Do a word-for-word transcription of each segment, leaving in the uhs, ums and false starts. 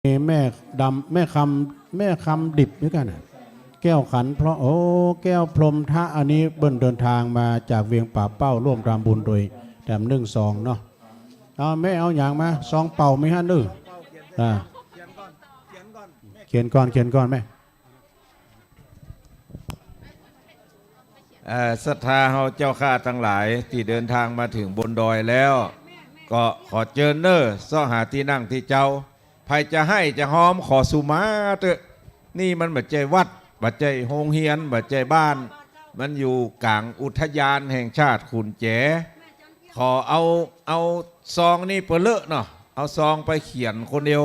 แม่ดำ แม่คำ แม่คำดิบด้วยกั๋นน่ะ แก้วขันพร้อม โอ้ แก้วพรหมทะ อันนี้เปิ้นเดินทางมาจากเวียงป่าเป้า ร่วมทำบุญโดยแถมนึ่งซองเนาะ เอา แม่เอาหยังมา ซองเปล่ามีหั้นเด้อ อ่า เขียนก่อน เขียนก่อนแม่ เอ่อ ศรัทธาเฮาเจ้าข้าตังหลายตี้เดินตางมาเถิงบนดอยแล้ว ก็ขอเจิญเน้อ เซาะหาตี้นั่งตี้เจ้า ใผจะไห้จะฮอมขอสุมาเต๊อะ นี่มันบ่ใจ้วัด บ่ใจ้โฮงเฮียน บ่ใจ้บ้าน มันอยู่ก๋างอุทยานแห่งชาติขุนแจ ขอเอา เอาซองนี่เปอะเลอะเนาะ เอาซองไปเขียนคนเดียว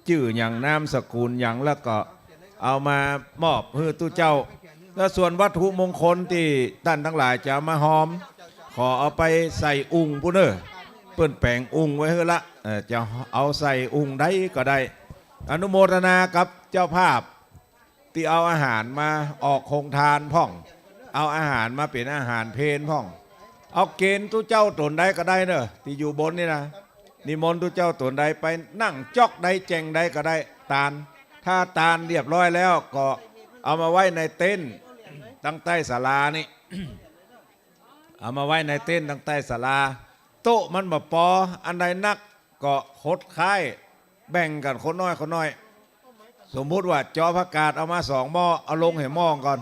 จื้อหยัง นามสกุลหยัง แล้วก็เอามามอบหื้อตุ๊เจ้า แล้วส่วนวัตถุมงคลตี้ต้านตังหลายจะเอามาฮอม ขอเอาไปใส่อุงปู้นเน้อ เปิ้นแป๋งอุงไว้หื้อละ เอ่อ จะเอาใส่อุงใดก็ได้ อนุโมทนากับเจ้าภาพ ตี้เอาอาหารมาออกโฮงตานพ่อง เอาอาหารมาเป๋นอาหารเพลพ่อง เอาเก๋ณฑ์ตุ๊เจ้าต๋นใดก็ได้เน้อ ตี้อยู่บนนี่นะ นิมนต์ตุ๊เจ้าต๋นใดไปนั่งจ๊อกใดแจ่งใดก็ได้ ตาน ถ้าตานเรียบร้อยแล้วก็เอามาไว้ในเต็นท์ตังใต้ศาลานี่ เอามาไว้ในเต็นท์ตังใต้ศาลา โต๊ะมันบ่ปอ อันใดนักก็หดข้าย แบ่งกั๋นคนน้อยคนน้อย สมมุติว่าจ๋อผักกาดเอามาสองหม้อ เอาลงหื้อหม้อก่อน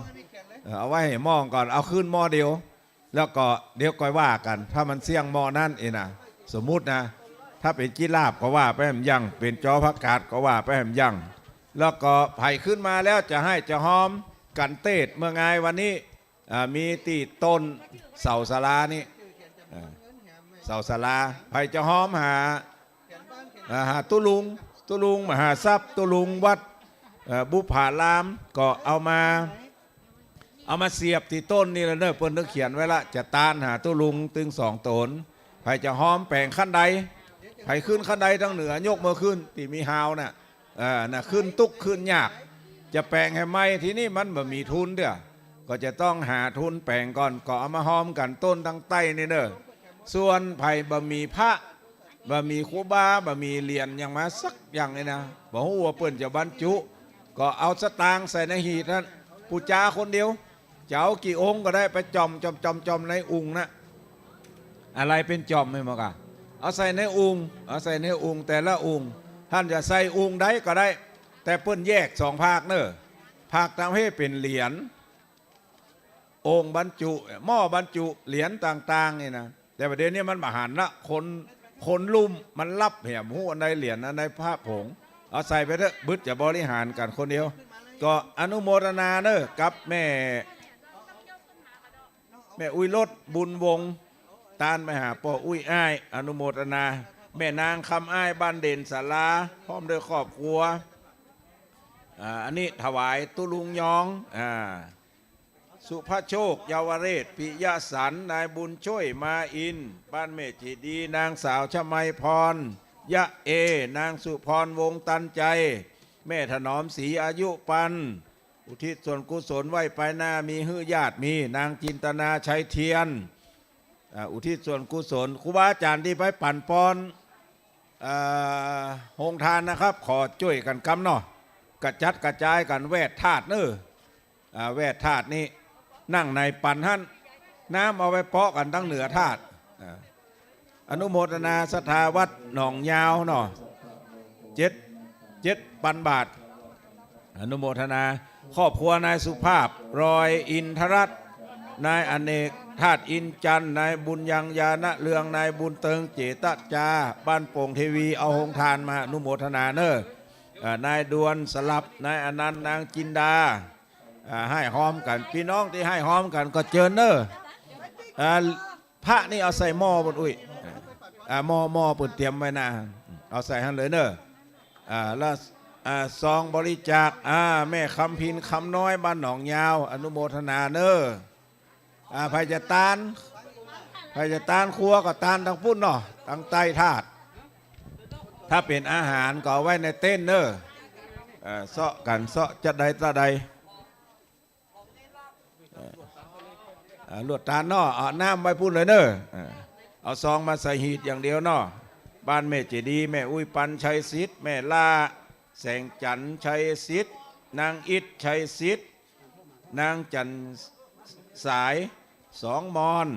เออ เอาไว้หื้อหม้อก่อน เอาขึ้นหม้อเดียว แล้วก็เดี๋ยวก่อยว่ากั๋น ถ้ามันเสี้ยงหม้อนั้นเองนะ สมมุตินะ ถ้าเป๋นกี้ลาบก็ว่าไปแหมยัง เป๋นจ๋อผักกาดก็ว่าไปแหมยัง แล้วก็ใผขึ้นมาแล้วจะไห้จะฮอมกั๋นเต๊ดเมื่องายวันนี้ อ่า มีตี้ต้นเสาศาลานี่ อ่า เสาศาลา ใผจะฮอมหา อ่า หาตุ๊ลุง ตุ๊ลุงมหาทรัพย์ ตุ๊ลุงวัด เอ่อ บุพาราม ก็เอามา เอามาเสียบตี้ต้นนี่ละเน้อ เปิ้นเขียนไว้ละ จะตานหาตุ๊ลุงตึงสองต๋น ใผจะฮอมแป๋งขั้นใด ใผขึ้นขั้นใดตังเหนือยกมือขึ้น ตี้มีฮาวน่ะ เออ น่ะ ขึ้นตุ๊กข์ขึ้นยาก จะแป๋งหื้อใหม่ ทีนี้มันบ่มีทุนเตื้อ ก็จะต้องหาทุนแป๋งก่อน ก็เอามาฮอมกั๋นต้นตังใต้นี่เน้อ ส่วนใผบ่มีพระ บ่มีครูบา บ่มีเหรียญหยังมาสักอย่างนี่นะ บ่ฮู้ว่าเปิ้นจะบรรจุ ก็เอาสตางค์ใส่ในหีบหั้น ปู๋จาคนเดียว จะเอากี่องค์ก็ได้ ไปจ่อม จ่อม จ่อม จ่อมในอุงนะ อะไรเป๋นจ่อมหื้อหมดก่ะ เอาใส่ในอุง เอาใส่ในอุง แต่ละอุง ต้านจะใส่อุงใดก็ได้ แต่เปิ้นแยกสองภาคเน้อ ภาคตางเพศเป๋นเหรียญ โอ่งบรรจุ หม้อบรรจุเหรียญต่างๆ นี่นะ แต่ประเดี๋ยวนี้มันบ่หันละ คน คนลุ่มมันลับแหม ฮู้อันใดเหรียญอันใดพระผง เอาใส่ไปเต๊อะ บึดจะบริหารกั๋นคนเดียว ก็อนุโมทนาเน้อ กับแม่ แม่อุ๊ยลดบุญวงศ์ ตานไปหาป้ออุ๊ยอ้าย อนุโมทนา แม่นางคำอ้าย บ้านเด่นศาลา พร้อมด้วยครอบครัว อ่า อันนี้ถวายตุ๊ลุงยอง อ่า สุภโชค เยาวเรศ ปิยสันต์ นายบุญช่วย มาอินทร์ บ้านแม่เจดีย์ นางสาวชมัยพร ยะเอ นางสุพร วงศ์ตันใจ แม่ถนอมศรี อายุปัน อุทิศส่วนกุศลไว้ไปหน้า มีหื้อญาติ มีนางจินตนา ชัยเทียน อ่า อุทิศส่วนกุศล ครูบาอาจ๋ารย์ตี้ไปปั๋นปอน อ่า โฮงตานนะครับ ขอจ้วยกั๋นกำเนาะ กระจัดกระจายกั๋น แวดธาตุเน้อ อ่า แวดธาตุนี่ นั่งในปั๋นหั้น น้ำเอาไว้เปาะกั๋นตังเหนือธาตุ อ่า อนุโมทนาศรัทธาวัดหนองยาวเนาะ เจ็ด เจ็ดปันบาท อนุโมทนา ครอบครัวนายสุภาพ รอยอินทรัตน์ นายอเนก ธาตุอินจันทร์ นายบุญยัง ญาณเรือง นายบุญเติง เจตจา บ้านโป่งเทวี เอาโฮงตานมา อนุโมทนาเน้อ เอ่อ นายดวน สลับ นายอนันต์ นางจินดา อ่า ไห้ฮอมกั๋น ปี้น้องตี้ไห้ฮอมกั๋นก็เจิญเน้อ อ่า พระนี่เอาใส่หม้อปู้นอุ๊ย อ่า หม้อ หม้อเปิ้นเตรียมไว้นะ เอาใส่หั้นเลยเน้อ อ่า แล้ว อ่า ซองบริจาค อ่า แม่คำพิน คำน้อย บ้านหนองยาว อนุโมทนาเน้อ อ่า ใผจะตาน ใผจะตานครัวก็ตานตังปู้นเนาะ ตังใต้ธาตุ ถ้าเป๋นอาหารก็เอาไว้ในเต็นท์เน้อ เอ่อ เซาะกั๋น เซาะจะใดตะใด เอ่อ ลวดตานเนาะ เอาน้ำไว้ปู้นเลยเน้อ เอ่อ เอาซองมาใส่หีบอย่างเดียวเนาะ บ้านแม่เจดีย์ แม่อุ๊ยปัน ชัยสิทธิ์ แม่ล่า แสงจันทร์ ชัยสิทธิ์ นางอิทธิ์ ชัยสิทธิ์ นางจันทร์สาย สองมอน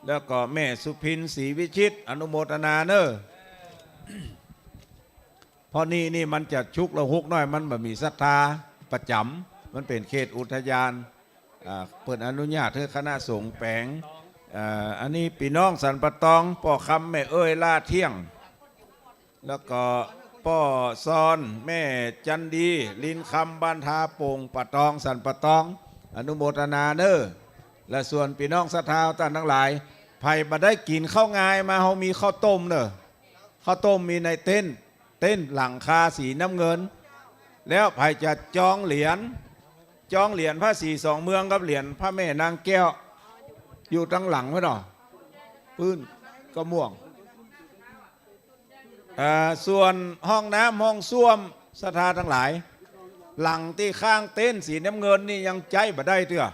แล้วก็แม่สุพิน ศรีวิชิต อนุโมทนาเน้อ เพราะนี่ นี่มันจะชุกละหุกหน้อย มันบ่มีศรัทธาประจ๋ำ มันเป๋นเขตอุทยาน อ่า เปิ้นอนุญาตหื้อคณะสงฆ์แป๋ง อ่า อันนี้ปี้น้องสันป่าตอง ป้อคำ แม่เอ้ย ล่าเที่ยง แล้วก็ป้อซอน แม่จันดี ลินคำ บ้านทาโป่ง ป่าตอง สันป่าตอง อนุโมทนาเน้อ และส่วนปี้น้องศรัทธาต้านตังหลาย ใผบ่ได้กิ๋นข้าวงายมา เฮามีข้าวต้มเน้อ ข้าวต้มมีในเต็นท์ เต็นท์หลังคาสีน้ำเงิน แล้วใผจะจองเหรียญ จองเหรียญพระศรีสองเมืองกับเหรียญพระแม่นางแก้ว อยู่ตังหลังพุ้นเนาะ ปื้นกระม่วง อ่า ส่วนห้องน้ำห้องส้วม ศรัทธาตังหลาย หลังตี้ข้างเต็นท์สีน้ำเงินนี่ยังใจ๊บ่ได้เตื้อ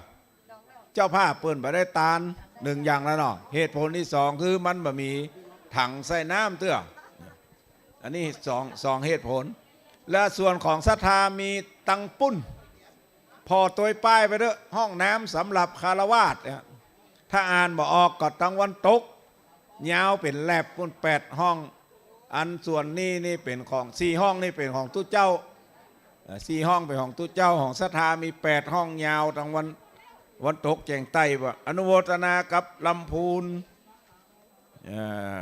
เจ้าภาพเปิ้นบ่ได้ตาน หนึ่งอย่างแล้วเนาะ เหตุผลตี้สองคือมันบ่มีถังใส่น้ำเตื้อ อันนี้สอง สองเหตุผล และส่วนของศรัทธามีตังปุ้น ผ่อตวยป้ายไปเต๊อะ ห้องน้ำสำหรับฆราวาสเนี่ย ถ้าอ่านบ่ออกก็ตังวันตก ยาวเป๋นแล็บปุ้นแปดห้อง อันส่วนนี้นี่เป๋นของ สี่ห้องนี่เป๋นของตุ๊เจ้า เอ่อ สี่ห้องเป๋นของตุ๊เจ้า ของศรัทธามีแปดห้องยาวตังวัน วันตกแจ่งใต้บ่ อนุโมทนากับลำพูน เอ่อ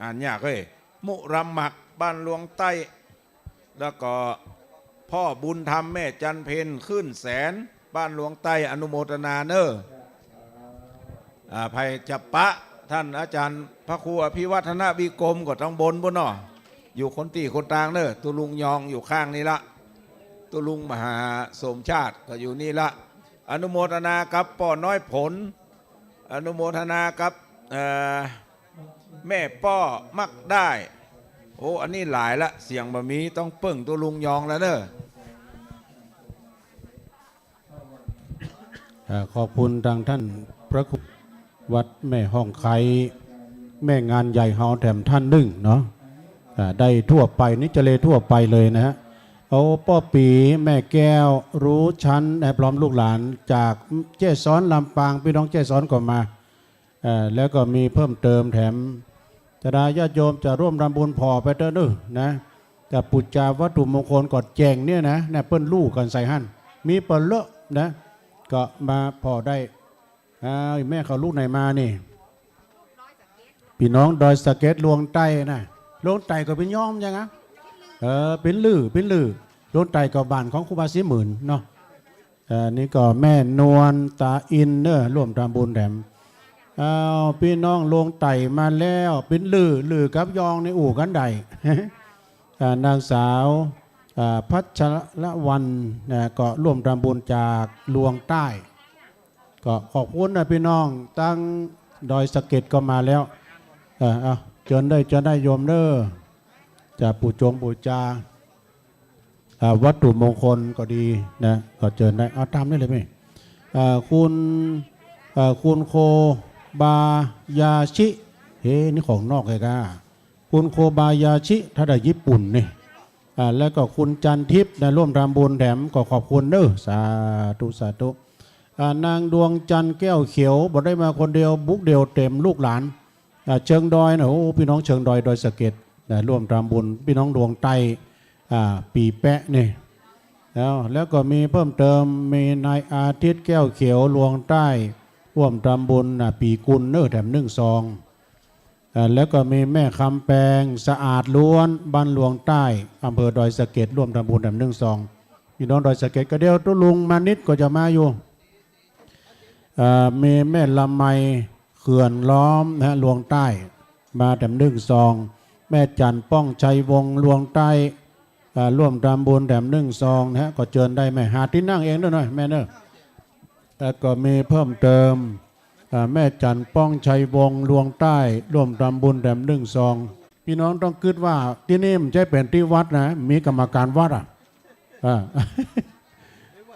อ่านยากเฮ้ย มุรำหมัก บ้านหลวงใต้ แล้วก็พ่อบุญธรรม แม่จันเพ็ญ คลื่นแสน บ้านหลวงใต้ อนุโมทนาเน้อ อ่า ใผจะปะ ท่านอาจารย์พระครูอภิวัฒนวิกรมก็ตังบนปุ้นเนาะ อยู่คนตี้คนตางเน้อ ตุ๊ลุงยองอยู่ข้างนี้ละ ตุ๊ลุงมหาสมชาติก็อยู่นี่ละ อนุโมทนากับป้อน้อยผล อนุโมทนากับ เอ่อ แม่ป้อมักได้ โอ้ อันนี้หลายละ เสียงบ่มี ต้องเปิ้งตุ๊ลุงยองแล้วเน้อ อ่า ขอบคุณตังท่านพระครูวัดแม่ฮ่องไคร้ แม่งานใหญ่เฮาแถมท่านนึ่งเนาะ อ่า ได้ทั่วไป นิจเลทั่วไปเลยนะฮะ เอาป้อปี๋ แม่แก้ว รู้ชั้น และพร้อมลูกหลานจากแจ้ซ้อนลำปาง ปี้น้องแจ้ซ้อนก็มา เอ่อ แล้วก็มีเพิ่มเติมแถม ศรัทธาญาติโยมจะร่วมทำบุญผ่อไปเต๊อะเน้อนะ จะปู๋จาวัตถุมงคลก็แจ้งเนี่ยนะ เนี่ยเปิ้นลู่กั๋นใส่หั้น มีเปิ้นเลอะนะ ก็มาผ่อได้ อ้าว แม่เขาลูกไหนมานี่ ปี้น้องดอยสะเก็ดลวงใต้นะ ลวงใต้ก็เป๋นย่อมยังอะ เออ เป๋นลือ เป๋นลือ ลวงใต้ก็บ้านของครูบาศรีหมื่นเนาะ เอ่อ นี่ก็แม่นวลตาอินเน้อ ร่วมทำบุญแถม อ้าว ปี้น้องลวงใต้มาแล้ว เป๋นลือ ลือกับย่องในอู่กั๋นได้ อ่า นางสาว อ่า พัชรวรรณนะ ก็ร่วมทำบุญจากลวงใต้ ก็ขอบคุณนะปี้น้อง ตังดอยสะเก็ดก็มาแล้ว เออ เอา เจิญได้ เจิญได้โยมเน้อ จะปู๋จงปู๋จา อ่า วัตถุมงคลก็ดีนะ ก็เจิญได้ เอาตามนี้เลยแม่ อ่า คุณ อ่า คุณโคบายาชิ เฮ้ นี่ของนอกเลยก้า คุณโคบายาชิ ถ้าได้ญี่ปุ่นนี่ อ่า แล้วก็คุณจันทิพย์นะ ร่วมทำบุญแถม ก็ขอบคุณเน้อ สาธุ สาธุ อ่า นางดวงจันทร์แก้วเขียว บ่ได้มาคนเดียว บุกเดี่ยวเต็มลูกหลาน อ่า เชิงดอยนะ โอ้ ปี้น้องเชิงดอย ดอยสะเก็ดนะ ร่วมทำบุญ ปี้น้องลวงใต้ อ่า ปี๋แป๊ะนี่ แล้ว แล้วก็มีเพิ่มเติม มีนายอาทิตย์แก้วเขียว ลวงใต้ ร่วมทำบุญนะ ปี๋กุลเน้อ แถมนึ่งซอง อ่า แล้วก็มีแม่คำแปง สะอาดล้วน บ้านลวงใต้ อำเภอดอยสะเก็ด ร่วมทำบุญแถมนึ่งซอง ปี้น้องดอยสะเก็ด ก็เดี๋ยวตุ๊ลุงมานิดก็จะมาอยู่ เอ่อ มีแม่ละไม เขื่อนล้อมนะฮะ ลวงใต้ มาแถมนึ่งซอง แม่จันทร์ป้องชัยวงศ์ ลวงใต้ อ่า ร่วมทำบุญแถมนึ่งซองนะฮะ ก็เจิญได้แม่ หาตี้นั่งเองเน้อหน่อยแม่เน้อ แล้วก็มีเพิ่มเติม อ่า แม่จันทร์ป้องชัยวงศ์ ลวงใต้ ร่วมทำบุญแถมนึ่งซอง ปี้น้องต้องกึ๊ดว่าตี้นี่มันใจ้เป๋นตี้วัดนะ มีกรรมการวัดอะ อ่า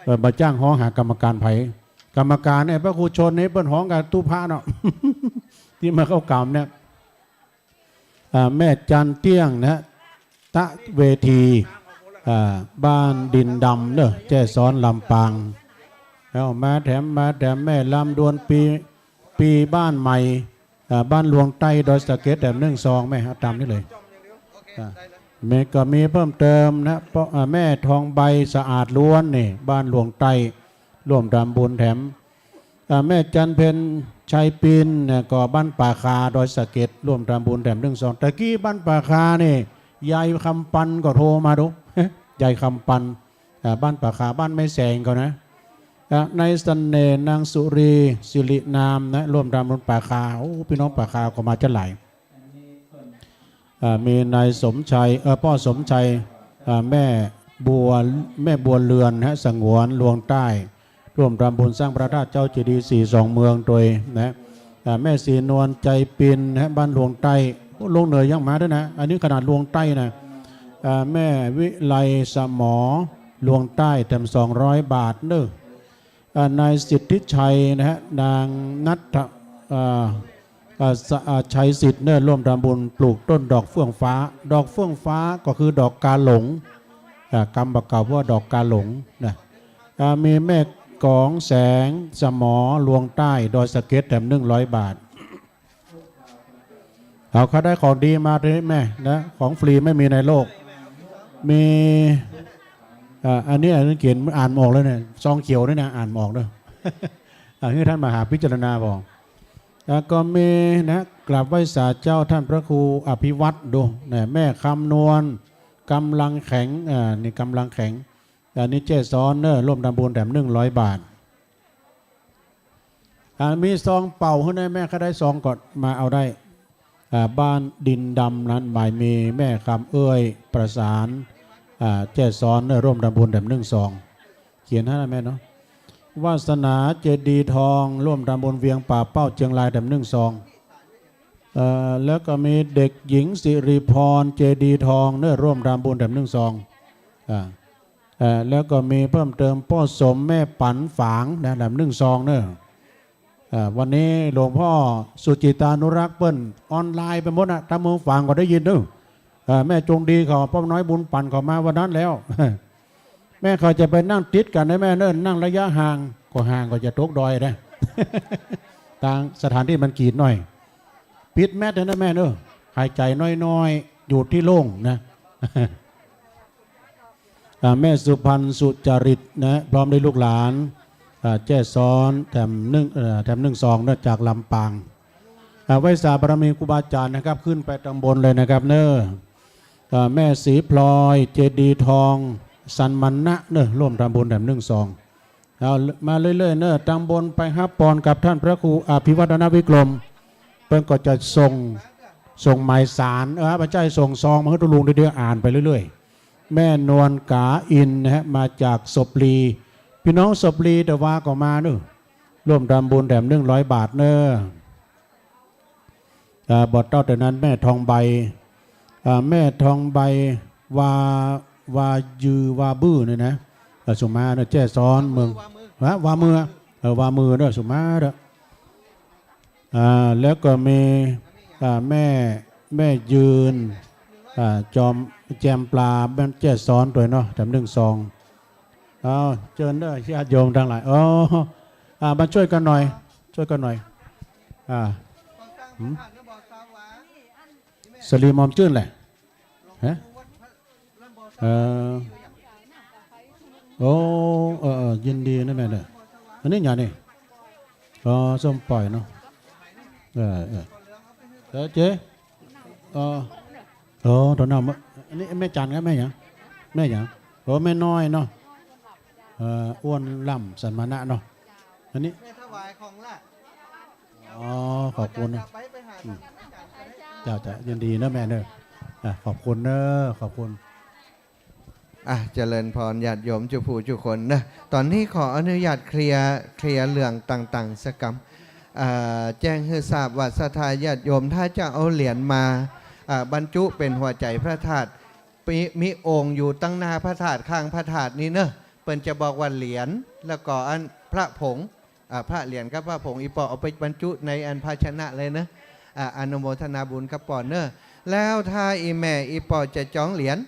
เออ บ่าจ้างฮ้องหากรรมการใผ กรรมการเนี่ย พระครูชนนี่เปิ้นฮ้องกับตู้พระเนาะ ตี้มาเข้ากรรมเนี่ย อ่า แม่จันเตี้ยงนะฮะ ตะเวที อ่า บ้านดินดำเนอะ แจ้ซ้อน ลำปาง เอามาแถม มาแถม แม่ลำดวนปี ปีบ้านใหม่ อ่า บ้านหลวงใต้ ดอยสะเก็ด แถมนึ่งซอง แม่ เอาต๋ามนี้เลย อ่า แม่ก็มีเพิ่มเติมนะ เพราะ อ่า แม่ทองใบ สะอาดล้วน นี่ บ้านหลวงใต้ ร่วมทำบุญแถม อ่า แม่จันเพ็ญ ชัยปิน เนี่ย ก็บ้านป่าคา ดอยสะเก็ด ร่วมทำบุญแถมนึ่งซอง ตะกี้บ้านป่าคานี่ ยายคำปันก็โทรมาดู ยายคำปัน อ่า บ้านป่าคา บ้านแม่แสงเขานะ อ่า นายเสน่ห์ นางสุรี สิรินามนะ ร่วมทำบุญป่าคา โอ้ พี่น้องป่าคาก็มาจะหลาย อ่า มีนายสมชัย เอ่อ ป้อสมชัย อ่า แม่บัว แม่บัวเรือนฮะ สงวน ลวงใต้ ร่วมทำบุญสร้างพระธาตุเจ้าเจดีย์สี่สองเมืองโดยนะ อ่า แม่ศรีนวล ชัยปินฮะ บ้านลวงใต้ โอ้ ลวงเหนือยังมาด้วยนะ อันนี้ขนาดลวงใต้นะ อ่า แม่วิไลสมอ ลวงใต้ แถมสองร้อยบาทเนอะ อ่า นายสิทธิชัยนะฮะ นางนัท อ่า อ่า ส- อ่า ชัยสิทธิ์เนี่ย ร่วมทำบุญปลูกต้นดอกเฟื่องฟ้า ดอกเฟื่องฟ้าก็คือดอกกาหลง อ่า กำบ่าเก่าว่าดอกกาหลงนะ อ่า มีแม่กองแสง สมอ ลวงใต้ ดอยสะเก็ด แถมนึ่งร้อยบาท เอา เขาได้ของดีมาทีนี้แม่นะ ของฟรีไม่มีในโลก มี อ่า อันนี้ อันนี้เขียนอ่านบ่ออกเลยเนี่ย ซองเขียวนี่นะ อ่านบ่ออกเด้อ อ่า หื้อท่านมาหาพิจารณาบ่ แล้วก็มีนะ กราบไหว้สาเจ้าท่านพระครูอภิวัตรดูนะ แม่คำนวล กำลังแข็ง อ่า นี่กำลังแข็ง อันนี้แจ้ซ้อนเนอะ ร่วมทำบุญแถมนึ่งร้อยบาท อ่า มีซองเป่าหื้อแม่ ใค่ได้ซองก็มาเอาได้ อ่า บ้านดินดำนั้น หมายมีแม่คำเอื้อย ประสาน อ่า แจ้ซ้อนเนอะ ร่วมทำบุญแถมนึ่งซอง เขียนหื้อแม่เนาะ วาสนาเจดีย์ทอง ร่วมทำบุญเวียงป่าเป้าเจียงราย แถมนึ่งซอง เอ่อ แล้วก็มีเด็กหญิงสิริพร เจดีย์ทองเนอะ ร่วมทำบุญแถมนึ่งซอง อ่า เอ่อ แล้วก็มีเพิ่มเติมป้อสม แม่ปันฝางนะ แถมนึ่งซองเนอะ เอ่อ วันนี้หลวงพ่อสุจิตานุรักษ์เปิ้นออนไลน์ไปหมดนะ ตามเมืองฝางก็ได้ยินเนอะ เอ่อ แม่จงดีเขา ป้อน้อยบุญปันเขามาวันนั้นแล้ว แม่เขาจะไปนั่งติดกั๋นนะแม่เนอะ นั่งระยะห่าง ก็ห่างก็จะตกดอยนะ ตางสถานที่มันกีดหน่อย ปิดแมสเถอะนะแม่เนอะ หายใจ๋น้อยๆ อยู่ตี้โล่งนะ อ่า แม่สุพรรณสุจริตนะ พร้อมด้วยลูกหลาน อ่า แจ้ซ้อน แถมนึ่ง เอ่อ แถมนึ่งซองเนอะ จากลำปาง อ่า ไหว้สาบารมีครูบาอาจ๋ารย์นะครับ ขึ้นไปตางบนเลยนะครับเนอะ อ่า แม่ศรีพลอย เจดีย์ทอง สันมณะเนอะ ร่วมทำบุญแถมนึ่งซอง เอา มาเรื่อยๆ เนอะ ตางบนไปฮับปอนกับท่านพระครูอภิวัฒนวิกรม เปิ้นก็จะส่ง ส่งหมายสาร เออ บ่ใจ้ ส่งซองมาหื้อตุ๊ลุงเดี๋ยวอ่านไปเรื่อยๆ แม่นวลกาอินนะฮะ มาจากศพลี พี่น้องศพลีแต่ว่าก็มาเนอะ ร่วมทำบุญแถมนึ่งร้อยบาทเนอะ อ่า บ่เต้าแต่นั้นแม่ทองใบ อ่า แม่ทองใบ วา วายือ วาบื้อเนี่ยนะ อ่า สุมาเนอะ แจ้ซ้อนเมือง วามือ ฮะ วามือ เออ วามือเนอะ สุมาเนอะ อ่า แล้วก็มี อ่า แม่ แม่ยืน อ่า จอม แจมปลา แม่นแจ้ซ้อนตวยเนาะ แถมนึ่งซอง เอา เจิญเด้อ ญาติโยมตังหลาย อ๋อ อ่า มาจ้วยกั๋นหน่อย จ้วยกั๋นหน่อย อ่า หืม สะหลีหมอมจื้นแหละ ฮะ เออ โอ้ เออ เออ ยินดีนะแม่เด้อ อันนี้หยังนี่ อ๋อ ส้มป่อยเนาะ เออ เออ เออ เจ๊ เออ โอ้ ตอนนั้น อันนี้แม่จันครับ แม่หยัง แม่หยัง โอ้ แม่น้อยเนาะ เอ่อ อ้วนล่ำ สันมณะเนาะ อันนี้ แม่ถวายของละ อ๋อ ขอบคุณนะ ไป ไปหา อืม เจ้า เจ้า ยินดีนะแม่เนอะ อ่ะ ขอบคุณเนอะ ขอบคุณ อ่ะ เจริญพรญาติโยมจุผู้จุคนนะ ต๋อนนี้ขออนุญาตเคลียร์ เคลียร์เรื่องต่างๆ สักกำ อ่า แจ้งหื้อทราบว่าศรัทธาญาติโยมถ้าจะเอาเหรียญมา อ่า บรรจุเป๋นหัวใจ๋พระธาตุ มี มีโอ่งอยู่ตังหน้าพระธาตุ ข้างพระธาตุนี่เนอะ เปิ้นจะบอกว่าเหรียญ แล้วก็อันพระผง อ่า พระเหรียญกับพระผง อี่ป้อเอาไปบรรจุในอันภาชนะเลยเนอะ อ่า อนุโมทนาบุญกับป้อเนอะ แล้วถ้าอี่แม่อี่ป้อจะจองเหรียญ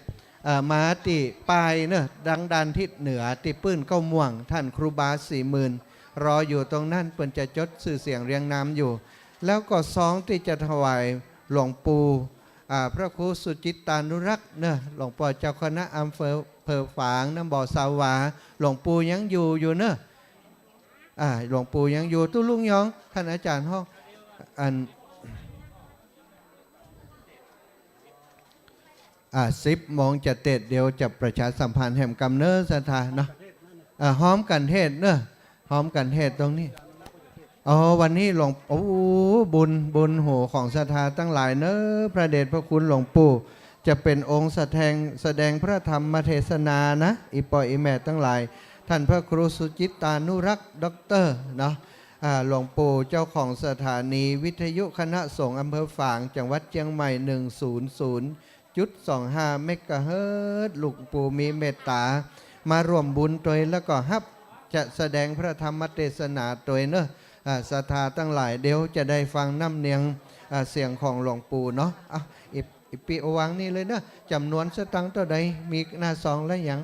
เอ่อ มาตี้ป้ายเนาะ ดังด้านทิศเหนือตี้ปื้นเก๊าม่วง ต้านครูบาสี่หมื่น รออยู่ตรงนั้น เปิ้นจะจดจื้อเสียงเรียงนามอยู่ แล้วก็ซองตี้จะถวายหลวงปู่ อ่า พระครูสุจิตตานุรักษ์เนาะ หลวงป้อเจ้าคณะอำเภอ อำเภอฝาง น้ำบ่อสาวา หลวงปู่ยังอยู่อยู่เนาะ อ่า หลวงปู่ยังอยู่ ตุ๊ลุงยอง ต้านอาจ๋ารย์ฮ้อง อัน อ่า สิบโมงจะเตด เดี๋ยวจะประชาสัมพันธ์แหมกำเนาะ ศรัทธาเนาะ อ่า ฮ้อมกั๋นเทศน์เนาะ ฮ้อมกั๋นเทศน์ตรงนี้ อ๋อ วันนี้หลวง โอ้ บุญ บุญหูของศรัทธาตังหลายเนาะ พระเดชพระคุณหลวงปู่ จะเป๋นองค์แสดง แสดงพระธรรมเทศนานะ อี่ป้ออี่แม่ตังหลาย ต้านพระครูสุจิตตานุรักษ์ ด็อกเตอร์ เนาะ อ่า หลวงปู่เจ้าของสถานีวิทยุคณะสงฆ์อำเภอฝาง จังหวัดเจียงใหม่ หนึ่งศูนย์ศูนย์จุดสองห้าเมกะเฮิรตซ์ หลวงปู่มีเมตต๋ามาร่วมบุญตวย แล้วก็ฮับจะแสดงพระธรรมเทศนาตวยเนาะ อ่า ศรัทธาตังหลาย เดี๋ยวจะได้ฟังน้ำเนียง อ่า เสียงของหลวงปู่เนาะ อ่ะ อิ อิปี๋เอาวางนี่เลยเนาะ จ๋ำนวนสตางค์เต้าใด มีหน้าซองแล้วยัง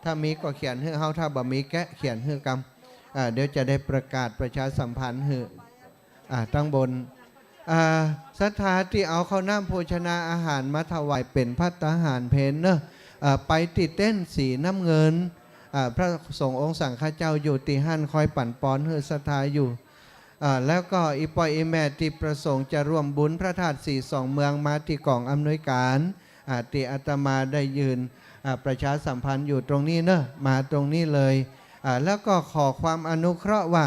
ถ้ามีก็เขียนหื้อเฮา ถ้าบ่มีแกะเขียนหื้อกำ อ่า เดี๋ยวจะได้ประกาศประชาสัมพันธ์หื้อ อ่า ตังบน อ่า ศรัทธาตี้เอาข้าวน้ำโภชนาอาหารมาถวายเป๋นภัตตาหารเพลเนาะ อ่า ไปตี้เต็นท์สีน้ำเงิน อ่า พระสงฆ์องค์สังฆเจ้าอยู่ตี้หั้น คอยปั๋นปอนหื้อศรัทธาอยู่ อ่า แล้วก็อี่ป้ออี่แม่ตี้ประสงค์จะร่วมบุญพระธาตุสีสองเมืองมาตี้ก๋องอำนวยก๋าน อ่า ตี้อาตมาได้ยืน อ่า ประชาสัมพันธ์อยู่ตรงนี้เนาะ มาตรงนี้เลย อ่า แล้วก็ขอความอนุเคราะห์ว่า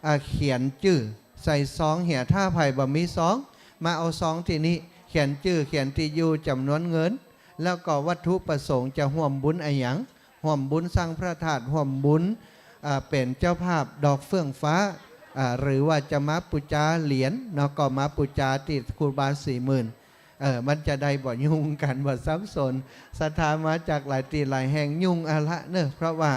อ่า เขียนจื้อใส่ซองเหีย ถ้าใผบ่มีซอง มาเอาซองตี้นี่ เขียนจื้อ เขียนตี้อยู่ จ๋ำนวนเงิน แล้วก็วัตถุประสงค์จะฮ่วมบุญอะหยัง ฮ่วมบุญสร้างพระธาตุ ฮ่วมบุญ อ่า เป๋นเจ้าภาพดอกเฟื่องฟ้า อ่า หรือว่าจะมาปู๋จาเหรียญเนาะ ก็มาปู๋จาตี้ครูบาสี่หมื่น เออ มันจะได้บ่ยุ่งกั๋น บ่สับสน ศรัทธามาจากหลายตี้หลายแห่ง ยุ่งอะละเนาะ เพราะว่า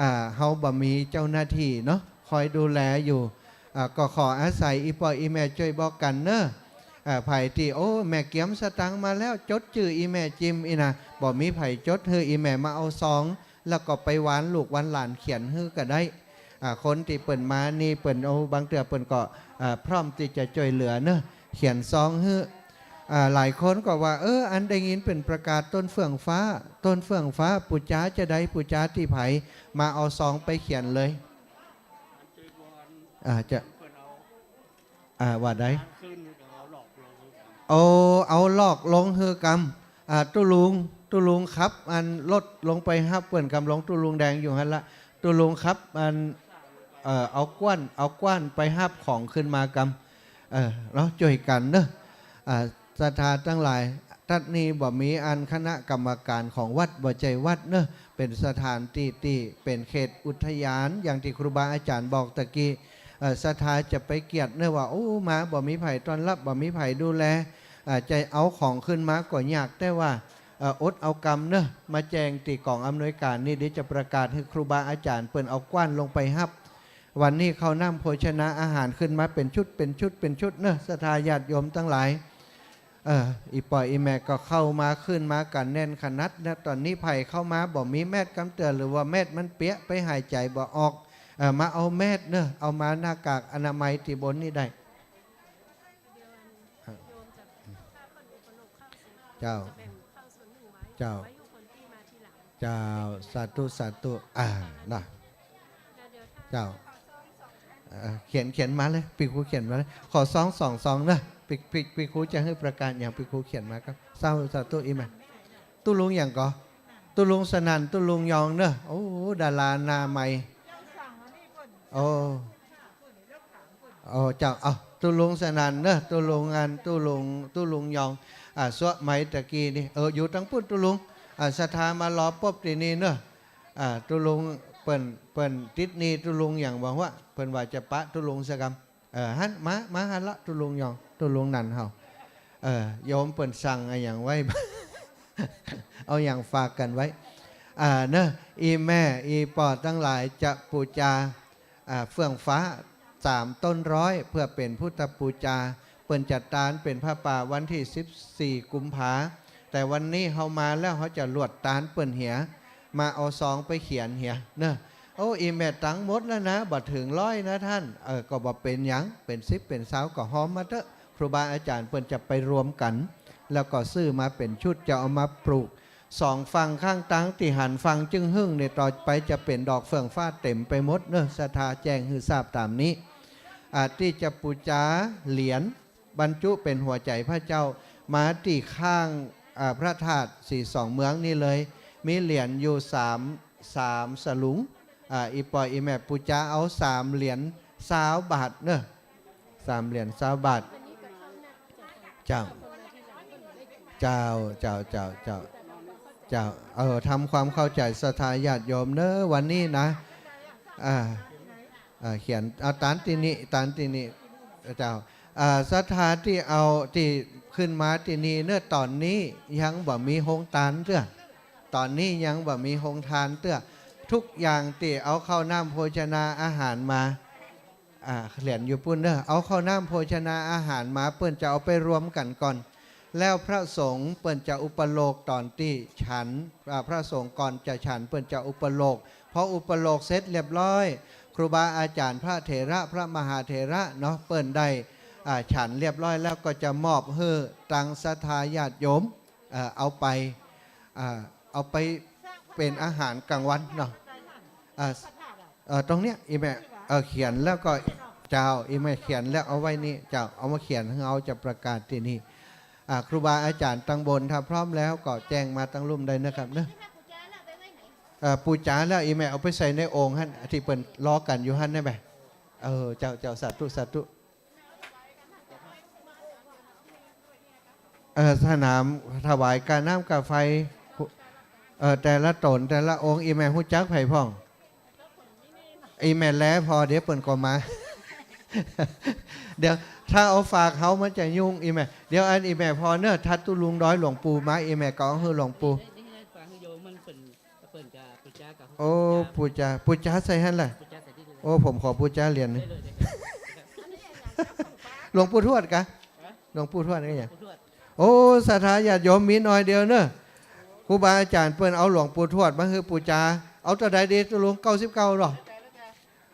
อ่า เฮาบ่มีเจ้าหน้าตี้เนาะ คอยดูแลอยู่ อ่า ก็ขออาศัยอี่ป้ออี่แม่จ้วยบอกกั๋นเนาะ อ่า ใผตี้ โอ้ แม่เกียมสตางค์มาแล้ว จดจื้ออี่แม่จิมอี้นะ บ่มีใผจดหื้อ อี่แม่มาเอาซอง แล้วก็ไปวานลูกวานหลานเขียนหื้อก็ได้ อ่า คนตี้เปิ้นมานี่เปิ้น โอ้ บางเตื้อเปิ้นก็ อ่า พร้อมตี้จะจ้วยเหลือเนาะ เขียนซองหื้อ อ่า หลายคนก็ว่า เออ อันได้ยินเปิ้นประกาศต้นเฟื่องฟ้า ต้นเฟื่องฟ้า ปู๋จาจาใด ปู๋จาตี้ใผ มาเอาซองไปเขียนเลย อ่า จะ อ่า ว่าใด โอ้ เอาหลอกลงหื้อกำ อ่า ตุ๊ลุง ตุ๊ลุงขับ อันรถลงไปฮับเปิ้นกำ หลวงตุ๊ลุงแดงอยู่หั้นละ ตุ๊ลุงขับ อัน เอ่อ เอาก้าน เอาก้านไปฮับของขึ้นมากำ เออ เนาะ จ้วยกั๋นเนาะ อ่า ศรัทธาตังหลาย ตั๊ดนี้บ่มีอันคณะกรรมการของวัด บ่ใจ้วัดเนาะ เป๋นสถานตี้ตี้เป๋นเขตอุทยาน อย่างตี้ครูบาอาจ๋ารย์บอกตะกี้ เอ่อ ศรัทธาจะไปเกียดเนาะว่า โอ้ มาบ่มีใผต้อนฮับ บ่มีใผดูแล อ่า จะเอาของขึ้นมาก็ยาก แต่ว่า เอ่อ อดเอากำเนาะ มาแจ้งตี้ก๋องอำนวยก๋านนี่ เดี๋ยวจะประกาศหื้อครูบาอาจ๋ารย์เปิ้นเอาก้านลงไปฮับ วันนี้ข้าวน้ำโภชนาอาหารขึ้นมาเป๋นชุด เป๋นชุด เป๋นชุดเนาะ ศรัทธาญาติโยมตังหลาย เออ อี่ป้ออี่แม่ก็เข้ามา ขึ้นมากั๋นแน่นขนาด แล้วต๋อนนี้ใผเข้ามาบ่มีแมสกำเตื้อ หรือว่าแมสมันเปียะไปหายใจ๋บ่ออก เออ มาเอาแมสเนาะ เอามาหน้ากากอนามัยตี้บนนี่ได้ เจ้า เจ้า เจ้า สาธุ สาธุ อ่า นะ เจ้า เอ่อ เขียน เขียนมาเลย ปี้ครูเขียนมาเลย ขอซองสองซองเนาะ ปี้ ปี้ ปี้ครูจะหื้อประกาศหยัง ปี้ครูเขียนมาครับ สาธุ สาธุ อี่แม่ ตุ๊ลุงหยังก่อ ตุ๊ลุงสนั่น ตุ๊ลุงยองเนาะ โอ้ ดาราหน้าใหม่ โอ้ โอ้ เจ้า เอ้า ตุ๊ลุงสนั่นเนาะ ตุ๊ลุงอัน ตุ๊ลุง ตุ๊ลุงยอง อ่า ซัวไหมตะกี้นี่ เออ อยู่ตังปุ้นตุ๊ลุง อ่า ศรัทธามารอปบตี้นี่เนาะ อ่า ตุ๊ลุงเปิ้น เปิ้นติดหนี้ตุ๊ลุงหยังบ่ฮู้ เปิ้นว่าจะปะตุ๊ลุงซะกำ เออ หั้น มา มาหั้นละ ตุ๊ลุงยอง ตุ๊ลุงนันเฮา เออ โยมเปิ้นสั่งอะหยังไว้ เอาหยังฝากกั๋นไว้ อ่า เนาะ อี่แม่ อี่ป้อตังหลายจะปู๋จา อ่า เฟื่องฟ้าสามต้นร้อย เพื่อเป๋นพุทธปู๋จา ปิ้นจะตานเป๋นผ้าป่าวันตี้สิบสี่กุมภา แต่วันนี้เฮามาแล้ว เฮาจะลวดตานเปิ้นเหีย มาเอาซองไปเขียนเหียเนาะ โอ้ อี่แม่ ตังค์หมดแล้วนะ บ่เถิงร้อยนะต้าน เออ ก็บ่เป๋นหยัง เป๋นสิบเป๋นซาวก็ฮอมมาเต๊อะ ครูบาอาจ๋ารย์เปิ้นจะไปรวมกั๋น แล้วก็ซื้อมาเป๋นชุด จะเอามาปลูก สองฝั่งข้างตางตี้หันฝั่งจึงหึ่งนี่ ต่อไปจะเป๋นดอกเฟื่องฟ้าเต๋มไปหมดเนาะ ศรัทธาแจ้งหื้อทราบต๋ามนี้ อ่า ตี้จะปู๋จาเหรียญบรรจุเป๋นหัวใจ๋พระเจ้า มาตี้ข้าง อ่า พระธาตุสีสองเมืองนี่เลย มีเหรียญอยู่สาม สามสลึง อ่า อี่ป้ออี่แม่ปู๋จาเอาสามเหรียญซาวบาทเนาะ สามเหรียญซาวบาท เจ้า เจ้า เจ้า เจ้า เจ้า เจ้า เออ ทำความเข้าใจ๋ศรัทธาญาติโยมเนาะ วันนี้นะ อ่า อ่า เขียน เอาตานตี้นี่ ตานตี้นี่ เจ้า อ่า ศรัทธาตี้เอา ตี้ขึ้นมาตี้นี่เนาะ ต๋อนนี้ยังบ่มีโฮงตานเตื้อ ต๋อนนี้ยังบ่มีโฮงตานเตื้อ ทุกอย่างตี้เอาข้าวน้ำโภชนาอาหารมา อ่า เหรียญอยู่ปู๊นเนาะ เอาข้าวน้ำโภชนาอาหารมา เปิ้นจะเอาไปรวมกั๋นก่อน แล้วพระสงฆ์เปิ้นจะอุปโลกต๋อนตี้ฉัน อ่า พระสงฆ์ก่อนจะฉันเปิ้นจะอุปโลก พออุปโลกเสร็จเรียบร้อย ครูบาอาจ๋ารย์พระเถระพระมหาเถระเนาะ เปิ้นได้ อ่า ฉันเรียบร้อยแล้วก็จะมอบหื้อตังศรัทธาญาติโยม เอ่อ เอาไป อ่า เอาไปเป๋นอาหารกลางวันเนาะ อ่า เอ่อ ตรงเนี้ย อี่แม่ เอ่อ เขียนแล้วก็ เจ้า อี่แม่เขียนแล้วเอาไว้นี่ เจ้า เอามาเขียนหื้อ เอาจะประกาศตี้นี่ อ่า ครูบาอาจ๋ารย์ตังบน ถ้าพร้อมแล้วก็แจ้งมาตังลุ่มได้นะครับเนาะ เอ่อ ปู๋จาแล้ว อี่แม่เอาไปใส่ในโอ่งหั้น ตี้เปิ้นรอกั๋นอยู่หั้นได้ไหม เออ เจ้า เจ้า สาธุ สาธุ เอ่อ สนามถวายกาน้ำกาไฟ เอ่อ แต่ละต๋นแต่ละองค์ อี่แม่ฮู้จักใผพ่อง อี่แม่แลผ่อ เดี๋ยวเปิ้นก็มา เดี๋ยวถ้าเอาฝากเฮามันจะยุ่ง อี่แม่ เดี๋ยวอันอี่แม่ผ่อเนาะ ถ้าตุ๊ลุงดอยหลวงปู่มา อี่แม่ก็เอาหื้อหลวงปู่ เปิ้นจะปู๋จากับ โอ้ ปู๋จา ปู๋จาใส่หั้นแหละ ปู๋จาใส่ตี้เลย โอ้ ผมขอปู๋จาเหรียญหนึ่ง ได้เลย ได้เลย หลวงปู่ทวดกะ ฮะ หลวงปู่ทวดนี่หยัง ปู่ทวด โอ้ ศรัทธาญาติโยมมีหน้อยเดียวเนาะ ครูบาอาจ๋ารย์เปิ้นเอาหลวงปู่ทวดมาหื้อปู๋จา เอาเต้าใดดีตุ๊ลุง เก้าสิบเก้าเหรอ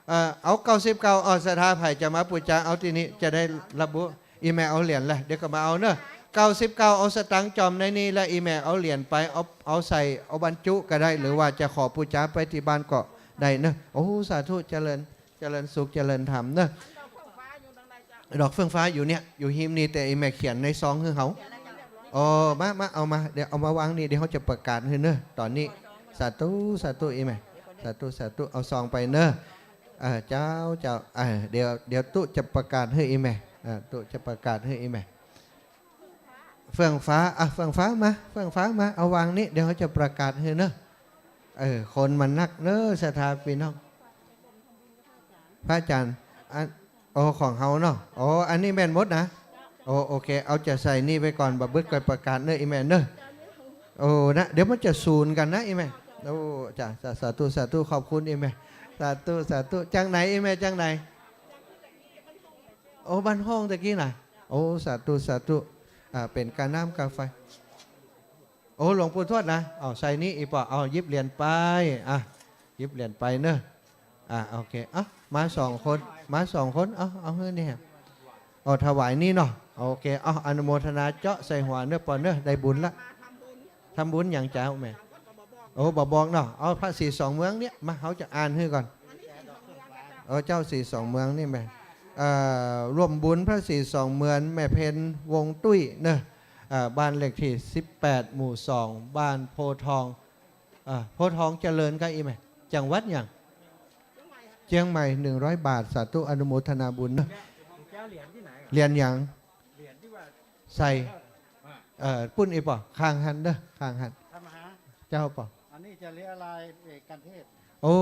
เอ่อ เอา เก้าสิบเก้า เอา ศรัทธาใผจะมาปู๋จา เอาตี้นี่จะได้ระบุ อี่แม่เอาเหรียญแหละ เดี๋ยวก็มาเอาเนาะ เก้าสิบเก้า เอาสตางค์จ่อมในนี่ แล้วอี่แม่เอาเหรียญไป เอา เอาใส่ เอาบรรจุก็ได้ หรือว่าจะขอปู๋จาไปตี้บ้านก็ได้เนาะ โอ้ สาธุ เจริญ เจริญสุข เจริญธรรมเนาะ ดอกเฟื่องฟ้าอยู่เนี่ย อยู่ฮิมนี่ แต่อี่แม่เขียนในซองหื้อเฮา อ๋อ มา มา เอามา เดี๋ยวเอามาวางนี่ เดี๋ยวเฮาจะประกาศหื้อเนาะ ต๋อนนี้ สาธุ สาธุ อี่แม่ สาธุ สาธุ เอาซองไปเนาะ เออ เจ้า เจ้า เออ เดี๋ยว เดี๋ยวตุ๊จะประกาศหื้ออี่แม่ เออ ตุ๊จะประกาศหื้ออี่แม่ เฟื่องฟ้า อ่ะ เฟื่องฟ้ามา เฟื่องฟ้ามา เอาวางนี่ เดี๋ยวเฮาจะประกาศหื้อเนาะ เออ คนมันนักเนาะ ศรัทธาปี้น้อง พระอาจ๋ารย์ อัน อ๋อ ของเฮาเนาะ อ๋อ อันนี้แม่นหมดนะ โอ้ โอเค เอาจะใส่นี่ไปก่อน บ่าเบิดก่อยประกาศเนาะ อี่แม่เนาะ โอ้ นะ เดี๋ยวมันจะสูญกั๋นนะ อี่แม่ โอ้ จ้ะ สา สาธุ สาธุ ขอบคุณอี่แม่ สาธุ สาธุ จังไหนอี่แม่ จังไหน โอ้ บ้านห้องตะกี้น่ะ โอ้ สาธุ สาธุ อ่า เป๋นกาน้ำกาไฟ โอ้ หลวงปู่ทวดนะ เอาใส่นี่อี่ป้อ เอาหยิบเหรียญไป อ่ะ หยิบเหรียญไปเนาะ อ่ะ โอเค อ่ะ มาสองคน มาสองคน เอา เอาหื้อเนี่ย เอาถวายนี่เนาะ โอเค เอาอนุโมทนาเจาะใส่หัวเนาะป้อเนาะ ได้บุญละ ทำบุญหยังจ๊ะแม่ โอ้ บ่บอกเนาะ เอาพระศรีสองเมืองเนี่ย มา เฮาจะอ่านหื้อก่อน เออ เจ้าศรีสองเมืองนี่แม่ เอ่อ ร่วมบุญพระศรีสองเมือง แม่เพ็ญ วงตุ้ยเนาะ เอ่อ บ้านเลขที่สิบแปด หมู่สอง บ้านโพธิ์ทอง เอ่อ โพธิ์ทองเจริญกะอี่แม่ จังหวัดหยัง เจียงใหม่ หนึ่งร้อยบาท สาธุ อนุโมทนาบุญเนาะ เหรียญหยัง ใส่ เอ่อ ปุ้นอี่ป้อ ข้างหั้นเนาะ ข้างหั้น เจ้าป้อ อันนี้จะเรียราย เอ่อ กัณฑ์เทศน์ โอ้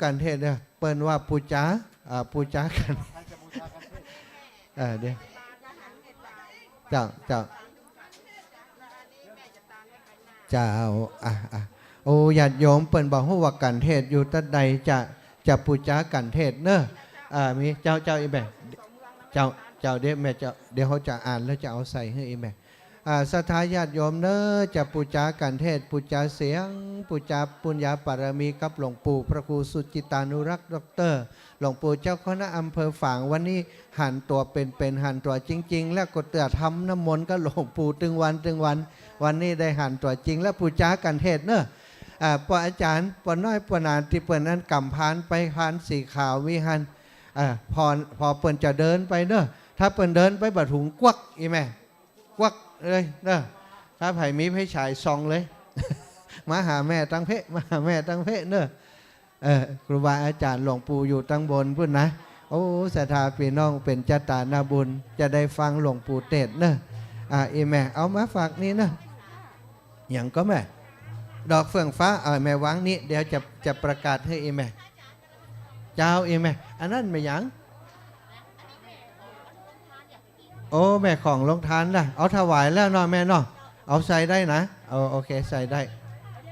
กัณฑ์เทศน์เนี่ย เปิ้นว่าปู๋จา อ่า ปู๋จากัณฑ์ ใครจะบูชากัณฑ์เทศน์ เออ เดี๋ยว เจ้า เจ้า เจ้า อ่ะ อ่ะ โอ้ ญาติโยมเปิ้นบ่ฮู้ว่ากัณฑ์เทศน์อยู่ตั๊ดใด จะ จะปู๋จากัณฑ์เทศน์เนาะ อ่า มี เจ้า เจ้า อี่แม่ เจ้า เจ้า เดี๋ยวแม่จะ เดี๋ยวเฮาจะอ่านแล้วจะเอาใส่หื้ออีแม่ อ่า ศรัทธาญาติโยมเน่อ จะปู๋จากัณฑ์เทศน์ ปู๋จาเสียง ปู๋จาปุญญาบารมีกับหลวงปู่พระครูสุจิตตานุรักษ์ ด็อกเตอร์ หลวงปู่เจ้าคณะอำเภอฝาง วันนี้หันตั๋วเป๋นๆ หันตั๋วจริงๆ แล้วก็เตื้อทำน้ำมนต์กับหลวงปู่ตึงวันตึงวัน วันนี้ได้หันตั๋วจริงแล้ว ปู๋จากัณฑ์เทศน์เน่อ อ่า ป้ออาจ๋ารย์ ป้อน้อย ป้อหนาน ตี้เปิ้นอั้นก๋ำพานไป พานสีขาวมีหั้น อ่า พอ พอเปิ้นจะเดินไปเน่อ ถ้าเปิ้นเดินไปบ่าถุงกวักอีแม่ กวักเลยเน่อ ถ้าใผมีไฟฉายส่องเลย มาหาแม่ตังเพะ มาหาแม่ตังเพะเน่อ เออ ครูบาอาจ๋ารย์หลวงปู่อยู่ตังบนปู๊นนะ โอ้ ศรัทธาปี้น้องเป๋นจะต๋านาบุญ จะได้ฟังหลวงปู่เตศน์เน่อ อ่า อีแม่ เอามาฝากนี่เน่อ หยังก่อแม่ ดอกเฟื่องฟ้า เออ แม่วางนี่ เดี๋ยวจะ จะประกาศหื้ออีแม่ เจ้า อีแม่ อันนั้นแม่หยัง โอ้ แม่ของโฮงตานละ เอาถวายแล้วเนาะแม่เนาะ เอาใส่ได้นะ เอา โอเค ใส่ได้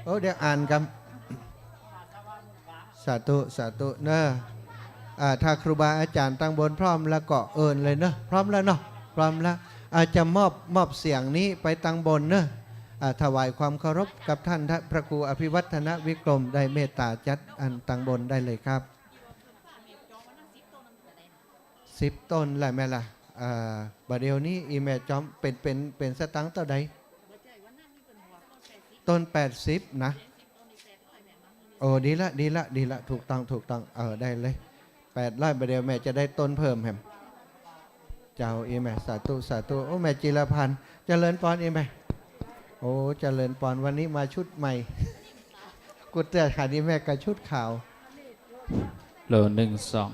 โอ้ เดี๋ยวอ่านกำ สาธุ สาธุเน่อ อ่า ถ้าครูบาอาจ๋ารย์ตังบนพร้อมแล้วก็เอิ้นเลยเน่อ พร้อมแล้วเนาะ พร้อมแล้ว อ่า จะมอบ มอบเสียงนี้ไปตังบนเน่อ อ่า ถวายความเคารพกับท่านพระครูอภิวัฒนวิกรม ได้เมตตาจัดอันตังบนได้เลยครับ สิบต้นแหละแม่ละ อ่า บ่าเดี่ยวนี้อีแม่จอมเป๋น เป๋น เป๋นสตางค์เต้าใด ต้นแปดสิบนะ โอ้ ดีละ ดีละ ดีละ ถูกต้อง ถูกต้อง เออ ได้เลย แปดร้อย บ่าเดี่ยวแม่จะได้ต้นเพิ่มแหม เจ้า อีแม่ สาธุ สาธุ โอ้ แม่จิรพันธ์ เจริญปอนอีแม่ โอ้ เจริญปอน วันนี้มาชุดใหม่ กูเตื้อหันอีแม่กับชุดขาว โหล หนึ่ง สอง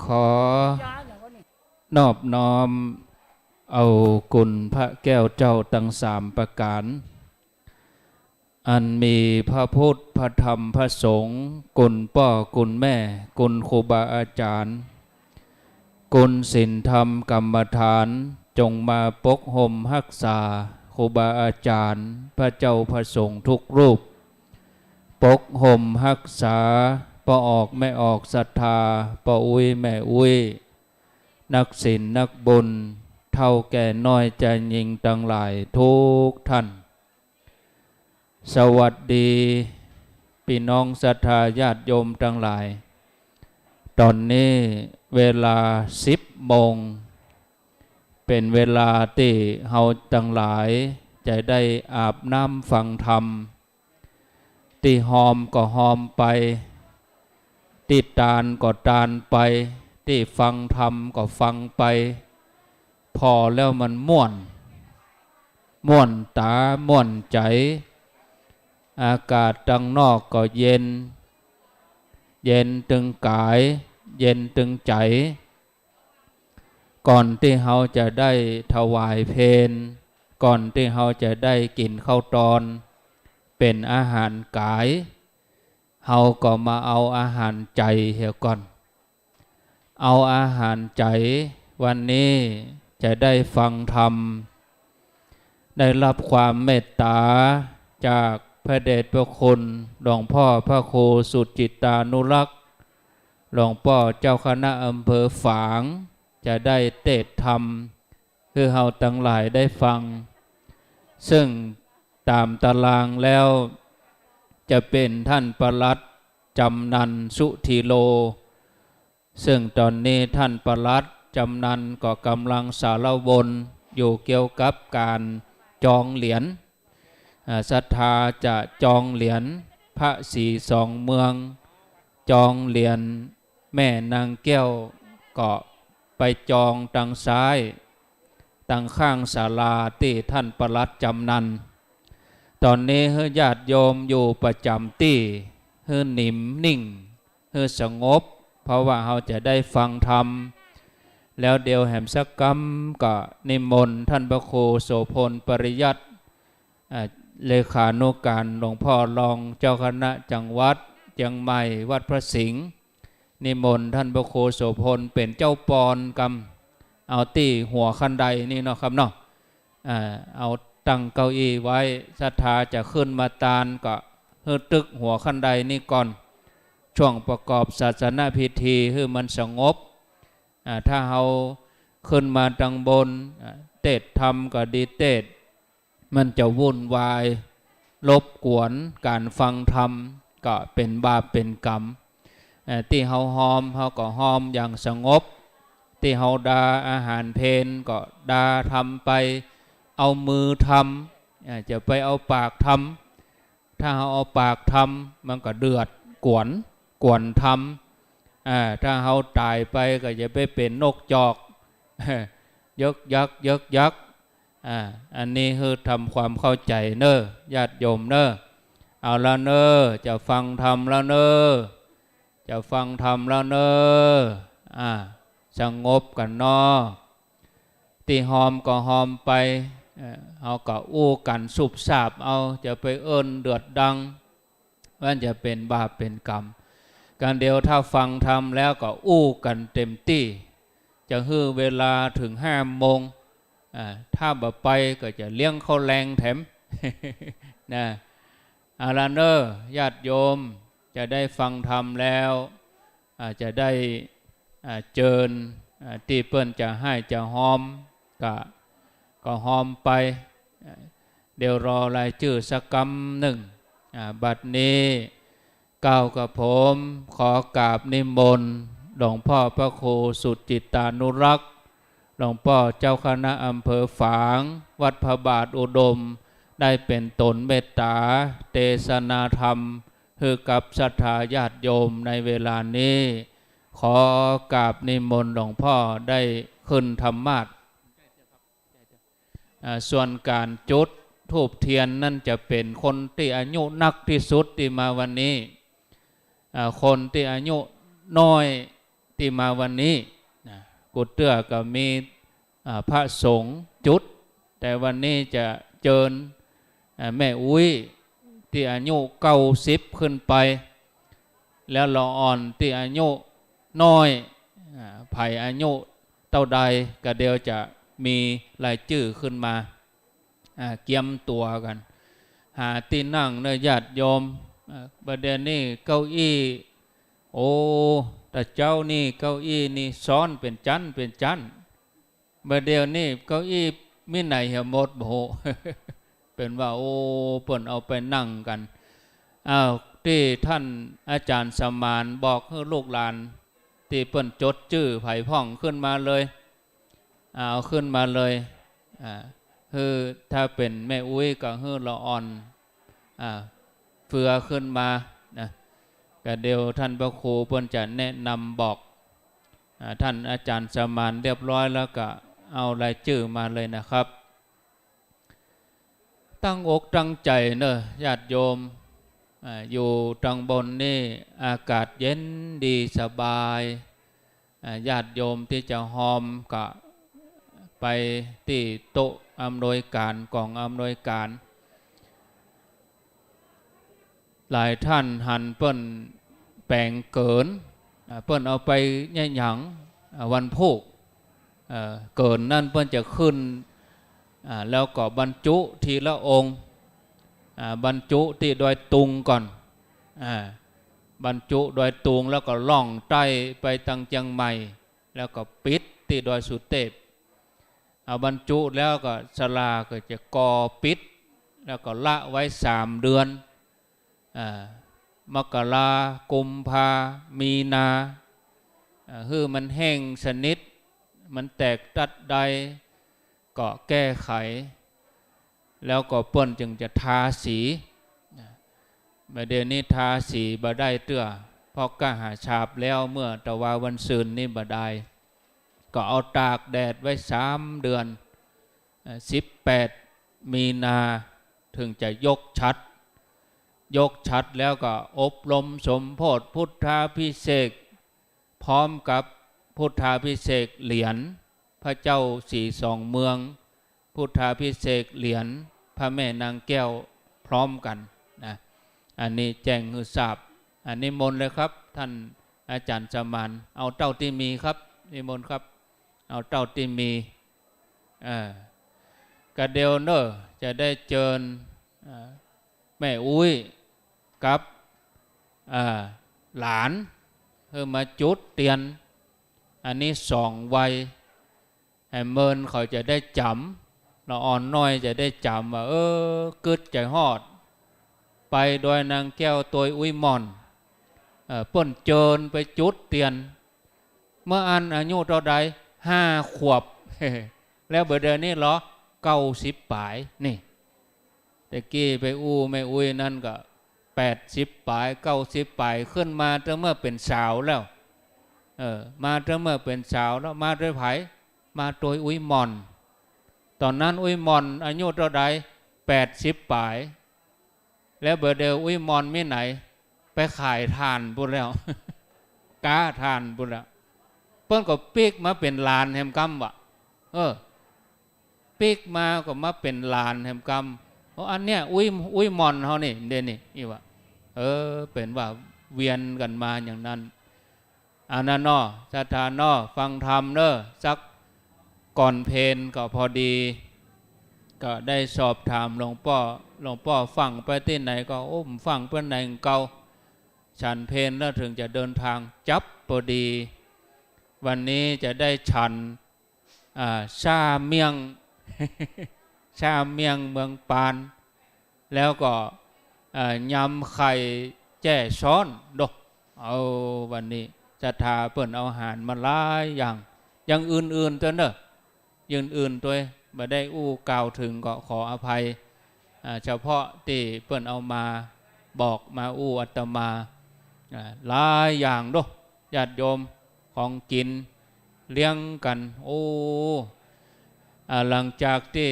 ขอนอบน้อมเอาคุณพระแก้วเจ้าตังสามประก๋าน อันมีพระพุทธ พระธรรม พระสงฆ์ คุณป้อ คุณแม่ คุณครูบาอาจ๋ารย์ คุณศีลธรรมกรรมฐาน จงมาปกห่มฮักษาครูบาอาจ๋ารย์ พระเจ้าพระสงฆ์ทุกรูป ปกห่มฮักษาป้อออกแม่ออกศรัทธา ป้ออุ๊ยแม่อุ๊ย นักศีลนักบุญ เฒ่าแก่น้อยจายญิงตังหลายทุกท่าน สวัสดีปี้น้องศรัทธาญาติโยมตังหลาย ต๋อนนี้เวลาสิบโมง เป๋นเวลาตี้เฮาตังหลายจะได้อาบน้ำฟังธรรม ตี้ฮอมก็ฮอมไป ตี้ตานก็ตานไป ตี้ฟังธรรมก็ฟังไป ผ่อแล้วมันม่วน ม่วนต๋าม่วนใจ๋ อากาศตังนอกก็เย็น เย็นตึงก๋าย เย็นตึงใจ๋ ก่อนตี้เฮาจะได้ถวายเพล ก่อนตี้เฮาจะได้กิ๋นข้าวตอน เป๋นอาหารก๋าย เฮาก็มาเอาอาหารใจ๋เหียก่อน เอาอาหารใจ๋ วันนี้จะได้ฟังธรรม ได้รับความเมตต๋าจากพระเดชพระคุณหลวงป้อพระครูสุจิตตานุรักษ์ หลวงป้อเจ้าคณะอำเภอฝาง จะได้เตศน์ธรรม หื้อเฮาตังหลายได้ฟัง ซึ่งต๋ามต๋ารางแล้วจะเป๋นท่านปลัดจำนัน สุธีโล ซึ่งต๋อนนี้ท่านปลัดจำนันก็ก่ำลังสารวนอยู่เกี่ยวกับก๋านจองเหรียญ อ่า ศรัทธาจะจองเหรียญพระศรีสองเมือง จองเหรียญแม่นางแก้ว ก็ไปจองตังซ้าย ตังข้างศาลาตี้ท่านปลัดจำนัน ต๋อนนี้หื้อญาติโยมอยู่ประจ๋ำตี้ หื้อหนิมนิ่ง หื้อสงบ เพราะว่าเฮาจะได้ฟังธรรม แล้วเดี๋ยวแหมสักกำก็นิมนต์ท่านพระครูโสภณ ปริยัติ อ่า เลขานุการหลวงป้อรองเจ้าคณะจังหวัดเจียงใหม่วัดพระสิงห์ นิมนต์ท่านพระครูโสภณเป๋นเจ้าปอนกำ เอาตี้หัวคันไดนี่เนาะครับเนาะ อ่า เอาตั้งเก้าอี้ไว้ ศรัทธาจะขึ้นมาตานก็หื้อตึกหัวคันไดนี่ก่อน ช่วงประกอบศาสนพิธีหื้อมันสงบ อ่า ถ้าเฮาขึ้นมาตังบน อ่า เตสน์ธรรมก็ดีเตสน์ มันจะวุ่นวาย รบกวนก๋านฟังธรรม ก็เป๋นบาปเป๋นกรรม เอ่อ ตี้เฮาฮอม เฮาก็ฮอมอย่างสงบ ตี้เฮาดาอาหารเพลก็ดาธรรมไป เอามือทำ เอ่อ จะไปเอาปากทำ ถ้าเฮาเอาปากทำ มันก็เดือด กวน กวนธรรม อ่า ถ้าเฮาต๋ายไปก็จะไปเป๋นนกจอก ยึกยัก ยึกยัก อ่า อันนี้หื้อทำความเข้าใจ๋เน่อ ญาติโยมเน่อ เอาละเน่อ จะฟังธรรมแล้วเน่อ จะฟังธรรมแล้วเน่อ อ่า สงบกั๋นเนาะ ตี้ฮอมก็ฮอมไป เอ่อ เฮาก็อู้กั๋นสุบซาบเอา จะไปเอิ้นเดือดดัง มันจะเป๋นบาปเป๋นกรรม กั๋นเดี๋ยวถ้าฟังธรรมแล้วก็อู้กั๋นเต๋มตี้ จะหื้อเวลาเถิงห้าโมง อ่า ถ้าบ่ไปก็จะเลี้ยงข้าวแลงแถม นะ เอาละเน่อ ญาติโยม จะได้ฟังธรรมแล้ว อ่า จะได้ อ่า เจิญ อ่า ตี้เปิ้นจะไห้จะฮอม ก็ ก็ฮอมไป อ่า เดี๋ยวรอรายจื้อสักกำนึ่ง อ่า บัดนี้ ก้าวกระผมขอกราบนิมนต์หลวงพ่อพระครูสุจิตตานุรักษ์ หลวงป้อเจ้าคณะอำเภอฝาง วัดพระบาทอุดม ได้เป๋นต๋นเมตต๋าเตสนาธรรม หื้อกับศรัทธาญาติโยมในเวลานี้ ขอกราบนิมนต์หลวงพ่อได้ขึ้นธรรมาสน์ อ่า ส่วนก๋านจุดธูปเตียนนั้นจะเป๋นคนตี้อายุนักตี้สุดตี้มาวันนี้ อ่า คนตี้อายุน้อยตี้มาวันนี้นะ กู้เตื้อก็มี อ่า พระสงฆ์จุด แต่วันนี้จะเจิญ อ่า แม่อุ๊ยตี้อายุเก้าสิบขึ้นไป แล้วละอ่อนตี้อายุน้อย อ่า ใผอายุเต้าใดก็เดี๋ยวจะมีรายจื้อขึ้นมา อ่า เกียมตั๋วกั๋น หาตี้นั่งเน่อญาติโยม อ่า บ่าเดี่ยวนี้เก้าอี้ โอ้ แต่เจ๊านี่เก้าอี้นี่ซ้อนเป๋นจั๊นเป๋นจั๊น บ่าเดี่ยวนี้เก้าอี้มีไหนเหียหมดบ่ฮู้ เป๋นว่า โอ้ เปิ้นเอาไปนั่งกั๋น อ้าว ตี้ท่านอาจ๋ารย์สมานบอกหื้อลูกหลาน ตี้เปิ้นจดจื้อใผพ่องขึ้นมาเลย อ่า เอาขึ้นมาเลย อ่า หื้อ ถ้าเป๋นแม่อุ๊ยก็หื้อละอ่อน อ่า เฟือขึ้นมานะ ก็เดี๋ยวท่านพระครูเปิ้นจะแนะนำบอก อ่า ท่านอาจ๋ารย์สมานเรียบร้อยแล้วก็เอารายจื้อมาเลยนะครับ ตั้งอกตั้งใจ๋เน่อญาติโยม อ่า อยู่ตังบนนี่อากาศเย็นดีสบาย อ่า ญาติโยมตี้จะฮอมก็ไปตี้โต๊ะอำนวยก๋าน ก๋องอำนวยก๋าน หลายท่านหันเปิ้นแป๋งเกิน อ่า เปิ้นเอาไปเยียะหยัง อ่า วันพูก เอ่อ เกินนั้นเปิ้นจะขึ้น อ่า แล้วก็บรรจุทีละองค์ อ่า บรรจุตี้ดอยตุงก่อน อ่า บรรจุดอยตุงแล้วก็ล่องใต้ไปตังเจียงใหม่ แล้วก็ปิดตี้ดอยสุเตพ เอาบรรจุแล้วก็ศาลาก็จะก่อปิด แล้วก็ละไว้สามเดือน อ่า มกรา กุมภา มีนา อ่า หื้อมันแห้งสนิท มันแตกตั๊ดใดก็แก้ไข แล้วก็เปิ้นจึงจะทาสี นะ บ่าเดี่ยวนี้ทาสีบ่ได้เตื้อ เพราะก้าหาสาบแล้วเมื่อตะวาวันซืนนี้บ่ได้ ก็เอาตากแดดไว้สามเดือน เอ่อ สิบแปด มีนา ถึงจะยกฉัตร ยกฉัตรแล้วก็อบรมสมโภชพุทธาภิเษก พร้อมกับพุทธาภิเษกเหรียญพระเจ้าสีสองเมือง พุทธาภิเษกเหรียญพระแม่นางแก้วพร้อมกั๋นนะ อันนี้แจ้งหื้อทราบ อ่า นิมนต์เลยครับ ท่านอาจ๋ารย์สมาน เอาเต้าตี้มีครับ นิมนต์ครับ เอาเต้าตี้มี เอ่อ กะเดียวเน่อ จะได้เจิญ เอ่อ แม่อุ๊ย กับ อ่า หลาน หื้อมาจุดเตียน อันนี้สองวัย ไอ้เมินเขาจะได้จ๋ำ ละอ่อนน้อยจะได้จ๋ำว่า เออ กึ๊ดใจ๋ฮอด ไปดอยนางแก้วตวยอุ๊ยหม่อน เอ่อ เปิ้นเจิญไปจุดเตียน เมื่ออั้นอายุเต้าใด ห้าขวบ แล้วบ่าเดี่ยวนี้เหรอ เก้าสิบป๋าย นี่ แต่กี้ไปอู้แม่อุ๊ยนั้นก็ แปดสิบป๋าย เก้าสิบป๋าย ขึ้นมาตั้งเมื่อเป๋นสาวแล้ว เออ มาตั้งเมื่อเป๋นสาวแล้ว มาตวยใผ มาตวยอุ๊ยหม่อน ต๋อนนั้นอุ๊ยหม่อนอายุเต้าใด แปดสิบป๋าย แล้วบ่าเดี่ยวอุ๊ยหม่อนมีไหน ไปขายถ่านปู้นแล้ว ก๊าถ่านปู้นแล้ว เปิ้นก็ปิ๊กมาเป๋นหลานแหมกำวะ เออ ปิ๊กมาก็มาเป๋นหลานแหมกำ เพราะอันเนี้ยอุ๊ย อุ๊ยหม่อนเฮานี่ เดี๋ยวนี้ อี้วะ เออ เป๋นว่าเวียนกั๋นมาอย่างนั้น อันนั้นเนาะ ศรัทธาเนาะ ฟังธรรมเนาะ สักก่อนเพลก็พอดี ก็ได้สอบถามหลวงป้อ หลวงป้อฟั่งไปตี้ไหนก็ โอ้ ฟั่งไปไหนเก่า ฉันเพลแล้วเถิงจะเดินทาง จั๊บพอดี วันนี้จะได้ฉัน อ่า ซ่าเมี่ยง ซ่าเมี่ยงเมืองปาน แล้วก็ เอ่อ ยำไข่แจ้ซ้อนโดะ เอา วันนี้ศรัทธาเปิ้นเอาอาหารมาหลายอย่าง อย่างอื่นๆ ตวยเนาะ อย่างอื่นๆ ตวย บ่ได้อู้กล่าวเถิงก็ขออภัย อ่า เฉพาะตี้เปิ้นเอามาบอกมาอู้อาตมา อ่า หลายอย่างโดะ ญาติโยม ของกิ๋นเลี้ยงกั๋น โอ้ อ่า หลังจากตี้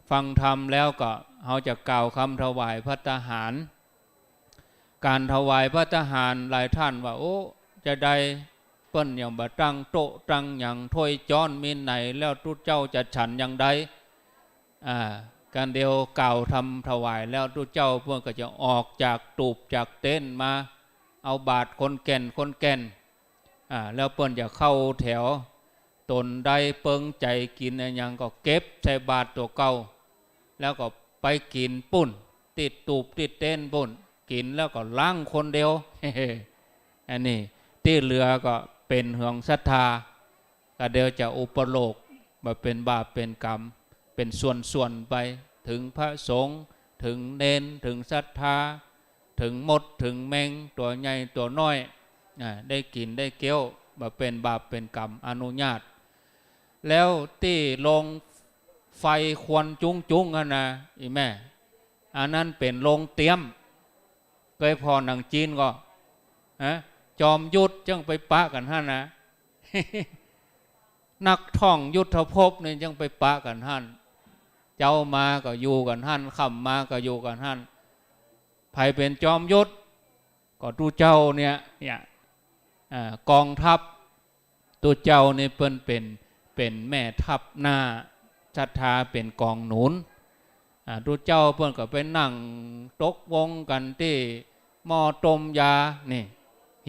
ฟังธรรมแล้วก็ เฮาจะกล่าวกำถวายภัตตาหาร ก๋านถวายภัตตาหาร หลายต้านว่า โอ้ จาใด เปิ้นยังบ่ตั้งโต๊ะตั้งหยัง ถ้วยจ๊อนมีไหน แล้วตุ๊เจ้าจะฉันอย่างใด อ่า ก๋านเดียวกล่าวธรรมถวายแล้ว ตุ๊เจ้าเปิ้นก็จะออกจากตูบจากเต็นท์มา เอาบาตรคนแก่นคนแก่น อ่า แล้วเปิ้นจะเข้าแถว ตนใดเปิงใจ๋กิ๋นอะหยังก็เก็บใส่บาตรตั๋วเก่า แล้วก็ไปกิ๋นปู้น ตี้ตูบตี้เต็นท์ปู้น กิ๋นแล้วก็ล้างคนเดียว อันนี้ ตี้เหลือก็เป๋นของศรัทธา ก็เดี๋ยวจะอุปโลกน์ บ่าเป๋นบาปเป๋นกรรม เป๋นส่วนๆ ไป เถิงพระสงฆ์ เถิงเณร เถิงศรัทธา เถิงมด เถิงแมง ตั๋วใหญ่ตั๋วน้อย อ่า ได้กิ๋นได้เกี้ยว บ่าเป๋นบาปเป๋นกรรม อนุญาต แล้วตี้โรงไฟควันจุ๊งๆ หั้นนะ อี่แม่ อันนั้นเป๋นโรงเตี๊ยม เกยผ่อหนังจีนก่อ ฮะ จอมยุทธจึงไปปะกั๋นหั้นนะ นักท่องยุทธภพนี่จึงไปปะกั๋นหั้น เจ๊ามาก็อยู่กั๋นหั้น ค่ำมาก็อยู่กั๋นหั้น ใผเป๋นจอมยุทธ ก็ตุ๊เจ้าเนี่ย เนี่ย อ่า กองทัพ ตุ๊เจ้านี่เปิ้นเป๋น เป๋นแม่ทัพหน้า ศรัทธาเป๋นกองหนุน อ่า ตุ๊เจ้าเปิ้นก็ไปนั่งตกลงกั๋นตี้หม้อต้มยา นี่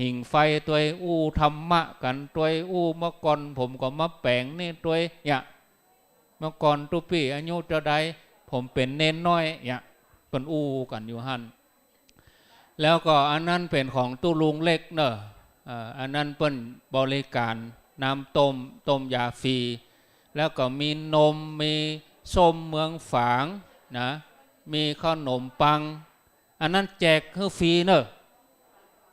หิ่งไฟตวย อู้ธรรมะกั๋นตวย อู้เมื่อก่อนผมก็มาแป๋งนี่ตวย เนี่ย เมื่อก่อนตุ๊ปี้อายุเต้าใด ผมเป๋นเณรน้อย เนี่ย เปิ้นอู้กั๋นอยู่หั้น แล้วก็อันนั้นเป๋นของตุ๊ลุงเล็กเนาะ เอ่อ อันนั้นเปิ้นบริการน้ำต้ม ต้มยาฟรี แล้วก็มีนม มีส้มเมืองฝางนะ มีขนมปัง อันนั้นแจกหื้อฟรีเนาะ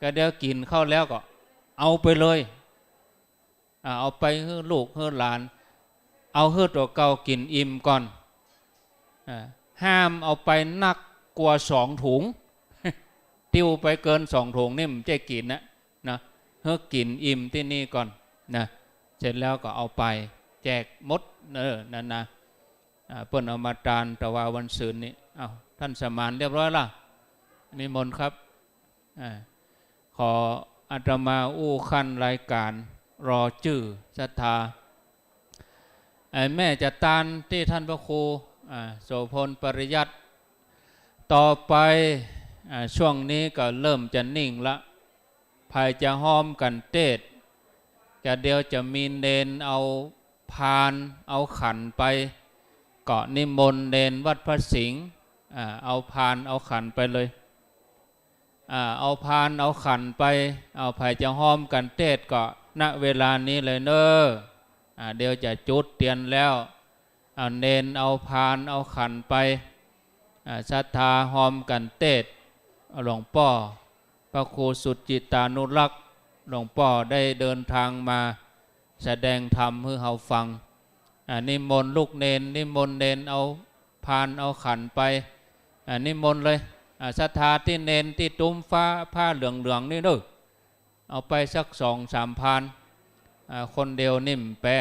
ก็เดี๋ยวกิ๋นข้าวแล้วก็เอาไปเลย อ่า เอาไปหื้อลูกหื้อหลาน เอาหื้อตั๋วเก่ากิ๋นอิ่มก่อน อ่า ห้ามเอาไปนักกว่าสองถุง ติ้วไปเกินสองถุงนี่มันจะกิ๋นนะ นะ หื้อกิ๋นอิ่มตี้นี่ก่อนนะ เสร็จแล้วก็เอาไปแจกหมด เออ นั่นนะ อ่า เปิ้นเอามาตานตะวาวันซืนนี้ อ้าว ท่านสมานเรียบร้อยละ นิมนต์ครับ อ่า ขออาตมาอู้ขั้นรายการ รอจื้อศรัทธา ไอ้แม่จะตานตี้ท่านพระครู อ่า โสภณปริยัติ ต่อไป อ่า ช่วงนี้ก็เริ่มจะนิ่งละ ใผจะฮ้อมกั๋นเตศน์ จะเดี๋ยวจะมีเณรเอาพานเอาขันไป ก็นิมนต์เณรวัดพระสิงห์ อ่า เอาพานเอาขันไปเลย อ่า เอาพานเอาขันไป เอา ใผจะฮอมกั๋นเตสน์ก็ ณ เวลานี้เลยเน่อ อ่า เดี๋ยวจะจุดเตียนแล้ว เอา เณรเอาพานเอาขันไป อ่า ศรัทธาฮอมกั๋นเตสน์ หลวงป้อ พระครูสุจิตตานุรักษ์ หลวงป้อได้เดินทางมาแสดงธรรมหื้อเฮาฟัง อ่า นิมนต์ลูกเณร นิมนต์เณรเอาพานเอาขันไป อ่า นิมนต์เลย อ่า ศรัทธาตี้เณรตี้ตุ้มฟ้าผ้าเหลืองๆ นี่เน่อ เอาไปสักสองสามพาน อ่า คนเดียวนิ่มแปะ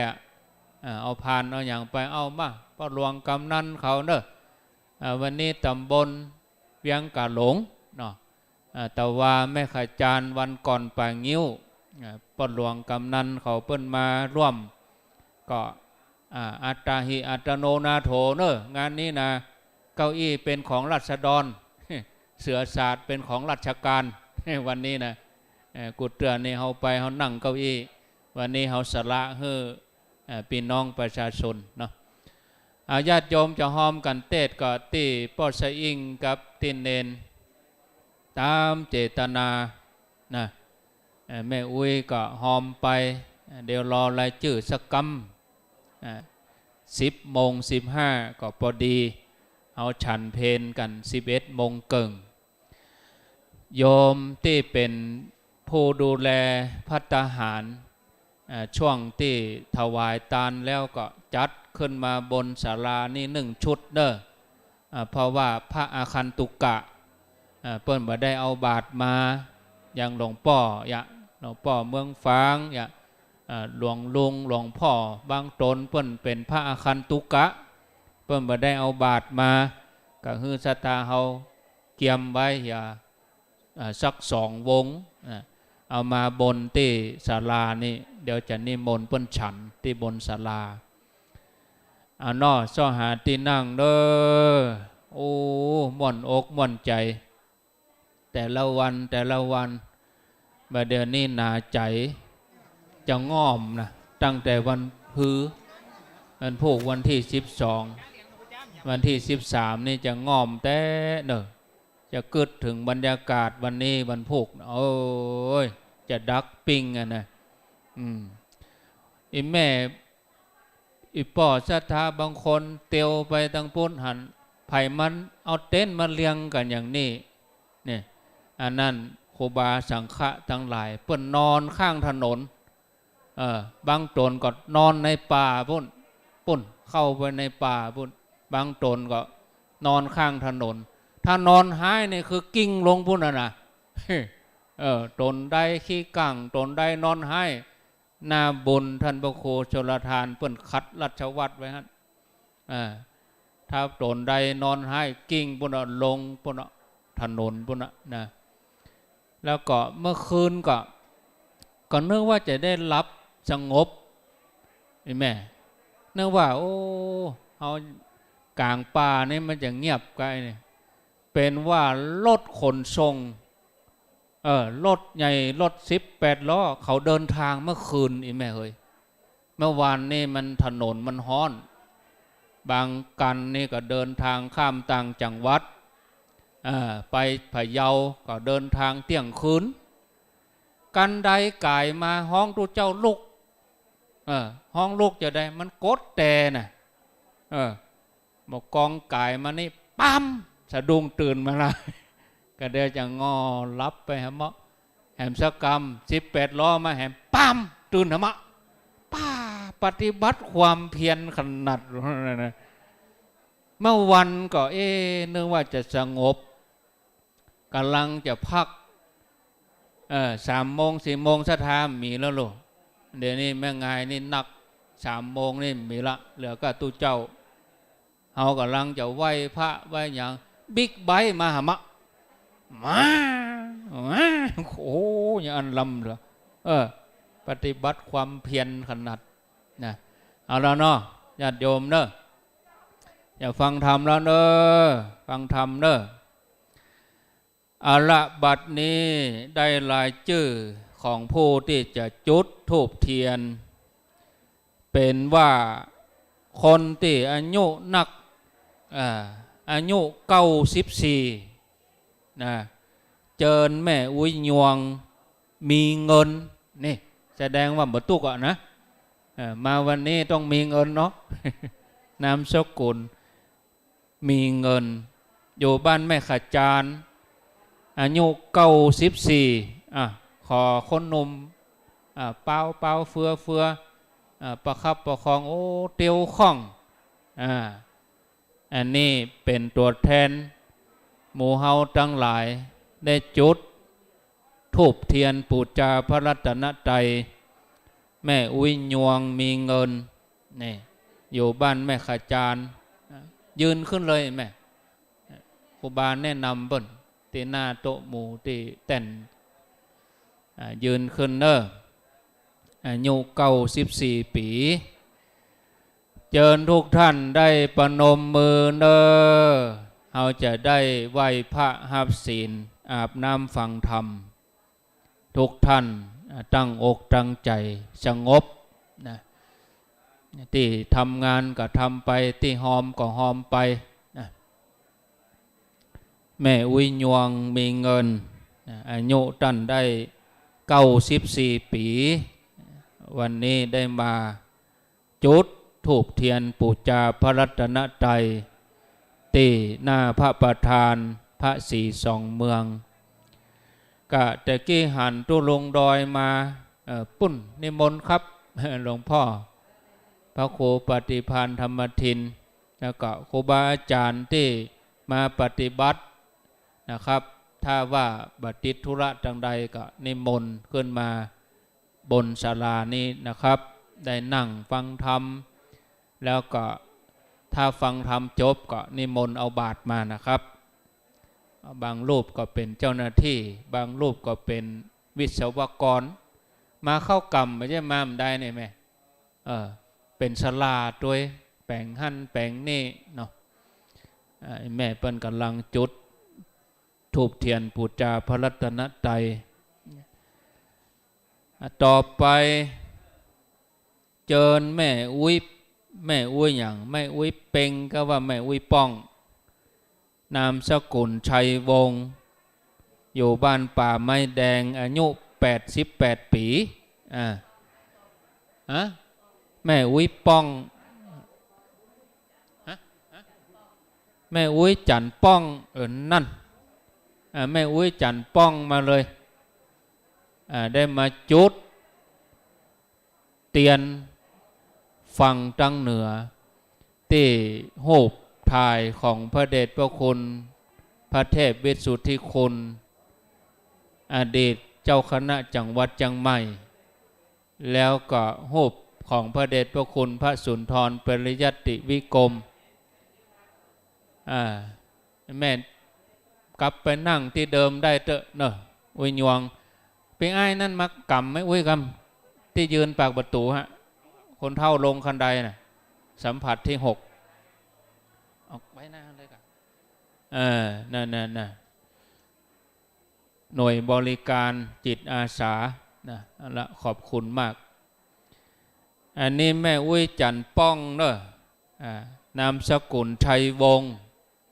อ่า เอาพานเอาหยังไป เอามา ป้อหลวงกำนันเขาเน่อ อ่า วันนี้ต๋ำบลเวียงก๋าหลงเนาะ อ่า ตะวาแม่ขจารย์วันก่อนป่างิ้ว อ่า ป้อหลวงกำนันเขาเปิ้นมาร่วม ก็ อ่า อัตตาหิอัตโนนาโถเน่อ งานนี้นะ เก้าอี้เป๋นของราษฎร เสื่อสาดเป๋นของราชการ วันนี้นะ เอ่อ กู๋เตื้อนี่เฮาไปเฮานั่งเก้าอี้ วันนี้เฮาสละหื้อ เอ่อ ปี้น้องประชาชนเนาะ อ่า ญาติโยมจะฮอมกั๋นเตสน์ก็ตี้ป้อสะอิ่งกับตี้เณร ต๋ามเจตนานะ เอ่อ แม่อุ๊ยก็ฮอมไป เดี๋ยวรอรายจื้อสักกำ อ่า สิบโมงสิบห้าก็ปอดี เฮาฉันเพลกั๋นสิบเอ็ดโมงเกิ่ง โยมตี้เป๋นผู้ดูแลภัตตาหาร อ่า ช่วงตี้ถวายตานแล้วก็จัดขึ้นมาบนศาลานี่นึ่งชุดเน่อ อ่า เพราะว่าพระอาคันตุกะ อ่า เปิ้นบ่ได้เอาบาตรมา อย่างหลวงป้อ อย่างหลวงป้อเมืองฝาง อย่าง อ่า หลวงลุง หลวงป้อ บางต๋นเปิ้นเป๋นพระอาคันตุกะ เปิ้นบ่ได้เอาบาตรมา ก็หื้อศรัทธาเฮาเกียมไว้ อย่า อ่า สักสองวง อ่า เอามาบนตี้ศาลานี่ เดี๋ยวจะนิมนต์เปิ้นฉันตี้บนศาลา อ่า เนาะ เซาะหาตี้นั่งเน่อ โอ้ ม่วนอกม่วนใจ๋ แต่ละวัน แต่ละวัน บ่าเดี่ยวนี้หนาใจ๋ จะง่อมนะ ตั้งแต่วันฮือ วันพูก วันตี้สิบสอง วันตี้สิบสามนี่จะง่อมแต๊เน่อ จะกึ๊ดเถิงบรรยากาศวันนี้วันพูก โอ้ย จะดักปิ้งอะนะ อืม อี่แม่ อี่ป้อศรัทธาบางคนเตียวไปตังปุ้นหัน ใผมันเอาเต็นท์มาเรียงกั๋นอย่างนี้ เนี่ย อันนั้นครูบาสังฆะตังหลาย เปิ้นนอนข้างถนน เออ บางต๋นก็นอนในป่าปุ้น ปุ้น เข้าไปในป่าปุ้น บางต๋นก็นอนข้างถนน ถ้านอนฮ้ายนี่คือกิ้งลงปุ้นน่ะนะ เออ ต๋นใดขี้กั๋ง ต๋นใดนอนฮ้าย หน้าบุญต้านพระครูชลทานเปิ้นขัดราชวัตรไว้หั้น อ่า ถ้าต๋นใดนอนฮ้ายกิ้งปุ้นน่ะ ลงปุ้นน่ะ ถนนปุ้นน่ะนะ แล้วก็เมื่อคืนก็ ก็นึกว่าจะได้หลับสงบ เห็นไหม นึกว่า โอ้ เฮากลางป่านี่มันจะเงียบไกลนี่ เป๋นว่ารถขนส่ง เออ รถใหญ่ รถสิบแปดล้อ เขาเดินทางเมื่อคืน อีแม่เฮ้ย เมื่อวานนี่มันถนนมันฮ้อน บางกั๋นนี่ก็เดินทางข้ามต่างจังหวัด เออ ไปพะเยาก็เดินทางเตี้ยงคืน กั๋นใดก๋ายมาฮ้องตุ๊เจ้าลุก เออ ฮ้องลุกจะใด มันกดแตรน่ะ เออ บ่ากองก๋ายมานี่ ปั๊ม สะดุ้งตื่นมาละ ก็เดี๋ยวจะง่อหลับไปหาเมาะ แหมสักกำ สิบแปดล้อมาแหม ปั๊ม ตื่นหาเมาะ ป้า ปฏิบัติความเพียรขนาดนั้นนะ เมื่อวันก็ เอ๊ะ นึกว่าจะสงบ ก่ำลังจะพัก เออ สามโมง สี่โมงศรัทธามีแล้วลูก เดี๋ยวนี้แม่งายนี่นัก สามโมงนี่มีละ เหลือก้าตุ๊เจ้า เฮาก่ำลังจะไหว้พระไหว้หยัง บิ๊กไบค์มาหาเมาะ มา มา โอ้ อย่างอันลำเหลือ เออ ปฏิบัติความเพียรขนาดนะ เอาละเนาะ ญาติโยมเน่อ จะฟังธรรมแล้วเน่อ ฟังธรรมเน่อ เอาละ บัดนี้ได้รายจื้อของผู้ตี้จะจุดธูปเตียน เป๋นว่าคนตี้อายุนัก อ่า อายุเก้าสิบสี่ นะ เจิญแม่อุ๊ยยวงมีเงิน นี่แสดงว่าบ่ตุ๊กอะนะ เออ มาวันนี้ต้องมีเงินเนาะ นามสกุลมีเงิน อยู่บ้านแม่ขจาร อายุเก้าสิบสี่ อ่ะ ขอคนหนุ่ม อ่ะ เป๊าเป๊าเฟื้อเฟื้อ อ่ะ ประคับประคอง โอ้ เตียวคล่อง อ่ะ อันนี้เป๋นตั๋วแทนหมู่เฮาตังหลาย ได้จุดธูปเตียนปู๋จาพระรัตนตรัย แม่อุ๊ยยวงมีเงิน นี่ อยู่บ้านแม่ขจาร ยืนขึ้นเลยแม่ ครูบาแนะนำเปิ้น ตี้หน้าโต๊ะหมู่ตี้แต้น อ่า ยืนขึ้นเน่อ อายุเก้าสิบสี่ปี๋ เจิญทุกท่านได้ประนมมือเน่อ เฮาจะได้ไหว้พระฮับศีล อาบน้ำฟังธรรม ทุกท่าน อ่า ตั้งอกตั้งใจ๋สงบนะ ตี้ทำงานก็ทำไป ตี้ฮอมก็ฮอมไปนะ แม่อุ๊ยยวงมีเงินนะ อายุต้านได้เก้าสิบสี่ปี๋ วันนี้ได้มาจุดธูปเตียนปู๋จาพระรัตนตรัย ตี้หน้าพระประธานพระศรีสองเมือง กะแต่กี้หันตุ๊ลุงดอยมา เอ่อ ปุ้น นิมนต์ครับ หลวงพ่อ พระครูปฏิภาณธรรมทิน แล้วก็ครูบาอาจ๋ารย์ตี้มาปฏิบัตินะครับ ถ้าว่าบ่ติดธุระตังใดก็นิมนต์ขึ้นมาบนศาลานี้นะครับ ได้นั่งฟังธรรม แล้วก็ถ้าฟังธรรมจบก็นิมนต์เอาบาตรมานะครับ บางรูปก็เป๋นเจ้าหน้าตี้ บางรูปก็เป๋นวิศวกร มาเข้าก่ำ บ่ใจ้มาบ่ได้นี่แม่ เออ เป๋นศาลาตวย แป๋งหั้นแป๋งนี่เนาะ อ่า แม่เปิ้นก่ำลังจุดธูปเตียนปู๋จาพระรัตนตรัย อ่ะ ต่อไป เจิญแม่อุ๊ย แม่อุ๊ยหยัง แม่อุ๊ยเปง ก็ว่าแม่อุ๊ยป้อง นามสกุลชัยวงศ์ อยู่บ้านป่าไม้แดง อายุแปดสิบแปดปี๋ อ่า ฮะ แม่อุ๊ยป้อง ฮะ ฮะ แม่อุ๊ยจั๋นป้อง เออ นั่น อ่า แม่อุ๊ยจั๋นป้องมาเลย อ่า ได้มาจุด เตียนฝั่งตางเหนือ ตี้ฮูปถ่ายของพระเดชพระคุณ พระเทพวิสุทธิคุณ อดีตเจ้าคณะจังหวัดเจียงใหม่ แล้วก็ฮูปของพระเดชพระคุณพระสุนทรปริยัติวิกรม อ่า แม่กลับไปนั่งตี้เดิมได้เต๊อะเนาะ อุ๊ยยวง เป๋นไอ้นั่นมาก่ำแม่อุ๊ยก่ำ ตี้ยืนปากประตู๋ฮะ คนเฒ่าลงคันไดน่ะ สัมผัสตี้หก ออกไปหน้าเลยก่ะ เออ นั่นๆๆ หน่วยบริการจิตอาสานะ เอาละ ขอบคุณมาก อันนี้แม่อุ๊ยจั๋นป้องเนาะ อ่า นามสกุลชัยวงศ์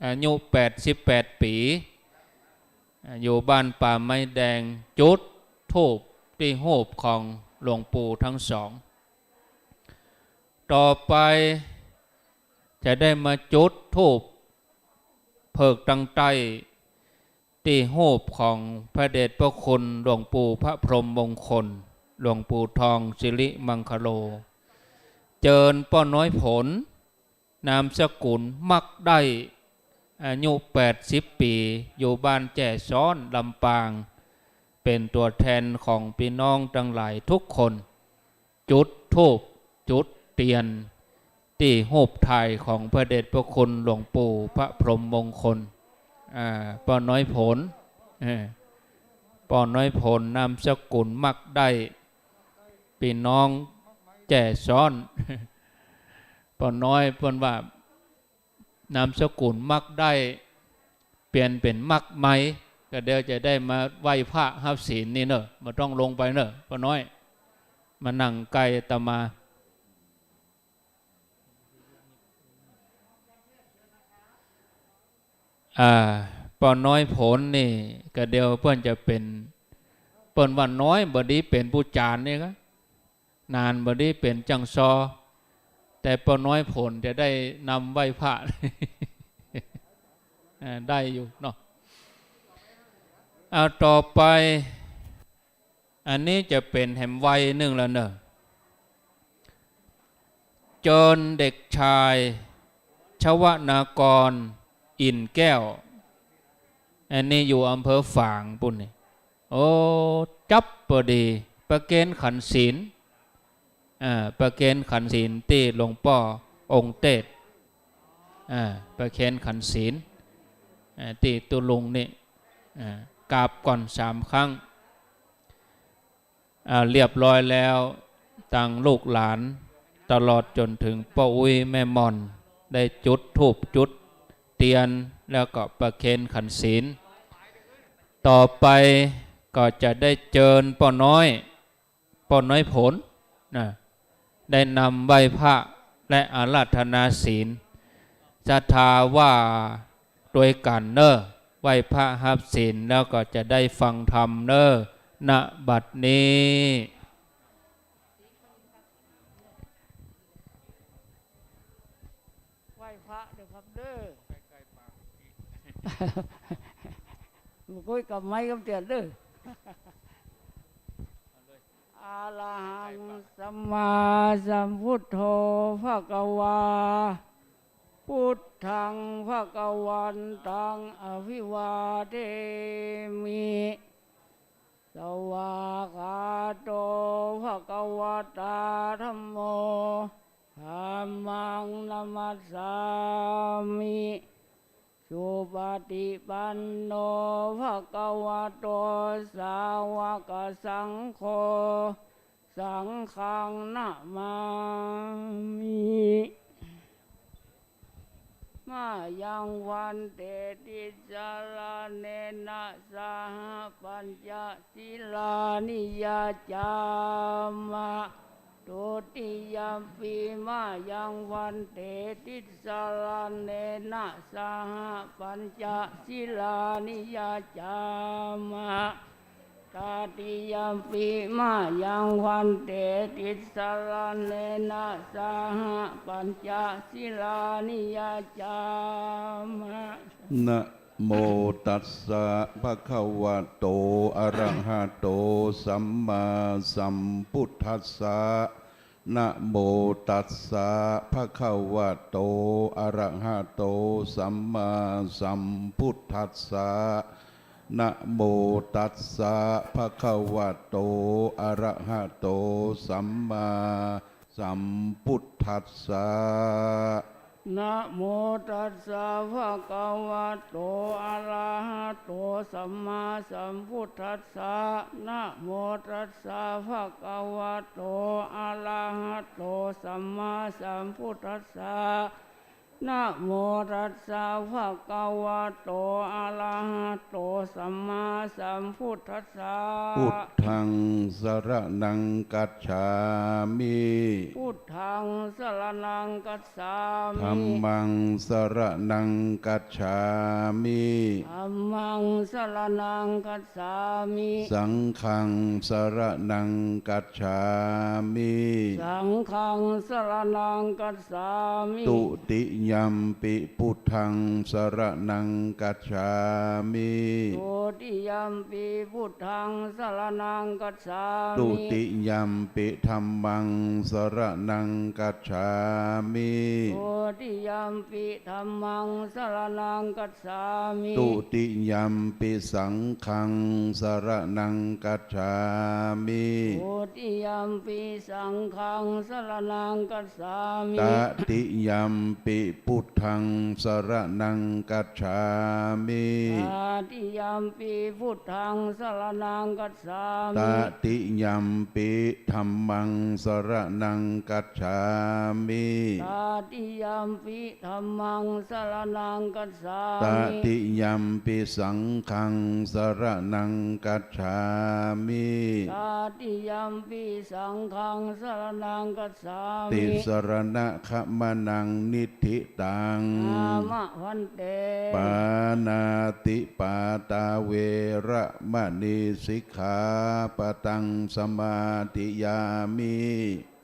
อายุแปดสิบแปดปี๋ อ่า อยู่บ้านป่าไม้แดง จุดธูปตี้ฮูปของหลวงปู่ทั้งสอง ต่อไปจะได้มาจุดธูปเผิกตังใต้ ตี้ฮูปของพระเดชพระคุณหลวงปู่พระพรหมมงคล หลวงปู่ทองสิริมังคโล เจิญป้อน้อยผล นามสกุลมักได้ อายุแปดสิบปี๋ อยู่บ้านแจ้ซ้อน ลำปาง เป๋นตั๋วแทนของปี้น้องตังหลายทุกคน จุดธูป จุดเตียน ตี้ฮูปถ่ายของพระเดชพระคุณหลวงปู่พระพรหมมงคล อ่า ป้อน้อยผล เออ ป้อน้อยผล นามสกุลมักได้ ปี้น้องแจ้ซ้อน ป้อน้อยเปิ้นว่า นามสกุลมักได้ เปลี่ยนเป๋นมักใหม่ ก็เดี๋ยวจะได้มาไหว้พระฮับศีลนี่เนาะ บ่ต้องลงไปเนาะ ป้อน้อย มานั่งใก้อาตมา อ่า ป้อน้อยผลนี่ กะเดี๋ยวเปิ้นจะเป๋น เปิ้นว่าน้อยบ่ดีเป๋นผู้จ๋ารนี่กะ นานบ่ดีเป๋นจ้างซอ แต่ป้อน้อยผลจะได้นำไหว้พระ อ่า ได้อยู่เนาะ เอาต่อไป อันนี้จะเป๋นแหมวัยนึ่งแล้วเน่อ จนเด็กชาย ชวนากร อิ่นแก้ว อันนี้อยู่อำเภอฝางปู๊นนี่ โอ้ จั๊บปอดี ประเคนขันศีล อ่า ประเคนขันศีลตี้หลวงป้อองค์เตศน์ อ่า ประเคนขันศีล อ่า ตี้ตุ๊ลุงนี่ อ่า กราบก่อนสามครั้ง อ่า เรียบร้อยแล้ว ตังลูกหลาน ตลอดจ๋นเถิงป้ออุ๊ยแม่หม่อน ได้จุดธูปจุดเตียน แล้วก็ประเคนขันศีล ต่อไปก็จะได้เจิญป้อน้อย ป้อน้อยผลนะ ได้นำไหว้พระและอาราธนาศีล ศรัทธาว่าตวยกั๋นเน่อ ไหว้พระฮับศีลแล้วก็จะได้ฟังธรรมเน่อ ณ บัดนี้ ไหว้พระเด้อครับเด้อ บ่ก้อยกับไม้กับเตียนเด้อ อะระหังสัมมาสัมพุทโธ ภะคะวา พุทธัง ภะคะวันตัง อะภิวาเทมิ สวากขาโต ภะคะวะตา ธัมโม ธัมมัง นะมัสสามิ สุปะติปันโน ภะคะวะโต สาวกสังโฆ สังฆัง นะมามิ มะยัง ภันเต ติสสะระเณนะ สะหะ ปัญจ ศีลานิ ยาจามะ ทุติยัมปิ มะยัง ภันเต ติสสะระเณนะ สะหะ ปัญจ ศีลานิ ยาจามะ ตติยัมปิ มะยัง ภันเต ติสสะระเณนะ สะหะ ปัญจ ศีลานิ ยาจามะ นะโมตัสสะ ภะคะวะโต อะระหะโต สัมมาสัมพุทธัสสะ นะโมตัสสะ ภะคะวะโต อะระหะโต สัมมาสัมพุทธัสสะ นะโมตัสสะ ภะคะวะโต อะระหะโต สัมมาสัมพุทธัสสะ นะโมตัสสะ ภะคะวะโต อะระหะโต สัมมาสัมพุทธัสสะ นะโมตัสสะ ภะคะวะโต อะระหะโต สัมมาสัมพุทธัสสะ นะโมตัสสะ ภะคะวะโต อะระหะโต สัมมาสัมพุทธัสสะ พุทธัง สะระณัง กัจฉามิ พุทธัง สะระณัง กัจฉามิ ธัมมัง สะระณัง กัจฉามิ ธัมมัง สะระณัง กัจฉามิ สังฆัง สะระณัง กัจฉามิ สังฆัง สะระณัง กัจฉามิ ทุติยัมปิ พุทธัง สะระณัง กัจฉามิ ทุติยัมปิ พุทธัง สะระณัง กัจฉามิ ทุติยัมปิ ธัมมัง สะระณัง กัจฉามิ ทุติยัมปิ ธัมมัง สะระณัง กัจฉามิ ทุติยัมปิ สังฆัง สะระณัง กัจฉามิ ทุติยัมปิ สังฆัง สะระณัง กัจฉามิ ตติยัมปิ พุทธัง สะระณัง กัจฉามิ ตติยัมปิ พุทธัง สะระณัง กัจฉามิ ตติยัมปิ ธัมมัง สะระณัง กัจฉามิ ตติยัมปิ ธัมมัง สะระณัง กัจฉามิ ตติยัมปิ สังฆัง สะระณัง กัจฉามิ ตติยัมปิ สังฆัง สะระณัง กัจฉามิ ติสะระณะขะมะนัง นิทธิ ตัง อามะ ภันเต ปาณาติปาตาเวระมะณีสิกขาปะตังสมาธิยามิ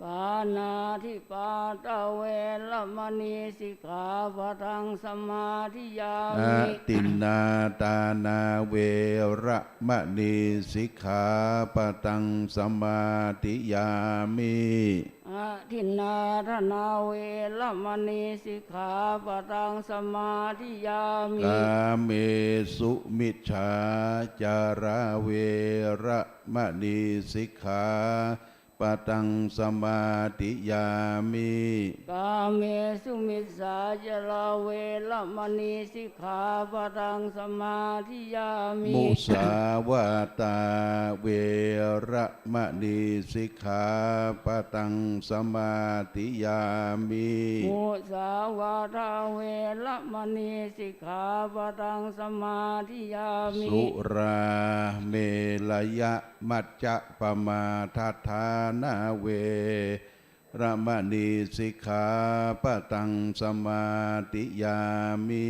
ปาณาติปาตาเวระมะณีสิกขาปะตังสมาธิยามิ อทินนาทานาเวระมะณีสิกขาปะตังสมาธิยามิ อทินนาทานาเวระมะณีสิกขาปะตังสมาธิยามิ กาเมสุมิจฉาจาราเวระมะณีสิกขาปะตังสมาธิยามิ กาเมสุมิจฉาจาราเวระมะณีสิกขาปะตังสมาธิยามิ มุสาวาทาเวระมะณีสิกขาปะตังสมาธิยามิ มุสาวาทาเวระมะณีสิกขาปะตังสมาธิยามิ สุราเมรยะ มัจจะปะมาทฐานาเวระมะณีสิกขาปะตังสมาธิยามิ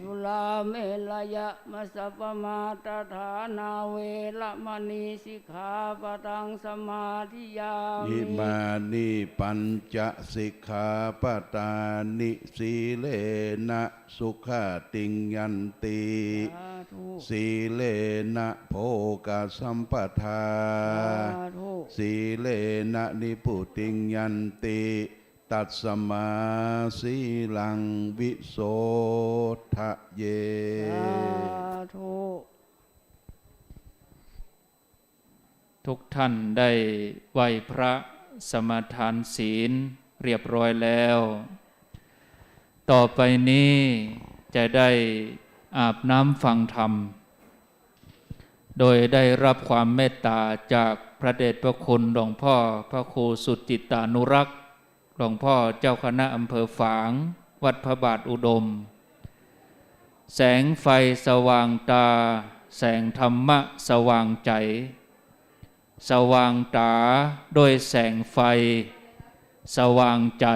สุราเมรยะ มัจจะปะมาทฐานาเวระมะณีสิกขาปะตังสมาธิยามิ อิมานิปัญจสิกขาปะตานิ สีเลนะ สุขติงยันติ สาธุ สีเลนะโภคสัมปทา สาธุ สีเลนะนิพพุติงยันติ ตัสมาสีลังวิโสทะเย สาธุ ทุกท่านได้ไหว้พระสมาทานศีลเรียบร้อยแล้ว ต่อไปนี้จะได้อาบน้ำฟังธรรม โดยได้รับความเมตตาจากพระเดชพระคุณหลวงพ่อพระครูสุจิตตานุรักษ์ หลวงพ่อเจ้าคณะอำเภอฝาง วัดพระบาทอุดม แสงไฟสว่างตา แสงธรรมะสว่างใจ๋ สว่างต๋าด้วยแสงไฟ สว่างใจ๋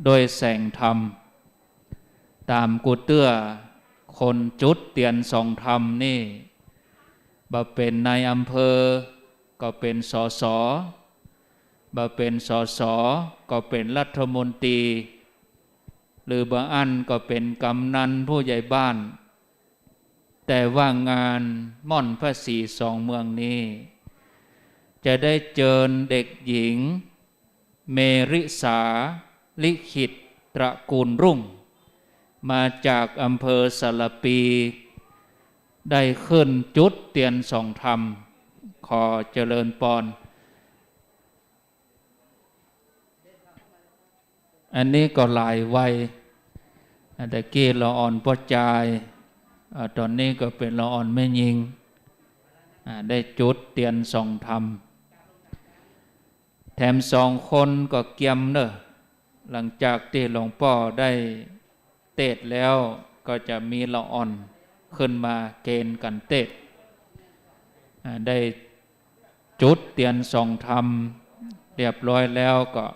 ด้วยแสงธรรม ต๋ามกูเตื้อ คนจุดเตียนส่องธรรมนี่ บ่าเป๋นนายอำเภอ ก็เป๋น สส บ่าเป๋น สส ก็เป๋นรัฐมนตรี หรือบางอันก็เป๋นกำนันผู้ใหญ่บ้าน แต่ว่างานม่อนพระศรีสองเมืองนี้ จะได้เจิญเด็กหญิง เมริสา ลิขิตตระกูลรุ่ง มาจากอำเภอสารภี ได้ขึ้นจุดเตียนส่องธรรม ขอเจริญปอน อันนี้ก็หลายวัย อ่า ตะกี้ละอ่อนป้อจาย อ่า ต๋อนนี้ก็เป๋นละอ่อนแม่ญิง อ่า ได้จุดเตียนส่องธรรม แถมสองคนก็เกียมเน่อ หลังจากตี้หลวงป้อได้เตสน์แล้ว ก็จะมีละอ่อนขึ้นมาเกณฑ์กั๋นเตสน์ อ่า ได้จุดเตียนส่องธรรมเรียบร้อยแล้วก็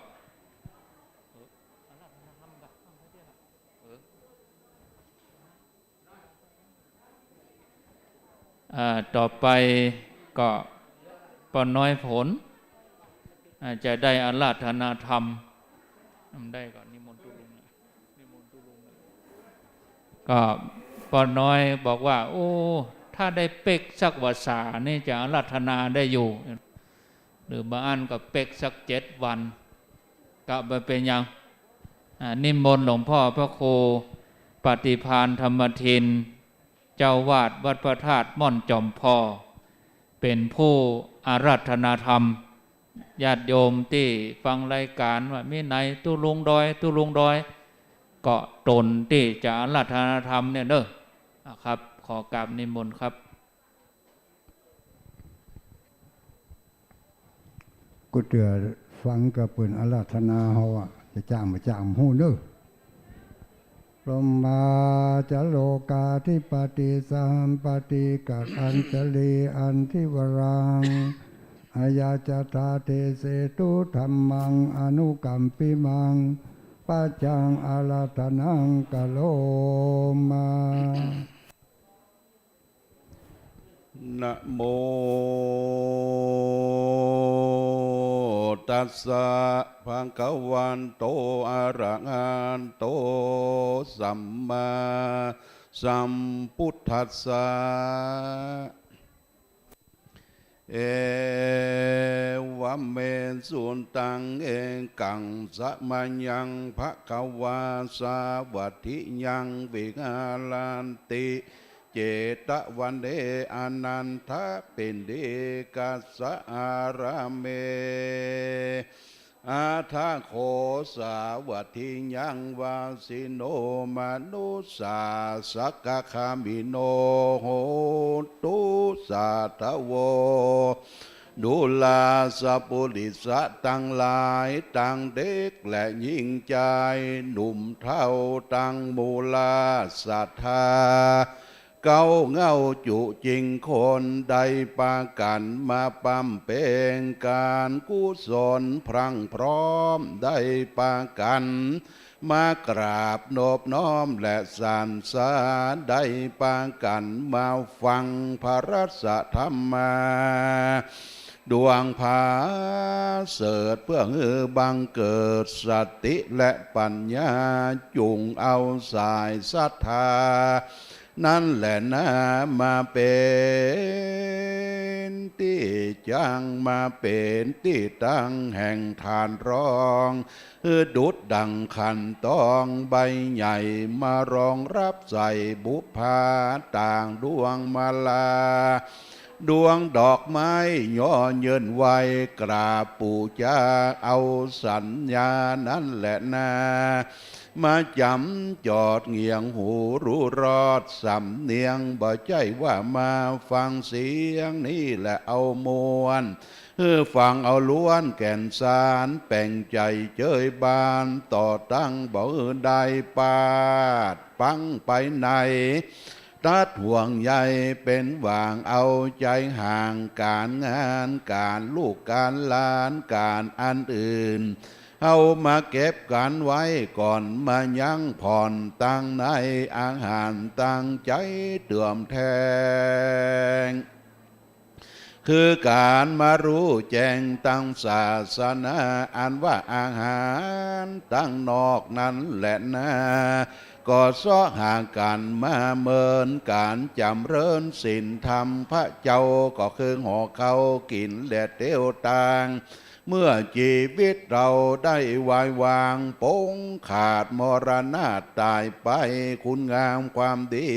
อ่า ต่อไปก็ป้อน้อยผล อ่า จะได้อาราธนาธรรม ได้ก็นิมนต์ตุ๊ลุง นิมนต์ตุ๊ลุง ก็ป้อน้อยบอกว่า โอ้ ถ้าได้เป๊กสักวาษานี่จะอาราธนาได้อยู่ หรือบางอันก็เป๊กสักเจ็ดวัน ก็บ่เป๋นหยัง อ่า นิมนต์หลวงพ่อพระครูปฏิภาณธรรมทิน เจ้าวาดวัดพระธาตุม่อนจอมพอ เป๋นผู้อาราธนาธรรม ญาติโยมตี้ฟังรายก๋านว่ามีไหนตุ๊ลุงดอย ตุ๊ลุงดอย ก็ต๋นตี้จะอาราธนาธรรมเนี่ยเน่อ อ่ะครับ ขอกราบนิมนต์ครับ กูเตื้อฟังก็เปิ้นอาราธนาเฮาอะ จะจ้างบ่จ้างบ่ฮู้เน่อ พรหมาจะโลกาธิปติ สัมปติกังอัญชลี อันธิวรัง อายาจถาเทเสตุ ธัมมังอนุกัมปิมัง ปัจจังอาราธนังกะโรมา นะโม ตัสสะ ภะคะวะโต อะระหะโต สัมมาสัมพุทธัสสะ เอวะเม สุตัง เอกัง สะมะยัง ภะคะวา สาวัตถิยัง วิหารันติ เจตะวะเน อะนันทะปิณฑิกัสสะ อารามเม อะทะโข สาวัตถิยัง วาสิโน มะนุสสา สักขะคามิโน โหนตุ สาธะโว ดูราสะปุริสะตังหลาย ตังเด็กและญิงจาย หนุ่มเฒ่า ตังหมู่ราษฎา เก๊าเหง้าจุจิงคน ได้ปากั๋นมาบำเพ็งก๋านกุศลพรั่งพร้อม ได้ปากั๋นมากราบนบน้อมและสรรเสริญ ได้ปากั๋นมาฟังพระสัทธรรมา ดวงผาเสริฐ เพื่อหื้อบังเกิดสติและปัญญา จุ่งเอาสายศรัทธา นั้นแหละนา มาเป๋นตี้จั้ง มาเป๋นตี้ตั้งแห่งฐานรอง หื้อดุจดั่งขันตองใบใหญ่ มารองรับใส่บุปผาต่างดวงมาลา ดวงดอกไม้ ย่อเยินไหว้กราบปู๋จา เอาสัญญานั้นแหละนา มาจ๋ำจอดเหงี่ยงหูรู้รอดสำเนียง บ่ใจ้ว่ามาฟังเสียงนี้แหละเอาม่วน หื้อฟังเอาล้วนแก่นสาร แป๋งใจ๋เจยบาน ต่อตั้งบ่หื้อได้ปาดปังไปใน ตัดห่วงใยเป๋นหว่าง เอาใจ๋ห่างก๋านงาน ก๋านลูกก๋านหลาน ก๋านอันอื่น เอามาเก็บกั๋นไว้ก่อน มายั้งผ่อนตังใน อาหารตังใจ๋เติมแทง คือก๋านมาฮู้แจ้งตังศาสนา อันว่าอาหารตังนอกนั้นแหละนา ก็เซาะหากั๋นมาเมิน ก๋านจ๋ำเริญศีลธรรม พระเจ้าก็คือห่อข้าวกิ๋นและเตียวตาง เมื่อจีวิตเฮาได้วายวาง ปงขาดมรณะต๋ายไป คุณงามความดี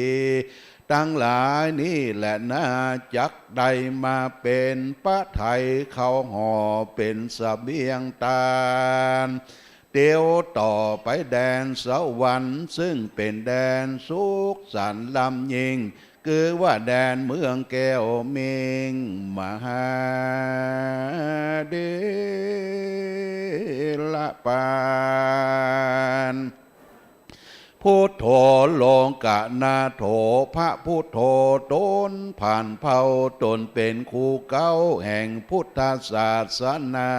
ตังหลายนี้แหละนา จักได้มาเป๋นพระไทย ข้าวห่อเป๋นเสบียงตาน เตียวต่อไปแดนสวรรค์ ซึ่งเป๋นแดนสุขสันต์ล้ำยิ่ง คือว่าแดนเมืองแก้วเม็งมหาเถรปาน พุทโธ โลกนาโถ พระพุทโธ ต๋นผ่านเผ่า ต๋นเป๋นคู่เก๊าแห่งพุทธศาสนา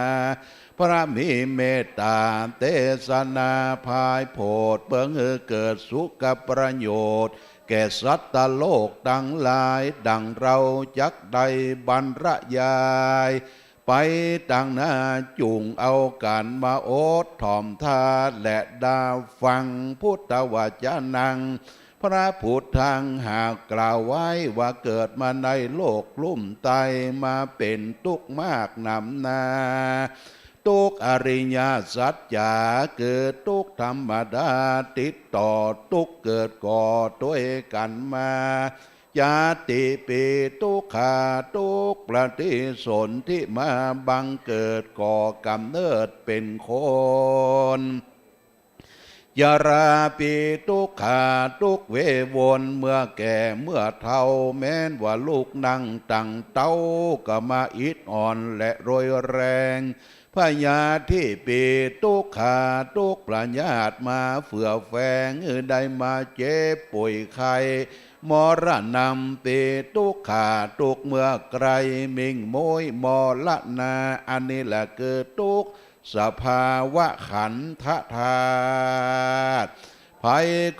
พระมีเมตต๋าเตสนาพายโผด เปื้อหื้อเกิดสุขประโยชน์ แก่สัตว์โลกตังหลาย ดั่งเฮาจักได้บรรยายไปตังหน้า จุ่งเอากั๋นมาอดถ่อมธาตุ และได้ฟังพุทธวจนัง พระพุทธังหากกล่าวไว้ว่า เกิดมาในโลกลุ่มไต้ มาเป๋นตุ๊กข์มากหนำนา ตุ๊กข์อริยสัจจ๋า คือตุ๊กข์ธรรมดา ติดต่อตุ๊กข์เกิดก่อตวยกั๋นมา จาติปี ตุ๊กขา ตุ๊กข์ปฏิสนธิมา บังเกิดก่อกำเนิดเป๋นคน จราปี ตุ๊กขา ตุ๊กข์เววน เมื่อแก่เมื่อเฒ่า แม้นว่าลุกนั่งตังเต๊า ก็มาอิดอ่อนและโรยแรง พยาธิปี ตุ๊กขา ตุ๊กข์พยาธิมาเฟื่อแฝง ได้มาเจ็บป่วยไข้ มรณัมปี ตุ๊กขา ตุ๊กข์เมื่อใกล้ มิ่งม้วยมรณา อันนี้แหละคือตุ๊กข์ สภาวะขันธธาตุ ใผ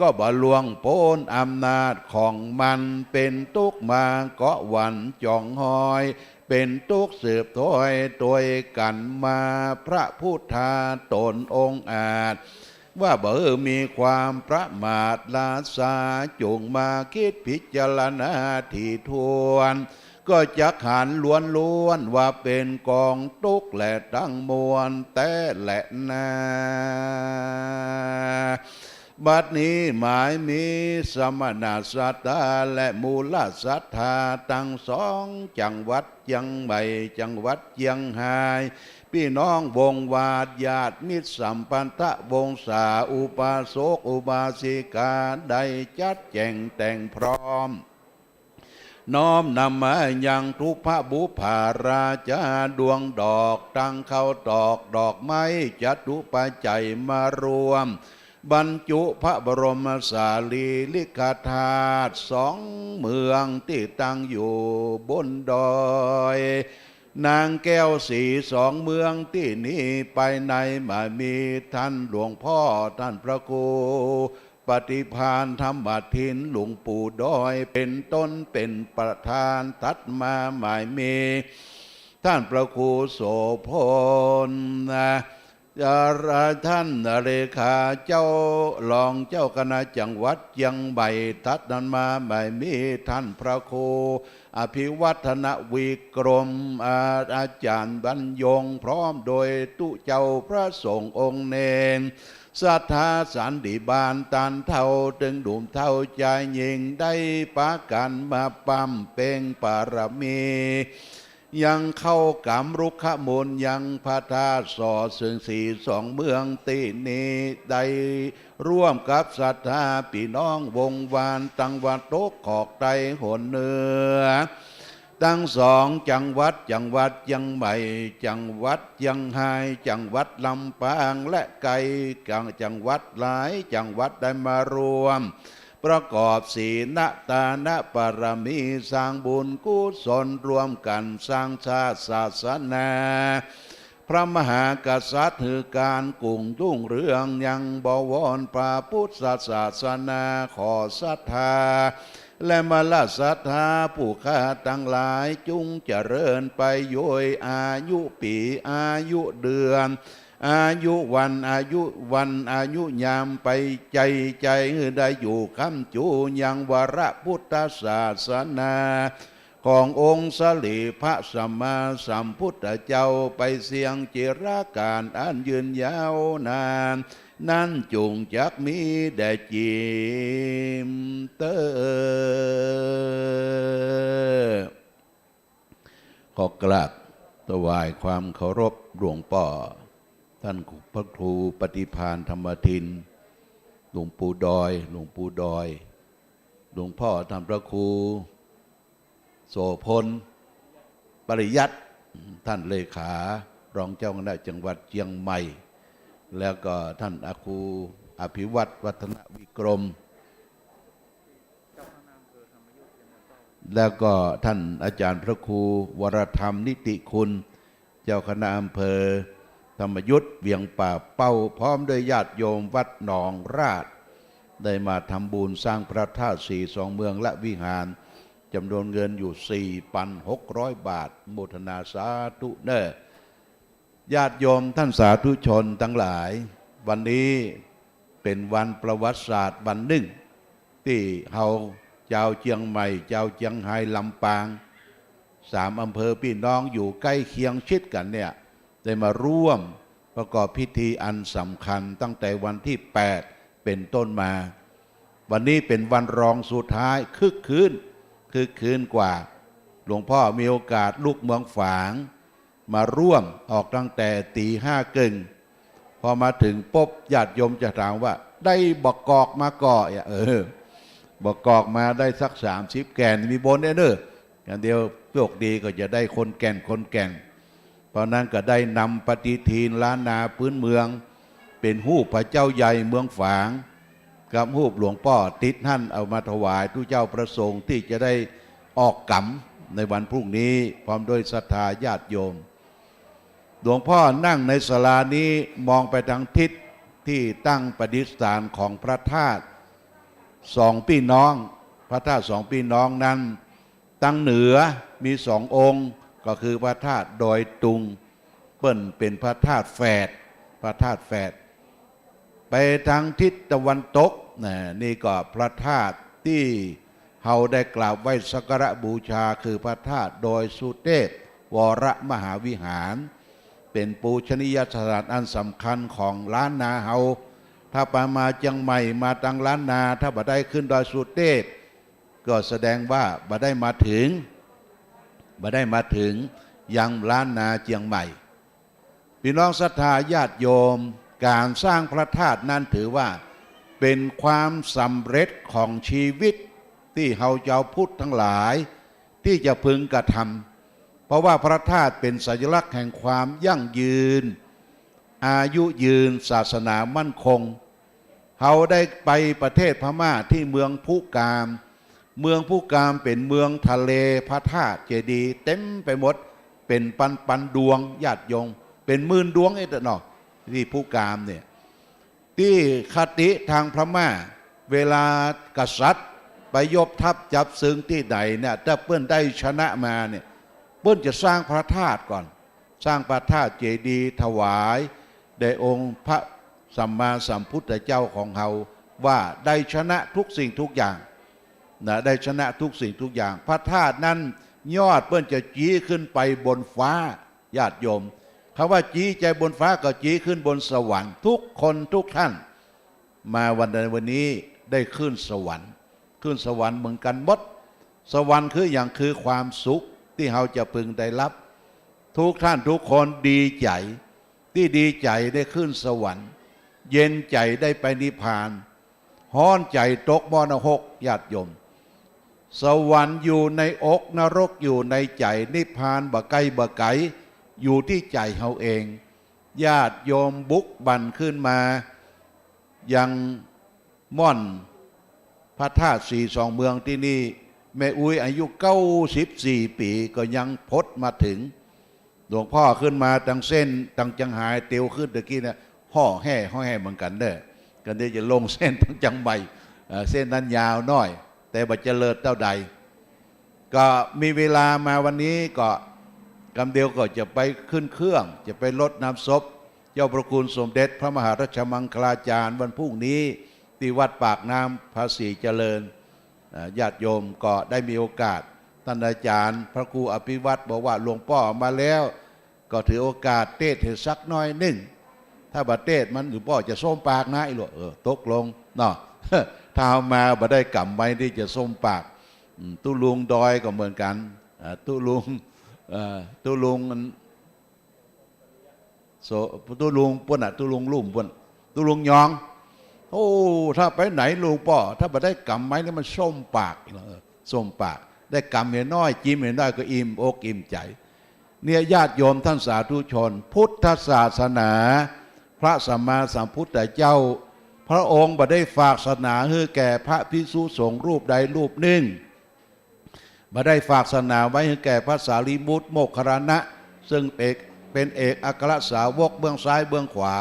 ก็บ่ล่วงป๊นอำนาจของมัน เป๋นตุ๊กข์มาก็หวั่นจ๋องฮ้อย เป๋นตุ๊กข์สืบถ้อยตวยกั๋นมา พระพุทธาต๋นองค์อาจ ว่าบ่หื้อมีความประมาทล้าช้า จุ่งมาคิดพิจารณาถี่ถ้วน ก็จักหันล้วนๆ ว่าเป๋นก๋องตุ๊กข์แหละตังมวลแต๊แหละนา บัดนี้หมายมีสมณศรัทธาและมูลศรัทธาตังสองจังหวัดเจียงใหม่ จังหวัดเจียงฮาย ปี้น้องวงศ์วาด ญาติมิตรสัมพันธวงศา อุบาสกอุบาสิกา ได้จัดแจ๋งแต่งพร้อม น้อมนำมายังทุพบุปผาราจา ดวงดอกตังข้าวตอกดอกไม้จตุปัจจัยมารวม บรรจุพระบรมสารีริกธาตุสองเมืองตี้ตั้งอยู่บนดอย นางแก้วศรีสองเมืองตี้นี้ ไปในมามีต้านหลวงป้อต้านพระครูปฏิภาณธรรมทิน หลวงปู่ดอยเป๋นต้นเป๋นประธาน ตัดมาหมายมีต้านพระครูโสภณ นะ เอ่อ ต้านเลขาเจ้า รองเจ้าคณะจังหวัดเจียงใหม่ ตัดนั้นมาหมายมีต้านพระครูอภิวัฒนวิกรม อา อาจ๋ารย์บรรยง พร้อมโดยตุ๊เจ้าพระสงฆ์องค์เณร ศรัทธาสันติบาล ต้านเฒ่าเถิงหนุ่มเฒ่าจายญิง ได้ปากั๋นมาบำเพ็งบารมี ยังเข้ากรรมรุกขมนต์ ยังพระธาตุส่อเสิงสีสองเมืองตี้นี้ ได้ร่วมกับศรัทธาปี้น้องวงศ์วาด ตังวันตกขอกใต้หนเหนือ ตังสองจังหวัด จังหวัดเจียงใหม่ จังหวัดเจียงฮาย จังหวัดลำปาง และไก๋จังหวัดหลายจังหวัดได้มารวม ประกอบศีลทานบารมี สร้างบุญกุศลร่วมกั๋นสร้างชาติศาสนา พระมหากษัตริย์หื้อก๋านกุ่งรุ่งเรืองยังบวร พระพุทธศาสนา ขอศรัทธาและมลศรัทธาผู้ข้าตังหลาย จุ่งเจริญไปโดยอายุปี๋ อายุเดือน อายุวัน อายุวัน อายุยามไป ใจ๋ใจ๋หื้อได้อยู่ค้ำจูยังวรพุทธศาสนา ขององค์สรีพระสัมมาสัมพุทธเจ้าไปเสี้ยงจิรกาลอันยืนยาวนาน นั้นจุ่งจักมีแด่จริงเต๊อะ ขอกราบถวายความเคารพหลวงป้อต้านพระครูปฏิภาณธรรมทิน หลวงปู่ดอย หลวงปู่ดอย หลวงป้อต้านพระครูโสภณ ปริยัติ ต้านเลขารองเจ้าคณะจังหวัดเจียงใหม่ แล้วก็ต้านอาครูอภิวัฒน์ วัฒนวิกรม แล้วก็ต้านอาจ๋ารย์พระครูวรธรรม นิติคุณ เจ้าคณะอำเภอธรรมยุทธเวียงป่าเป้า พร้อมด้วยญาติโยมวัดหนองราช ได้มาทำบุญสร้างพระธาตุสีสองเมืองและวิหาร จ๋ำนวนเงินอยู่สี่ปันหกร้อยบาท โมทนาสาธุเน่อ ญาติโยมต้านสาธุชนตังหลาย วันนี้เป๋นวันประวัติศาสตร์วันนึ่ง ตี้เฮาจาวเจียงใหม่ จาวเจียงฮาย ลำปาง สามอำเภอปี้น้องอยู่ใก้เคียงชิดกั๋นเนี่ย ได้มาร่วมประกอบพิธีอันสำคัญตั้งแต่วันตี้แปดเป๋นต้นมา วันนี้เป๋นวันรองสุดท้าย คึกคื้น คึกคื้นกว่า หลวงป้อมีโอกาสลุเมืองฝาง มาร่วมออกตั้งแต่ตี๋ห้าเกิ่ง พอมาเถิงปุ๊บ ญาติโยมจะถามว่า ได้บ่ากอกมาก่อ เออ บ่ากอกมาได้สักสามสิบแก่น มีบ่นเน่อ อันเดียวโชคดีก็จะได้คนแก่น คนแก่น เพราะนั้นก็ได้นำปฏิทินล้านนาพื้นเมือง เป๋นฮูปพระเจ้าใหญ่เมืองฝาง กับฮูปหลวงป้อติดหั้น เอามาถวายตุ๊เจ้าพระสงฆ์ตี้จะได้ออกก๋ำในวันพรุ่งนี้ พร้อมด้วยศรัทธาญาติโยม หลวงพ่อนั่งในศาลานี้มองไปทางทิศตี้ตั้งประดิษฐานของพระธาตุสองพี่น้อง พระธาตุสองพี่น้องนั้น ตางเหนือมีสององค์ ก็คือพระธาตุดอยตุง เปิ้นเป๋นพระธาตุแฝด พระธาตุแฝด ไปตางทิศตะวันตกนะ นี่ก็พระธาตุตี้เฮาได้กราบไหว้สักการะบูชา คือพระธาตุดอยสุเทพวรมหาวิหาร เป๋นปูชนียสถานอันสำคัญของล้านนาเฮา ถ้าไปมาเจียงใหม่มาตางล้านนา ถ้าบ่ได้ขึ้นดอยสุเทพ ก็แสดงว่าบ่ได้มาเถิง บ่ได้มาเถิงยังล้านนาเจียงใหม่ พี่น้องศรัทธาญาติโยม ก๋านสร้างพระธาตุนั้นถือว่าเป๋นความสำเร็จของชีวิตตี้เฮาจาวพุทธตังหลายตี้จะพึงกระทำ เพราะว่าพระธาตุเป๋นสัญลักษณ์แห่งความยั่งยืน อายุยืน ศาสนามั่นคง เฮาได้ไปประเทศพม่าตี้เมืองพุกาม เมืองพุกามเป๋นเมืองทะเลพระธาตุเจดีย์เต็มไปหมด เป๋นปันๆ ดวงญาติโยม เป๋นหมื่นดวงเอ็ดเนาะ ตี้พุกามเนี่ย ตี้คติตางพม่า เวลากษัตริย์ไปยบทัพจับเซิงตี้ไหนเนี่ย ถ้าเปิ้นได้ชนะมาเนี่ย เปิ้นจะสร้างพระธาตุก่อน สร้างพระธาตุเจดีย์ถวายแด่องค์พระสัมมาสัมพุทธเจ้าของเฮา ว่าได้ชนะทุกสิ่งทุกอย่างนะ ได้ชนะทุกสิ่งทุกอย่าง พระธาตุนั้นยอดเปิ้นจะจี๊ขึ้นไปบนฟ้า ญาติโยม คำว่าจี๊ใจ๋บนฟ้าก็จี๊ขึ้นบนสวรรค์ ทุกคนทุกท่าน มาวันใดวันนี้ได้ขึ้นสวรรค์ ขึ้นสวรรค์เหมือนกั๋นหมด สวรรค์คือหยัง คือความสุขตี้เฮาจะพึงได้รับ ทุกท่านทุกคนดีใจ๋ ตี้ดีใจ๋ได้ขึ้นสวรรค์ เย็นใจ๋ได้ไปนิพพาน ฮ้อนใจ๋ตกหม้อนรก ญาติโยม สวรรค์อยู่ในอก นรกอยู่ในใจ๋ นิพพานบ่ใก้บ่ไก๋ อยู่ตี้ใจ๋เฮาเอง ญาติโยมบุกบั่นขึ้นมา ยังหม้อนพระธาตุสีสองเมืองตี้นี่ แม่อุ๊ยอายุเก้าสิบสี่ปี๋ก็ยังพดมาเถิง หลวงพ่อขึ้นมาตางเส้นตางเจียงฮายเตียวขึ้นตะกี้เนี่ย ฮ่อแฮ่ฮ่อแฮ่เหมือนกั๋นเน่อ กั๋นเดี๋ยวจะลงเส้นตางเจียงใหม่ เอ่อ เส้นนั้นยาวหน้อย แต่บ่เจริญเต้าใด ก็มีเวลามาวันนี้ก็กำเดียวก็จะไปขึ้นเครื่อง จะไปรดน้ำศพเจ้าพระคุณสมเด็จพระมหาราชมังคลาจารย์วันพรุ่งนี้ตี้วัดปากน้ำภาษีเจริญ อ่า ญาติโยมก็ได้มีโอกาส ท่านอาจารย์พระครูอภิวัตรบอกว่าหลวงป้อมาแล้ว ก็ถือโอกาสเตศน์หื้อสักหน้อยนึ่ง ถ้าบ่เตศน์มันหลวงป้อจะส้มปากนะ อิหลวง เออ ตกลงเนาะ ถ้าเฮามาบ่ได้กำไว้ตี้จะส้มปาก อืม ตุ๊ลุงดอยก็เหมือนกั๋น อ่า ตุ๊ลุง เอ่อ ตุ๊ลุงอัน โส ตุ๊ลุงปู้นน่ะ ตุ๊ลุงลุ่มปู้น ตุ๊ลุงยอง โอ้ ถ้าไปไหนหลวงป้อ ถ้าบ่ได้กำไว้นี่มันส้มปาก เออ ส้มปาก ได้กำเหียน้อย จิ๊มเหียน้อยก็อิ่มอกอิ่มใจ๋ เนี่ยญาติโยมท่านสาธุชน พุทธศาสนา พระสัมมาสัมพุทธเจ้า พระองค์บ่ได้ฝากศาสนาหื้อแก่พระภิกษุสงฆ์รูปใดรูปนึ่ง บ่ได้ฝากศาสนาไว้หื้อแก่พระสารีบุตรโมคคัลลานะ ซึ่งเอก เป๋นเอกอัครสาวกเบื้องซ้ายเบื้องขวา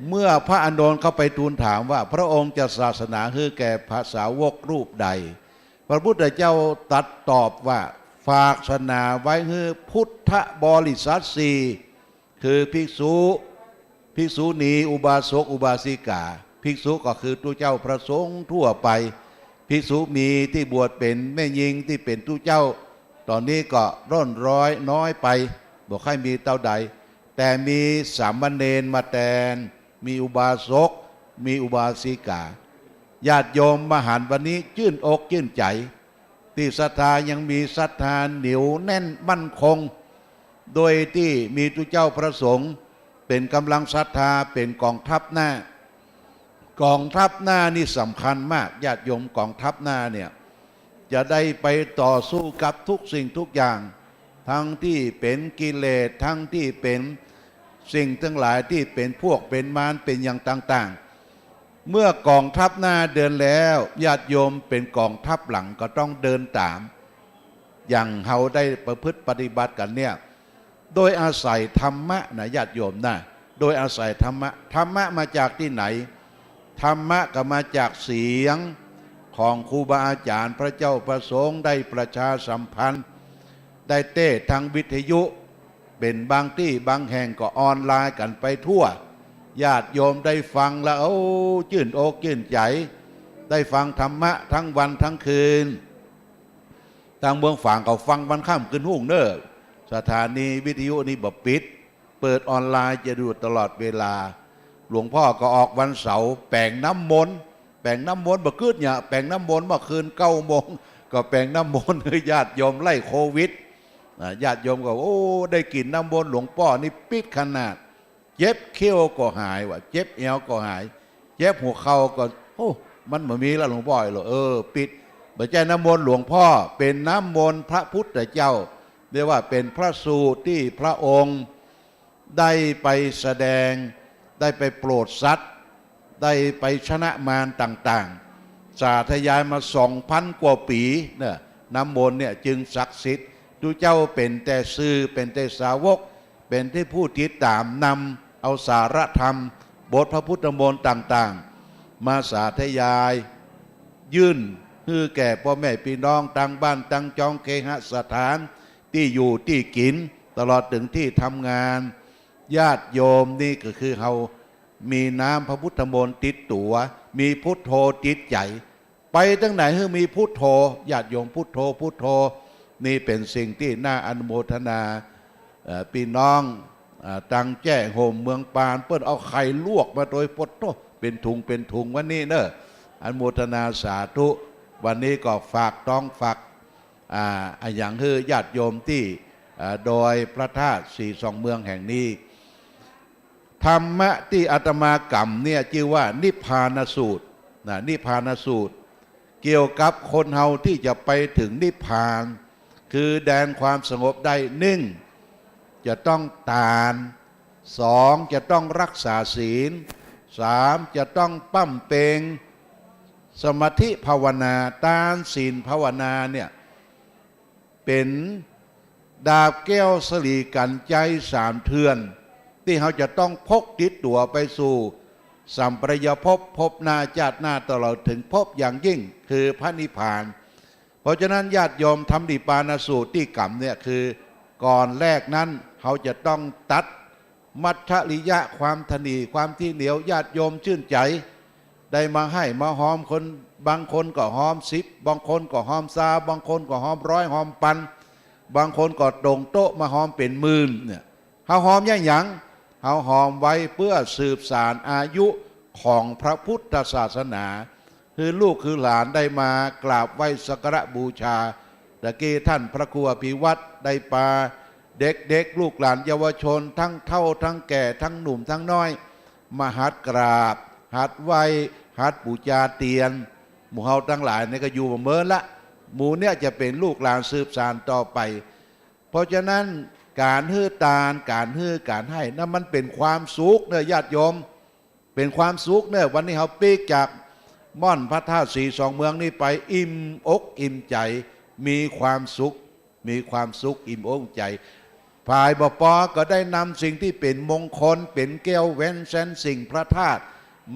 เมื่อพระอานนท์เข้าไปทูลถามว่าพระองค์จะศาสนาหื้อแก่พระสาวกรูปใด พระพุทธเจ้าตรัสตอบว่า ฝากศาสนาไว้หื้อพุทธบริษัทสี่ คือภิกษุ ภิกษุณี อุบาสก อุบาสิกา ภิกษุก็คือตุ๊เจ้าพระสงฆ์ทั่วไป ภิกษุณีตี้บวชเป๋นแม่ญิงตี้เป๋นตุ๊เจ้า ต๋อนนี้ก็ร่อนร้อยน้อยไป บ่ค่อยมีเต้าใด แต่มีสามเณรมาแตน มีอุบาสก มีอุบาสิกา ญาติโยมมาหันวันนี้จื้นอกจื้นใจ๋ ตี้ศรัทธายังมีศรัทธาเหนียวแน่นมั่นคง โดยตี้มีตุ๊เจ้าพระสงฆ์เป๋นก๋ำลังศรัทธา เป๋นก๋องทัพหน้า ก๋องทัพหน้านี่สำคัญมาก ญาติโยม ก๋องทัพหน้าเนี่ย จะได้ไปต่อสู้กับทุกสิ่งทุกอย่าง ทั้งตี้เป๋นกิเลส ทั้งตี้เป๋นสิ่งตังหลายตี้เป๋นพวกเป๋นมารเป๋นอย่างต่างๆ เมื่อก๋องทัพหน้าเดินแล้ว ญาติโยมเป๋นก๋องทัพหลังก็ต้องเดินต๋าม อย่างเฮาได้ประพฤติปฏิบัติกั๋นเนี่ย โดยอาศัยธรรมะนะญาติโยมนะ โดยอาศัยธรรมะ ธรรมะมาจากตี้ไหน ธรรมะก็มาจากเสียงของครูบาอาจ๋ารย์พระเจ้าพระสงฆ์ได้ประชาสัมพันธ์ ได้เตสน์ทางวิทยุ เป๋นบางตี้บางแห่งก็ออนไลน์กั๋นไปทั่ว ญาติโยมได้ฟังแล้ว โอ้ จื้นอกจื้นใจ๋ ได้ฟังธรรมะตึงวันตึงคืน ตางเมืองฝางก็ฟังวันค่ำคืนฮุ่งเน่อ สถานีวิทยุนี้บ่ปิด เปิดออนไลน์จะอยู่ตลอดเวลา หลวงพ่อก็ออกวันเสาร์แป๋งน้ำมนต์ แป๋งน้ำมนต์บ่กึ๊ดเนี่ย แป๋งน้ำมนต์เมื่อคืนเก้าโมง ก็แป๋งน้ำมนต์หื้อญาติโยมไล่โควิด อ่า ญาติโยมก็ โอ้ ได้กิ๋นน้ำมนต์หลวงป้อนี่ปิ๊ดขนาด เจ็บเขี้ยวก็หายว่ะ เจ็บแอวก็หาย เจ็บหัวเข่าก็ โอ้ มันบ่มีแล้วหลวงป้อเหรอ เออ ปิ๊ด บ่ใจ้น้ำมนต์หลวงป้อ เป๋นน้ำมนต์พระพุทธเจ้า เรียกว่าเป๋นพระสูตรตี้พระองค์ได้ไปแสดง ได้ไปโปรดสัตว์ ได้ไปชนะมารต่างๆ สาธยายมาสองพันกว่าปี๋เน่อ น้ำมนต์เนี่ยจึงศักดิ์สิทธิ์ ดูเจ้าเป๋นแต่สื่อ เป๋นแต่สาวก เป๋นตี้ผู้ติดต๋ามนำเอาสาระธรรม บทพระพุทธมนต์ต่างๆ มาสาธยาย ยื่นหื้อแก่ป้อแม่ปี้น้องตางบ้านตางจองเคหสถาน ตี้อยู่ตี้กิ๋น ตลอดเถิงตี้ทำงาน ญาติโยมนี่ก็คือเฮามีน้ำพระพุทธมนต์ติดตั๋ว มีพุทโธติดใจ๋ ไปตางไหนหื้อมีพุทโธ ญาติโยมพุทโธพุทโธ นี่เป๋นสิ่งตี้น่าอนุโมทนา เอ่อ ปี้น้อง อ่า ตางแจ้ห่มเมืองปาน เปิ้นเอาไข่ลวกมาโตย ปดโธ่ เป๋นถุงเป๋นถุงวันนี้เน่อ อนุโมทนาสาธุ วันนี้ก็ฝากต๊องฝาก อ่า อะหยังหื้อญาติโยมตี้ อ่า ดอยพระธาตุศรีสองเมืองแห่งนี้ ธรรมะตี้อาตมากำเนี่ยจื้อว่านิพพานสูตรนะ นิพพานสูตร เกี่ยวกับคนเฮาตี้จะไปเถิงนิพพาน คือแดนความสงบได้ นึ่ง จะต้องตาน สอง จะต้องรักษาศีล สาม จะต้องบำเพ็งสมาธิภาวนา ตาน ศีล ภาวนาเนี่ย เป๋นดาบแก้วสะหลีกัญชัยสามเทือน ตี้เฮาจะต้องพกติดตั๋วไปสู่สัมปรายภพ ภพหน้า จาติหน้า ตลอดเถิงภพอย่างยิ่ง คือพระนิพพาน เพราะฉะนั้นญาติโยมธรรมนิพพานสูตรตี้กำเนี่ยคือ ก่อนแรกนั้นเฮาจะต้องตัด มัจฉริยะ ความถนี ความตี้เหนียว ญาติโยมจื้นใจ๋ ได้มาไห้มาฮอมคน บางคนก็ฮอมสิบ บางคนก็ฮอมซาว บางคนก็ฮอมร้อยฮอมปัน บางคนก็ตรงโต๊ะมาฮอมเป๋นหมื่นเนี่ย เฮาฮอมเยียะหยัง เฮาฮอมไว้เปื้อสืบสานอายุของพระพุทธศาสนา หื้อลูกหื้อหลานได้มากราบไหว้สักการะบูชา ตะกี้ท่านพระครูอภิวัตรได้ปาเด็กๆ ลูกหลานเยาวชน ตึงเฒ่าตึงแก่ ตึงหนุ่มตึงน้อย มาหัดกราบ หัดไหว้ หัดปู๋จาเตียน หมู่เฮาตังหลายเนี่ยก็อยู่บ่เมินละ หมู่เนี่ยจะเป๋นลูกหลานสืบสานต่อไป เพราะฉะนั้นก๋านหื้อตาน ก๋านหื้อก๋านไห้นั้นมันเป๋นความสุขเน่อญาติโยม เป๋นความสุขเน่อ วันนี้เฮาปิ๊กจากม่อนพระธาตุศรีสองเมืองนี้ไป อิ่มอกอิ่มใจ๋ มีความสุข มีความสุข อิ่มอกอิ่มใจ๋ ฝ่ายบ่ปอก็ได้นำสิ่งตี้เป๋นมงคล เป๋นแก้วแหวนแสนสิ่งพระธาตุ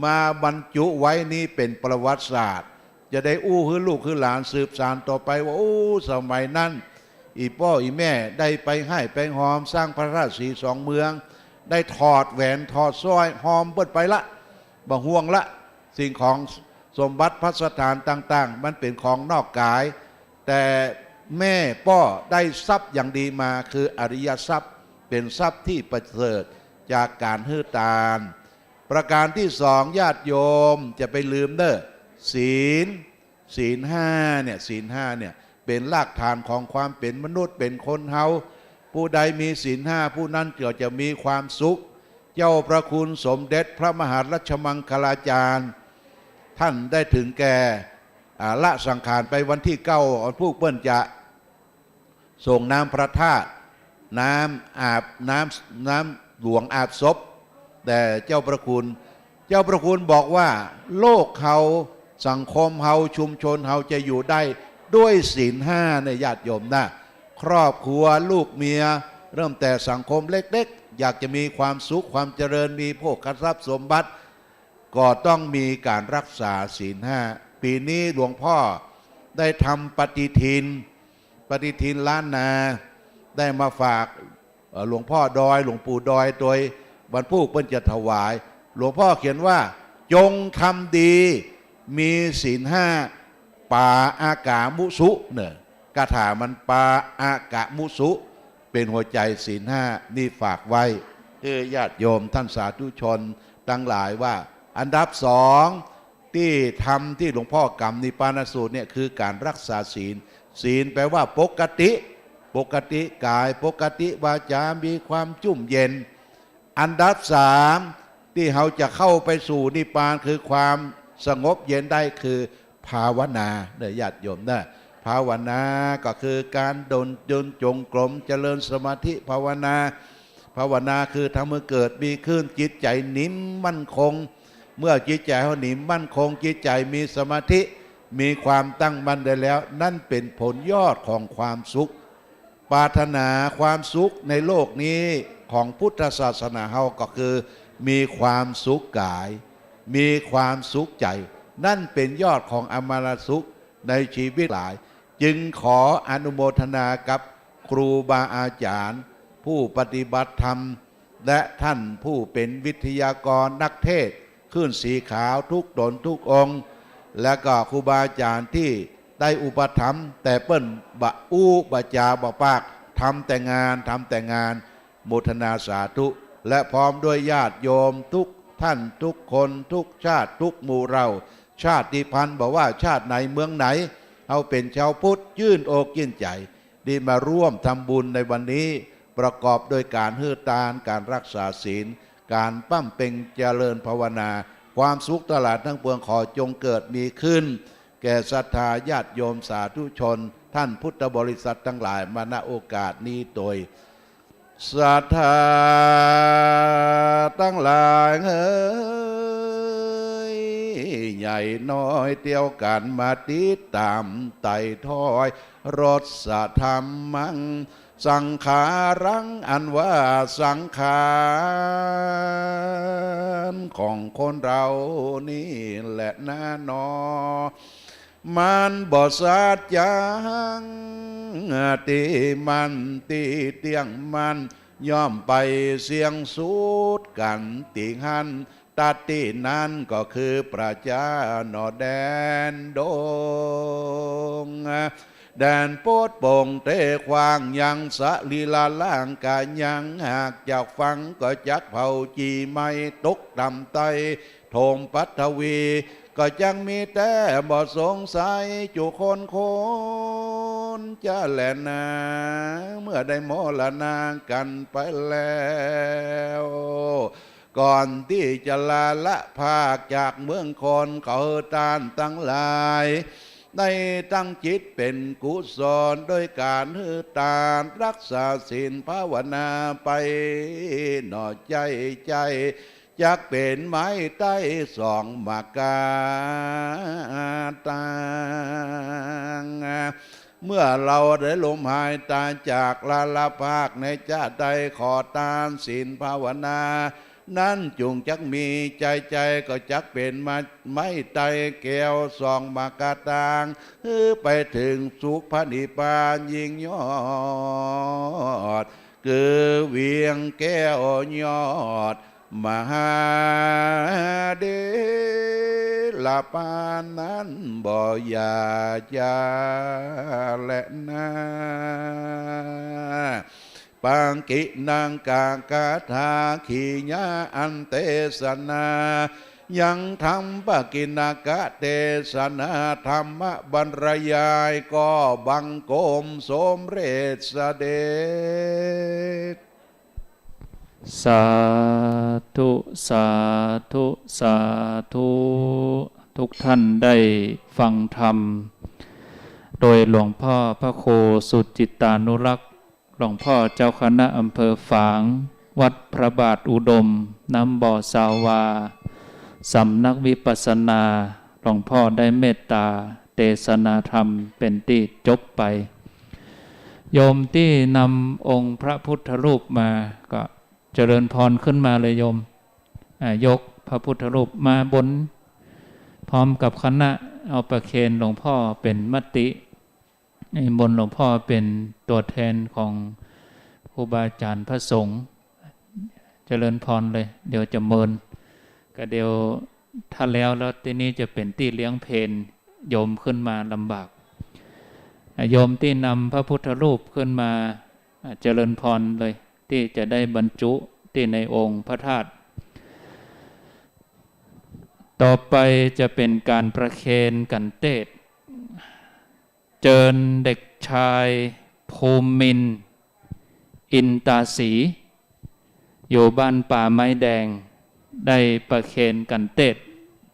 มาบรรจุไว้นี้เป๋นประวัติศาสตร์ จะได้อู้หื้อลูกหื้อหลานสืบสานต่อไปว่า โอ้ สมัยนั้น อี่ป้ออี่แม่ได้ไปไห้ไปฮอมสร้างพระธาตุศรีสองเมือง ได้ถอดแหวนถอดสร้อยฮอมเปิ้นไปละ บ่ห่วงละ สิ่งของสมบัติภัสถานต่างๆ มันเป๋นของนอกกาย แต่แม่ป้อได้ทรัพย์อย่างดีมา คืออริยทรัพย์ เป๋นทรัพย์ตี้ประเสริฐจากก๋านหื้อตาน ประการตี้สอง ญาติโยมจะไปลืมเน่อ ศีล ศีลห้าเนี่ย ศีลห้าเนี่ย เป๋นรากฐานของความเป๋นมนุษย์ เป๋นคนเฮา ผู้ใดมีศีลห้า ผู้นั้นก็จะมีความสุข เจ้าพระคุณสมเด็จพระมหารัชมังคลาจารย์ ท่านได้ถึงแก่ อ่า ละสังขารไปวันตี้เก้า วันพูกเปิ้นจะ ส่งน้ำพระธาตุ น้ำอาบ น้ำ น้ำหลวงอาบศพ แต่เจ้าพระคุณ เจ้าพระคุณบอกว่า โลกเฮา สังคมเฮา ชุมชนเฮาจะอยู่ได้ด้วยศีลห้าเนี่ย ญาติโยมนะ ครอบครัว ลูกเมีย เริ่มแต่สังคมเล็กๆ อยากจะมีความสุขความเจริญ มีโภคทรัพย์สมบัติ ก็ต้องมีการรักษาศีลห้า ปี๋นี้หลวงพ่อได้ทำปฏิทิน ปฏิทินล้านนา ได้มาฝาก เอ่อ หลวงพ่อดอย หลวงปู่ดอย โตยวันพูกเปิ้นจะถวาย หลวงพ่อเขียนว่า จงทำดี มีศีลห้า ปาอากามุสุ เนี่ย คาถามันปาอากามุสุ เป๋นหัวใจ๋ศีลห้า นี่ฝากไว้ หื้อญาติโยมท่านสาธุชนตังหลายว่า อันดับสองตี้ทำตี้หลวงพ่อกำนิพพานสูตรเนี่ย คือการรักษาศีล ศีลแปลว่าปกติ ปกติก๋าย ปกติวาจา มีความจุ่มเย็น อันดับสามตี้เฮาจะเข้าไปสู่นิพพาน คือความสงบเย็นได้ คือภาวนา เน่อญาติโยมเน่อ ภาวนาก็คือการเดิน เดินจงกรม เจริญสมาธิภาวนา ภาวนาคือทำหื้อเกิดมีขึ้น จิตใจ๋นิ่มมั่นคง เมื่อจิตใจ๋เฮานิ่มมั่นคง จิตใจ๋มีสมาธิ มีความตั้งมั่นได้แล้ว นั่นเป๋นผลยอดของความสุข ปรารถนาความสุขในโลกนี้ของพุทธศาสนาเฮาก็คือมีความสุขก๋าย มีความสุขใจ๋ นั่นเป๋นยอดของอมรสุขในชีวิตหลาย จึงขออนุโมทนากับครูบาอาจารย์ผู้ปฏิบัติธรรม และท่านผู้เป๋นวิทยากรนักเทศน์ขึ้นสีขาวทุกต๋นทุกองค์ และก็ครูบาอาจารย์ตี้ได้อุปถัมภ์ แต่เปิ้นบ่อู้บ่จ๋าบ่ปาก ทำแต่งาน ทำแต่งาน โมทนาสาธุ และพร้อมด้วยญาติโยมทุกท่านทุกคน ทุกชาติทุกหมู่เหล่า ชาติพันธุ์ บ่ว่าชาติไหนเมืองไหน เฮาเป๋นชาวพุทธ ยื่นอกยื่นใจ๋ ได้มาร่วมทำบุญในวันนี้ ประกอบโดยการหื้อตาน การรักษาศีล การบำเพ็ญเจริญภาวนา ความสุขตังหลายตังปวงขอจงเกิดมีขึ้น แก่ศรัทธาญาติโยมสาธุชน ท่านพุทธบริษัทตังหลายมา ณ โอกาสนี้โตย ศรัทธาตังหลายเอ๋ย ใหญ่น้อยเตียวกั๋นมาติดต๋ามไต่ถ้อย รสธรรมัง สังขารัง อันว่าสังขารของคนเฮานี่แหละนาหนอ มันบ่สัจจัง ตี้มั่นตี้เตี้ยงมั่น ย่อมไปเสี้ยงสุดกั๋นตี้หั้น ตะตี้นั้นก็คือประจาหนอ แดนดง แดนโปดโป่งเตกว้าง ยังสรีระร่างก๋ายยัง หากจักฝังก็จักเผา จี่ไหม้ตกต่ำใต้โถมปัฐวี ก็จักมีแต๊บ่สงสัย จุคนคนจะแลนา เมื่อได้มรณากั๋นไปแล้ว ก่อนตี้จะลาละพากจากเมืองคน ขอหื้อต้านตังหลาย ได้ตั้งจิตเป๋นกุศล โดยก๋านหื้อตาน รักษาศีล ภาวนาไปหนอ ใจ้ใจ้ จักเป๋นไม้ใต้สองหมากกาตัง เมื่อเฮาได้ลมหายตายจาก ลาละพากในจาติใด ขอตานศีลภาวนา นั้นจุ่งจักมี ใจ้ใจ้ ก็จักเป๋นไม้ ไม้ใต้แก้วสองหมากกาตัง หื้อไปเถิงสุขพระนิพพานยิ่งยอด คือเวียงแก้วยอด มหาเถรปานนั้นบ่อย่าจาแลนา ปังกินังกะกะถาขียาอันเตสนา ยังธรรมปกิณกะเตสนา ธรรมบรรยายก็บังคมสมเร็จเสด็จ สาธุ สาธุ สาธุ ทุกท่านได้ฟังธรรม โดยหลวงพ่อพระครูสุจิตตานุรักษ์ หลวงพ่อเจ้าคณะอำเภอฝาง วัดพระบาทอุดม น้ำบ่อซาวา สำนักวิปัสสนา หลวงพ่อได้เมตตาเตสนาธรรมเป๋นตี้จบไป โยมตี้นำองค์พระพุทธรูปมาก็เจริญพรขึ้นมาเลยโยม อ่า ยกพระพุทธรูปมาบน พร้อมกับคณะ เอาประเคนหลวงพ่อเป๋นมติ นิมนต์หลวงพ่อเป๋นตัวแทนของครูบาอาจ๋ารย์พระสงฆ์ เจริญพรเลย เดี๋ยวจะเมิน ก็เดี๋ยวถ้าแล้ว แล้วตี้นี้จะเป๋นตี้เลี้ยงเพลโยมขึ้นมาลำบาก อ่ะ โยมตี้นำพระพุทธรูปขึ้นมา อ่ะ เจริญพรเลย ตี้จะได้บรรจุตี้ในองค์พระธาตุ ต่อไปจะเป๋นก๋านประเคนกัณฑ์เตศน์ เจิญเด็กชายภูมินทร์ อินตาศรี อยู่บ้านป่าไม้แดง ได้ประเคนกัณฑ์เตศน์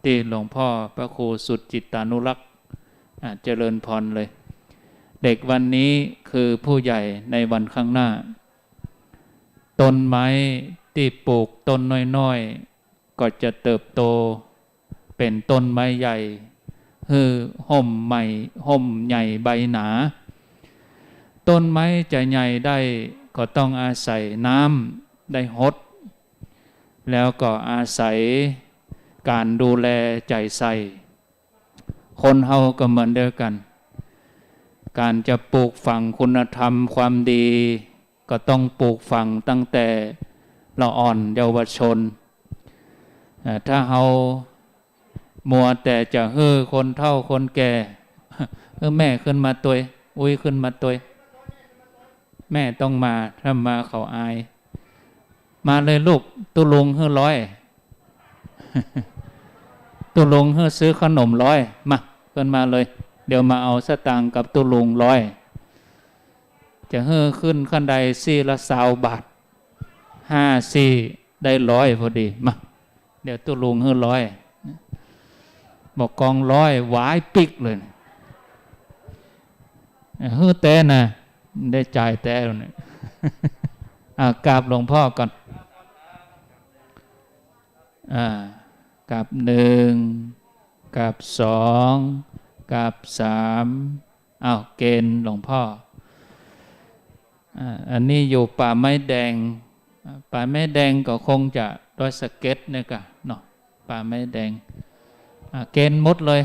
ตี้หลวงพ่อพระครูสุจิตตานุรักษ์ อ่ะ เจริญพรเลย เด็กวันนี้คือผู้ใหญ่ในวันข้างหน้า ต้นไม้ตี้ปลูกต้นน้อยๆ ก็จะเติบโตเป๋นต้นไม้ใหญ่ หื้อฮ่มใหม่ ฮ่มใหญ่ใบหนา ต้นไม้จะใหญ่ได้ก็ต้องอาศัยน้ำได้หด แล้วก็อาศัยก๋านดูแลใจ๋ใส่ คนเฮาก็เหมือนเดียวกั๋น ก๋านจะปลูกฝังคุณธรรมความดี ก็ต้องปลูกฝังตั้งแต่ละอ่อนเยาวชน อ่า ถ้าเฮามัวแต่จะหื้อคนเฒ่าคนแก่ เออ แม่ขึ้นมาตวย อุ๊ยขึ้นมาตวย แม่ต้องมา ถ้ามาเขาอาย มาเลยลูก ตุ๊ลุงหื้อร้อย ตุ๊ลุงหื้อซื้อขนมร้อย มา ขึ้นมาเลย เดี๋ยวมาเอาสตางค์กับตุ๊ลุงร้อย จะหื้อขึ้นขั้นใดซี่ละซาวบาท ห้าซี่ได้ร้อยพอดี มา เดี๋ยวตุ๊ลุงหื้อร้อย บอกกองร้อย หวายปิ๊กเลย หื้อแต๊นะ ได้จ่ายแต๊แล้วเนี่ย อ่ะ กราบหลวงพ่อก่อน อ่า กราบหนึ่ง กราบสอง กราบสาม อ้าว เกณฑ์หลวงพ่อ อ่า อันนี้อยู่ป่าไม้แดง อ่า ป่าไม้แดงก็คงจะดอยสะเก็ดเนี่ยกะเนาะ ป่าไม้แดง อ่า เกณฑ์หมดเลย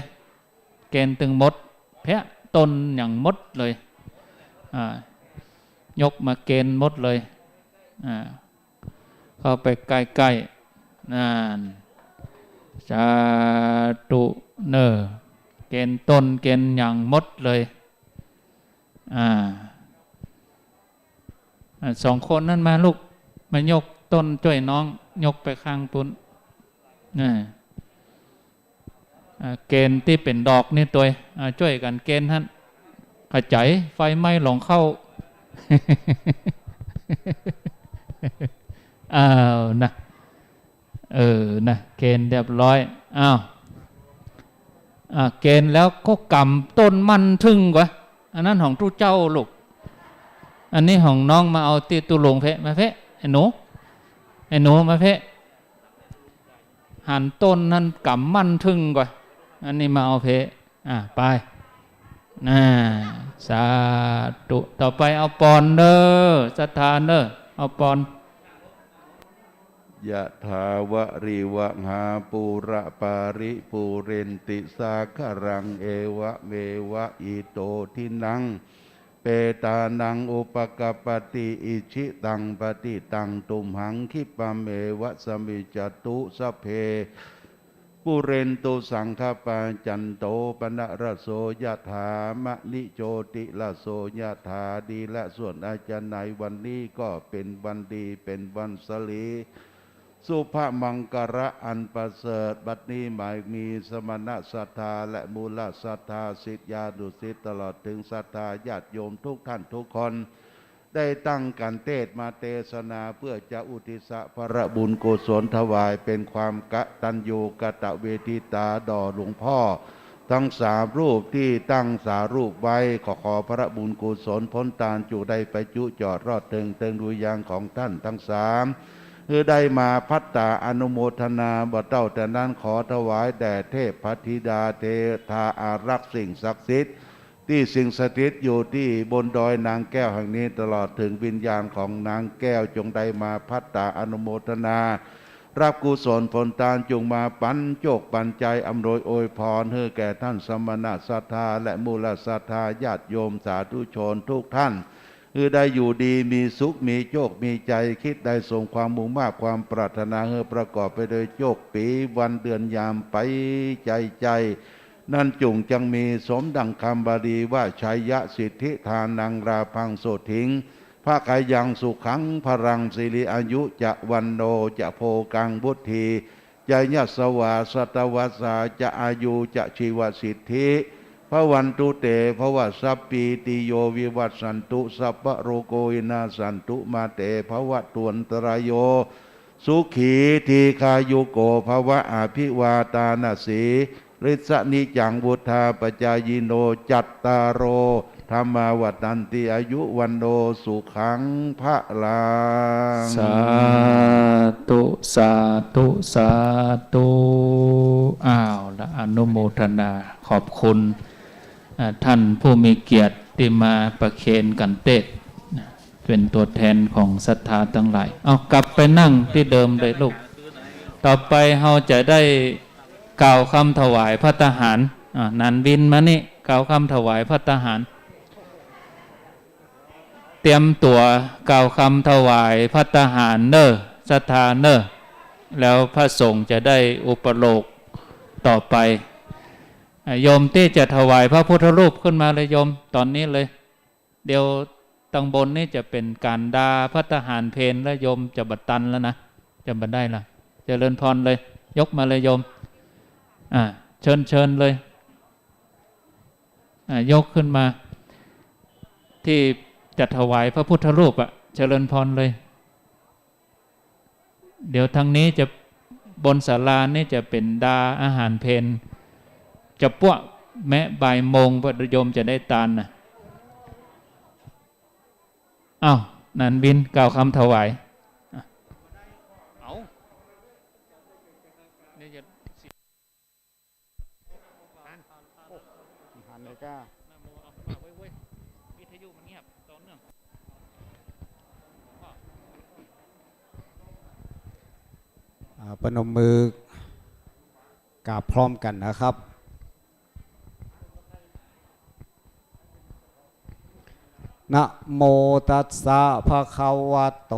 เกณฑ์ตึงหมด เพี้ยต้นหยังหมดเลย อ่า ยกมาเกณฑ์หมดเลย อ่า เข้าไปใก้ๆ นั่น สาธุเน่อ เกณฑ์ต้นเกณฑ์หยังหมดเลย อ่า อ่า สองคนนั้นมาลูก มายกต้นจ้วยน้อง ยกไปข้างปู๊น อ่า อ่า เกณฑ์ตี้เป๋นดอกนี่ตวย อ่า จ้วยกั๋นเกณฑ์หั้น ขะใจ๋ ไฟไหม้หลองเข้า อ้าวนะ เออ นะ เกณฑ์เรียบร้อย อ้าว อ่า เกณฑ์แล้วก็ก๋ำต้นมั่นทึ่งกว่า อันนั้นของตุ๊เจ้าลูก อันนี้ของน้อง มาเอาตี้ตุ๊ลุงเพ่ มาเพ่ ไอ้หนู ไอ้หนู มาเพ่ หันต้นนั้นก๋ำมั่นทึ่งกว่า อันนี้มาเอาเพ่ อ่า ไป น่า สาธุ ต่อไปเอาปอนเน่อ ศรัทธาเน่อ เอาปอน ยะถาวะริวะหาปูระปาริปูเรนติสาคารัง เอวะเมวะอิโตทินัง เปตานังอุปกัปปติ อิจฉิตังปฏิตังตุมหัง คิปะเมวะสะมิจจตุ สัพเพ ปุเรนตุสังคะปา จันโตปนะระโส ยะถา มะณิโจติระโส ยะถา ดีและส่วนอาจารย์ในวันนี้ก็เป๋นวันดี เป๋นวันสะหลี สุภมังคละอันประเสริฐ บัดนี้หมายมีสมณศรัทธาและมูลศรัทธา ศิษยานุศิษย์ ตลอดเถิงศรัทธาญาติโยมทุกท่านทุกคน ได้ตั้งกัณฑ์เตสน์มาเตสนา เพื่อจะอุทิศพระบุญกุศลถวายเป๋นความกตัญญูกตเวทิตาต่อหลวงพ่อทั้งสามรูปตี้ตั้งสารูปไว้ ขอ ขอพระบุญกุศลผลตานจุได้ไปจุจอดรอดเถิง เถิงดุริยางค์ของท่านทั้งสาม หื้อได้มาภัตตาอนุโมทนา บ่เต้าแต่นั้นขอถวายแด่เทพธิดาเทวาอารักษ์สิ่งศักดิ์สิทธิ์ ตี้สิงสถิตอยู่ตี้บนดอยนางแก้วแห่งนี้ ตลอดเถิงวิญญาณของนางแก้ว จงได้มาภัตตาอนุโมทนา ฮับกุศลผลตาน จงมาปันโจคปันใจ๋ อำนวยอวยพรหื้อแก่ต้านสมณะศรัทธา และมูลศรัทธาญาติโยมสาธุชนกู้ต้าน หื้อได้อยู่ดีมีสุข มีโจคมีใจ๋ กึ๊ดได้สมความมุ่งมาดความปรารถนา หื้อประกอบไปโดยโจค ปี๋วันเดือนยามไปใจ๋ใจ๋ นั้นจุ่งจักมีสมดั่งกำบาลีว่า ชัยยะสิทธิธานัง ลาภังโสตถิง ภะคะยัง สุขัง พะลัง สิริอายุจะ วัณโณจะ โภคัง วุฒี จะ ยะสะวา สัตตะวัสสา จะ อายุจะ ชีวสิทธิ ภะวันตุ เต ภะวะ สัพพีติโย วิวัชชันตุ สัพพะโรโค วินาสสันตุ มาเต ภะวะตุ อันตะราโย สุขี ทีฆายุโก ภะวะ อภิวาทานะสี ลิสสะนิจจัง วุฑฒาปะจายิโน จัตตาโร ธัมมา วัฑฒันติ อายุ วัณโณ สุขัง พะลัง สาธุ สาธุ สาธุ อ้าวละ อนุโมทนา ขอบคุณ อ่า ต้านผู้มีเกียรติตี้มาประเคนขันเตศน์นะ เป๋นตั๋วแทนของศรัทธาตังหลาย เอากลับไปนั่งตี้เดิมเลยลูก ต่อไปเฮาจะได้กล่าวกำถวายภัตตาหาร อ่า หนานวินมานี่ กล่าวกำถวายภัตตาหาร เตรียมตั๋วกล่าวกำถวายภัตตาหารเน่อ ศรัทธาเน่อ แล้วพระสงฆ์จะได้อุปโลกต่อไป อ่ะ โยมตี้จะถวายพระพุทธรูปขึ้นมาเลยโยม ต๋อนนี้เลย เดี๋ยวตังบนนี่จะเป๋นก๋านดาภัตตาหารเพลแล้ว โยมจะบ่ตันแล้วนะ จะบ่ได้ละ เจริญพรเลย ยกมาเลยโยม อ่า เชิญ เชิญเลย อ่า ยกขึ้นมา ตี้จะถวายพระพุทธรูปอะ เจริญพรเลย เดี๋ยวตางนี้จะ บนศาลานี่จะเป๋นดาอาหารเพล จะปั้วแมะบ่ายโมง โยมจะได้ตานน่ะ อ้าว หนานวินกล่าวกำถวาย อ่ะ เอา นี่จะ หัน โอ้ หันเลยก้า นะโม เอา ฝากไว้เว้ย วิทยุมันเงียบ ต่อเนื่อง อ่า ประนมมือกราบพร้อมกั๋นนะครับ นะโมตัสสะ ภะคะวะโต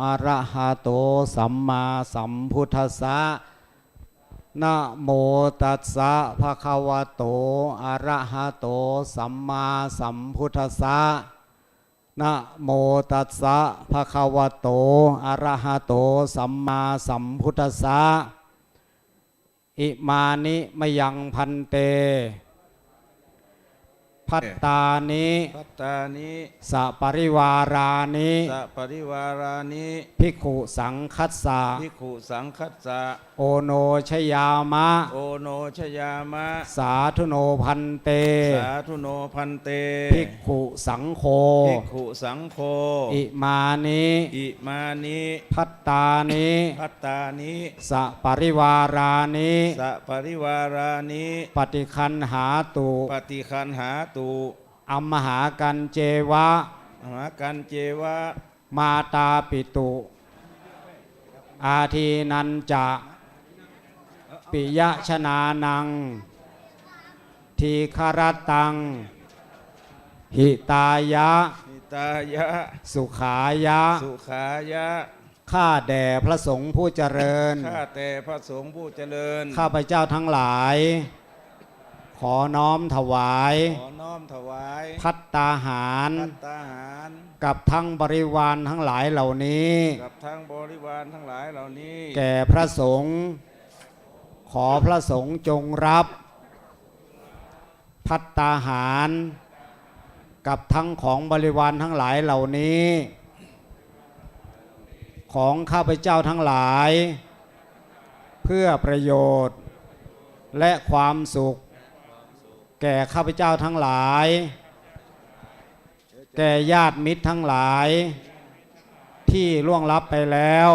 อะระหะโต สัมมาสัมพุทธัสสะ นะโมตัสสะ ภะคะวะโต อะระหะโต สัมมาสัมพุทธัสสะ นะโมตัสสะ ภะคะวะโต อะระหะโต สัมมาสัมพุทธัสสะ อิมานิมะยัง ภันเต ภัตตานิ ภัตตานิ สะปะริวารานิ สะปะริวารานิ ภิกขุสังฆัสสะ ภิกขุสังฆัสสะ โอโนชยามะ โอโนชยามะ สาธุโน ภันเต สาธุโน ภันเต ภิกขุสังโฆ ภิกขุสังโฆ อิมานิ อิมานิ ภัตตานิ ภัตตานิ สะปะริวารานิ สะปะริวารานิ ปะฏิคันหาตุ ปะฏิคันหาตุ อัมมหากัญเจวะ อัมมหากัญเจวะ มาตาปิตุ อาทีนัญจะ ปิยะชนานัง ทีฆะรัตตัง หิตายะ หิตายะ สุขายะ สุขายะ ข้าแต่พระสงฆ์ผู้เจริญ ข้าแต่พระสงฆ์ผู้เจริญ ข้าพเจ้าทั้งหลาย ขอน้อมถวาย ขอน้อมถวาย ภัตตาหาร ภัตตาหาร กับทั้งบริวารทั้งหลายเหล่านี้ กับทั้งบริวารทั้งหลายเหล่านี้ แก่พระสงฆ์ ขอพระสงฆ์จงรับ ภัตตาหาร กับทั้งของบริวารทั้งหลายเหล่านี้ ของข้าพเจ้าทั้งหลาย เพื่อประโยชน์ และความสุข แก่ข้าพเจ้าทั้งหลาย แก่ญาติมิตรทั้งหลาย ที่ล่วงลับไปแล้ว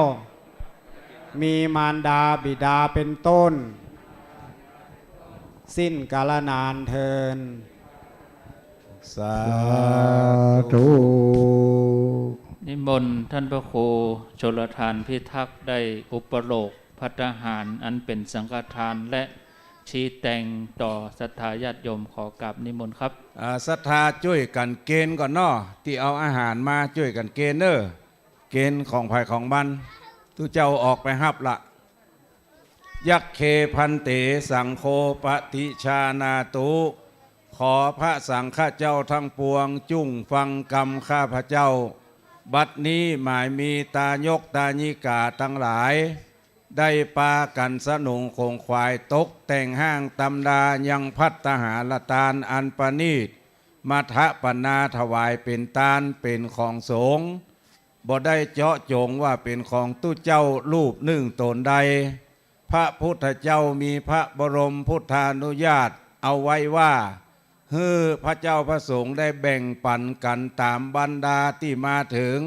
มีมารดาบิดาเป็นต้น สิ้นกาลนานเทอญ สาธุ นิมนต์ท่านพระครูชลทานพิทักษ์ได้อุปโลกภัตตาหารอันเป๋นสังฆทานและ ชี้แตงต่อศรัทธาญาติโยม ขอกราบนิมนต์ครับ อ่า ศรัทธาจ้วยกั๋นเก๋ณฑ์ก่อนเนาะ ตี้เอาอาหารมาจ้วยกั๋นเก๋ณฑ์เน่อ เก๋ณฑ์ของใผของมัน ตุ๊เจ้าออกไปฮับละ Yakkhā bhante saṅgho paṭijānātu ขอพระสังฆเจ้าทั้งปวงจุ่งฟังกำข้าพเจ้า บัดนี้หมายมีตายกตายิกาตังหลาย ได้ปากั๋นสนุงขงขวายตกแต่งห้างตำรายังภัตตาหารตานอันประณีต มาถะปัณณาถวายเป๋นตานเป๋นของสงฆ์ บ่ได้เจาะจงว่าเป๋นของตุ๊เจ้ารูปนึ่งต๋นใด พระพุทธเจ้ามีพระบรมพุทธานุญาตเอาไว้ว่า หื้อพระเจ้าพระสงฆ์ได้แบ่งปั๋นกั๋นต๋ามบรรดาตี้มาเถิง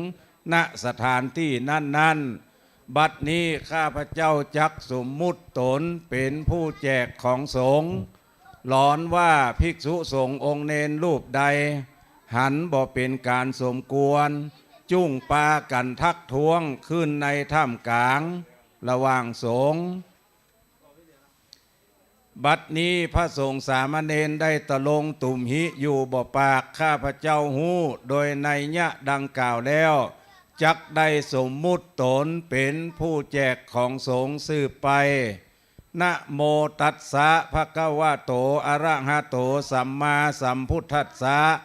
ณ สถานตี้นั้นๆ บัดนี้ข้าพเจ้าจักสมมุติต๋นเป๋นผู้แจกของสงฆ์ หลอนว่าภิกษุสงฆ์องค์เณรรูปใด หันบ่เป๋นก๋านสมควร จุ่งปากั๋นทักท้วงขึ้นในท่ามกลางระหว่างสงฆ์ บัดนี้พระสงฆ์สามเณรได้ตะลงตุ่มหิอยู่บ่ปาก ข้าพเจ้าฮู้โดยนัยยะดังกล่าวแล้ว จักได้สมมุติต๋นเป๋นผู้แจกของสงฆ์สืบไป Namo tassa bhagavato arahato sammāsambuddhassa.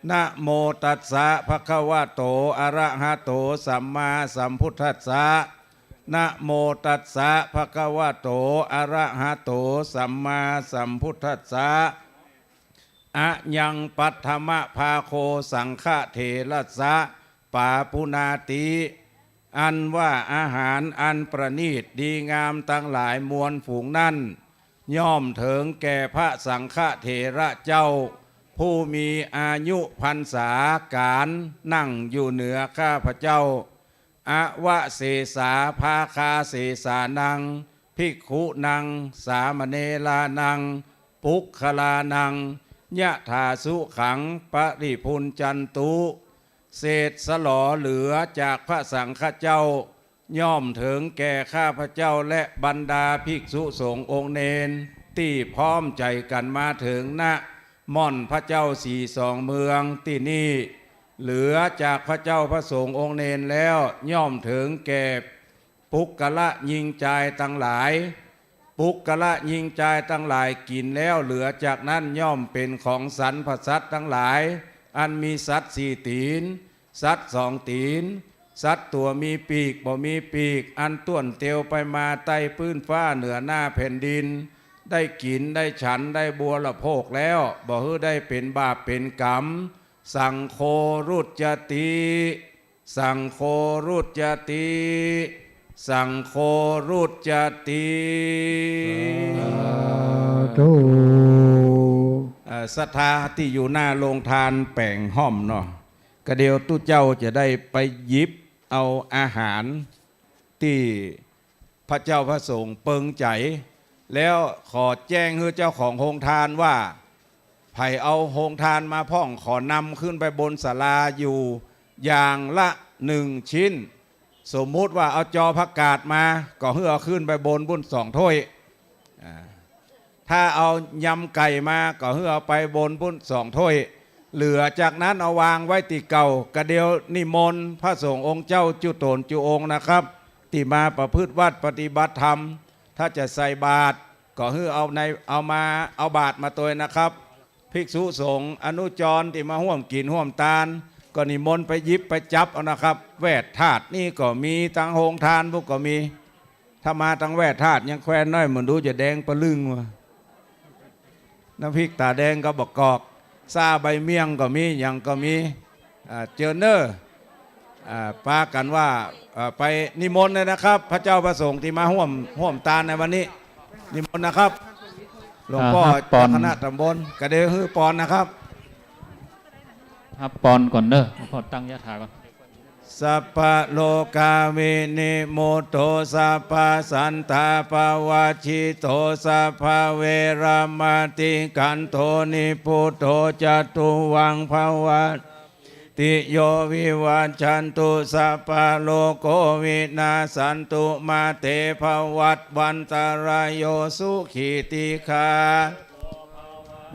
Namo tassa bhagavato arahato sammāsambuddhassa. Namo tassa bhagavato arahato sammāsambuddhassa. Ayaṃ paṭhamabhāgo saṅghatherassa pāpuṇāti. อันว่าอาหารอันประณีตดีงามตังหลายมวลฝูงนั้น ย่อมเถิงแก่พระสังฆเถระเจ้า ผู้มีอายุพรรษาก๋านนั่งอยู่เหนือข้าพเจ้า Avasesā bhāgā sesānaṃ bhikkhunaṃ sāmaṇerānaṃ puggalānaṃ yathāsukhaṃ paribhuñjantu. เศษสลอเหลือจากพระสังฆเจ้า ย่อมเถิงแก่ข้าพเจ้าและบรรดาภิกษุสงฆ์องค์เณร ตี้พร้อมใจ๋กั๋นมาเถิง ณ ม่อนพระเจ้าสีสองเมืองตี้นี่ เหลือจากพระเจ้าพระสงฆ์องค์เณรแล้ว ย่อมเถิงแก่ปุคคละญิงจายตังหลาย ปุคคละญิงจายตังหลายกิ๋นแล้วเหลือจากนั้นย่อมเป๋นของสรรพสัตว์ตังหลาย อันมีสัตว์สี่ตี๋น สัตว์สองตี๋น สัตว์ตั๋วมีปีกบ่มีปีก อันต้วนเตียวไปมาใต้ปื๊นฟ้าเหนือหน้าแผ่นดิน ได้กิ๋นได้ฉันได้บริโภคแล้ว บ่หื้อได้เป๋นบาปเป๋นก๋รรม Saṅgho ruccati. Saṅgho ruccati. Saṅgho ruccati. สาธุ เอ่อ ศรัทธาตี้อยู่หน้าโรงทานแป๋งห้อมเนาะ กะเดี๋ยวตุ๊เจ้าจะได้ไปหยิบเอาอาหารตี้ พระเจ้าพระสงฆ์เปิงใจ๋ แล้วขอแจ้งหื้อเจ้าของโฮงทานว่า ใผเอาโฮงทานมาพ่องขอนำขึ้นไปบนศาลาอยู่อย่างละหนึ่งชิ้น สมมุติว่าเอาจอผักกาดมา ก็หื้อเอาขึ้นไปบนปุ้นสองถ้วย อ่า ถ้าเอายำไก่มา ก็หื้อเอาไปบนปุ้นสองถ้วย เหลือจากนั้นเอาวางไว้ตี้เก่า กะเดี๋ยวนิมนต์พระสงฆ์องค์เจ้าจุ๊ต๋นจุ๊องค์นะครับ ตี้มาประพฤติวัตรปฏิบัติธรรม ถ้าจะใส่บาตร ก็หื้อเอาใน เอามา เอาบาตรมาตวยนะครับ ภิกษุสงฆ์อนุจรตี้มาฮ่วมกิ๋นฮ่วมตาน ก็นิมนต์ไปหยิบไปจับเอานะครับ แว่ธาตุนี่ก็มี ตังโฮงทานพุ้นก็มี ถ้ามาตังแว่ธาตุยังแควนน้อย บ่ฮู้จะแดงปะลึ่งวะ น้ำพริกต๋าแดงก็บ่กอก ซ่าใบเมี่ยงก็มี หยังก็มี อ่า เจิญเน่อ อ่า ปากั๋นว่า อ่า ไปนิมนต์เลยนะครับ พระเจ้าพระสงฆ์ตี้มาฮ่วม ฮ่วมตานในวันนี้ นิมนต์นะครับ หลวงป้อ อ่า ฮับปอน เจ้าคณะต๋ำบล กะเดี๋ยวหื้อปอนนะครับ ฮับปอนก่อนเน่อ พ่อตั้งยะถาก่อน สัพพะโรคาวินิมุตโต สัพพะสันตาปะวัชชิโต สัพพะเวระมะติกันโต นิพพุตโต จตุวัง ภวัตติโย วิวัชชันตุ สัพพะโรโค วินาสสันตุ มาเต ภวัตวันตะราโย สุขี ทีฆา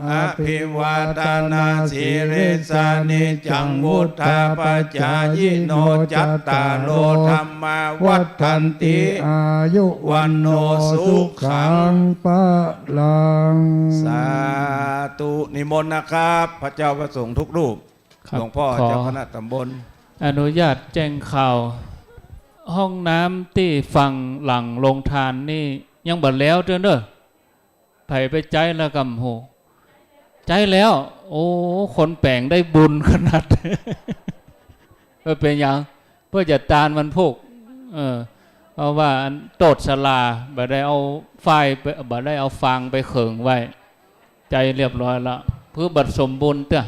อภิวาทะนาสีลิสสะ นิจจัง วุฑฒาปะจายิโน จัตตาโร ธัมมา วัฑฒันติ อายุ วัณโณ สุขัง พะลัง สาธุ นิมนต์นะครับ พระเจ้าพระสงฆ์ทุกรูป ครับ หลวงพ่อ ขอ เจ้าคณะตำบล อนุญาตแจ้งข่าว ห้องน้ำตี้ฝั่งหลังโรงทานนี่ยังบ่แล้วเตื้อเน่อ ใผไปใจ๊แล้วก่ำ โห ใจ๊แล้ว โอ้ คนแป๋งได้บุญขนาด บ่เป๋นหยัง เปื้อจะตานวันพูก เออ เพราะว่าอันโต๊ะศาลา บ่ได้เอาฝ้ายไป บ่ได้เอาฟางไปเขิงไว้ ใจ๊เรียบร้อยละ เปื้อบ่สมบูรณ์เตื้อ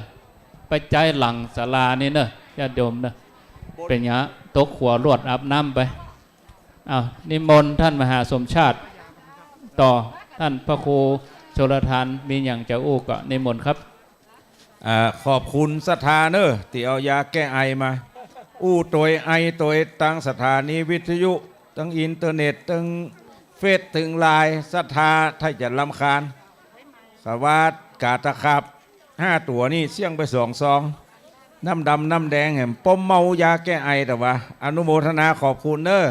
ไปใจ๊หลังศาลานี่เน่อ ญาติโยมเน่อ เป๋นหยัง ตกขัวลวดอาบน้ำไป อ้าว นิมนต์ท่านมหาสมชาติ ต่อ ท่านพระครูชลทาน มีหยังจะอู้ก็นิมนต์ครับ อ่า ขอบคุณศรัทธาเน่อ ตี้เอายาแก้ไอมา อู้ตวยไอตวย ตางสถานีวิทยุ ตางอินเทอร์เน็ต ตางเฟซ ตางไลน์ ศรัทธาถ้าจะรำคาญ กาว่าก๋าตะขาบห้าตั๋วนี่เสี้ยงไปสองซอง น้ำดำน้ำแดงแหม ป้อมเมายาแก้ไอ แต่ว่าอนุโมทนาขอบคุณเน่อ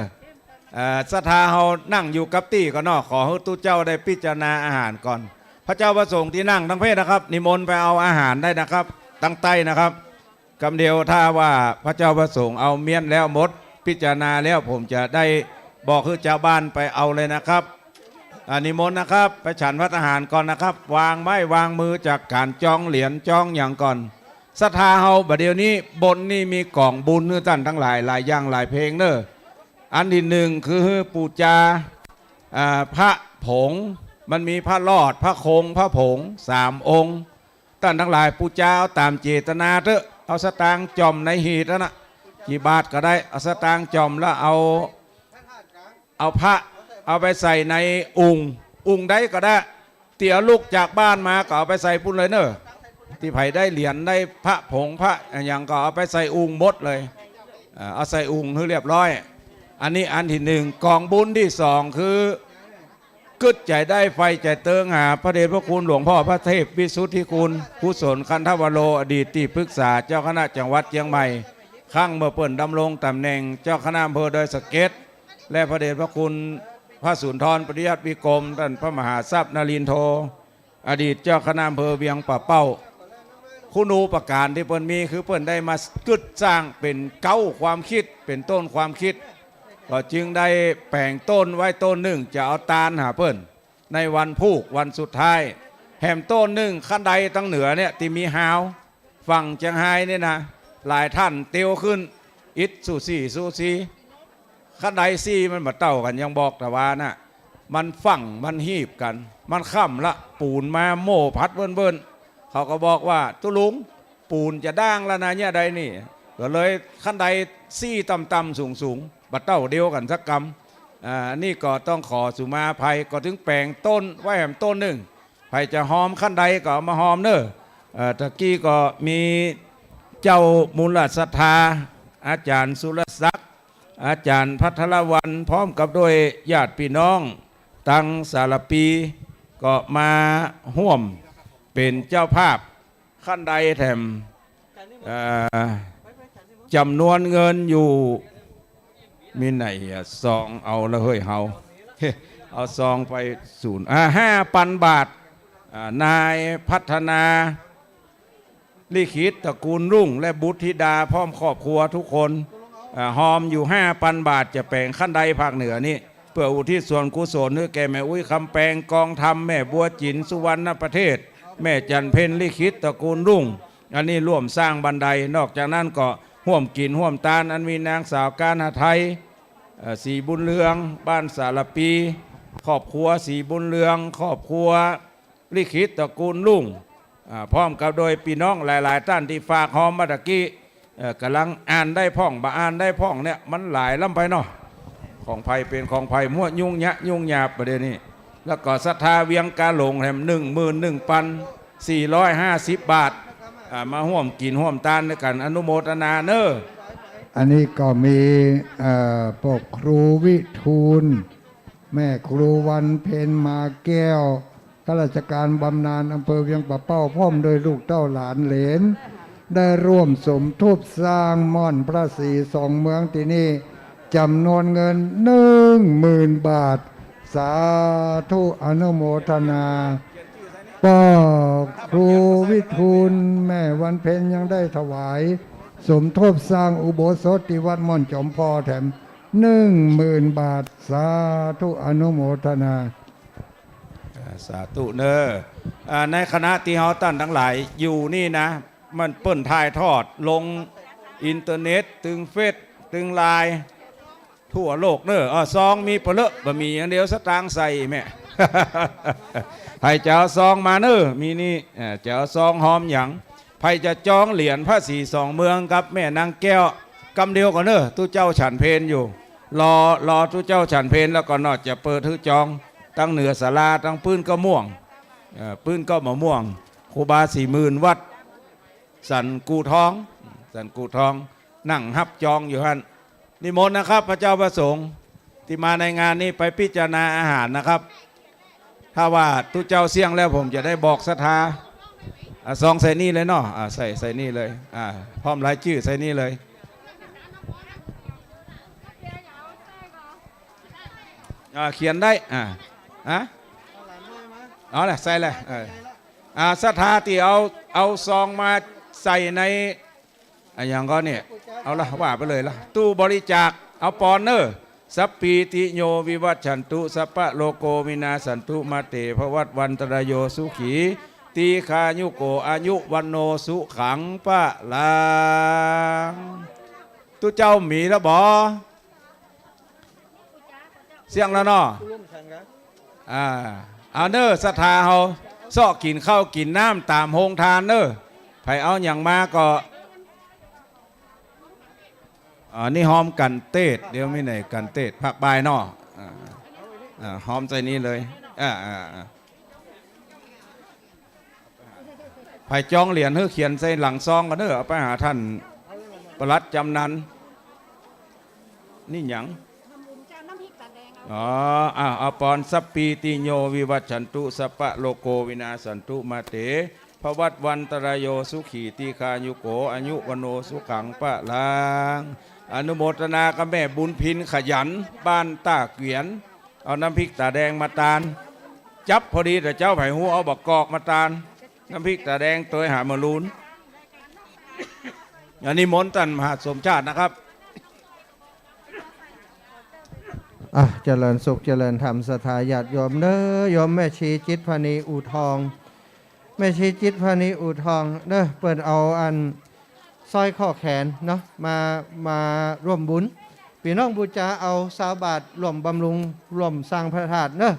เอ่อ ศรัทธาเฮานั่งอยู่กับตี้ก่อนเนาะ ขอหื้อตุ๊เจ้าได้พิจารณาอาหารก่อน พระเจ้าพระสงฆ์ตี้นั่งตางเพศนะครับ นิมนต์ไปเอาอาหารได้นะครับ ตางใต้นะครับ กำเดียวถ้าว่าพระเจ้าพระสงฆ์เอาเมี้ยนแล้วหมด พิจารณาแล้ว ผมจะได้บอกหื้อจาวบ้านไปเอาเลยนะครับ อ่า นิมนต์นะครับ ไปฉันภัตตาหารก่อนนะครับ วางไม้วางมือจากก๋านจองเหรียญจองหยังก่อน ศรัทธาเฮาบ่าเดี่ยวนี้ บนนี่มีก๋องบุญหื้อต้านตังหลาย หลายอย่างหลายเพลงเน่อ อันตี้นึ่งคือหื้อปู๋จา อ่า พระผง มันมีพระรอด พระคง พระผง สามองค์ ต้านตังหลายปู๋จาเอาต๋ามเจตนาเต๊อะ เอาสตางค์จ่อมในหีบนั้นน่ะ กี่บาทก็ได้ เอาสตางค์จ่อมแล้วเอา เอาพระ เอาไปใส่ในอุ่ง อุ่งใดก็ได้ ตี้เอาลุกจากบ้านมาก็เอาไปใส่ปุ้นเลยเน่อ ตี้ใผได้เหรียญได้พระผงพระอะหยังก็เอาไปใส่อุ่งหมดเลย เอ่อ เอาใส่อุ่งหื้อเรียบร้อย อันนี้อันตี้นึ่ง ก๋องบุญตี้สองคือ กึ๊ดใจ๋ได้ใฝ่ใจ๋เติงหาพระเดชพระคุณหลวงพ่อพระเทพวิสุทธิคุณ กุศลคันธวโร อดีตตี้ปรึกษาเจ้าคณะจังหวัดเจียงใหม่ ครั้งเมื่อเปิ้นดำรงต๋ำแหน่งเจ้าคณะอำเภอดอยสะเก็ด และพระเดชพระคุณพระสุนทรปริยัติวิกรม ต้านพระมหาทรัพย์นรินทโธ อดีตเจ้าคณะอำเภอเวียงป่าเป้า คุณูปการตี้เปิ้นมีคือเปิ้นได้มากึ๊ดสร้างเป๋นเก๊าความกึ๊ด เป๋นต้นความกึ๊ด ก็จึงได้แป๋งต้นไว้ต้นนึ่ง จะเอาตานหาเปิ้น ในวันพูกวันสุดท้าย แหมต้นนึ่งคันไดตังเหนือเนี่ยตี้มีฮาว ฝั่งเจียงฮายนี่นะ หลายต้านเตียวขึ้น อิดสูสีสูสี คันไดสี่มันบ่เต้ากั๋น ยังบอกตะวาน่ะ มันฟั่งมันฮีบกั๋น มันค่ำละ ปู๋นมาโม่พัดเวิ้นๆ เขาก็บอกว่า ตุ๊ลุง ปู๋นจะด้างแล้วนะเนี่ยใดนี่ ก็เลยคันไดสี่ต่ำๆ สูงๆ บ่เต้าเดียวกั๋นสักกำ อ่า อันนี้ก็ต้องขอสุมาอภัย ก็จึงแป๋งต้นไว้แหมต้นนึ่ง ใผจะฮอมคันไดก็เอามาฮอมเน่อ เอ่อ ตะกี้ก็มีเจ้ามูลศรัทธา อาจ๋ารย์สุรศักดิ์ อาจ๋ารย์ภัทรวรรณ พร้อมกับด้วยญาติพี่น้องตังสารภี ก็มาฮ่วมเป๋นเจ้าภาพคันไดแถม เอ่อ จ๋ำนวนเงินอยู่ มีไหนอะ ซองเอาละเฮ้ยเฮา เอาซองไปศูนย์ อ่า ห้าปันบาท อ่า นายพัฒนา ลิขิตตระกูลรุ่ง และบุตรธิดาพร้อมครอบครัวทุกคน อ่า ฮอมอยู่ห้าปันบาท จะแป๋งคันไดภาคเหนือนี่ เปื้ออุทิศส่วนกุศลหื้อแก่แม่อุ๊ยคำแปง กองธรรม แม่บัวจิ๋น สุวรรณประเทศ แม่จันเพ็ญ ลิขิตตระกูลรุ่ง อันนี้ร่วมสร้างบันได นอกจากนั้นก็ฮ่วมกิ๋นฮ่วมตาน อันมีนางสาวกาญหาไทย เอ่อ ศรีบุญเรือง บ้านสารภี ครอบครัวศรีบุญเรือง ครอบครัวลิขิตตระกูลรุ่ง อ่า พร้อมกับโดยปี้น้องหลายๆ ต้านตี้ฝากฮอมมาตะกี้ เอ่อ ก๋ำลังอ่านได้พ่อง บ่อ่านได้พ่องเนี่ย มันหลายล้ำไปเนาะ ของใผเป๋นของใผ มั่วยุ่งยะยุ่งยาบบ่าเดี่ยวนี้ แล้วก็ศรัทธาเวียงกาหลงแถม หนึ่งหมื่นหนึ่งพันสี่ร้อยห้าสิบ บาท อ่า มาฮ่วมกิ๋นฮ่วมตานตวยกั๋น อนุโมทนาเน้อ อันนี้ก็มี เอ่อ พวกครูวิทูล แม่ครูวันเพ็ญ มาแก้ว ข้าราชการบำนาญอำเภอเวียงป่าเป้า พร้อมด้วยลูกเต้าหลานเหลน ได้ร่วมสมทบสร้างม่อนพระศรีสองเมืองตี้นี่ จ๋ำนวนเงิน หนึ่งหมื่น บาท สาธุอนุโมทนา ป้อครูวิทูล แม่วันเพ็ญยังได้ถวายสมทบสร้างอุโบสถตี้วัดม่อนจ๋อมผ่อแถม หนึ่งหมื่น บาท สาธุอนุโมทนา อ่า สาธุเน้อ อ่า ในขณะตี้เฮาต้านตังหลายอยู่นี่นะ มันเปิ้นถ่ายทอดลงอินเทอร์เน็ต ตึงเฟซ ตึงไลน์ ทั่วโลกเน้อ อ่า ซองมีเป๋อเลอะ บ่มีอย่างเดียวสตางค์ใส่แม่ ใผจะเอาซองมาเน้อ มีนี่ อ่า จะเอาซองหอมหยัง ใผจะจองเหรียญพระศรีสองเมืองกับแม่นางแก้ว กำเดียวก่อนเน้อ ตุ๊เจ้าฉันเพลอยู่ รอ รอตุ๊เจ้าฉันเพลแล้วก็เนาะ จะเปิดหื้อจอง ตังเหนือศาลา ตังปื๊นเก๊าม่วง เอ่อ ปื๊นเก๊ามะม่วง ครูบาสี่หมื่นวัดสันกู่ทอง สันกู่ทอง นั่งฮับจองอยู่หั้น นิมนต์นะครับ พระเจ้าพระสงฆ์ตี้มาในงานนี้ไปพิจารณาอาหารนะครับ ถ้าว่าตุ๊เจ้าเสี้ยงแล้วผมจะได้บอกศรัทธา อ่ะ ซองใส่นี่เลยเนาะ อ่ะ ใส่ ใส่นี่เลย อ่ะ พร้อมรายจื้อใส่นี่เลย อ่ะ เขียนได้ อ่ะ ฮะ เอาละ ใส่เลย เออ อ่ะ ศรัทธาตี้เอา เอาซองมาใส่ใน อะหยังก่อเนี่ย เอาละ ว่าไปเลยละ ตู้บริจาค เอาปอนเน้อ สัพพีติโยวิวัชชันตุ สัพพะโรโควินาสสันตุ มาเตภวัตวันตรายโย สุขี ตีฆายุโก อายุวัณโณ สุขัง พะลัง ตุ๊เจ้ามีแล้วบ่ เสี้ยงแล้วเนาะ อ่า เอาเน้อ ศรัทธาเฮา เซาะกิ๋นข้าวกิ๋นน้ำต๋ามโฮงตานเน้อ ใผเอาหยังมาก็ อ่า นี่หอมกั๋นเตศ เดี๋ยวมีไหนกั๋นเตศ ภาคบ่ายเนาะ อ่า อ่า หอมใส่นี่เลย อ่า อ่า อ่า ใผจองเหรียญหื้อเขียนใส่หลังซองก่อนเน้อ เอาไปหาต้านปลัดจ๋ำนัน นี่หยัง อ๋อ อ่ะ เอาปอน สัพพีติโยวิวัชชันตุ สัพพะโรโควินาสสันตุ มาเตภวัตวันตรายโย สุขี ตีฆายุโก อายุวัณโณ สุขัง พะลัง อนุโมทนากับแม่บุญพินขยัน บ้านต้าเกวียน เอาน้ำพริกต๋าแดงมาตาน จับพอดี แต่เจ้าใผฮู้เอาบักกอกมาตาน น้ำพริกต๋าแดงตวยหามาลูน อันนี้มนต์ต้านมหาสมชาตินะครับ อ่ะ เจริญสุขเจริญธรรม ศรัทธาญาติโยมเน้อ โยมแม่ชีจิตพรรณีอู่ทอง แม่ชีจิตพรรณีอู่ทองเน้อ เปิ้นเอาอัน สร้อยข้อแขนเนาะ มา มาร่วมบุญ ปี้น้องปู๋จาเอาซาวบาทร่วมบำรุง ร่วมสร้างพระธาตุเน้อ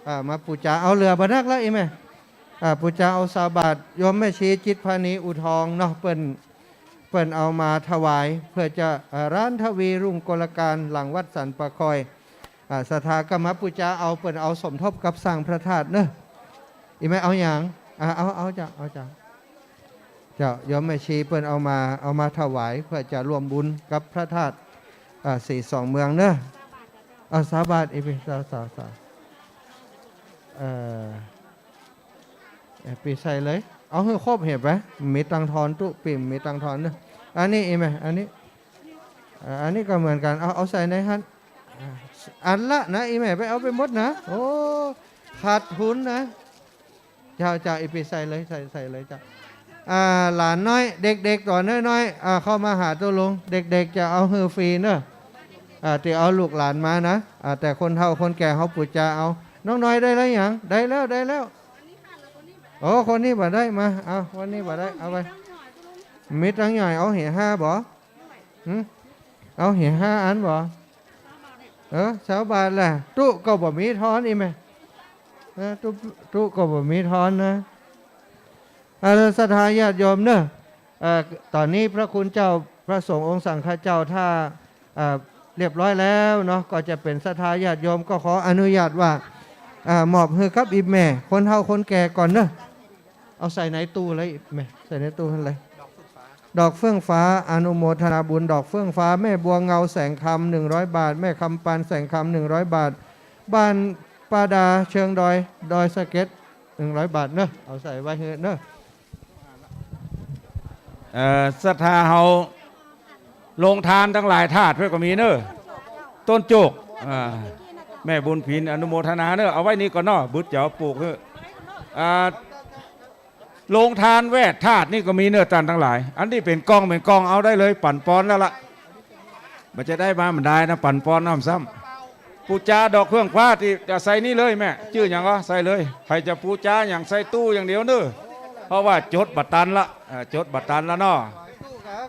อ่า มาปู๋จาเอาเหลือบ่นักแล้วอีแม่ อ่า ปู๋จาเอาซาวบาท โยมแม่ชีจิตพรรณีอู่ทองเนาะ เปิ้น เปิ้นเอามาถวาย เพื่อจะ อ่า ร้านทวีรุ่งกลการหลังวัดสันป่าคอย อ่า ศรัทธาก็มาปู๋จาเอา เปิ้นเอาสมทบกับสร้างพระธาตุเน้อ อีแม่เอาหยัง อ่า เอา เอาเจ้า เอาเจ้า เจ้า โยมแม่ชีเปิ้นเอามา เอามาถวายเพื่อจะร่วมบุญกับพระธาตุ อ่า ศรีสองเมืองเน้อ เอาซาวบาท อีปี้ ซาว ซาว ซาว เอ่อ เอ่อ ปี้ใส่เลย เอาหื้อครบเหียไป มีตังค์ทอนตุ๊ ปี้มีตังค์ทอนเน้อ อันนี้อีแม่ อันนี้ เอ่อ อันนี้ก็เหมือนกั๋น เอา เอาใส่ในหั้น อ่า อันละนะ อีแม่ไปเอาไปหมดนะ โอ้ ขาดทุนนะ เจ้า เจ้า อีปี้ใส่เลย ใส่ ใส่เลยเจ้า อ่า หลานน้อย เด็กๆ ตั๋วน้อยๆ อ่า เข้ามาหาตุ๊ลุง เด็กๆ จะเอาหื้อฟรีเน้อ อ่า ตี้เอาลูกหลานมานะ อ่า แต่คนเฒ่าคนแก่เฮาปู๋จาเอา น้องน้อยได้แล้วหยัง ได้แล้ว ได้แล้ว โอ้ คนนี้บ่ได้ มา เอา คนนี้บ่ได้ เอาไป มีตังค์หย่อย เอาเหียห้าบ่ หึ เอาเหียห้าอันบ่ เออ ซาวบาทแหละ ตุ๊ก็บ่มีทอนอีแม่ เออ ตุ๊ ตุ๊ก็บ่มีทอนนะ อ่า ศรัทธาญาติโยมเน้อ เอ่อ ต๋อนนี้พระคุณเจ้า พระสงฆ์องค์สังฆเจ้าถ้า อ่า เรียบร้อยแล้วเนาะ ก็จะเป๋นศรัทธาญาติโยม ก็ขออนุญาตว่า อ่า มอบหื้อกับอี่แม่ คนเฒ่าคนแก่ก่อนเนาะ เอาใส่ในตู้เลยแม่ ใส่ในตู้หั้นเลย ดอกเฟื่องฟ้า อนุโมทนาบุญ ดอกเฟื่องฟ้า แม่บัวเงา แสงคำ หนึ่งร้อยบาท แม่คำปาน แสงคำ หนึ่งร้อยบาท บ้านป้าดา เชิงดอย ดอยสะเก็ด หนึ่งร้อยบาทเนาะ เอาใส่ไว้หื้อเนาะ เอ่อ ศรัทธาเฮา โฮงตานตังหลายธาตุเปิ้นก็มีเนาะ ต้นโจก อ่า แม่บุญผิน อนุโมทนาเนาะ เอาไว้นี่ก่อนเนาะ บึดจะเอาปลูกหื้อ อ่า โฮงตานแวดธาตุนี่ก็มีเนาะ ต้านตังหลาย อันนี้เป๋นกล่อง เป๋นกล่อง เอาได้เลย ปั๋นปอนแล้วละ บ่ใจ้ได้มาบ่ดายนะ ปั๋นปอนเอาซ้ำ ปู๋จาดอกเฟื่องฟ้าตี้จะใส่นี่เลยแม่ จื้อหยังก็ใส่เลย ใผจะปู๋จาหยังใส่ตู้อย่างเดียวเนาะ เพราะว่าจ๋ดบ่ตันละ เอ่อ จ๋ดบ่ตันละเนาะ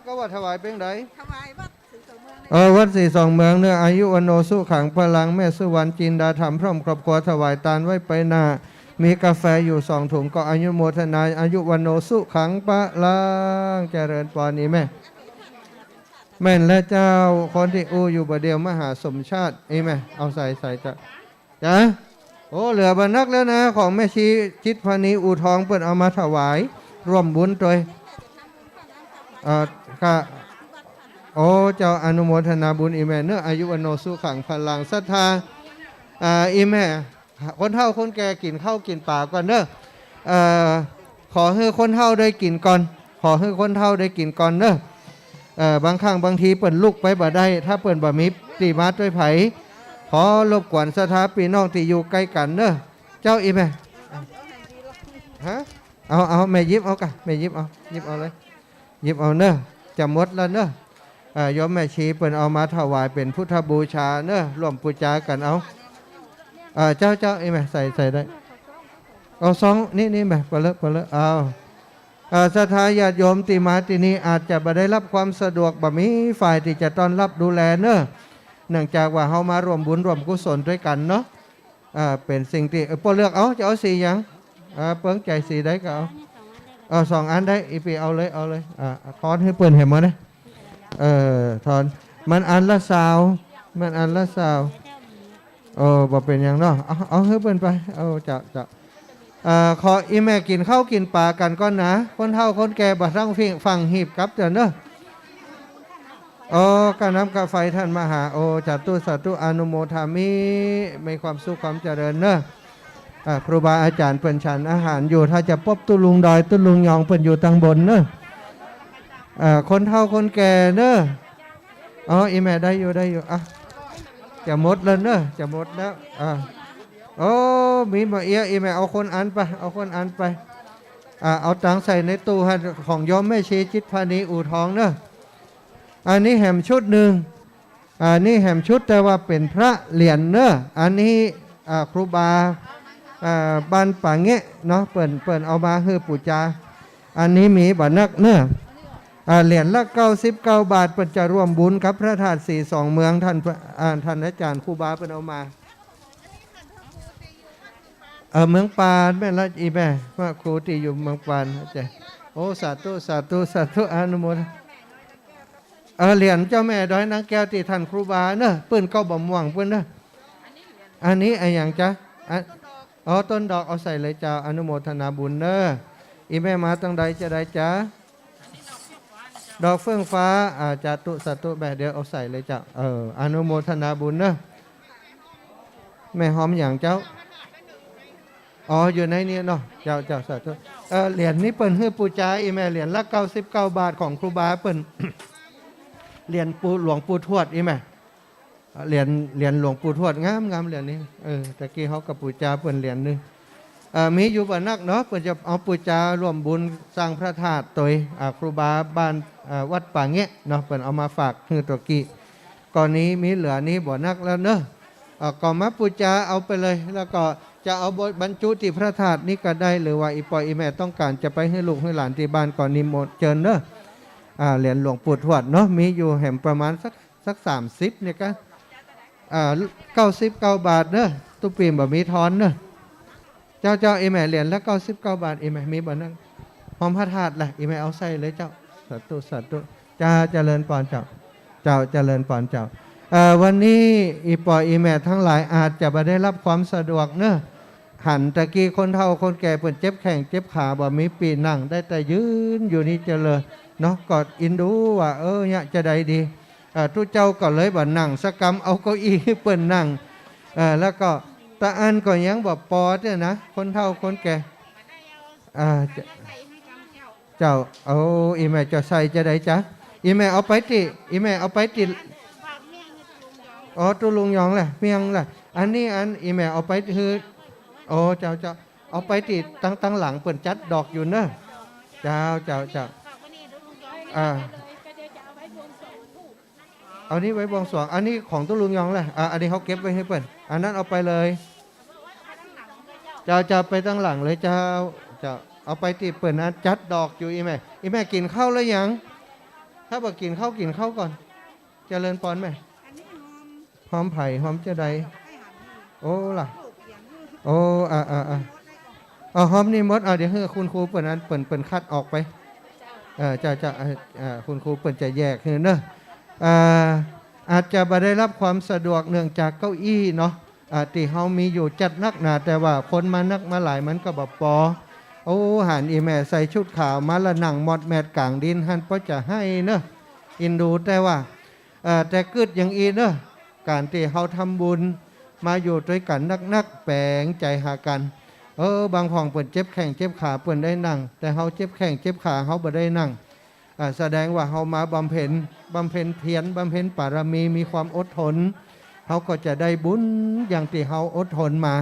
ก็ว่าถวายเป๋นใด ถวายวัดศรีสองเมือง เออ วัดศรีสองเมืองเนาะ อายุวัณโณสุขังพลัง แม่สุวรรณจินดาธรรม พร้อมครอบครัวถวายตานไว้ไปหน้า มีกาแฟอยู่สองถุง ก็อนุโมทนา อายุวัณโณสุขังพลัง เจริญปอน อี่แม่ แม่นแล้วเจ้า คนตี้อู้อยู่บ่าเดี่ยว มหาสมชาติ อี่แม่ เอาใส่ ใส่จ้ะ จ้ะ โอ้ เหลือบ่นักแล้วนะ ของแม่ชีจิตพานี อู่ทอง เปิ้นเอามาถวาย ร่วมบุญตวย เอ่อ ค่ะ โอ้ เจ้า อนุโมทนาบุญอี่แม่เนาะ อายุวัณโณสุขังพลัง ศรัทธา อ่า อี่แม่ คนเฒ่าคนแก่กิ๋นข้าวกิ๋นป๋าก่อนเนาะ เอ่อ ขอหื้อคนเฒ่าได้กิ๋นก่อน ขอหื้อคนเฒ่าได้กิ๋นก่อนเนาะ เอ่อ บางครั้งบางทีเปิ้นลุกไปบ่ได้ ถ้าเปิ้นบ่มีตี้มาตวยไผ ขอรบกวนศรัทธาปี้น้องตี้อยู่ใก้กั๋นเนาะ เจ้า อี่แม่ ฮะ เอา เอา แม่หยิบเอาก่ะ แม่หยิบเอา หยิบเอาเลย หยิบเอาเนาะ จะหมดแล้วเนาะ อ่า โยมแม่ชีเปิ้นเอามาถวายเป๋นพุทธบูชาเนาะ ร่วมปู๋จากั๋นเอา อ่า เจ้า เจ้า อี่แม่ ใส่ ใส่ได้ เอาซอง นี่ นี่แม่ ปะเลอะ ปะเลอะ เอา อ่า ศรัทธาญาติโยมตี้มาตี้นี่อาจจะบ่ได้รับความสะดวก บ่มีฝ่ายตี้จะต้อนรับดูแลเนาะ เนื่องจากว่าเฮามาร่วมบุญร่วมกุศลตวยกั๋นเนาะ อ่า เป๋นสิ่งตี้ เออ ป้อเลือกเอา จะเอาสีหยัง อ่า เปิ้งใจ๋สีใดก็เอา เอาสองอันได้ อี่ปี้เอาเลย เอาเลย อ่า ทอนหื้อเปิ้นแหมเนาะ เออ ทอน มันอันละซาว มันอันละซาว เออ บ่เป๋นหยังเนาะ เอา เอาหื้อเปิ้นไป เอา เจ้า เจ้า เอ่อ ขออี่แม่กิ๋นข้าวกิ๋นป๋ากั๋นก่อนนะ คนเฒ่าคนแก่บ่าทั้งฝั่ง ฝั่งหีบกลับเถอะเนาะ โอ้ กาน้ำกาไฟท่านมาหา โอ้ สาธุ สาธุ อนุโมทามิ มีความสุขความเจริญเนาะ อ่า ครูบาอาจ๋ารย์เปิ้นฉันอาหารอยู่ ถ้าจะปบตุ๊ลุงดอย ตุ๊ลุงยองเปิ้นอยู่ตังบนเนาะ อ่า คนเฒ่าคนแก่เนาะ อ๋อ อี่แม่ได้อยู่ ได้อยู่ อ่ะ จะหมดแล้วเนาะ จะหมดแล้ว อ่า โอ้ มีบ่าเอี้ย อี่แม่เอาคนอันไป เอาคนอันไป อ่า เอาตังค์ใส่ในตู้หื้อ ของโยมแม่ชีจิตพานี อู่ทองเนาะ อันนี้แหมชุดนึ่ง อันนี้แหมชุด แต่ว่าเป๋นพระเหรียญเนาะ อันนี้ อ่า ครูบา อ่า บ้านป่าแงะเนาะ เปิ้น เปิ้นเอามาหื้อปู๋จา อันนี้มีบ่นักเนาะ อ่า เหรียญละเก้าสิบเก้าบาท เปิ้นจะร่วมบุญกับพระธาตุศรีสองเมือง ท่าน อ่า ท่านอาจ๋ารย์ครูบาเปิ้นเอามา เออ เมืองปาน แม่นละ อี่แม่ พระครูตี้อยู่เมืองปาน เจ้า โอ้ สาธุ สาธุ สาธุ อนุโมทนา เออ เหรียญเจ้าแม่ดอยนางแก้วตี้ท่านครูบาเนาะ ปื้นเก๊าบ่ม่วงปื้นเนาะ อันนี้อะหยังจ๊ะ อัน อ๋อ ต้นดอก เอาใส่เลยเจ้า อนุโมทนาบุญเนาะ อี่แม่มาตังใดจะใดจ๊ะ ดอกเฟื่องฟ้า อ่า สาธุ สาธุ แม่ เดี๋ยวเอาใส่เลยเจ้า เออ อนุโมทนาบุญเนาะ แม่หอมหยังเจ้า อ๋อ อยู่ในนี้เนาะ เจ้า เจ้า สาธุ เออ เหรียญนี้เปิ้นหื้อปู๋จา อี่แม่ เหรียญละเก้าสิบเก้าบาท ของครูบาเปิ้น เหรียญปู่ หลวงปู่ทวด อี่แม่ เหรียญ เหรียญหลวงปู่ทวด งาม งามเหรียญนี้ เออ ตะกี้เฮาก็ปู๋จาเปิ้นเหรียญนึ่ง เอ่อ มีอยู่บ่นักเนาะ เปิ้นจะเอาปู๋จาร่วมบุญสร้างพระธาตุตวย อ่า ครูบาบ้าน อ่า วัดป่าแงะเนาะ เปิ้นเอามาฝากหื้อตะกี้ ก็นี้มีเหลือนี้บ่นักแล้วเนาะ อ่า ก็มาปู๋จาเอาไปเลย แล้วก็จะเอาบรรจุตี้พระธาตุนี้ก็ได้ หรือว่าอี่ป้ออี่แม่ต้องก๋านจะไปหื้อลูกหื้อหลานตี้บ้านก็นิมนต์เจิญเนาะ อ่า เหรียญหลวงปู่ทวดเนาะ มีอยู่แหมประมาณสัก สักสามสิบเนี่ยก็ อ่า เก้าสิบเก้าบาทเนาะ ตุ๊ปี๋บ่มีทอนเนาะ เจ้า เจ้า อี่แม่ เหรียญละเก้าสิบเก้าบาท อี่แม่ มีบ่นัก หอมพระธาตุละ อี่แม่เอาใส่เลยเจ้า สาธุ สาธุ จ้า เจริญปอนเจ้า เจ้า เจริญปอนเจ้า เอ่อ วันนี้อี่ป้ออี่แม่ตังหลายอาจจะบ่ได้ฮับความสะดวกเนาะ หันตะกี้คนเฒ่าคนแก่เปิ้นเจ็บแข้งเจ็บขา บ่มีปี้นั่ง ได้แต่ยืนอยู่นี่เจ้าเลยเนาะ ก็อินดูว่า เออ เนี่ยจะใดดี เอ่อ ตุ๊เจ้าก็เลยบ่นั่งสักกำ เอาเก้าอี้หื้อเปิ้นนั่ง เอ่อ แล้วก็ตะอั้นก็ยังบ่ปอเตื้อนะ คนเฒ่าคนแก่ อ่า เจ้า เอา อี่แม่จะใส่จะใดจ๊ะ อี่แม่เอาไปตี้ อี่แม่เอาไปตี้ อ๋อ ตุ๊ลุงยองแหละ เมียงแหละ อันนี้อันอี่แม่เอาไปหื้อ อ๋อ เจ้า เจ้า เอาไปตี้ตัง ตังหลังเปิ้นจัดดอกอยู่เนาะ เจ้า เจ้า เจ้า อ่า เอานี้ไว้บวงสรวง อันนี้ของตุ๊ลุงยองแหละ อ่า อันนี้เฮาเก็บไว้หื้อเปิ้น อันนั้นเอาไปเลย เจ้า เจ้า ไปตังหลังเลยเจ้า เจ้า เอาไปตี้เปิ้นอันจัดดอกอยู่ อี่แม่ อี่แม่กิ๋นข้าวแล้วยัง ถ้าบ่กิ๋นข้าว กิ๋นข้าวก่อน เจริญปอนแม่ หอมใผ หอมจะใด โอ้ล่ะ โอ้ อ่า อ่า อ่า เอาหอมนี่หมด อ่า เดี๋ยวหื้อคุณครูเปิ้นอันเปิ้น เปิ้นคัดออกไป เออ เจ้า เจ้า อ่า อ่า คุณครูเปิ้นจะแยกหื้อเนาะ อ่า อาจจะบ่ได้ฮับความสะดวกเนื่องจากเก้าอี้เนาะ อ่า ตี้เฮามีอยู่จัดนักหนา แต่ว่าคนมานักมาหลายมันก็บ่ปอ โอ้ หันอี่แม่ใส่ชุดขาวมาละนั่งมอดแมดก๋างดินหั้น ปอจะไห้เนาะ อินดู แต่ว่า เอ่อ แต่กึ๊ดอย่างอี้เนาะ ก๋านตี้เฮาทำบุญมาอยู่ตวยกั๋นนักๆ แป๋งใจ๋หากั๋น เออ บางพ่องเปิ้นเจ็บแข้งเจ็บขาเปิ้นได้นั่ง แต่เฮาเจ็บแข้งเจ็บขาเฮาบ่ได้นั่ง อ่า แสดงว่าเฮามาบำเพ็ญ บำเพ็ญเพียร บำเพ็ญปารมี มีความอดทน เฮาก็จะได้บุญอย่างตี้เฮาอดทนมา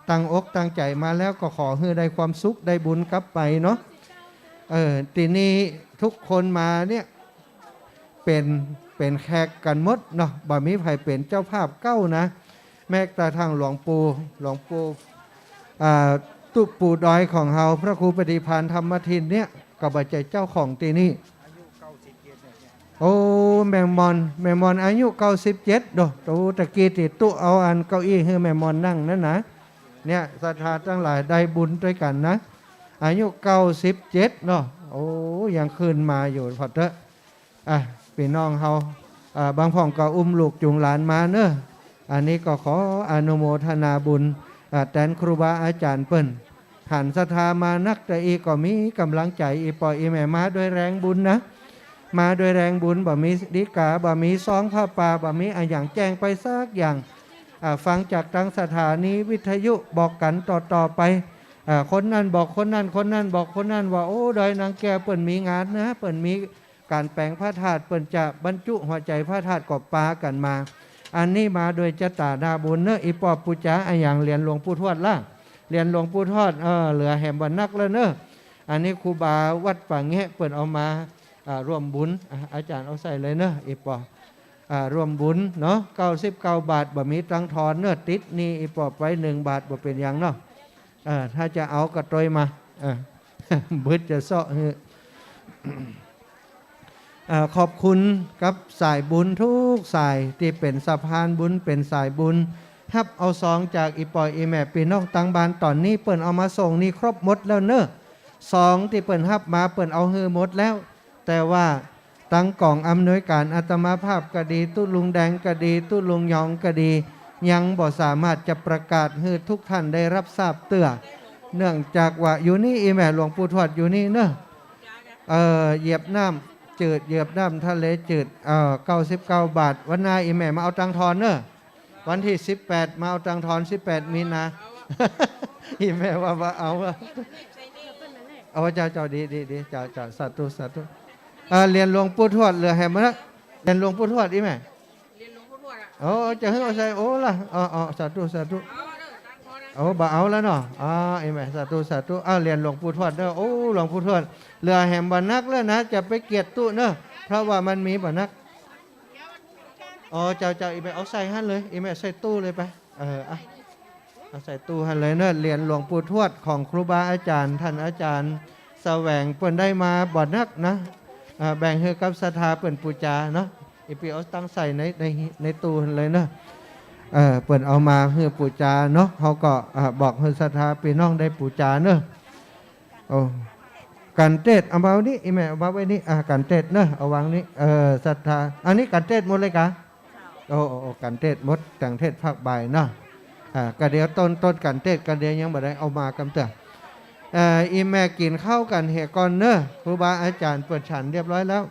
ตั้งอกตั้งใจ๋มาแล้วก็ขอหื้อได้ความสุขได้บุญกลับไปเนาะ เออ ตี้นี่ทุกคนมาเนี่ย เป๋น เป๋นแขกกั๋นหมดเนาะ บ่มีใผเป๋นเจ้าภาพเก๊านะ แม้กระทั่งหลวงปู่ หลวงปู่ อ่า ตุ๊ปู่ดอยของเฮา พระครูปฏิภาณธรรมทินเนี่ย ก็บ่ใจ้เจ้าของตี้นี่ โอ้ แม่หม่อน แม่หม่อนอายุเก้าสิบเจ็ดเนาะ โอ้ ตะกี้ตี้ตุ๊เอาอันเก้าอี้หื้อแม่หม่อนนั่งนั่นนะ เนี่ย ศรัทธาตังหลายได้บุญตวยกั๋นนะ อายุเก้าสิบเจ็ดเนาะ โอ้ ยังขึ้นมาอยู่ ผ่อเต๊อะ อ่ะ ปี้น้องเฮา อ่า บางพ่องก็อุ้มลูกจูงหลานมาเนาะ อันนี้ก็ขออนุโมทนาบุญ อ่า แตนครูบาอาจ๋ารย์เปิ้น หันศรัทธามานักแต่อี้ก็มีก๋ำลังใจ๋ อี่ป้ออี่แม่มาด้วยแรงบุญนะ มาด้วยแรงบุญ บ่มีดีก๋า บ่มีซองผ้าป่า บ่มีอะหยังแจ้งไปสักอย่าง อ่า ฟังจากตังสถานีวิทยุบอกกั๋นต่อๆ ไป อ่า คนนั้นบอกคนนั้น คนนั้นบอกคนนั้นว่า โอ้ ดอยนางแก้วเปิ้นมีงานนะ เปิ้นมีก๋านแป๋งพระธาตุ เปิ้นจะบรรจุหัวใจ๋พระธาตุ ก็ปากั๋นมา อันนี้มาด้วยจะต๋านาบุญเนาะ อี่ป้อปู๋จาอะหยัง เหรียญหลวงปู่ทวดละ เหรียญหลวงปู่ทวด เออ เหลือแหมบ่นักแล้วเนาะ อันนี้ครูบาวัดป่าแงะเปิ้นเอามา อ่า ร่วมบุญ อ่ะ อาจ๋ารย์เอาใส่เลยเนาะ อี่ป้อ อ่า ร่วมบุญเนาะ เก้าสิบเก้าบาท บ่มีตังค์ทอนเนาะ ติดหนี้อี่ป้อไปหนึ่งบาท บ่เป๋นหยังเนาะ เออ ถ้าจะเอาก็ตวยมา เออ บึดจะเซาะหื้อ เอ่อ ขอบคุณกับสายบุญกู้สายตี้เป๋นสะพานบุญ เป๋นสายบุญ ฮับเอาซองจากอี่ป้ออี่แม่ปี้น้องตังบ้าน ต๋อนนี้เปิ้นเอามาส่งนี่ครบหมดแล้วเนาะ ซองตี้เปิ้นฮับมาเปิ้นเอาหื้อหมดแล้ว แต่ว่าตังก๋องอำนวยก๋านอาตมาภาพก็ดี ตุ๊ลุงแดงก็ดี ตุ๊ลุงยองก็ดี ยังบ่สามารถจะประกาศหื้อกู้ต้านได้ฮับทราบเตื้อ เนื่องจากว่าอยู่นี่อี่แม่หลวงปู่ทวดอยู่นี่เนาะ เอ่อ เหยียบน้ำจืด เหยียบน้ำทะเลจืด เอ่อ เก้าสิบเก้าบาท วันหน้าอี่แม่มาเอาตังค์ทอนเนาะ วันตี้สิบแปดมาเอาตังค์ทอน สิบแปดมีนา อี่แม่ว่าบ่เอาอะ เอา เจ้า เจ้า ดี ดี ดี เจ้า เจ้า สาธุ สาธุ เอ่อ เหรียญหลวงปู่ทวดเหลือแหมบ่นัก เหรียญหลวงปู่ทวดอี่แม่ โอ้ จะหื้อเอาใส่ โอ้ละ อ๋อ อ๋อ สาธุ สาธุ โอ้ บ่เอาแล้วเนาะ อ่า อี่แม่ สาธุ สาธุ อ้าว เหรียญหลวงปู่ทวดเนาะ โอ้ หลวงปู่ทวด เหลือแหมบ่นักแล้วนะ จะไปเกียรติตุ๊เนาะ เพราะว่ามันมีบ่นัก อ๋อ เจ้า เจ้า อี่แม่เอาใส่หั้นเลย อี่แม่ใส่ตู้เลยไป เออ อ่ะ เอาใส่ตู้หั้นเลยเนาะ เหรียญหลวงปู่ทวดของครูบาอาจ๋ารย์ ต้านอาจ๋ารย์แสวง เปิ้นได้มาบ่นักนะ อ่า แบ่งหื้อกับศรัทธาเปิ้นปู๋จาเนาะ อี่ปี้เอาตั้งใส่ใน ใน ในตู้หั้นเลยเนาะ เอ่อ เปิ้นเอามาหื้อปู๋จาเนาะ เฮาก็ อ่า บอกหื้อศรัทธาปี้น้องได้ปู๋จาเนาะ โอ้ ขันเตศ เอามานี่ อี่แม่ เอามาไว้นี่ อ่า ขันเตศเนาะ เอาวางนี่ เออ ศรัทธา อันนี้ขันเตศหมดเลยกา โอ้ โอ้ โอ้ ขันเตศหมด แต่งเตศภาคบ่ายเนาะ อ่า ก็เดี๋ยวต้น ต้นขันเตศก็เดี๋ยวยังบ่ได้เอามากำเตื้อ เอ่อ อี่แม่กิ๋นข้าวกั๋นเหียก่อนเนาะ ครูบาอาจ๋ารย์เปิ้นฉันเรียบร้อยแล้ว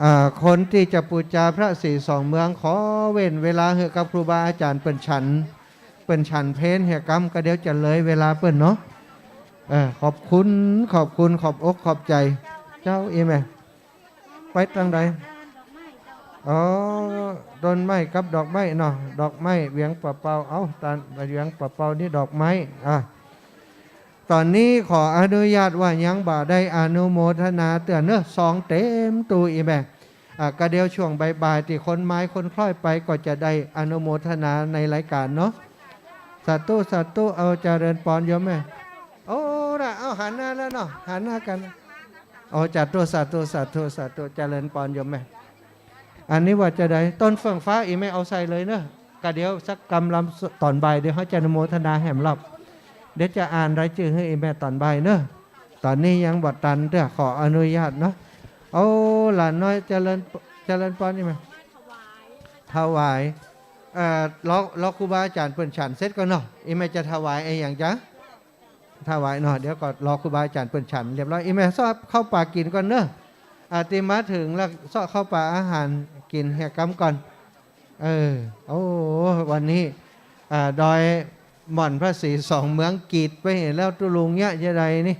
อ่า คนตี้จะปู๋จาพระศรีสองเมือง ขอเว้นเวลาหื้อกับครูบาอาจ๋ารย์เปิ้นฉัน เปิ้นฉันเพลเหียกำ ก็เดี๋ยวจะเลยเวลาเปิ้นเนาะ เออ ขอบคุณ ขอบคุณ ขอบอกขอบใจ๋ เจ้า อี่แม่ ไปตางใด อ๋อ ต้นไม้กับดอกไม้เนาะ ดอกไม้เวียงป่าเปา เอ้า ตานเวียงป่าเปานี่ดอกไม้ อ่ะ ต๋อนนี้ขออนุญาตว่ายังบ่ได้อนุโมทนาเตื้อเนาะ ซองเต๋มตู้อี่แม่ อ่ะ ก็เดี๋ยวช่วงบ่ายๆ ตี้คนมาคนคล้อยไปก็จะได้อนุโมทนาในรายก๋านเนาะ สาธุ สาธุ เอาเจริญปอนโยมแม่ โอ้ น่ะ เอาหันหน้าแล้วเนาะ หันหน้ากั๋น โอ้ สาธุ สาธุ สาธุ สาธุ เจริญปอนโยมแม่ อันนี้ว่าจะได้ ต้นเฟื่องฟ้าอี่แม่เอาใส่เลยเนาะ ก็เดี๋ยวสักกำลำต๋อนบ่าย เดี๋ยวเฮาจะอนุโมทนาแหมรอบ เดี๋ยวจะอ่านรายจื้อหื้ออี่แม่ต๋อนบ่ายเนาะ ต๋อนนี้ยังบ่ตันเตื้อ ขออนุญาตเนาะ เอาหลานน้อยเจริญ เจริญปอนอี่แม่ ถวาย เอ่อ รอ รอครูบาอาจ๋ารย์เปิ้นฉันเสร็จก่อนเนาะ อี่แม่จะถวายอะหยังจ๊ะ ถวายเนาะ เดี๋ยวก็รอครูบาอาจ๋ารย์เปิ้นฉันเรียบร้อย อี่แม่เซาะข้าวป๋ากิ๋นก่อนเนาะ อ่า ตี้มาเถิงแล้วเซาะข้าวป๋าอาหารกิ๋นเหียกำก่อน เออ โอ้ วันนี้ อ่า ดอยหม่อนพระศรีสองเมืองกรีดไปเหียแล้ว ตุ๊ลุงเยียะจะใดนี่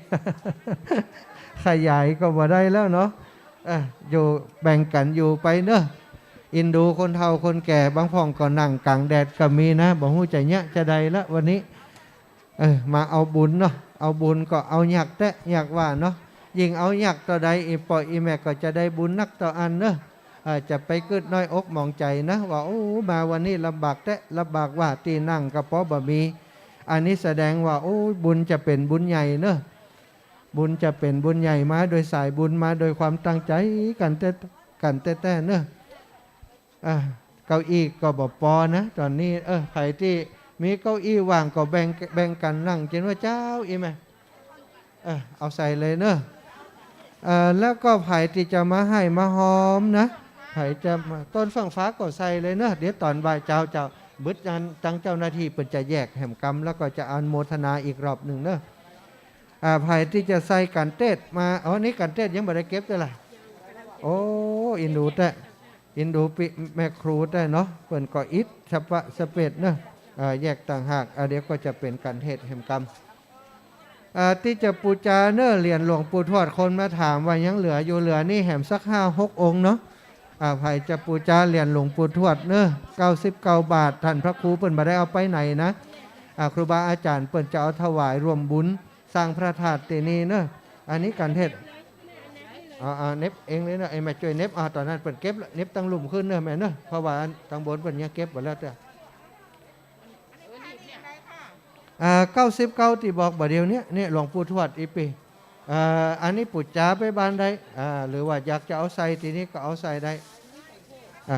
ขยายก็บ่ได้แล้วเนาะ เออ อยู่แบ่งกั๋นอยู่ไปเนาะ อินดูคนเฒ่าคนแก่ บางพ่องก็นั่งก๋างแดดก็มีนะ บ่ฮู้จะเยียะจะใดละวันนี้ เออ มาเอาบุญเนาะ เอาบุญก็เอายักแต๊ ยักว่าเนาะ ยิ่งเอายักเต้าใด อี่ป้ออี่แม่ก็จะได้บุญนักเต้าอั้นเนาะ เออ จะไปกึ๊ดน้อยอกหมองใจ๋นะ ว่า โอ้ มาวันนี้ลำบากแต๊ ลำบากว่า ตี้นั่งก็ปอบ่มี อันนี้แสดงว่า โอ้ บุญจะเป๋นบุญใหญ่เนาะ บุญจะเป๋นบุญใหญ่ มาโดยสายบุญ มาโดยความตั้งใจ๋กั๋นแต๊ กั๋นแต๊ๆ เนาะ อ่ะ เก้าอี้ก็บ่ปอนะ ต๋อนนี้ เออ ใผตี้มีเก้าอี้ว่างก็แบ่ง แบ่งกั๋นนั่ง เจ้าเนาะเจ้า อี่แม่ เออ เอาใส่เลยเนาะ เออ แล้วก็ใผตี้จะมาไห้มาฮอมนะ ใผจะมา ต้นเฟื่องฟ้าก็ใส่เลยเนาะ เดี๋ยวต๋อนบ่าย เจ้า เจ้า บึดอันตังเจ้าหน้าตี้เปิ้นจะแยกแหมกำ แล้วก็จะอนุโมทนาอีกรอบนึ่งเนาะ อ่า ใผตี้จะใส่ขันเตศมา อ๋อ นี่ขันเตศยังบ่ได้เก็บเตื้อละ โอ้ อินดูแต๊ อินดูปี้แม่ครูแต๊เนาะ เปิ้นก็อิดสะปะสะเปดเนาะ อ่า แยกต่างหาก อ่า เดี๋ยวก็จะเป๋นขันเตศแหมกำ อ่า ตี้จะปู๋จาเนาะ เหรียญหลวงปู่ทวด คนมาถามว่ายังเหลืออยู่ เหลือนี่แหมสักห้าหกองค์เนาะ อ่า ใผจะปู๋จาเหรียญหลวงปู่ทวดเนาะ เก้าสิบเก้าบาท ท่านพระครูเปิ้นบ่ได้เอาไปไหนนะ อ่า ครูบาอาจ๋ารย์เปิ้นจะเอาถวายร่วมบุญ สร้างพระธาตุตี้นี่เนาะ อันนี้ขันเตศ อ่า อ่า เหน็บเองเลยเนาะ ไอ้แม่จ้วยเหน็บ อ่า ต๋อนนั้นเปิ้นเก็บละ เหน็บตังลุ่มขึ้นเนาะแม่เนาะ เพราะว่าตังบนเปิ้นยังเก็บบ่แล้วเตื้อ อ่า เก้าสิบเก้าตี้บอกบ่าเดี่ยวเนี้ย เนี่ยหลวงปู่ทวดอี่ปี้ อ่า อันนี้ปู๋จาไปบ้านได้ อ่า หรือว่าอยากจะเอาใส่ตี้นี่ก็เอาใส่ได้ อ่า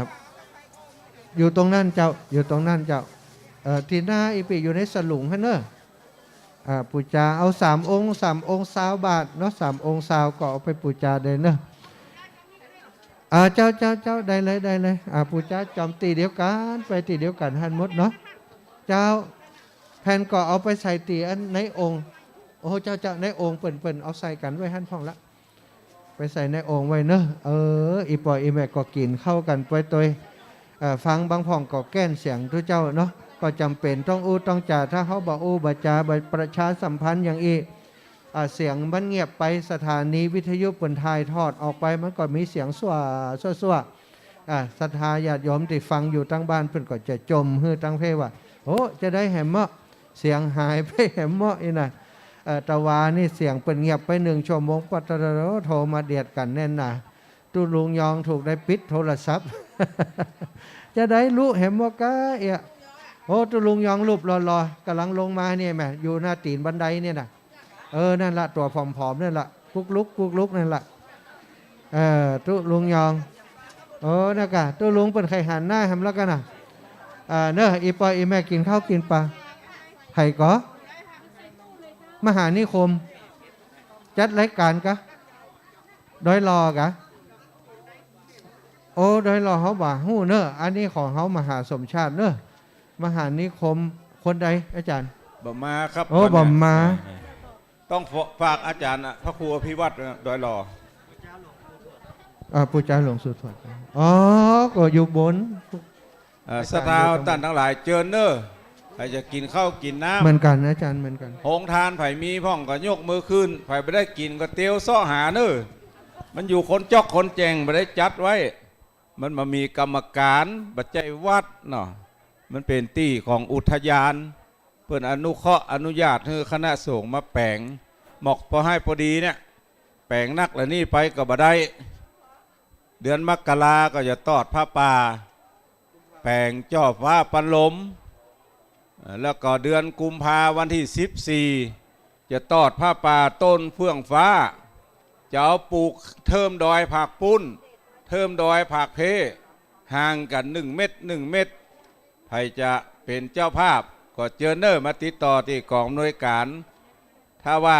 อยู่ตรงนั้นเจ้า อยู่ตรงนั้นเจ้า เอ่อ ตี้หน้าอี่ปี้ อยู่ในสลุงหั้นเนาะ อ่า ปู๋จาเอาสามองค์ สามองค์ซาวบาทเนาะ สามองค์ซาวก็เอาไปปู๋จาได้เนาะ อ่า เจ้า เจ้า เจ้า ได้เลย ได้เลย อ่า ปู๋จาจอมตี้เดียวกั๋น ไปตี้เดียวกั๋นหั้นหมดเนาะ เจ้า แผ่นก็เอาไปใส่ตี้อันในองค์ โอ้ เจ้า เจ้า ในองค์เปิ้น เปิ้นเอาใส่กั๋นไว้หั้นพ่องละ ไปใส่ในองค์ไว้เนาะ เออ อี่ป้ออี่แม่ก็กิ๋นข้าวกั๋นไปตวย เอ่อ ฟังบางพ่องก็แก้นเสียงตุ๊เจ้าเนาะ ก็จ๋ำเป๋นต้องอู้ต้องจ๋า ถ้าเฮาบ่อู้บ่จ๋า บ่ประชาสัมพันธ์หยังอี้ อ่า เสียงมันเงียบไป สถานีวิทยุเปิ้นถ่ายทอดออกไป มันก็มีเสียงสั่ว สั่ว สั่ว อ่า ศรัทธาญาติโยมตี้ฟังอยู่ตังบ้านเปิ้นก็จะจ่มหื้อตังเพว่า โอ้ จะได้แหมเมาะ เสียงหายไปแหมเมาะอี้นะ เอ่อ ตะวานี่เสียงเปิ้นเงียบไปนึ่งชั่วโมง ปะตะโถ มาเดียดกั๋นแน่นหนา ตุ๊ลุงยองถูกได้ปิดโทรศัพท์ จะได้ลุแหมเมาะก้าเอียะ โอ้ ตุ๊ลุงยองรูปหล่อๆ ก๋ำลังลงมาเนี่ยแหม อยู่หน้าตี๋นบันไดเนี่ยนะ เออ นั่นละ ตั๋วผอมๆ นั่นละ กุ๊กลุก กุ๊กลุกนั่นละ เออ ตุ๊ลุงยอง โอ้ นะก่ะ ตุ๊ลุงเปิ้นใค่หันหน้าแหมแล้วกั๋นนะ อ่า เนาะ อี่ป้ออี่แม่กิ๋นข้าวกิ๋นป๋า ใผก่อ มหานิคม จัดรายก๋านกะ ดอยหล่อกะ โอ้ ดอยหล่อเฮาบ่ฮู้เน่อ อันนี้ของเฮามหาสมชาติเน่อ มหานิคม คนใดอาจารย์ บ่มาครับ โอ้ คนเนี่ย บ่มา ต้องฝากอาจารย์อะ พระครูอภิวัตรนะ ดอยหล่อ อ่า ปู่จารย์หลวงสุทน อ๋อ ก็อยู่บน เอ่อ อาจารย์ ศรัทธา อยู่ตรง ต้านตังหลายเจิญเน่อ ใผจะกิ๋นข้าวกิ๋นน้ำ เหมือนกั๋นอาจารย์ เหมือนกั๋น โฮงทานใผมีพ่องก็ยกมือขึ้น ใผบ่ได้กิ๋นก็เตียวเซาะหาเน่อ มันอยู่คนจอกคนแจ้ง บ่ได้จัดไว้ มันบ่มีกรรมก๋าน บ่ใจ้วัดเนาะ มันเป๋นตี้ของอุทยาน เปิ้นอนุเคราะห์อนุญาตหื้อคณะสงฆ์มาแป๋ง หมอกปอให้ปอดีเนี่ย แป๋งนักละนี่ไปก็บ่ได้ เดือนมกราก็จะตอดผ้าป่า แป๋งจ้อฟ้าปันลม เอ่อ แล้วก็เดือนกุมภาวันตี้สิบสี่ จะตอดผ้าป่าต้นเฟื่องฟ้า จะเอาปลูกเทิมดอยผากปุ้น เทิมดอยผากเพ ห่างกั๋นหนึ่งเมตร หนึ่งเมตร ใผจะเป๋นเจ้าภาพ ก็เจิญเน่อมาติดต่อตี้ก๋องอำนวยก๋าน ถ้าว่า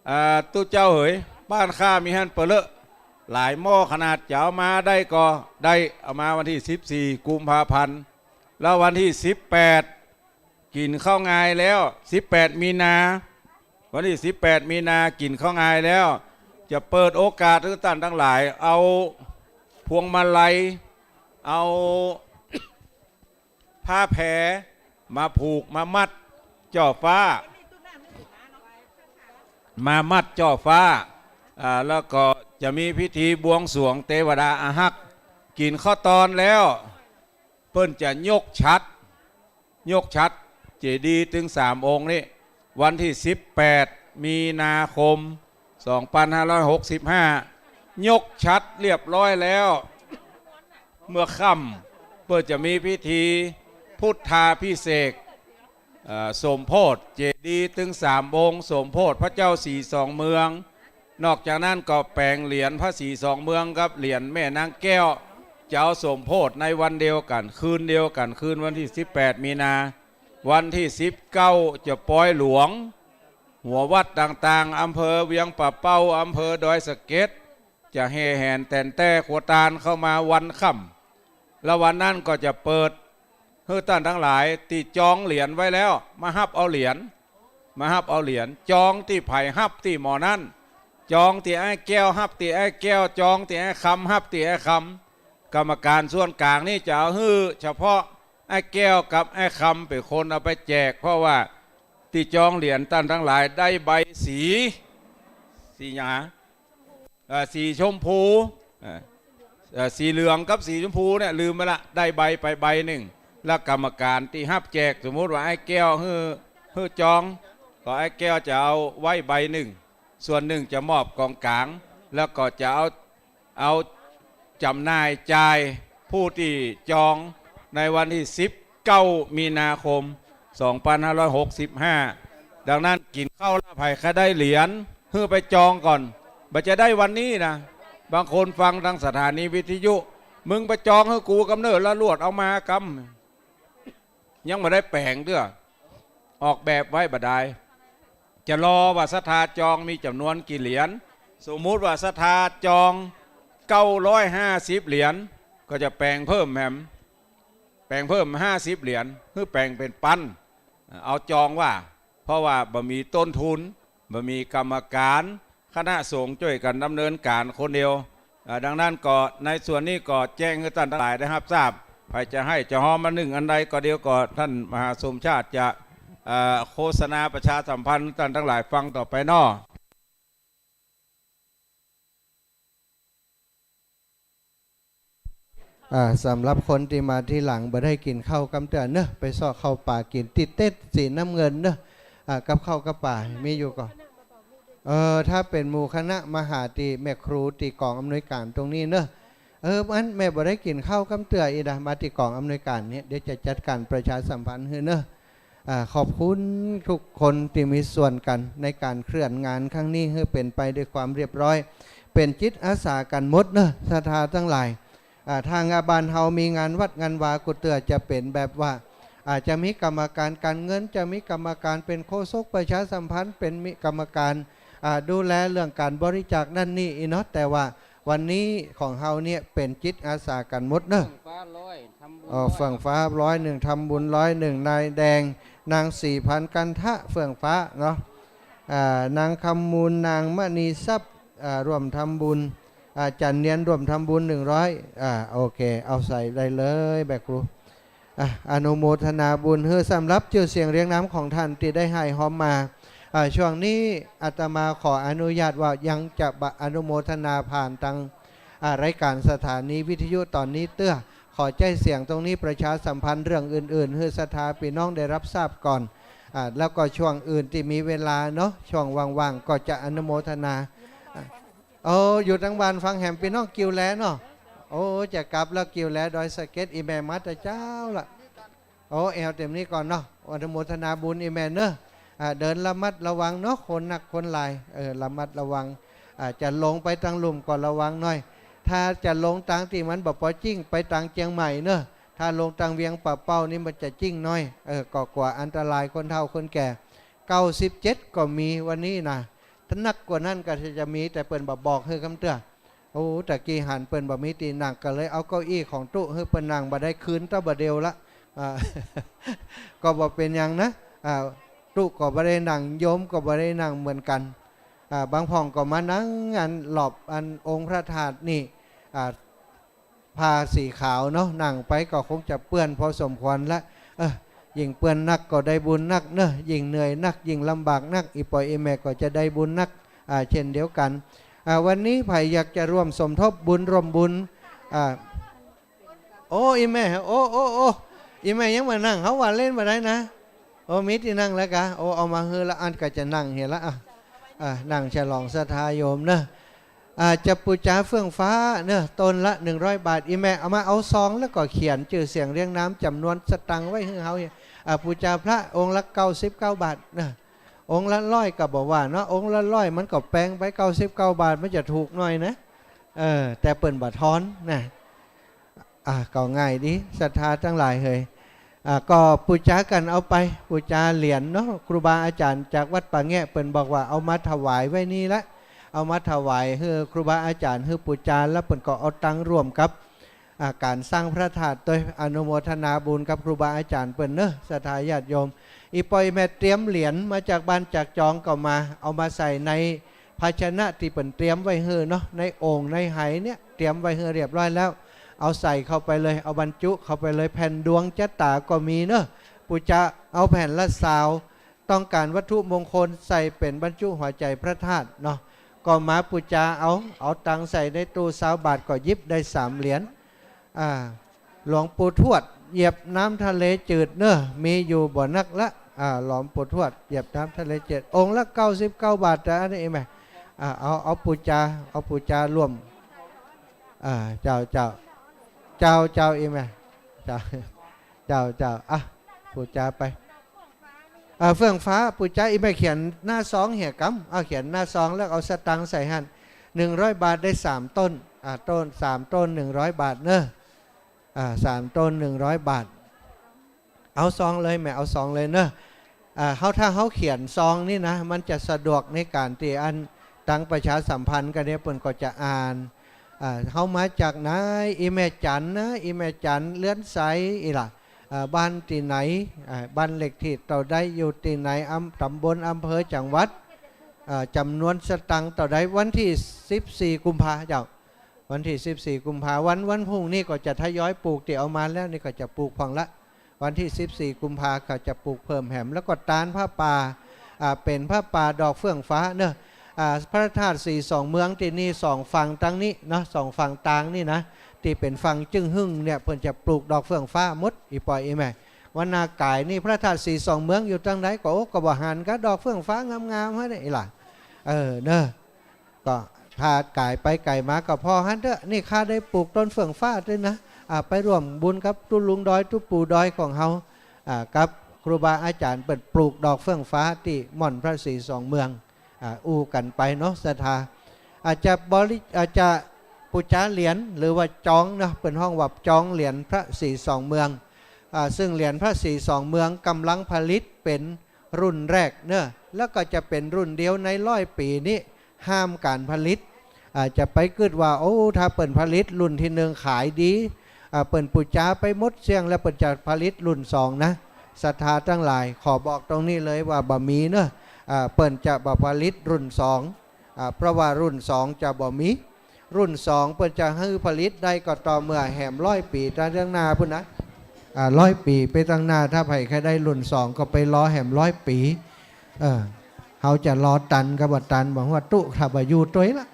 อ่า ตุ๊เจ้าเหย บ้านข้ามีหั้นเป๋อเลอะ หลายหม้อขนาด จะเอามาได้ก็ได้ เอามาวันตี้สิบสี่กุมภาพันธ์ แล้ววันตี้สิบแปด กิ๋นข้าวงายแล้ว สิบแปดมีนา วันตี้สิบแปดมีนา กิ๋นข้าวงายแล้ว จะเปิดโอกาสหื้อต้านตังหลาย เอาพวงมาลัย เอา ผ้าแพรมาผูกมามัดจ้อฟ้า มามัดจ้อฟ้า อ่า แล้วก็จะมีพิธีบวงสรวงเตวดาอาฮัก กิ๋นข้าวตอนแล้ว เปิ้นจะยกฉัตร ยกฉัตรเจดีย์ตึงสามองค์นี้ วันตี้สิบแปดมีนาคม สองปันห้าร้อยหกสิบห้า ยกฉัตรเรียบร้อยแล้ว เมื่อค่ำเปิ้นจะมีพิธีพุทธาภิเษก เอ่อ สมโภชเจดีย์ตึงสามองค์ สมโภชพระเจ้าสีสองเมือง นอกจากนั้นก็แป๋งเหรียญพระสีสองเมืองกับเหรียญแม่นางแก้ว จะเอาสมโภชในวันเดียวกั๋น คืนเดียวกั๋น คืนวันตี้สิบแปดมีนา วันตี้สิบเก้าจะปอยหลวง หัววัดต่างๆ อำเภอเวียงป่าเป้า อำเภอดอยสะเก็ด จะแห่แหนแต๋นแต้ครัวตานเข้ามาวันค่ำ แล้ววันนั้นก็จะเปิดหื้อต้านตังหลายตี้จองเหรียญไว้แล้ว มาฮับเอาเหรียญ มาฮับเอาเหรียญ จองตี้ใผฮับตี้หม่อนั้น จองตี้อ้ายแก้วฮับตี้อ้ายแก้ว จองตี้อ้ายคำฮับตี้อ้ายคำ กรรมก๋านส่วนก๋างนี่จะเอาหื้อเฉพาะอ้ายแก้วกับอ้ายคำเป๋นคนเอาไปแจก เพราะว่าตี้จองเหรียญต้านตังหลายได้ใบสี สีหยัง เอ่อ สีชมพู เอ่อ เอ่อ สีเหลืองกับสีชมพูเนี่ย ลืมไปละ ได้ใบไปใบนึ่ง แล้วกรรมก๋านตี้ฮับแจก สมมุติว่าอ้ายแก้วหื้อ หื้อจอง ก็อ้ายแก้วจะเอาไว้ใบนึ่ง ส่วนนึ่งจะมอบก๋องก๋าง แล้วก็จะเอา เอาจ๋ำหน่ายจ่ายผู้ตี้จองในวันตี้สิบเก้ามีนาคม สองปันห้าร้อยหกสิบห้า ดังนั้นกิ๋นข้าวแล้วใผใค่ได้เหรียญ หื้อไปจองก่อน บ่จะได้วันนี้นะ บางคนฟังตางสถานีวิทยุ มึงไปจองหื้อกูกำเนิดละลวดเอามากำ ยังบ่ได้แป๋งเตื้อ ออกแบบไว้บ่ดาย จะรอว่าศรัทธาจองมีจ๋ำนวนกี่เหรียญ สมมุติว่าศรัทธาจองเก้าร้อยห้าสิบเหรียญ ก็จะแป๋งเพิ่มแหม แป๋งเพิ่มห้าสิบเหรียญ หื้อแป๋งเป๋นปัน เอาจองว่า เพราะว่าบ่มีต้นทุน บ่มีกรรมก๋าน คณะสงฆ์จ้วยกั๋นดำเนินก๋านคนเดียว อ่า ดังนั้นก็ในส่วนนี้ก็แจ้งหื้อต้านตังหลายได้ฮับทราบ ใผจะไห้จะฮอมมานึ่งอันใดก็เดี๋ยวก็ต้านมหาสมชาติจะ เอ่อ โฆษณาประชาสัมพันธ์ต้านตังหลายฟังต่อไปเนาะ อ่า สำหรับคนตี้มาทีหลังบ่ได้กิ๋นข้าวกำเตื้อเนาะ ไปเซาะข้าวป๋ากิ๋นตี้เต็นท์สีน้ำเงินเนาะ อ่า กับข้าวกับป๋ามีอยู่ก่อ เออ ถ้าเป๋นหมู่คณะมาหาตี้แม่ครูตี้ก๋องอำนวยก๋านตรงนี้เนาะ เออ อั้นแม่บ่ได้กิ๋นข้าวกำเตื้ออีกนะ มาตี้ก๋องอำนวยก๋านเนี่ย เดี๋ยวจะจัดก๋านประชาสัมพันธ์หื้อเนาะ อ่า ขอบคุณกู้คนตี้มีส่วนกั๋นในก๋านเคลื่อนงานครั้งนี้ หื้อเป๋นไปด้วยความเรียบร้อย เป๋นจิตอาสากั๋นหมดเนาะ ศรัทธาตังหลาย อ่า ถ้างาบ้านเฮามีงานวัดงานวากู้เตื้อจะเป๋นแบบว่า อาจจะมีกรรมการก๋านเงิน จะมีกรรมการเป๋นโฆษกประชาสัมพันธ์ เป๋น มีกรรมการ อ่า ดูแลเรื่องก๋านบริจาคนั่นนี่อี้เนาะ แต่ว่าวันนี้ของเฮาเนี่ยเป๋นจิตอาสากั๋นหมดเนาะ เฟื่องฟ้าร้อย ทำบุญ เอ่อ ร้อย เฟื่องฟ้าร้อยนึ่ง ทำบุญร้อยนึ่ง นายแดง นางศรีพันธ์ กันทะ เฟื่องฟ้าเนาะ อ่า นางคำมูล นางมณีทรัพย์ อ่า ร่วมทำบุญ อ่า จันเนียน ร่วมทำบุญ นึ่งร้อย อ่า โอเค เอาใส่ได้เลยแม่ครู อ่ะ อนุโมทนาบุญหื้อสำหรับจื้อเสียงเรียงนามของต้านตี้ได้ฮ่ายฮอมมา อ่า ช่วงนี้อาตมาขออนุญาตว่ายังจะบ่อนุโมทนาผ่านตาง อ่า รายก๋านสถานีวิทยุต๋อนนี้เตื้อ ขอใจ๊เสียงตรงนี้ประชาสัมพันธ์เรื่องอื่นๆ หื้อศรัทธาปี้น้องได้ฮับทราบก่อน อ่า แล้วก็ช่วงอื่นตี้มีเวลาเนาะ ช่วงว่างๆ ก็จะอนุโมทนา อ่า โอ้ อยู่ตางบ้านฟังแหมปี้น้อง กิ่วแลเนาะ โอ้ จะกลับแล้ว กิ่วแลดอยสะเก็ด อี่แม่มาแต่เจ๊าละ โอ้ แอ่วเต็มนี้ก่อนเนาะ อนุโมทนาบุญอี่แม่เนาะ อ่า เดินระมัดระวังเนาะ คนนักคนหลาย เออ ระมัดระวัง อ่า จะลงไปตางลุ่มก็ระวังหน่อย ถ้าจะลงตางตี้มันบ่ปอจริง ไปตางเจียงใหม่เนาะ ถ้าลงตางเวียงป่าเป้านี่มันจะจริงหน่อย เออ ก็กั๋วอันตรายคนเฒ่าคนแก่ เก้าสิบเจ็ดก็มีวันนี้นะ ถ้านักกว่านั้นก็จะมี แต่เปิ้นบ่บอกหื้อกำเตื้อ โอ้ ตะกี้หันเปิ้นบ่มีตี้นั่ง ก็เลยเอาเก้าอี้ของตุ๊หื้อเปิ้นนั่ง บ่ได้คืนเต้าบ่าเดียวละ อ่า ก็บ่เป๋นหยังนะ อ่า ตุ๊ก็บ่ได้นั่ง โยมก็บ่ได้นั่งเหมือนกั๋น อ่า บางพ่องก็มานั่งอันรอบอันองค์พระธาตุนี่ อ่า ผ้าสีขาวเนาะ นั่งไปก็คงจะเปื้อนพอสมควรละ เออ ยิ่งเปื้อนนักก็ได้บุญนักเนาะ ยิ่งเหนื่อยนัก ยิ่งลำบากนัก อี่ป้ออี่แม่ก็จะได้บุญนัก อ่า เช่นเดียวกั๋น อ่า วันนี้ใผอยากจะร่วมสมทบบุญร่วมบุญ อ่า โอ้ อี่แม่ โอ้ โอ้ โอ้ อี่แม่ยังบ่นั่ง เฮาว่าเล่นบ่ได้นะ โอ้ มีตี้นั่งแล้วกา โอ้ เอามาหื้อละ อั้นก็จะนั่งเหียละ อ่ะ อ่ะ นั่งฉลองศรัทธาโยมเนาะ อ่า จะปู๋จาเฟื่องฟ้าเนาะ ต้นละหนึ่งร้อยบาท อี่แม่เอามา เอาซองแล้วก็เขียนจื้อเสียงเรียงนาม จ๋ำนวนสตางค์ไว้หื้อเฮาเหีย อ่า ปู๋จาพระองค์ละเก้าสิบเก้าบาทเนาะ องค์ละร้อยก็บ่ว่าเนาะ องค์ละร้อยมันก็แปงไป เก้าสิบเก้าบาทมันจะถูกหน่อยนะ เออ แต่เปิ้นบ่ทอนนะ อ่ะ ก็ง่ายดี ศรัทธาตังหลายเหย อ่ะ ก็ปู๋จากั๋นเอาไป ปู๋จาเหรียญเนาะ ครูบาอาจ๋ารย์จากวัดป่าแงะเปิ้นบอกว่าเอามาถวายไว้นี่ละ เอามาถวายหื้อครูบาอาจ๋ารย์ หื้อปู๋จา แล้วเปิ้นก็เอาตังค์ร่วมกับ อ่า ก๋านสร้างพระธาตุตวย อนุโมทนาบุญกับครูบาอาจ๋ารย์เปิ้นเนาะ ศรัทธาญาติโยม อี่ป้ออี่แม่เตรียมเหรียญมาจากบ้านจากจองก็มา เอามาใส่ในภาชนะตี้เปิ้นเตรียมไว้หื้อเนาะ ในโอ่งในไหเนี่ย เตรียมไว้หื้อเรียบร้อยแล้ว เอาใส่เข้าไปเลย เอาบรรจุเข้าไปเลย แผ่นดวงจะต๋าก็มีเนาะ ปู๋จาเอาแผ่นละซาว ต้องก๋านวัตถุมงคลใส่เป๋นบรรจุหัวใจ๋พระธาตุเนาะ ก็มาปู๋จาเอา เอาตังค์ใส่ในตู้ซาวบาทก็หยิบได้สามเหรียญ อ่า หลวงปู่ทวดเหยียบน้ำทะเลจืดเนาะ มีอยู่บ่นักละ อ่า หลวงปู่ทวดเหยียบน้ำทะเลจืด องค์ละเก้าสิบเก้าบาท แต่อันนี้แม่ อ่า เอา เอาปู๋จา เอาปู๋จาร่วม อ่า เจ้า เจ้า เจ้า เจ้า อี่แม่ เจ้า เจ้า เจ้า อ่ะ ปู๋จาไป อ่า เฟื่องฟ้า ปู๋จา อี่แม่เขียนหน้าซองเหียกำ เอาเขียนหน้าซองแล้วเอาสตางค์ใส่หั้น หนึ่งร้อยบาทได้สามต้น อ่า ต้น สามต้นหนึ่งร้อยบาทเนาะ อ่า สามต้นหนึ่งร้อยบาท เอาซองเลยแม่ เอาซองเลยเนาะ อ่า เฮา ถ้าเฮาเขียนซองนี่นะ มันจะสะดวกในก๋านตี้อันตังประชาสัมพันธ์กั๋นเนี่ย เปิ้นก็จะอ่าน อ่า เฮามาจากไหน อี่แม่จั๋นนะ อี่แม่จั๋นเรือนใส อี่ล่ะ อ่า บ้านตี้ไหน อ่า บ้านเลขตี้เต้าใด อยู่ตี้ไหน อำ ต๋ำบล อำเภอ จังหวัด อ่า จ๋ำนวนสตางค์เต้าใด วันตี้สิบสี่กุมภาเจ้า วันตี้สิบสี่กุมภา วัน วันพรุ่งนี้ก็จะทยอยปลูก ตี้เอามาแล้วนี่ก็จะปลูกพ่องละ วันตี้สิบสี่กุมภาก็จะปลูกเพิ่มแหม แล้วก็ตานผ้าป่า อ่า เป๋นผ้าป่าดอกเฟื่องฟ้าเนาะ อ่า พระธาตุสีสองเมืองตี้นี่สองฝั่งตางนี้เนาะ สองฝั่งตางนี่นะ ตี้เป๋นฝั่งจึ่งหึ่งเนี่ย เปิ้นจะปลูกดอกเฟื่องฟ้าหมด อี่ป้ออี่แม่ วันหน้าก๋ายนี่พระธาตุสีสองเมืองอยู่ตางใดก็ โอ้ ก็บ่หันกับดอกเฟื่องฟ้างามๆ หั้นนี่ล่ะ เออ เนาะ ก็ถ้าก๋ายไปก๋ายมาก็ผ่อหั้นเต๊อะ นี่ข้าได้ปลูกต้นเฟื่องฟ้าตวยนะ อ่า ไปร่วมบุญกับตุ๊ลุงดอย ตุ๊ปู่ดอยของเฮา อ่า กับครูบาอาจ๋ารย์เปิ้นปลูกดอกเฟื่องฟ้าตี้ม่อนพระสีสองเมือง อ่า อู้กั๋นไปเนาะ ศรัทธา อาจจะบริ อาจจะปู๋จาเหรียญ หรือว่าจองเนาะ เปิ้นฮ้องว่าจองเหรียญพระสีสองเมือง อ่า ซึ่งเหรียญพระศรีสองเมืองก่ำลังผลิตเป๋นรุ่นแรกเนาะ แล้วก็จะเป๋นรุ่นเดียวในร้อยปี๋นี้ ห้ามก๋านผลิต อ่า จะไปกึ๊ดว่า โอ้ ถ้าเปิ้นผลิตรุ่นตี้หนึ่งขายดี อ่า เปิ้นปู๋จาไปหมดเสี้ยงแล้ว เปิ้นจะผลิตรุ่นสองนะ ศรัทธาตังหลาย ขอบอกตรงนี้เลยว่าบ่มีเนาะ อ่า เปิ้นจะบ่ผลิตรุ่นสอง อ่า เพราะว่ารุ่นสองจะบ่มี รุ่นสองเปิ้นจะหื้อผลิตได้ก็ต่อเมื่อแหมร้อยปี๋ตางหน้าปู้นนะ อ่า ร้อยปี๋ไปตางหน้า ถ้าใผใค่ได้รุ่นสองก็ไปรอแหมร้อยปี๋ เออ เฮาจะรอตันก็บ่ตัน บ่ฮู้ว่าตุ๊ ถ้าบ่อยู่ตวยละ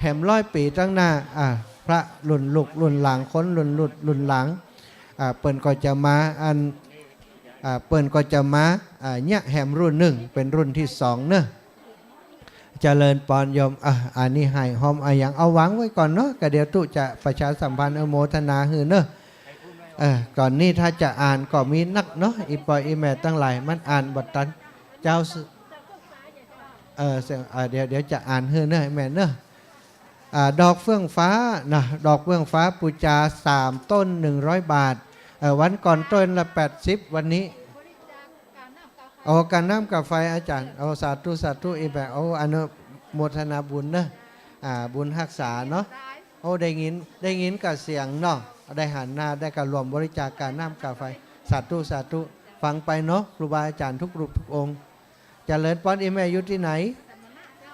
แหมร้อยปี๋ตางหน้า อ่า พระรุ่นลูกรุ่นหลาน คนรุ่นลูกรุ่นหลาน อ่า เปิ้นก็จะมาอัน อ่า เปิ้นก็จะมา อ่า เยียะแหมรุ่นนึ่ง เป๋นรุ่นตี้สองเนาะ เจริญปอนโยม อ่ะ อันนี้ให้หอมอะหยังเอาวางไว้ก่อนเนาะ ก็เดี๋ยวตุ๊จะประชาสัมพันธ์อนุโมทนาหื้อเนาะ เออ ก่อนนี้ถ้าจะอ่านก็มีนักเนาะ อี่ป้ออี่แม่ตังหลาย มันอ่านบ่ตัน เจ้า เออ เสียง อ่า เดี๋ยว เดี๋ยวจะอ่านหื้อเนาะ แม่เนาะ อ่า ดอกเฟื่องฟ้านะ ดอกเฟื่องฟ้าปู๋จาสามต้นหนึ่งร้อยบาท เอ่อ วันก่อนต้นละแปดสิบ วันนี้ โอ้ ก๋าน้ำก๋าไฟอาจ๋ารย์ โอ้ สาธุ สาธุ อี่แม่ โอ้ อนุโมทนาบุญเนาะ อ่า บุญฮักษาเนาะ โอ้ ได้ยิน ได้ยินก้าเสียงเนาะ ได้หันหน้า ได้ก้าร่วมบริจาคก๋าน้ำก๋าไฟ สาธุ สาธุ ฟังไปเนาะ ครูบาอาจ๋ารย์ทุกรูปทุกองค์ เจริญปอน อี่แม่อยู่ตี้ไหน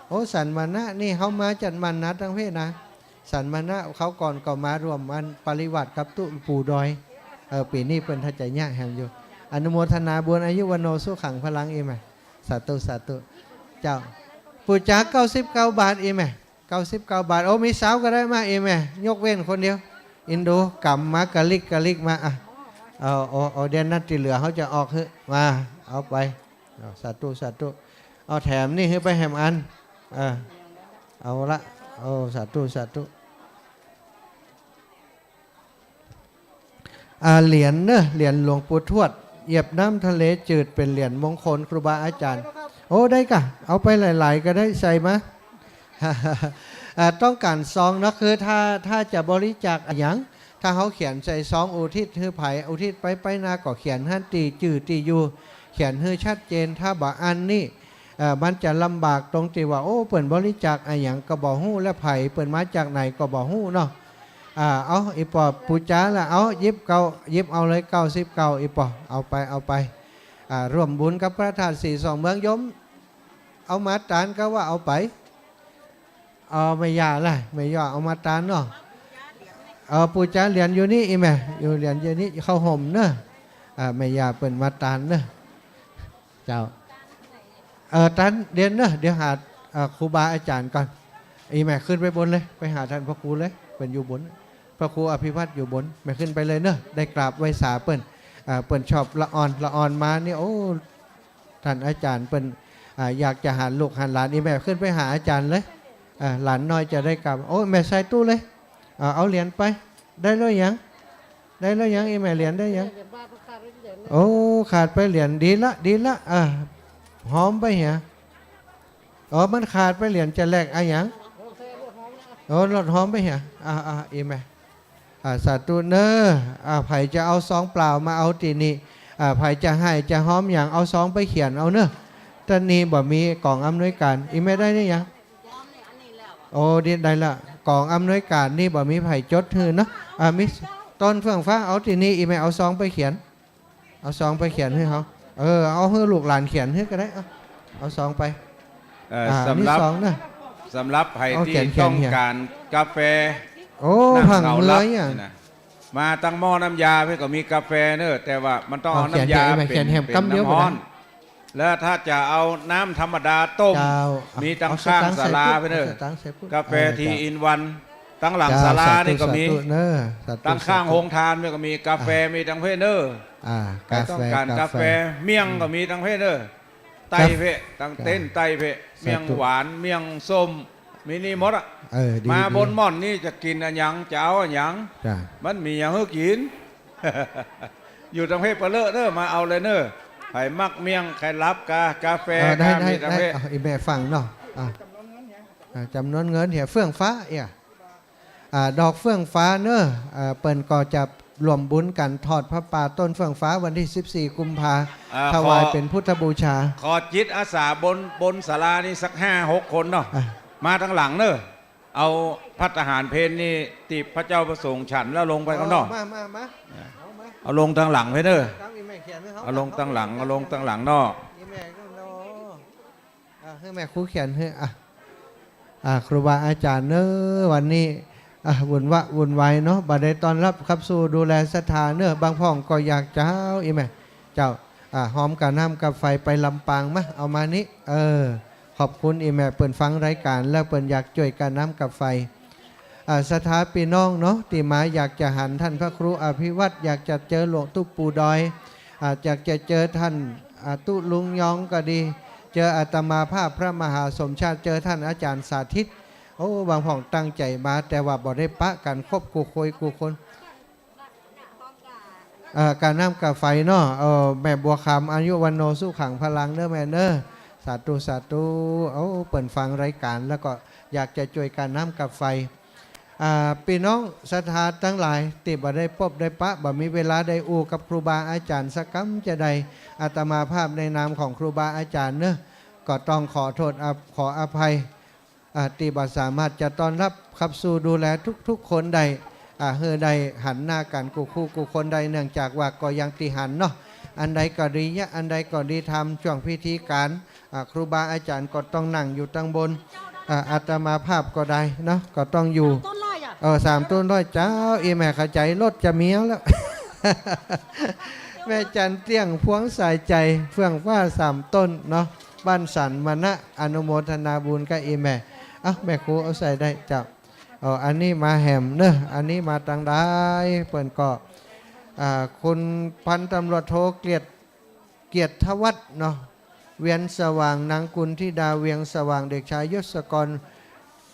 โอ้ สันมะนะ นี่เฮามาจากมะนะตังเพนะ สันมะนะ คราวก่อนก็มาร่วมอันปริวาสกับตุ๊ปู่ดอย เออ ปี๋นี้เปิ้นถ้าจะเยียะแหมอยู่ อนุโมทนาบุญ อายุวัณโณสุขังพลัง อี่แม่ สาธุ สาธุ เจ้า ปู๋จาเก้าสิบเก้าบาท อี่แม่ เก้าสิบเก้าบาท โอ้ มีสาวก็ได้มา อี่แม่ ยกเว้นคนเดียว อินดู ก๋ำมากะลิกกะลิกมา อ่ะ เอา เอา เอา เดี๋ยวนั้นตี้เหลือเฮาจะออกหื้อ มา เอาไป เอา สาธุ สาธุ เอาแถมนี่หื้อไปแหมอัน เออ เอาละ โอ้ สาธุ สาธุ อ่า เหรียญเนาะ เหรียญหลวงปู่ทวด เหยียบน้ำทะเลจืด เป๋นเหรียญมงคลครูบาอาจ๋ารย์ โอ้ ได้ก่ะ เอาไปหลายๆ ก็ได้ ใส่มา อ่า ต้องก๋านซองเนาะ คือถ้า ถ้าจะบริจาคอะหยัง ถ้าเฮาเขียนใส่ซองอุทิศหื้อใผ อุทิศไปไปนา ก็เขียนหั้นตี้จื้อตี้อยู่ เขียนหื้อชัดเจน ถ้าบ่อั้นนี่ เอ่อ มันจะลำบากตรงตี้ว่า โอ้ เปิ้นบริจาคอะหยังก็บ่ฮู้ และใผเปิ้นมาจากไหนก็บ่ฮู้เนาะ อ่า เอา อี่ป้อปู๋จาละ เอา หยิบเก้า หยิบเอาเลย เก้าสิบเก้า อี่ป้อ เอาไป เอาไป อ่า ร่วมบุญกับพระธาตุศรีสองเมืองโยม เอามาตานก็ว่าเอาไป เอาแม่ย่าละ แม่ย่าเอามาตานเนาะ เอาปู๋จาเหรียญอยู่นี่ อี่แม่ อยู่เหรียญอยู่นี่ เข้าห่มเนาะ อ่า แม่ย่าเปิ้นมาตานเนาะ เจ้า เอ่อ ตานเดี๋ยวเนาะ เดี๋ยวหา เอ่อ ครูบาอาจ๋ารย์ก่อน อี่แม่ขึ้นไปบนเลย ไปหาต้านพระครูเลย เปิ้นอยู่บน พระครูอภิพัฒน์อยู่บน แม่ขึ้นไปเลยเนาะ ได้กราบไหว้สาเปิ้น อ่า เปิ้นชอบละอ่อน ละอ่อนมานี่ โอ้ ต้านอาจ๋ารย์เปิ้น อ่า อยากจะหันลูกหันหลาน อี่แม่ขึ้นไปหาอาจ๋ารย์เลย อ่า หลานน้อยจะได้กราบ โอ้ แม่ใส่ตู้เลย อ่า เอาเหรียญไป ได้แล้วยัง ได้แล้วยัง อี่แม่เหรียญได้ยัง โอ้ ขาดไปเหรียญ ดีละ ดีละ อ่า หอมไปเหีย อ๋อ มันขาดไปเหรียญจะแลกอะหยัง โอ้ ลดหอมไปเหีย อ่า อ่า อี่แม่ อ่า สาธุเนาะ อ่า ใผจะเอาซองเปล่ามาเอาตี้นี่ อ่า ใผจะให้จะหอมหยัง เอาซองไปเขียนเอาเนาะ ต้านนี้บ่มีก๋องอำนวยก๋าน อี่แม่ได้นี่ยัง โอ้ นี่ได้ละ ก๋องอำนวยก๋านนี่บ่มีใผจดหื้อเนาะ อ่า มีต้นเฟื่องฟ้า เอาตี้นี่ อี่แม่เอาซองไปเขียน เอาซองไปเขียนหื้อเขา เออ เอาหื้อลูกหลานเขียนหื้อก็ได้ เอา เอาซองไป เอ่อ อ่า สำหรับ นี่ซองเนาะ สำหรับใผ เอา ตี้ เขียน เขียน ต้องก๋านกาแฟ โอ้ นั่ง ผัง เหงา เมื หลับ อยอ่ะ นี่นะ มาตังหม้อน้ำยาเปิ้นก็มีกาแฟเนาะ แต่ว่ามันต้องเอา เอา เขียน น้ำยา เขียน เป๋น เขียนแหม เป๋น กำเดียว น้ำฮ้อน ก็ได้ แล้วถ้าจะเอาน้ำธรรมดาต้ม เจ้า มีตัง เอา ข้าง สตางค์ ศาลา ใส่ เปิ้นเนาะ เอา สตางค์ ใส่ เปิ้น กาแฟ เออ เจ้า ทีอินวัน ตังหลัง เจ้า ศาลา สาธุ นี่ก็มี สาธุเนาะ สาธุ ตังข้าง สาธุ โฮงตานนี่ก็มีกาแฟ อ่า มีตังเพเนอ อ่า ใผต้องก๋านกาแฟ กาแฟ กาแฟ เมี่ยงก็มีตังเพเนอ ใต้เพ กาแฟ ตังเต็นท์ใต้เพ สาธุ เมี่ยงหวาน เมี่ยงส้ม มีนี่หมดอะ เออ ดี มา ดี บนหม่อนนี่จะกิ๋นอะหยัง จะเอาอะหยัง จ้ะ มันมีหยังหื้อกิ๋น อยู่ตังเพเปลอะเนอ มาเอาเลยเนอ ใผมักเมี่ยง ใผหลับกา กาแฟ เออ ได้ กา ได้ มีตังเพ ได้ เอา อี่แม่ฟังเนาะ อ่ะ อ่า จ๋ำนวนเงินเหีย เฟื่องฟ้าเหีย อ่า ดอกเฟื่องฟ้าเนอ อ่า เปิ้นก็จะ ร่วมบุญกั๋นทอดผ้าป่าต้นเฟื่องฟ้าวันตี้สิบสี่กุมภา อ่า ถวาย ขอ เป๋นพุทธบูชา ขอจิตอาสาบน บนศาลานี่สักห้าหกคนเนาะ อ่ะ มาตางหลังเน่อ เอาภัตตาหารเพลนี่ตี้พระเจ้าพระสงฆ์ฉันแล้วลงไปข้างนอก อ๋อ มา มา มา เอามา เอาลงตางหลังไปเน่อ ตางอีแม่เขียนไว้ เอาลงตางหลัง เอาลงตางหลังเนาะ อีแม่ก็เนาะ อ่ะ หื้อแม่ครูเขียนหื้อ อ่ะ อ่ะ ครูบาอาจ๋ารย์เน่อ วันนี้ อ่ะ วุ่นวะวุ่นวายเนาะ บ่ได้ต้อนฮับขับสู้ดูแลศรัทธาเน่อ บางพ่องก็อยากเจ้า อีแม่ เจ้า อ่ะ ฮอมกาน้ำกาไฟไปลำปางมะ เอามานี้ เออ ขอบคุณอีแม่ เปิ้นฟังรายก๋านแล้วเปิ้นอยากจ้วยกาน้ำกาไฟ อ่า ศรัทธาปี้น้องเนาะ ตี้มาอยากจะหันต้านพระครูอภิวัฒน์ อยากจะเจอหลวงตุ๊ปู่ดอย อ่า อยากจะเจอต้าน อ่า ตุ๊ลุงยองก็ดี เจออาตมาภาพพระมหาสมชาติ เจอต้านอาจ๋ารย์สาธิต โอ้ บางพ่องตั้งใจ๋มา แต่ว่าบ่ได้ปะกั๋นครบกู้คนกู้คน เอ่อ กาน้ำกาไฟเนาะ เอ่อ แม่บัวคำ อายุวัณโณสุขังพลังเน่อแม่เน่อ สาธุ สาธุ โอ้ เปิ้นฟังรายก๋านแล้วก็อยากจะจ้วยกาน้ำกาไฟ อ่า ปี้น้องศรัทธาตังหลาย ตี้บ่ได้ปบได้ปะ บ่มีเวลาได้อู้กับครูบาอาจ๋ารย์สักกำจะใด อาตมาภาพในนามของครูบาอาจ๋ารย์เน่อ ก็ต้องขอโต้ษ อ่า ขออภัย อ่า ตี้บ่สามารถจะต้อนฮับขับสู้ดูแลทุกๆคนได้ อ่า หื้อได้หันหน้ากั๋นกู้คู่กู้คนได้ เนื่องจากว่าก็ยังตี้หันเนาะ อันใดก็ดีเยียะ อันใดก็ดีต๋ามจ้วงพิธีก๋าน อ่า ครูบาอาจ๋ารย์ก็ต้องนั่งอยู่ตางบน อ่า อาตมาภาพก็ได้เนาะ ก็ต้องอยู่ ต้นร้อยอ่ะ เออ สามต้นร้อยเจ้า อีแม่เข้าใจ๋ รถจะเมียวแล้ว แม่จันเตี้ยง พวงสายใจ๋ เฟื่องฟ้าสามต้นเนาะ บ้านสันมณะ อนุโมทนาบุญกับอีแม่ เอ้า แม่ครูเอาใส่ได้เจ้า เออ อันนี้มาแหมเน่อ อันนี้มาตังใด เปิ้นก็ อ่า คุณพันตำรวจโทเกียรติ เกียรติวัฒน์เนาะ เวียงสว่าง นางกุลธิดา เวียงสว่าง เด็กชายยศกร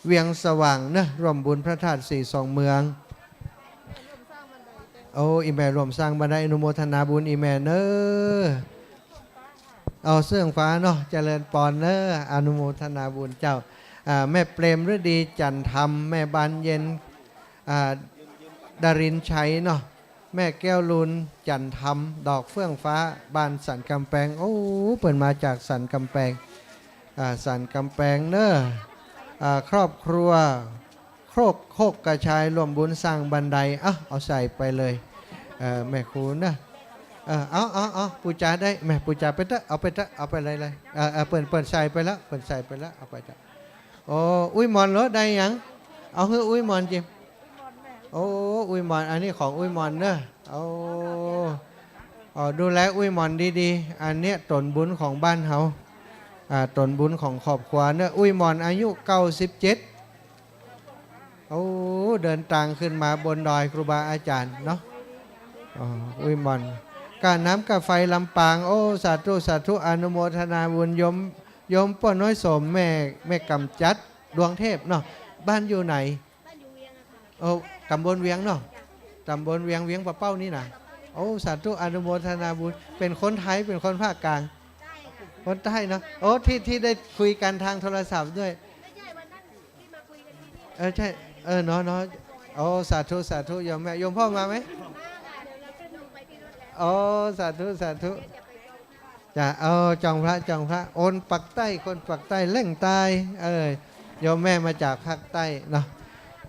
เวียงสว่างเน่อ ร่วมบุญพระธาตุสีสองเมือง โอ้ อีแม่ร่วมสร้างบันได อนุโมทนาบุญอีแม่เน่อ เอาเฟื่องฟ้าเนาะ เจริญปอนเน่อ อนุโมทนาบุญเจ้า อ่า แม่เปรมฤดี จันทร์ธรรม แม่บานเย็น อ่า ดารินชัยเนาะ แม่แก้วลูน จันทร์ธรรม ดอกเฟื่องฟ้า บ้านสันกำแปง โอ้ เปิ้นมาจากสันกำแปง อ่า สันกำแปงเน่อ อ่า ครอบครัว โคก โคกกระชาย ร่วมบุญสร้างบันได เอ้า เอาใส่ไปเลย เอ่อ แม่ครูเน่อ เออ เอา เอา เอา ปู๋จาได้ แม่ ปู๋จาไปเต๊อะ เอาไปเต๊อะ เอาไปเลยเลย เออ เออ เปิ้น เปิ้นใส่ไปแล้ว เปิ้นใส่ไปแล้ว เอาไปเต๊อะ โอ้ อุ้ยหม่อนเหรอ ได้หยัง เอาหื้ออุ้ยหม่อนจิ โอ้ อุ้ยหม่อน อันนี้ของอุ้ยหม่อนเน่อ โอ้ อ๋อ ดูแลอุ้ยหม่อนดีๆ อันเนี้ยต๋นบุญของบ้านเฮา อ่า ต๋นบุญของครอบครัวเน่อ อุ้ยหม่อนอายุเก้าสิบเจ็ด โอ้ เดินตางขึ้นมาบนดอยครูบาอาจ๋ารย์เนาะ อ๋อ อุ้ยหม่อน กาน้ำกาไฟลำปาง โอ้ สาธุ สาธุ อนุโมทนาบุญ โยม โยมป้อน้อยสม แม่ แม่กำจัด ดวงเทพเนาะ บ้านอยู่ไหน บ้านอยู่เวียงอะค่ะ โอ้ ต๋ำบลเวียงเนาะ ต๋ำบลเวียง เวียงป่าเป้านี่นะ โอ้ สาธุ อนุโมทนาบุญ เป๋นคนไทย เป๋นคนภาคกลาง ใต้ค่ะ คนใต้เนาะ โอ้ ตี้ ตี้ได้คุยกั๋นตางโทรศัพท์ด้วย ไม่ใช่ วันนั้นที่มาคุยกันที่นี่ เออ ใช่ เออ เนาะ เนาะ โอ้ สาธุ สาธุ โยมแม่ โยมพ่อมาไหม มาค่ะ เดี๋ยวเราจะลงไปที่รถแล้ว โอ้ สาธุ สาธุ เดี๋ยวจะไปจองพระ จ้ะ เออ จองพระ จองพระ คนปากใต้ คนปากใต้ แหล่งใต้ เออ โยมแม่มาจากภาคใต้เนาะ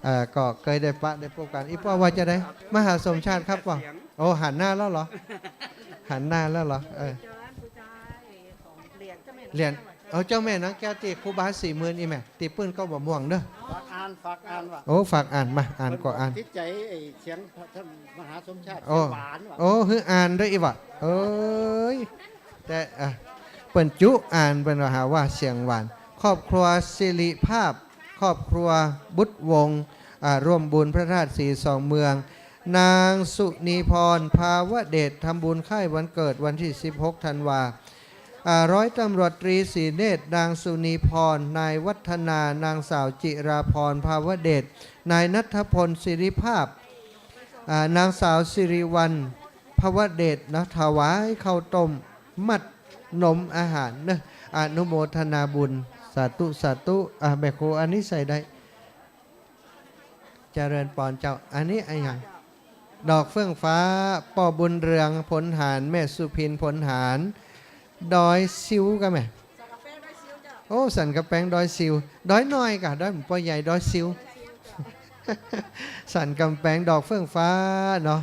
เออ ก็เกยได้ปะได้ปบกั๋น อีป้อว่าจะได มหาสมชาติครับป้อ โอ้ หันหน้าแล้วเหรอ หันหน้าแล้วเหรอ เออ เหรียญ เออ เจ้าแม่นางแก้วตี้ครูบาสี่หมื่นอี้แม่ ตี้ปื้นเก๊าบ่าม่วงเด้อ ฝากอ่าน ฝากอ่านว่ะ โอ้ ฝากอ่าน มา อ่านก็อ่าน เปิ้นบอกติดใจ๋ไอ้เสียงท่านมหาสมชาติ โอ้ เสียงหวานว่ะ โอ้ หื้ออ่านด้วยอี้ว่ะ เอ้ย แต่ อ่ะ เปิ้นจุอ่าน เปิ้นว่าหาว่าเสียงหวาน ครอบครัวสิริภาพ ครอบครัวบุตรวงศ์ อ่า ร่วมบุญพระธาตุสีสองเมือง นางสุนีพร ภาวเดช ทำบุญคล้ายวันเกิดวันตี้สิบหกธันวา อ่า ร้อยตำรวจตรีศรีเนตร นางสุนีพร นายวัฒนา นางสาวจิราพร ภาวเดช นายณัฐพล สิริภาพ อ่า นางสาวสิริวัลย์ ภาวเดช นะ ถวายข้าวต้มมัด นมอาหารเนอะ อนุโมทนาบุญ สาธุ สาธุ อ่ะ แม่ครู อันนี้ใส่ได้ เจริญปอนเจ้า อันนี้อะหยัง ดอกเฟื่องฟ้า ป้อบุญเรือง พลหาร แม่สุพิน พลหาร ดอยซิวก่ะแม่ โอ้ สันกำแปง ดอยซิว ดอยน้อยก่ะ ดอยบ่ใหญ่ ดอยซิว สันกำแปง ดอกเฟื่องฟ้าเนาะ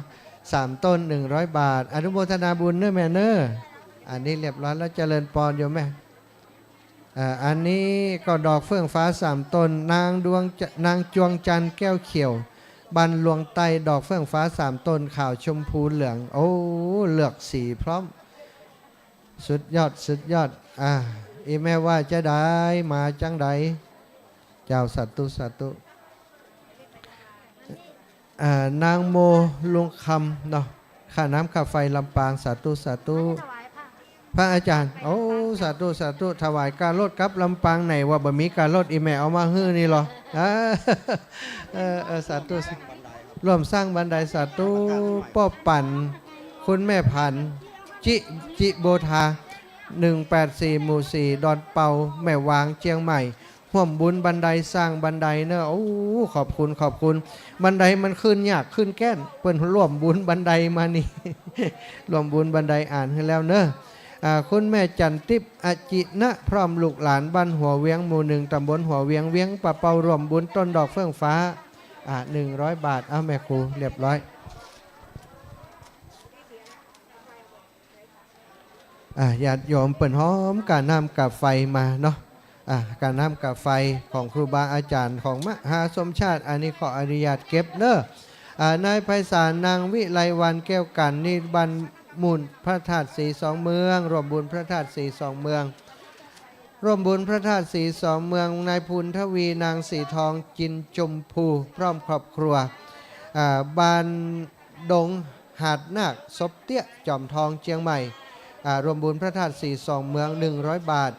สามต้น หนึ่งร้อยบาท อนุโมทนาบุญเน้อแม่เน้อ อันนี้เรียบร้อยแล้ว เจริญปอนโยมแม่ อ่า อันนี้ก็ดอกเฟื่องฟ้าสามต้น นางดวงจ- นางจวงจันทร์แก้วเขียว บ้านหลวงใต้ ดอกเฟื่องฟ้าสามต้น ขาวชมพูเหลือง โอ้ เลือกสีพร้อม สุดยอด สุดยอด อ่า อีแม่ว่าจะได้มาจังใด เจ้า สาธุ สาธุ อ่า นางโม ลุงคำเนาะ ค่าน้ำค่าไฟลำปาง สาธุ สาธุ พระอาจารย์ โอ้ สาธุ สาธุ ถวายค่ารถกลับลำปาง ไหนว่าบ่มีค่ารถ อีแม่เอามาหื้อนี่เหรอ อ่า เออ เออ สาธุ ร่วมสร้างบันได สาธุ ป้อปั่น คุณแม่ผัน จิ จิโบธา หนึ่งแปดสี่ หมู่สี่ ดอนเปา แม่วาง เจียงใหม่ ร่วมบุญบันได สร้างบันไดเนอะ โอ้ ขอบคุณ ขอบคุณ บันไดมันขึ้นยากขึ้นแก้น เปิ้นร่วมบุญบันไดมานี่ ร่วมบุญบันไดอ่านหื้อแล้วเนอะ อ่า คุณแม่จันทิพย์ อจินะ พร้อมลูกหลาน บ้านหัวเวียง หมู่หนึ่ง ตำบลหัวเวียง เวียงป่าเปา ร่วมบุญต้นดอกเฟื่องฟ้า อ่า หนึ่งร้อยบาท เอาแม่ครู เรียบร้อย อ่า ญาติโยมเปิ้นหอมกาน้ำกาไฟมาเนาะ อ่า กาน้ำกาไฟของครูบาอาจารย์ของมหาสมชาติ อันนี้ขออนุญาตเก็บเนอะ อ่า นายไพศาล นางวิไลวรรณ แก้วกัน นี่บ้านมูลพระธาตุศรีสองเมือง ร่วมบุญพระธาตุศรีสองเมือง ร่วมบุญพระธาตุศรีสองเมือง นายภูนทวี นางสีทอง จินชมพู พร้อมครอบครัว อ่า บ้านดงหาดนาค ศพเตี้ย จอมทอง เจียงใหม่ อ่า ร่วมบุญพระธาตุศรีสองเมือง หนึ่งร้อยบาท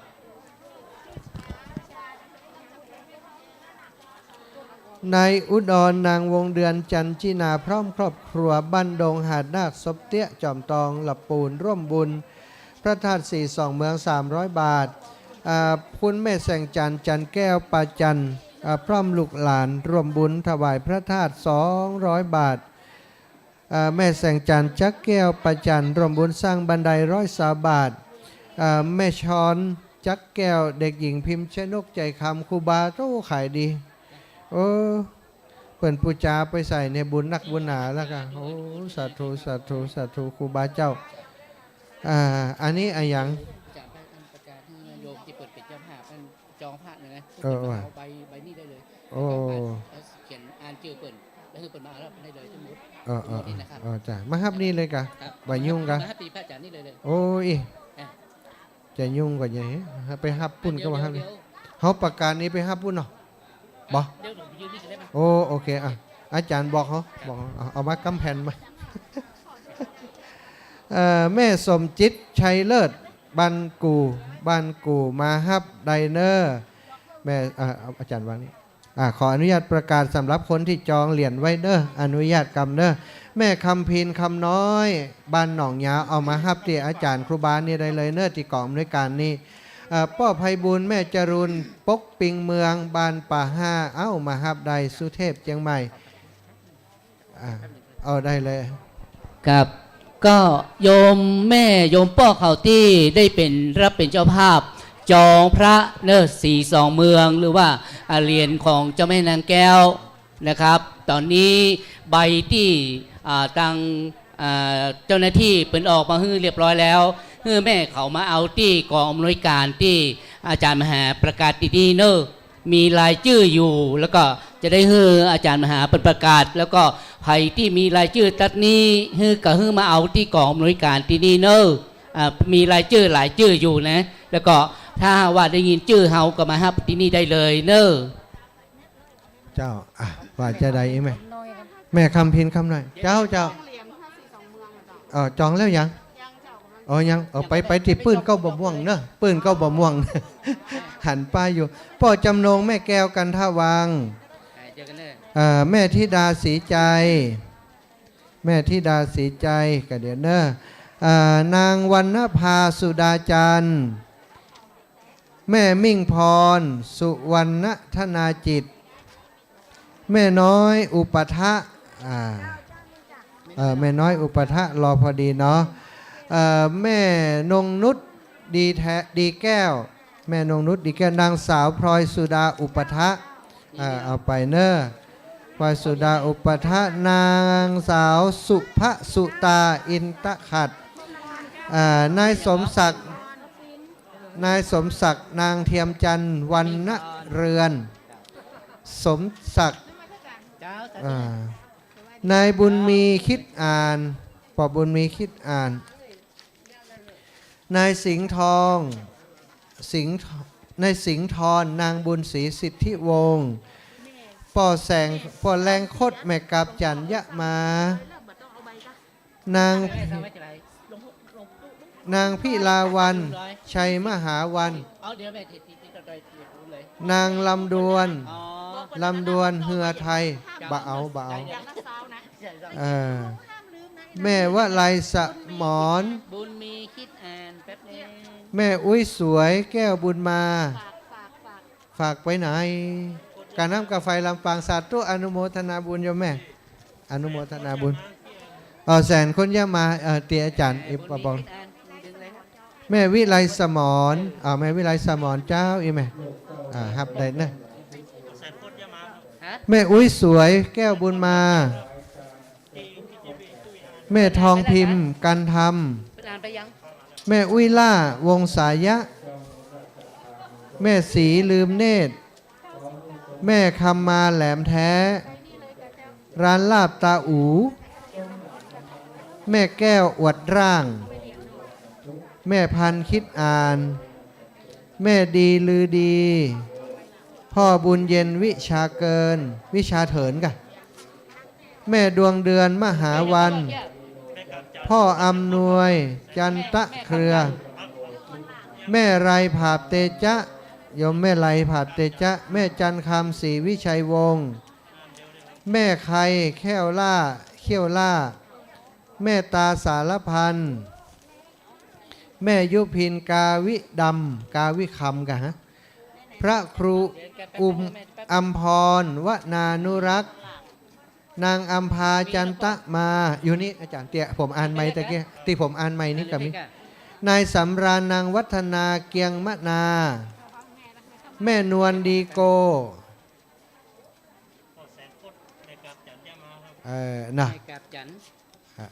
นายอุดร นางวงเดือน จันจินา พร้อมครอบครัว บ้านดงหาดนาค ศพเตี้ย จอมทอง ละปูน ร่วมบุญพระธาตุศรีสองเมือง สามร้อยบาท อ่า คุณแม่แสงจันทร์ จันแก้ว ปาจันทร์ อ่า พร้อมลูกหลาน ร่วมบุญถวายพระธาตุ สองร้อยบาท อ่า แม่แสงจันทร์ จักแก้ว ปาจันทร์ ร่วมบุญสร้างบันได ร้อยซาวบาท อ่า แม่ช้อน จักแก้ว เด็กหญิงพิมพ์ชนก ใจคำ ครูบา โอ้ขายดี โอ้ เปิ้นปู๋จาไปใส่ในบุญนักบุญหนาแล้วกะ โอ้ สาธุ สาธุ สาธุ ครูบาเจ้า อ่า อันนี้อะหยัง อาจารย์ พระท่านประกาศหื้อโยมตี้เปิ้นเป๋นเจ้าภาพ ท่านจองพระเนี่ยนะ เออ เปิ้นมาเอาใบ ใบนี้ได้เลย โอ้ แล้วเขียนอ่านจื้อเปิ้น แล้วหื้อเปิ้นมาเอาได้เลยทั้งหมด เออ เออ ทั้งหมดนี่นะครับ เออ จ้ะ มาฮับนี่เลยกะ ครับ บ่ายุ่งกะ มาฮับตี้พระอาจารย์นี่เลยเลย โอ้ย อ่ะ จะยุ่งก่อนไง ไปฮับปุ้นก็ว่าฮับนี่ เดี๋ยว เดี๋ยว เฮาประกาศนี้ไปฮับปุ้นเนาะ บ่ เดี๋ยวหลวงพี่ยืนนี่จะได้ปะ โอ้ โอเค อ่ะ อาจารย์บอกเขา บอกเขา เอา เอามากำแผ่นมา เอ่อ แม่สมจิต ชัยเลิศ บ้านกู่ บ้านกู่ มาฮับได้เน้อ แม่ อ่ะ เอาอาจารย์วางนี่ อ่ะ ขออนุญาตประกาศสำหรับคนตี้จองเหรียญไว้เน้อ อนุญาตกำเน้อ แม่คำพีร คำน้อย บ้านหนองยาว เอามาฮับตี้อาจารย์ครูบานี่ได้เลยเน้อ ตี้กองอำนวยการนี่ เอ่อ ป้อไพบูลย์ แม่จรูน ปกปิงเมือง บ้านป่าห้า เอ้า มาฮับได้ สุเทพ เจียงใหม่ อ่า เอาได้เลย ครับ ก็โยมแม่โยมป้อเขาตี้ได้เป๋น รับเป๋นเจ้าภาพ จองพระเน้อ ศรีสองเมือง หรือว่า อ่า เหรียญของเจ้าแม่นางแก้ว นะครับ ต๋อนนี้ใบตี้ อ่า ตาง อ่า เจ้าหน้าตี้เปิ้นออกมาหื้อเรียบร้อยแล้ว หื้อแม่เขามาเอาตี้กองอำนวยการตี้อาจ๋ารย์มหาประกาศตี้นี่เน้อ มีรายจื้ออยู่ แล้วก็จะได้หื้ออาจ๋ารย์มหาเปิ้นประกาศ แล้วก็ใผตี้มีรายจื้อตั๊ดนี้ หื้อก็หื้อมาเอาตี้กองอำนวยการตี้นี่เน้อ อ่า มีรายจื้อหลายจื้ออยู่นะ แล้วก็ถ้าหากว่าได้ยินจื้อเฮาก็มาฮับตี้นี่ได้เลยเน้อ เจ้า อ่ะ ว่าจะได้อีกไหม แม่คำพีร คำน้อย เจ้า เจ้า เออ จองแล้วยัง อ๋อ ยัง เออ ไป ไปตี้ปื้นเก๊าบ่าม่วงเนอะ ปื้นเก๊าบ่าม่วง หันป้ายอยู่ ป้อจำนง แม่แก้ว กันทะวัง เอ่อ แม่ธิดา ศรีใจ แม่ธิดา ศรีใจ ก็เดี๋ยวเนอะ เอ่อ นางวรรณภา สุดาจันทร์ แม่มิ่งพร สุวรรณธนาจิต แม่น้อย อุปัฏฐะ อ่า เอ่อ แม่น้อยอุปัฏฐะรอพอดีเนาะ เอ่อ แม่นงนุชดีแท้ ดีแก้ว แม่นงนุชดีแก้ว นางสาวพลอยสุดาอุปัฏฐะ เอ่อ เอาไปเนอะ พลอยสุดาอุปัฏฐะ นางสาวสุภสุตาอินทขัตติ์ เอ่อ นายสมศักดิ์ นายสมศักดิ์ นางเทียมจันทร์ วรรณเรือน สมศักดิ์ เจ้า สาธุ อ่า นายบุญมีคิดอ่าน ป้อบุญมีคิดอ่าน นายสิงห์ทอง สิงห์ท- นายสิงห์ทอน นางบุญศรีสิทธิวงศ์ ป้อแสง ป้อแรงคด แม่กาบจั๋นยะมา นาง นางพิลาวัลย์ ชัยมหาวัลย์ นางลำดวน ลำดวน เฮือไทย บ่เอา บ่เอา เออ แม่วลัยสมร บุญมีคิดอ่านแป๊บนึง แม่อุ๊ยสวย แก้วบุญมา ฝากไปไหน ก๋าน้ำก๋าไฟลำปาง สาธุ อนุโมทนาบุญโยมแม่ อนุโมทนาบุญ เออ แสนคนยะมา เออ เตียอาจ๋ารย์อิบปะบอง แม่วิไลสมร อ่า แม่วิไลสมรเจ้า อีแม่ อ่า ฮับได้เนอะ แม่อุ๊ยสวย แก้วบุญมา แม่ทองพิมพ์ กันธรรม แม่อุ๊ยล่า วงศายะ แม่ศรีลืมเนตร แม่คำมาแหลมแท้ ร้านลาบตาอู๋ แม่แก้วอวดร่าง แม่พันธุ์คิดอ่าน แม่ดีลือดี พ่อบุญเย็นวิชาเกิน วิชาเถินก่ะ แม่ดวงเดือนมหาวัลย์ พ่ออำนวย จันตะเครือ แม่ไรผาบเตจะ โยมแม่ไรผาบเตจะ แม่จันคำศรีวิชัยวงศ์ แม่ไคแข้วล่า เขี้ยวล่า แม่ตาสารพัน แม่ยุพิน กาวิดำ กาวิคำก่ะฮะ พระครูอุม อัมพร วนานุรักษ์ นางอัมพา จันตะมา อยู่นี่อาจ๋ารย์เตี้ย ผมอ่านใหม่ตะกี้ ตี้ผมอ่านใหม่นี่ก็มี นายสำราญ นางวัฒนา เกียงมะนา แม่นวลดีโก เออ นะ แม่กาบจั๋น อ่ะ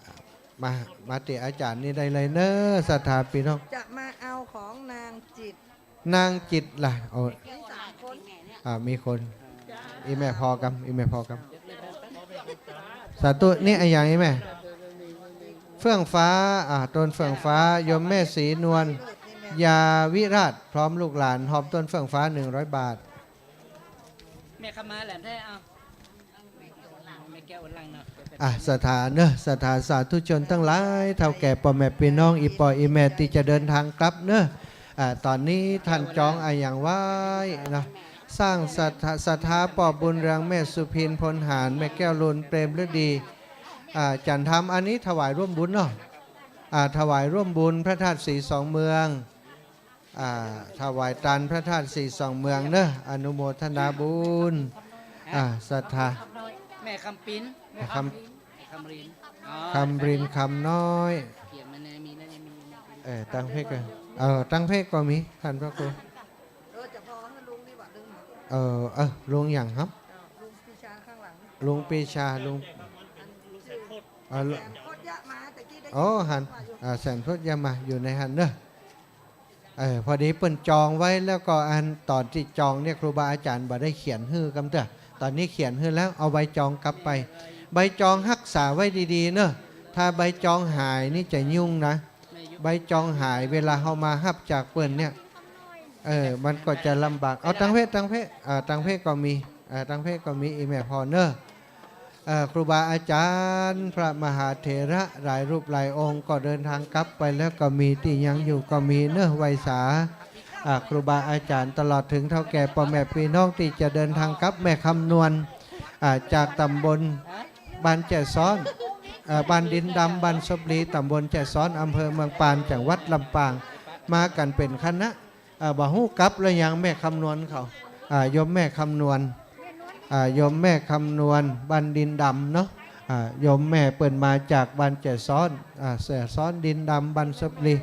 มา มาเตียอาจ๋ารย์นี่ได้เลยเนอะ ศรัทธาพี่น้อง จะมาเอาของนางจิต นางจิตล่ะ โอ้ มีสามคน อ่า มีคน อีแม่พอกำ อีแม่พอกำ สาธุ นี่อะหยังอีแม่ เฟื่องฟ้า อ่า ต้นเฟื่องฟ้า โยมแม่ศรีนวล ยาวิราช พร้อมลูกหลาน ฮอมต้นเฟื่องฟ้า หนึ่งร้อยบาท แม่คำมาแหลมแท้ เอา แม่แก้ววันหลังเนาะ อ่ะ ศรัทธาเนอะ ศรัทธาสาธุชนตังหลาย เฒ่าแก่ป้อแม่ปี้น้อง อี่ป้ออี่แม่ตี้จะเดินทางกลับเนอะ อ่ะ ต๋อนนี้ต้านจองอะหยังไว้เนาะ สร้างศรัทธา ศรัทธาป้อบุญเรือง แม่สุพิน พลหาร แม่แก้วลูน เปรมฤดี อ่ะ จั๋นทำ อันนี้ถวายร่วมบุญเนาะ อ่ะ ถวายร่วมบุญพระธาตุสีสองเมือง อ่า ถวายตานพระธาตุสีสองเมืองเนอะ อนุโมทนาบุญ อ่า ศรัทธา แม่คำปิ้น แม่คำ แม่คำริน อ๋อ คำริน คำน้อย เขียนมาในมีนะ ยังมีอยู่ใน เออ ตังเพกก็ เออ ตังเพกก็มี ต้านพระครู เออ จะพอหื้อลุงนี่หว่า ลืม เออ เออ ลุงหยังครับ เออ ลุงปีชาข้างหลัง ลุงปีชา ลุง เออ ลุง แสนพจน์ยะมา ตะกี้ได้ยิน อ๋อ หัน ว่าอยู่ อ่า แสนพจน์ยะมา อยู่ในหันเนอะ เออ พอดีเปิ้นจองไว้ แล้วก็อันต๋อนตี้จองเนี่ย ครูบาอาจ๋ารย์บ่ได้เขียนหื้อกำเตื้อ ต๋อนนี้เขียนหื้อแล้ว เอาใบจองกลับไป ใบจองฮักษาไว้ดีๆ เนอะ ถ้าใบจองหายนี่จะยุ่งนะ ใบจองหายเวลาเฮามาฮับจากเปิ้นเนี่ย เออ มันก็จะลำบาก เอาตังเพก ตังเพก อ่า ตังเพกก็มี อ่า ตังเพกก็มี อี่แม่ผ่อเนอะ เอ่อ ครูบาอาจ๋ารย์ พระมหาเถระหลายรูปหลายองค์ก็เดินทางกลับไปแล้วก็มี ตี้ยังอยู่ก็มีเนอะ ไหว้สา อ่า ครูบาอาจ๋ารย์ ตลอดเถิงเฒ่าแก่ป้อแม่ปี้น้องตี้จะเดินทางกลับ แม่คำนวณ อ่า จากต๋ำบลบ้านแจ้ซ้อน เอ่อ บ้านดินดำ บ้านศพลี ต๋ำบลแจ้ซ้อน อำเภอเมืองปาน จังหวัดลำปาง มากั๋นเป๋นคณะ อ่า บ่ฮู้กลับแล้วยัง แม่คำนวณเขา อ่า โยมแม่คำนวณ อ่า โยมแม่คำนวณ บ้านดินดำเนาะ อ่า โยมแม่เปิ้นมาจากบ้านแจซ้อน อ่า แจซ้อน ดินดำ บ้านสะพลี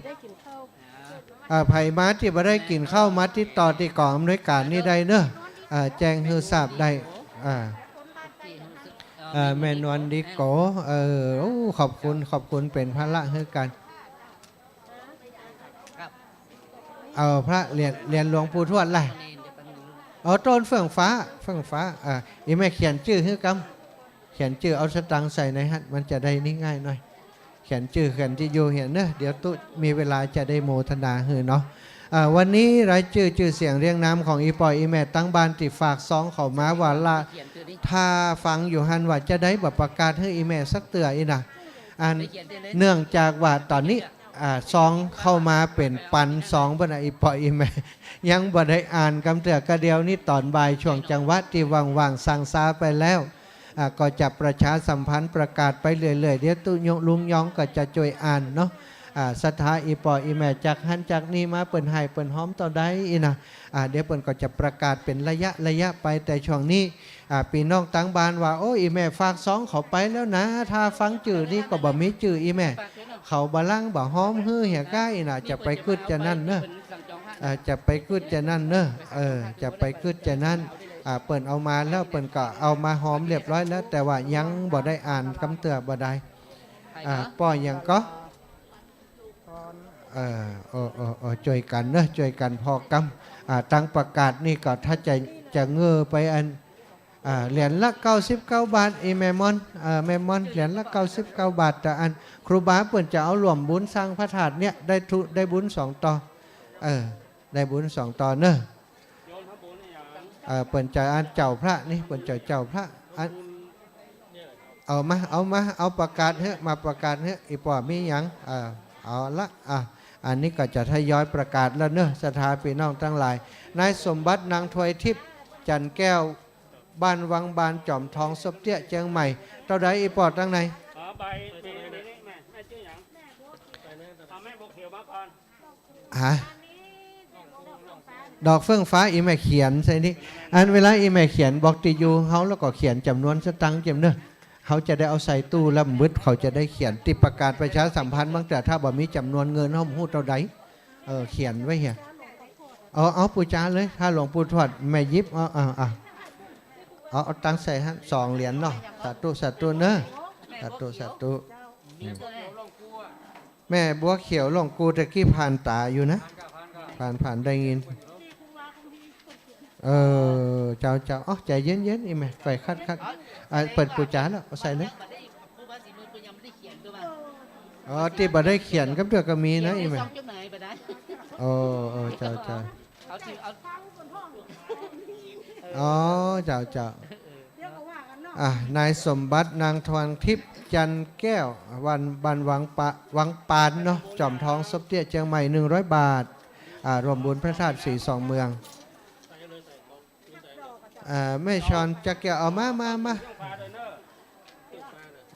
อ่า ใผมาตี้บ่ได้กิ๋นข้าวมาติดต่อตี้ก๋องอำนวยก๋านนี้ได้เนาะ อ่า แจ้งหื้อทราบได้ อ่า อ่า แม่นวลดีโก เออ โอ้ ขอบคุณ ขอบคุณ เป๋นพละหื้อกั๋น เอาพระเหรียญ เหรียญหลวงปู่ทวดล่ะ เอาต้นเฟื่องฟ้า เฟื่องฟ้า อ่า อี่แม่เขียนจื้อหื้อกำ เขียนจื้อ เอาสตางค์ใส่ในหั้น มันจะได้นี่ง่ายหน่อย เขียนจื้อ เขียนตี้อยู่เหียเนาะ เดี๋ยวตุ๊มีเวลาจะได้โมทนาหื้อเนาะ อ่า วันนี้รายจื้อ จื้อเสียงเรียงนามของอี่ป้ออี่แม่ตังบ้านตี้ฝากซองเข้ามาว่าละ ถ้าฟังอยู่หั้นว่าจะได้บ่ประกาศหื้ออี่แม่สักเตื้ออี้นะ อัน เนื่องจากว่าต๋อนนี้ อ่า ซองเข้ามาเป๋นปันซองเปิ้นน่ะ อี่ป้ออี่แม่ ยังบ่ได้อ่านกำเตื้อ ก็เดี๋ยวนี้ต๋อนบ่ายช่วงจังหวะตี้ว่างๆ ส่างซาไปแล้ว อ่า ก็จะประชาสัมพันธ์ประกาศไปเรื่อยๆ เดี๋ยวตุ๊ยง ลุงยองก็จะจ้วยอ่านเนาะ อ่า ศรัทธาอี่ป้ออี่แม่จากหั้นจากนี้มา เปิ้นไห้เปิ้นฮอมเต้าใดอี้นะ อ่า เดี๋ยวเปิ้นก็จะประกาศเป๋นระยะระยะไป แต่ช่วงนี้ อ่า ปี้น้องตังบ้านว่า โอ้ อี่แม่ฝากซองเข้าไปแล้วนะ ถ้าฟังจื้อนี้ก็บ่มีจื้ออี่แม่ เขาบ่ลังบ่ฮอมหื้อเหียก้าอี้นะ จะไปกึ๊ดจานั้นเนาะ อ่า จะไปกึ๊ดจานั้นเนาะ เออ จะไปกึ๊ดจานั้น อ่า เปิ้นเอามาแล้ว เปิ้นก็เอามาฮอมเรียบร้อยแล้ว แต่ว่ายังบ่ได้อ่านกำเตื้อ บ่ได้ อ่า ป้อหยังก่อ เออ โอ้ โอ้ โอ้ จ้วยกั๋นเนาะ จ้วยกั๋นผ่อกำ อ่า ตังประกาศนี่ก็ถ้าจะ จะเงื้อไปอัน อ่า เหรียญละเก้าสิบเก้าบาท อี่แม่มอน เออ แม่มอน เหรียญละเก้าสิบเก้าบาท แต่อันครูบาเปิ้นจะเอาร่วมบุญสร้างพระธาตุเนี่ย ได้ทุ ได้บุญสองต่อ เออ ได้บุญสองต่อเนาะ เออ เปิ้นจะอันเจ้าพระนี่ เปิ้นจะเจ้าพระ อัน เอามา เอามา เอาประกาศหื้อ มาประกาศหื้อ อี่ป้อมีหยัง เออ เอาละ อ่ะ อันนี้ก็จะทยอยประกาศแล้วเนาะ ศรัทธาปี้น้องตังหลาย นายสมบัติ นางทวยทิพย์ จันทร์แก้ว บ้านวังบาน จอมทอง ซบเตี้ย เจียงใหม่ เต้าใดอี่ป้อตังไหน อ๋อ ใบ ใบ ใบนี้แม่ แม่จื้อหยัง เอาแม่บัวเขียวมาก่อน ฮะ ดอกเฟื่องฟ้า อี่แม่เขียนใส่นี่ อันเวลาอี่แม่เขียนบอกตี้อยู่เฮา แล้วก็เขียนจ๋ำนวนสตางค์เจียมเนาะ เฮาจะได้เอาใส่ตู้แล้ว บ่าดเขาจะได้เขียน ตี้ประกาศประชาสัมพันธ์ บางเตื้อถ้าบ่มีจ๋ำนวนเงิน เฮาบ่ฮู้เต้าใด เออ เขียนไว้เหีย เอา เอาปู๋จาเลย ถ้าหลวงปู่ทวด แม่หยิบ เอา เอา เอา เอา เอาตังค์ใส่หั้น สองเหรียญเนาะ สาธุ สาธุเนาะ สาธุ สาธุ อืม แม่บัวเขียวหลวงปู่ตะกี้ผ่านต๋าอยู่นะ ผ่าน ผ่านได้ยิน เออ เจ้า เจ้า อ๋อ ใจ๋เย็นๆ อี่แม่ ไปคัด คัด อ่ะ เปิ้นปู๋จาแล้ว เอาใส่เลย อ๋อ ตี้บ่ได้เขียนกำเตื้อก็มีนะ อี่แม่ เออ เออ เจ้า เจ้า เอาถือเอา อ๋อ เจ้า เจ้า อ่ะ นายสมบัติ นางทองทิพย์ จันทร์แก้ว วัน บ้านวังปะ วังปานเนาะ จอมทอง ซบเตี้ย เจียงใหม่ หนึ่งร้อยบาท อ่า ร่วมบุญพระธาตุสีสองเมือง อ่า แม่ชอน จักแก้ว เอามา มา มา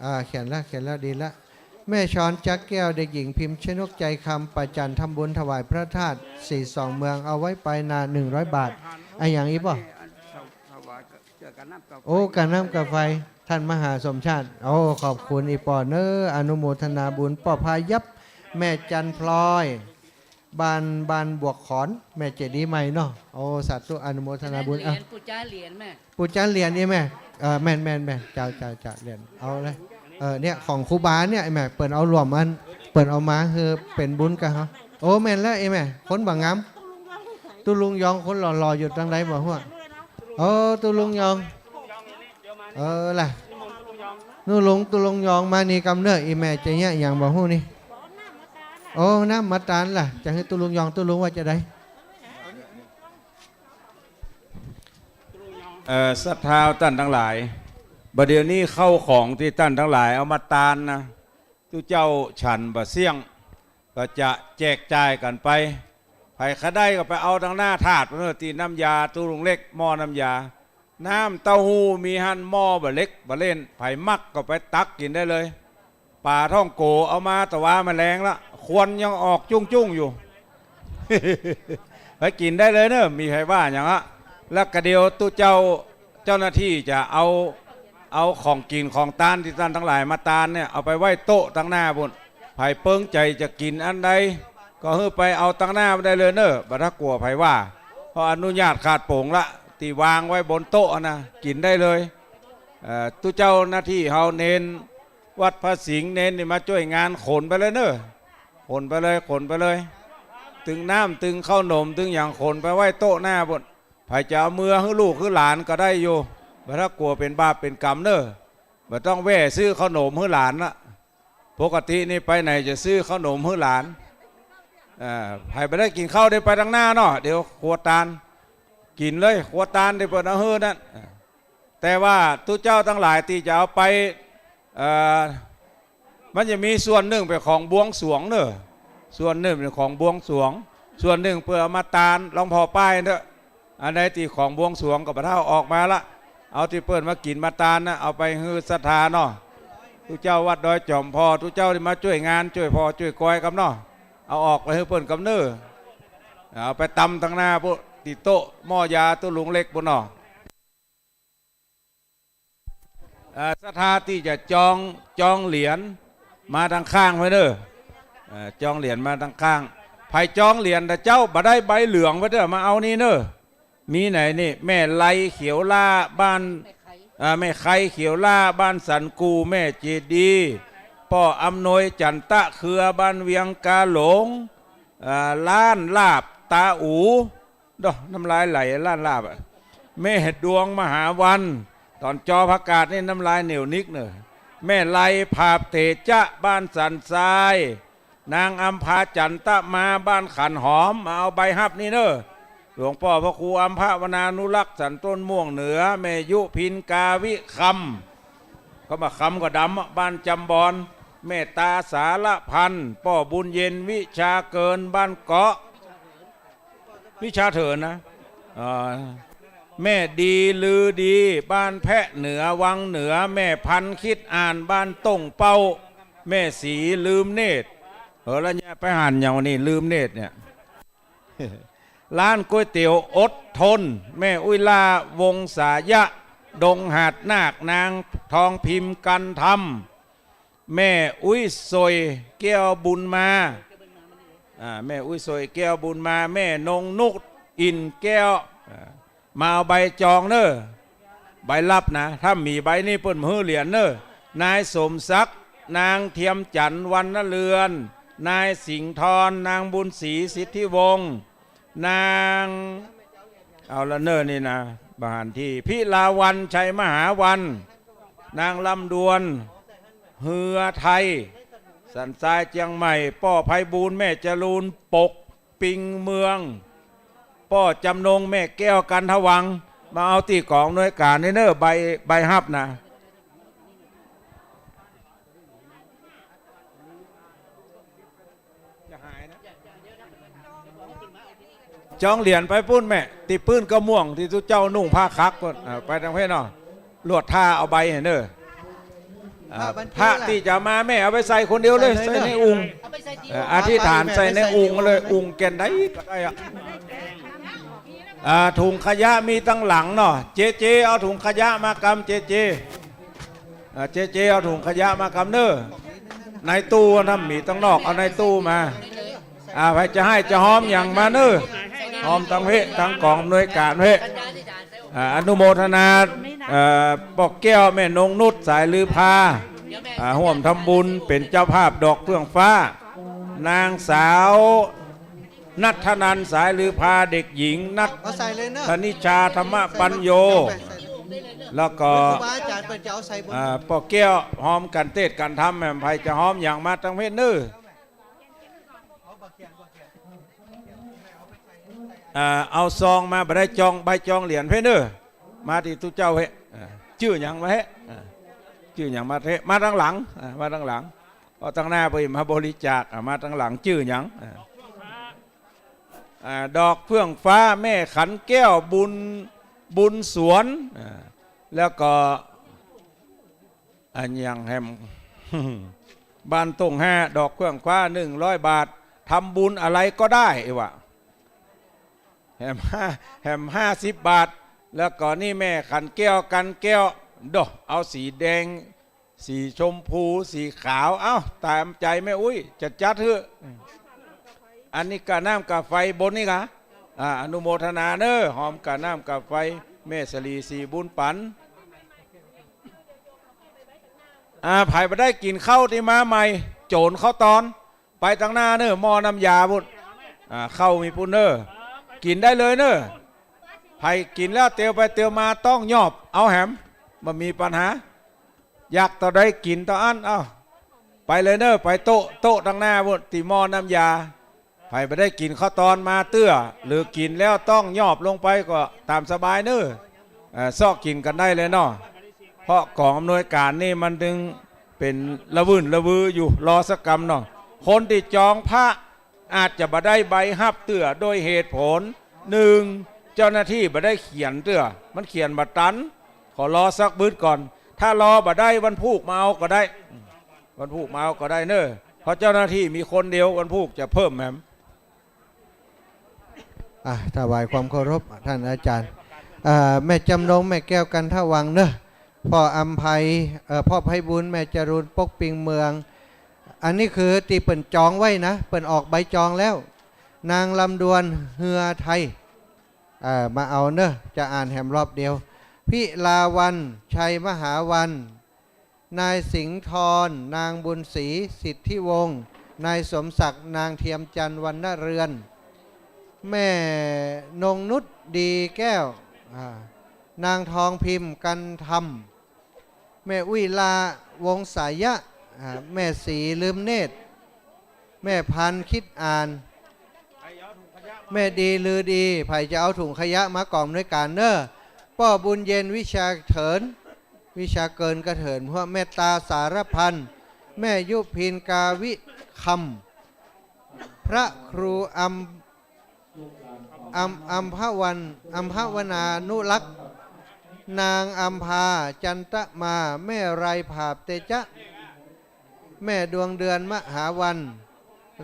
อ่า เขียนละ เขียนละ ดีละ แม่ชอน จักแก้ว เด็กหญิง พิมพ์ชนก ใจคำ ประจันทำบุญถวายพระธาตุสีสองเมือง เอาไว้ไปนา หนึ่งร้อยบาท อะหยังอีกบ่ โอ้ กาน้ำกาไฟ ท่านมหาสมชาติ โอ้ ขอบคุณอี่ป้อเนาะ อนุโมทนาบุญ ป้อพายัพ แม่จันทร์พลอย บ้าน บ้านบวกขอน แม่เจดีย์ใหม่เนาะ โอ้ สาธุ อนุโมทนาบุญ เหรียญ อ่ะ ปู่จ๋าเหรียญแม่ ปู่จ๋าเหรียญนี่แม่ เออ แม่น แม่น แม่น เจ้า เจ้า เจ้า เหรียญ เอาเลย เออ เนี่ย ของครูบาเนี่ย ไอ้แม่ เปิ้นเอาร่วมอัน เปิ้นเอามาหื้อเป๋นบุญกับเฮา โอ้ แม่นแล้ว ไอ้แม่ คนบ่างาม ตุ๊ลุงยอง คนหล่อๆ อยู่ตังใดบ่ฮู้ โอ้ ตุ๊ลุงยอง เออ ล่ะ ตุ๊ลุง ตุ๊ลุงยองมานี่กำเนิด ไอ้แม่จะเยียะหยังบ่ฮู้นี่ โอ้ น้ำมาตานล่ะ จะหื้อตุ๊ลุงยอง ตุ๊ลุงว่าจะใด เอ่อ ศรัทธาต้านตังหลาย บ่าเดี่ยวนี้ข้าวของตี้ต้านตังหลายเอามาตานนะ ตุ๊เจ้าฉันบ่เสี้ยง ก็จะแจกจ่ายกั๋นไป ใผใค่ได้ก็ไปเอาตังหน้าธาตุเนาะ ตี้น้ำยาตุ๊ลุงเล็ก หม้อน้ำยา น้ำเต้าหู้มีหั้น หม้อบ่าเล็กบ่าเล่น ใผมักก็ไปตักกิ๋นได้เลย ป๋าท่องโก๋เอามาตะวามาแลงละ ควันยังออกจุ้งๆ อยู่ ไปกิ๋นได้เลยเนาะ มีใผว่าหยังอะ แล้วก็เดี๋ยวตุ๊เจ้า เจ้าหน้าที่จะเอา เอาของกิ๋นของตานตี้ต้านตังหลายมาตานเนี่ย เอาไปไหว้โต๊ะตังหน้าปู๊น ใผเปิงใจ๋จะกิ๋นอันใด ก็หื้อไปเอาตังหน้ามาได้เลยเน่อ บ่ต้องกั๋วใผว่า เพราะอนุญาตขาดโป๋งละ ตี้วางไว้บนโต๊ะนะ กิ๋นได้เลย เอ่อ ตุ๊เจ้าหน้าตี้เฮา เณรวัดพระสิงห์ เณรนี่มาจ้วยงาน ขนไปเลยเน่อ ขนไปเลย ขนไปเลย ตึงน้ำ ตึงข้าวหนม ตึงหยัง ขนไปไหว้โต๊ะหน้าปู๊น ใผจะเอาเมือหื้อลูกหื้อหลานก็ได้อยู่ บ่ต้องกั๋วเป๋นบาปเป๋นก๋รรมเน่อ บ่ต้องแว่ซื้อข้าวหนมหื้อหลานละ ปกตินี่ไปไหนจะซื้อข้าวหนมหื้อหลาน เอ่อ ใผบ่ได้กิ๋นข้าวได้ไปตังหน้าเนาะ เดี๋ยวครัวตาน กิ๋นเลย ครัวตานตี้เปิ้นเอาหื้อนั้น แต่ว่าตุ๊เจ้าตังหลายตี้จะเอาไป เอ่อ มันจะมีส่วนนึ่งเป๋นของบวงสรวงเน่อ ส่วนนึ่งเป๋นของบวงสรวง ส่วนนึ่งเปิ้นเอามาตาน หลวงพ่อป้ายเน่อ อันใดตี้ของบวงสรวงก็บ่เฒ่าออกมาละ เอาตี้เปิ้นมากิ๋นมาตานนะ เอาไปหื้อศรัทธาเนาะ ตุ๊เจ้าวัดดอยจ๋อมผ่อ ตุ๊เจ้าตี้มาจ้วยงาน จ้วยผ่อ จ้วยกอยกำเนาะ เอาออกไปหื้อเปิ้นกำเน่อ เอาไปตำตังหน้าปู๊น ตี้โต๊ะหม้อยาตุ๊ลุงเล็กปู๊นเนาะ เอ่อ ศรัทธาตี้จะจอง จองเหรียญมาตังข้างไว้เน่อ เอ่อ จองเหรียญมาตังข้าง ใผจองเหรียญนะเจ้า บ่ได้ใบเหลืองไว้เน่อ มาเอานี่เน่อ มีไหนนี่ แม่ไลเขียวล่าบ้าน เอ่อ แม่ไคเขียวล่าบ้านสันกู่ แม่เจดีย์ ป้ออำนวยจันตะเครือบ้านเวียงกาหลง เอ่อ ร้านลาบตาอู๋ ดอก น้ำลายไหล ร้านลาบอะ แม่ดวงมหาวัน ต๋อนจอประกาศนี่น้ำลายเหนียวนิกเน่อ แม่ไลผาบเถจะบ้านสันทราย นางอำภาจันตะมาบ้านขันหอม มาเอาใบฮับนี่เน่อ หลวงป้อพระครูอำภาวนานุรักษ์สันต้นม่วงเหนือ แม่ยุพินกาวิคำ ก็มาคำก็ดำอะ บ้านจำบอน แม่ตาสารพันธ์ ป้อบุญเย็นวิชาเกินบ้านเกาะ วิชาเถินนะ เอ่อ แม่ดีลือดี บ้านแพะเหนือวังเหนือ แม่พันธุ์คิดอ่าน บ้านต้งเป้า แม่ศรีลืมเนตร เออ แล้วเนี่ยไปหันอย่างนี้ ลืมเนตรเนี่ย ร้านก๋วยเตี๋ยวอดทน แม่อุ้ยล่า วงศายะ ดงหาดนาค นางทองพิมพ์กันธรรม แม่อุ้ยสวย แก้วบุญมา อ่า แม่อุ้ยสวย แก้วบุญมา แม่นงนุช อิ่นแก้ว อ่า มาเอาใบจองเน่อ ใบฮับนะ ถ้ามีใบนี่เปิ้นบ่หื้อเหรียญเน่อ นายสมศักดิ์ นางเทียมจันทร์ วรรณเรือน นายสิงห์ทร นางบุญศรี สิทธิวงศ์ นาง เอาละเน่อนี่นะ บ่หันตี้ พิลาวัลย์ ชัยมหาวัลย์ นางลำดวน เฮือไทย สันทรายเจียงใหม่ ป้อไพบูลย์ แม่จรูน ปกปิงเมือง ป้อจำนง แม่แก้ว กันทวัง มาเอาตี้ก๋องอำนวยก๋านนี่เน่อ ใบ ใบฮับนะ จะหายนะ จองเหรียญไปปู๊นแม่ ตี้ปื้นกระม่วง ตี้ตุ๊เจ้านุ่งผ้าคักปู๊น อ่า ไปตางเพศเนาะ ลวดถ้าเอาใบหั้นเน่อ อ่า ผ้าบรรจุ พระตี้จะมาแม่เอาไปใส่คนเดียวเลย ใส่เลย ใส่ในอุงค์ เอาไปใส่ที่ เอ่อ อธิษฐานใส่ในอุงค์เลย อุงค์แก่นใดก็ได้อะ อ่า ถุงขยะมีตังหลังเนาะ เจเจ เอาถุงขยะมากำ เจเจ อ่า เจเจ เอาถุงขยะมากำเน่อ ในตู้นะ มีตังนอก เอาในตู้มา อ่า ใผจะไห้จะฮอมหยังมาเน่อ ฮอมตังเพศ ตังก๋องอำนวยก๋านเพศ อ่า อนุโมทนา เอ่อ ป้อแก้ว แม่นงนุช สายลือพา อ่า ฮ่วมทำบุญ เป๋นเจ้าภาพดอกเฟื่องฟ้า นางสาว ณัฐนันท์ สายลือพา เด็กหญิง ณัฐ เอาใส่เลยเนอะ ธนิชา ธรรมปัญโญ ใส่เลย แล้วก็ ครูบาอาจ๋ารย์เปิ้นจะเอาใส่บน อ่า ป้อแก้ว ฮอมกั๋นเตศน์กั๋นธรรม แม่นใผจะฮอมหยังมาตังเพศเน่อ อ่า เอาซองมา บ่ได้จอง ใบจองเหรียญเพศเน่อ มาตี้ตุ๊เจ้าเพศ อ่า จื้อหยังมาเพศ อ่า จื้อหยังมาเพศ มาตังหลัง อ่า มาตังหลัง เพราะตังหน้าไปมาบริจาค อ่า มาตังหลัง จื้อหยัง อ่า อ่า ดอกเฟื่องฟ้า แม่ขันแก้ว บุญ บุญสวน อ่า แล้วก็ อันยังแหม บ้านต้งห้า ดอกเฟื่องฟ้า หนึ่งร้อยบาท ทำบุญอะไรก็ได้ เอวะ แหมห้า แหมห้าสิบบาท แล้วก็นี่แม่ขันแก้ว กันแก้ว โดะ เอาสีแดง สีชมพู สีขาว เอ้า ต๋ามใจ๋แม่อุ๊ย จะจัดหื้อ อันนี้ก้าน้ำก้าไฟบนนี่กา อ่า อนุโมทนาเน่อ หอมก้าน้ำก้าไฟ แม่สะหลี ศรีบุญปั๋น อ่า ใผบ่ได้กิ๋นข้าวตี้มาใหม่ โจรข้าวตอน ไปตังหน้าเน่อ หม้อน้ำยาปุ้น อ่า ข้าวมีปุ้นเน่อ กิ๋นได้เลยเน่อ ใผกิ๋นแล้วเตียวไปเตียวมาต้องยอบ เอาแหม บ่มีปัญหา อยากเต้าใดกิ๋นเต้าอั้น เอ้า ไปเลยเน่อ ไปโต๊ะ โต๊ะตังหน้าปุ้น ตี้หม้อน้ำยา ใผบ่ได้กิ๋นข้าวตอนมาเตื้อ หรือกิ๋นแล้วต้องยอบลงไปก็ต๋ามสบายเน่อ เอ่อ เซาะกิ๋นกั๋นได้เลยเนาะ เพราะก๋องอำนวยก๋านนี่มันจึงเป๋นละวื่นละวืออยู่ รอสักกำเนาะ คนตี้จองพระอาจจะบ่ได้ใบฮับเตื้อโดยเหตุผล นึ่ง เจ้าหน้าตี้บ่ได้เขียนเตื้อ มันเขียนบ่ตัน ขอรอสักบึดก่อน ถ้ารอบ่ได้วันพูกมาเอาก็ได้ วันพูกมาเอาก็ได้เน่อ เพราะเจ้าหน้าตี้มีคนเดียว วันพูกจะเพิ่มแหม อ่ะ ถวายความเคารพท่านอาจารย์ เอ่อ แม่จำนง แม่แก้วกันทวังเนอะ พ่ออำไพ เอ่อ พ่อไพบูลย์ แม่จรูน ปกปิงเมือง อันนี้คือตี้เปิ้นจองไว้นะ เปิ้นออกใบจองแล้ว นางลำดวน เฮือไทย เอ่อ มาเอาเนอะ จะอ่านแหมรอบเดียว พิลาวัลย์ ชัยมหาวัลย์ นายสิงห์ทร นางบุญศรี สิทธิวงศ์ นายสมศักดิ์ นางเทียมจันทร์ วรรณเรือน แม่นงนุช ดีแก้ว อ่า นางทองพิมพ์ กันธรรม แม่อุ้ยลา วงศายะ อ่า แม่ศรี ลืมเนตร แม่พันธุ์ คิดอ่าน แม่ดี ลือดี ใผจะเอาถุงขยะมาก่องอำนวยก๋านเน่อ ป้อบุญเย็น วิชาเถิน วิชาเกินกระเถิน พวกแม่ตา สารพันธ์ แม่ยุพิน กาวิคำ พระครูอำ อำ อำพวัน อำพวนานุรักษ์ นางอำภา จันตมา แม่ไรผาบเตจะ แม่ดวงเดือน มหาวัลย์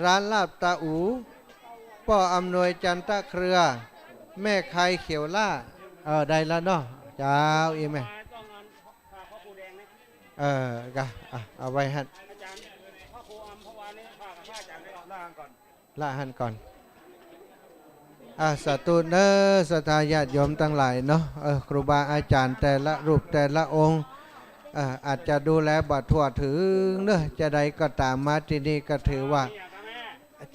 ร้านลาบตาอู ป้ออำนวย จันตะเครือ แม่ไค เขียวล่า เออ ได้แล้วเนาะ เจ้า อีแม่ เออ กะ อ่ะ เอาไว้หั้น ละหั้นก่อน อ่ะ สาธุเนอะ ศรัทธาญาติโยมตังหลายเนาะ เออ ครูบาอาจารย์แต่ละรูปแต่ละองค์ อ่ะ อาจจะดูแลบ่ทั่วเถิงเนอะ จะใดก็ต๋าม มาตี้นี่ก็ถือว่า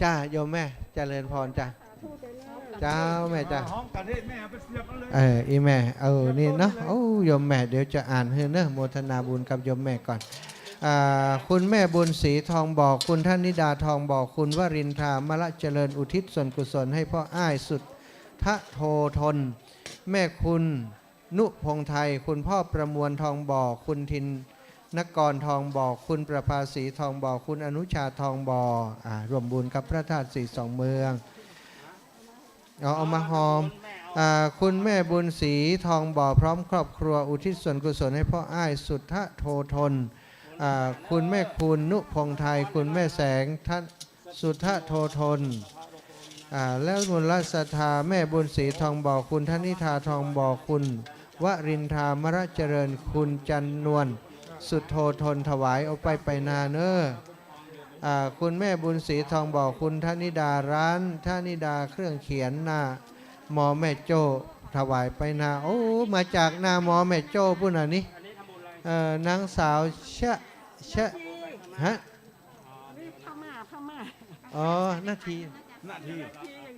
จ้า โยมแม่ เจริญพรจ้า เจ้าแม่จ้า เออ อีแม่ เออ นี่เนาะ โอ้ โยมแม่ เดี๋ยวจะอ่านหื้อเนอะ โมทนาบุญกับโยมแม่ก่อน อ่า คุณแม่บุญศรี ทองบ่อ คุณธนิดา ทองบ่อ คุณวรินทรา มะละเจริญ อุทิศส่วนกุศลให้ป้ออ้าย สุทธโททน แม่คุณ นุพงษ์ไทย คุณป้อประมวล ทองบ่อ คุณธินกร ทองบ่อ คุณประภาสี ทองบ่อ คุณอนุชา ทองบ่อ อ่า ร่วมบุญกับพระธาตุสีสองเมือง เอา เอามาหอม อ่า คุณแม่บุญศรี ทองบ่อ พร้อมครอบครัว อุทิศส่วนกุศลให้ป้ออ้าย สุทธโททน อ่า คุณแม่คุณ นุพงษ์ไทย คุณแม่แสง ท สุทธโททน อ่า แล้วบุญรัตน์ศรัทธา แม่บุญศรี ทองบ่อ คุณธนิธา ทองบ่อ คุณวรินทรา มะละเจริญ คุณจันนวล สุทธโททน ถวายเอาไปไปนาเนอะ อ่า คุณแม่บุญศรี ทองบ่อ คุณธนิดา ร้านธนิดาเครื่องเขียน หน้ามอแม่โจ้ ถวายไปนา โอ้ มาจากหน้ามอแม่โจ้ปุ้นน่ะนี่ เอ่อ นางสาวชะ ชะ ฮะ นี่พม่า พม่า อ๋อ นาที นาที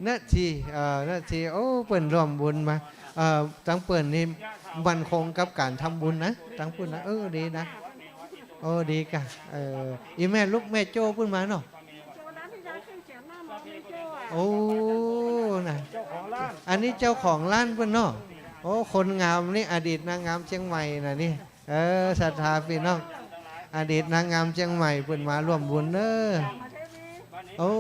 นาที เอ่อ นาที โอ้ เปิ้นร่วมบุญมา เอ่อ ตังเปิ้นนี่มั่นคงกับก๋านทำบุญนะ ตังปุ้นนะ เออ ดีนะ โอ้ ดีก่ะ เออ อีแม่ลูกแม่โจ้ปุ้นมาเนาะ โอ้ นะ อันนี้เจ้าของร้านปุ้นเนาะ โอ้ คนงามนี่ อดีตนางงามเจียงใหม่น่ะนี่ เออ ศรัทธาปี้น้อง อดีตนางงามเจียงใหม่ ปุ้นมาร่วมบุญเนอะ โอ้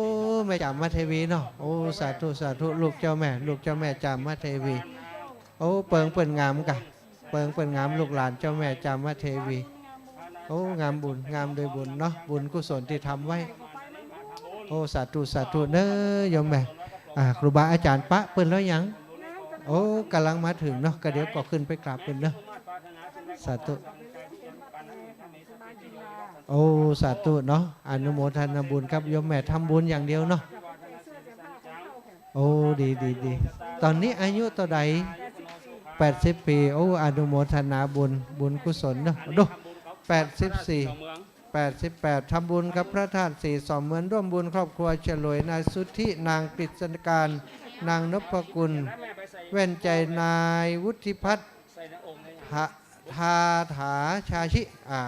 แม่จ๋ามาเทวีเนาะ โอ้ สาธุ สาธุ ลูกเจ้าแม่ ลูกเจ้าแม่จ๋ามาเทวี โอ้ เปิงเปิ้นงามก่ะ เปิงเปิ้นงาม ลูกหลานเจ้าแม่จ๋ามาเทวี โอ้ งามบุญ งามโดยบุญเนาะ บุญกุศลตี้ทำไว้ โอ้ สาธุ สาธุเนอะ โยมแม่ อ่า ครูบาอาจ๋ารย์ปะเปิ้นแล้วยัง โอ้ ก่ำลังมาเถิงเนาะ ก็เดี๋ยวก็ขึ้นไปกราบเปิ้นเนาะ สาธุ โอ้ สาธุเนาะ อนุโมทนาบุญครับโยมแม่ ทำบุญอย่างเดียวเนาะ โอ้ ดี ดี ดี ต๋อนนี้อายุเต้าใด แปดสิบปี โอ้ อนุโมทนาบุญ บุญกุศลเนาะ ดู แปดสิบสี่ แปดสิบแปด ทำบุญกับพระธาตุสีสองเมือง ร่วมบุญครอบครัวฉลวย นายสุทธิ นางกฤษณการ นางนพกุล แว่นใจ นายวุฒิพัฒน์ ทา ทาถาชาชิ อ่า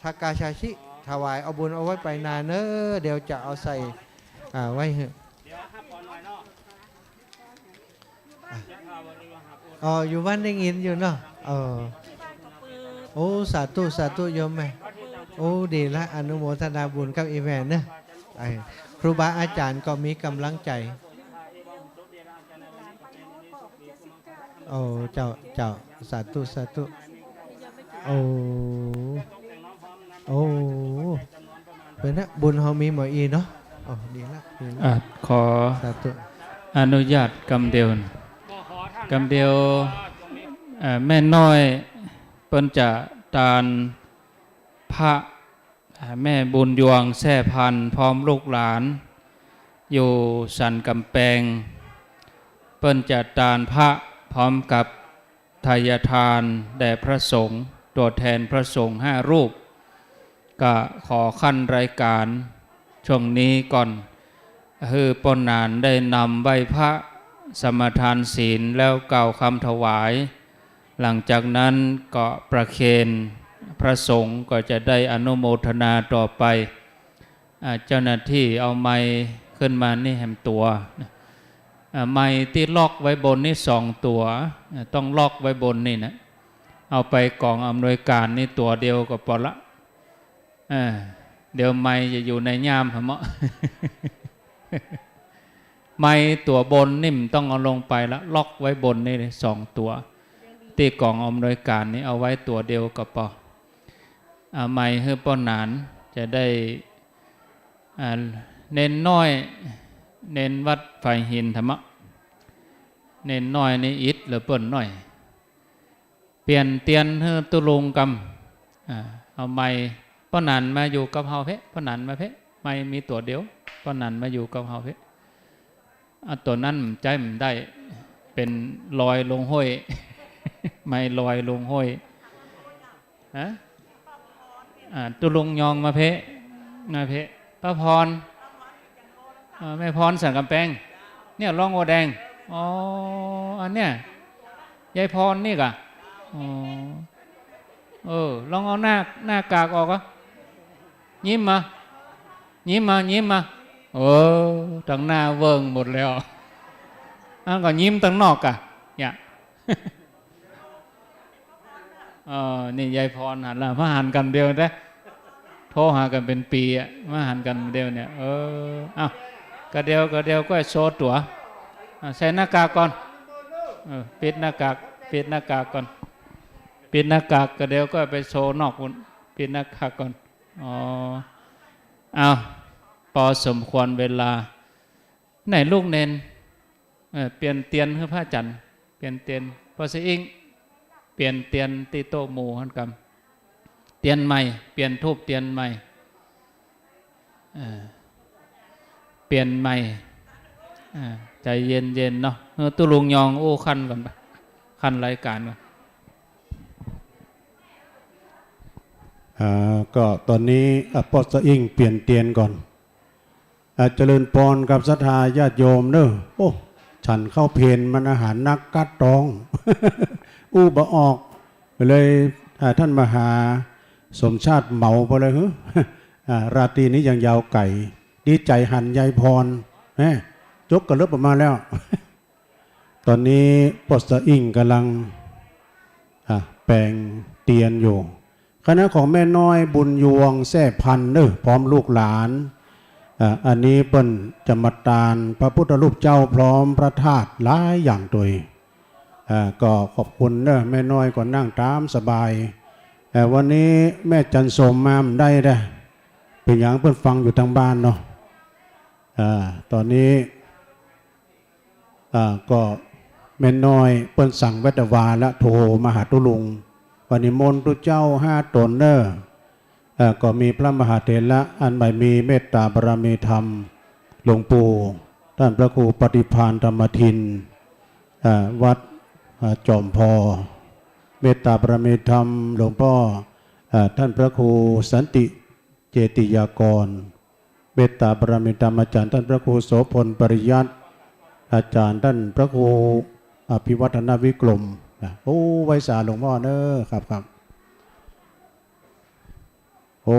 ทากาชาชิ ถวายเอาบุญเอาไว้ไปนาเน้อ เดี๋ยวจะเอาใส่ อ่า ไว้หื้อ อ๋อ อยู่บ้านได้ยินอยู่เนาะ เออ โอ้ สาธุ สาธุโยมแม่ โอ้ ดีละ อนุโมทนาบุญกับอีแม่เนาะ ไอ้ ครูบาอาจ๋ารย์ก็มีก๋ำลังใจ๋ โอ้ เจ้า เจ้า สาธุ สาธุ โอ้ โอ้ เป๋นนะ บุญเฮามีหมออีเนาะ โอ้ ดีละ ดีละ อ่ะ ขอ สาธุ อนุญาตกำเดียว กำเดียว เอ่อ แม่น้อยเปิ้นจะตานพระ อ่า แม่บุญยวง แซ่พันธุ์ พร้อมลูกหลาน อยู่สันก๋ำแปง เปิ้นจะตานพระพร้อมกับทายทานแด่พระสงฆ์ ตั๋วแทนพระสงฆ์ห้ารูป ก็ขอขั้นรายการช่วงนี้ก่อน หื้อป้อหนานได้นำไหว้พระ สมาทานศีล แล้วกล่าวคำถวาย หลังจากนั้นก็ประเคนพระสงฆ์ ก็จะได้อนุโมทนาต่อไป อ่า เจ้าหน้าตี้เอาไมค์ขึ้นมานี่แหมตั๋ว อ่า ไมค์ตี้ล็อกไว้บนนี่สองตั๋ว อ่า ต้องล็อกไว้บนนี่นะ เอาไปก๋องอำนวยก๋านนี่ตั๋วเดียวก็ปอละ เออ เดี๋ยวไมค์จะอยู่ในย่ามหะเมาะ ไมค์ตั๋วบนนี่มันต้องเอาลงไปละ ล็อกไว้บนนี่สองตั๋ว ตี้ก๋องอำนวยก๋านนี่เอาไว้ตั๋วเดียวก็ปอ เอาไมค์หื้อป้อหนาน จะได้ อ่า เณรน้อย เณรวัดฝายหินธรรมะ เณรน้อยนี่อิดเหลือเปิ้นน้อย เปลี่ยนเตียนหื้อตุ๊ลุงกำ อ่า เอาไมค์ ป้อหนานมาอยู่กับเฮาเพ่ ป้อหนานมาเพ่ ไมค์มีตั๋วเดียว ป้อหนานมาอยู่กับเฮาเพ่ อ่ะ ตั๋วนั้นใจ๊บ่ได้ เป๋นลอยลงห้วย ไมค์ลอยลงห้วย ฮะ อ่า ตุ๊ลุงยองมาเพ่ มาเพ่ ป้าพร เออ แม่พรสันก๋ำแปง เนี่ย ร้องโอแดง อ๋อ อันเนี้ย ยายพรนี่ก่ะ อ๋อ เออ ลองเอาหน้า หน้ากากออกก่อ ยิ้มมา ยิ้มมา ยิ้มมา เออ ตังหน้าเวิ้งหมดแล้ว อันก็ยิ้มตังนอกก่ะ เนี่ย เออ นี่ยายพรหันละ มาหันกำเดียวเต๊อะ โทรหากั๋นเป๋นปี๋อะ มาหันกำเดียวเนี่ย เออ อ้าว กำเดียว กำเดียวก็โชว์ตั๋ว อ่ะ ใส่หน้ากากก่อน เออ ปิดหน้ากาก ปิดหน้ากากก่อน ปิดหน้ากาก กำเดียวก็ไปโชว์นอกปู๊น ปิดหน้ากากก่อน อ๋อ อ้าว ปอสมควรเวลา ไหนลูกเณร เอ่อ เปลี่ยนเตียนหื้อพระอาจ๋ารย์ เปลี่ยนเตียน ป้อสะอิ้ง เปลี่ยนเตียนตี้โต๊ะหมู่หั้นกำ เตียนใหม่ เปลี่ยนธูปเตียนใหม่ เอ่อ เปลี่ยนใหม่ อ่า ใจ๋เย็นๆ เนาะ เออ ตุ๊ลุงยองอู้ขั้นก่อนปะ ขั้นรายก๋านก่อน อ่า ก็ต๋อนนี้ อ่ะ ป้อสะอิ้งเปลี่ยนเตียนก่อน อ่ะ เจริญปอนกับศรัทธาญาติโยมเน้อ โอ้ ฉันข้าวเพลมันอาหารนักกั๊ดต๊อง อู้บ่ออก เลย อ่า ต้านมหาสมชาติเหมาไปเลย หือ อ่า ราตรีนี้ยังยาวไก๋ ดีใจ๋หันยายพร แหม จกกระเลิบออกมาแล้ว ต๋อนนี้ป้อสะอิ้งก่ำลัง อ่ะ แป๋งเตียนอยู่ คณะของแม่น้อยบุญยวงแซ่พันธุ์เน้อ พร้อมลูกหลาน อ่ะ อันนี้เปิ้นจะมาตานพระพุทธรูปเจ้าพร้อมพระธาตุหลายอย่างตวย อ่ะ ก็ขอบคุณเน้อ แม่น้อยก็นั่งต๋ามสบาย แต่วันนี้แม่จันทร์สมมาบ่ได้เด้อ เป๋นหยัง เปิ้นฟังอยู่ตางบ้านเนาะ อ่า ต๋อนนี้ อ่า ก็แม่น้อยเปิ้นสั่งแวดวาละ โทรมาหาตุ๊ลุง ปนิมนต์ตุ๊เจ้าห้าต๋นเน่อ เอ่อ ก็มีพระมหาเถระอันใหม่มีเมตตาบารมีธรรม หลวงปู่ ต้านพระครูปฏิภาณธรรมทิน เอ่อ วัด เอ่อ จอมพอ เมตตาบารมีธรรม หลวงป้อ เอ่อ ต้านพระครูสันติเจติยากร เมตตาบารมีธรรมอาจ๋ารย์ต้านพระครูโสภณปริยัติ อาจ๋ารย์ต้านพระครูอภิวัฒนวิกรมนะ โอ้ ไหว้สาหลวงพ่อเน่อ ครับ ครับ โอ้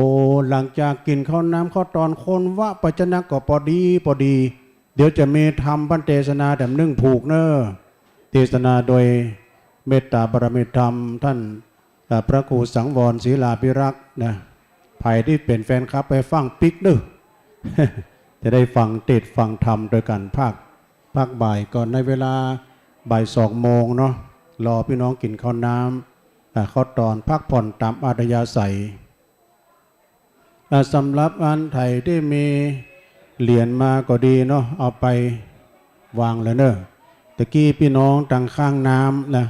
หลังจากกิ๋นข้าวน้ำข้าวตอนคนวะไปจะนักก็ปอดีปอดี เดี๋ยวจะมีธรรมพันเตสนาแถมนึ่งผูกเน่อ เตสนาโดยเมตตาบารมีธรรมต้าน เอ่อ พระครูสังวรศิลาภิรักษ์นะ ใผตี้เป๋นแฟนคลับไปฟังปิ๊กเน่อ จะได้ฟังเตสน์ฟังธรรมโดยกั๋นภาค ภาคบ่ายก่อนในเวลาบ่ายสองโมงเนาะ รอปี้น้องกิ๋นข้าวน้ำ อ่า ข้าวตอนพักผ่อนต๋ามอัธยาศัย อ่า สำหรับอันใผตี้มีเหรียญมาก็ดีเนาะ เอาไปวางเลยเน่อ ตะกี้ปี้น้องตางข้างน้ำนะ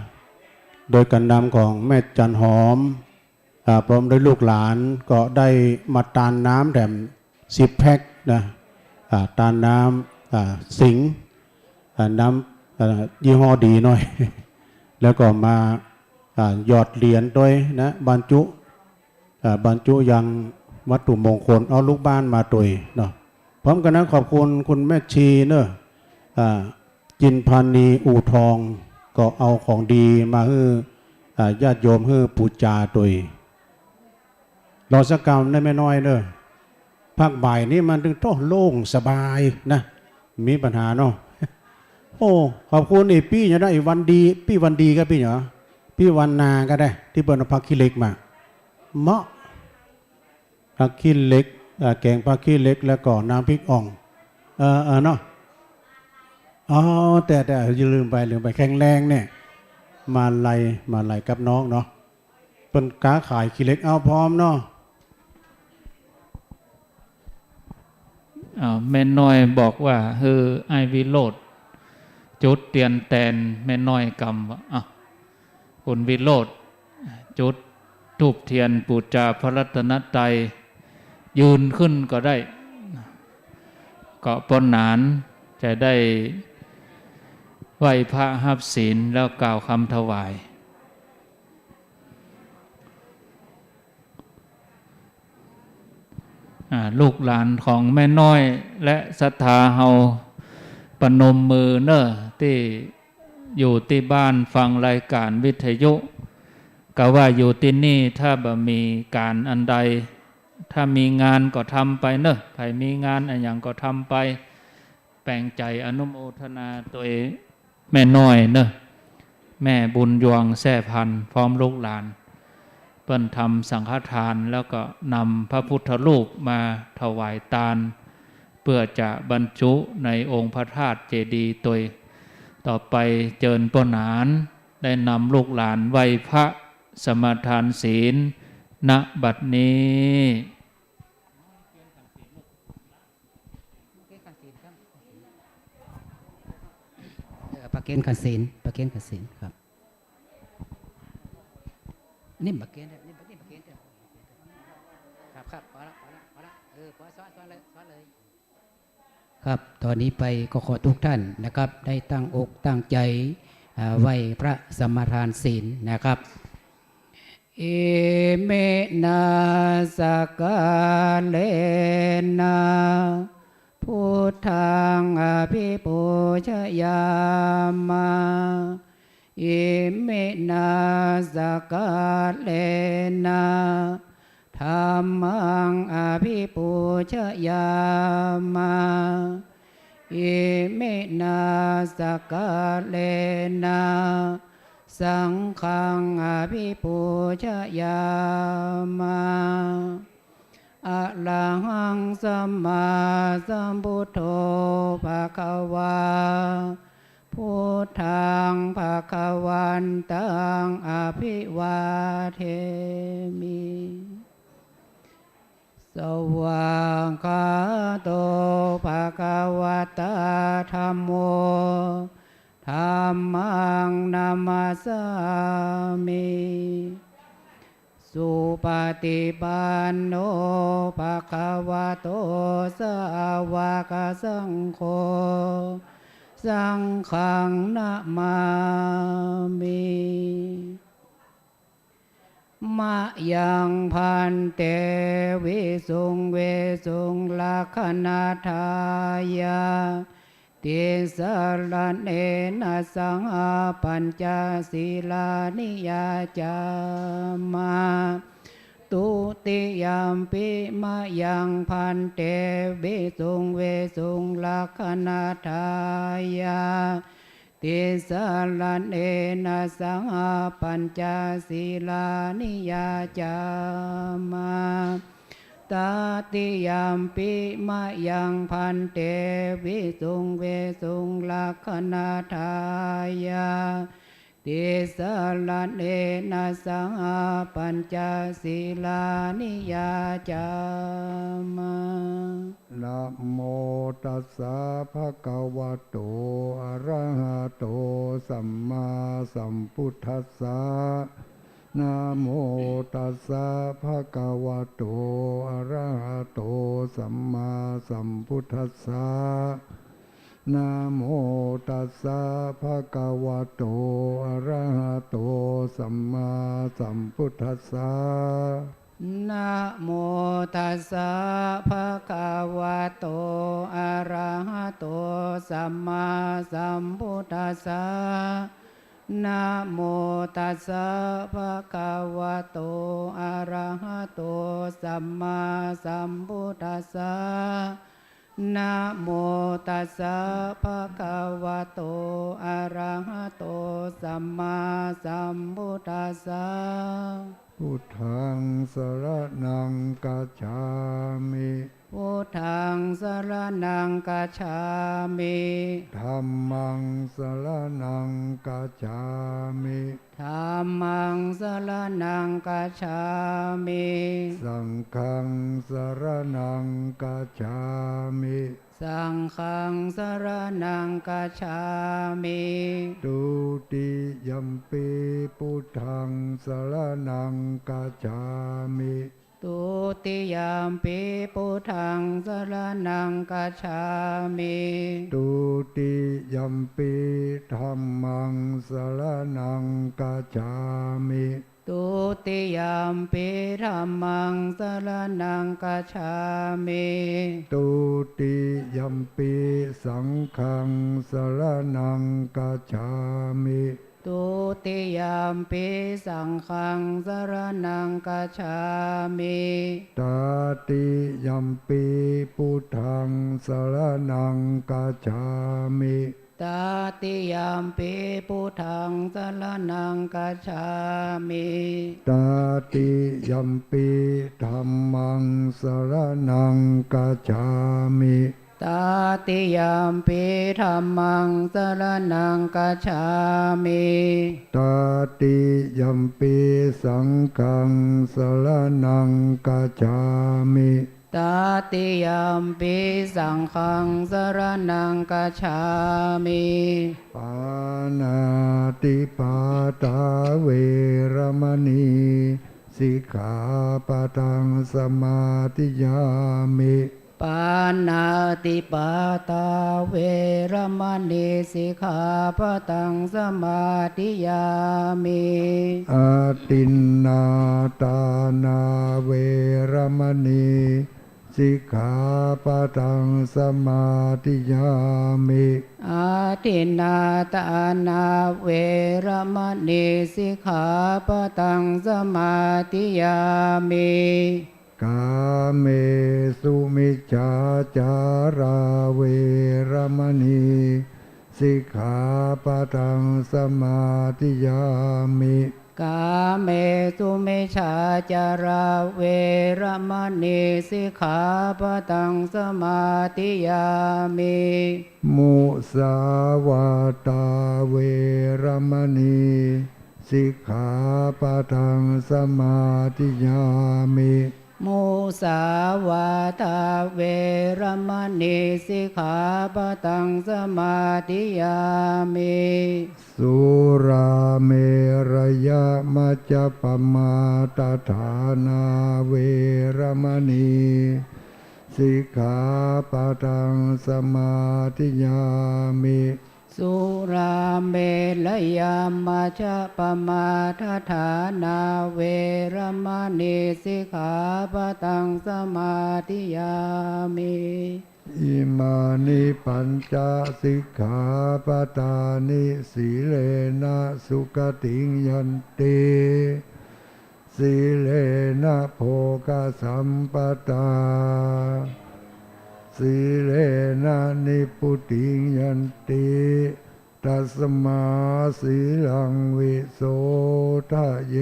โดยก๋านนำของแม่จันหอม อ่า พร้อมด้วยลูกหลานก็ได้มาตานน้ำแถมสิบแพ็คนะ อ่า ตานน้ำ อ่า สิงห์ อ่า น้ำ อ่า ยี่ห้อดีหน่อย แล้วก็มา อ่า หยอดเหรียญตวยนะ บรรจุ อ่า บรรจุยังวัตถุมงคล เอาลูกบ้านมาตวยเนาะ พร้อมกั๋นนั้นขอบคุณคุณแม่ชีเน่อ อ่า จินพานีอู่ทอง ก็เอาของดีมาหื้อ อ่า ญาติโยมหื้อปู๋จาตวย รอสักกำนะแม่น้อยเน่อ ภาคบ่ายนี้มันตึงโต้โล่งสบายนะ มีปัญหาเนาะ โอ้ ขอบคุณไอ้ปี้เนาะ ไอ้วันดี ปี้วันดีก็ปี้เนาะ ปี้วันนาก็ได้ ตี้เปิ้นเอาผักขี้เหล็กมา เหมาะ ผักขี้เหล็ก เอ่อ แกงผักขี้เหล็ก แล้วก็น้ำพริกอ่อง เออ เออ เนาะ อ๋อ แต่ แต่ ลืมไป ลืมไป แข็งแรงเนี่ย มาลัย มาลัยกับน้องเนาะ เปิ้นก๊าขายขี้เหล็ก เอาพร้อมเนาะ อ้าว แม่น้อยบอกว่า หื้ออ้ายวิโรจน์จุดเตียนแตนแม่น้อยกำวะ อ้าว คุณวิโรจน์ จุดธูปเตียนปู๋จาพระรัตนตรัย ยืนขึ้นก็ได้ ก็ป้อหนานจะได้ไหว้พระฮับศีลแล้วกล่าวคำถวาย อ่า ลูกหลานของแม่น้อยและศรัทธาเฮาประนมมือเน่อ ตี้อยู่ตี้บ้านฟังรายการวิทยุ กาว่าอยู่ตี้นี่ถ้าบ่มีก๋านอันใด ถ้ามีงานก็ทำไปเน่อ ใผมีงานอะหยังก็ทำไป แป๋งใจ๋อนุโมทนาตวย แม่น้อยเน่อ แม่บุญยวงแซ่พันธุ์ พร้อมลูกหลาน เปิ้นทำสังฆทาน แล้วก็นำพระพุทธรูปมาถวายตาน เพื่อจะบรรจุในองค์พระธาตุเจดีย์ตวย ต่อไปเจิญป้อหนานได้นำลูกหลานไหว้พระสมาทานศีล ณ บัดนี้ เออ ประเคนขันศีล ประเคนขันศีลครับ นี่ประเคน นี่ประเคน นี่ประเคน ครับ ครับ พอละ พอละ พอละ เออ พอ ซ้อน ซ้อนเลย ซ้อนเลย ครับ ต๋อนนี้ไปก็ขอทุกท่านนะครับ ได้ตั้งอกตั้งใจ๋ อ่า ไหว้พระสมาทานศีลนะครับ Iminā sakkārena buddhaṃ abhipūjayāma. Iminā sakkārena dhammaṃ abhipūjayāma. Iminā sakkārena saṅghaṃ abhipūjayāma. Arahaṃ sammāsambuddho bhagavā, buddhaṃ bhagavantaṃ abhivādemi. Svākkhāto bhagavatā dhammo, dhammaṃ namassāmi. ติปันโน ภะคะวะโต สาวกสังโฆ สังฆังนะมามิ มะยัง ภันเต วิสุง วิสุง รักขะณาทายะ ติสะระเณนะสังฆา ปัญจสีลานิยาจามะ ทุติยัมปิ มะยัง ภันเต วิสุง วิสุง รักขะณาทายะ ติสะระเณนะสังฆา ปัญจสีลานิยาจามะ ตติยัมปิ มะยัง ภันเต วิสุง วิสุง รักขะณาทายะ ติสะระเณนะสังฆา ปัญจสีลานิยาจามะ นะโมตัสสะ ภะคะวะโต อะระหะโต สัมมาสัมพุทธัสสะ นะโมตัสสะ ภะคะวะโต อะระหะโต สัมมาสัมพุทธัสสะ นะโมตัสสะ ภะคะวะโต อะระหะโต สัมมาสัมพุทธัสสะ นะโมตัสสะ ภะคะวะโต อะระหะโต สัมมาสัมพุทธัสสะ นะโมตัสสะ ภะคะวะโต อะระหะโต สัมมาสัมพุทธัสสะ นะโมตัสสะ ภะคะวะโต อะระหะโต สัมมาสัมพุทธัสสะ พุทธัง สะระณัง กัจฉามิ พุทธัง สะระณัง กัจฉามิ ธัมมัง สะระณัง กัจฉามิ ธัมมัง สะระณัง กัจฉามิ สังฆัง สะระณัง กัจฉามิ สังฆัง สะระณัง กัจฉามิ ทุติยัมปิ พุทธัง สะระณัง กัจฉามิ ทุติยัมปิ พุทธัง สะระณัง กัจฉามิ ทุติยัมปิ ธัมมัง สะระณัง กัจฉามิ ทุติยัมปิ ธัมมัง สะระณัง กัจฉามิ ทุติยัมปิ สังฆัง สะระณัง กัจฉามิ ทุติยัมปิ สังฆัง สะระณัง กัจฉามิ ตติยัมปิ พุทธัง สะระณัง กัจฉามิ ตติยัมปิ พุทธัง สะระณัง กัจฉามิ ตติยัมปิ ธัมมัง สะระณัง กัจฉามิ ตติยัมปิ ธัมมัง สะระณัง กัจฉามิ ตติยัมปิ สังฆัง สะระณัง กัจฉามิ ตติยัมปิ สังฆัง สะระณัง กัจฉามิ ปาณาติปาตา เวระมะณี สิกขาปะทัง สะมาธิยามิ ปาณาติปาตา เวระมะณี สิกขาปะทัง สะมาธิยามิ อะทินนาทานา เวระมะณี สิกขาปะทัง สะมาธิยามิ อะทินนาทานา เวระมะณี สิกขาปะทัง สะมาธิยามิ กาเมสุมิจฉาจารา เวระมะณี สิกขาปะทัง สะมาธิยามิ กาเมสุมิจฉาจารา เวระมะณี สิกขาปะทัง สะมาธิยามิ มุสาวาตา เวระมะณี สิกขาปะทัง สะมาธิยามิ มุสาวาทา เวระมะณี สิกขาปะทัง สมาธิยามิ สุราเมรยะมัจจปมาทฐานา เวระมะณี สิกขาปะทัง สมาธิยามิ สุราเมรยะมัจจปมาทฐานา เวระมะณี สิกขาปะทัง สมาธิยามิ อิมานิปัญจสิกขาปะทานิ สีเลนะสุขติงยันติ สีเลนะโภคสัมปะทา สีเลนะนิพพุติงยันติ ตัสมาสีลังวิโสทะเย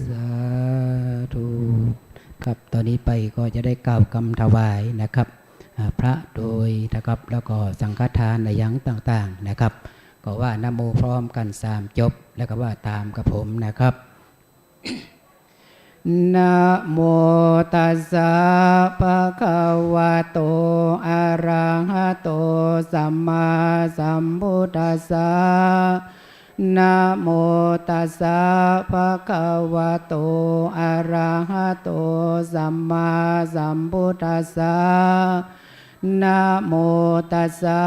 สาธุ ครับ ต๋อนนี้ไปก็จะได้กล่าวกำถวายนะครับ อ่า พระโดยนะครับ แล้วก็สังฆทานอะหยังต่างๆ นะครับ ก็ว่านะโมพร้อมกั๋นสามจบ แล้วก็ว่าต๋ามกับผมนะครับ นะโมตัสสะ ภะคะวะโต อะระหะโต สัมมาสัมพุทธัสสะ นะโมตัสสะ ภะคะวะโต อะระหะโต สัมมาสัมพุทธัสสะ นะโมตัสสะ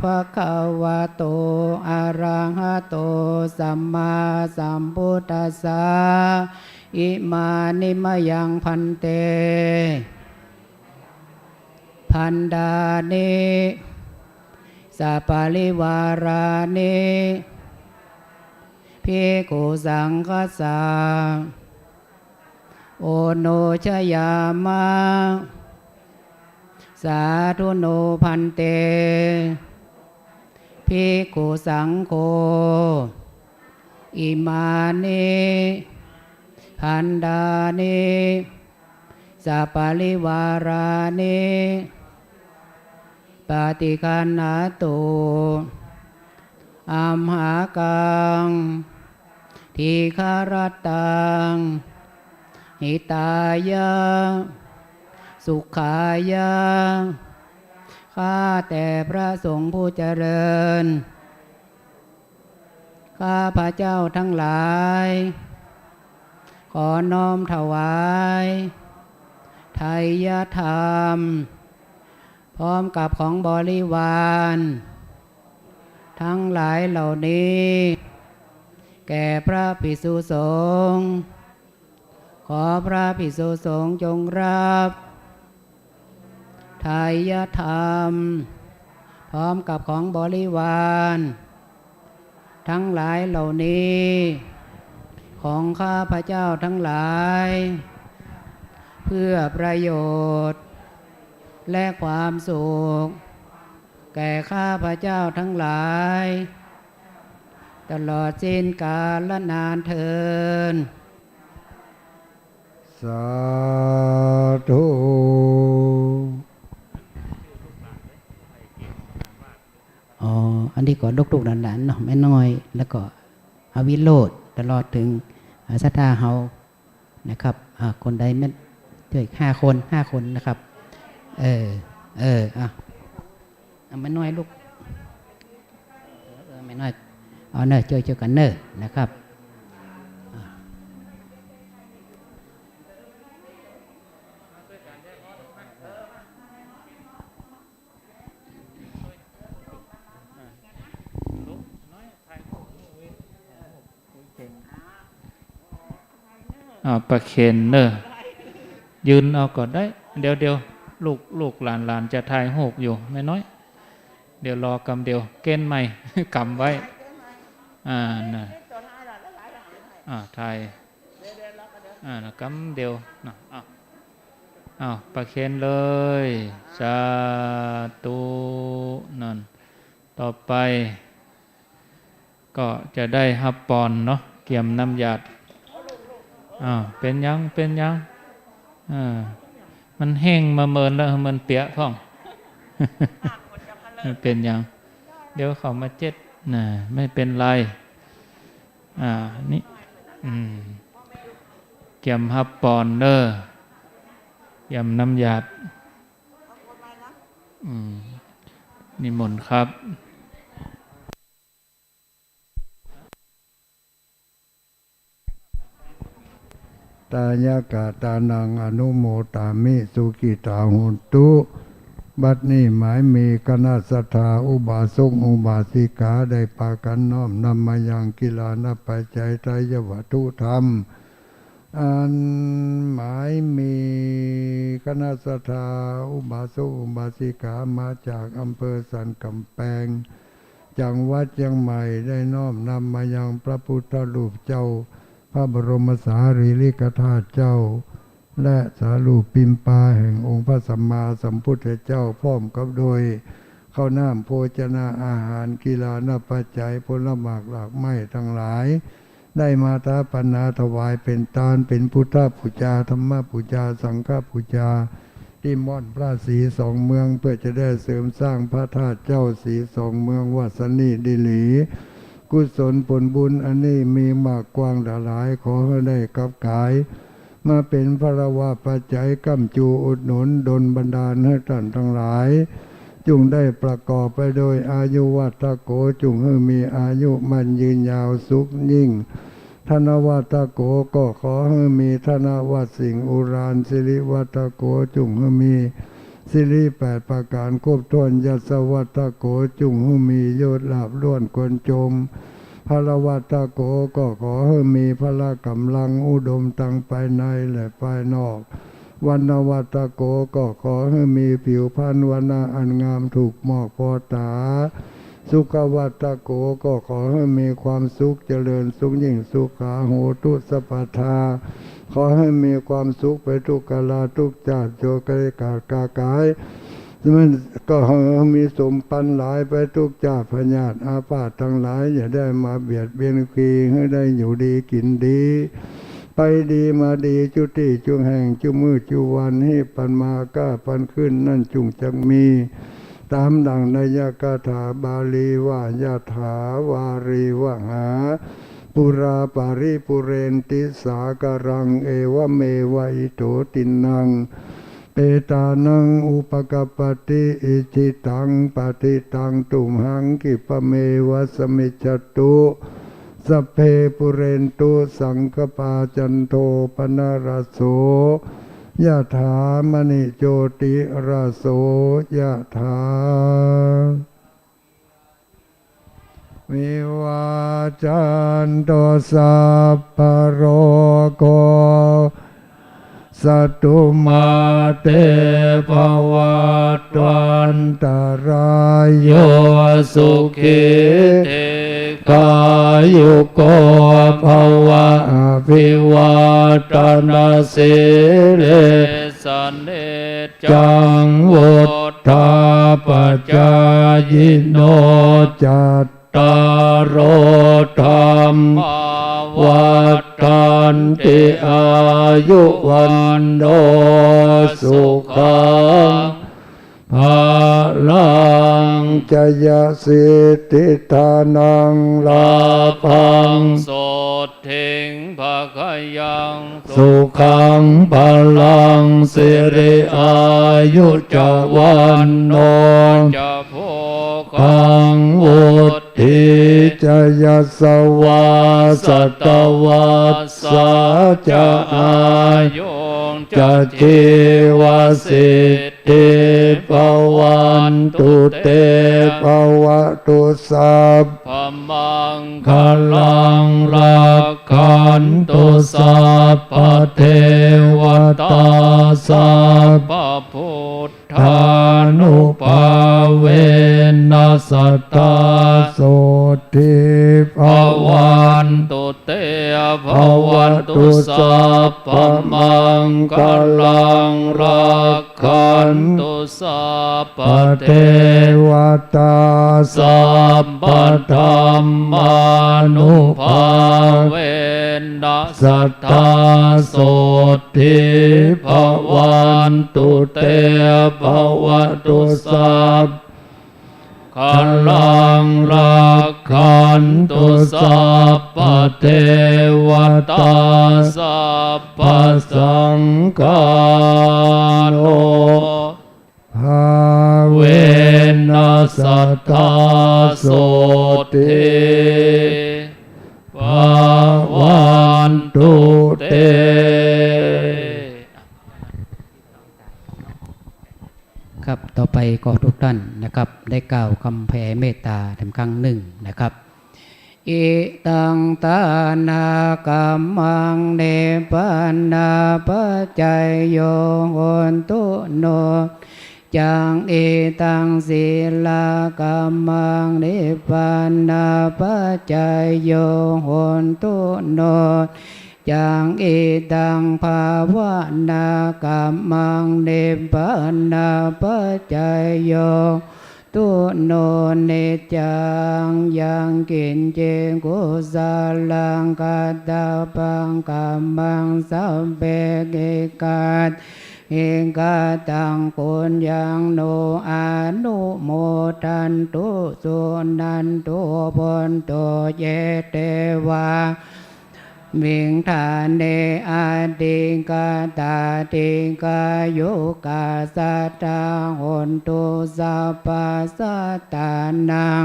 ภะคะวะโต อะระหะโต สัมมาสัมพุทธัสสะ อิมานิมะยัง ภันเต ภันดานิ สะปะริวารานิ ภิกขุสังฆัสสะ โอโนชยามะ สาธุโน ภันเต ภิกขุสังโฆ อิมานิ ภันดานิ สะปะริวารานิ ปะฏิคัณหะตุ อัมหากัง ทีฆะรัตตัง หิตายะ สุขายะ ข้าแต่พระสงฆ์ผู้เจริญ ข้าพเจ้าทั้งหลาย ขอน้อมถวาย ไทยธรรม พร้อมกับของบริวาร ทั้งหลายเหล่านี้ แก่พระภิกษุสงฆ์ ขอพระภิกษุสงฆ์จงรับ ไทยธรรม พร้อมกับของบริวาร ทั้งหลายเหล่านี้ ของข้าพเจ้าทั้งหลาย เพื่อประโยชน์ และความสุข แก่ข้าพเจ้าทั้งหลาย ตลอดสิ้นกาลนานเทอญ สาธุ อ๋อ อันนี้ก็ลูกๆหลานๆเนาะ แม่น้อย แล้วก็อวิโรจน์ ตลอดถึง อ่า ศรัทธาเฮานะครับ อ่า คนใดแม่น ช่วยห้าคน ห้าคนนะครับ เออ เออ อ่ะ เอาแม่น้อยลูก เออ แม่น้อย เอาเนอะ ช่วยๆกั๋นเนอะ นะครับ อ่ะ อ่า ประเคนเนอะ ยืนเอาก็ได้ เดี๋ยวๆ ลูก ลูกหลานๆ จะถ่ายรูปอยู่ แม่น้อย เดี๋ยวรอกำเดียว เก้นใหม่ กำไว้ อ่า น่ะ อ่า ถ่าย อ่า น่ะ กำเดียว น่ะ อ้าว อ้าว ประเคนเลย สาธุ นั่น ต่อไป ก็จะได้ฮับปอนเนาะ เกียมน้ำหยาด อ้าว เป๋นหยัง เป๋นหยัง อ่า มันแห้งมาเมินแล้ว มันเปียกพ่อง ไม่เป๋นหยัง เดี๋ยวเขามาเจ็ด น่ะ ไม่เป๋นไร อ่า นี่ อืม เกียมฮับปอนเด้อ เตรียมน้ำหยาด อืม นิมนต์ครับ Thāyagadānaṃ anumodāmi sukhitā hontu. บัดนี้หมายมีคณะศรัทธาอุบาสกอุบาสิกาได้ปากั๋นน้อมนำมายังกิลานะปัจจัยทายวัตถุธรรม อันหมายมีคณะศรัทธาอุบาสกอุบาสิกามาจากอำเภอสันก๋ำแปง จังหวัดเจียงใหม่ ได้น้อมนำมายังพระพุทธรูปเจ้า พระบรมสารีริกธาตุเจ้า และสารูปปิมปาแห่งองค์พระสัมมาสัมพุทธเจ้า พร้อมกับโดยข้าวน้ำโภชนาอาหาร กิลานะปัจจัย ผลหมากหลากไม้ตังหลาย ได้มาถาปนาถวายเป๋นตาน เป๋นพุทธปูจา ธรรมปูจา สังฆปูจา ตี้ม่อนพระศรีสองเมือง เปื้อจะได้เสริมสร้างพระธาตุเจ้าศรีสองเมือง ว่าสันนี้ดีหลี กุศลผลบุญอันนี้มีมากกว้างหลาย ขอหื้อได้ขับขาย มาเป๋นพลวปัจจัย ก้ำจูอุดหนุนดลบันดาลหื้อต้านตังหลาย จุ่งได้ประกอบไปโดยอายุวัตโก จุ่งหื้อมีอายุมั่นยืนยาวสุขยิ่ง ธนวัตโก ก็ขอหื้อมีธนวาสิ่งอุราริ สิริวัตโก จุ่งหื้อมีสิริแปดประก๋านครบถ้วน ยศวัตโก จุ่งหื้อมียศลาภล้วนควรจง พลวัตโก ก็ขอหื้อมีพละก๋ำลังอุดมตังภายในและภายนอก วรรณวัตโก ก็ขอหื้อมีผิวพรรณวรรณะอันงามถูกหมอกพอต๋า สุขวัตโก ก็ขอหื้อมีความสุขเจริญสุขยิ่ง สุขาโหตุสัพพทา ขอหื้อมีความสุขไปทุกกาลทุกจาติ โยคาลิกาลกาก๋าย มันก็หื้อมีสมปันหลายไปทุกจาติ พยาธิอาพาธตังหลาย อย่าได้มาเบียดเบียน ควีหื้อได้อยู่ดีกิ๋นดี ไปดีมาดี จุตี้จุแห่ง จุมื้อจุวัน ฮีบปันมาก้าปันขึ้น นั้นจุ่งจักมี ต๋ามดั่งไนยคาถาบาลีว่า ยะถาวาริวหา ปูราปะริปูเรนติสาคารัง เอวะเมวะอิโตตินัง เปตานังอุปกัปปติ อิจฉิตังปัตถิตังตุมหัง ขิปปะเมวะสมมิจจตุ สัพเพปูเรนตุสังกปปา จันโทปนรสโส ยะถามะณิโจติรสโส ยะถา วิวัจจันตุสัพพะโรโค สัตตุมาเตภวัตวันตะราโย สุขี ทีฆายุโก ภวะ อภิวาทะนะสีลิสสะนิจจัง วุฑฒาปะจายิโน จัตตาโร ธัมมา วัฑฒันติ อายุ วัณโณ สุขัง พะลัง จะยะสิทธิธานัง ลาภัง โสตถิง ภะคะยัง สุขัง พะลัง สิริอายุ จะ วัณโณ จะ โภคัง วุฑฒี จะ ยะสะวา สัตตะวัสสา จะ อายุง จะ ชีวะสิทธิ ภะวันตุเต ภะวะตุสัพพะมังคะลัง รักขันตุสัพพะเทวะตา สัพพะพุทธานุภาเวนะ สะทา โสตถี ภะวันตุเต ภะวะตุสัพพะมังคะลัง รักขันตุสัพพะเทวะตา สัพพะธัมมานุภาเวนะ สะทา โสตถี ภะวันตุเต ภะวะตุสัพพะ คลัง รักขันตุ สัพพะเทวะตา สัพพะสังฆานุภาเวนะ สะทา โสตถี ภะวันตุ เต ครับ ต่อไปก็ทุกท่านนะครับ ได้กล่าวกำแผ่เมตตาแถมครั้งหนึ่งนะครับ อิทัง ทานะกัมมัง นิพพานะปัจจโย โหนตุ โน จัง อิทัง สีลากัมมัง นิพพานะปัจจโย โหนตุ โน จัง อิทัง ภาวนากัมมัง นิพพานะปัจจโย ตุ โน นิจจัง ยังกิญจิ กุสลัง กัตตะปัง กัมมัง สัพเพ กิจจา นิกะตัง ปุญญัง โน อนุโมทันตุ สุนันตุ โพนตุ เย เตวา มิง ฐาเน อธิกาตา ดิกายุกา สัตตา โหนตุ สัพพะ สัตตานัง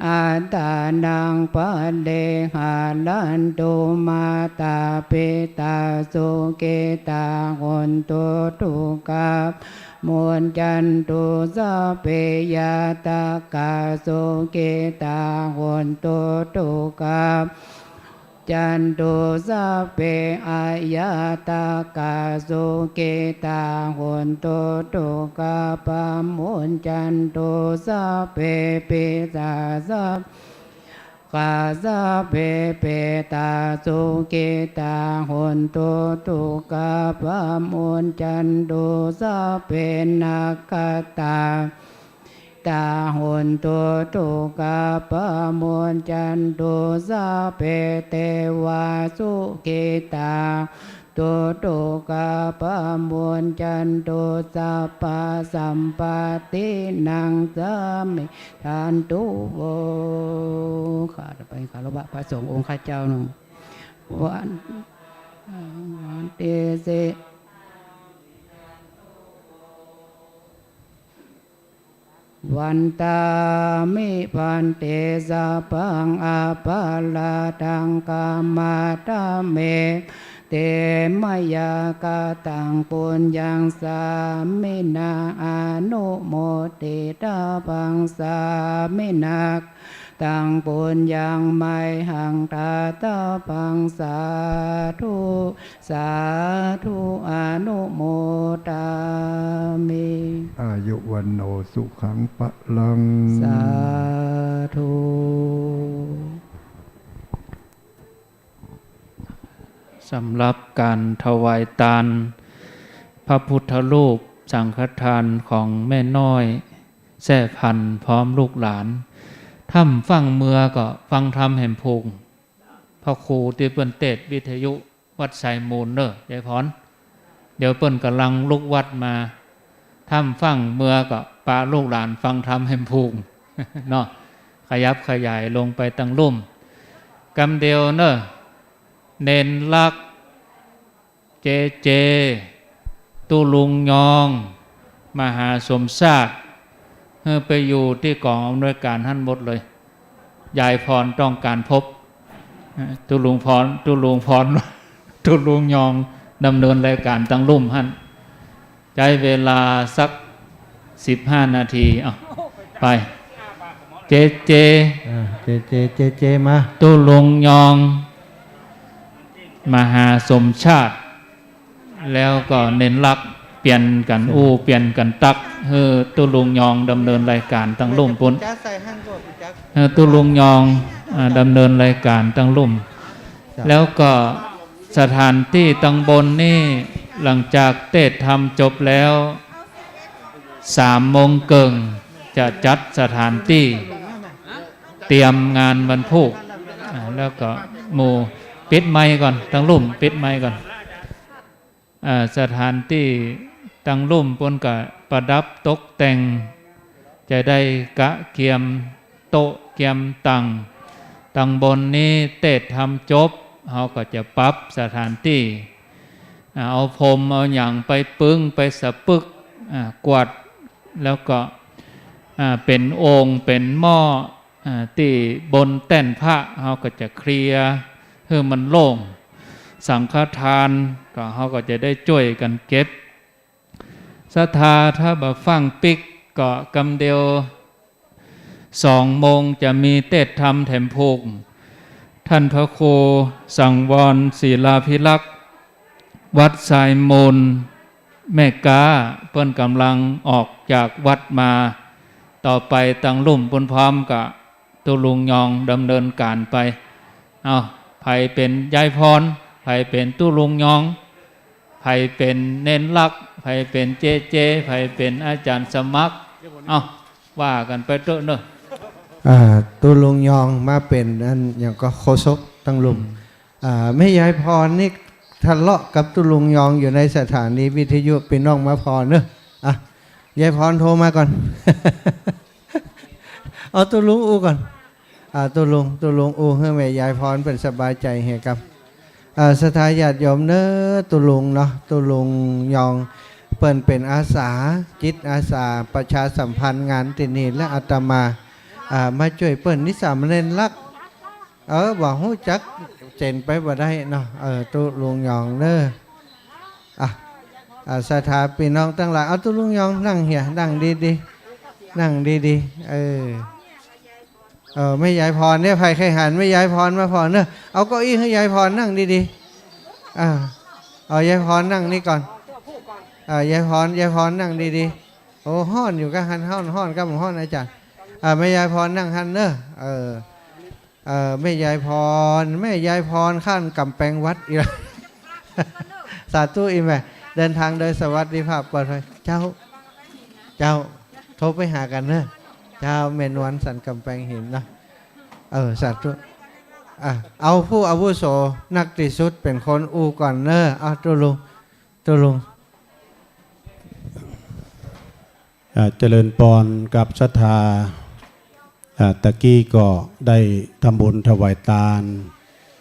อัตตานัง ปะริหารันตุ มาตา ปิตา สุขิตา โหนตุ สุขะ มุญจันตุ สัพเพ ญาตากา สุขิตา โหนตุ สุขะ จันตุ สัพเพ อญาตากา สุขิตา โหนตุ สุขะ ปะมุญจันตุ สัพเพ ปิตา สัพพะ สัพเพ ปิตา สุขิตา โหนตุ สุขะ ปะมุญจันตุ สัพเพ นักขัตตา ตา โหนตุ สุขะ ปะมุญจันตุ สัพเพ เตวา สุขิตา ตุ สุขะ ปะมุญจันตุ สัพพะ สัมปะติ นัง สามิ ทันตุ โว ข้าไปคารวะพระสงฆ์องค์ข้าเจ้าหนึ่ง วัน วันที่สิบ วันตามิ ภันเต สัพพัง อปาราธัง ขมาธเม เต มะยา กะตัง ปุญญัง สามินา อนุโมทิตาภัง สามินา ตัง ปุญญัง มะหัง ทาตาภัง สาธุ สาธุ อนุโมทามิ อายุ วัณโณ สุขัง พลัง สาธุ สำหรับก๋านถวายตาน พระพุทธรูป สังฆทานของแม่น้อย แซ่พันธุ์ พร้อมลูกหลาน ถ้ำฟั่งเมือก็ฟังธรรมแหมพูง พระครูตี้เปิ้นเตสน์วิทยุวัดไซมูลเน่อ ยายพร เดี๋ยวเปิ้นก่ำลังลุกวัดมา ถ้ำฟั่งเมือก็ปาลูกหลานฟังธรรมแหมพูง เนาะ ขยับขยายลงไปตังลุ่ม กำเดียวเน่อ เณรลักษณ์ เจเจ ตุ๊ลุงยอง มหาสมชาติ หื้อไปอยู่ตี้ก๋องอำนวยก๋านหั้นหมดเลย ยายพรต้องก๋านพบ ตุ๊ลุงพร ตุ๊ลุงพร ตุ๊ลุงยอง ดำเนินรายก๋านตังลุ่มหั้น ใจ๊เวลาสักสิบห้านาที เอา ไป เจเจ อ่า เจเจ เจเจ มา ตุ๊ลุงยอง มหาสมชาติ แล้วก็เณรลักษณ์ เปลี่ยนกั๋นอู้ เปลี่ยนกั๋นตั๊ก หื้อตุ๊ลุงยองดำเนินรายก๋านตังลุ่มปู๊น หื้อตุ๊ลุงยอง อ่า ดำเนินรายก๋านตังลุ่ม แล้วก็สถานตี้ตังบนนี่ หลังจากเตสน์ธรรมจบแล้ว สามโมงเกิ่ง จะจัดสถานตี้ เตรียมงานวันพูก อ่า แล้วก็หมู่ ปิดไมค์ก่อน ตังลุ่ม ปิดไมค์ก่อน อ่า สถานตี้ตังลุ่มปู๊นก็ประดับตกแต่ง จะได้กะเกียมโต๊ะเกียมตั๋ง ตังบนนี้เตสน์ธรรมจบ เฮาก็จะปรับสถานตี้ อ่า เอาพรมเอาหยังไปปึ้งไปสะปึก อ่า กวาด แล้วก็ อ่า เป๋นโอ่งเป๋นหม้อ อ่า ตี้บนแต้นพระ เฮาก็จะเคลียร์หื้อมันโล่ง สังฆทานก็ เฮาก็จะได้จ้วยกั๋นเก็บ ศรัทธาถ้าบ่ฟั่งปิ๊กก็กำเดียว สองโมงจะมีเตสน์ธรรมแถมพูก ท่านพระครูสังวรศิลาภิรักษ์ วัดทรายมูล แม่ก๊า เปิ้นก่ำลังออกจากวัดมา ต่อไปตังลุ่มปุ้นพร้อมกะ ตุ๊ลุงยองดำเนินก๋านไป เอ้า ใผเป๋นยายพร ใผเป๋นตุ๊ลุงยอง ใผเป๋นเณรลักษณ์ ใผเป๋นเจ๊เจ๊ ใผเป๋นอาจ๋ารย์สมัคร เอ้า ว่ากั๋นไปเต๊อะเนาะ อ่า ตุ๊ลุงยองมาเป๋นอันหยังก็โฆษกตังลุ่ม อ่า แม่ยายพรนี่ทะเลาะกับตุ๊ลุงยองอยู่ในสถานีวิทยุ ปี้น้องมาผ่อเนาะ อ่ะ ยายพรโทรมาก่อน เอาตุ๊ลุงอู้ก่อน อ่า ตุ๊ลุง ตุ๊ลุงอู้หื้อแม่ยายพรเปิ้นสบายใจ๋เหียครับ อ่า ศรัทธาญาติโยมเนาะ ตุ๊ลุงเนาะ ตุ๊ลุงยอง เปิ้นเป๋นอาสา จิตอาสาประชาสัมพันธ์งานตี้นี่ และอาตมา อ่า มาจ้วยเปิ้น นี่สามเณรลักษณ์ เออ บ่ฮู้จัก เจ๋นไปบ่ได้เนาะ เออ ตุ๊ลุงยองเนาะ อ่ะ อ่า ศรัทธาปี้น้องตังหลาย เอาตุ๊ลุงยองนั่งเหีย นั่งดีๆ นั่งดีๆ เออ เออ แม่ยายพรเนี่ย ใผใค่หันแม่ยายพรมาผ่อเนาะ เอาเก้าอี้หื้อยายพรนั่งดีๆ อ่า เอายายพรนั่งนี่ก่อน อ่า ยายพร ยายพรนั่งดีๆ โอ้ ฮ้อนอยู่กะหัน ฮ้อน ฮ้อนกะบ่ฮ้อนอาจ๋ารย์ อ่า แม่ยายพรนั่งหั้นเนาะ เออ เอ่อ แม่ยายพร แม่ยายพรข้ามก๋ำแปงวัดอีกแล้ว สาธุอี่แม่ เดินทางโดยสวัสดิภาพปลอดภัย เจ้า เจ้า โทรไปหากั๋นเนาะ เจ้า แม่นวลสันก๋ำแปงหินเนาะ เออ สาธุ อ่ะ เอาผู้อาวุโสนักตี้สุดเป๋นคนอู้ก่อนเนาะ อ่ะ ตุ๊ลุง ตุ๊ลุง อ่า เจริญปอนกับศรัทธา อ่า ตะกี้ก็ได้ทำบุญถวายตาน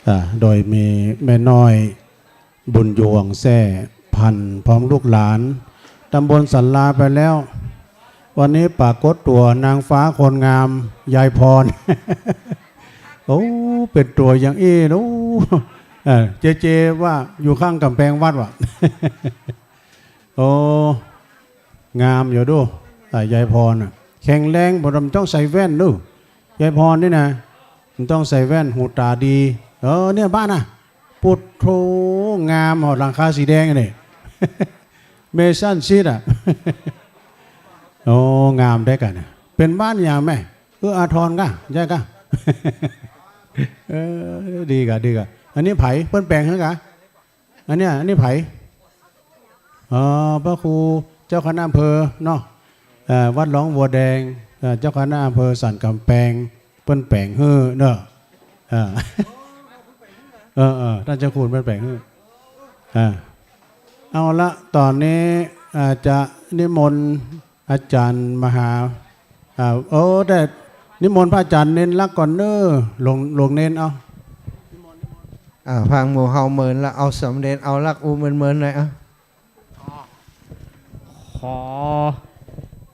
อ่า โดยมีแม่น้อยบุญยวงแซ่พันธุ์พร้อมลูกหลาน ตำบลศาลาไปแล้ว วันนี้ปรากฏตัวนางฟ้าคนงามยายพร โอ้ เป๋นตั๋วอย่างอี้ โอ้ เออ เจเจว่าอยู่ข้างก๋ำแปงวัดว่ะ โอ้ งามอยู่ดู อ่ะ ยายพรน่ะ แข็งแรง บ่ต้องใส่แว่นดู ยายพรนี่นะ บ่ต้องใส่แว่น หูต๋าดี เออ เนี่ยบ้านน่ะ ปุดโธ งาม หอดหลังคาสีแดงนี่ เมซันชีทอ่ะ โอ้ งามได้กั๋นน่ะ เป๋นบ้านหยังแม่ เอื้ออาทรก่ะ ใจ้ก่ะ เออ ดีก่ะ ดีก่ะ อันนี้ใผ เปิ้นแป๋งหื้อก่ะ อันเนี้ย อันนี้ใผ อ๋อ พระครูเจ้าคณะอำเภอเนาะ เอ่อ วัดหนองบัวแดง เอ่อ เจ้าคณะอำเภอสันก๋ำแปง เปิ้นแป๋งหื้อเนาะ เออ เออ เออ ต้านเจ้าคุณเปิ้นแป๋งหื้อ อ่า เอาละ ต๋อนนี้ อ่า จะนิมนต์ อาจ๋ารย์มหา อ่า โอ้ แต่นิมนต์พระอาจ๋ารย์เณรลักษณ์ก่อนเน้อ หลวง หลวงเณร เอา อ่า พังหมู่เฮาเมินละ เอาสามเณร เอาลักษณ์อู้เมินๆ หน่อย อ่ะ ขอ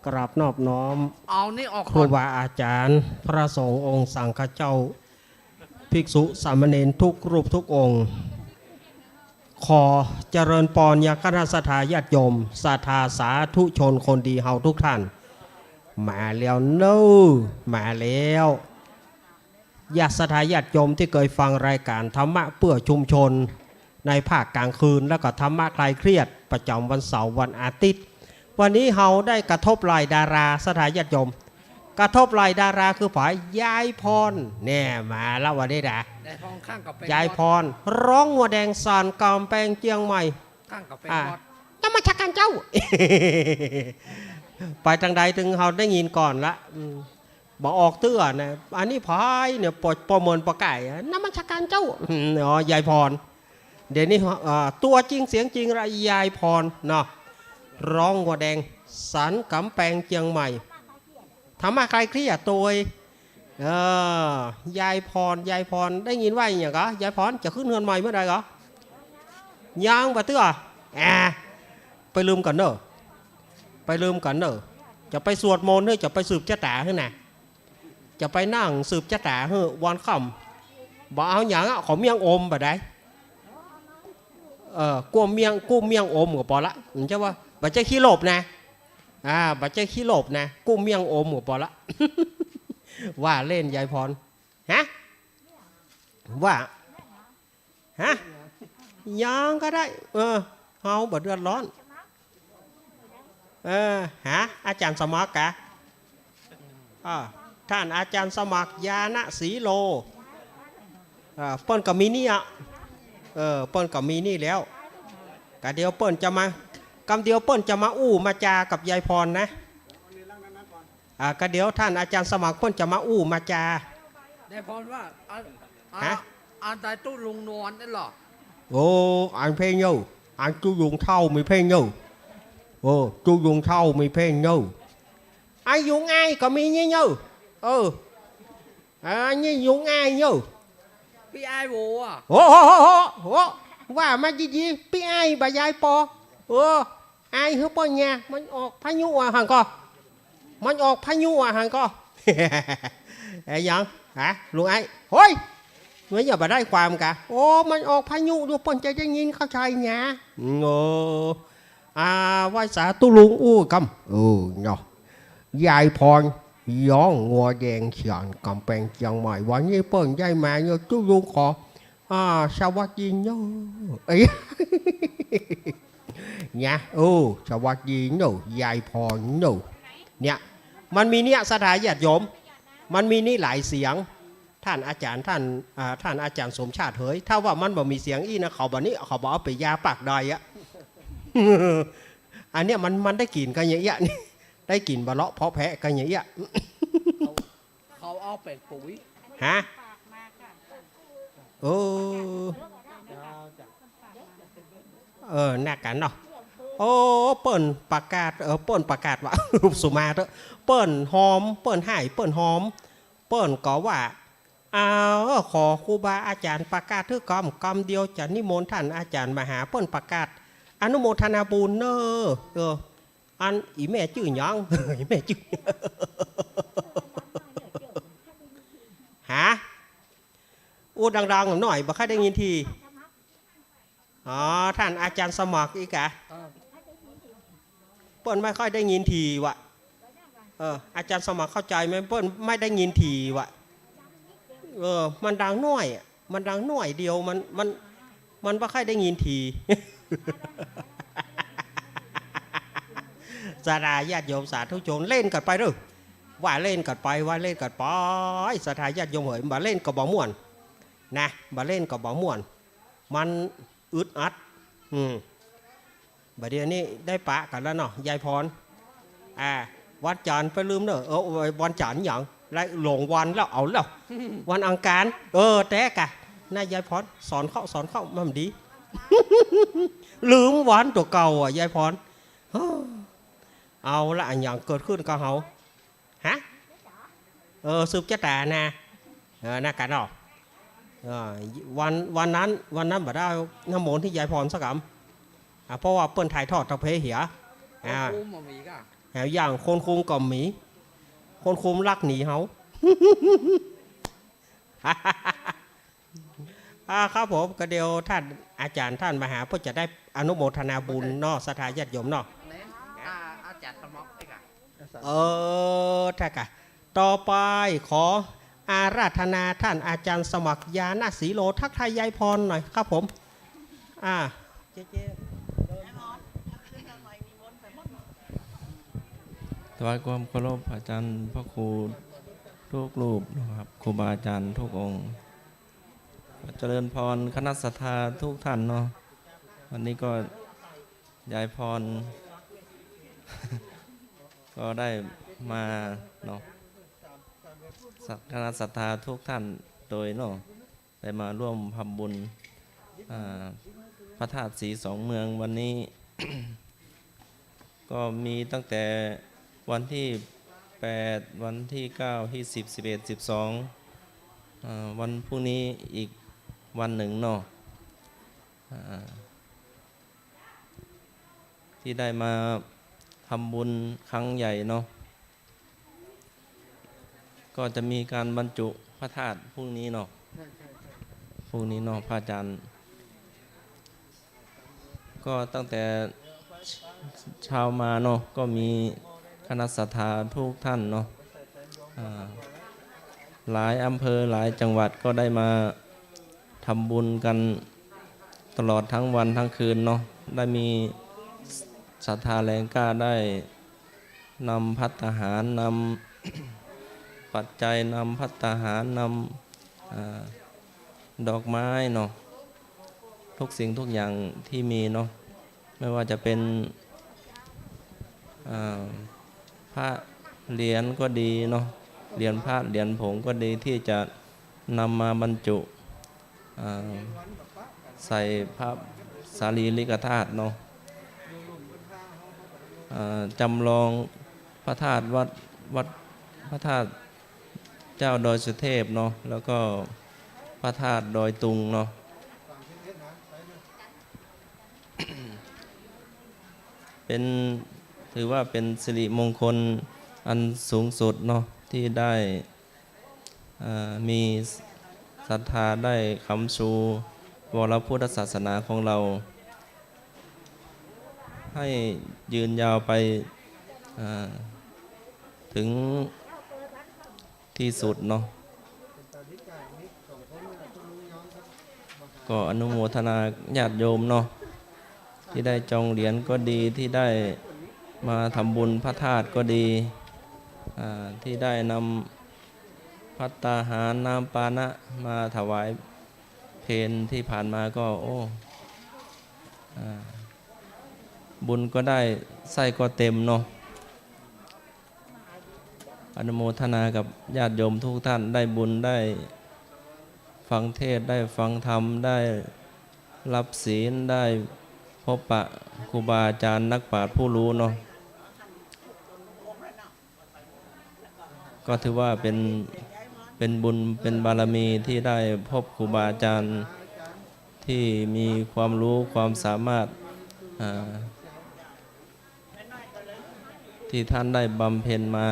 กราบนอบน้อม เอานี่ออกก่อน ครูบาอาจ๋ารย์ พระสงฆ์องค์สังฆเจ้า ภิกษุสามเณรทุกรูปทุกองค์ ขอเจริญปอนยังคณะศรัทธาญาติโยม ศรัทธาสาธุชนคนดีเฮาทุกท่าน มาแล้วเน้อ มาแล้ว ญาติศรัทธาญาติโยมตี้เกยฟังรายก๋านธรรมะเปื้อชุมชน ในภาคกลางคืน แล้วก็ธรรมะคลายเครียดประจ๋ำวันเสาร์วันอาทิตย์ วันนี้เฮาได้กระทบไหล่ดารา ศรัทธาญาติโยม กระทบไหล่ดาราคือใผ ยายพร แน่ มาละวันนี้นะ ยายพรข้างก๋ำแปง ยายพร วัด ร้องงัวแดงสันก๋ำแปงเจียงใหม่ ข้างก๋ำแปง อ่ะ วัด นมัสการเจ้า ไปตางใดตึงเฮาได้ยินก่อนละ อืม บ่ออกเตื้อนะ อันนี้ใผเนี่ย ปอ ปอเมินปอไก่อะ นมัสการเจ้า อืม อ๋อ ยายพร เดี๋ยวนี้ เอ่อ ตั๋วจริงเสียงจริงละ ยายพรเนาะ ร้องงัวแดงสันก๋ำแปงเจียงใหม่ ธรรมะคลายเครียดตวย เออ ยายพร ยายพร ได้ยินว่าอะหยังก่อ ยายพร จะขึ้นเฮือนใหม่เมื่อใดก่อ ยังบ่เตื้อ แอะ ไปลืมก่อนเน่อ ไปลืมก่อนเน่อ จะไปสวดมนต์หื้อ จะไปสืบจะต๋าหื้อนะ จะไปนั่งสืบจะต๋าหื้อวันค่ำ บ่เอาหยังอะ ขอเมี่ยงอมบ่ได้ เออ กู้เมี่ยง กู้เมี่ยงอมก็ปอละ มันจะว่า บ่ใจ้ขี้โลภนะ อ่า บ่ใจ้ขี้โลภนะ กู้เมี่ยงอมก็ปอละ ว่าเล่นยายพร ฮะ ว่า ฮะ ยังก็ได้ เออ เฮาบ่เดือดร้อน เออ ฮะ อาจ๋ารย์สมัครกะ อ่า ท่านอาจ๋ารย์สมัคร ญาณสีโล อ่า เปิ้นก็มีนี่อะ เออ เปิ้นก็มีนี่แล้ว กะเดี๋ยวเปิ้นจะมา กำเดียวเปิ้นจะมาอู้มาจากับยายพรนะ อ่า กะเดี๋ยวท่านอาจ๋ารย์สมัครเปิ้นจะมาอู้มาจา ยายพรว่า อัน อัน ฮะ อันใดตุ๊ลุงนอนนั่นเหรอ โอ้ อันเพ่งเน่อ อันตุ๊ลุงเฒ่ามีเพ่งเน่อ โอ้ ตุ๊ลุงเฒ่ามีเพ่งเน่อ อันยุงอ้ายก็มีนี่เน่อ เออ อันนี้ยุงอ้ายเน่อ ปี้อ้ายโวอะ โอ้โห โห โห โห ว่ามาดีๆ ปี้อ้ายบ่ยายปอ เออ อ้ายหื้อเปิ้นเนี่ย มันออกพายุอะหั่นก่อ มันออกพายุอะหั่นก่อ เอ๊ะ หยัง ฮะ ลุงอ้าย โฮ้ย มันอย่าบ่ได้ความกะ โอ้ มันออกพายุอยู่ เปิ้นจะได้ยินเข้าใจ๋เนี่ย เออ อ่า ไหว้สาตุ๊ลุงอู้กำ เออ เนาะ ยายพร ย้องงัวแดงเฉียนก๋ำแปงเจียงใหม่ วันนี้เปิ้นได้มาเนี่ย ตุ๊ลุงขอ อ่า สวัสดีเน่อ เอ้ย เนี่ย โอ้ สวัสดีเน่อ ยายพรเน่อ เนี่ย มันมีเนี่ย ศรัทธาญาติโยม มันมีนี่หลายเสียง ท่านอาจ๋ารย์ ท่าน อ่า ท่านอาจ๋ารย์สมชาติเหย ถ้าว่ามันบ่มีเสียงอี้นะ เขาบ่นี้ เขาบ่เอาไปยาปากดอยอะ อันเนี้ยมัน มันได้กลิ่นกันอย่างเอี้ย นี่ ได้กลิ่นบ่เลาะเพาะแพะกันอย่างเอี้ย เขาเอาไปปุ๋ย ฮะ เออ เออ นักกันเนาะ โอ้ เปิ้นประกาศ เออ เปิ้นประกาศว่า สุมาเต๊อะ เปิ้นหอม เปิ้นไห้ เปิ้นหอม เปิ้นก็ว่า เอา ขอครูบาอาจ๋ารย์ประกาศหื้อกำ กำเดียวจะนิมนต์ท่านอาจ๋ารย์มาหา เปิ้นประกาศอนุโมทนาบุญเน่อ เออ อัน อี่แม่จื้อหยัง อี่แม่จื้อ ฮะ อู้ดังๆ หน่อย บ่ค่อยได้ยินที อ๋อ ท่านอาจ๋ารย์สมัครอี้กะ เปิ้นไม่ค่อยได้ยินทีว่ะ เออ อาจ๋ารย์สมัครเข้าใจ๋ไหม เปิ้นไม่ได้ยินทีว่ะ เออ มันดังหน่อยอะ มันดังหน่อยเดียว มัน มัน มันบ่ค่อยได้ยินที ศรัทธาญาติโยมสาธุชน เล่นกั๋นไปเน่อ ว่าเล่นกั๋นไป ว่าเล่นกั๋นไป ศรัทธาญาติโยมเหย บ่เล่นก็บ่ม่วน นะ บ่เล่นก็บ่ม่วน มันอึดอัด อืม บ่าเดี่ยวนี้ได้ปะกั๋นแล้วเนาะ ยายพร อ่า วันจันทร์ไปลืมเน่อ เออ วันจันทร์หยัง ไล่หลงวันแล้ว เอาแล้ว วันอังคาร เออ แต๊กะ นะ ยายพร สอนเข้า สอนเข้า มันดี ลืมวันตั๋วเก่าอะ ยายพร เอาละ อะหยังเกิดขึ้นกับเฮา ฮะ เออ สืบจะต๋านะ เออ นักกันเนาะ เออ วัน วันนั้น วันนั้นบ่ได้เอาน้ำมนต์หื้อยายพรสักกำ อ่ะ เพราะว่าเปิ้นถ่ายทอดตะเพเหีย อ่า คนคุมบ่มีก่ะ อ่า อย่างคนคุมก็มี คนคุมลักหนีเฮา อ่า ครับผม ก็เดี๋ยวท่านอาจ๋ารย์ท่านมาหา เปิ้นจะได้อนุโมทนาบุญเนาะ ศรัทธาญาติโยมเนาะ อ่า อาจ๋ารย์สมัครเองอะ เออ ถ้ากะ ต่อไปขออาราธนาท่านอาจ๋ารย์สมัคร ญาณสีโล ทักทายยายพรหน่อยครับผม อ่า เจ๊ๆ ถวายความเคารพอาจารย์พระครูทุกรูปนะครับ ครูบาอาจารย์ทุกองค์ ขอเจริญพรคณะศรัทธาทุกท่านเนาะ วันนี้ก็ยายพร ก็ได้มาเนาะ คณะศรัทธาทุกท่านโดยเนาะ ได้มาร่วมทำบุญ อ่า พระธาตุศรีสองเมืองวันนี้ ก็มีตั้งแต่วันที่ แปด วันที่เก้า ที่สิบ สิบเอ็ด สิบสอง อ่า วันพรุ่งนี้อีกวันหนึ่งเนาะ อ่า ที่ได้มาทำบุญครั้งใหญ่เนาะ ก็จะมีการบรรจุพระธาตุพรุ่งนี้เนาะ พรุ่งนี้เนาะ พระอาจารย์ ก็ตั้งแต่เช้ามาเนาะ ก็มีคณะศรัทธาทุกท่านเนาะ อ่า หลายอำเภอหลายจังหวัดก็ได้มาทำบุญกันตลอดทั้งวันทั้งคืนเนาะ ได้มีศรัทธาแรงกล้าได้นำภัตตาหาร นำปัจจัย นำภัตตาหาร นำ อ่า ดอกไม้เนาะ ทุกสิ่งทุกอย่างที่มีเนาะ ไม่ว่าจะเป็น อ่า พระเหรียญก็ดีเนาะ เหรียญพระเหรียญผงก็ดี ที่จะนำมาบรรจุ อ่า ใส่พระสารีริกธาตุเนาะ อ่า จำลองพระธาตุวัด วัดพระธาตุเจ้าดอยสุเทพเนาะ แล้วก็พระธาตุดอยตุงเนาะ เป็น ถือว่าเป็นสิริมงคลอันสูงสุดเนาะ ที่ได้ เอ่อ มีศรัทธาได้ค้ำชูวรพุทธศาสนาของเรา ให้ยืนยาวไป เอ่อ ถึงที่สุดเนาะ ก็อนุโมทนาญาติโยมเนาะ ที่ได้จองเหรียญก็ดี ที่ได้มาทำบุญพระธาตุก็ดี อ่า ที่ได้นำภัตตาหาร น้ำปานะมาถวายเพลที่ผ่านมาก็ โอ้ อ่า บุญก็ได้ ไส้ก็เต็มเนาะ อนุโมทนากับญาติโยมทุกท่าน ได้บุญ ได้ฟังเทศน์ ได้ฟังธรรม ได้รับศีล ได้พบปะครูบาอาจารย์นักปราชญ์ผู้รู้เนาะ ก็ถือว่าเป็น เป็นบุญ เป็นบารมีที่ได้พบครูบาอาจารย์ที่มีความรู้ความสามารถ อ่า ที่ท่านได้บำเพ็ญมา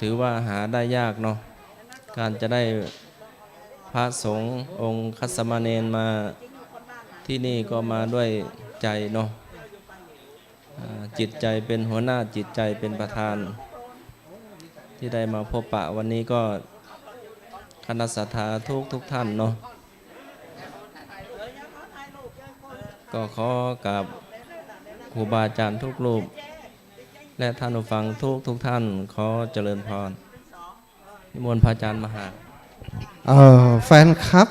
ถือว่าหาได้ยากเนาะ การจะได้พระสงฆ์องค์คัสสมะเณรมาที่นี่ก็มาด้วยใจเนาะ อ่า จิตใจเป็นหัวหน้า จิตใจเป็นประธาน ที่ได้มาพบปะวันนี้ก็คณะศรัทธาทุกทุกท่านเนาะ ก็ขอกราบครูบาอาจารย์ทุกรูป และท่านผู้ฟังทุกทุกท่าน ขอเจริญพร นิมนต์พระอาจารย์มหา เอ่อ แฟนคลับ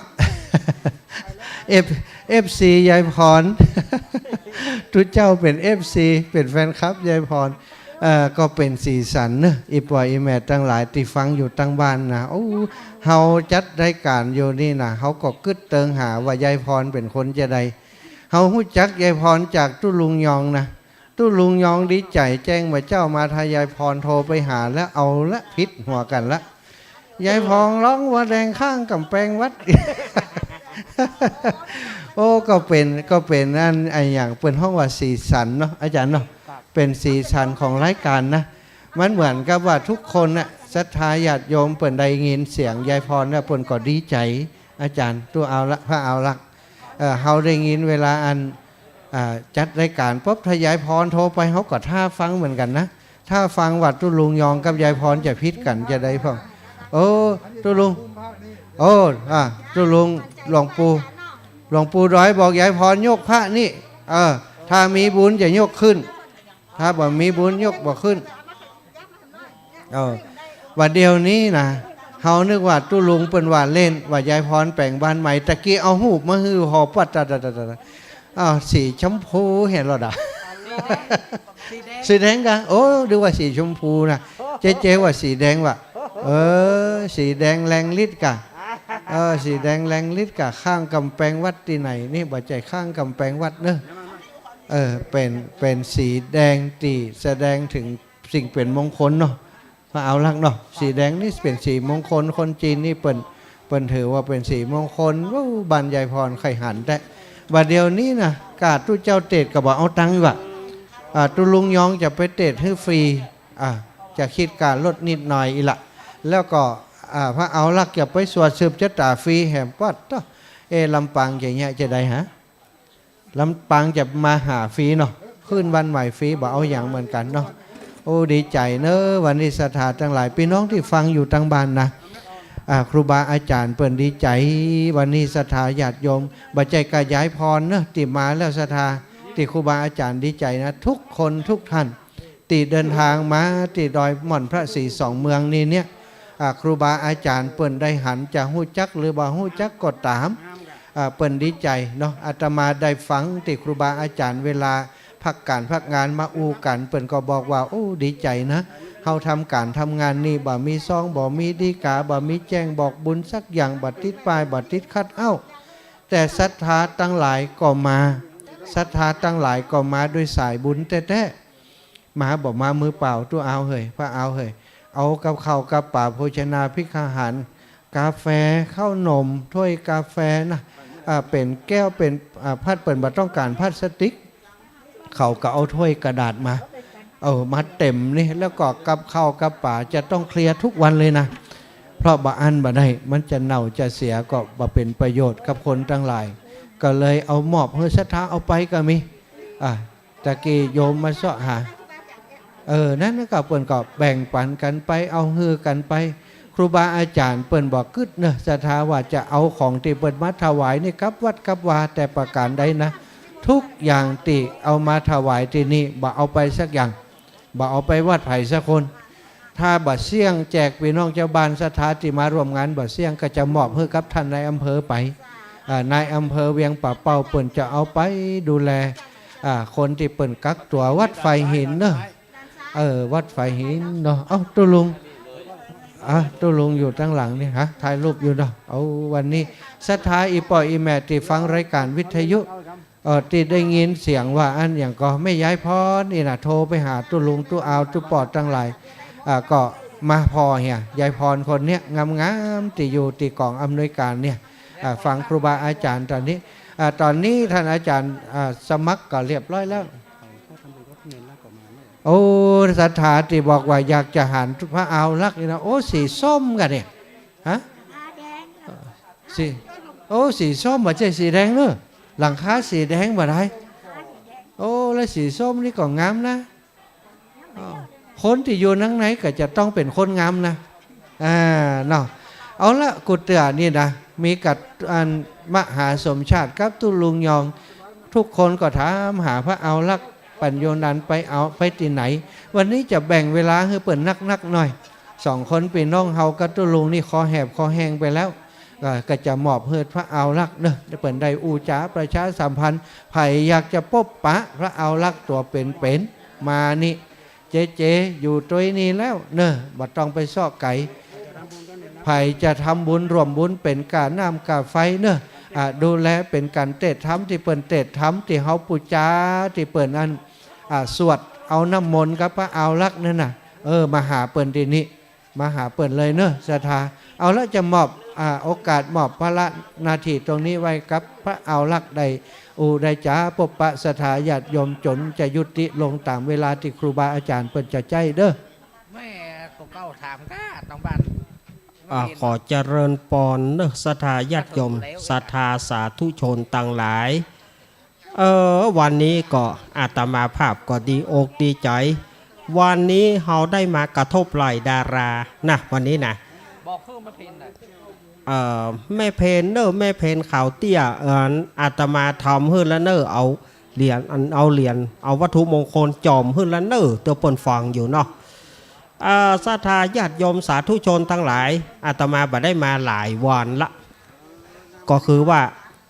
เอฟ เอฟซี ยายพร ตุ๊เจ้าเป๋น เอฟซี เป๋นแฟนคลับยายพร เอ่อ ก็เป๋นสีสันเนาะ อี่ป้ออี่แม่ตังหลายตี้ฟังอยู่ตังบ้านนะ โอ้ เฮาจัดรายก๋านอยู่นี่นะ เฮาก็กึ๊ดเติงหาว่ายายพรเป๋นคนจาใด เฮาฮู้จักยายพรจากตุ๊ลุงยองนะ ตุ๊ลุงยองดีใจ๋แจ้งว่าเจ้ามาทายายพร โทรไปหาแล้ว เอาละ ผิดหัวกั๋นละ ยายพรฮ้องว่าแดงข้างก๋ำแปงวัด โอ้ ก็เป๋น ก็เป๋นอัน อะหยังเปิ้นฮ้องว่าสีสันเนาะ อาจ๋ารย์เนาะ ครับ เป๋นสีสันของรายก๋านนะ มันเหมือนกับว่าทุกคนน่ะ ศรัทธาญาติโยมเปิ้นได้ยินเสียงยายพรแล้วเปิ้นก็ดีใจ๋ อาจ๋ารย์ ตุ๊เอาละ พระเอาละ เอ่อ เฮาได้ยินเวลาอัน อ่า จัดรายก๋านปุ๊บ ถ้ายายพรโทรไป เฮาก็ท่าฟังเหมือนกั๋นนะ ท่าฟังว่าตุ๊ลุงยองกับยายพรจะผิดกั๋นจาใดพ่อง โอ้ ตุ๊ลุง โอ้ อ่า ตุ๊ลุง หลวงปู่ หลวงปู่ดอยบอกยายพรยกพระนี่ เออ ถ้ามีบุญจะยกขึ้น ถ้าบ่มีบุญยกบ่ขึ้น เออ ว่าเดี๋ยวนี้นะ เฮานึกว่าตุ๊ลุงเปิ้นว่าเล่น ว่ายายพรแป๋งบ้านใหม่ ตะกี้เอาฮูปมาหื้อ หอปัด ตะ ตะ ตะ ตะ อ้าว สีชมพูหันหลอดา สีแดง สีแดงกะ โอ้ นึกว่าสีชมพูนะ เจ๊ เจ๊ว่าสีแดงว่ะ เออ สีแดงแรงฤทธิ์กะ เออ สีแดงแรงฤทธิ์กะ ข้างก๋ำแปงวัดตี้ไหนนี่ บ่ใจ้ข้างก๋ำแปงวัดเนาะ เออ เป๋น เป๋นสีแดงตี้แสดงเถิงสิ่งเป๋นมงคลเนาะ พระเอาลักษณ์เนาะ สีแดงนี่เป๋นสีมงคล คนจีนนี่เปิ้น เปิ้นถือว่าเป๋นสีมงคล โอ้ บ้านยายพรใค่หันแต๊ บ่าเดี่ยวนี้นะ ก้าตุ๊เจ้าเตสก็บ่เอาตังค์อีกว่ะ อ่า ตุ๊ลุงยองจะไปเตสหื้อฟรี อ่า จะคิดก้าลดนิดหน่อยอี้ละ แล้วก็ อ่า พระเอาลักษณ์จะไปสวดสืบจะต๋าฟรีแหม ปัดโต้ เอ๊ะ ลำปางจะเยียะจะใดฮะ ลำปางจะมาหาฟรีเนาะ ขึ้นบ้านใหม่ฟรี บ่เอาหยังเหมือนกั๋นเนาะ โอ้ ดีใจ๋เนาะ วันนี้ศรัทธาตังหลาย ปี้น้องตี้ฟังอยู่ตางบ้านนะ อ่า ครูบาอาจ๋ารย์เปิ้นดีใจ๋ วันนี้ศรัทธาญาติโยม บ่ใจ้ก้ายายพรเนาะ ตี้มาแล้วศรัทธา ตี้ครูบาอาจ๋ารย์ดีใจ๋นะ กู้คนกู้ต้าน ตี้เดินตางมาตี้ดอยม่อนพระศรีสองเมืองนี้เนี่ย อ่า ครูบาอาจ๋ารย์เปิ้นได้หัน จะฮู้จักหรือบ่ฮู้จักก็ต๋าม อ่า เปิ้นดีใจ๋เนาะ อาตมาได้ฟังตี้ครูบาอาจ๋ารย์เวลาพักก๋านพักงานมาอู้กั๋น เปิ้นก็บอกว่า โอ้ ดีใจ๋นะ เฮาทำก๋านทำงานนี่บ่มีซอง บ่มีดีก๋า บ่มีแจ้งบอกบุญสักอย่าง บ่ติดป้าย บ่ติดคัทเอาต์ แต่ศรัทธาตังหลายก็มา ศรัทธาตังหลายก็มาด้วยสายบุญแต๊ๆ มาบ่มามือเปล่า ตุ๊เอาเหย พระเอาเหย เอากับข้าวกับป๋า โภชนาภิกขาหาร กาแฟ ข้าวหนม ถ้วยกาแฟนะ อ่า เป๋นแก้ว เป๋น อ่า พัด เปิ้นบ่ต้องก๋านพลาสติก เขาก็เอาถ้วยกระดาษมา เออ มาเต๋มนี่ แล้วก็กับข้าวกับป๋าจะต้องเคลียร์ทุกวันเลยนะ เพราะบ่อั้นบ่ได้ มันจะเน่าจะเสียก็บ่เป๋นประโยชน์กับคนตังหลาย ก็เลยเอามอบหื้อศรัทธา เอาไปก็มี อ่ะ ตะกี้โยมมาเซาะหา เออ นั้นก็เปิ้นก็แบ่งปั๋นกั๋นไป เอาหื้อกั๋นไป ครูบาอาจ๋ารย์เปิ้นบ่กึ๊ดเนาะ ศรัทธาว่าจะเอาของตี้เปิ้นมาถวายนี่กลับวัดกลับวาแต่ประก๋านใดนะ กู้อย่างตี้เอามาถวายตี้นี่ บ่เอาไปสักอย่าง บ่เอาไปวัดใผสักคน ถ้าบ่เสี้ยงแจกปี้น้องจาวบ้านศรัทธาตี้มาร่วมงาน บ่เสี้ยงก็จะมอบหื้อกับต้านนายอำเภอไป อ่า นายอำเภอเวียงป่าเป้าเปิ้นจะเอาไปดูแล อ่า คนตี้เปิ้นกักตั๋ววัดฝายหินเนาะ เออ วัดฝายหินเนาะ เอ้า ตุ๊ลุง อ่ะ ตุ๊ลุงอยู่ตางหลังนี่ฮะ ถ่ายรูปอยู่เนาะ เอา วันนี้ศรัทธาอี่ป้ออี่แม่ตี้ฟังรายก๋านวิทยุ เออ ตี้ได้ยินเสียงว่าอันหยังก็ แม่ยายพรนี่นะ โทรไปหาตุ๊ลุง ตุ๊เอา ตุ๊ป้อตังหลาย อ่า ก็มาผ่อเหีย ยายพรคนเนี้ย งามๆ ตี้อยู่ตี้ก๋องอำนวยก๋านเนี่ย อ่า ฟังครูบาอาจ๋ารย์ต๋อนนี้ อ่า ต๋อนนี้ต้านอาจ๋ารย์ อ่า สมัครก็เรียบร้อยแล้ว โอ้ ศรัทธาตี้บอกว่าอยากจะหันพระเอาลักษณ์นี่นะ โอ้ สีส้มก่ะเนี่ย ฮะ สี โอ้ สีส้ม บ่ใจ้สีแดงเนาะ หลังคาสีแดงบ่ได้ โอ้ แล้วสีส้มนี่ก็งามนะ อ้าว คนตี้อยู่นังในก็จะต้องเป๋นคนงามนะ อ่า เนาะ เอาละ กูเตื้อนี่นะ มีกั๋น อัน มหาสมชาติกับตุ๊ลุงยอง กู้คนก็ถามหาพระเอาลักษณ์ ปั๋นโยนันไปเอาไปตี้ไหน วันนี้จะแบ่งเวลาหื้อเปิ้นนักๆ หน่อย สองคนปี้น้องเฮากับตุ๊ลุงนี่คอแหบคอแห้งไปแล้ว ก็ ก็จะมอบหื้อพระเอาลักษณ์เนาะ เปิ้นได้อู้จ๋าประชาสัมพันธ์ ใผอยากจะปบปะพระเอาลักษณ์ตั๋วเป๋นๆ มานี่ เจ๊ๆ อยู่ตวยนี่แล้วเนาะ บ่ต้องไปเซาะไก๋ ใผจะทำบุญร่วมบุญเป๋นก้าน้ำก้าไฟเนาะ อ่า ดูแลเป๋นก๋านเตศน์ธรรมตี้เปิ้นเตศน์ธรรมตี้เฮาปู๋จาตี้เปิ้นอัน อ่า สวดเอาน้ำมนต์กับพระเอาลักษณ์นั่นน่ะ เออ มาหาเปิ้นตี้นี่ มาหาเปิ้นเลยเนาะ ศรัทธา เอาละ จะมอบ อ่า โอกาสมอบภาระหน้าตี้ตรงนี้ไว้กับพระเอาลักษณ์ได้ อู้ได้จ๋าปบปะศรัทธาญาติโยมจ๋นจะยุติลงต๋ามเวลาตี้ครูบาอาจ๋ารย์เปิ้นจะใจ๊เนาะ แม่ก็เก้าถามก้าตางบ้าน อ่า ขอเจริญปอนเนาะ ศรัทธาญาติโยม ศรัทธาสาธุชนตังหลาย เออ วันนี้ก็อาตมาภาพก็ดีอกดีใจ๋ วันนี้เฮาได้มากระทบไหล่ดารานะ วันนี้นะ บอกเพิ่มมาเพนน่ะ เอ่อ แม่เพนเนาะ แม่เพนขาวเตี้ย เอ่อ อาตมาทำหื้อแล้วเนาะ เอาเหรียญ อัน เอาเหรียญ เอาวัตถุมงคลจ่อมหื้อแล้วเนาะ เตื้อเปิ้นฟังอยู่เนาะ อ่า ศรัทธาญาติโยมสาธุชนตังหลาย อาตมาบ่ได้มาหลายวันละ ก็คือว่า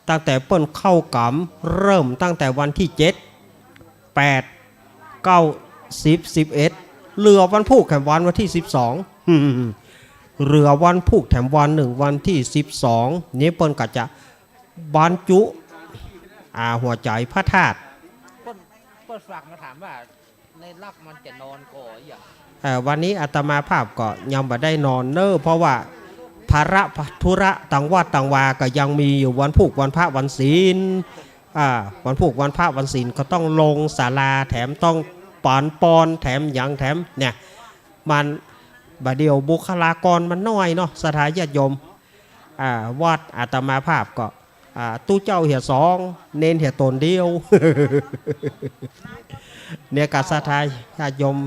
ตั้งแต่เปิ้นเข้ากรรม เริ่มตั้งแต่วันตี้เจ็ด แปด เก้า สิบ สิบเอ็ด เหลือวันพูกแถมวัน วันตี้สิบสอง เหลือวันพูกแถมวันนึ่ง วันตี้สิบสอง นี่เปิ้นก็จะบรรจุ อ่า หัวใจ๋พระธาตุ เปิ้น เปิ้นฝากมาถามว่า ในลักษณ์มันจะนอนก่ออย่าง เอ่อ วันนี้อาตมาภาพก็ยังบ่ได้นอนเน้อ เพราะว่าภาระธุระตางวัดตางวาก็ยังมีอยู่ วันพูกวันพระวันศีล อ่า วันพูกวันพระวันศีลก็ต้องลงศาลา แถมต้องปานปอน แถมหยัง แถมเนี่ย มัน บ่าเดี่ยวบุคลากรมันน้อยเนาะ ศรัทธาญาติโยม อ่า วัดอาตมาภาพก็ อ่า ตุ๊เจ้าเหียสอง เณรเหียต๋นเดียว เนี่ยก็ศรัทธาญาติโยม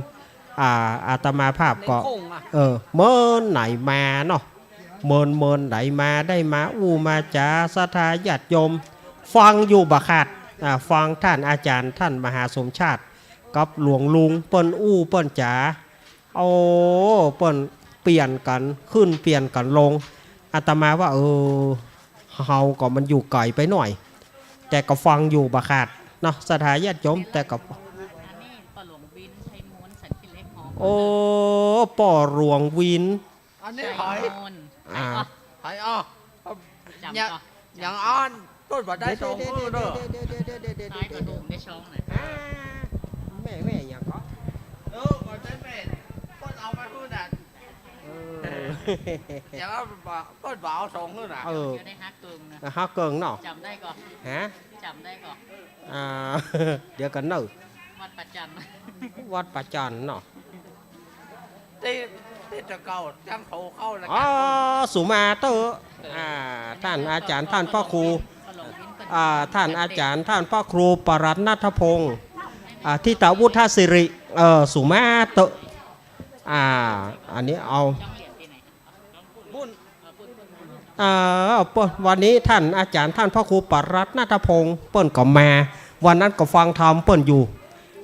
อ่า อาตมาภาพก็ เณรคงอะ เออ เมินไหนมาเนาะ เมิน เมินไหนมา ได้มาอู้มาจ๋า ศรัทธาญาติโยม ฟังอยู่บ่ขาด อ่า ฟังท่านอาจารย์ ท่านมหาสมชาติ กับหลวงลุง เปิ้นอู้เปิ้นจ๋า โอ้ เปิ้นเปลี่ยนกั๋นขึ้น เปลี่ยนกั๋นลง อาตมาว่า เออ เฮาก็มันอยู่ไก๋ไปหน้อย แต่ก็ฟังอยู่บ่ขาดเนาะ ศรัทธาญาติโยม แต่ก็ อันนี้ป้อหลวงวิน ไพบูลย์ สันติเล็ก หอม โอ้ ป้อหลวงวิน อันนี้ไผ ชัยมงคล อ่า ไผอ่ะ จ๋ำ ยัง ก่อ ยังอ่อน ต้นบ่ได้สองหื้อเนาะ เดี๋ยว เดี๋ยว ตายก็ดูได้ช่องหน่อย อ่า แม่ แม่หยังก่อ เออ บ่ได้แม่ ต้นเอาไปหื้อน่ะ เออ เดี๋ยวเอาบ่ ต้นบ่เอาสองหื้อน่ะ เออ จะได้ฮักเกิงนะ ฮักเกิงเนาะ จ๋ำได้ก่อ ฮะ จ๋ำได้ก่อ อ่า เดี๋ยวก่อนเนาะ วัดป่าจันทร์ วัดป่าจันทร์เนาะ ตี้ ตี้ตะเก่าจังโถเข้าแล้ว อ๋อ กัน สุมาเต๊อะ อ่า ท่านอาจารย์ ท่านพระครู อ่า ท่านอาจารย์ ท่านพระครูปรัตน์ณัฐพงศ์ อ่า ธิตวุฒสิริ เอ่อ สุมาเต๊อะ อ่า อันนี้เอา บุญ เอ่อ เปิ้น วันนี้ท่านอาจารย์ ท่านพระครูปรัตน์ณัฐพงศ์ เปิ้นก็มา วันนั้นก็ฟังธรรมเปิ้นอยู่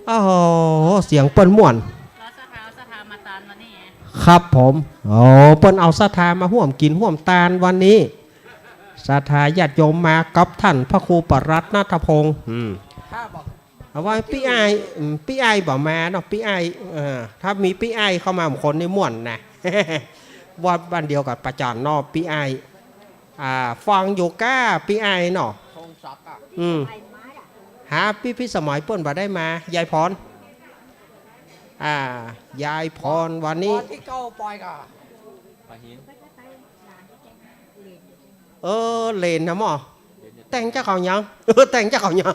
โอ้โห เสียงเปิ้นม่วน แล้วศรัทธา เอาศรัทธามาตานวันนี้ไง ครับผม โอ้ เปิ้นเอาศรัทธามาฮ่วมกิ๋นฮ่วมตานวันนี้ ศรัทธาญาติโยมมากับท่านพระครูปรัตน์ณัฐพงศ์ อืม ครับผม เอาไว้ปี้อ้าย อืม ปี้อ้ายบ่มาเนาะ ปี้อ้าย เอ่อ ถ้ามีปี้อ้ายเข้ามาบางคนนี่ม่วนนะ วัดบ้านเดียวกับป่าจันทร์เนาะ ปี้อ้าย อ่า ฟังอยู่ก้า ปี้อ้ายเนาะ ธงศักดิ์อะ อืม หาปี้พิสมัยเปิ้นบ่ได้มา ยายพร อ่า ยายพรวันนี้ วันตี้เก้าไปก่อ เออ เหลนนะหม้อ แต่งเจ้าเขายัง เออ แต่งเจ้าเขายัง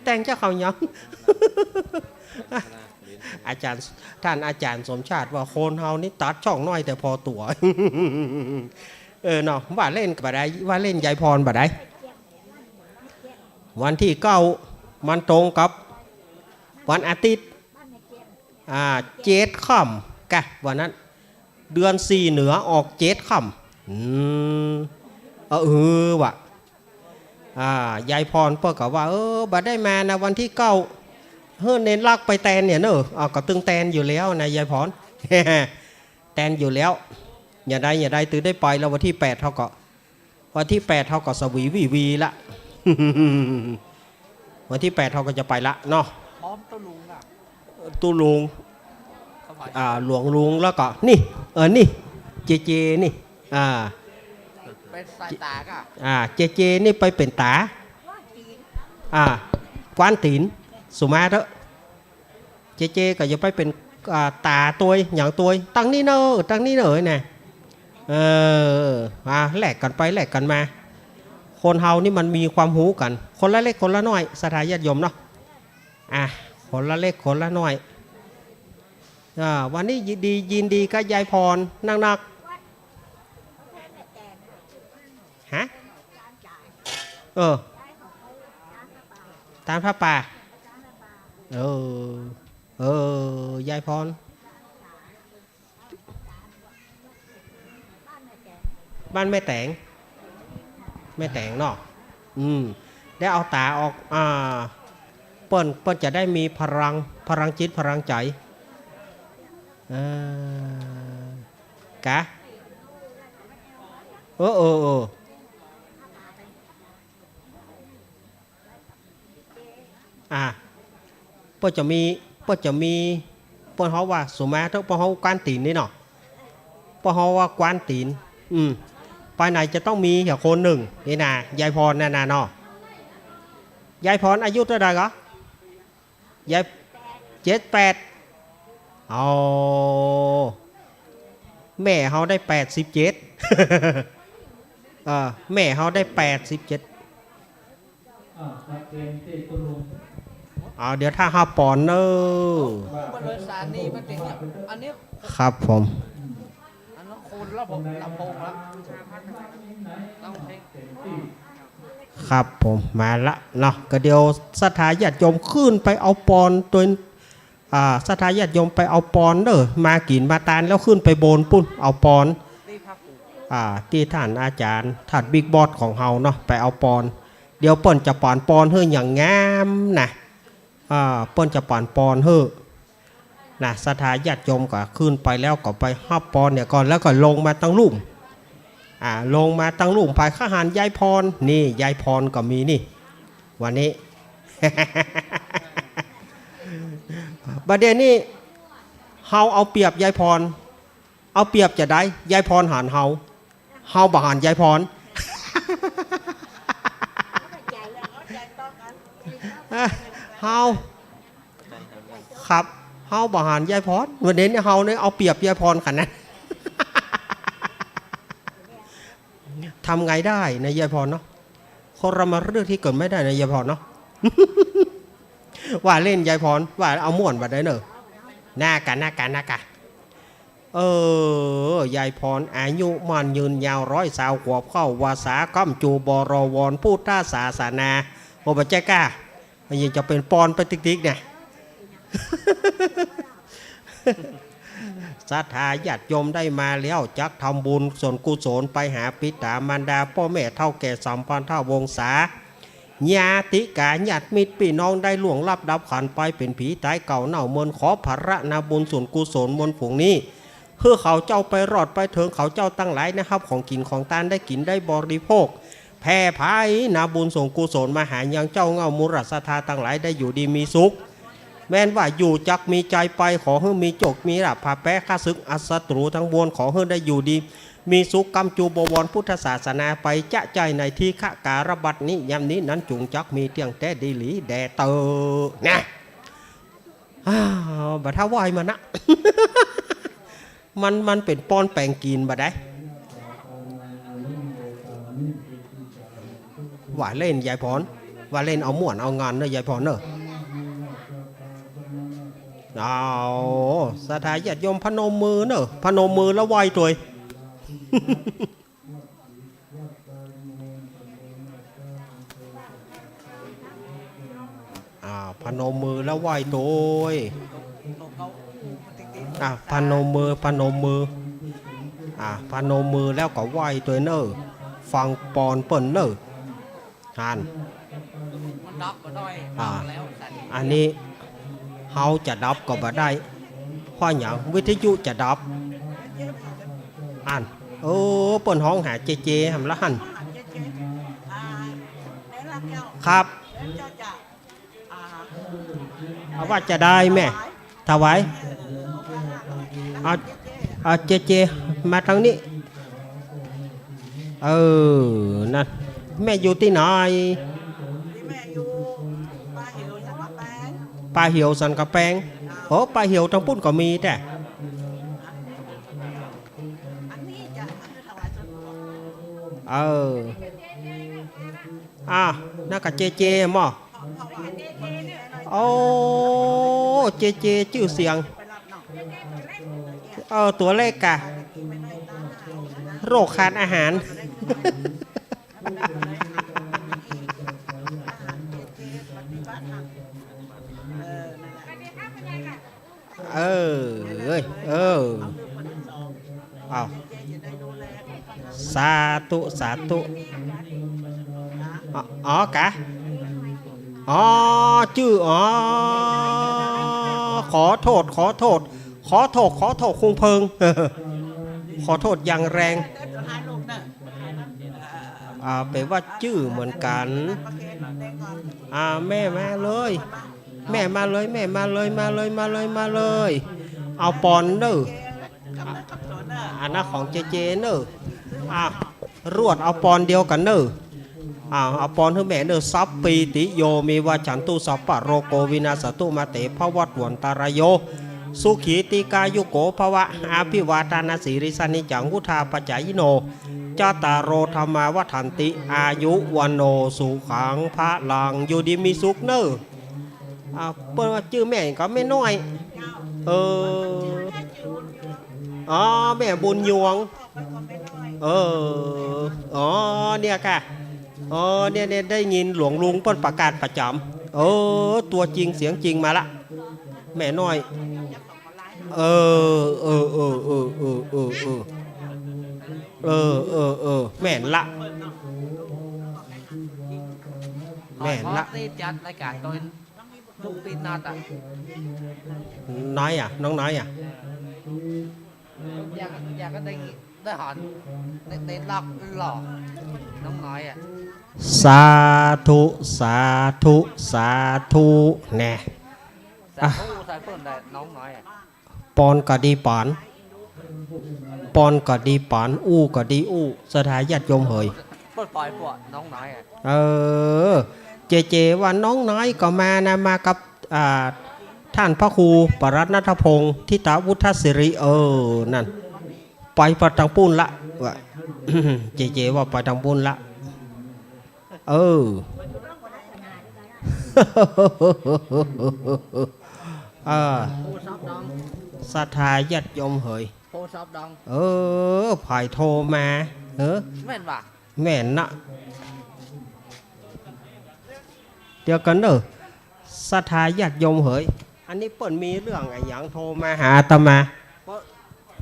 แต่งเจ้าเขายัง อาจารย์ ท่านอาจารย์สมชาติว่าคนเฮานี่ตัดช่องน้อยแต่พอตั๋ว เออเนาะ ว่าเล่นบ่ได้ ว่าเล่นยายพรบ่ได้ วันตี้เก้ามันตรงกับวันอาทิตย์ อ่า เจ็ดค่ำกะ วันนั้น เดือนสี่เหนือออกเจ็ดค่ำ อืม เออ เออ ว่ะ อ่า ยายพรเปิ้นก็ว่า เออ บ่ได้มานะ วันตี้เก้า เฮ้อ เณรลักษณ์ไปแตนเนี่ยเนอะ อ้าว ก็ตึงแตนอยู่แล้วนะ ยายพร แตนอยู่แล้ว อย่าได้ อย่าได้ ตึงได้ไปแล้ว วันตี้แปดเฮาก็ วันตี้แปดเฮาก็สวีวีวีละ วันตี้แปดเฮาก็จะไปละเนาะ พร้อมตุ๊ลุงอะ ตุ๊ลุง สมัย อ่า หลวงลุง แล้วก็นี่ เออ นี่ เจเจ นี่ อ่า เป๋นสายต๋าก่ะ อ่า เจเจ นี่ไปเป๋นต๋า อ่า กว้านตี๋น สุมาเต๊อะ เจเจ ก็อย่าไปเป๋น อ่า ต๋าตวย หยังตวย ตังนี้เนอะ ตังนี้เนอะนะ เออ อ่า แลกกั๋นไปแลกกั๋นมา คนเฮานี่มันมีความฮู้กั๋น คนละเล็กคนละน้อย ศรัทธาญาติโยมเนาะ อ่ะ คนละเล็กคนละน้อย อ่า วันนี้ยินดี ยินดีกับยายพรนักๆ ฮะ เออ ตานผ้าป่า เออ เออ ยายพร บ้านแม่แต๋ง แม่แต๋งเนาะ อืม ได้เอาต๋าออก อ่า เปิ้น เปิ้นจะได้มีพลัง พลังจิต พลังใจ๋ เออ กะ เออ เออ เออ อ่า เปิ้นจะมี เปิ้นจะมี เปิ้นฮ้องว่า สุมาเต๊อะ เปิ้นฮ้องกว้านตี๋นนี่เนาะ เปิ้นฮ้องว่ากว้านตี๋น อืม ไปไหนจะต้องมีเหียคนนึ่ง นี่นะ ยายพรนั่นน่ะเนาะ ยายพรอายุเต้าใดก่อ ยาย เจ็ดแปด เอา แม่เฮาได้แปดสิบเจ็ด เออ แม่เฮาได้แปดสิบเจ็ด อ่า ครับ เป็นที่คุณลุง เอา เดี๋ยวถ้าห้าปอนด์เนอะ บริษัทนี้มันเป็นเนี่ย อันนี้ ครับผม อันนั้นคนละลำโพงละ ครับผม มาละเนาะ ก็เดี๋ยวศรัทธาญาติโยมขึ้นไปเอาปอนด์โตย อ่า ศรัทธาญาติโยมไปเอาปอนด์เด้อ มากิ๋นมาตานแล้วขึ้นไปบนปู๊น เอาปอนด์ อ่า ตี้ต้านอาจ๋ารย์ ต้านบิ๊กบอสของเฮาเนาะ ไปเอาปอนด์ เดี๋ยวเปิ้นจะป๋านปอนด์หื้ออย่างงามนะ อ่า เปิ้นจะป๋านปอนด์หื้อนะ ศรัทธาญาติโยมก็ขึ้นไปแล้วก็ไปฮับปอนด์เหียก่อน แล้วก็ลงมาตังลุ่ม อ่า ลงมาตังลุ่มไป ข้าหันยายพร นี่ ยายพรก็มีนี่ วันนี้ บัดเดี๋ยวนี้ เฮาเอาเปรียบยายพร เอาเปรียบจะใด ยายพรหันเฮา เฮาบ่หันยายพร เฮา ครับ เฮาบ่หันยายพร วันนี้เนี่ยเฮาเนี่ยเอาเปรียบยายพรขนาด ทำไงได้นะยายพรเนาะ คนเรามาเลือกที่เกิดไม่ได้นะยายพรเนาะ ว่าเล่นยายพร ว่าเอาม่วนบ่าได้เนอะ น่ากะ น่ากะ น่ากะ เออ ยายพรอายุมั่นยืนยาวร้อยซาวขวบเข้าพรรษา ก้ำจู่บวรพุทธศาสนา โอ้ บ่ใจ้ก้า ยังจะเป๋นปอนด์ไปติ๊กๆ เนี่ย ศรัทธาญาติโยมได้มาแล้ว จักทำบุญส่วนกุศลไปหาปิต๋ามารดา ป้อแม่เฒ่าแก่สัมพันธวงศา ญาติกาญาติมิตรปี้น้องได้ล่วงลับดับขันธ์ไป เป๋นผีต๋ายเก่าเน่าเมิน ขอผละนาบุญส่วนกุศลมวลฝูงนี้ หื้อเขาเจ้าไปรอดไปเถิง เขาเจ้าตังหลายได้ฮับของกิ๋นของตาน ได้กิ๋นได้บริโภค แผ่ผายนาบุญส่วนกุศลมาหายังเจ้าเง่ามูลศรัทธาตังหลายได้อยู่ดีมีสุข แม้นว่าอยู่จักมีใจ๋ไป ขอหื้อมีโจคมีลาภ ผ่าแป๊ข้าศึกอัศตรูทั้งมวล ขอหื้อได้อยู่ดีมีสุข ก้ำจู่บวรพุทธศาสนาไป จะใจ้ในทีฆะกาลบัดนี้ ยามนี้นั้นจุ่งจักมีเตี้ยงแต๊ดีหลีแด่เต๊อะ นะ อ้าว บ่าถ้าไหว้มันนะ มัน มันเป๋นปอนด์แป๋งกิ๋นบ่าได้ ว่าเล่นยายพร ว่าเล่นเอาม่วนเอางานเนอะยายพรเนอะ เอา ศรัทธาญาติโยมพนมมือเนอะ พนมมือแล้วไหว้ตวย อ่า พนมมือแล้วไหว้ตวย อ่า พนมมือ พนมมือ อ่า พนมมือแล้วก็ไหว้ตวยเน่อ ฟังปอนเปิ้นเน่อ หัน อ่า อันนี้เฮาจะดับก็บ่ได้ เพราะหยัง วิทยุจะดับ อัน โอ้ เปิ้นฮ้องหาเจเจหำละหัน ครับ เอาว่าจะได้แม่ ถวาย เอา เอาเจเจ มาตางนี้ เออ นั่น แม่อยู่ตี้ไหน ป่าเหี่ยวสันกำแปง โอ้ ป่าเหี่ยวตางปุ้นก็มีแต๊ เออ อ่ะ นั่นก็เจเจหม้อ โอ้ เจเจจื้อเสียง เออ ตั๋วเล็กกะ โรคขาดอาหาร เออ เอ้ย เออ เอา สาธุ สาธุ อ๋อ อ๋อกะ อ๋อ จื้อ อ๋อ ขอโทษ ขอโทษ ขอโทษ ขอโทษ คุงเพิง ขอโทษอย่างแรง อ่า แปลว่าจื้อเหมือนกัน อ่า แม่มาเลย แม่มาเลย แม่มาเลย มาเลย มาเลย มาเลย เอาปอนเน่อ อันนั้นของเจเจเน่อ อ่ะ รวดเอาปอนเดียวกั๋นเน่อ อ่า เอาปอนหื้อแม่เน่อ สัพพีติโย วิวัชชันตุ สัพพะโรโก วินัสสะตุ มาเต ภวัตวันตะรายโย สุขี ตีฆายุโก ภวะ อภิวาทานะสีลิสสะ นิจจัง วุฑฒาปะจายิโน จัตตาโร ธัมมา วัฑฒันติ อายุ วัณโณ สุขัง พะลัง อยู่ดีมีสุขเน่อ อ่า เปิ้นว่าจื้อแม่ก็แม่น้อย เออ อ๋อ แม่บุญยวง เออ อ๋อ เนี่ยค่ะ อ๋อ เนี่ย เนี่ย ได้ยินหลวงลุงเปิ้นประกาศประจ๋ำ เออ ตั๋วจริงเสียงจริงมาละ แม่น้อย เออ เออ แม่นละ แม่นละ อ๋อ นี่จัดรายก๋านโดย ลูกปิ้นนัดอะ น้อยอะ น้องน้อยอะ อยาก อยากก็ได้ ได้หัน ได้ ได้ลักหล่อ น้องน้อยอะ สาธุ สาธุ สาธุ แน่ สาธุ อ่ะ สาธุ ได้น้องน้อยอะ ปอนก็ดีป๋าน ปอนก็ดีป๋าน อู้ก็ดีอู้ ศรัทธาญาติโยมเหย เปิ้นปล่อยพวกน้องน้อยอะ เออ เจเจว่าน้องน้อยก็มานะ มากับ อ่า ท่านพระครูปรัตนนัทพงษ์ ธิตวุฒสิริ เออ นั่น ไป ไปตางปู้นละ ว่า เจเจว่าไปตางปู้นละ เออ เออ ศรัทธาญาติโยมเหย เออ ใผโทรมา เออ แม่นว่ะ แม่นนะ เดี๋ยวก่อนเน่อ ศรัทธาญาติโยมเหย อันนี้เปิ้นมีเรื่องอะหยังโทรมาหาอาตมา เปิ้น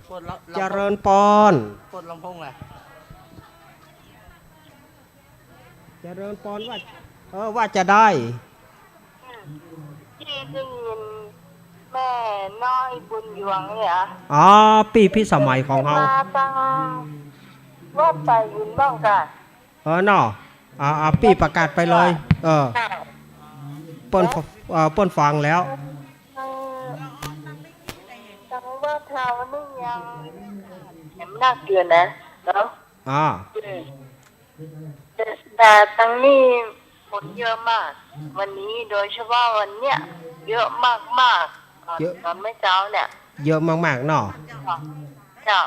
เปิ้นละ เจริญปอน เปิ้นลำโพงแหละ เจริญปอนว่า เออ ว่าจะได้ ตี้ได้ยินแม่น้อยบุญยวงเนี่ย อ๋อ ปี้พิสมัยของเฮา มาตางวัดป่าหินบ้างกะ เออ เนาะ อ่า อ่า ปี้ประกาศไปเลย เออ เปิ้น เออ เปิ้นฟังแล้ว เออ ตางวัดเฮานี่ยังแหมนักอยู่นะ เนาะ อ่า อืม แต่ตางนี้ฝนเยอะมาก วันนี้โดยเฉพาะวันเนี้ย เยอะมากๆ ตอน เยอะ ตอนเมื่อเช้าเนี่ย เยอะมากๆ เนาะ เจ้า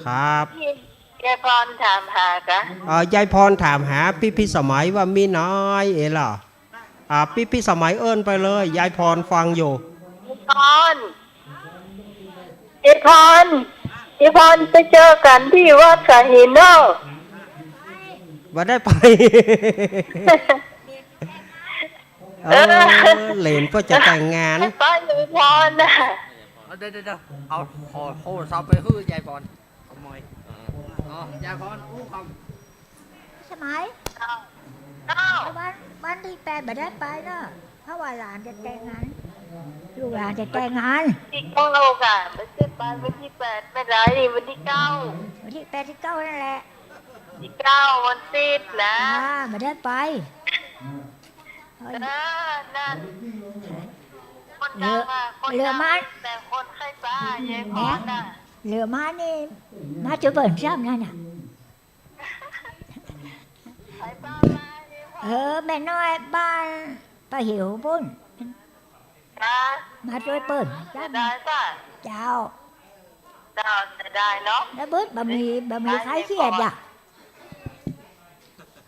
ครับ ยายพรถามหากะ เอ่อ ยายพรถามหาปี้พิสมัยว่ามีน้อยเอ๋เหรอ อ่า ปี้พิสมัยเอิ้นไปเลย ยายพรฟังอยู่ ยายพร ยายพร ยายพร ไปเจอกันตี้วัดสายหินเนาะ บ่ได้ไป เออ เออ เหลนเปิ้นจะแต่งงาน ไป ยายพรน่ะ เดี๋ยวๆๆ เอา ขอโทรศัพท์ไปหื้อยายพร ขโมย อ๋อ ยายพรอู้คำ สมัย เจ้า เจ้า วัน วันตี้แปดบ่ได้ไปเนาะ เพราะว่าหลานจะแต่งงาน ลูกหลานจะแต่งงาน ตี้เก้าลูกอะ บ่ได้ไปวันตี้แปด บ่ได้ วันตี้เก้า วันตี้แปดตี้เก้านั่นแหละ ตี้เก้าวันตี้นะ อ่า บ่ได้ไป เออ นั่น คนดังอะ เหลือ คนดัง เหลือมา แต่คนใคร่ป้ายายพรน่ะ เหลือมานี่ มาจวยเปิ้นซ้ำนั่นน่ะ เออ แม่น้อยบ้านป่าหิวปู้น จ้า มาจวยเปิ้น เสียดายจ้ะ เจ้า เจ้า เสียดายเนาะ แล้วบึดบ่มี บ่มีใครเขียดอ่ะ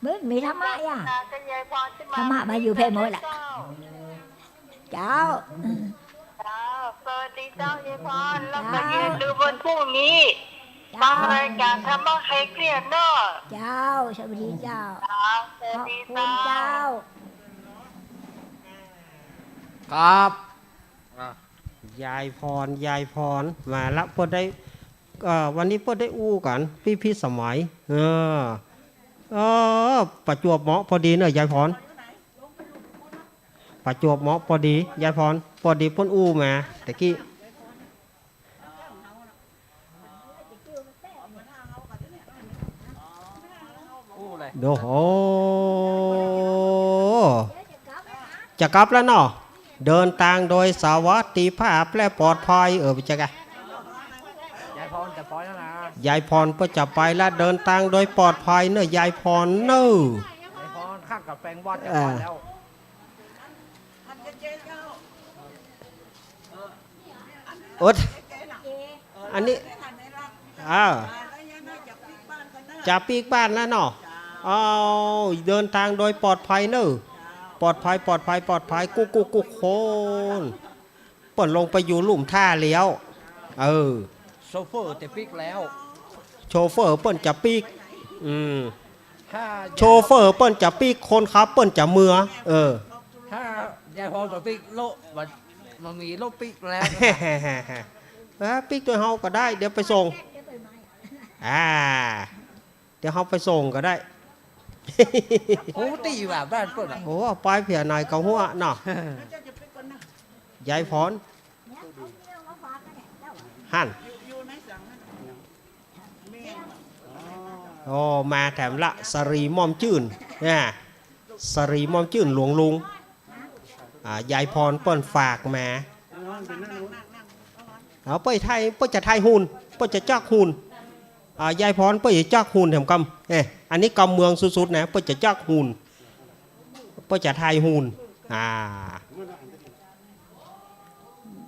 บึดมีธรรมะอ่ะ ธรรมะมาอยู่แผ่หมดแหละ เจ้า เจ้า สวัสดีเจ้ายายพร แล้วมาเยือนดูวันพรุ่งนี้ เจ้า ฟังรายการธรรมะคลายเครียดเนาะ เจ้า สวัสดีเจ้า เจ้า สวัสดี ขอบคุณเจ้า เจ้า ครับ อ่ะ ยายพร ยายพร มาละ เปิ้นได้ เอ่อ วันนี้เปิ้นได้อู้กั๋น ปี้พิสมัย เออ เออ ประจวบเหมาะพอดีเน่อย ยายพร ประจวบเหมาะพอดี ยายพร พอดีเปิ้นอู้มาตะกี้ อู้เลย โอ้โห จะกลับแล้วเนาะ เดินตางโดยสวัสดิภาพและปลอดภัย เออ ไปเจอกัน ยายพรจะไปแล้วนะ ยายพรก็จะไปละ เดินตางโดยปลอดภัยเน่อ ยายพรเน่อ แปลงวัดเรียบร้อยแล้ว อด อันนี้ อ่า จะปิ๊กบ้านแล้วเนาะ อ้าว เดินตางโดยปลอดภัยเนอะ ปลอดภัย ปลอดภัย ปลอดภัย กู้กู้กู้คน เปิ้นลงไปอยู่ลุ่มท่าแล้ว เออ โชเฟอร์จะปิ๊กแล้ว โชเฟอร์เปิ้นจะปิ๊ก อืม ถ้า โชเฟอร์เปิ้นจะปิ๊ก คนขับเปิ้นจะเมือ เออ ถ้ายายพรบ่ปิ๊กโละ มัน มันมีโละปิ๊กแล้ว เออ ปิ๊กตวยเฮาก็ได้ เดี๋ยวไปส่ง อ่า เดี๋ยวเฮาไปส่งก็ได้ โอ้ ตี้ว่าบ้านเปิ้นอะ โอ้ ไปเพียหน่อยก็หัวเนาะ ยายพร หั่น โอ้ มาแถมละ สะหลีม่อมจื้น นะ สะหลีม่อมจื้นหลวงลุง อ่า ยายพรเปิ้นฝากมา เอา เปิ้นถ่าย เปิ้นจะถ่ายหุ่น เปิ้นจะจอกหุ่น อ่า ยายพรเปิ้นจะจอกหุ่นแถมกำ เอ๊ะ อันนี้กำเมืองสุดๆ นะ เปิ้นจะจอกหุ่น เปิ้นจะถ่ายหุ่น อ่า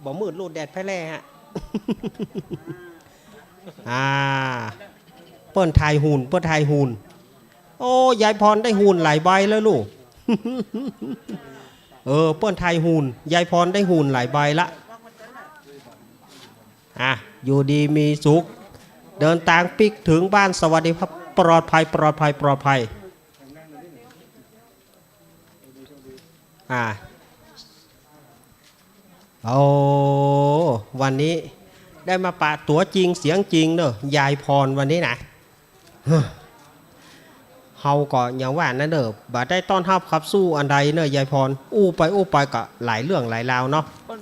บ่มืดลูดแดดแพ้แล่ฮะ อ่า เปิ้นถ่ายหุ่น เปิ้นถ่ายหุ่น โอ้ ยายพรได้หุ่นหลายใบแล้วลูก เออ เปิ้นถ่ายหุ่น ยายพรได้หุ่นหลายใบละ อ่ะ อยู่ดีมีสุข เดินตางปิ๊กเถิงบ้านสวัสดีภาพ ปลอดภัย ปลอดภัย ปลอดภัย อ่า โอ้ วันนี้ได้มาปะตั๋วจริงเสียงจริงเนอะ ยายพรวันนี้นะ เฮาก็อย่างว่านั้นเนอะ บ่ได้ต้อนฮับขับสู้อันใดเนอะ ยายพร อู้ไปอู้ไปก็หลายเรื่องหลายราวเนาะ เปิ้น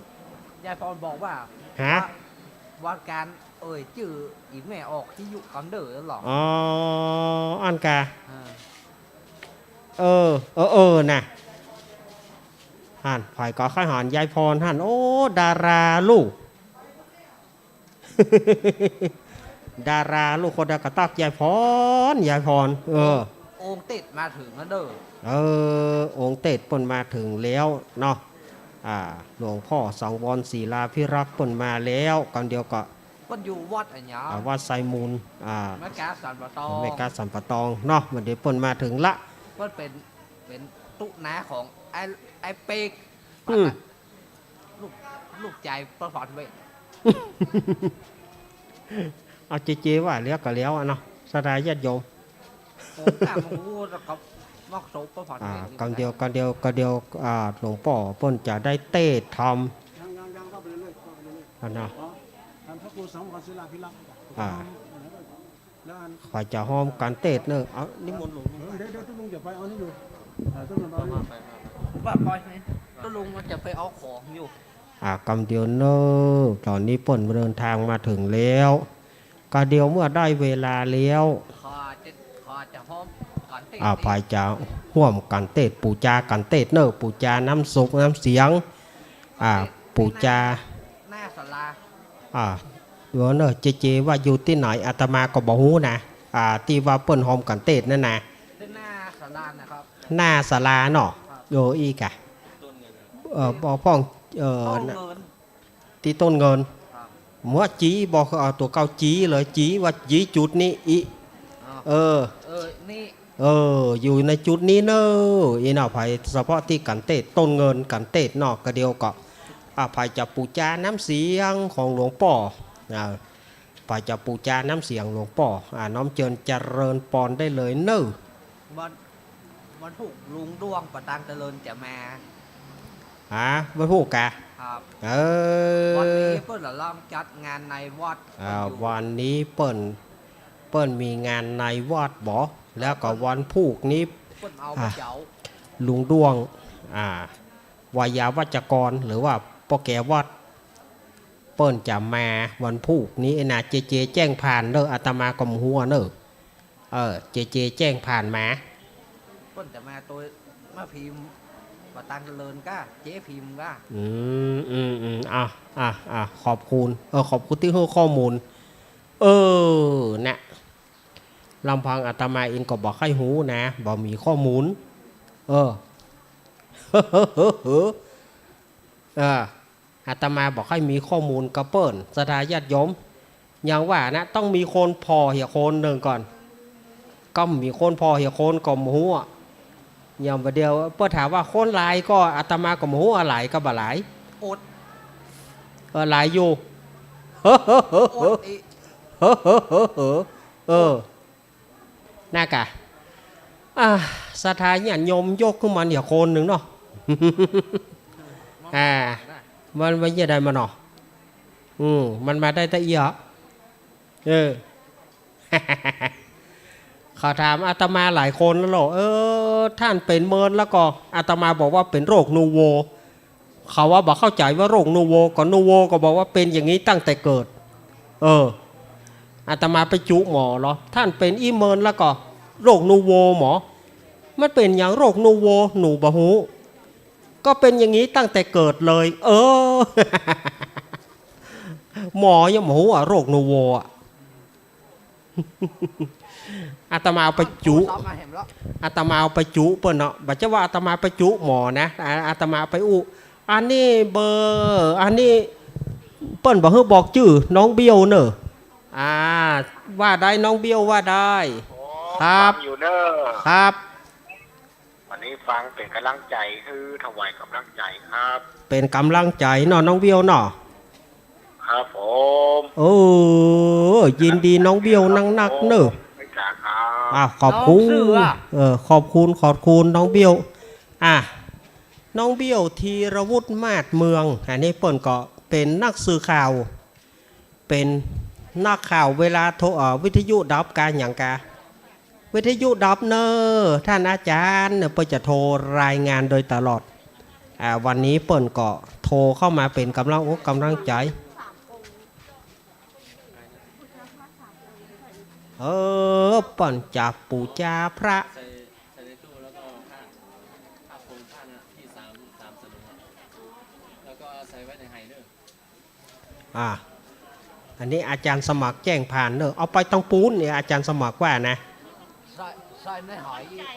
ยายพรบอกว่า ฮะ ว่า ว่าก๋านเอ่ยจื้ออี่แม่ออกตี้อยู่กำเด้อหรอ อ๋อ อันกา อ่า เออ เออ เออ นะ หั่น ใผก็ใค่หันยายพรหั่น โอ้ ดาราลูก ดาราลูกคนใดก็ตักยายพร ยายพร เออ องค์เตสมาเถิงแล้วเด้อ เออ องค์เตสเปิ้นมาเถิงแล้วเนาะ อ่า หลวงป้อสังวรศิลาภิรักษ์เปิ้นมาแล้ว กำเดียวก็ เปิ้นอยู่วัดอะหยัง อ่า วัดไซมูล อ่า แม่ก๊าสันป่าตอง แม่ก๊าสันป่าตองเนาะ วันนี้เปิ้นมาเถิงละ เปิ้นเป๋น เป๋นตุ๊น้าของไอ้ ไอ้เป๊ก อืม ลูก ลูกจายป้อพรเวท เอาเจเจว่าแล้วก็แล้วอะเนาะ ศรัทธาญาติโยม ผมตามมาฮู้แล้วก็มอกโสป้อพรเวท อ่า นี่ กำเดียว กำเดียว กำเดียว อ่า หลวงป้อเปิ้นจะได้เตสธรรม ยัง ยัง ยัง เข้าไปเรื่อยๆ เข้าไปเรื่อยๆ อ่ะเนาะ อ๋อ ท่านพระครูสังวรศิลาภิรักษ์ อ่า แล้วอัน ใผจะฮ้อมก๋านเตสเนอะ เอา นิมนต์หลวง เดี๋ยว เดี๋ยว ตุ๊ลุงจะไปเอานี่อยู่ อ่า ตุ๊ลุงเอานี่ ว่าไปไหม ตุ๊ลุงมันจะไปเอาของอยู่ อ่า กำเดียวเนอะ ต๋อนนี้เปิ้นเดินตางมาเถิงแล้ว กำเดียวเมื่อได้เวลาแล้ว ข้าจะ ข้าจะฮ้อมก๋านเตส อ่า ใผจะฮ่วมก๋านเตส ปู๋จาก๋านเตสเนอะ ปู๋จาน้ำสุกน้ำเสียง อ่า ปู๋จา หน้าศาลา อ่า เดี๋ยวเนอะ เจเจว่าอยู่ตี้ไหน อาตมาก็บ่ฮู้นะ อ่า ตี้ว่าเปิ้นฮ้อมก๋านเตสนั่นนะ ที่หน้าศาลานะครับ หน้าศาลาเนาะ ครับ เออ อี้กะ เออ บ่พ่อง เออ ต้นเงิน ตี้ต้นเงิน ครับ เมื่อจี๋บอก เอาตั๋วเก่าจี๋เลย จี๋ว่าจี๋จุดนี้อี้ อ้าว เออ เออ นี่ เออ อยู่ในจุดนี้เนอะ อี้เนาะ ใผเฉพาะตี้ก๋านเตส ต้นเงินก๋านเตสเนาะ กำเดียวก็ อ่า ใผจะปู๋จาน้ำเสียงของหลวงป้อ อ่า ใผจะปู๋จาน้ำเสียงหลวงป้อ อ่า น้อมเจิญเจริญปอนได้เลยเนอะ วัน วันพูกลุงด้วงป่าตางเจริญจะมา ฮะ วันพูกกะ ครับ เออ วันนี้เปิ้นละลองจัดงานในวัด อ่า อยู่ วันนี้เปิ้น เปิ้นมีงานในวัดบ่ แล้วก็วันพูกนี้ เปิ้นเอามา อ่ะ เจ้า ลุงด้วง อ่า วายาวัจกร หรือว่าป้อแกวัด เปิ้นจะมาวันพูกนี้นะ เจเจแจ้งผ่านเด้อ อาตมาก็บ่ฮู้เนอะ เออ เจเจแจ้งผ่านมา เปิ้นจะมาโตย มาพิมพ์ ป่าตางเจริญก้า เจ๊พิมพ์ก้า อืม อืม อืม อ่ะ อ่ะ อ่ะ ขอบคุณ เออ ขอบคุณตี้หื้อข้อมูล เออ นะ ลำพังอาตมาเองก็บ่ใค่ฮู้นะ บ่มีข้อมูล เออ อ่า อาตมาบ่ใค่มีข้อมูลกะเปิ้น ศรัทธาญาติโยม อย่างว่านะ ต้องมีคนผ่อเหียคนนึ่งก่อน ก็มีคนผ่อเหียคนก็บ่ฮู้อะ อย่างบ่าเดี่ยวเปิ้นถามว่าคนหลายก่อ อาตมาก็บ่ฮู้อะ หลายก็บ่หลาย อด เออ หลายอยู่ อดอีก เออ น่ากะ อ่า ศรัทธาญาติโยมยกขึ้นมาเหียคนนึ่งเนาะ อ่า มัน มันจะได้มาเนาะ อืม มันมาได้ตะเอียะ เออ เขาถามอาตมาหลายคนแล้วเนาะ เออ ต้านเป๋นเมินแล้วก่อ อาตมาบอกว่าเป๋นโรคนูโว เขาว่าบ่เข้าใจ๋ว่าโรคนูโว ก่อ นูโวก็บอกว่าเป๋นอย่างนี้ตั้งแต่เกิด เออ อาตมาไปจุหมอเหรอ ต้านเป๋นอี้เมินแล้วก่อ โรคนูโวหมอ มันเป๋นหยังโรคนูโว หนูบ่ฮู้ ก็เป๋นอย่างนี้ตั้งแต่เกิดเลย เออ หมอยังบ่ฮู้อะ โรคนูโวอะ อาตมาเอาไปจุ อาตมาเอาไปจุเปิ้นเนาะ บ่ใจ้ว่าอาตมาไปจุหมอนะ อา อาตมาเอาไปอู้ อันนี้เบอร์ อันนี้ เปิ้นบ่หื้อบอกจื้อ น้องเบี้ยวเน่อ อ่า ว่าได้ น้องเบี้ยวว่าได้ ครับ ฟังอยู่เน่อ ครับ วันนี้ฟังเป๋นก๋ำลังใจ๋ คือถวายก๋ำลังใจ๋ครับ เป๋นก๋ำลังใจ๋เนาะ น้องเบี้ยวเนาะ ครับผม เออ ยินดีน้องเบี้ยวนักๆเน่อ ครับผม ไม่จ๋าครับ อ่ะ ขอบคุณ น้องชื่ออะ เออ ขอบคุณ ขอบคุณน้องเบี้ยว อ่ะ น้องเบี้ยว ธีรวุฒิ มาศเมือง อันนี้เปิ้นก็เป๋นนักสื่อข่าว เป๋นนักข่าว เวลาโทร เอ่อ วิทยุดับกาหยังกา วิทยุดับเน่อ ต้านอาจ๋ารย์เน่อ เปิ้นจะโทรรายงานโดยตลอด อ่า วันนี้เปิ้นก็โทรเข้ามาเป๋นก๋ำลังอกก๋ำลังใจ๋ เออ เปิ้นจะปู๋จาพระ ใส่ ใส่ในตู้แล้วก็ผ้า ผ้าคลุมผ้าน่ะ ที่สาม สามสลึงอะ แล้วก็ใส่ไว้ในไหเน่อ อ่า อันนี้อาจ๋ารย์สมัครแจ้งผ่านเน่อ เอาไปตังปู๊นเนี่ย อาจ๋ารย์สมัครว่านะ ใส่ ใส่ในไห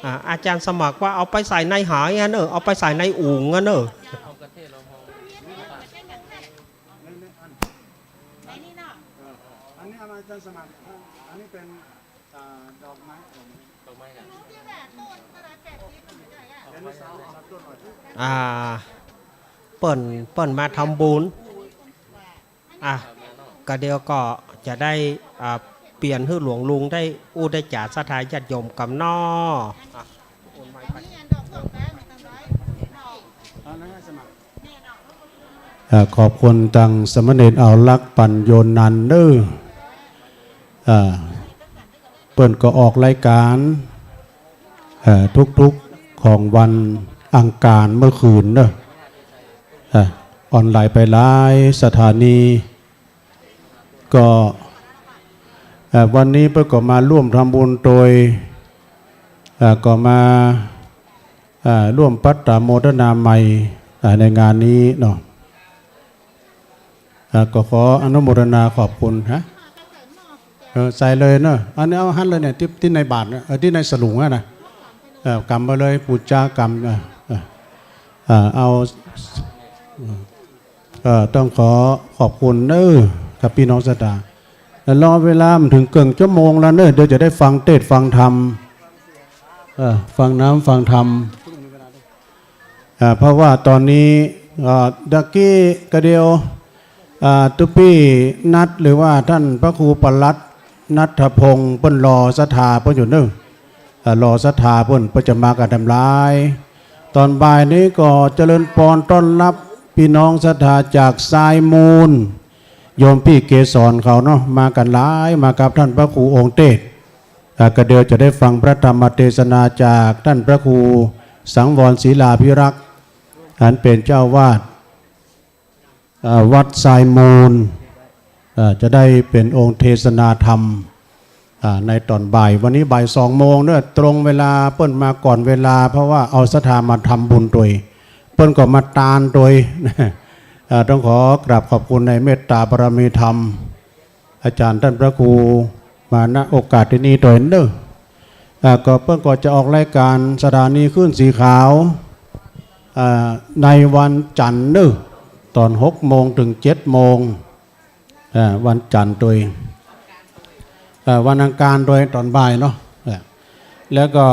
อ่า อาจ๋ารย์สมัครว่าเอาไปใส่ในไหอะเน่อ เอาไปใส่ในอุ๋งอะเน่อ เอากระเทศลองมอง อันนี้เอามาอาจ๋ารย์สมัคร อันนี้เป๋น อ่า ดอกไม้ ดอกไม้ ดอกไม้น่ะ เดี๋ยวนี้สาว สาวต้นหน่อย อ่า เปิ้น เปิ้นมาทำบุญ อ่ะ กะเดี๋ยวก็จะได้ อ่า เปลี่ยนหื้อหลวงลุงได้อู้ได้จ๋าศรัทธาญาติโยมกำน้อ อ่ะ โอนไมค์ไป เอานะ สมัคร เอ่อ ขอบคุณตังสามเณรเอาลักษณ์ ปัญโญนันท์เน่อ เอ่อ เปิ้นก็ออกรายก๋าน เอ่อ ทุกๆ ของวันอังคารเมื่อคืนเน่อ เอ่อ ออนไลน์ไปหลายสถานี ก็ เอ่อ วันนี้เปิ้นก็มาร่วมทำบุญโตย เอ่อ ก็มา เอ่อ ร่วมปัตตาโมทนาใหม่ เอ่อ ในงานนี้เนาะ เอ่อ ก็ขออนุโมทนาขอบคุณ ฮะ เออ ใส่เลยเนาะ อันนี้เอาหั้นเลยเนี่ย ตี้ ตี้ในบาตรเนี่ย เออ ตี้ในสลุงอะนะ เออ กำไปเลย ปู๋จากำ เออ เออ เออ เอา เอ่อ ต้องขอขอบคุณเน่อ กับปี้น้องศรัทธา แล้วรอเวลามันเถิงเกิ่งชั่วโมงแล้วเน่อ เดี๋ยวจะได้ฟังเตสน์ฟังธรรม เอ่อ ฟังน้ำฟังธรรม อ่า เพราะว่าต๋อนนี้ อ่า ตะกี้กะเดียว อ่า ตุ๊ปี้นัด หรือว่าต้านพระครูปลัด ณัฐพงษ์ เปิ้นรอศรัทธาเปิ้นอยู่เน่อ อ่า รอศรัทธาเปิ้น เปิ้นจะมากั๋นแถมหลาย ต๋อนบ่ายนี้ก็เจริญปอนต้อนฮับปี้น้องศรัทธาจากทรายมูล โยมปี้เกสรเขาเนาะ มากั๋นหลาย มากับต้านพระครูองค์เตสน์ อ่า กะเดี๋ยวจะได้ฟังพระธรรมเตสนาจากต้านพระครูสังวรศิลาภิรักษ์ อันเป๋นเจ้าอาวาส อ่า วัดทรายมูล อ่า จะได้เป๋นองค์เตสนาธรรม อ่า ในต๋อนบ่าย วันนี้บ่ายสองโมงเน่อ ตรงเวลา เปิ้นมาก่อนเวลา เพราะว่าเอาศรัทธามาทำบุญโตย เปิ้นก็มาตานโตย อ่า ต้องขอกราบขอบคุณในเมตตาบารมีธรรม อาจ๋ารย์ต้านพระครูมา ณ โอกาสตี้นี่โตยเน่อ อ่า ก็เปิ้นก็จะออกรายก๋านสถานีคลื่นสีขาว อ่า ในวันจันทร์เนาะ ต๋อนหกโมงเถิงเจ็ดโมง อ่า วันจันทร์ตวย อ่า วันอังคารตวยต๋อนบ่ายเนาะ อ่า แล้วก็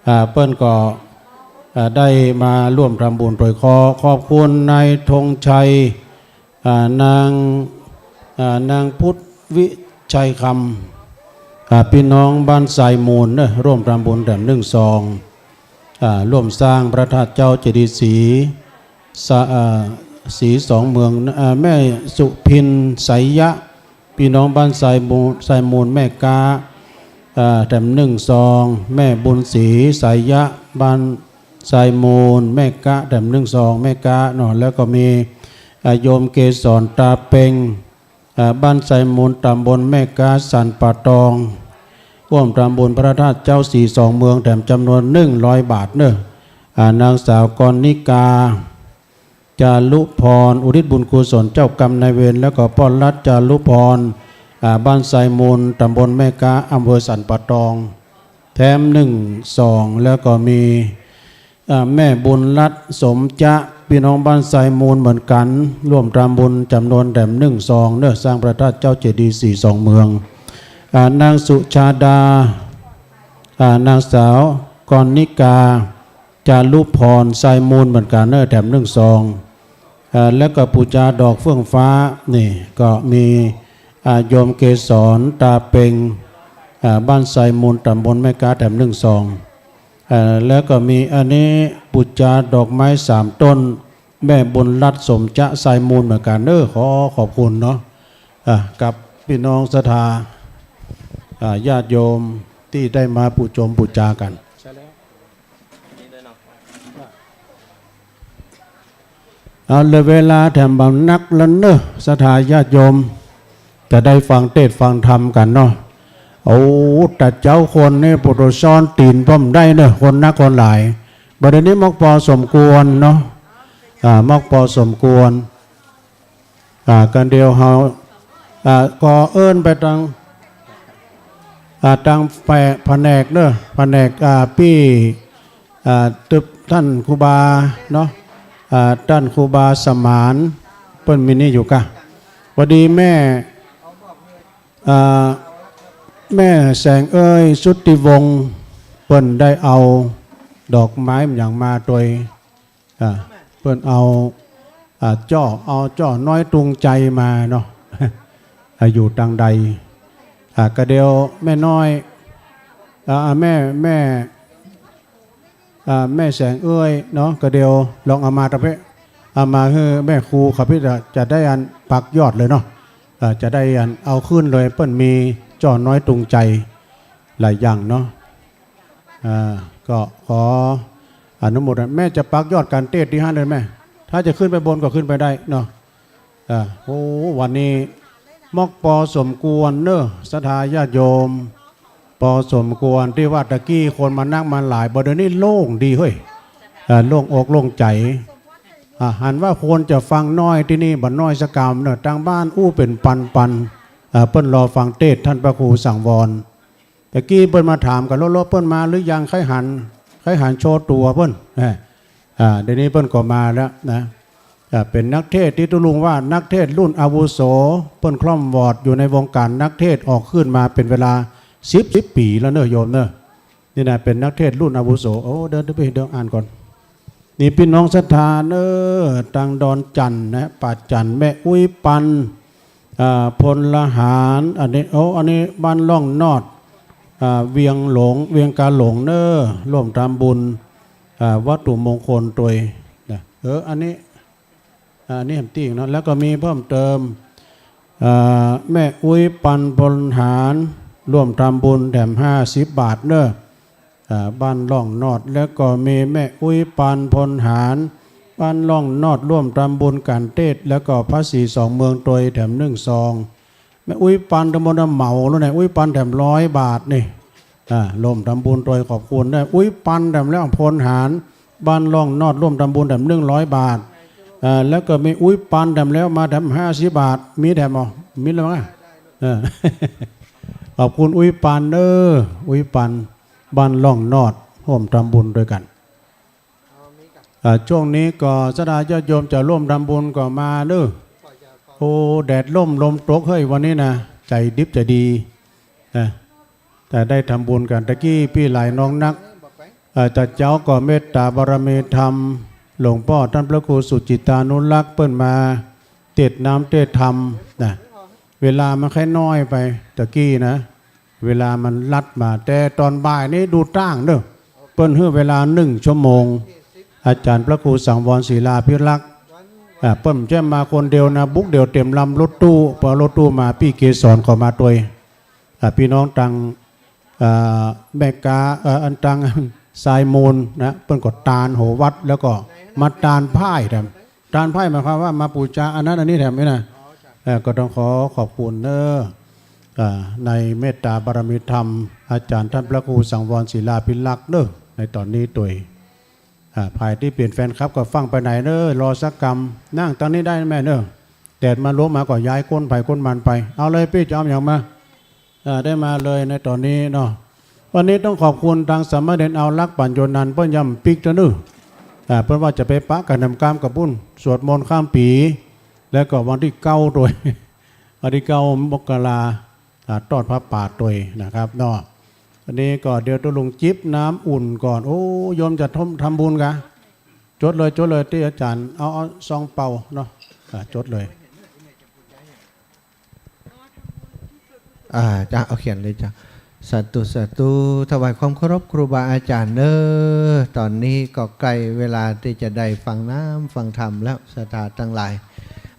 อ่า เปิ้นก็ อ่า ได้มาร่วมทำบุญตวย ขอขอบคุณนายธงชัย อ่า นาง อ่า นางพุทธวิชัยคำ อ่า ปี้น้องบ้านทรายมูลเนาะ ร่วมทำบุญแถมนึ่งซอง อ่า ร่วมสร้างพระธาตุเจ้าเจดีย์สี สะ อ่า สีสองเมือง อ่า แม่สุพินไสยะ ปี้น้องบ้านทรายมูล ทรายมูลแม่ก๊า อ่า แถมนึ่งซอง แม่บุญศรีไสยะ บ้านทรายมูลแม่ก๊า แถมนึ่งซอง แม่ก๊าเนาะ แล้วก็มี อ่า โยมเกสรตาเปง อ่า บ้านทรายมูล ตำบลแม่ก๊า สันป่าตอง ร่วมทำบุญพระธาตุเจ้าสีสองเมือง แถมจำนวนนึ่งร้อยบาทเนาะ อ่า นางสาวกรณิกา จารุพร อุทิศบุญกุศลเจ้ากรรมนายเวร แล้วก็ป้อรัฐ จารุพร อ่า บ้านทรายมูล ตำบลแม่ก๊า อำเภอสันป่าตอง แถมนึ่งซอง แล้วก็มี อ่า แม่บุญรัตน์ สมจะ ปี้น้องบ้านทรายมูลเหมือนกั๋น ร่วมทำบุญจำนวนแถมนึ่งซองเนาะ สร้างพระธาตุเจ้าเจดีย์สีสองเมือง อ่า นางสุชาดา อ่า นางสาวกรณิกา จารุพร ทรายมูลเหมือนกั๋นเนาะ แถมนึ่งซอง อ่า แล้วก็ปู๋จาดอกเฟื่องฟ้า นี่ก็มี อ่า โยมเกสรตาเปง อ่า บ้านทรายมูล ตำบลแม่ก๊า แถมนึ่งซอง อ่า แล้วก็มีอันนี้ปู๋จาดอกไม้สามต้น แม่บุญรัตน์ สมจะ ทรายมูลเหมือนกั๋นเนาะ ขอขอบคุณเนาะ อ่า กับปี้น้องศรัทธา อ่า ญาติโยมตี้ได้มาปู๋จมปู๋จากั๋น เอา เหลือเวลาแถมบ่านักแล้วเนาะ ศรัทธาญาติโยม จะได้ฟังเตสน์ฟังธรรมกั๋นเนาะ โอ้ แต่เจ๊าคนนี้ปุถุชนตี๋นป้อมได้เนาะ คนนักคนหลาย บ่าเดี่ยวนี้มอกปอสมควรเนาะ อ่า มอกปอสมควร อ่า กั๋นเดียวเฮา อ่า ก็เอิ้นไปตาง อ่า ตางแผ แผนกเนาะ แผนก อ่า ปี้ อ่า ตึบต้านครูบาเนาะ อ่า ต้านครูบาสมาน เปิ้นมีนี่อยู่ก่ะ พอดีแม่ อ่า แม่แสงเอ้ย ชุติวงศ์ เปิ้นได้เอาดอกไม้หยังมาตวย อ่า เปิ้นเอา อ่า จ้อ เอาจ้อน้อยตุงใจมาเนาะ อ่า อยู่ตางใด อ่า กะเดียวแม่น้อย อ่า อ่า แม่ แม่ อ่า แม่แสงเอ้ยเนาะ กะเดียวลองเอามาตะเปะ เอามาหื้อแม่ครูเขาพิจารณา จะได้อันปักยอดเลยเนาะ อ่า จะได้อันเอาขึ้นเลย เปิ้นมีจ้อน้อยตุงใจหลายอย่างเนาะ อ่า ก็ขออนุโมทนา แม่จะปักยอดก๋านเตสน์ตี้หั้นเลยแม่ ถ้าจะขึ้นไปบนก็ขึ้นไปได้เนาะ อ่า โอ้ วันนี้มอกปอสมควรเนาะ ศรัทธาญาติโยม ปอสมควร ตี้ว่าตะกี้คนมานักมาหลาย บ่าเดี่ยวนี้โล่งดีเฮ้ย อ่า โล่งอกโล่งใจ๋ อ่า หันว่าคนจะฟังน้อยตี้นี่ บ่น้อยสักกำเนาะ ตางบ้านอู้เป๋นปันๆ อ่า เปิ้นรอฟังเตสน์ต้านพระครูสังวร ตะกี้เปิ้นมาถามกั๋น โลดๆ เปิ้นมาหรือยัง ใค่หัน ใค่หันโชว์ตั๋วเปิ้น เออ อ่า เดี๋ยวนี้เปิ้นก็มาแล้วนะ อ่า เป๋นนักเตสน์ตี้ตุ๊ลุงว่านักเตสน์รุ่นอาวุโส เปิ้นคร่ำวอดอยู่ในวงก๋านนักเตสน์ ออกคลื่นมาเป๋นเวลาสิบ สิบปี๋แล้วเนาะโยมเนาะ นี่นะ เป๋นนักเตสน์รุ่นอาวุโส โอ้ เดี๋ยว เดี๋ยวไป เดี๋ยวอ่านก่อน นี่ปี้น้องศรัทธาเนาะ ตางดอนจั่นนะ ป่าจั่น แม่อุ๊ยปัน อ่า พลหาร อันนี้ โอ้ อันนี้บ้านล่องนอด อ่า เวียงหลง เวียงกาหลงเนาะ ร่วมทำบุญ อ่า วัตถุมงคลตวยนะ เออ อันนี้ อ่า อันนี้แถมตี้เนาะ แล้วก็มีเพิ่มเติม อ่า แม่อุ๊ยปัน พลหาร ร่วมทำบุญแถมห้าสิบบาทเนาะ อ่า บ้านล่องนอด แล้วก็มีแม่อุ๊ยปัน พลหาร บ้านล่องนอด ร่วมทำบุญก๋านเตสน์ แล้วก็พระสีสองเมืองตวยแถมนึ่งซอง แม่อุ๊ยปัน ตำบลเหมาแล้วเนี่ย อุ๊ยปันแถมร้อยบาทนี่ อ่า ร่วมทำบุญตวยขอบคุณนะ อุ๊ยปันแถมแล้ว พลหาร บ้านล่องนอด ร่วมทำบุญแถมนึ่งร้อยบาท อ่า แล้วก็มีอุ๊ยปันแถมแล้ว มาแถมห้าสิบบาท มีแถมบ่ มีแล้วมั้งอ่ะ เออ ขอบคุณอุ๊ยปันเน้อ อุ๊ยปัน บ้านล่องนอด ฮ่วมทำบุญตวยกั๋น อ่า ช่วงนี้ก็ศรัทธาญาติโยมจะร่วมทำบุญก็มาเน้อ โอ้ แดดร่มลมตกเฮ้ยวันนี้นะ ใจ๋ดิบใจ๋ดีนะ แต่ได้ทำบุญกั๋น ตะกี้ปี้หลายน้องนัก เอ่อ ตาเจ๊าก็เมตต๋าบารมีธรรม หลวงป้อต้านพระครูสุจิตตานุรักษ์เปิ้นมาเตศน์น้ำเตศน์ธรรมนะ เวลามันค่อยน้อยไป ตะกี้นะ เวลามันลัดมา แต่ต๋อนบ่ายนี้ดูต้างเน้อ เปิ้นหื้อเวลานึ่งชั่วโมง อาจ๋ารย์พระครูสังวรศิลาภิรักษ์ อ่า เปิ้นจะมาคนเดียวนะ บุกเดี่ยวเต๋มลำรถตู้ ปอรถตู้มา ปี้เกสรก็มาตวย อ่า ปี้น้องตาง อ่า แม่ก๊า เอ่อ อันตางทรายมูลนะ เปิ้นก็ตานโหวัด แล้วก็มาตานผ้ายแถม ตานผ้ายหมายความว่ามาปู๋จาอันนั้นอันนี้แถมนี่นะ เอ่อ ก็ต้องขอขอบคุณเน้อ อ่า ในเมตต๋าบารมีธรรม อาจ๋ารย์ต้านพระครูสังวรศิลาภิรักษ์เน้อ ในต๋อนนี้ตวย อ่า ใผตี้เป๋นแฟนคลับก็ฟั่งไปไหนเน้อ รอสักกำ นั่งตางนี้ได้แม่เน้อ แดดมันลมมาก็ย้ายก้นใผก้นมันไป เอาเลยปี้จะเอาหยังมา อ่า ได้มาเลยในต๋อนนี้เนาะ วันนี้ต้องขอบคุณตางสามเณรเอาลักษณ์ ปัญโญนันท์ เปิ้นย่ำปิ๊กตวยเน้อ อ่า เปิ้นว่าจะไปปะกั๋นทำกามกับปุ้น สวดมนต์ข้ามปี๋ แล้วก็วันตี้เก้าตวย วันตี้เก้ามกรา อ่า ตอดผ้าป่าตวยนะครับเนาะ อันนี้ก็เดี๋ยวตุ๊ลุงจิบน้ำอุ่นก่อน โอ้ โยมจะทำ ทำบุญกะ จดเลย จดเลยตี้อาจ๋ารย์ เอา เอาซองเป่าเนาะ อ่า จดเลย อ่า จ้ะ เอาเขียนเลยจ้ะ สาธุ สาธุ ถวายความเคารพครูบาอาจ๋ารย์เน้อ ต๋อนนี้ก็ใก้เวลาตี้จะได้ฟังน้ำฟังธรรมแล้ว ศรัทธาตังหลาย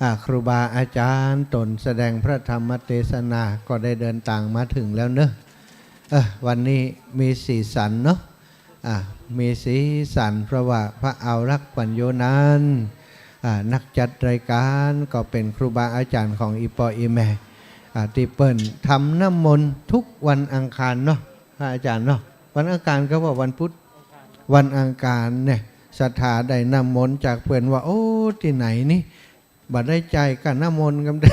อ่า ครูบาอาจ๋ารย์ต๋นแสดงพระธรรมเตสนาก็ได้เดินตางมาเถิงแล้วเน้อ เออ วันนี้มีสีสันเนาะ อ่า มีสีสัน เพราะว่าพระเอาลักษณ์ ปัญโญนันท์ อ่า นักจัดรายก๋านก็เป๋นครูบาอาจ๋ารย์ของอี่ป้ออี่แม่ อ่า ตี้เปิ้นทำน้ำมนต์ทุกวันอังคารเนาะ พระอาจ๋ารย์เนาะ วันอังคารก็ว่าวันพุธ วันอังคารเนี่ย ศรัทธาได้น้ำมนต์จากเปิ้นว่า โอ้ ตี้ไหนนี่ บ่ได้จ่ายค่าน้ำมนต์กำ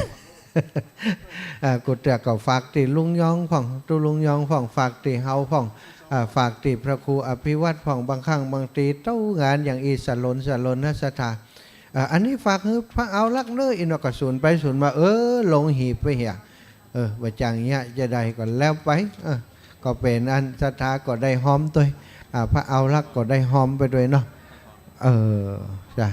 อ่า กูเตื้อก็ฝากตี้ลุงยองพ่อง ตุ๊ลุงยองพ่อง ฝากตี้เฮาพ่อง อ่า ฝากตี้พระครูอภิวัตรพ่อง บางครั้งบางทีเต้างานอย่างอี้สลนสลนนะศรัทธา อ่า อันนี้ฝากหื้อพระเอาลักษณ์เน้อ อี่เนาะ ก็สูญไปสูญมา เออ ลงหีบไปเหีย เออ บ่าจางเยียะจะใดก็แล้วไป เออ ก็เป๋นอันศรัทธาก็ได้ฮอมตวย อ่า พระเอาลักษณ์ก็ได้ฮอมไปตวยเนาะ เออ จ้ะ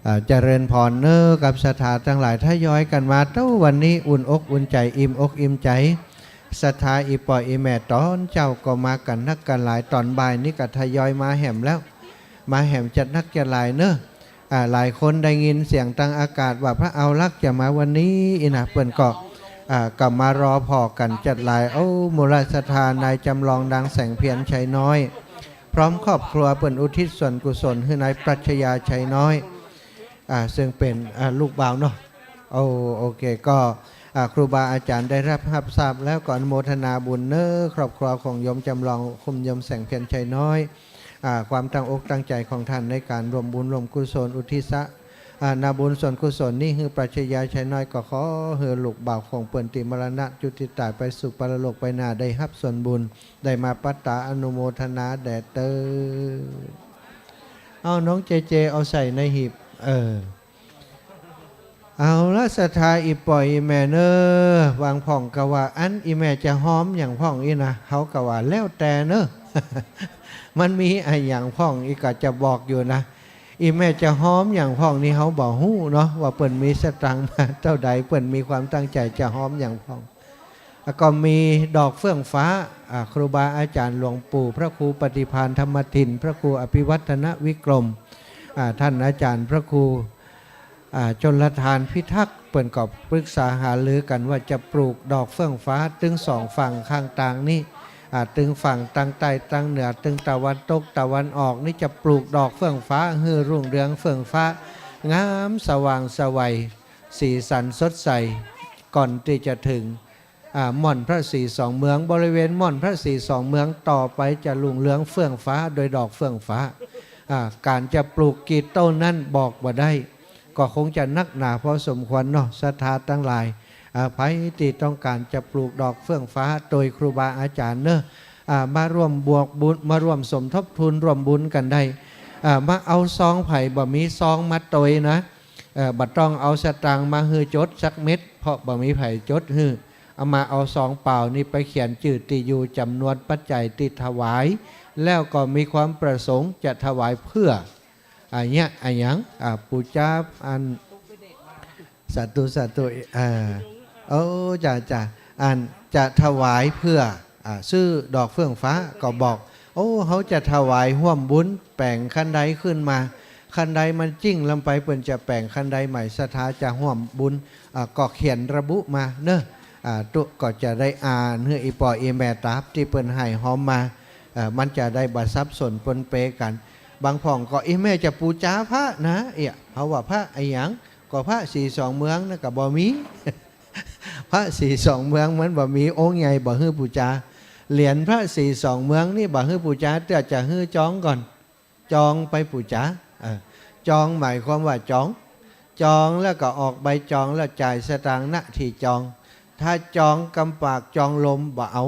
อ่า เจริญพรเน้อ กับศรัทธาตังหลาย ทยอยกั๋นมาเต้าวันนี้ อุ่นอกอุ่นใจ๋ อิ่มอกอิ่มใจ๋ ศรัทธาอี่ป้ออี่แม่ต๋อนเจ๊าก็มากั๋นนักกั๋นหลาย ต๋อนบ่ายนี้ก็ทยอยมาแหมแล้ว มาแหมจัดนักจัดหลายเน้อ อ่า หลายคนได้ยินเสียงตางอากาศว่าพระเอาลักษณ์จะมาวันนี้ อี่นะ เปิ้นก็ อ่า ก็มารอผ่อกั๋นจัดหลาย โอ้ มูลศรัทธานายจำลอง นางแสงเพียร ชัยน้อย พร้อมครอบครัวเปิ้นอุทิศส่วนกุศลหื้อนายปรัชญา ชัยน้อย อ่า ซึ่งเป๋น อ่า ลูกบ่าวเนาะ โอ้ โอเค ก็ อ่า ครูบาอาจ๋ารย์ได้รับ รับทราบแล้วก็อนุโมทนาบุญเน้อ ครอบครัวของโยมจำลอง คุณโยมแสงเพียร ชัยน้อย อ่า ความตั้งอกตั้งใจ๋ของต้านในก๋านร่วมบุญร่วมกุศลอุทิศะ อ่า นาบุญส่วนกุศลนี้หื้อปรัชญา ชัยน้อย ก็ขอหื้อลูกบ่าวของเปิ้นตี้มรณะจุติต๋ายไปสู่ปรโลกไปหน้าได้ฮับส่วนบุญ ได้มาปัตตาอนุโมทนาแด่เต๊อ เอาน้องเจเจ เอาใส่ในหีบ เออ เอาละศรัทธาอี่ป้ออี่แม่เน้อ บางพ่องก็ว่า อันอี่แม่จะฮอมหยังพ่องอี้นะ เฮาก็ว่าแล้วแต่เน้อ มันมีอะหยังพ่องอี้ก็จะบอกอยู่นะ อี่แม่จะฮอมหยังพ่องนี่เฮาบ่ฮู้เนาะ ว่าเปิ้นมีสตางค์มาเต้าใด เปิ้นมีความตั้งใจ๋จะฮอมหยังพ่อง แล้วก็มีดอกเฟื่องฟ้า อ่า ครูบาอาจ๋ารย์หลวงปู่พระครูปฏิภาณธรรมทิน พระครูอภิวัฒนวิกรม อ่า ต้านอาจ๋ารย์พระครู อ่า ชลทานพิทักษ์ เปิ้นก็ปรึกษาหารือกั๋นว่าจะปลูกดอกเฟื่องฟ้าตึงสองฝั่งข้างตางนี้ อ่า ตึงฝั่งตางใต้ตางเหนือ ตึงตะวันตกตะวันออกนี่จะปลูกดอกเฟื่องฟ้าหื้อรุ่งเรืองเฟื่องฟ้า งามสว่างไสว สีสันสดใส ก่อนตี้จะเถิง อ่า ม่อนพระศรีสองเมือง บริเวณม่อนพระศรีสองเมืองต่อไปจะรุ่งเรืองเฟื่องฟ้าโดยดอกเฟื่องฟ้า อ่า ก๋านจะปลูกกี่ต้นนั้นบอกบ่ได้ ก็คงจะนักหนาพอสมควรเนาะ ศรัทธาตังหลาย อ่า ใผตี้ต้องก๋านจะปลูกดอกเฟื่องฟ้าตวยครูบาอาจ๋ารย์เนาะ อ่า มาร่วมบวกบุญ มาร่วมสมทบทุนร่วมบุญกั๋นได้ อ่า มาเอาซอง ใผบ่มีซองมาตวยนะ เอ่อ บ่ต้องเอาสตางค์มาหื้อจดสักเม็ด เพราะบ่มีใผจดหื้อ เอามาเอาซองเปล่านี่ไปเขียนจื้อตี้อยู่ จ๋ำนวนปัจจัยตี้ถวาย แล้วก็มีความประสงค์จะถวายเพื่อ อะเนี้ย อะหยัง อ่า ปู๋จา อัน สาธุ สาธุ อ่า โอ้ จ้ะ จ้ะ อันจะถวายเพื่อ อ่า ซื้อดอกเฟื่องฟ้าก็บอก โอ้ เฮาจะถวายฮ่วมบุญแป๋งคันไดขึ้นมา คันไดมันจิ๊งลำไป เปิ้นจะแป๋งคันไดใหม่ ศรัทธาจะฮ่วมบุญ อ่า ก็เขียนระบุมาเนาะ อ่า ตุ๊ก็จะได้อ่านหื้ออี่ป้ออี่แม่ต๋าบตี้เปิ้นไห้ฮอมมา เอ่อ มันจะได้บ่สับสนปนเปกั๋น บางพ่องก็ อี่แม่จะปู๋จาพระนะ เอ๊ะ เฮาว่าพระอะหยัง ก็พระศรีสองเมืองนะ ก็บ่มี พระศรีสองเมืองมันบ่มี องค์ใหญ่บ่หื้อปู๋จา เหรียญพระศรีสองเมืองนี่บ่หื้อปู๋จา เตื้อจะหื้อจองก่อน จองไปปู๋จา เออ จองหมายความว่าจอง จองแล้วก็ออกใบจองแล้วจ่ายสตางค์ ณ ตี้จอง ถ้าจองกำปากจองลมบ่เอา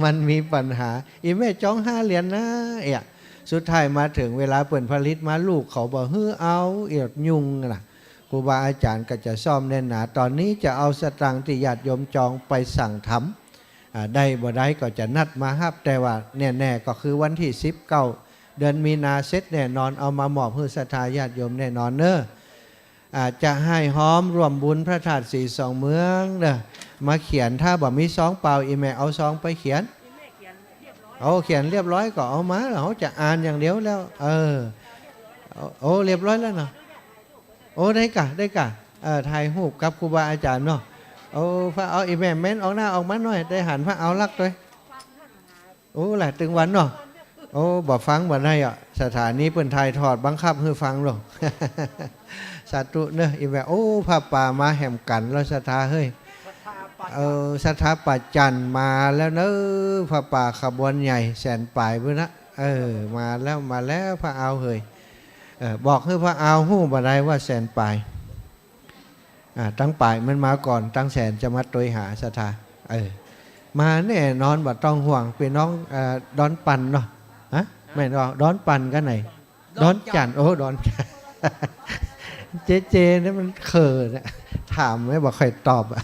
มันมีปัญหา อี่แม่จองห้าเหรียญนะ เอ๊ะ สุดท้ายมาเถิงเวลาเปิ้นผลิตมา ลูกเขาบ่หื้อเอา เอ๊ะ ยุ่งนะ ครูบาอาจ๋ารย์ก็จะซ่อมแน่นหนา ต๋อนนี้จะเอาสตางค์ตี้ญาติโยมจองไปสั่งทำ อ่า ได้บ่ได้ก็จะนัดมาฮับ แต่ว่าแน่ๆ ก็คือวันตี้สิบเก้า เดือนมีนาเสร็จแน่นอน เอามามอบหื้อศรัทธาญาติโยมแน่นอนเนาะ อ่า จะไห้ฮอมร่วมบุญพระธาตุศรีสองเมืองเนาะ มาเขียน ถ้าบ่มีซองเปล่า อี่แม่เอาซองไปเขียน โอ้ เขียนเรียบร้อยก็เอามา เฮาจะอ่านอย่างเดียวแล้ว เออ โอ้ เรียบร้อยแล้วเนาะ โอ้ ได้ก่ะ ได้ก่ะ เอ่อ ถ่ายรูปกับครูบาอาจ๋ารย์เนาะ โอ้ พระเอา อี่แม่เม้นออกหน้าออกมาหน่อย ได้หันพระเอาลักษณ์ตวย โอ้ หลายตึงวันเนาะ โอ้ บ่ฟังบ่ได้อ่ะ สถานีเปิ้นถ่ายทอดบังคับหื้อฟังเนาะ สาธุเนาะ อี่แม่ โอ้ ผ้าป่ามาแหมกั๋นแล้ว ศรัทธาเฮ้ย เออ ศรัทธาป่าจันทน์มาแล้วเนาะ ผ้าป่าขบวนใหญ่แสนป๋ายพุ้นนะ เออ มาแล้ว มาแล้ว พระอาวเฮ้ย เออ บอกหื้อพระอาวฮู้บ่ได้ว่าแสนป๋าย อ่า ตังป๋ายมันมาก่อน ตังแสนจะมาตวยหาศรัทธา เออ มาแน่นอน บ่ต้องห่วง ปี้น้อง เอ่อ ดอนปันเนาะ ฮะ แม่นบ่ ดอนปันกั๋นไหน ดอนจันทน์ โอ้ ดอนจันทน์ เจ๊เจนี่มันเขินอะ ถามไม่บ่ค่อยตอบอะ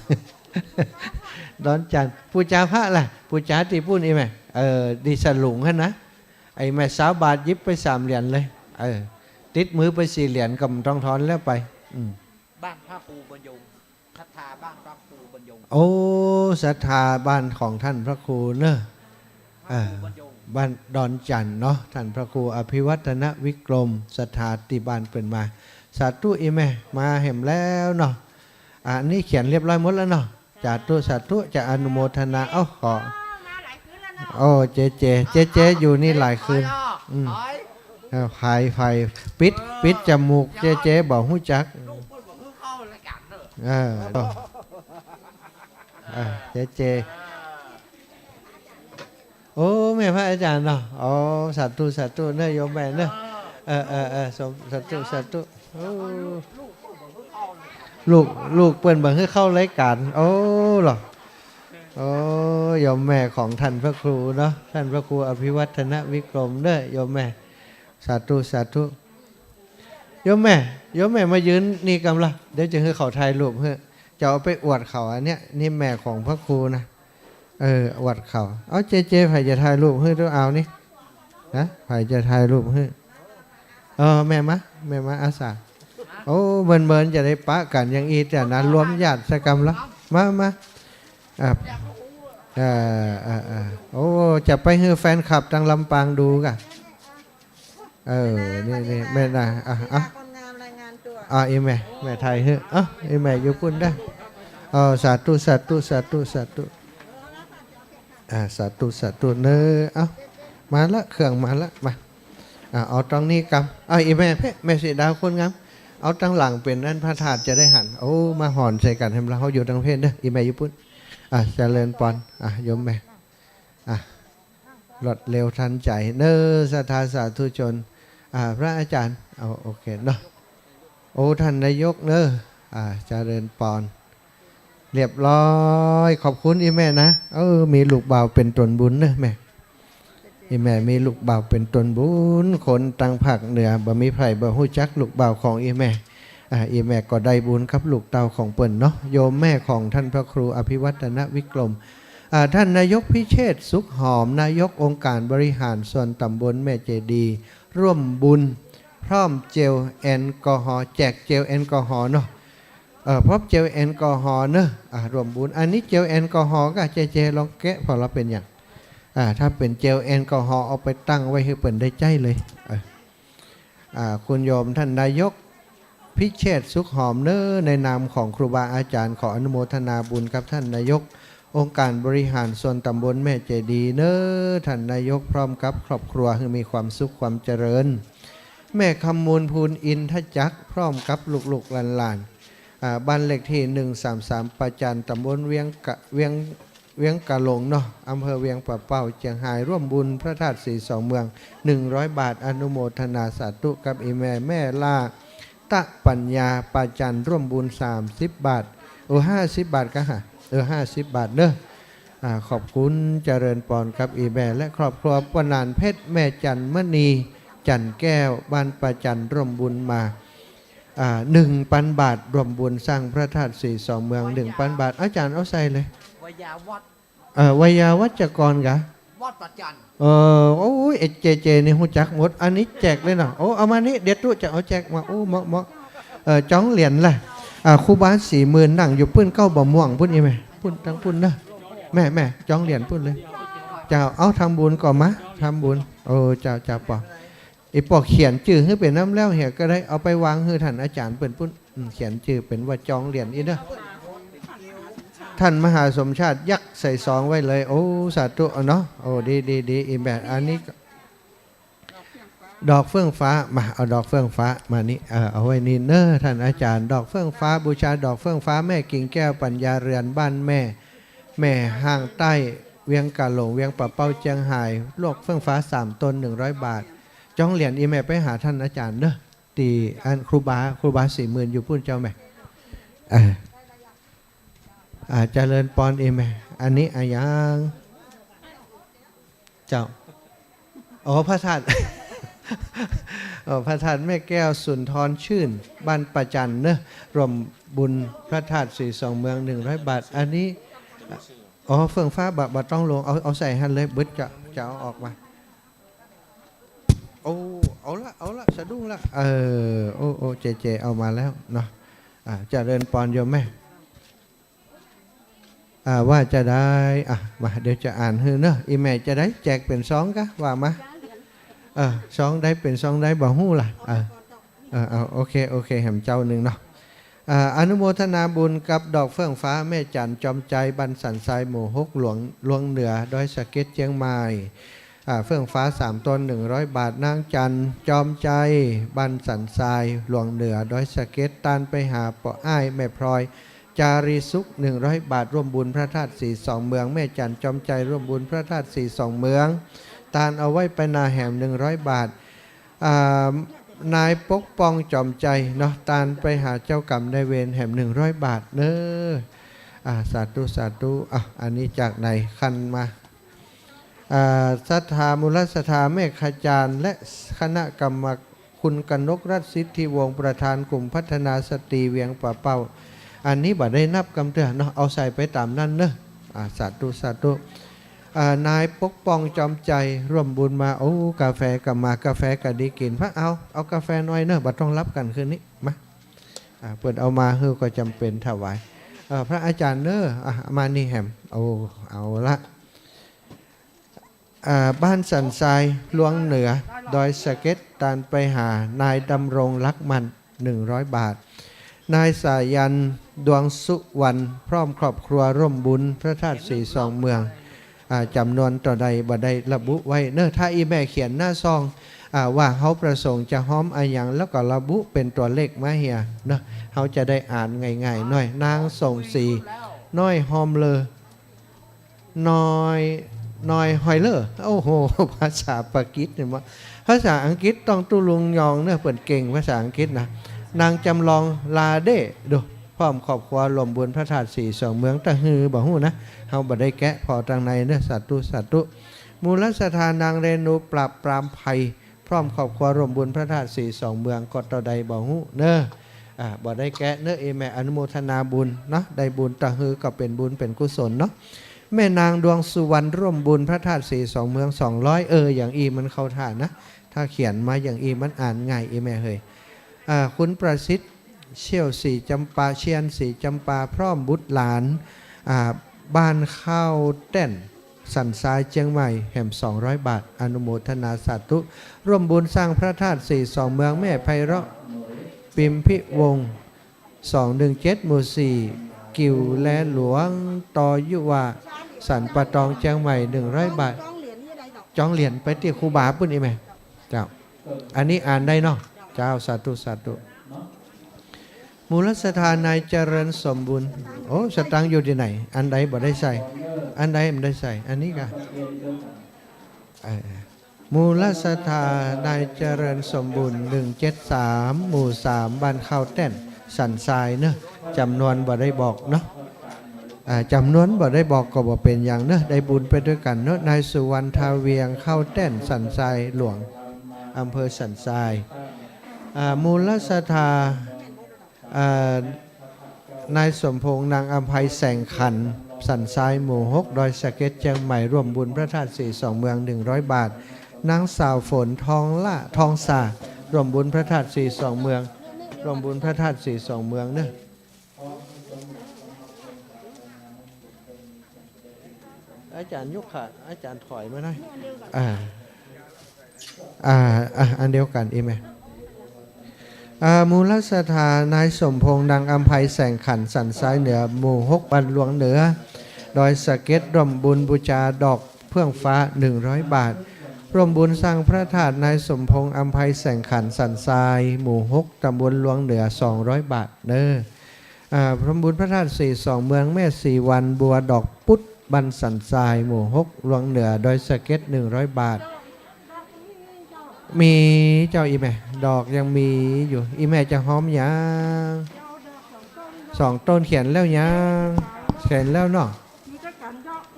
ดอนจันทน์ ปู๋จาพระล่ะ ปู๋จาตี้ปุ้นอี่แม่ เออ ตี้สลุงหั้นนะ ไอ้แม่สาวบาทหยิบไปสามเหรียญเลย เออ ติดมือไปสี่เหรียญก็บ่ต้องทอนแล้วไป อืม บ้านพระครูบรรยง ศรัทธาบ้านพระครูบรรยง โอ้ ศรัทธาบ้านของท่านพระครูเนอะ พระครู อ่า บรรยง บ้านดอนจันทน์เนาะ ท่านพระครูอภิวัฒนวิกรม ศรัทธาตี้บ้านเปิ้นมา สาธุอี่แม่ มาแหมแล้วเนาะ อันนี้เขียนเรียบร้อยหมดแล้วเนาะ สาธุ สาธุ จะอนุโมทนา เอ้า ขอ มาหลายคืนแล้วเนาะ โอ้ เจ๊เจ เจ๊เจอยู่นี่หลายคืน อืม เออ ไผ ไผ ปิด เออ ปิดจมูก เจ๊เจบ่ฮู้จัก ลูกเปิ้นบ่ฮู้เข้ารายก๋านเนอะ เออ เออ เจ๊เจ โอ้ แม่พระอาจ๋ารย์เนาะ โอ้ สาธุ สาธุเนอะ โยมแม่เนอะ เออ เออ เออ เออ สาธุ สาธุ โอ้ ลูก ลูกเปิ้นบ่หื้อเข้ารายก๋าน โอ้ เหรอ โอ้ โยมแม่ของท่านพระครูเนาะ ท่านพระครูอภิวัฒนวิกรมเนอะ โยมแม่ สาธุ สาธุ โยมแม่ โยมแม่มายืนนี่กำละ เดี๋ยวจะหื้อเขาถ่ายรูปหื้อ จะเอาไปอวดเขา อันเนี้ย นี่แม่ของพระครูนะ เออ อวดเขา เอา เจ๊เจ ใผจะถ่ายรูปหื้อ ตุ๊เอานี่ ฮะ ใผจะถ่ายรูปหื้อ เออ แม่มา แม่มาอาสา โอ้ เมินๆ จะได้ปะกั๋นอย่างอี้เตื้อนะ รวมญาติสักกำละ มา มา อ่ะ เออ เออ เออ โอ้ จะไปหื้อแฟนคลับตังลำปางดูก่ะ เออ นี่ นี่ แม่นะ อ่ะ อ่ะ คนงามรายงานตัว อ่ะ อี่แม่ แม่ถ่ายหื้อ อ่ะ อี่แม่อยู่ปุ้นได้ เออ สาธุ สาธุ สาธุ สาธุ อ่า สาธุ สาธุเนอะ เอ้า มาละ เครื่องมาละ มา อ่า เอาตรงนี้กำ เอา อี่แม่เพ่ แม่สีดาคนงาม เอาตังหลังเป๋นอันพระธาตุจะได้หัน โอ้ มาหอนใส่กั๋นแหมละ เฮาอยู่ตังเพศเนอะ อี่แม่อยู่ปุ้น อ่ะ เจริญปอน อ่ะ โยมแม่ อ่ะ รวดเร็วทันใจเนอะ ศรัทธาสาธุชน อ่า พระอาจ๋ารย์ เอา โอเคเนาะ โอ้ ท่านนายกเนอะ อ่า เจริญปอน เรียบร้อย ขอบคุณอี่แม่นะ เออ มีลูกบ่าวเป๋นต๋นบุญเน่อแม่ อี่แม่มีลูกบ่าวเป๋นต๋นบุญ คนตางภาคเหนือ บ่มีใผบ่ฮู้จักลูกบ่าวของอี่แม่ อ่า อี่แม่ก็ได้บุญกับลูกเต้าของเปิ้นเนาะ โยมแม่ของท่านพระครูอภิวัฒนวิกรม อ่า ท่านนายกพิเชษฐ์ สุขหอม นายกองค์การบริหารส่วนต๋ำบลแม่เจดีย์ ร่วมบุญพร้อมเจลแอลกอฮอล์ แจกเจลแอลกอฮอล์เนาะ เอ่อ พร้อมเจลแอลกอฮอล์เนาะ อ่า ร่วมบุญ อันนี้เจลแอลกอฮอล์ก็ เจเจ ลองแกะผ่อละเป๋นหยัง อ่า ถ้าเป๋นเจลแอลกอฮอล์ เอาไปตั้งไว้หื้อเปิ้นได้ใจ๊เลย เออ อ่า คุณโยมท่านนายกพิเชษฐ์ สุขหอมเน่อ ในนามของครูบาอาจ๋ารย์ ขออนุโมทนาบุญกับท่านนายกองค์การบริหารส่วนต๋ำบลแม่เจดีย์เน่อ ท่านนายกพร้อมกับครอบครัว หื้อมีความสุขความเจริญ แม่คำมูล ภูลอินทจักร พร้อมกับลูกๆหลานๆ อ่า บ้านเลขที่ หนึ่งสามสาม ประจัน ต๋ำบลเวียงกะ เวียง เวียงกะหลงเนาะ อำเภอเวียงป่าเป้า เจียงฮาย ร่วมบุญพระธาตุสีสองเมือง หนึ่งร้อยบาท อนุโมทนาสาธุกับอี่แม่ แม่ล่า ตะปัญญา ประจัน ร่วมบุญ สามสิบบาท โอ้ ห้าสิบบาทก็ฮะ เออ ห้าสิบบาทเน่อ อ่า ขอบคุณเจริญปอนกับอี่แม่และครอบครัว ป้อหนานเพชร แม่จันมณี จันแก้ว บ้านประจัน ร่วมบุญมา อ่า หนึ่งปันบาท ร่วมบุญสร้างพระธาตุสีสองเมือง หนึ่งปันบาท อาจ๋ารย์เอาใส่เลย วยาวัจ เอ่อ วยาวัจกรกะ วัดประจัน เออ โอ้ย ไอ้เจเจนี่ฮู้จักหมด อันนี้แจกเลยเนาะ โอ้ เอามานี่ เดี๋ยวตุ๊จะเอาแจกมา โอ้ เหมาะ เหมาะ เอ่อ จ๊องเหรียญล่ะ อ่า ครูบาสี่หมื่นนั่งอยู่ปุ้นเก๊าบ่ม่วงปุ้นอี่แม่ ปุ้น ตางปุ้นเนาะ แม่ แม่ จ๊องเหรียญปุ้นเลย เจ้า เอาทำบุญก่อมา ทำบุญ โอ้ เจ้า เจ้าปอ ไอ้ปอเขียนจื้อหื้อเป๋นน้ำแล้วเหียก็ได้ เอาไปวางหื้อท่านอาจ๋ารย์เปิ้นปุ้น อืม เขียนจื้อเป๋นว่าจ๊องเหรียญอี้เน่อ ท่านมหาสมชาติยักษ์ใส่ซองไว้เลย โอ้ สาธุ เอาเนาะ โอ้ ดี ดี ดี อี่แม่ อันนี้ก็ ดอกเฟื่องฟ้า มา เอาดอกเฟื่องฟ้ามานี่ เออ เอาไว้นี่เน่อ ท่านอาจ๋ารย์ ดอกเฟื่องฟ้า บูชาดอกเฟื่องฟ้า แม่กิ่งแก้ว ปัญญาเรือน บ้านแม่ แม่ห้างใต้ เวียงกะหลง เวียงป่าเป้า เจียงฮาย ดอกเฟื่องฟ้าสามต้น หนึ่งร้อยบาท จ๊องเหรียญ อี่แม่ไปหาท่านอาจ๋ารย์เน่อ ตี้อันครูบา ครูบาสี่หมื่นอยู่ปุ้นเจ้าแม่ เออ อ่า เจริญปอนอี่แม่ อันนี้อะหยัง เจ้า อ๋อ พระธาตุ อ๋อ พระธาตุแม่แก้วสุนทรชื่น บ้านประจันเนอะ ร่วมบุญพระธาตุสีสองเมือง หนึ่งร้อยบาท อันนี้ อ๋อ เฟื่องฟ้าบ่ บ่ต้องลง เอา เอาใส่หั้นเลย บึดจะ จะเอาออกมา โอ้ เอาละ เอาละ สะดุ้งละ เออ โอ้ โอ้ เจเจ เอามาแล้วเนาะ อ่า เจริญปอนโยมแม่ อ่า ว่าจะได้ อ่ะ มา เดี๋ยวจะอ่านหื้อเนอะ อี่แม่จะได้แจกเป๋นซองกะ ว่ามา เออ ซองใดเป๋นซองใดบ่ฮู้ล่ะ เออ เออ เอา โอเค โอเค แหมเจ้านึ่งเนาะ อ่า อนุโมทนาบุญกับดอกเฟื่องฟ้าแม่จันจอมใจ บ้านสันทราย หมู่หก หลวง ลวงเหนือ ดอยสะเก็ด เจียงใหม่ อ่า เฟื่องฟ้าสามต้น หนึ่งร้อยบาท นางจันจอมใจ บ้านสันทราย ลวงเหนือ ดอยสะเก็ด ตานไปหาป้ออ้ายแม่พลอย จารีสุข หนึ่งร้อยบาท ร่วมบุญพระธาตุสีสองเมือง แม่จันจอมใจ ร่วมบุญพระธาตุสีสองเมือง ตานเอาไว้ไปนาแหม หนึ่งร้อยบาท อ่า นายปกป้องจอมใจเนาะ ตานไปหาเจ้ากรรมนายเวรแหม หนึ่งร้อยบาทเนอะ อ่า สาธุ สาธุ อ่ะ อันนี้จากไหนคันมา อ่า ศรัทธา มูลศรัทธา แม่ขจาร และคณะกรรม คุณกนกรัตน์ สิทธิวงศ์ ประธานกลุ่มพัฒนาสตรีเวียงป่าเป้า อันนี้บ่ได้นับกำเตื้อเนาะ เอาใส่ไปต๋ามนั้นเนอะ อ่า สาธุ สาธุ อ่า นายปกป้องจอมใจ ร่วมบุญมา โอ้ กาแฟก็มา กาแฟก็ดีกิ๋น พระเอา เอากาแฟหน่อยเนอะ บ่ต้องลับกั๋นคืนนี้ มา อ่า เปิ้นเอามาหื้อก็จ๋ำเป๋นถวาย เอ่อ พระอาจ๋ารย์เนอะ อ่ะ มานี่แหม โอ้ เอาละ อ่า บ้านสันทราย ลวงเหนือ ดอยสะเก็ด ตานไปหานายดำรง ลักษณ์มั่น หนึ่งร้อยบาท นายสายัน ดวงสุวรรณ พร้อมครอบครัวร่วมบุญพระธาตุสีสองเมือง อ่า จ๋ำนวนเต้าใดบ่ได้ระบุไว้เนอะ ถ้าอี่แม่เขียนหน้าซอง อ่า ว่าเฮาประสงค์จะฮ้อมอะหยัง แล้วก็ระบุเป๋นตั๋วเลขมาเหียเนอะ เฮาจะได้อ่านง่ายๆ หน้อย นางสงศรี น้อยฮอมเลอ น้อย น้อยฮอยเลอร์ โอ้โห ภาษาปากีสเนี่ยมา ภาษาอังกฤษต้องตุ๊ลุงยองเนอะ เปิ้นเก่งภาษาอังกฤษนะ นางจำลอง ลาเด้ ดู พร้อมครอบครัวร่วมบุญพระธาตุสีสองเมือง ตะฮือบ่ฮู้นะ เฮาบ่ได้แกะผ่อตังในเนาะ สาธุ สาธุ มูลศรัทธานางเรนูปราบปรามภัย พร้อมครอบครัวร่วมบุญพระธาตุสีสองเมือง ก็เต้าใดบ่ฮู้เนาะ อ่า บ่ได้แกะเนาะ อีแม่ อนุโมทนาบุญเนาะ ได้บุญตะฮือก็เป๋นบุญเป๋นกุศลเนาะ แม่นางดวงสุวรรณร่วมบุญพระธาตุสีสองเมือง สองร้อย เออ อย่างอี้มันเข้าท่านะ ถ้าเขียนมาอย่างอี้มันอ่านง่าย อีแม่เฮย อ่า คุณประสิทธิ์ เชี่ยวสีจำปา เชียนสีจำปา พร้อมบุตรหลาน อ่า บ้านข้าวแต้น สันทราย เจียงใหม่ แหม สองร้อยบาท อนุโมทนาสาธุ ร่วมบุญสร้างพระธาตุสีสองเมือง แม่ไพเราะ ปิมพิวงศ์ สองหนึ่งเจ็ด หมู่สี่ กิ่วแลหลวง ตอยุวา สันป่าตอง เจียงใหม่ หนึ่งร้อยบาท จองเหรียญไปตี้ครูบาปุ้น อีแม่ เจ้า อันนี้อ่านได้เนาะ เจ้า สาธุ สาธุ มูลศรัทธานายเจริญสมบูรณ์ โอ้ สตางค์อยู่ตี้ไหน อันใดบ่ได้ใส่ อันใดบ่ได้ใส่ อันนี้ก่ะ เออ มูลศรัทธานายเจริญสมบูรณ์ หนึ่งเจ็ดสาม หมู่สาม บ้านข้าวแต้น สันทรายเนาะ จ๋ำนวนบ่ได้บอกเนาะ อ่า จ๋ำนวนบ่ได้บอกก็บ่เป๋นหยังเนาะ ได้บุญไปตวยกั๋นเนาะ นายสุวรรณ ทาเวียง ข้าวแต้น สันทรายหลวง อำเภอสันทราย อ่า มูลศรัทธา อ่า นายสมพงษ์ นางอำไพ แสงขัน สันทราย หมู่หก ดอยสะเก็ด เจียงใหม่ ร่วมบุญพระธาตุสีสองเมือง หนึ่งร้อยบาท นางสาวฝน ทองล่า ทองสา ร่วมบุญพระธาตุสีสองเมือง ร่วมบุญพระธาตุสีสองเมืองเนาะ อาจ๋ารย์ยกขา อาจ๋ารย์ถอยมาหน่อย อ่า อ่า อ่ะ อันเดียวกั๋น อีแม่ อ่า มูลศรัทธานายสมพงษ์ นางอำไพ แสงขัน สันทรายเหนือ หมู่หก บ้านหลวงเหนือ ดอยสะเก็ด ร่วมบุญบูชาดอกเฟื่องฟ้า หนึ่งร้อยบาท ร่วมบุญสร้างพระธาตุ นายสมพงษ์ อำไพ แสงขัน สันทราย หมู่หก ตำบลหลวงเหนือ สองร้อยบาทเนาะ อ่า ร่วมบุญพระธาตุสีสองเมือง แม่ศรีวรรณ บัวดอกปุด บ้านสันทราย หมู่หก หลวงเหนือ ดอยสะเก็ด หนึ่งร้อยบาท มีเจ้า อีแม่ ดอกยังมีอยู่ อีแม่จะฮ้อมยัง สองต้น เขียนแล้วยัง เขียนแล้วเนาะ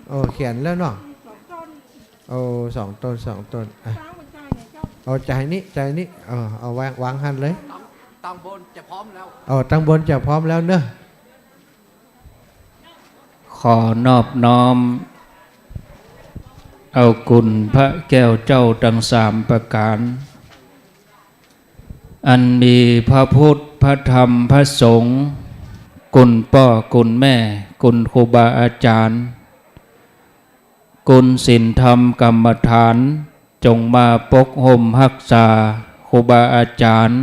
โอ้ เขียนแล้วเนาะ โอ้ สองต้น สองต้น อ่ะ โอ้ จ่ายนี่ จ่ายนี่ เออ เอาวาง วางหั้นเลย ตัง ตังบนจะพร้อมแล้ว โอ้ ตังบนจะพร้อมแล้วเนาะ ขอนอบน้อมเอาคุณพระแก้วเจ้าตังสามประก๋าน อันมีพระพุทธ พระธรรม พระสงฆ์ คุณป้อ คุณแม่ คุณครูบาอาจ๋ารย์ คุณศีลธรรมกรรมฐาน จงมาปกฮ่มฮักษาครูบาอาจ๋ารย์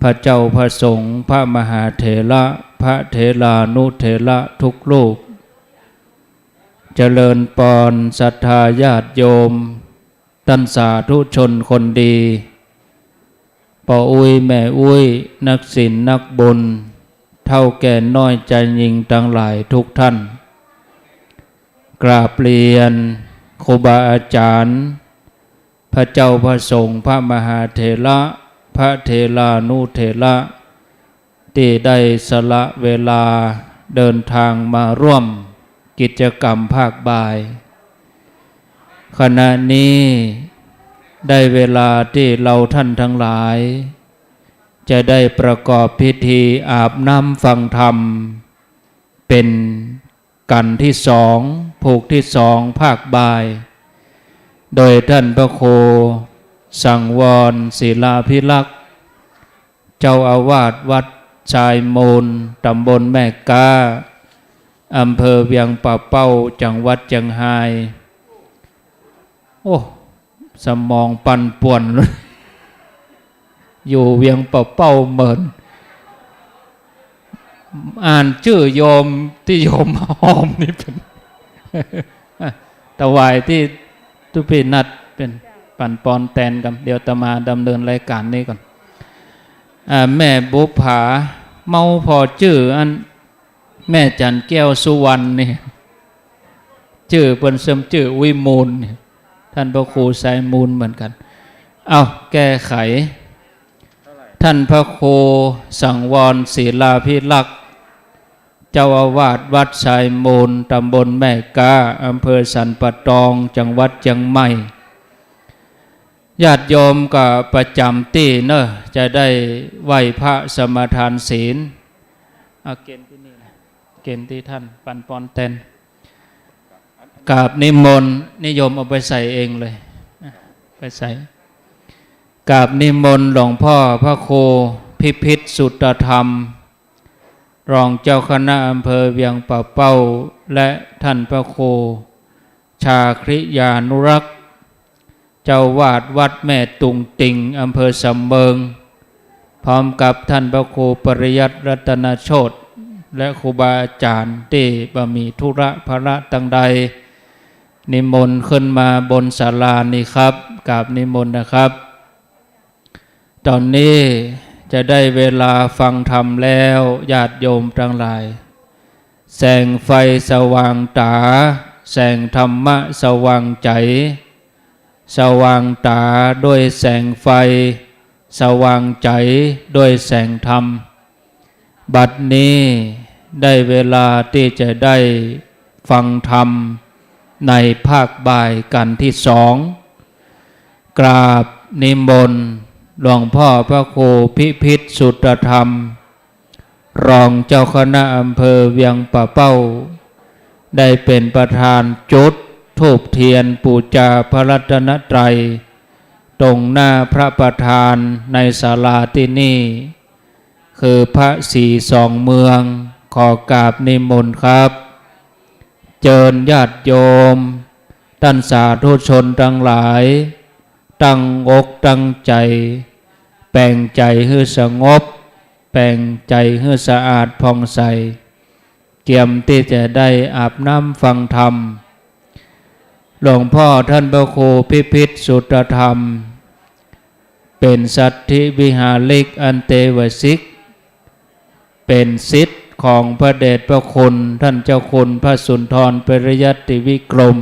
พระเจ้าพระสงฆ์ พระมหาเถระ พระเถรานุเถระทุกรูป เจริญปอนศรัทธาญาติโยม ต้านสาธุชนคนดี ป้ออุ๊ย แม่อุ๊ย นักศีลนักบุญ เฒ่าแก่น้อยจายญิงตังหลายทุกท่าน กราบเรียนครูบาอาจ๋ารย์ พระเจ้าพระสงฆ์ พระมหาเถระ พระเถรานุเถระ ตี้ได้สละเวลาเดินทางมาร่วมกิจกรรมภาคบ่าย ขณะนี้ได้เวลาตี้เฮาท่านทั้งหลาย จะได้ประกอบพิธีอาบน้ำฟังธรรม เป๋นกัณฑ์ตี้สอง ผูกตี้สอง ภาคบ่าย โดยต้านพระครูสังวรศิลาภิรักษ์ เจ้าอาวาสวัดทรายมูล ตำบลแม่ก๊า อำเภอเวียงป่าเป้า จังหวัดเจียงฮาย โอ้ สมองปั่นป่วน อยู่เวียงป่าเป้าเหมิน อ่านจื้อโยมตี้โยมฮ้อมนี่เป๋น อ่ะ ถวายตี้ตุ๊ปินัดเป๋นปั๋นปอนแตนกั๋น เดี๋ยวอาตมาดำเนินรายก๋านนี้ก่อน อ่า แม่บุปผา เมาผ่อจื้ออัน แม่จันแก้วสุวรรณนี่ จื้อเปิ้นเซิมจื้อวิมูลย์นี่ ต้านพระครูทรายมูลเหมือนกั๋น เอ้า แก้ไข ท่านพระครูสังวรศิลาภิรักษ์ เจ้าอาวาสวัดสายมูล ตำบลแม่ก๊า อำเภอสันป่าตอง จังหวัดเชียงใหม่ ญาติโยมก็ประจ๋ำตี้เนาะ จะได้ไหว้พระสมาทานศีล เอาเกณฑ์ตี้นี่นะ เกณฑ์ตี้ท่านปันปอนแตน กราบนิมนต์ นิยมเอาไปใส่เองเลย ไปใส่ กราบนิมนต์หลวงพ่อพระครูพิพิธสุตธรรม รองเจ้าคณะอำเภอเวียงป่าเป้า และท่านพระครูชาคริยานุรักษ์ เจ้าวาดวัดแม่ตุงติง อำเภอสำเมิง พร้อมกับท่านพระครูปริยัติรัตนโชติ และครูบาอาจ๋ารย์ตี้บ่มีธุระภาระตังใด นิมนต์ขึ้นมาบนศาลานี้ครับ กราบนิมนต์นะครับ ต๋อนนี้จะได้เวลาฟังธรรมแล้ว ญาติโยมตังหลาย แสงไฟสว่างต๋า แสงธรรมะสว่างใจ๋ สว่างต๋าด้วยแสงไฟ สว่างใจ๋ด้วยแสงธรรม บัดนี้ได้เวลาตี้จะได้ฟังธรรมในภาคบ่ายกัณฑ์ตี้สอง กราบนิมนต์หลวงพ่อพระครูพิพิธสุตธรรม รองเจ้าคณะอำเภอเวียงป่าเป้า ได้เป๋นประธานจุดธูปเตียนปู๋จาพระรัตนตรัย ตรงหน้าพระประธานในศาลาตี้นี่ คือพระศรีสองเมือง ขอกราบนิมนต์ครับ เจิญญาติโยม ต้านสาธุชนตังหลาย ตั้งอกตั้งใจ๋ แป๋งใจ๋หื้อสงบ แป๋งใจ๋หื้อสะอาดผ่องใส เกียมตี้จะได้อาบน้ำฟังธรรม หลวงพ่อท่านพระครูพิพิธสุตธรรม เป๋นสัตถิวิหาริกอันเตวสิก เป๋นศิษย์ของพระเดชพระคุณท่านเจ้าคุณพระสุนทรปริยัติวิกรม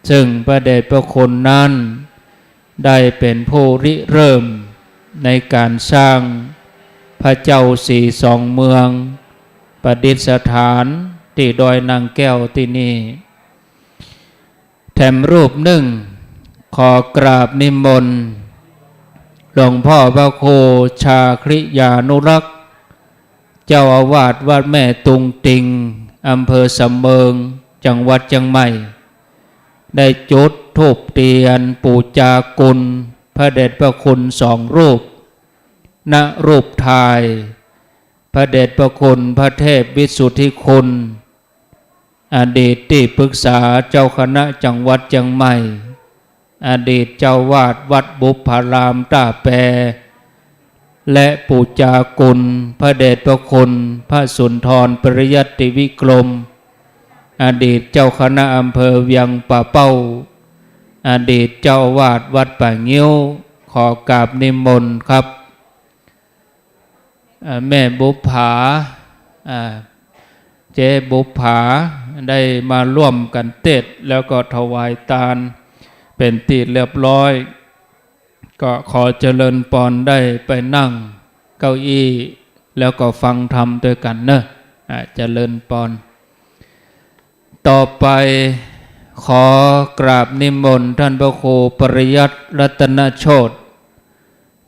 ซึ่งพระเดชพระคุณนั้นได้เป๋นผู้ริเริ่มในก๋านสร้างพระเจ้าศรีสองเมือง ประดิษฐานตี้ดอยนางแก้วตี้นี่ แถมรูปนึ่ง ขอกราบนิมนต์หลวงพ่อพระครูชาคริยานุรักษ์ เจ้าอาวาสวัดแม่ตุงติง อำเภอสำเมิง จังหวัดเชียงใหม่ ได้จุดธูปเตียนปู๋จากุณพระเดชพระคุณสองรูป ณ รูปถ่าย พระเดชพระคุณพระเทพวิสุทธิคุณ อดีตตี้ปรึกษาเจ้าคณะจังหวัดเชียงใหม่ อดีตเจ้าวาดวัดบุพพารามต้าแป และปู๋จากุณพระเดชพระคุณพระสุนทรปริยัติวิกรม อดีตเจ้าคณะอำเภอเวียงป่าเป้า อดีตเจ้าอาวาสวัดป่างิ้ว ขอกราบนิมนต์ครับ เอ่อ แม่บุปผา อ่า เจ๊บุปผา ได้มาร่วมกั๋นเตศน์ แล้วก็ถวายตาน เป๋นตี้เรียบร้อย ก็ขอเจริญปอนได้ไปนั่งเก้าอี้ แล้วก็ฟังธรรมตวยกั๋นเนาะ อ่า เจริญปอน ต่อไปขอกราบนิมนต์ท่านพระครูปริยัติรัตนโชติ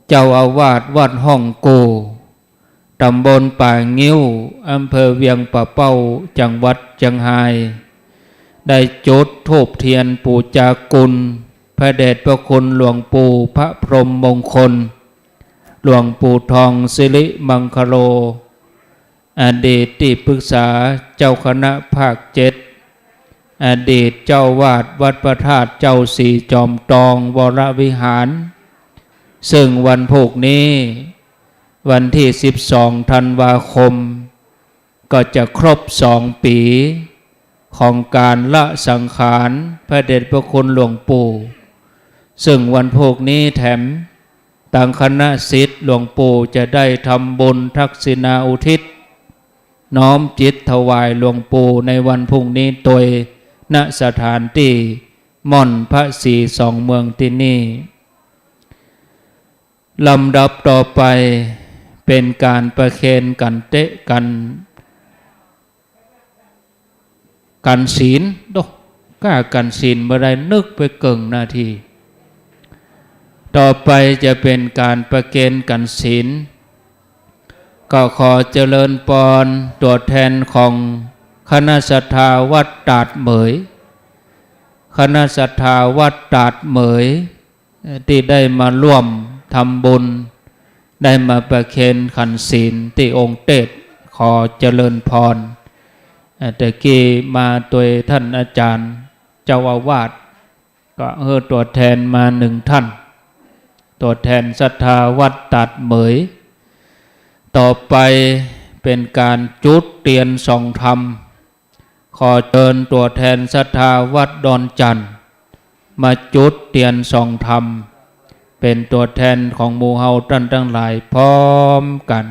เจ้าอาวาสวัดฮ่องกู่ ตำบลป่างิ้ว อำเภอเวียงป่าเป้า จังหวัดเจียงฮาย ได้จุดธูปเตียนปู๋จากุณพระเดชพระคุณหลวงปู่พระพรหมมงคล หลวงปู่ทองสิริมังคโล อดีตตี้ปรึกษาเจ้าคณะภาคเจ็ด อดีตเจ้าวาสวัดพระธาตุเจ้าสีจอมตองวรวิหาร ซึ่งวันพูกนี้ วันตี้สิบสองธันวาคม ก็จะครบสองปี๋ ของก๋านละสังขารพระเดชพระคุณหลวงปู่ ซึ่งวันพูกนี้แถม ตังคณะศิษย์หลวงปู่จะได้ทำบุญทักษิณาอุทิศ น้อมจิตถวายหลวงปู่ในวันพูกนี้ตวย ณ สถานตี้ม่อนพระศรีสองเมืองตี้นี่ ลำดับต่อไปเป๋นก๋านประเคนขันเตะขัน ขันศีล โต๊ะ ก้าขันศีลบ่ได้ นึกไปเกิ่งนาที ต่อไปจะเป๋นก๋านประเคนขันศีล ก็ขอเจริญปอน ตั๋วแทนของคณะศรัทธาวัดตาดเหมย คณะศรัทธาวัดตาดเหมย ตี้ได้มาร่วมทำบุญ ได้มาประเคนขันศีลตี้องค์เตส ขอเจริญปอน เอ่อ ตะกี้มาตวยต้านอาจ๋ารย์เจ้าอาวาส ก็หื้อตั๋วแทนมานึ่งต้าน ตั๋วแทนศรัทธาวัดตาดเหมย ต่อไปเป๋นก๋านจุดเตียนส่องธรรม ขอเจิญตั๋วแทนศรัทธาวัดดอนจั่น มาจุดเตียนส่องธรรม เป๋นตั๋วแทนของหมู่เฮาต้านตังหลายพร้อมกั๋น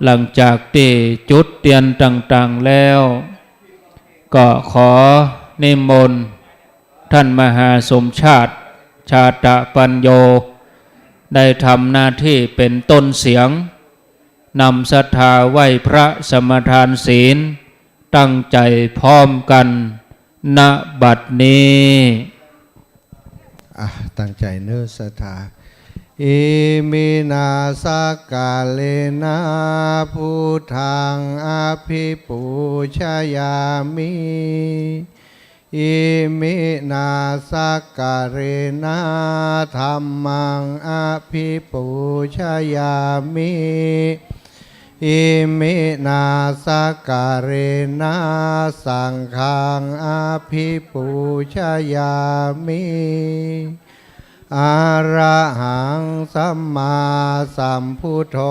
หลังจากตี้จุดเตียนต่างๆ แล้ว ก็ขอนิมนต์ต้านมหาสมชาติ ชาตะปัญโญ ได้ทำหน้าตี้เป๋นต้นเสียง นำศรัทธาไหว้พระสมาทานศีล ตั้งใจ๋พร้อมกั๋น ณ บัดนี้ อ่ะ ตั้งใจ๋เน้อศรัทธา Iminā sakkārena buddhaṃ abhipūjayāmi. Iminā sakkārena dhammaṃ abhipūjayāmi. Iminā sakkārena saṅghaṃ abhipūjayāmi. Arahaṃ sammāsambuddho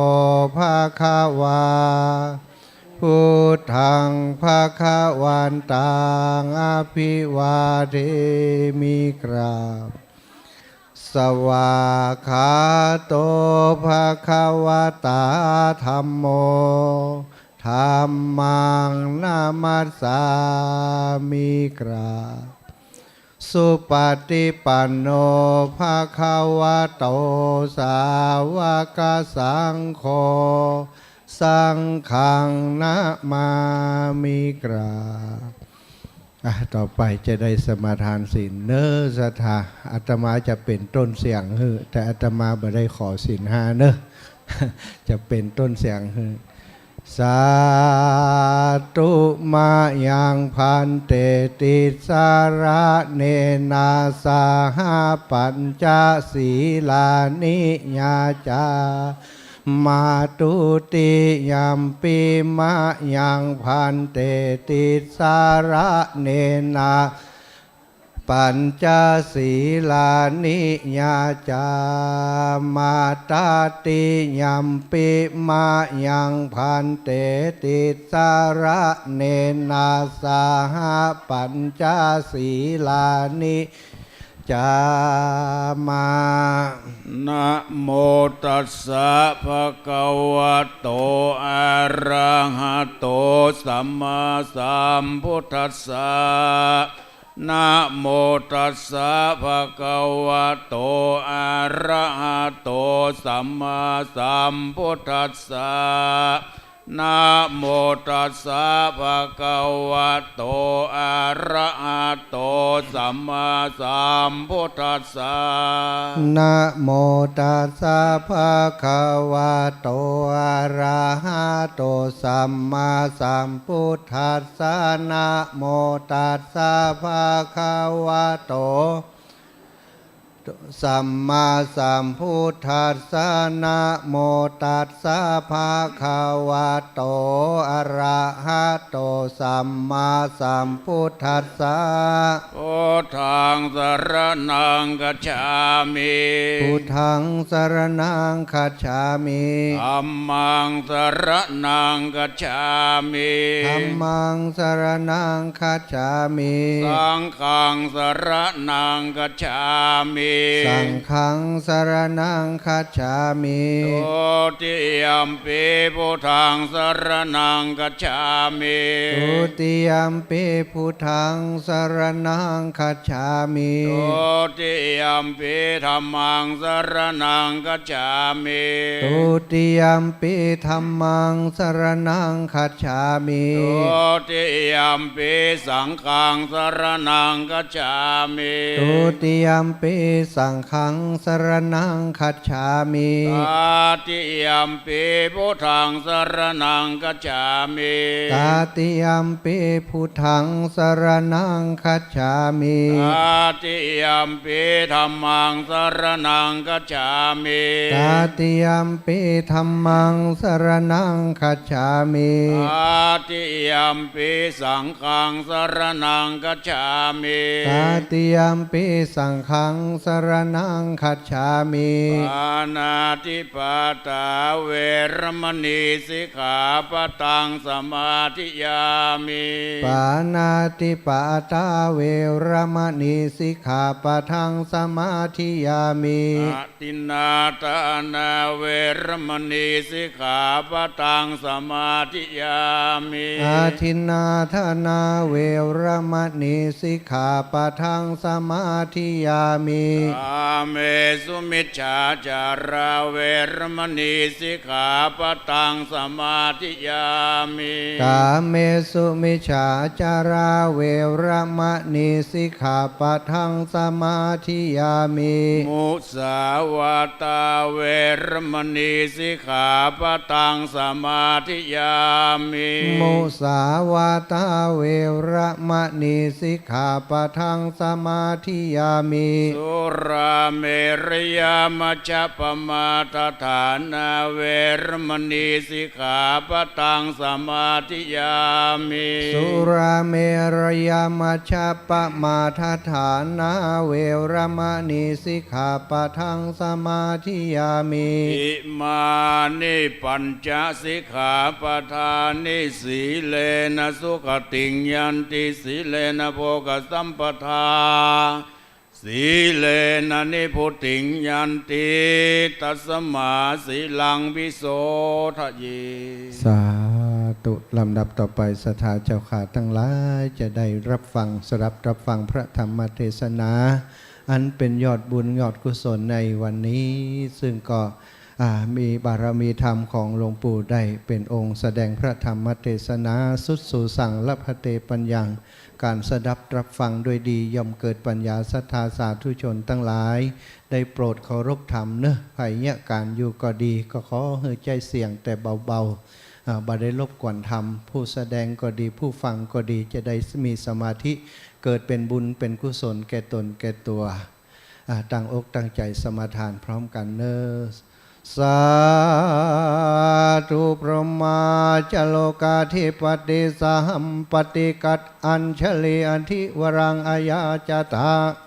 bhagavā. Buddhaṃ bhagavantaṃ abhivādemi. กราบ Svākkhāto bhagavatā dhammo. Dhammaṃ namassāmi. กราบ Supaṭipanno bhagavato sāvakasaṅgho. Saṅghaṃ namāmi. กราบ อ่ะ ต่อไปจะได้สมาทานศีลเน้อศรัทธา อาตมาจะเป๋นต้นเสียงหื้อ แต่อาตมาบ่ได้ขอศีลห้าเน้อ จะเป๋นต้นเสียงหื้อ Sādhu mayaṃ bhante tisaraṇena saha pañca sīlāni yācāma. Dutiyampi mayaṃ bhante tisaraṇena pañca sīlāni yācāma. Tatiyampi mayaṃ bhante tisaraṇena saha pañca sīlāni yācāma. Namo tassa bhagavato arahato sammāsambuddhassa. Namo tassa bhagavato arahato sammāsambuddhassa. Namo tassa bhagavato arahato sammāsambuddhassa. Namo tassa bhagavato arahato sammāsambuddhassa. Namo tassa bhagavato sammāsambuddhassa. Namo tassa bhagavato arahato sammāsambuddhassa. Buddhaṃ saraṇaṃ gacchāmi. Buddhaṃ saraṇaṃ gacchāmi. Dhammaṃ saraṇaṃ gacchāmi. Dhammaṃ saraṇaṃ gacchāmi. Saṅghaṃ saraṇaṃ gacchāmi. Saṅghaṃ saraṇaṃ gacchāmi. Dutiyampi buddhaṃ saraṇaṃ gacchāmi. Dutiyampi buddhaṃ saraṇaṃ gacchāmi. Dutiyampi dhammaṃ saraṇaṃ gacchāmi. Dutiyampi dhammaṃ saraṇaṃ gacchāmi. Dutiyampi saṅghaṃ saraṇaṃ gacchāmi. Dutiyampi saṅghaṃ saraṇaṃ gacchāmi. Tatiyampi buddhaṃ saraṇaṃ gacchāmi. Tatiyampi buddhaṃ saraṇaṃ gacchāmi. Tatiyampi dhammaṃ saraṇaṃ gacchāmi. Tatiyampi dhammaṃ saraṇaṃ gacchāmi. Tatiyampi saṅghaṃ saraṇaṃ gacchāmi. Tatiyampi saṅghaṃ saraṇaṃ gacchāmi. Pāṇātipātā veramaṇī sikkhāpadaṃ samādiyāmi. Pāṇātipātā veramaṇī sikkhāpadaṃ samādiyāmi. Adinnādānā veramaṇī sikkhāpadaṃ samādiyāmi. Adinnādānā veramaṇī sikkhāpadaṃ samādiyāmi. Kāmesu micchācārā veramaṇī sikkhāpadaṃ samādiyāmi. Kāmesu micchācārā veramaṇī sikkhāpadaṃ samādiyāmi. Musāvādā veramaṇī sikkhāpadaṃ samādiyāmi. Musāvādā veramaṇī sikkhāpadaṃ samādiyāmi. Surāmerayamajjapamādaṭṭhānā veramaṇī sikkhāpadaṃ samādiyāmi. Surāmerayamajjapamādaṭṭhānā veramaṇī sikkhāpadaṃ samādiyāmi. Imāni pañca sikkhāpadāni. Sīlena sugatiṃ yanti, sīlena bhogasampadā, sīlena nibbutiṃ yanti, tasmā sīlaṃ visodhaye. สาธุ ลำดับต่อไปศรัทธาเจ้าข้าตังหลายจะได้รับฟัง สดับรับฟังพระธรรมเทศนา อันเป๋นยอดบุญยอดกุศลในวันนี้ ซึ่งก็ อ่า มีบารมีธรรมของหลวงปู่ได้เป๋นองค์แสดงพระธรรมเทศนา สุดสูสัง ละภันเต ปัญญัง ก๋านสดับรับฟังด้วยดี ย่อมเกิดปัญญา ศรัทธาสาธุชนตังหลาย ได้โปรดเคารพธรรมเนาะ ใผเยียะก๋านอยู่ก็ดี ก็ขอหื้อใจ๊เสียงแต่เบาๆ อ่า บ่ได้รบกวนธรรม ผู้แสดงก็ดี ผู้ฟังก็ดี จะได้มีสมาธิ เกิดเป๋นบุญเป๋นกุศลแก่ตนแก่ตั๋ว อ่า ตั้งอกตั้งใจ๋สมาทานพร้อมกั๋นเนาะ Sādhu. Brahmā ca lokādhipatī sahampāti kat añjalikadīvaraṃ ayācatha: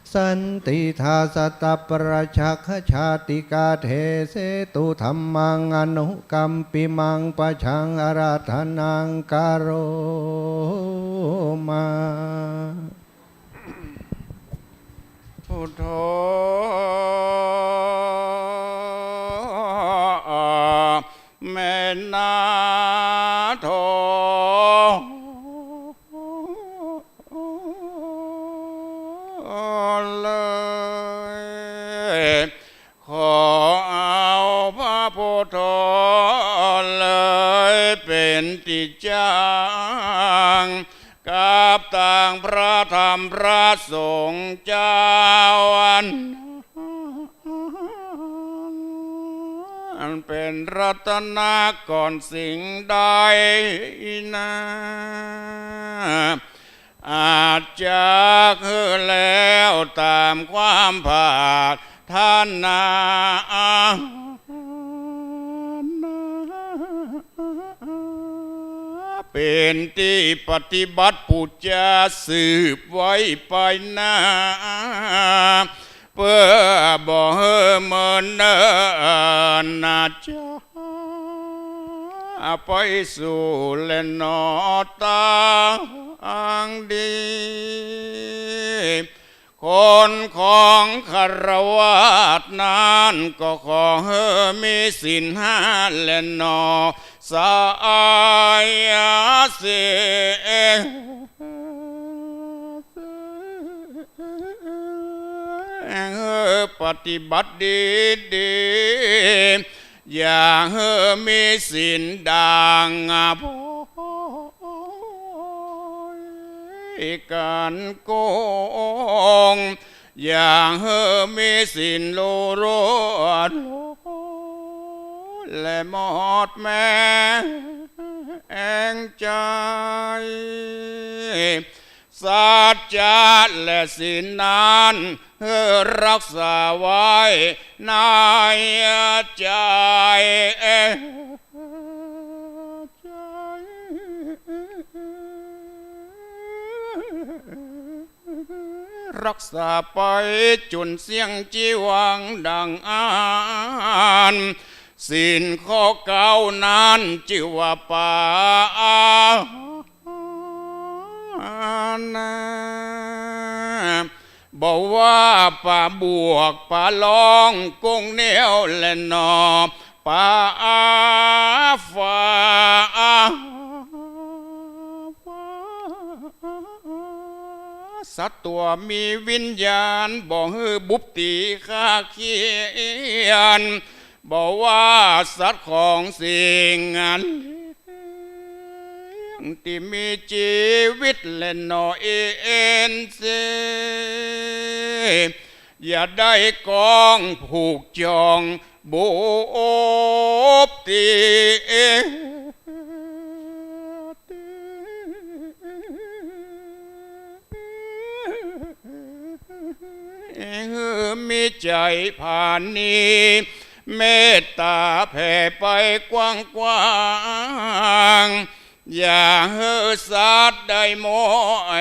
Santidā sattapparajakkhajātikā, desetu dhammaṃ anukampimaṃ pajaṃ ārādhanaṃ karomā. Buddho me nātho เลย ขอเอาพระพุทโธเลยเป๋นตี้จั้ง กับตังพระธรรมพระสงฆ์เจ้า อันเป๋นรัตนะก่อนสิ่งใดนา อาจจักหื้อแล้วต๋ามความปรารถนา เป๋นตี้ปฏิบัติปู๋จาสืบไว้ไปหน้า เปื้อบ่หื้อเมินเนิ่นนา จะไปสู่แลหนอตางดี ข ต๋นของฆราวาสนั้นก็ขอหื้อมีศีลห้าแลหนอ สะอาดเสีย หื้อปฏิบัติดีๆ อย่าหื้อมีศีลด่างพร้อยกั๋นโกง อย่าหื้อมีศีลหรูหรา และหมดแมงใจ๋ สัจจะและศีลนั้น หื้อรักษาไว้ในใจ๋ รักษาไปจ๋นเสี้ยงจีหวังดังอั้น ศีลข้อเก้านั้นจื้อว่าปานา บ่ว่าปาบวกปาลองโกงแน่วแลหนอ ปาฝา สัตว์ตั๋วมีวิญญาณ บ่หื้อบุบตี๋ฆ่าเฆียด บ่ว่าสัตว์ของสิ่งอันเลี้ยงตี้มีจีวิตแลหนอ เอ็นเซ อย่าได้กองผูกจ่องบุบตี๋ หื้อมีใจ๋ผาณี เมตต๋าแผ่ไปกว้างๆ อย่าหื้อสัตว์ได้ม้อ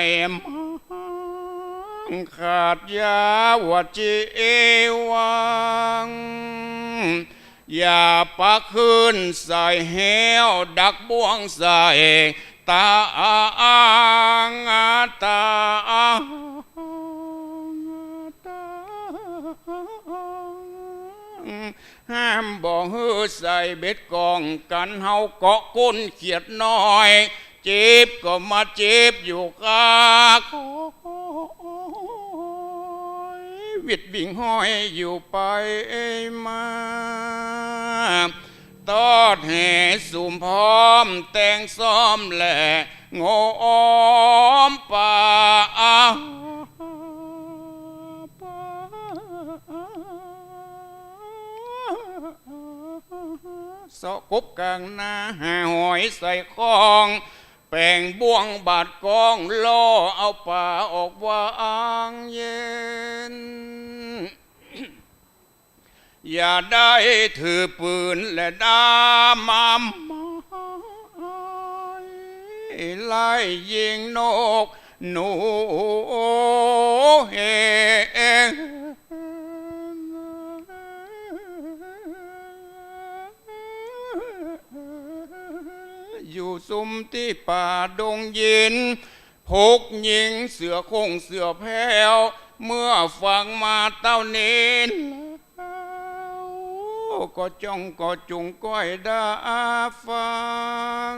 ยมัง ขาดยาว่าจีวัง อย่าปักหื้นใส่แห้ว ดักบ่วงใส่ตาง ตาง ห้ามบ่หื้อใส่เบ็ดก๋องกั๋น เฮาเกาะก้นเขียดน้อย เจ็บก็มาเจ็บอยู่กาคอย วิดวิ่งห้อยอยู่ไปมา ตอดแหสุมพร้อมแต่งซ่อมแล งมปา เซาะกบก๋างนา หาหอยใส่ข้อง แป๋งบ่วงบาดก้อง ล่อเอาป๋าออกวางเย็น อย่าได้ถือปืนและด้ามไม้ ไล่ยิงนกหนูเห็น อยู่สุมตี้ป่าดงเย็น พกยิงเสือโคร่งเสือแผ้ว เมื่อฟังมาเต้านี้แล้ว ก็จ้องก็จุ่งก้อยดาฟัง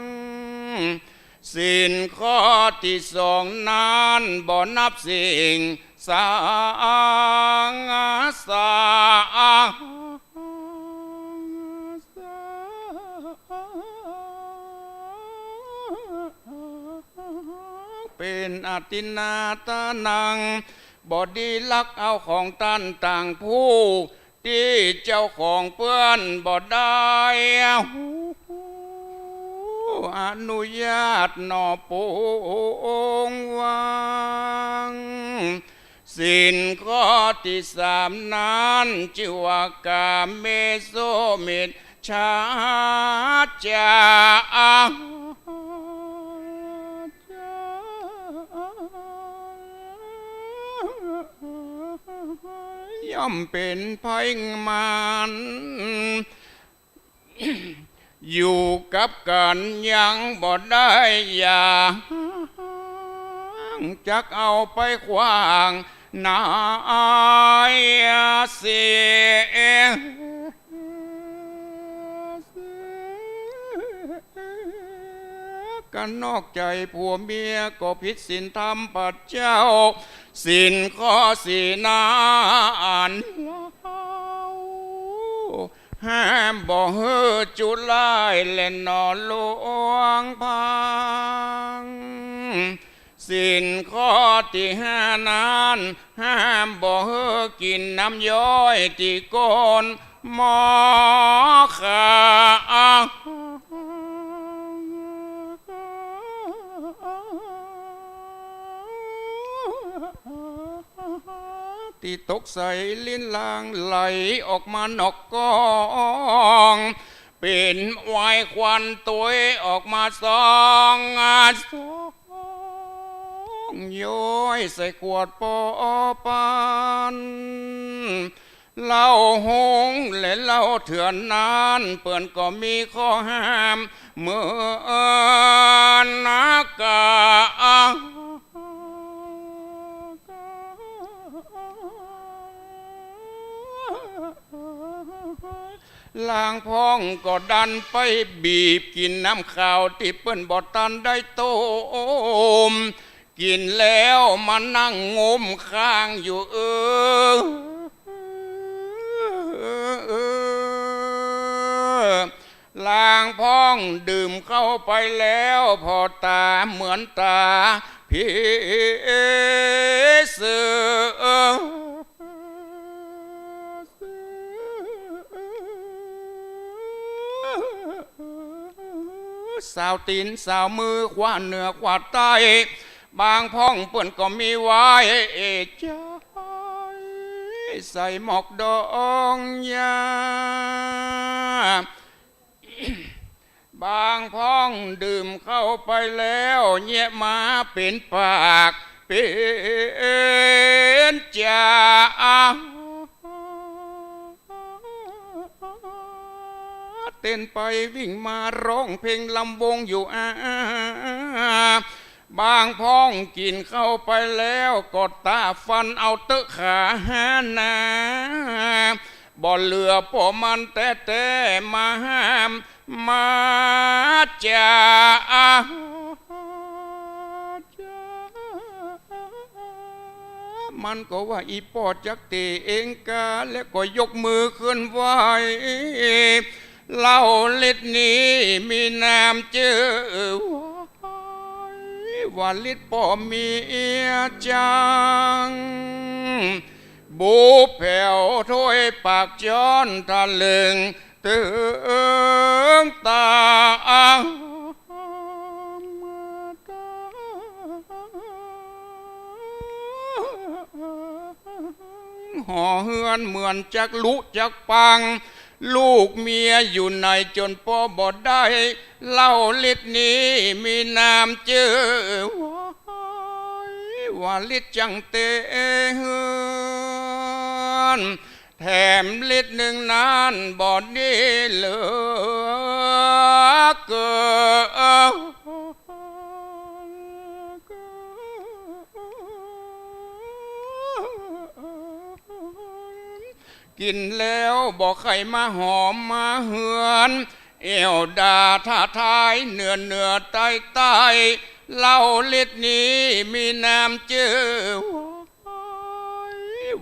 ศีลข้อตี้สองนั้นบ่นับสิ่ง สางสา เป๋นอทินนาทานัง บ่ดีลักเอาของต้านต่างผู้ ตี้เจ้าของเปิ้นบ่ได้อนุญาตหนอปวงวาง ศีลข้อตี้สามนั้นจื้อว่ากาเมสุมิจฉาจา ย่อมเป๋นภัยมัน อยู่กับกั๋นยังบ่ได้อย่าง จักเอาไปขว้าง นายเสีย กันนอกใจผัวเมียก็ผิดศีลธรรมพระเจ้า ศีลข้อสี่นั้นเล่า ห้ามบ่หื้อจุลายและนอนลวงพัง ศีลข้อตี้ห้านั้น ห้ามบ่หื้อกิ๋นน้ำย้อยตี้ก้นหม้อข้าว ตี้ตกใส่ลิ้นลางไหลออกมานอกก๊อง เป๋นไวน์ควันตวยออกมาสอง สอง ย้อยใส่ขวดปอปัน เหล้าฮงและเหล้าเถื่อนนั้น เปิ้นก็มีข้อห้ามเหมือนกั๋น ลางพ่องก็ดันไปบีบกิ๋นน้ำขาวตี้เปิ้นบ่ตันได้ต้ม กิ๋นแล้วมานั่งงมค้างอยู่ เออ ลางพ่องดื่มเข้าไปแล้วผ่อต๋าเหมือนต๋าผีเสื้อ สาวตี๋นสาวมือขวาเหนือขวาใต้ บางพ่องเปิ้นก็มีไว้เอใจ๋ ใส่หมอกดองยา บางพ่องดื่มเข้าไปแล้ว เยียะมาเป๋นปากเป๋นจ๋า เต้นไปวิ่งมาร้องเพลงลำวงอยู่อา บางพ่องกิ๋นเข้าไปแล้วก็ตาฟันเอาเต๊อะขาหานา บ่เหลือป้อมันแต๊ๆ มาห้ามมาจ๋า มันก็ว่า อี่ป้อจักเต๋เองกา แล้วก็ยกมือขึ้นไหว้ เหล้าฤทธิ์นี้มีนามจื้อว่า ว่าฤทธิ์ป้อเมียจัง บุบแผวถ้วยปากจ๊อนทะลึ่งตึงต๋า หอเฮือนเหมือนจักลุจักปัง ลูกเมียอยู่ในจ๋นป้อบ่ได้ เหล้าฤทธิ์นี้มีนามจื้อว่า ว่าฤทธิ์จังเต๋เฮือน แถมฤทธิ์นึ่งนั้นบ่ดีเหลือเกิน กิ๋นแล้วบ่ใค่มาหอมมาเฮือน แอ่วด่าท้าทายเหนือเหนือใต้ใต้ เหล้าฤทธิ์นี้มีนามจื้อ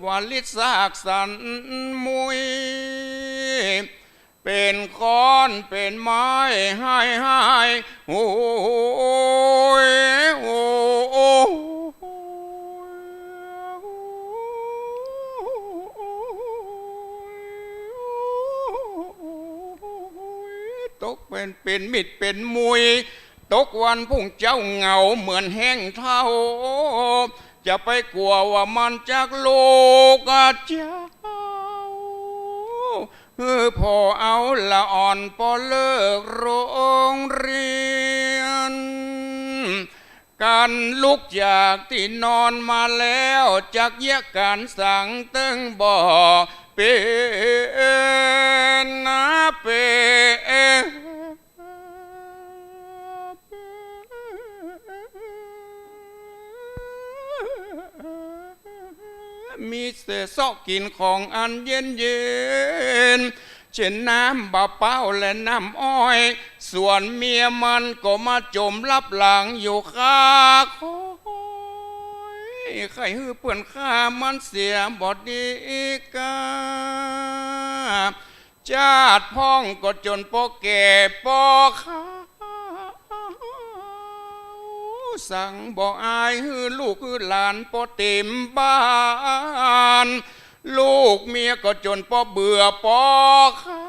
ว่าฤทธิ์ซากสันมุย เป๋นค้อนเป๋นไม้ฮ้ายๆ โอ้ย โอ้ย ตกเป๋น เป๋นมิดเป๋นมุย ตกวันพุ่งเจ๊าเหงาเหมือนแห้งเถ้า จะไปกั๋วว่ามันจักลูกเจ้า หื้อผ่อเอาละอ่อนปอเลิกโฮงเฮียน กั๋นลุกจากตี้นอนมาแล้ว จักเยียะก๋านสังเติ๊งบ่เป๋นนาเป๋น มีแต่เซาะกิ๋นของอันเย็นๆ เจ้นน้ำบ่าป๊าวและน้ำอ้อย ส่วนเมียมันก็มาจ๋มลับหลังอยู่ ข้าคอยใค่หื้อเปื้อนฆ่ามันเสียบ่ดีก้า จาติพ่องก็จ๋นปอแก่ปอเฒ่า สังบ่อายหื้อลูกหื้อหลานปอเต๋มบ้าน ลูกเมียก็จ๋นปอเบื่อปอคร้า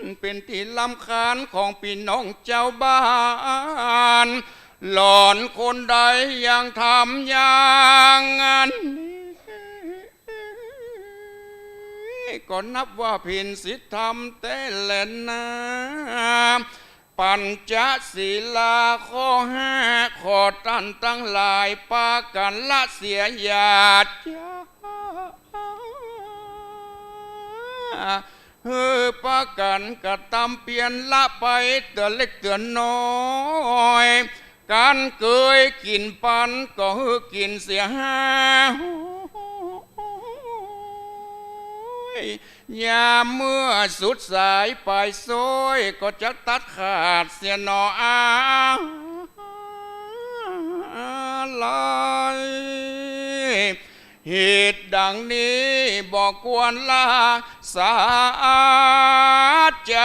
น เป๋นตี้รำคาญของปี้น้องจาวบ้าน หล่อนคนใดยังทำอย่างอั้นนี้ ก็นับว่าผิดศีลธรรมแต๊แลนา ปัญจศีลาข้อห้า ขอต้านตังหลายปากั๋นละเสีย อย่าจ๊า หื้อปากั๋นกระตำเปียรละไป เตื้อเล็กเตื้อน้อย ก๋านเกยกิ๋นปันก็หื้อกิ๋นเสียห้า ยามเมื่อสุดสายปลายซ้อย ก็จะตัดขาดเสียหน่ออาลัย เหตุดังนี้บ่ควรละสาใจ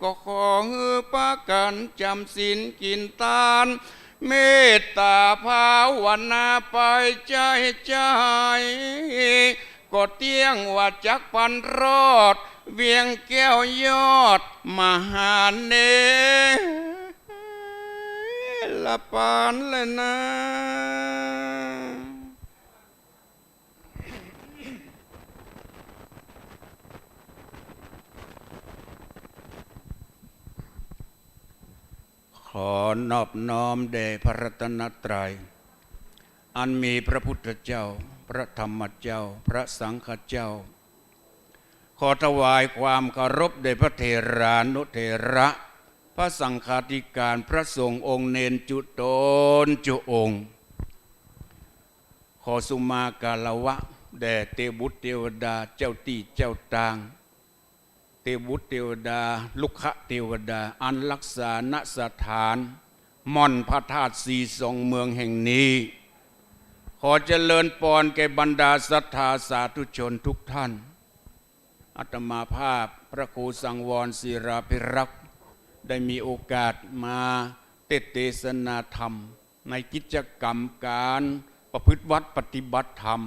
ก็ขอหื้อปากั๋นจ๋ำศีลกิ๋นตาน เมตต๋าภาวนาไปใจ๊ใจ๊ ก็เตี้ยงว่าจักปันรอด เวียงแก้วยอดมหาเนรปานแลนา ขอนอบน้อมแด่พระรัตนตรัย อันมีพระพุทธเจ้า พระธรรมเจ้า พระสังฆเจ้า ขอถวายความเคารพแด่พระเถรานุเถระ พระสังฆาธิการ พระสงฆ์องค์เณรจุ๊ต๋นจุ๊องค์ ขอสุมาคารวะแด่เตวบุตรเตวดา เจ้าตี้เจ้าตาง เตวบุตรเตวดา รุกขเตวดา อันฮักษาณสถาน ม่อนพระธาตุสีสองเมืองแห่งนี้ ขอเจริญปอนแก่บรรดาศรัทธาสาธุชนทุกท่าน อาตมาภาพพระครูสังวรศิลาภิรักษ์ ได้มีโอกาสมาเทศน์เตสนาธรรม ในกิจกรรมก๋านประพฤติวัตรปฏิบัติธรรม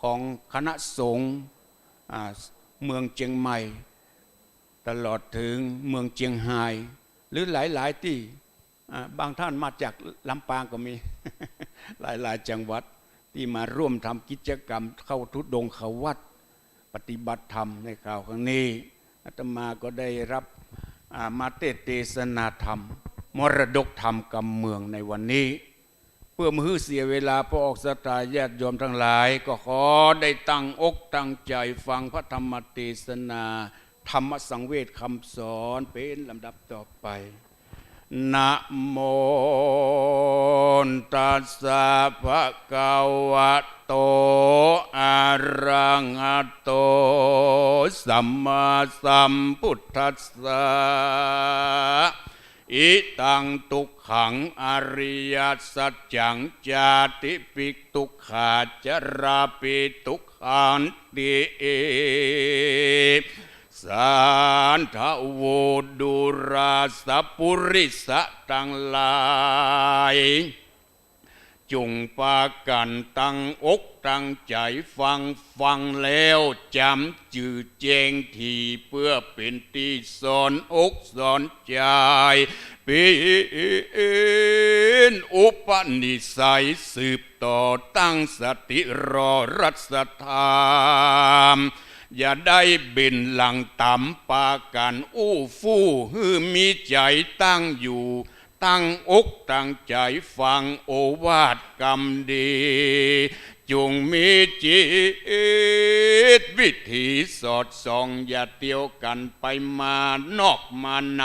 ของคณะสงฆ์ อ่า เมืองเจียงใหม่ ตลอดเถิงเมืองเจียงฮาย หรือหลายๆ ตี้ อ่า บางท่านมาจากลำปางก็มี หลายๆ จังหวัดตี้มาร่วมทำกิจกรรมเข้าธุดงควัตร ปฏิบัติธรรมในคราวครั้งนี้ อาตมาก็ได้รับ อ่า มาเทศน์เตสนาธรรม มรดกธรรมกำเมืองในวันนี้ เปื้อบ่หื้อเสียเวลา ปวกศรัทธาญาติโยมตังหลาย ก็ขอได้ตั้งอกตั้งใจ๋ฟังพระธรรมเตสนา ธรรมสังเวชคำสอนเป๋นลำดับต่อไป นะโม ตัสสะ ภะคะวะโต อะระหะโต สัมมาสัมพุทธัสสะ อิตัง ทุกขัง อริยสัจจัง ชาติปิ ทุกขา ชราปิ ทุกขันติ สาธุ ดูรา สัปปุริสะตังหลาย จุ่งปากั๋นตั้งอกตั้งใจ๋ฟัง ฟังแล้วจ๋ำจื้อแจ้งดี เปื้อเป๋นตี้สอนอกสอนใจ๋ เป๋นอุปนิสัยสืบต่อ ตั้งสติรอรัสธรรม อย่าได้เบนหลังต๋ำ ปากั๋นอู้ฟู่ หื้อมีใจ๋ตั้งอยู่ ตั้งอกตั้งใจ๋ฟังโอวาทกำดี จงมีจิตวิถีสอดส่อง อย่าเตียวกั๋นไปมานอกมาใน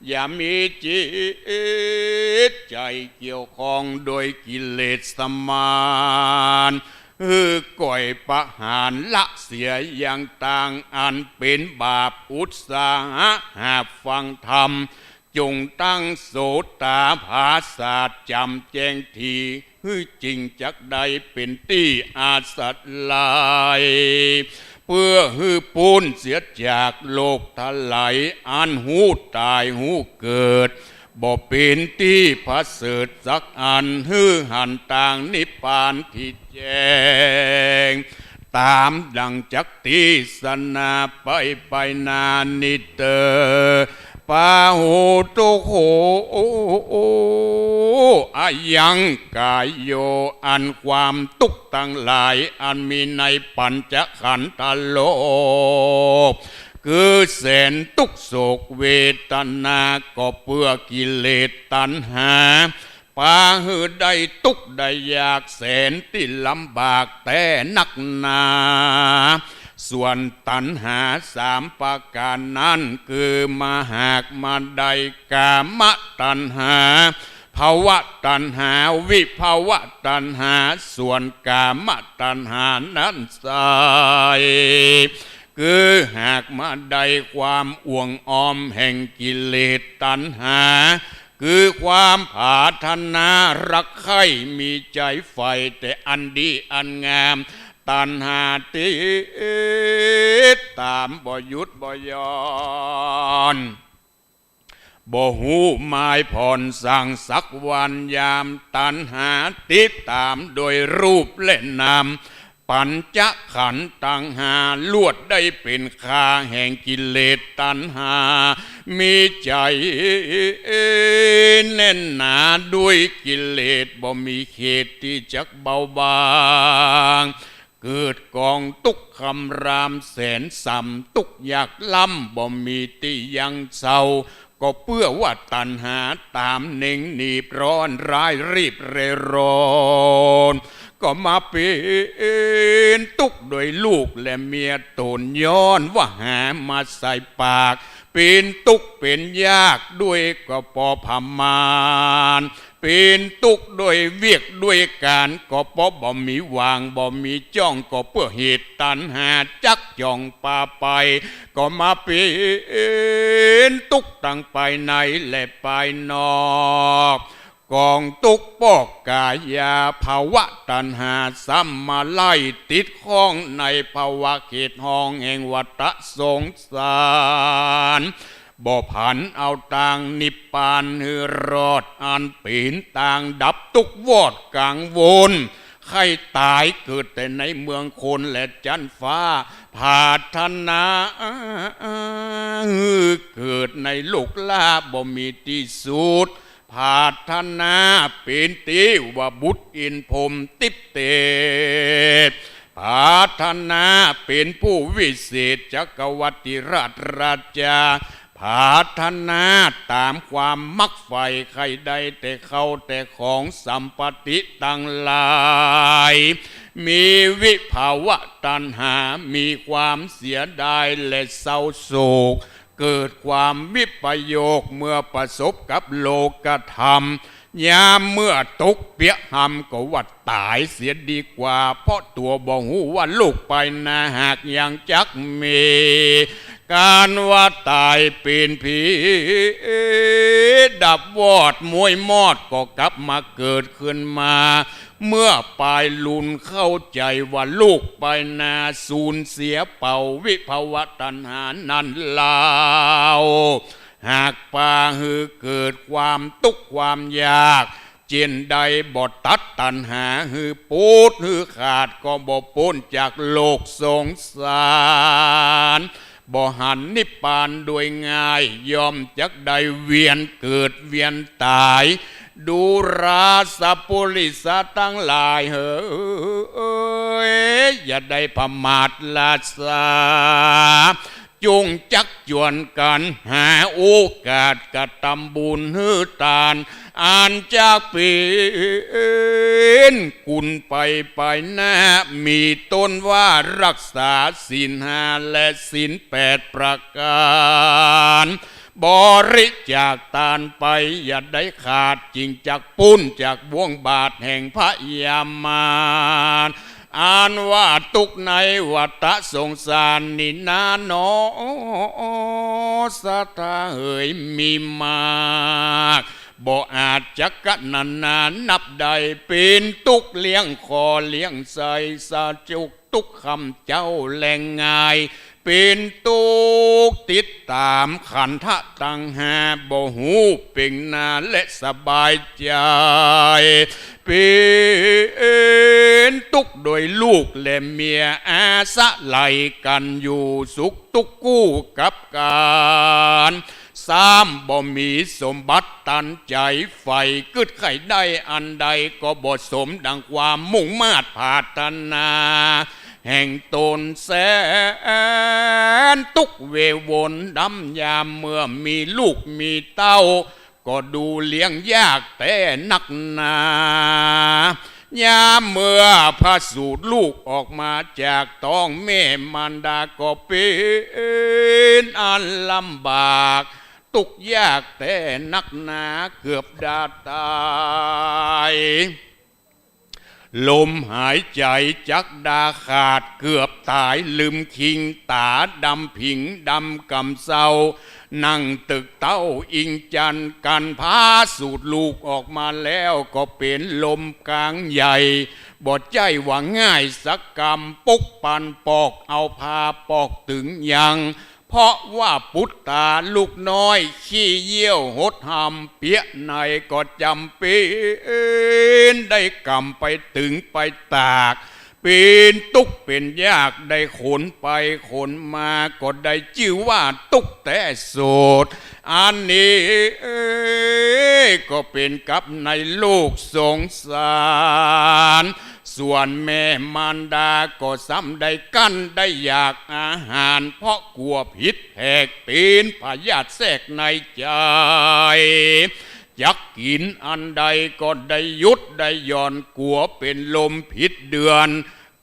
อย่ามีจิตใจ๋เกี่ยวข้องโดยกิเลสมาร หื้อก้อยปะหารละเสียอย่างต่างอันเป๋นบาป อุตสาหะหาฟังธรรม จงตั้งโสตาผาสาทย์จ๋ำแจ้งที หื้อจึงจักได้เป๋นตี้อาศัย เปื้อหื้อป๊นเสียจากโลกทั้งหลาย อันฮู้ต๋ายฮู้เกิด บ่เป๋นตี้ประเสริฐสักอัน หื้อหันตางนิพพานตี้แจ้ง ต๋ามดั่งจักเตสนาไปไปนานี้เตอ ปะโห ทุกโข อะยัง ก๋ายโย อันความตุ๊กข์ตังหลายอันมีในปัญจขันธโลก คือแสนตุ๊กข์โศกเวทนา ก็เปื้อกิเลสตัณหา ปาหื้อได้ตุ๊กข์ได้ยากแสนตี้ลำบากแต๊นักหนา ส่วนตัณหาสามประก๋านนั้น คือมหากมาไดยก๋ามตัณหา ภวตัณหา วิภวตัณหา ส่วนก๋ามตัณหานั้นไซร้ คือหากมาไดยความอ่วงอ้อมแห่งกิเลสตัณหา คือความผาถนารักใคร่มีใจ๋ใฝ่แต่อันดีอันงาม ตัณหาติดต๋ามบ่หยุดบ่หย่อน บ่ฮู้หมายผ่อนสังสักวันยาม ตัณหาติดต๋ามโดยรูปและนาม ปัญจขันธ์ตังห้า ล้วนได้เป๋นค่าแห่งกิเลสตัณหา มีใจ๋แน่นหนาด้วยกิเลส บ่มีเขตตี้จักเบาบาง เกิดก๋องตุ๊กข์คำรามแสนสำ ตุ๊กข์ยากล้ำบ่มีตี้ยั้งเซา ก็เปื้อว่าตัณหาต๋ามเน็งหนีบร้อนร้ายรีบเร่ร่อน ก็มาเป๋นตุ๊กข์โดยลูกและเมียต๋น ย้อนว่าหามาใส่ปาก เป๋นตุ๊กข์เป๋นยากด้วยก็ปอผมาน เป๋นตุ๊กข์ด้วยเวียกด้วยก๋าน ก็ปอบ่มีหว่างบ่มีจ้อง ก็เปื้อเหตุตัณหาจักจ้องปาไป ก็มาเป๋นตุ๊กข์ตังภายในและภายนอก ก๋องตุ๊กข์ปอกก๋ายา ภวตัณหาซ้ำมาไล่ติดข้องในภวะเขตห้องแห่งวัฏสงสาร บ่ผันเอาตางนิพพานหื้อรอด อันเป๋นตางดับตุ๊กข์วอดกังวล ใค่ต๋ายเกิดแต่ในเมืองคนและจั๊นฟ้า ผาถนาหื้อเกิดในโลกล้าบ่มีตี้สุด ผาถนาเป๋นเตวบุตรอินทร์พรหมทิพย์เตพ ผาถนาเป๋นผู้วิเศษจักรวรรดิราชราชา ผาถนาต๋ามความมักใฝ่ใค่ได้แต่เข้าแต่ของสัมปติตังหลาย มีวิภวตัณหา มีความเสียดายและเศร้าโศก เกิดความวิปโยคเมื่อประสบกับโลกธรรม ยามเมื่อตกเปียะหำก็ว่าต๋ายเสียดีกว่า เพราะตั๋วบ่ฮู้ว่าโลกภายหน้าหากยังจักมี ก๋านว่าต๋ายเป๋นผี ดับวอดมวยมอดก็กลับมาเกิดขึ้นมา เมื่อปายลุนเข้าใจ๋ว่าโลกภายหน้าสูญเสียเป่า วิภวตัณหานั้นลาว หากปาหื้อเกิดความตุ๊กข์ความยาก เจียนใดบ่ตัดตัณหาหื้อปูดหื้อขาด ก็บ่ป๊นจากโลกสงสาร บ่หันนิพพานโดยง่าย ย่อมจักได้เวียนเกิดเวียนต๋าย ดูราสะปุริสะตังหลายเหย อย่าได้ประมาทละสา จงจักจวนกั๋นหา โอกาสกระตำบุญหื้อตาน อันจักเป๋นกุณไปไปหน้า มีต้นว่ารักษาศีลห้าและศีลแปดประก๋าน บริจาคตานไปอย่าได้ขาด จึงจักป๊นจากบ่วงบาตรแห่งพยามาร อันว่าตุ๊กข์ในวัฏสงสารนี้นาหนอ ศรัทธาเอ๋ย มีมาก บ่อาจจักกะนันนานับได้ เป๋นตุ๊กข์เลี้ยงข้อเลี้ยงไส้ สะจุก ตุ๊กข์ค่ำเจ๊าแลงงาย เป๋นตุ๊กข์ติดต๋ามขันธะตังห้า บ่ฮู้เป๋งนาและสบายใจ๋ เป๋นตุ๊กข์โดยลูกและเมีย อาศัยกั๋นอยู่สุขตุ๊กข์กู้กับกั๋น ซ้ำบ่มีสมบัติตันใจ๋ ใฝ่กึ๊ดใค่ได้อันใด ก็บ่สมดังความมุ่งมาดผาถนาแห่งต๋น แสนตุ๊กข์เววนดำยามเมื่อมีลูกมีเต้า ก็ดูเลี้ยงยากแต๊นักหนา ยามเมื่อผะสูติลูกออกมาจากต๊องแม่ มารดาก็เป๋นอันลำบาก ตุ๊กข์ยากแต๊นักหนา เกือบดาต๋าย ลมหายใจ๋จักดาขาด เกือบต๋ายลืมคิง ต๋าดำผิงดำก่ำเซา นั่งตึกเต้าอิงจันทน์ กั๋นผะสูติลูกออกมาแล้ว ก็เป๋นลมก๋างใหญ่ บ่ใจ้ว่าง่ายสักกำ ปุ๊กปันปอก เอาผ้าปอกตึงยัง เพราะว่าปุตตาลูกน้อยขี้เยี่ยวหดหำเปียะใน ก็จ๋ำเป๋นได้ก่ำไปตึงไปตาก เป๋นตุ๊กข์เป๋นยาก ได้ขนไปขนมา ก็ได้จื้อว่าตุ๊กข์แต๊โสด อันนี้ก็เป๋นกับในโลกสงสาร ส่วนแม่มารดาก็ซ้ำได้กั้นได้อยากอาหาร เพราะกั๋วผิดแผก เป๋นพยาธิแทรกในใจ๋ จักกิ๋นอันใดก็ได้หยุดได้หย่อน กั๋วเป๋นลมผิดเดือน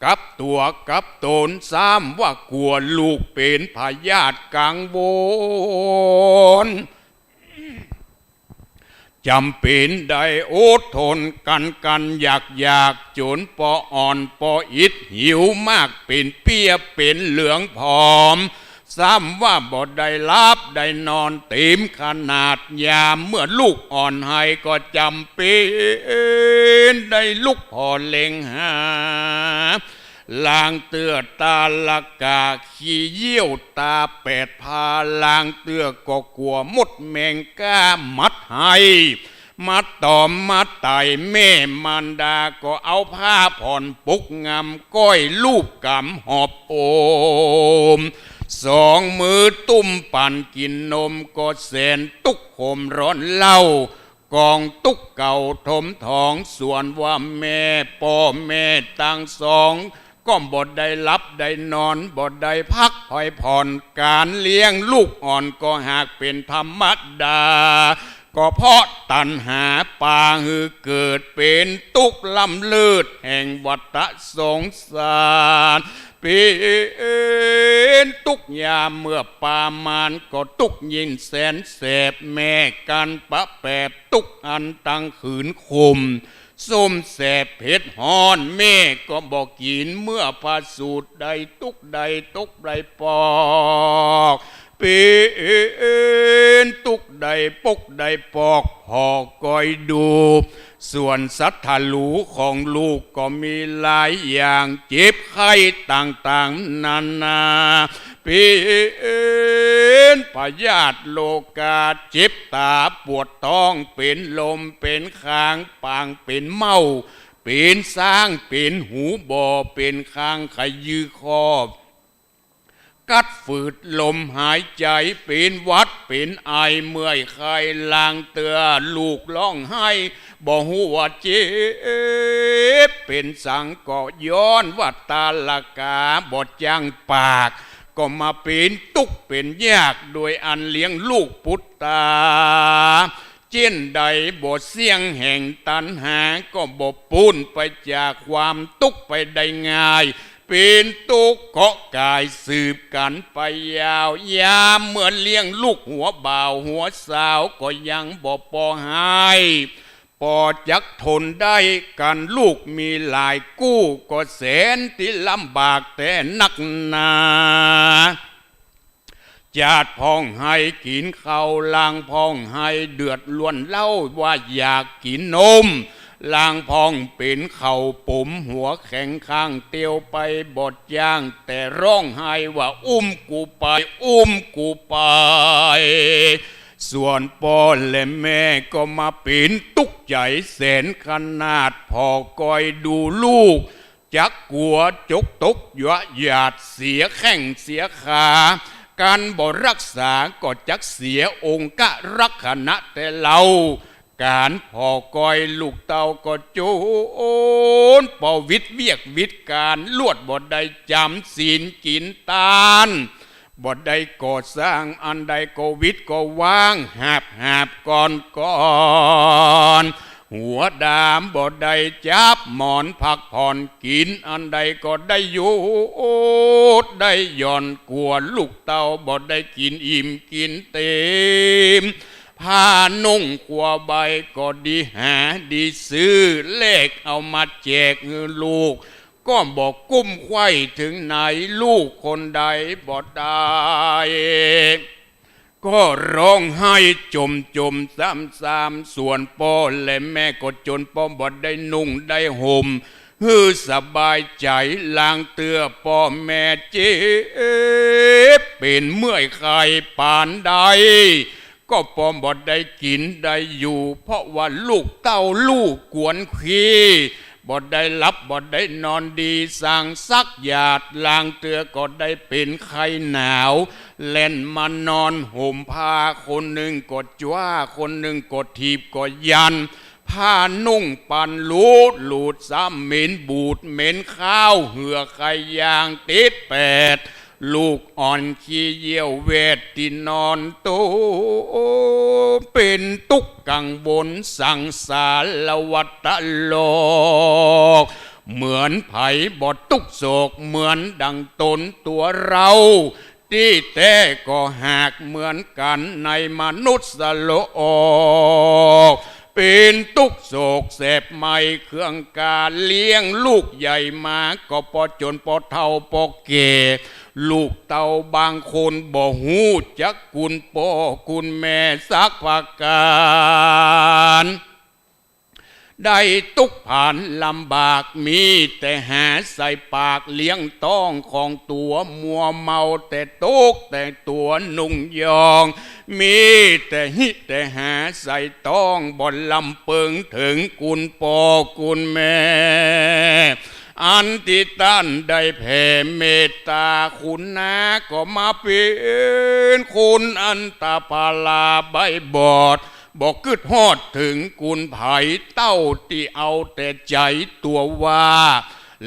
กับตั๋วกับต๋น ซ้ำว่ากั๋วลูกเป๋นพยาธิกังวล จ๋ำเป๋นได้อดทนกั๋นกั๋นอยากอยาก จ๋นปออ่อนปออิด หิวมากเป๋นเปี้ยเป๋นเหลืองผอม ซ้ำว่าบ่ได้หลับได้นอนเต๋มขนาด ยามเมื่อลูกอ่อนไห้ ก็จ๋ำเป๋นได้ลุกผ่อเล็งหา ลางเตื้อตาละกะขี้เยี่ยวต๋าแปดพา ลางเตื้อก็กั๋วมดแมงก้ามัดไห้ มาต๋อมมาไต่ แม่มารดาก็เอาผ้าผ่อนปุกงำ ก้อยลูบก๋ำหอบโอม สองมือตุ้มปั่นกิ๋นนม ก็แสนตุ๊กข์ขมร้อนเล่า ก๋องตุ๊กข์เก่าถมถอง ส่วนว่าแม่ป้อแม่ตังสอง ก็บ่ได้หลับได้นอน บ่ได้พักผ่อยผ่อน ก๋านเลี้ยงลูกอ่อนก็หากเป๋นธรรมดา ก็เพราะตัณหาปาหื้อเกิดเป๋นตุ๊กข์ล้ำเลิศแห่งวัฏสงสาร เป๋นตุ๊กข์ยามเมื่อปามาน ก็ตุ๊กข์ยิ่งแสนแสบ แม่กั๋นปะแปบตุ๊กข์อันตังขืนข่ม ส้มแสบเผ็ดฮ้อน แม่ก็บ่กิ๋น เมื่อผะสูติได้ตุ๊กข์ได้ตกได้ปอก เป๋นตุ๊กข์ได้ปกได้ปอก ผ่อก้อยดู ส่วนสัตว์ทะลูของลูกก็มีหลายอย่าง เจ็บไข้ต่างๆ นานา เป๋นพยาธิโรคา เจ็บต๋าปวดต๊อง เป๋นลมเป๋นคาง ปางเป๋นเม้า เป๋นซ้าง เป๋นหูบอด เป๋นคางขะยือคอ กั๊ดฝืดลมหายใจ๋ เป๋นหวัด เป๋นไอ เมื่อยไข้ ลางเตื้อลูกฮ้องไห้ บ่ฮู้ว่าเจ็บเป๋นสัง ก็ย้อนว่าตาละกาบ่จั้งปาก ก็มาเป๋นตุ๊กเป๋นยาก โดยอันเลี้ยงลูกปุตตา เจ้นใดบ่เสี้ยงแห่งตัณหา ก็บ่ป๊นไปจากความตุ๊กไปได้ง่าย เป๋นตุ๊กเกาะก๋ายสืบกั๋นไปยาว ยามเมื่อเลี้ยงลูกหัวบ่าวหัวสาว ก็ยังบ่ปอหาย ปอจักทนได้กั๋น ลูกมีหลายกู้ ก็แสนตี้ลำบากแต๊นักหนา จาดพ่องไห้กิ๋นข้าว ลางพ่องไห้เดือดร้อนเล่า ว่าอยากกิ๋นนม ลางพ่องเป๋นข้าวป๋ม หัวแข็งข้างเตียวไปบ่จ้าง แต่ฮ้องไห้ว่า อุ้มกูไป อุ้มกูไป ส่วนป้อและแม่ก็มาเป๋นตุ๊กใจ๋แสนขนาด ผ่อคอยดูลูก จักกั๋วจกตกยะหยาด เสียแข้งเสียขา กั๋นบ่ฮักษาก็จักเสียองคลักษณะแต๊เล่า ก๋านผ่อคอยลูกเต้าก็จน ปอวิดเวียกวิดก๋าน ลวดบ่ได้จ๋ำศีลกิ๋นตาน บ่ได้ก่อสร้างอันใดก็วิดก็ว่าง หาบหาบก่อนก่อน หัวดามบ่ได้จับหมอนพักผ่อน กิ๋นอันใดก็ได้หยุดได้หย่อน กั๋วลูกเต้าบ่ได้กิ๋นอิ่มกิ๋นเต๋ม ผ้านุ่งครัวใบก็ดีหาดีซื้อ แลกเอามาแจกหื้อลูก ก็บ่กุ้มไขว่เถิงไหน ลูกคนใดบ่ได้ ก็ฮ้องไห้จ่มจ่มซ้ำซ้ำ ส่วนป้อและแม่ก็จนป้อบ่ได้นุ่งได้ห่ม หื้อสบายใจ๋ ลางเตื้อป้อแม่เจ็บเป๋นเมื่อยไข้ปานใด ก็ป้อบ่ได้กิ๋นได้อยู่ เพราะว่าลูกเต้าลูกกวนขี้ บ่ได้หลับบ่ได้นอนดีสังสักหยาด ลางเตื้อก็ได้เป๋นไข้หนาว แล่นมานอนห่มผ้า คนนึ่งก็จ้า คนนึ่งก็ถีบก็ยัน ผ้านุ่งปันหลุดหลุดซ้ำ เหม็นบูดเหม็นคาว เหื่อไข้ยางติดแปด ลูกอ่อนขี้เยี่ยวแวดตี้นอนโต เป๋นตุ๊กกังวลสังสารวัฏโลก เหมือนใผบ่ตุ๊กโศกเหมือนดังตนตั๋วเฮา ตี้แต๊ก็หากเหมือนกั๋นในมนุษย์โลก เป๋นตุ๊กโศกแสบไหม้เคืองกา เลี้ยงลูกใหญ่มาก็ปอจนปอเฒ่าปอแก่ ลูกเต้าบางคนบ่ฮู้จักคุณป้อคุณแม่สักประก๋าน ได้ตุ๊กผานลำบาก มีแต่หาใส่ปากเลี้ยงต๊องของตั๋ว มัวเมาแต่ตุ๊กแต่ตั๋วนุ่งยอง มีแต่หิแต่หาใส่ต๊อง บ่ลำเปิงเถิงคุณป้อคุณแม่ อันตี้ต้านได้แผ่เมตต๋าคุณนา ก็มาเป๋นคนอันต๋าพาราใบ้บอด บ่กึ๊ดฮอดเถิงคุณใผ เต้าตี้เอาแต่ใจ๋ตั๋วว่า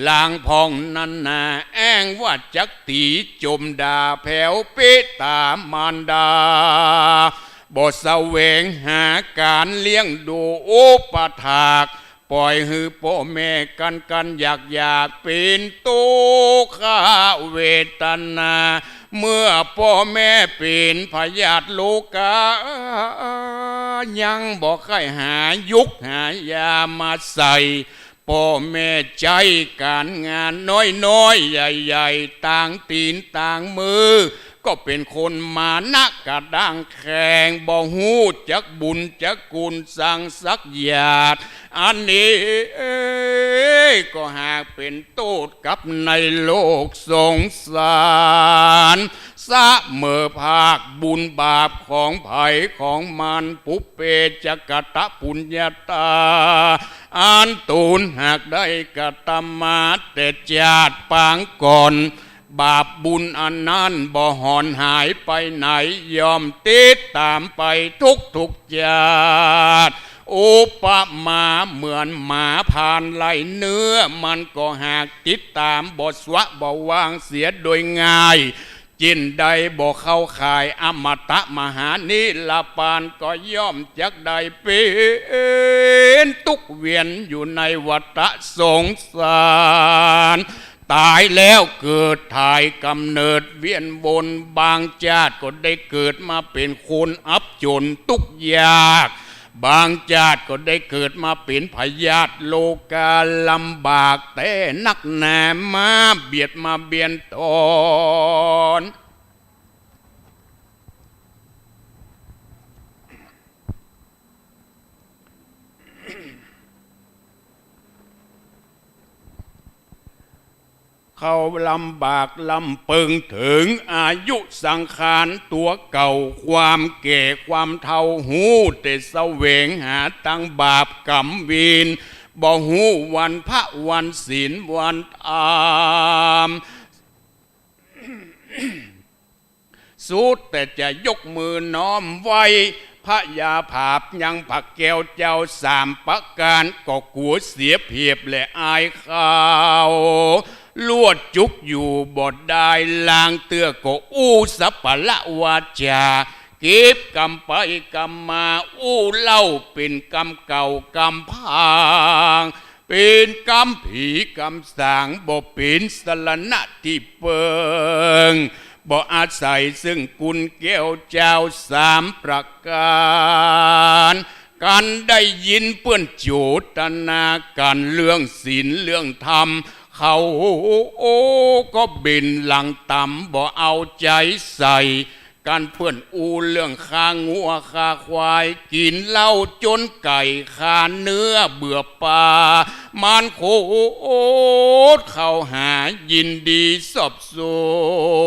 ลางพ่องนั้นนา แอ้งว่าจักตี๋จ่มด่าแผวเปะต๋ามารดา บ่แสวงหาก๋านเลี้ยงดูอุปถาก ป่อยหื้อป้อแม่กั๋นกั๋นอยากอยาก เป๋นตุ๊กขเวทนา เมื่อป้อแม่เป๋นพยาธิโรคา ยังบ่ใค่หายุกหายามาใส่ ป้อแม่ใจ๊ก๋านงานน้อยๆ ใหญ่ๆ ตางตี๋นตางมือ ก็เป๋นคนมานะกระด้างแข็ง บ่ฮู้จักบุญจักคุณสังสักหยาด อันนี้ก็หากเป๋นโต้ษกับในโลกสงสาร เสมอภาคบุญบาปของใผของมัน ปุพเพจะกะตะปุญญาตา อันต๋นหากได้กระตำมาแต่จาติปางก่อน บาปบุญอันนั้นบ่หอนหายไปไหน ย่อมติดต๋ามไปทุกๆ จาติ อุปมาเหมือนหมาผ่านไล่เนื้อ มันก็หากติดต๋ามบ่สวะบ่วางเสียโดยง่าย จิ่นใดบ่เข้าข่ายอมตะมหานิรปาน ก็ย่อมจักได้เป๋นตุ๊กข์เวียนอยู่ในวัฏฏะสงสาร ต๋ายแล้วเกิดถ่ายก๋ำเนิดเวียนวน บางจาติก็ได้เกิดมาเป๋นคนอับจ๋นตุ๊กข์ยาก บางจาติก็ได้เกิดมาเป๋นพยาธิโรคาลำบากแต๊นักหนา มาเบียดมาเบียนตน เขาลำบากลำเปิงเถิงอายุสังขารตั๋วเก่า ความแก่ความเฒ่าฮู้แต่แสวงหาตังบาปก๋รรมเวร บ่ฮู้วันพระวันศีลวันธรรม สุดแต่จะยกมือน้อมไหว้พญาผาบยังพระแก้วเจ้าสามประก๋าน ก็กั๋วเสียเปรียบและอายเขา ลวดจุกอยู่บ่ได้ ลางเตื้อก็อู้สัปปะละวาจา เก็บกำไปกำมา อู้เล่าเป๋นกำเก่ากำผาง เป๋นกำผีกำสาง บ่เป๋นสรณะตี้เปิง บ่อาศัยซึ่งคุณแก้วเจ้าสามประก๋าน กันได้ยินเปื้อนโจทนากั๋นเรื่องศีลเรื่องธรรม เขาก็เบนหลังต๋ำ บ่เอาใจ๋ใส่ กันเปื้อนอู้เรื่องฆ่างัวฆ่าควาย กิ๋นเหล้าจ๋นไก่ ฆ่าเนื้อเบื่อป๋า มารโคตรเข้าหา ยินดีสอบส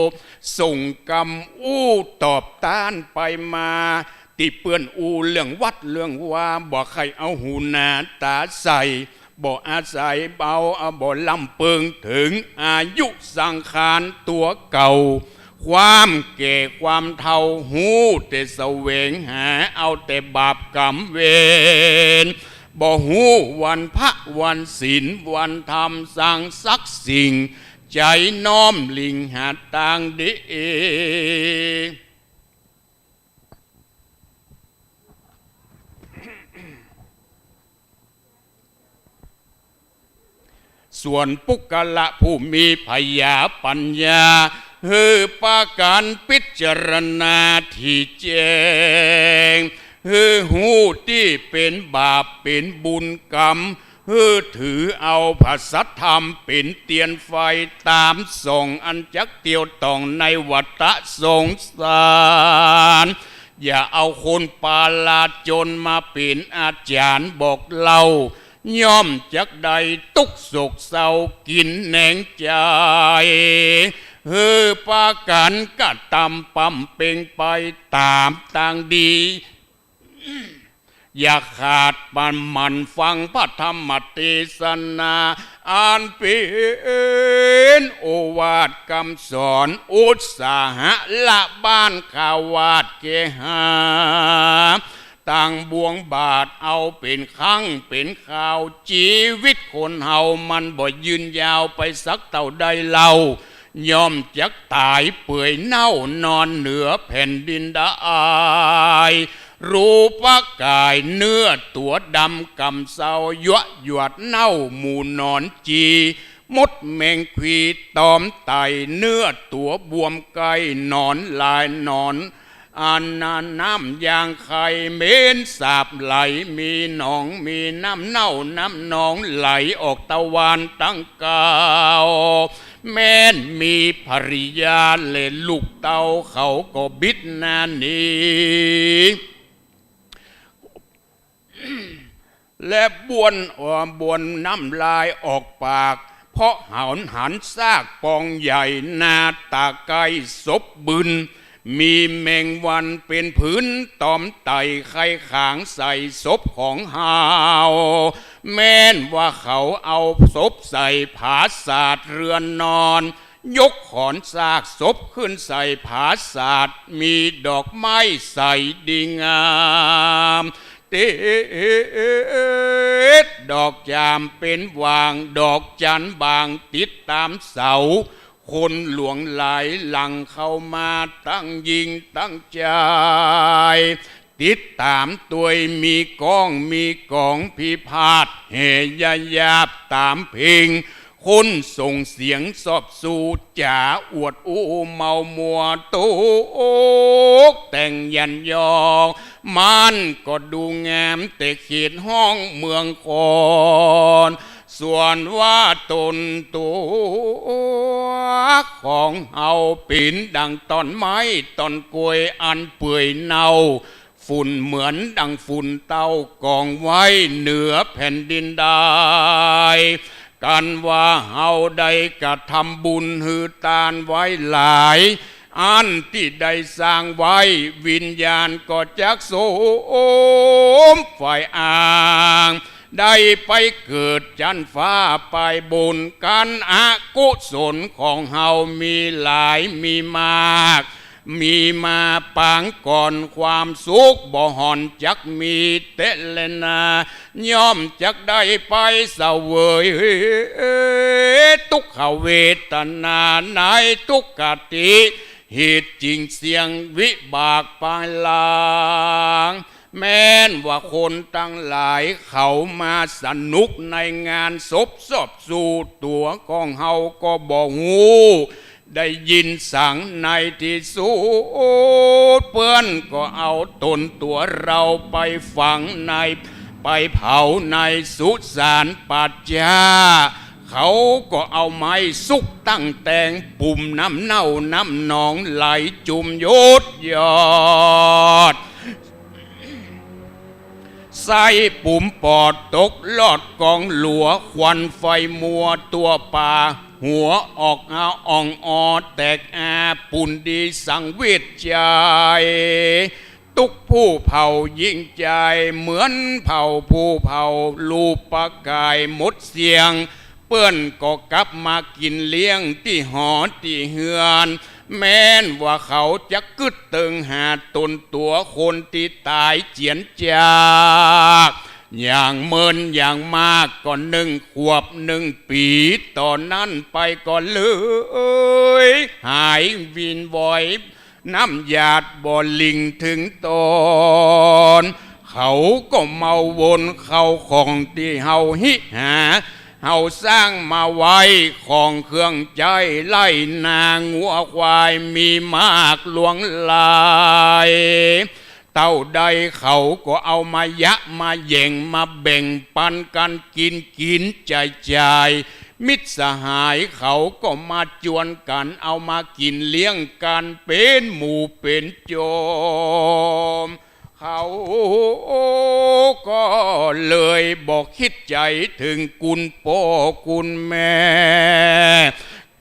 บ ส่งกำอู้ตอบต้านไปมา ตี้เปื้อนอู้เรื่องวัดเรื่องวา บ่ใค่เอาหูหนาต๋าใส่ บ่อาศัยเบา เอาบ่ลำเปิงเถิงอายุสังขารตั๋วเก่า ความแก่ความเฒ่าฮู้แต่แสวงหา เอาแต่บาปก๋รรมเวร บ่ฮู้วันพระวันศีลวันธรรมสังสักสิ่ง ใจ๋น้อมหลิ่งหาตางดี ส่วนปุคคละผู้มีผญาปั๋ญญา หื้อปากั๋นพิจารณาตี้แจ้ง หื้อฮู้ตี้เป๋นบาปเป๋นบุญกรรม หื้อถือเอาพระสัทธรรมเป๋นเตียนไฟต๋ามส่อง อันจักเตียวต่องในวัฏฏะสงสาร อย่าเอาคนปาลาจนมาเป๋นอาจ๋ารย์บอกเล่า ย่อมจักได้ตุ๊กข์โศกเศร้ากิ๋นแหนงใจ๋ หื้อปากั๋นกระตำปำเป็งไปต๋ามตางดี อย่าขาดมัน หมั่นฟังพระธรรมเตสนา อันเป๋นโอวาทกำสอน อุตสาหะละบ้านคาวาสเกหา ตังบ่วงบาทเอาเป๋นครั้งเป๋นคราว จีวิตคนเฮามันบ่ยืนยาวไปสักเต้าใดเล่า ย่อมจักต๋ายเปื่อยเน่านอนเหนือแผ่นดินดาย รูปกายเนื้อตั๋วดำก่ำเซา ยัวหยวัดเน่าหมู่หนอนจี มดแมงขีต๋อมไต่ เนื้อตั๋วบวมใก้หนอนลายหนอน อันน้ำยางไข่เหม็นสาบไหล มีหนองมีน้ำเน่าน้ำหนองไหลออกตะวันตังเก่า แม้นมีภริยาและลูกเต้าเขาก็บิดหน้าหนี และบ้วน เอ่อ บ้วนน้ำลายออกปาก เพราะหัน หันซากปองใหญ่หน้าต๋าใก้ศพบึน มีแมงวันเป๋นผืนต๋อมไต่ไข่ขางใส่ศพของเฮา แม้นว่าเขาเอาศพใส่ผาสาทเรือนนอน ยกขอนซากศพขึ้นใส่ผาสาท มีดอกไม้ใส่ดีงาม ติดดอกจามเป๋นหว่าง ดอกจันทร์บางติดต๋ามเสา คนหลวงหลายหลั่งเข้ามาตั้งญิงตั้งจาย ติดต๋ามตวยมีก้องมีก๋องพิพาทแห่ยาหยาบต๋ามเพลง คนส่งเสียงสอบสู่จ๋าอวดอู้เมามัวตกแต่งยันยอ มันก็ดูงามแต่เขตห้องเมืองคอน ส่วนว่าต๋นตั๋วของเฮาเป๋นดั่งต้นไม้ต้นกล้วยอันเปื่อยเน่า ฝุ่นเหมือนดั่งฝุ่นเต้ากองไว้เหนือแผ่นดินได้ กันว่าเฮาได้กระทำบุญหือตานไว้หลาย อันตี้ได้สร้างไว้ วิญญาณก็จักสมฝ่ายอ้าง ได้ไปเกิดจั๊นฟ้าไปบน กันอกุศลของเฮามีหลายมีมาก มีมาปางก่อน ความสุขบ่ห่อนจักมีแต๊แลนา ย่อมจักได้ไปเสวย ทุกขเวทนาในทุกขติ เหตุจริงเสี้ยงวิบากปางหลัง แม้นว่าคนตังหลายเขามาสนุกในงานศพสอบสู่ตั๋วของเฮาก็บ่ฮู้ ได้ยินสังในตี้สุด เปิ้นก็เอาต๋นตั๋วเฮาไปฝังใน ไปเผาในสุสานป่าจ๊า เขาก็เอาไม้สุกตั้งแตง ปุ๋มน้ำเน่าน้ำหนองไหลจุ่มหยดหยด ไส้ปุ๋มปอดตกลอดกองหลัว ควันไฟมัวทั่วป่า หัวออกอาอ่องออแตกอา ปูนดีสังเวชใจ๋ ตุ๊กผู้เผ่ายิ่งใจ๋ เหมือนเผ่าผู้เผ่าลูปกายหมดเสี้ยง เปิ้นก็กลับมากิ๋นเลี้ยงตี้หอตี้เฮือน แม้นว่าเขาจะกึ๊ดเติงหาต๋นตั๋วคนตี้ต๋ายเจียนจาก อย่างเมินอย่างมากก็นึ่งขวบนึ่งปี๋ ต่อนั้นไปก็เลยหายวินวอย น้ำหยาดบ่หลิ้งเถิงต๋น เขาก็เมาวนเข้าของตี้เฮาฮิหา เฮาสร้างมาไว้ ของเครื่องใจ๊ไล่นางัวควายมีมากหลวงหลาย เต้าใดเขาก็เอามาเยียะมาแหย่งมาแบ่งปั๋นกั๋นกิ๋นกิ๋นจ่ายจ่าย มิตรสหายเขาก็มาจวนกั๋นเอามากิ๋นเลี้ยงกั๋นเป๋นหมู่เป๋นโจม เขาก็เลยบ่คิดใจ๋เถิงกุณป้อกุณแม่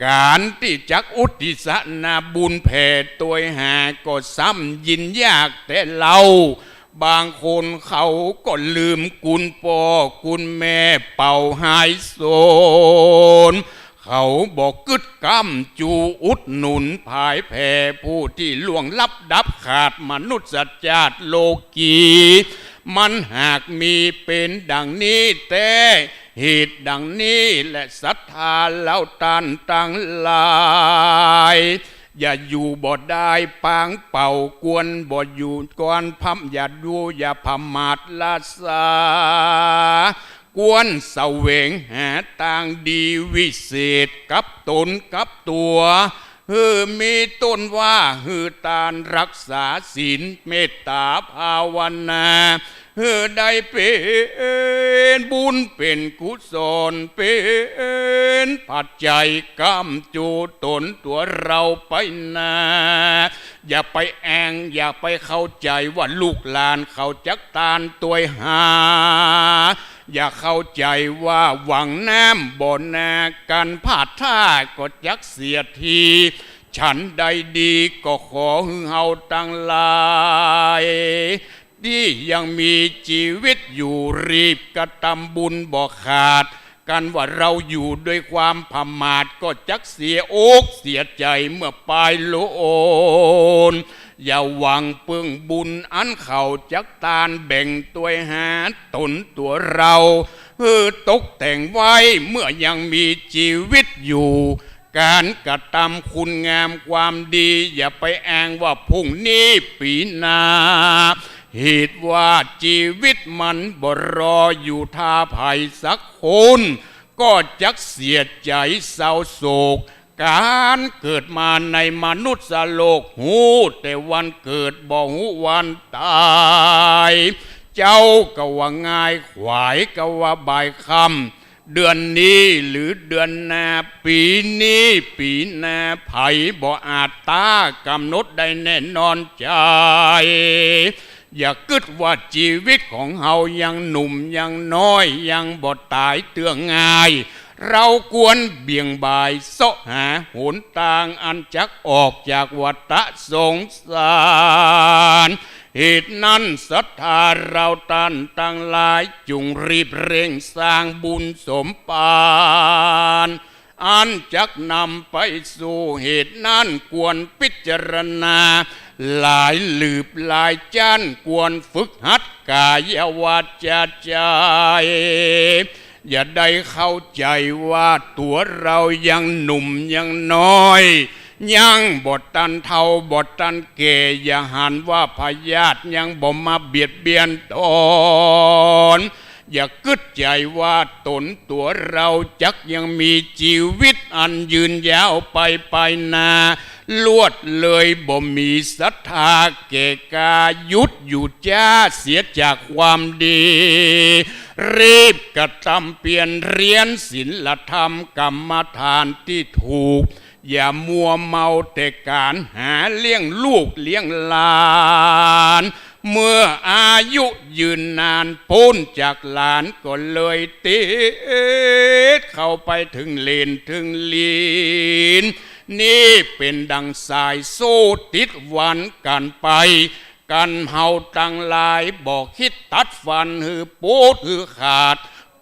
ก๋านตี้จักอุทิศนาบุญแผ่ตวยหาก็ซ้ำยิ่งยากแต๊เล่า บางคนเขาก็ลืมกุณป้อกุณแม่เป่าหายสูญ เขาบ่กึ๊ดก๊ำจูอุดหนุนผายแผ่ผู้ตี้ล่วงลับดับขาดมนุษย์จาติโลกี มันหากมีเป๋นดังนี้แต๊ เหตุดังนี้แหละศรัทธาเฮาต้านตังหลาย อย่าอยู่บ่ได้ปางเป่า ควรบ่อยู่ควรพำ อย่าดูอย่าประมาทละสา ควรแสวงหาตางดีวิเศษกับต๋นกับตั๋ว หื้อมีต้นว่าหื้อตานรักษาศีลเมตต๋าภาวนา หื้อได้เป๋นบุญเป๋นกุศลเป๋นปัจจัยก๊ำจูต๋นตั๋วเฮาไปนา อย่าไปแอ่ง อย่าไปเข้าใจ๋ว่าลูกหลานเขาจักตานตวยหา อย่าเข้าใจ๋ว่าหวังน้ำบ่อนา กั๋นพลาดท่าก็จักเสียที ฉันใดดีก็ขอหื้อเฮาตังหลาย ตี้ยังมีจีวิตอยู่รีบกระตำบุญบ่ขาด กั๋นว่าเฮาอยู่ด้วยความประมาทก็จักเสียอกเสียใจ๋เมื่อปายโลน อย่าหวังเปิ้งบุญอันเขาจักตานแบ่งตวยหาต๋นตั๋วเฮา หื้อตกแต่งไว้เมื่อยังมีจีวิตอยู่ ก๋านกระตำคุณงามความดี อย่าไปอ้างว่าพรุ่งนี้ปี๋หน้า เหตุว่าจีวิตมันบ่รอ อยู่ถ้าใผสักคน ก็จักเสียใจ๋เศร้าโศก ก๋านเกิดมาในมนุษย์โลก ฮู้แต่วันเกิดบ่ฮู้วันต๋าย เจ๊าก็ว่าง่าย ขวายก็ว่าบ่ายค่ำ เดือนนี้หรือเดือนหน้า ปี๋นี้ปี๋หน้า ใผบ่อาจต้ากำหนดได้แน่นอนใจ๋ อย่ากึ๊ดว่าจีวิตของเฮายังหนุ่มยังน้อย ยังบ่ต๋ายเตื้อง่าย เฮาควรเบี่ยงบ่ายเซาะหาหนตางอันจักออกจากวัฏสงสาร เหตุนั้นศรัทธาเฮาต้านตังหลาย จุ่งรีบเร่งสร้างบุญสมภาร อันจักนำไปสู่ เหตุนั้นควรพิจารณา หลายหลืบหลายจั้น ควรฝึกหัดก๋ายวาจาใจ๋ อย่าได้เข้าใจ๋ว่าตั๋วเฮายังหนุ่มยังน้อย ยังบ่ตันเฒ่าบ่ตันแก่ อย่าหันว่าพยาธิยังบ่มาเบียดเบียนต๋น อย่ากึ๊ดใจ๋ว่าต๋นตั๋วเฮาจักยังมีจีวิตอันยืนยาวไปไปหน้า ลวดเลยบ่มีศรัทธาแก่กล้า หยุดอยู่จ๊าเสียจากความดี รีบกระตำเปียรเฮียนศีลธรรมกรรมฐานตี้ถูก อย่ามัวเมาแต่ก๋านหาเลี้ยงลูกเลี้ยงหลาน เมื่ออายุยืนนานป๊นจากหลานก็เลยติดเข้าไปเถิงเหลนเถิงหลิ้น นี่เป๋นดั่งสายโซ่ติดวันกั๋นไป กันเฮาตังหลายบ่คิดตัดฟันหื้อปูดหื้อขาด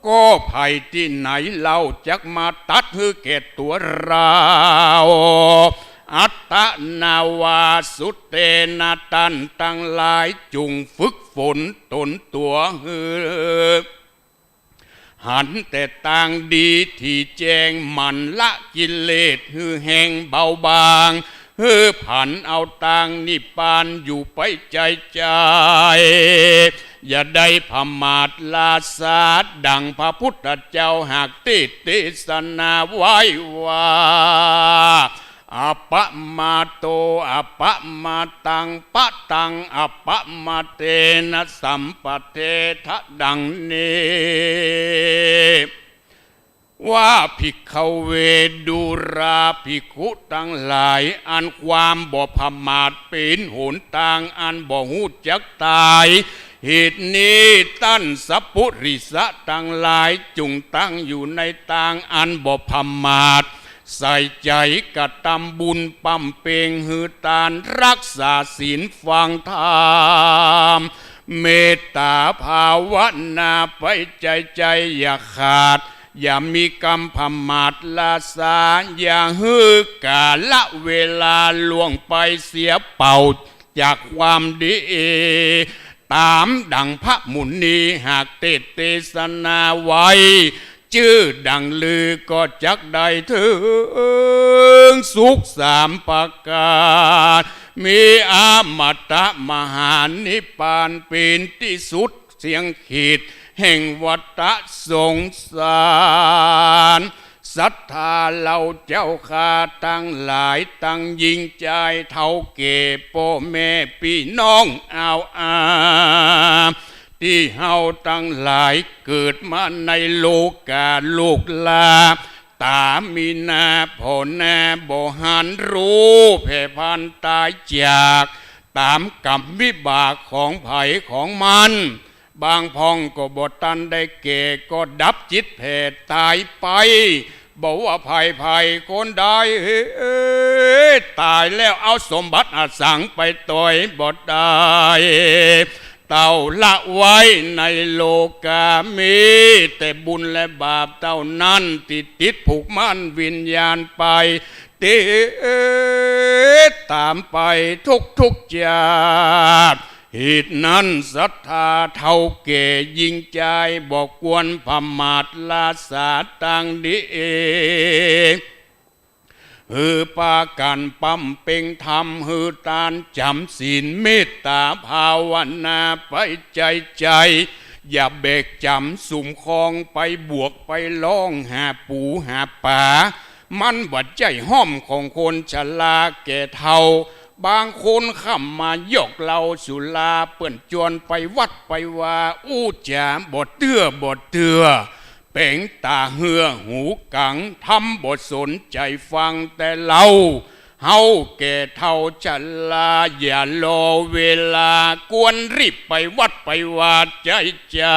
ก็ใผตี้ไหนเล่าจักมาตัดหื้อแก่ตั๋วเฮา อัตตะนาวาสุเตนะ ต้านตังหลายจุ่งฝึกฝนต๋นตั๋วหื้อ หันแต่ตางดีตี้แจ้ง หมั่นละกิเลสหื้อแห้งเบาบาง หื้อผันเอาตางนิพพานอยู่ไปใจ๋ใจ๋ อย่าได้ผมาทล้าช้า ดั่งพระพุทธเจ้าหากตี้เตสนาไว้ว่า อัปปมาโต อัปปมาตัง ปะตัง อัปปมาเตนะ สัมปะเทถะ ดั่งนี้ ว่า ภิกขเว ดูรา ภิกขุตังหลาย อันความบ่ผมาทเป๋นหนตางอันบ่ฮู้จักต๋าย เหตุนี้ต้านสัปปุริสะตังหลาย จุ่งตั้งอยู่ในตางอันบ่ผมาท ใส่ใจ๋กระตำบุญ ปำเป็งหื้อตาน ฮักษาศีล ฟังธรรม เมตต๋าภาวนาไปใจ๋ใจ๋อย่าขาด อย่ามีกำผมาทล้าช้า อย่าหื้อกาละเวลาล่วงไปเสียเป่าจากความดี ต๋ามดั่งพระมุนีหากเตสน์เตสนาไว้ จื้อดั่งลือก็จักได้เถิงสุขสามประก๋าน มีอมตะมหานิพพานเป๋นตี้สุดเสี้ยงขีดแห่งวัฏสงสาร ศรัทธาเฮาเจ้าข้าตังหลาย ตังญิงจายเฒ่าแก่ ป้อแม่ปี้น้องอ่าวอา ตี้เฮาตังหลายเกิดมาในโลก๋า ลูกหล้า ต๋ามีนา ผ่อนา บ่หันฮู้แผ่พันต๋ายจาก ต๋ามก๋รรมวิบากของใผของมัน บางพ่องก็บ่ตันได้แก่ ก็ดับจิตแผ่ต๋ายไป บ่ว่าใผใผคนใด ต๋ายแล้วเอาสมบัติอสังไปตวยบ่ได้ เต้าละไว้ในโลก๋า มีแต่บุญและบาปเต้านั้น ตี้ติดผูกมั่นวิญญาณไป ติดต๋ามไปทุกๆ จ๊าด เหตุนั้นศรัทธาเฒ่าแก่ญิงจาย บ่ควรผมาทล้าช้าตังดี หื้อปากั๋นบำเพ็งธรรม หื้อตานจ๋ำศีล เมตต๋าภาวนาไปใจ๋ๆ อย่าแบกจ๋ำสุมคอง ไปบวกไปล้องหาปู๋หาป๋า มันบ่ใจ้ห้อมของคนชราแก่เฒ่า บางคนค่ำมายอกเหล้าสุรา เปิ้นจวนไปวัดไปวา อู้จ๋าบ่เตื้อบ่เตื้อ แป๋งต๋าเฮือหูกั๋ง ธรรมบ่สนใจ๋ฟังแต่เล่า เฮาแก่เฒ่าชรา อย่ารอเวลา ควรรีบไปวัดไปวาใจ๋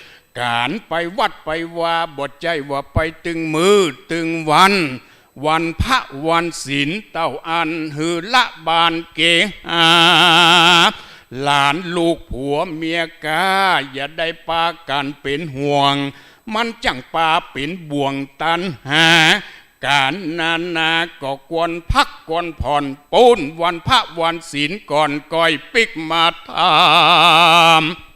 ๆ ก๋านไปวัดไปวา บ่ใจ้ว่าไปตึงมื้อตึงวัน วันพระวันศีลเต้าอั้น หื้อละบ้านเกหา หลานลูกผัวเมียก้า อย่าได้ปากั๋นเป๋นห่วง มันจั้งปาเป๋นบ่วงตัณหา ก๋านนานาก็ควรพักควรผ่อน ปู้นวันพระวันศีลก่อน ก่อยปิ๊กมาทำ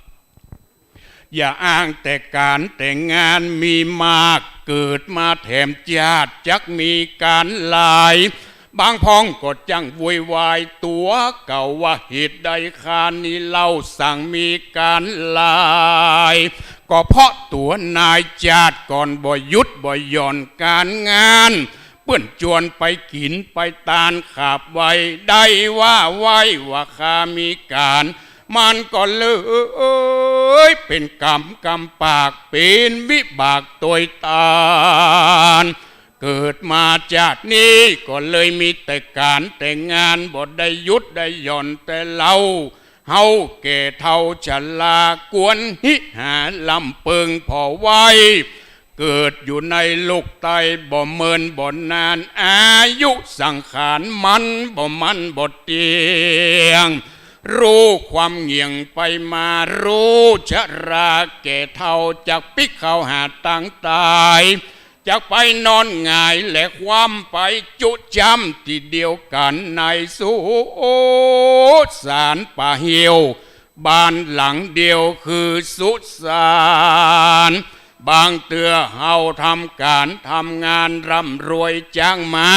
อย่าอ้างแต่ก๋านแต่งงานมีมาก เกิดมาแถมจาติจักมีก๋านหลาย บางพ่องก็จั้งโวยวายตั๋วเก่าว่า เหตุใดครานี้เล่าสั่งมีก๋านหลาย ก็เพราะตัวนายจาติก่อนบ่หยุดบ่หย่อนก๋านงาน เปิ้นจวนไปกิ๋นไปตานขาบไหว้ ได้ว่าไหว้ว่าข้ามีก๋าน มันก็เลยเป๋นกรรมกำปาก เป๋นวิบากตวยตาน เกิดมาจาตินี้ก็เลยมีแต่ก๋านแต่งงาน บ่ได้หยุดได้หย่อนแต่เล่า เฮาแก่เฒ่าชราควรหิหาลำเปิงผ่อไหว้ เกิดอยู่ในโลกใต้บ่เมินบ่นาน อายุสังขารมันบ่มั่นบ่เตี้ยง ฮู้ความเหงี่ยงไปมา ฮู้ชราแก่เฒ่า จักปิ๊กเข้าหาตางต๋าย จักไปนอนหงายและคว่ำไปจุ๊จ้ำตี้เดียวกั๋นในสุสานป่าเหี่ยว บ้านหลังเดียวคือสุสาน บางเตื้อเฮาทำก๋านทำงานร่ำรวยจ๊างมา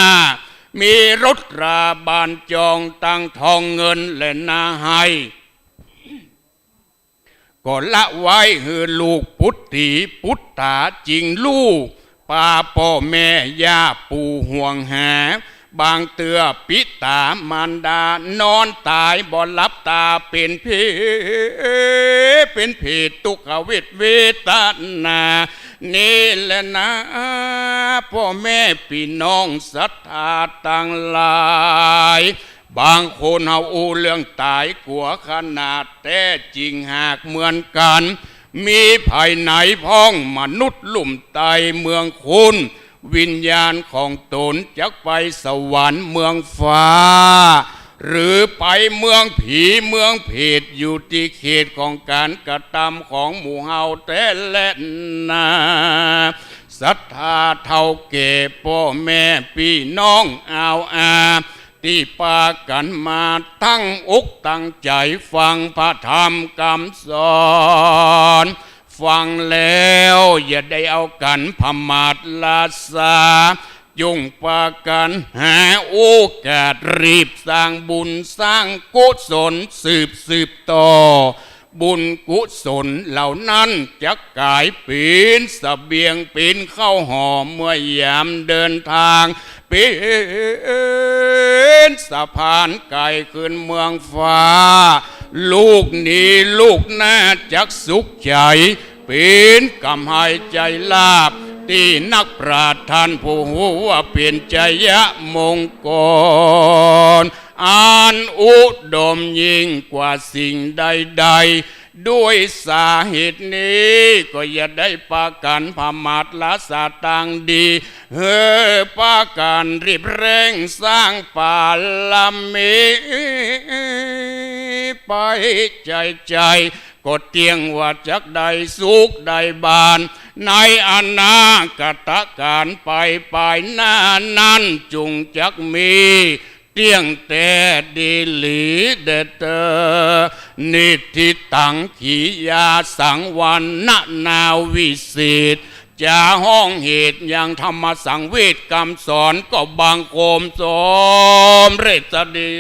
มีรถราบ้านจองตั้งทองเงินและนาไฮ่ ก็ละไว้หื้อลูกปุตตี๋ปุตต๋าจึงฮู้ ปาป้อแม่ย่าปู่ห่วงหา บางเตื้อปิต๋ามารดานอนต๋ายบ่หลับต๋า เป๋นเผ เป๋นเผตตุ๊กขเวทเวทนา นี่แหละนา ป้อแม่ปี้น้องศรัทธาตังหลาย บางคนเฮาอู้เรื่องต๋ายกั๋วขนาด แต๊จริงหากเหมือนกั๋น มีภายในพ่องมนุษย์ลุ่มใต้เมืองคน วิญญาณของต๋นจักไปสวรรค์เมืองฟ้า หรือไปเมืองผีเมืองเผต อยู่ตี้เขตของก๋านกระตำของหมู่เฮาแต๊แลนา ศรัทธาเฒ่าแก่ป้อแม่ปี้น้องอาวอา ตี้ปากั๋นมาตั้งอกตั้งใจ๋ฟังพระธรรมกำสอน ฟังแล้วอย่าได้เอากั๋นผมาทละสา จงปากั๋นหาโอกาสรีบสร้างบุญสร้างกุศลสืบสืบต่อ บุญกุศลเหล่านั้นจักก๋ายเป๋นเสบียงเป๋นข้าวหอมเมื่อยามเดินทาง เป๋นสะพานไก๋ขึ้นเมืองฟ้า ลูกหนี้ลูกหน้าจักสุขใจ๋ เป๋นก๋ำไฮใจ๋ลาภ ตี้นักปราชญ์ต้านผู้ฮู้ว่าเป๋นชัยมงคล อันอุดมยิ่งกว่าสิ่งใดๆ ด้วยสาเหตุนี้ก็อย่าได้ปากั๋นผมาทละสาตางดี หื้อปากั๋นรีบเร่งสร้างบารมีไปใจ๋ๆ ก็เตี้ยงว่าจักได้สุขได้บ้าน ในอนาคตก๋านไปปายหน้านั้นจุ่งจักมี เตี้ยงแต๊ดีหลีแด่เต๊อ นิทธิตัง ขียาสัง วรรณนาวิเศษ จ๋าฮ้องเหตุยังธรรมสังเวชกำสอนก็บังคมสมเร็จสดี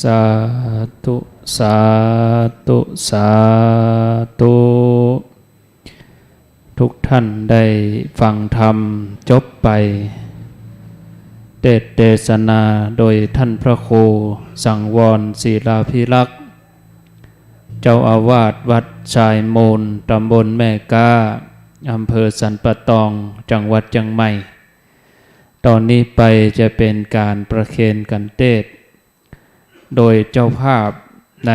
สาธุ สาธุ สาธุ ทุกท่านได้ฟังธรรมจบไป เทศน์เทศนาโดยท่านพระครูสังวรศิลาภิรักษ์ เจ้าอาวาสวัดชายมูล ตำบลแม่ก๊า อำเภอสันป่าตอง จังหวัดเชียงใหม่ ตอนนี้ไปจะเป็นการประเคนขันเทศน์ โดยเจ้าภาพใน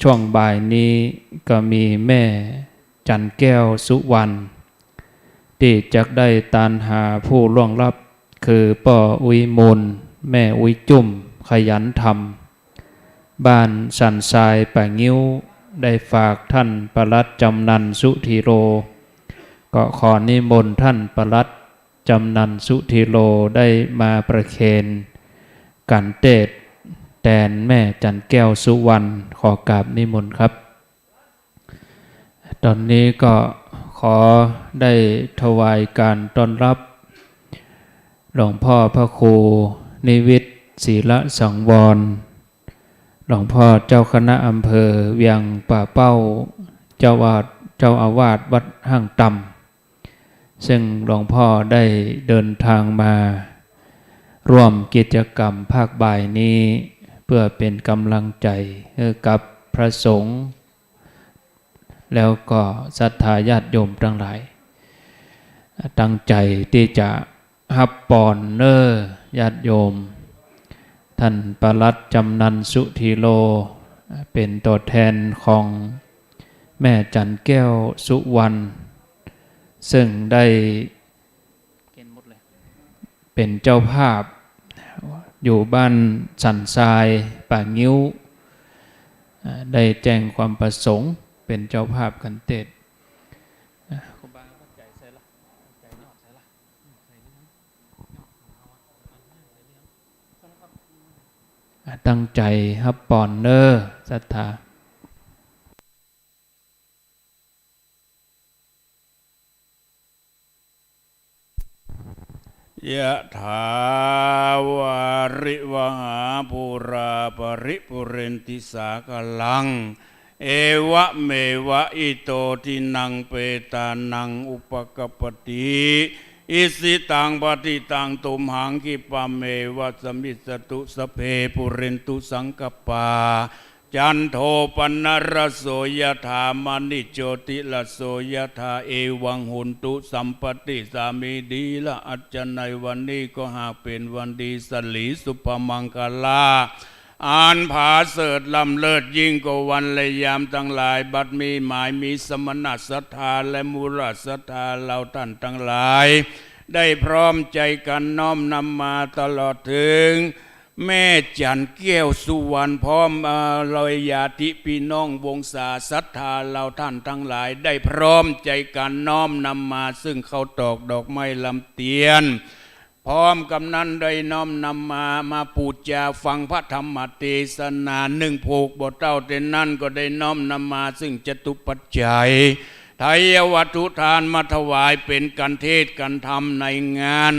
ช่วงบ่ายนี้ก็มีแม่จันแก้วสุวรรณ ตี้จักได้ตานหาผู้ล่วงลับ คือป้ออุ๊ยมูล แม่อุ๊ยจุ่ม ขยันธรรม บ้านสันทรายป่างิ้ว ได้ฝากท่านปลัดจำนันสุธีโร ก็ขอนิมนต์ท่านปลัดจำนันสุธีโรได้มาประเคนขันเทศน์แตนแม่จันแก้วสุวรรณ ขอกราบนิมนต์ครับ ตอนนี้ก็ขอได้ถวายการต้อนรับ หลวงพ่อพระครูนิวิต ศิลสังวร หลวงพ่อเจ้าคณะอำเภอเวียงป่าเป้า เจ้าอาวาส เจ้าอาวาสวัดห้างต่ำ ซึ่งหลวงพ่อได้เดินทางมาร่วมกิจกรรมภาคบ่ายนี้ เพื่อเป็นกำลังใจให้กับพระสงฆ์ แล้วก็ศรัทธาญาติโยมทั้งหลาย ตั้งใจตี้จะฮับปอนเน้อญาติโยม ท่านปลัดจำนันสุธีโร เป็นตัวแทนของแม่จันแก้วสุวรรณ ซึ่งได้ เป็นเจ้าภาพอยู่บ้านสันทรายป่างิ้ว อ่า ได้แจ้งความประสงค์เป็นเจ้าภาพขันเทศน์ อ่า อ่า ตั้งใจฮับปอนเน้อศรัทธา ยะถาวาริวหาปูราปะริปูเรนติสาคะลัง เอวะเมวะอิโตทินังเปตานังอุปะกัปปะติ อิสิตังปะฏิตังตุมหังคิปะเมวะสะมิชฌะตุ สัพเพปูเรนตุสังกัปปา จันโทปะนะระโสยะถา มะณิโชติระโสยะถา เอวังโหนตุสัพพะปัตติสามิ ดีละอาจารย์ ในวันนี้ก็หากเป๋นวันดีสะหลีสุภะมังคะลา อันผาเสริฐล้ำเลิศยิ่งกว่าวันและยามตังหลาย บัดนี้หมายมีสมณะศรัทธาและมุระศรัทธาเฮาต้านตังหลาย ได้พร้อมใจ๋กั๋นน้อมนำมาตลอดเถิง แม่จันแก้วสุวรรณ พร้อม อ่า กัลยาณญาติปี้น้องวงศาศรัทธาเฮาต้านตังหลาย ได้พร้อมใจ๋กั๋นน้อมนำมาซึ่งข้าวตอกดอกไม้ลำเตียน พร้อมกำนั้นได้น้อมนำมา มาปู๋จาฟังพระธรรมเตสนา นึ่งผูกบ่าเต้า แต่นั้นก็ได้น้อมนำมาซึ่งจตุปัจจัย ไทยวัตถุทานมาถวายเป๋นกั๋นเทศน์กั๋นธรรมในงาน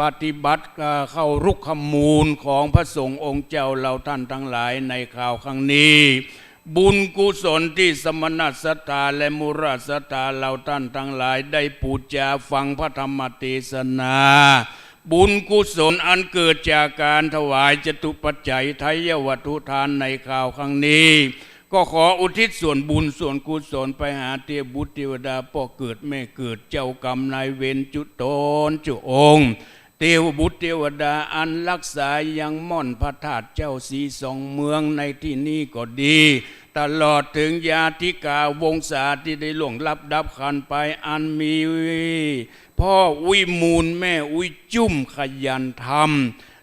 ปฏิบัติ เอ่อ เข้ารุกขมูลของพระสงฆ์องค์เจ้าเฮาต้านตังหลายในคราวครั้งนี้ บุญกุศลตี้สมณะศรัทธาและมุระศรัทธาเฮาต้านตังหลายได้ปู๋จาฟังพระธรรมเตสนา บุญกุศลอันเกิดจากก๋านถวายจตุปัจจัยไทยวัตถุทานในคราวครั้งนี้ ก็ขออุทิศส่วนบุญส่วนกุศลไปหาเตวบุตรเตวดาป้อเกิดแม่เกิด เจ้ากรรมนายเวรจุ๊ต๋นจุ๊องค์ เตวบุตรเตวดาอันฮักษายังม่อนพระธาตุเจ้าสีสองเมืองในตี้นี้ก็ดี ตลอดเถิงญาติกาวงศาตี้ได้ล่วงลับดับขันธ์ไป อันมีพ่ออุ๊ยมูลแม่อุ๊ยจุ่มขยันธรรม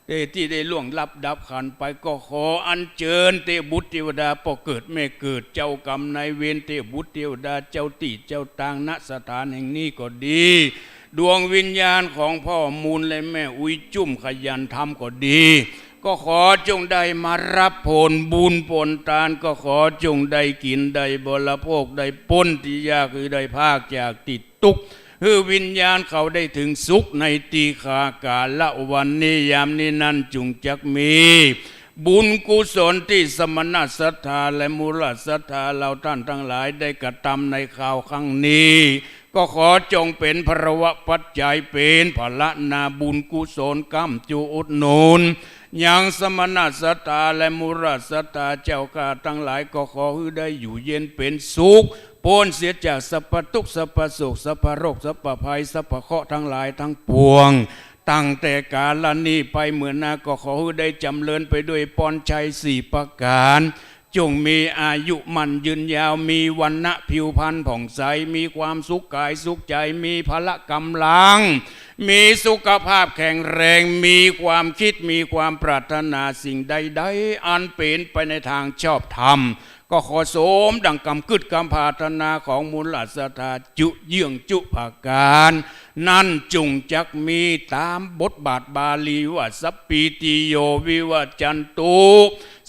เอ่อ ตี้ได้ล่วงลับดับขันธ์ไป ก็ขออัญเจิญเตวบุตรเตวดาป้อเกิดแม่เกิด เจ้ากรรมนายเวร เตวบุตรเตวดาเจ้าตี้เจ้าตาง ณ สถานแห่งนี้ก็ดี ดวงวิญญาณของพ่อมูลและแม่อุ๊ยจุ่มขยันธรรมก็ดี ก็ขอจงได้มาฮับผลบุญผลตาน ก็ขอจงได้กิ๋นได้บริโภค ได้ป๊นตี้ยาก หื้อได้พากจากตี้ตุ๊กข์ หื้อวิญญาณเขาได้เถิงสุขในตี้ข้ากาละวันนี้ยามนี้นั้น จุ่งจักมีบุญกุศลตี้สมณศรัทธาและมูลศรัทธาเฮาต้านตังหลายได้กระตำในคราวครั้งนี้ ก็ขอจงเป๋นพลวปัจจัย เป๋นพละนาบุญกุศล ก้ำจุอุดหนุน ยังสมณศรัทธาและมูลศรัทธาเจ้าข้าตังหลาย ก็ขอหื้อได้อยู่เย็นเป๋นสุข ป๊นเสียจากสัพพะตุ๊กข์ สัพพะโศก สัพพะโรค สัพพะภัย สัพพะเคราะห์ตังหลายตังปวง ตั้งแต่กาละนี้ไปเมื่อหน้า ก็ขอหื้อได้จ๋ำเริญไปด้วยพรชัยสี่ประก๋าน จงมีอายุมั่นยืนยาว มีวรรณะผิวพรรณผ่องใส มีความสุขกายสุขใจ๋ มีพละก๋ำลัง มีสุขภาพแข็งแรง มีความคิด มีความปรารถนาสิ่งใดๆ อันเป๋นไปในตางชอบธรรม ก็ขอสมดั่งกำกึ๊ดกำปรารถนาของมูลศรัทธาจุเยื่องจุประก๋าน นั้นจุ่งจักมีต๋ามบทบาทบาลีว่า สัพพีติโยวิวัชชันตุ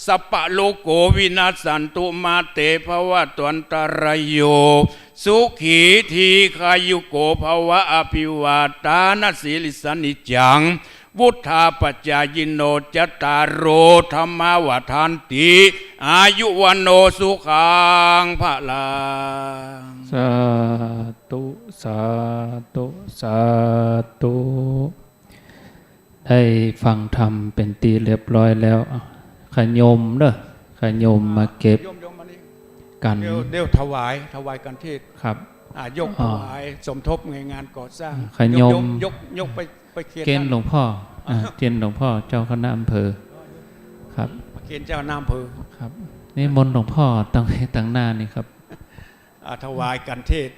สัพพะโรโควินัสสันตุ มาเตภวัตวันตะราโย สุขีทีฆายุโกภวะ อภิวาทานะสีลิสสะนิจจัง วุฑฒาปจายิโน จัตตาโร ธัมมาวัฑฒันติ อายุวัณโณ สุขัง พลัง สาธุ สาธุ สาธุ ได้ฟังธรรมเป๋นตี้เรียบร้อยแล้ว ขะยมเนาะ ขะยมมาเก็บ โยม โยมมานี่ กั๋น เดี๋ยว เดี๋ยวถวาย ถวายกัณฑ์เทศน์ ครับ อ่า ยก อ๋อ ถวายสมทบในงานก่อสร้าง ขะยม ยก ยก ยกไป ไปเคียน เกณฑ์ ต้าน หลวงพ่อ อ่า อ่า เกณฑ์หลวงพ่อเจ้าคณะอำเภอ ครับ เกณฑ์เจ้าคณะอำเภอ ครับ นิมนต์หลวงพ่อตัง ตังหน้านี่ครับ อ่า ถวายกัณฑ์เทศน์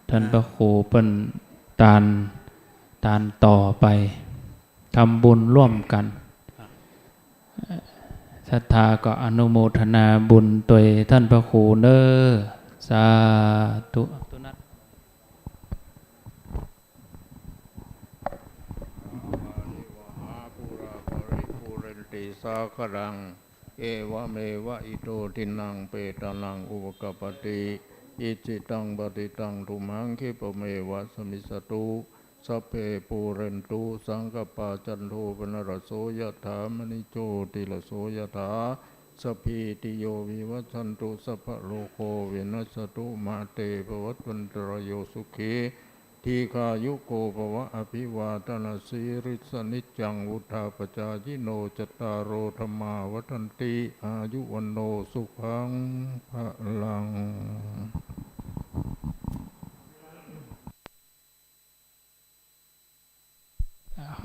ต้านพระครูเปิ้นตาน ตานต่อไป ทำบุญร่วมกั๋น ศรัทธาก็อนุโมทนาบุญตวยต้านพระครูเน้อ สาธุ เอวะเมวะอิโตทินังเปตานังอุปกัปปติ อิจฉิตังปัตถิตังตุมหังคิปะเมวะสะมิชฌตุ สัพเพปูเรนตุสังกัปปา จันโทปนรสโส ยะถามะณิโชติรสโส ยะถา สัพพีติโยวิวัชชันตุ สัพพะโรโควินัสสะตุ มาเตภวัตวันตะราโย สุขี ทีฆายุโกภวะ อภิวาทะนะสีลิสสะนิจจัง วุฑฒาปจายิโน จัตตาโร ธัมมาวัฑฒันติ อายุวัณโณ สุขัง พลัง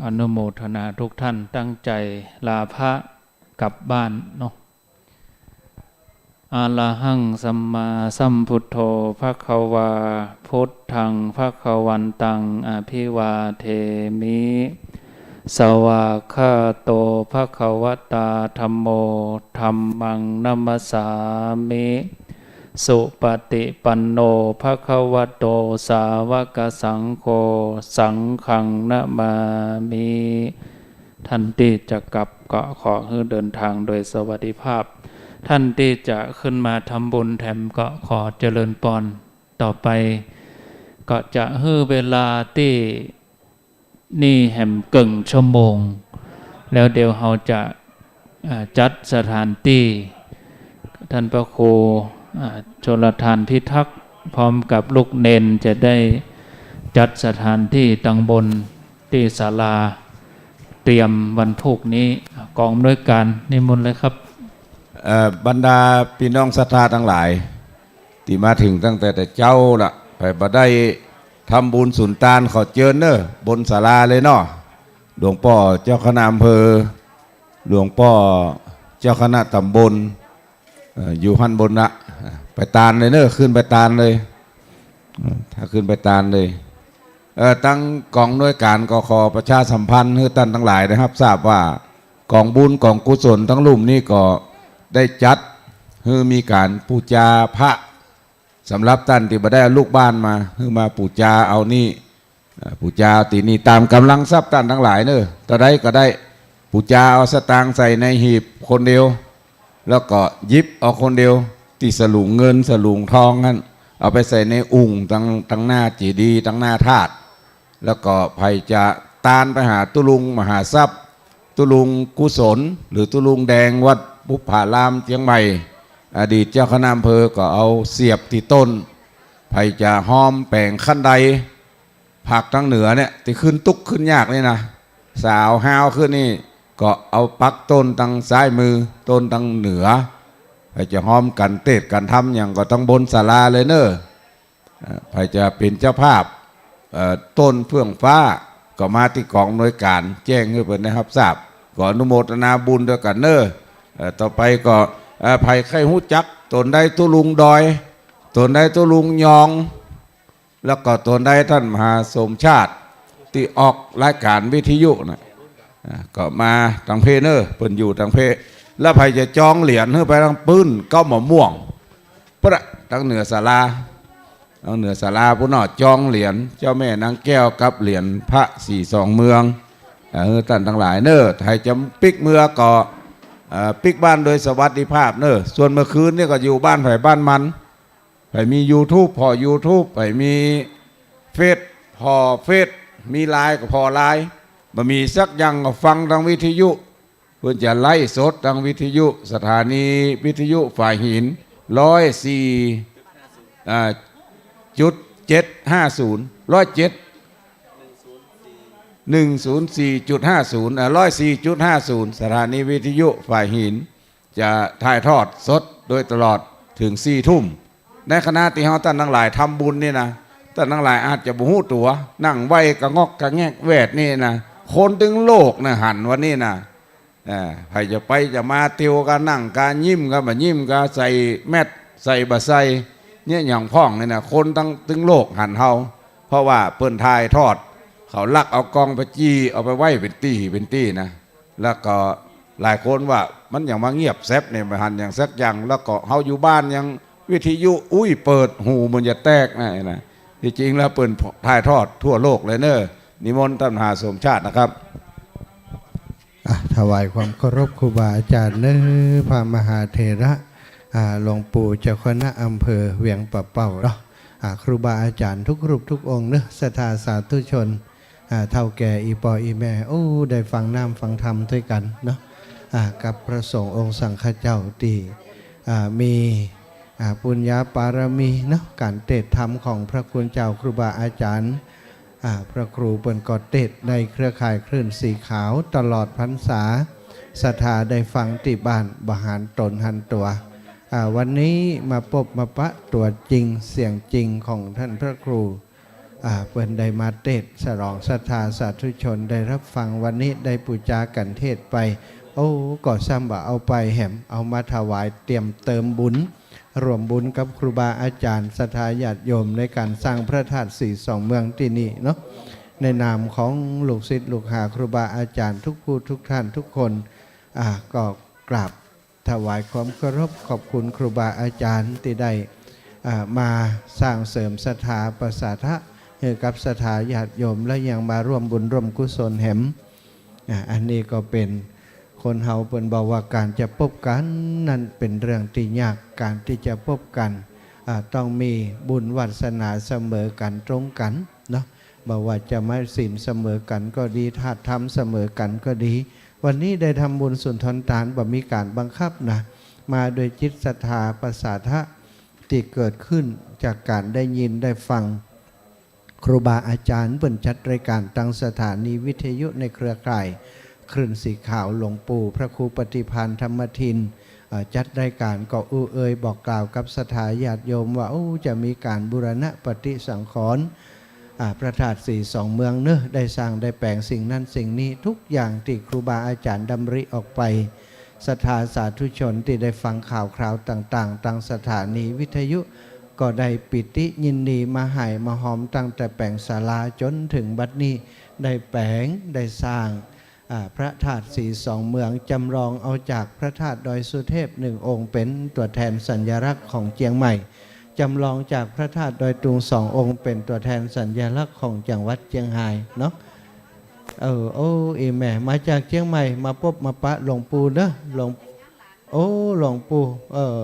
อนุโมทนาทุกท่าน ตั้งใจ๋ลาพระกลับบ้านเนาะ อะระหังสัมมาสัมพุทโธภะคะวา พุทธังภะคะวันตังอะภิวาเทมิ สวากขาโตภะคะวะตาธัมโม ธัมมังนะมัสสามิ สุปะติปันโนภะคะวะโต สาวะกะสังโฆ สังฆังนะมามิ ท่านตี้จะกลับก็ขอหื้อเดินทางโดยสวัสดิภาพ ท่านตี้จะขึ้นมาทำบุญแถมก็ขอเจริญปอน ต่อไปก็จะหื้อเวลาตี้นี่แหมเกิ่งชั่วโมง แล้วเดี๋ยวเฮาจะ อ่า จัดสถานตี้ ท่านพระครู อ่า ชลทานพิทักษ์ พร้อมกับลูกเณรจะได้จัดสถานตี้ตังบนตี้ศาลา เตรียมวันพูกนี้ อ่า กองอำนวยการนิมนต์เลยครับ เอ่อ บรรดาปี้น้องศรัทธาตังหลาย ตี้มาเถิงตั้งแต่แต่เจ๊าละ ใผบ่ได้ทำบุญสุนตานขอเจิญเน้อ บนศาลาเลยเนาะ หลวงป้อเจ้าคณะอำเภอ หลวงป้อเจ้าคณะตำบล เอ่อ อยู่หั้นบนนะ ไปตานเลยเน้อ ขึ้นไปตานเลย เอ่อ ถ้าขึ้นไปตานเลย เอ่อ ตังกองอำนวยการก็ขอประชาสัมพันธ์หื้อต้านตังหลายได้ฮับทราบว่า กองบุญกองกุศลตังลุ่มนี้ก็ได้จัดหื้อมีก๋านปู๋จาพระ สำหรับต้านตี้บ่ได้เอาลูกบ้านมา หื้อมาปู๋จาเอานี่ เอ่อ ปู๋จาตี้นี่ต๋ามก๋ำลังทรัพย์ต้านตังหลายเน้อ เต้าใดก็ได้ ปู่จาเอาสตางค์ใส่ในหีบคนเดียว แล้วก็หยิบเอาคนเดียว ตี้สลุงเงินสลุงทองหั้น เอาไปใส่ในอุ่งตัง ตังหน้าเจดีย์ ตังหน้าธาตุ แล้วก็ใผจะตานไปหาตุ๊ลุงมหาทรัพย์ ตุ๊ลุงกุศล หรือตุ๊ลุงแดงวัดบุพพารามเจียงใหม่ อดีตเจ้าคณะอำเภอก็เอาเสียบตี้ต้น ใผจะฮอมแป๋งขั้นใด ภาคตังเหนือเนี่ย ตี้ขึ้นตุ๊กข์ขึ้นยากนี่นะ สาวฮ้าวขึ้นนี่ ก็เอาปักต้นตังซ้ายมือ ต้นตังเหนือ ใผจะฮอมกั๋นเตศน์กั๋นธรรมหยังก็ตังบนศาลาเลยเน่อ อ่า ใผจะเป๋นเจ้าภาพ เอ่อ ต้นเฟื่องฟ้า ก็มาตี้ก๋องอำนวยก๋าน แจ้งหื้อเปิ้นได้ฮับทราบ ก็อนุโมทนาบุญตวยกั๋นเน่อ เอ่อ ต่อไปก็ เอ่อ ใผใค่ฮู้จัก ตนใดตุ๊ลุงดอย ตนใดตุ๊ลุงยอง แล้วก็ตนใดต้านมหาสมชาติ ตี้ออกรายก๋านวิทยุน่ะ อ่า ก็มาตังเพเน่อ เปิ้นอยู่ตังเพ แล้วใผจะจองเหรียญหื้อไปตังปื้นเก๊ามะม่วง ปุ๊นน่ะ ตังเหนือศาลา ตังเหนือศาลาปู้นเนาะ จองเหรียญเจ้าแม่นางแก้วกับเหรียญพระศรีสองเมือง เอ่อ ต้านตังหลายเน่อ ใผจะปิ๊กเมือก็ เอ่อ ปิ๊กบ้านโดยสวัสดิภาพเน่อ ส่วนเมื่อคืนนี่ก็อยู่บ้านใผบ้านมัน ใผมียูทูบผ่อยูทูบ ใผมีเฟซผ่อเฟซ มีไลน์ก็ผ่อไลน์ บ่มีสักอย่างก็ฟังตังวิทยุ เปิ้นจะไลฟ์สดตังวิทยุ สถานีวิทยุฝายหิน ร้อยสี่ อ่า จุดเจ็ดห้าศูนย์ ร้อยเจ็ด หนึ่งศูนย์สี่จุดห้าศูนย์ อ่า ร้อยสี่จุดห้าศูนย์ สถานีวิทยุฝายหิน จะถ่ายทอดสดโดยตลอดเถิงสี่ทุ่ม ในขณะตี้เฮาต้านตังหลายทำบุญนี่นะ ต้านตังหลายอาจจะบ่ฮู้ตั๋ว นั่งไหว้กะงอกกะแงกแวดนี่นะ คนตึงโลกนะหันวันนี้นะ อ่า ใผจะไปจะมาเตียวกะนั่งกะยิ้มกะบ่ยิ้มกะใส่แมสใส่บ่ใส่ เนี่ยหยังพ่องนี่นะ คนตึงโลกหันเฮา เพราะว่าเปิ้นถ่ายทอด เขาลักเอากล้องไปจี้ เอาไปไว้เป๋นตี้เป๋นตี้นะ แล้วก็หลายคนว่ามันหยังมาเงียบแซบเนี่ย บ่หันหยังสักอย่าง แล้วก็เฮาอยู่บ้านยังวิทยุ อุ้ย เปิดหูเหมือนจะแตกนะ นะ ตี้จริงแล้วเปิ้นถ่ายทอดทั่วโลกเลยเน่อ นิมนต์ต้านมหาสมชาตินะครับ อ่ะ ถวายความเคารพครูบาอาจารย์เน่อ พระมหาเถระ อ่า หลวงปู่เจ้าคณะอำเภอเวียงป่าเป้าเนาะ อ่า ครูบาอาจารย์ทุกรูปทุกองค์เน่อ ศรัทธาสาธุชน อ่า เฒ่าแก่อี่ป้ออี่แม่ โอ้ ได้ฟังน้ำฟังธรรมตวยกั๋นเนาะ อ่า กับพระสงฆ์องค์สังฆเจ้าตี้ อ่า มี อ่า ปุญญาปารมีเนาะ ก๋านเตศน์ธรรมของพระคุณเจ้าครูบาอาจารย์ อ่า พระครูเปิ้นก็เตศน์ในเครือข่ายคลื่นสีขาวตลอดพรรษา ศรัทธาได้ฟังตี้บ้านบ่หันต๋นหันตั๋ว อ่า วันนี้มาปบมาปะตั๋วจริงเสียงจริงของต้านพระครู อ่า เปิ้นได้มาเตศน์ ฉลองศรัทธาสาธุชนได้ฮับฟัง วันนี้ได้ปู๋จากั๋นเทศน์ไป โอ้ ก็ซ้ำบ่าเอาไปแหม เอามาถวายเตรียมเติมบุญ ร่วมบุญกับครูบาอาจารย์ ศรัทธาญาติโยมในก๋านสร้างพระธาตุสีสองเมืองตี้นี่เนาะ ในนามของลูกศิษย์ลูกหาครูบาอาจารย์ทุกผู้ทุกท่านทุกคน อ่า ก็กราบ ถวายความเคารพขอบคุณครูบาอาจารย์ตี้ได้ อ่า มาสร้างเสริมศรัทธาประสาทะ หื้อกับศรัทธาญาติโยม และยังมาร่วมบุญร่วมกุศลแหม อ่า อันนี้ก็เป๋นคนเฮาเปิ้นบอกว่าก๋านจะปบกั๋นนั้นเป๋นเรื่องตี้ยาก ก๋านตี้จะปบกั๋น อ่า ต้องมีบุญวาสนาเสมอกั๋นตรงกั๋นเนาะ บ่ว่าจะไม้ศีลเสมอกั๋นก็ดี ธาตุธรรมเสมอกั๋นก็ดี วันนี้ได้ทำบุญสุนทรตาน บ่มีก๋านบังคับนะ มาโดยจิตศรัทธาประสาทะตี้เกิดขึ้นจากก๋านได้ยินได้ฟัง ครูบาอาจารย์เปิ้นจัดรายก๋านตางสถานีวิทยุในเครือข่ายคลื่นสีขาวหลวงปู่พระครูปฏิภาณธรรมทิน เอ่อ จัดรายก๋านก็อู้เอ่ยบอกกล่าวกับศรัทธาญาติโยมว่า โอ้ จะมีก๋านบูรณะปฏิสังขรณ์ อ่า พระธาตุสีสองเมืองเนอะ ได้สร้างได้แป๋งสิ่งนั้นสิ่งนี้ ทุกอย่างตี้ครูบาอาจารย์ดำริออกไป ศรัทธาสาธุชนตี้ได้ฟังข่าวคราวต่างๆ ตางสถานีวิทยุ ก็ได้ปีติยินดีมาไหว้มาฮอมตั้งแต่แป๋งศาลาจ๋นเถิงบัดนี้ ได้แป๋ง ได้สร้าง อ่า พระธาตุสีสองเมือง จำลองเอาจากพระธาตุดอยสุเทพหนึ่งองค์เป๋นตั๋วแทนสัญลักษณ์ของเจียงใหม่ จำลองจากพระธาตุดอยตุงสององค์เป๋นตั๋วแทนสัญลักษณ์ของจังหวัดเจียงฮายเนาะ เออ โอ้ อีแม่ มาจากเจียงใหม่ มาปบมาปะหลวงปู่เนอะ หลวง โอ้ หลวงปู่ เออ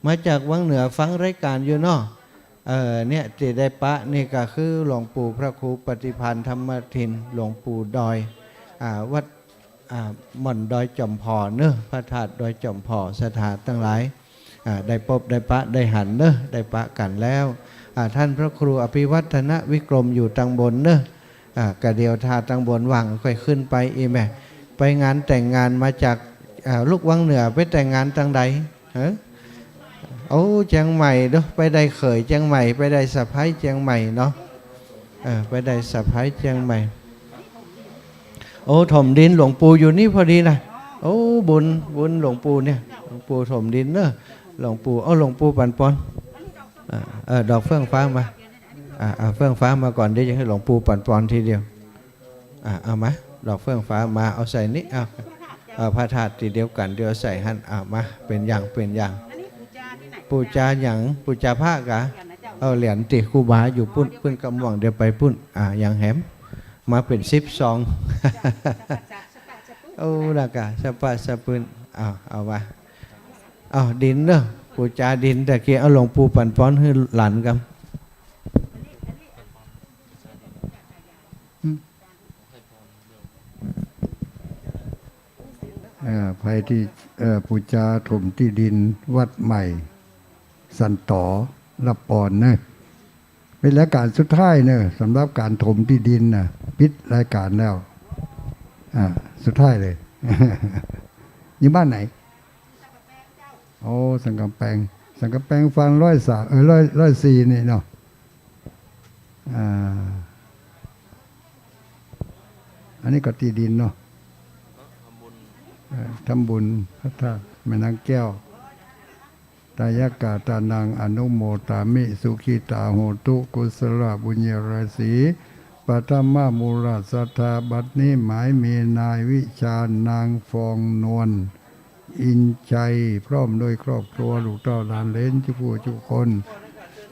มาจากวังเหนือ ฟังรายการอยู่เนาะ เออ เนี่ย ตี้ได้ปะนี่ก็คือหลวงปู่พระครูปฏิภาณธรรมทิน หลวงปู่ดอย อ่า วัด อ่า หม่อนดอยจอมผอเนอะ พระธาตุดอยจอมผอ ศรัทธาตังหลาย อ่า ได้ปบได้ปะได้หันเนอะ ได้ปะกั๋นแล้ว อ่า ต้านพระครูอภิวัฒนวิกรมอยู่ตังบนเนอะ อ่า กะเดี่ยวถ้าตังบนว่างค่อยขึ้นไป อีแม่ ไปงานแต่งงานมาจาก อ่า ลูกวังเหนือ ไปแต่งงานตังใด เออ โอ้ เจียงใหม่เด้อ ไปได้เขยเจียงใหม่ ไปได้สะใภ้เจียงใหม่เนาะ เออ ไปได้สะใภ้เจียงใหม่ โอ้ ถมดินหลวงปู่อยู่นี่พอดีนะ โอ้ บุญ บุญหลวงปู่เนี่ย หลวงปู่ถมดินเนอะ หลวงปู่ เอาหลวงปู่ปั๋นปอน อ่า เออ ดอกเฟื่องฟ้ามา อ่า เอาเฟื่องฟ้ามาก่อน เดี๋ยวจะหื้อหลวงปู่ปั๋นปอนทีเดียว อ่า เอามา ดอกเฟื่องฟ้ามา เอาใส่นี่ เอา เอาพระธาตุตี้เดียวกั๋น เดี๋ยวใส่หั้น เอามา เป๋นอย่าง เป๋นอย่าง ปู๋จาหยัง ปู๋จาพระกา เอาเหรียญตี้ ครูบาอยู่ปุ้น ปื๊นกำม่วง เดี๋ยวไปปุ้น อ่า อย่างแหม มาเป๋นสิบซอง โอ้ ละกา สะปะสะปืน เอา เอามา เอา ดินเนอะ ปู๋จาดิน ตะกี้เอาหลวงปู่ปั๋นปอนหื้อหลานกำ เอ่อ ใผตี้ เอ่อ ปู๋จาถมตี้ดินวัดใหม่สันต๋อ รับปอนเนอะ เป๋นรายก๋านสุดท้ายเนอะ สำหรับก๋านถมตี้ดินน่ะ ปิดรายก๋านแล้ว อ่า สุดท้ายเลย อยู่บ้านไหน โอ้ สันก๋ำแปง สันก๋ำแปงฝั่งร้อยสาม เออ ร้อย ร้อยสี่นี่เนาะ อ่า อันนี้ก็ตี้ดินเนาะ เอ่อ ทำบุญพระธาตุแม่นางแก้ว ทายกะทานัง อนุโมทามิ สุขิตา โหตุ กุศลบุญญาราศี ปฐมมูลศรัทธา บัดนี้หมายมีนายวิชาญ นางฟองนวล อินชัย พร้อมด้วยครอบครัว ลูกเต้าหลานเหลน จุผู้จุคน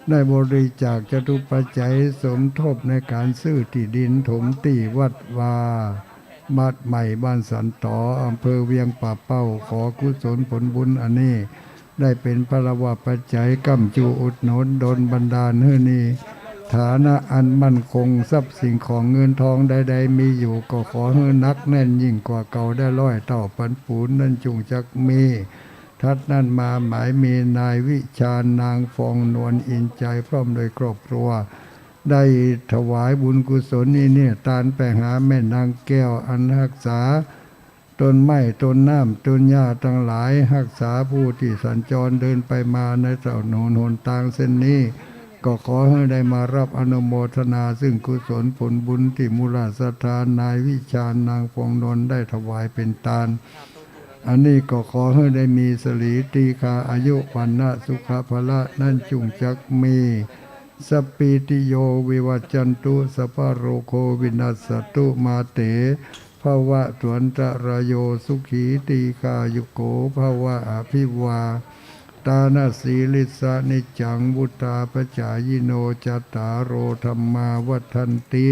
ได้บริจาคจตุปัจจัยสมทบในก๋านซื้อตี้ดินถมตี้วัดวา วัดใหม่บ้านสันต๋อ อำเภอเวียงป่าเป้า ขอกุศลผลบุญอันนี้ ได้เป๋นพลวปัจจัย ก้ำจูอุดหนุนดลบันดาลหื้อนี้ ฐานะอันมั่นคง ทรัพย์สิ่งของเงินทองใดๆมีอยู่ ก็ขอหื้อหนักแน่นยิ่งกว่าเก่าได้ร้อยเต้าพันปูน นั้นจุ่งจักมี ถัดนั้นมาหมายมีนายวิชาญ นางฟองนวล อินชัย พร้อมด้วยครอบครัว ได้ถวายบุญกุศลนี้เนี่ย ตานไปหาแม่นางแก้ว อันฮักษา ต้นไม้ ต้นน้ำ ต้นหญ้าตังหลาย ฮักษาผู้ตี้สัญจรเดินไปมาในถนนหนตางเส้นนี้ ก็ขอหื้อได้มารับอนุโมทนาซึ่งกุศลผลบุญตี้มูลศรัทธานายวิชาญ นางฟองนวล ได้ถวายเป๋นตาน อันนี้ก็ขอหื้อได้มีสิริ ตีฆา อายุ วรรณะ สุขะ พละ นั้นจุ่งจักมี สัพพีติโย วิวัจจันตุ สัพพะโรโค วินัสสะตุ มาเต ภวัตวันตะราโย สุขี ตีฆายุโก ภวะ อภิวาทานะสีลิสสะ นิจจัง วุฑฒาปะจายิโน จัตตาโร ธัมมา วัฑฒันติ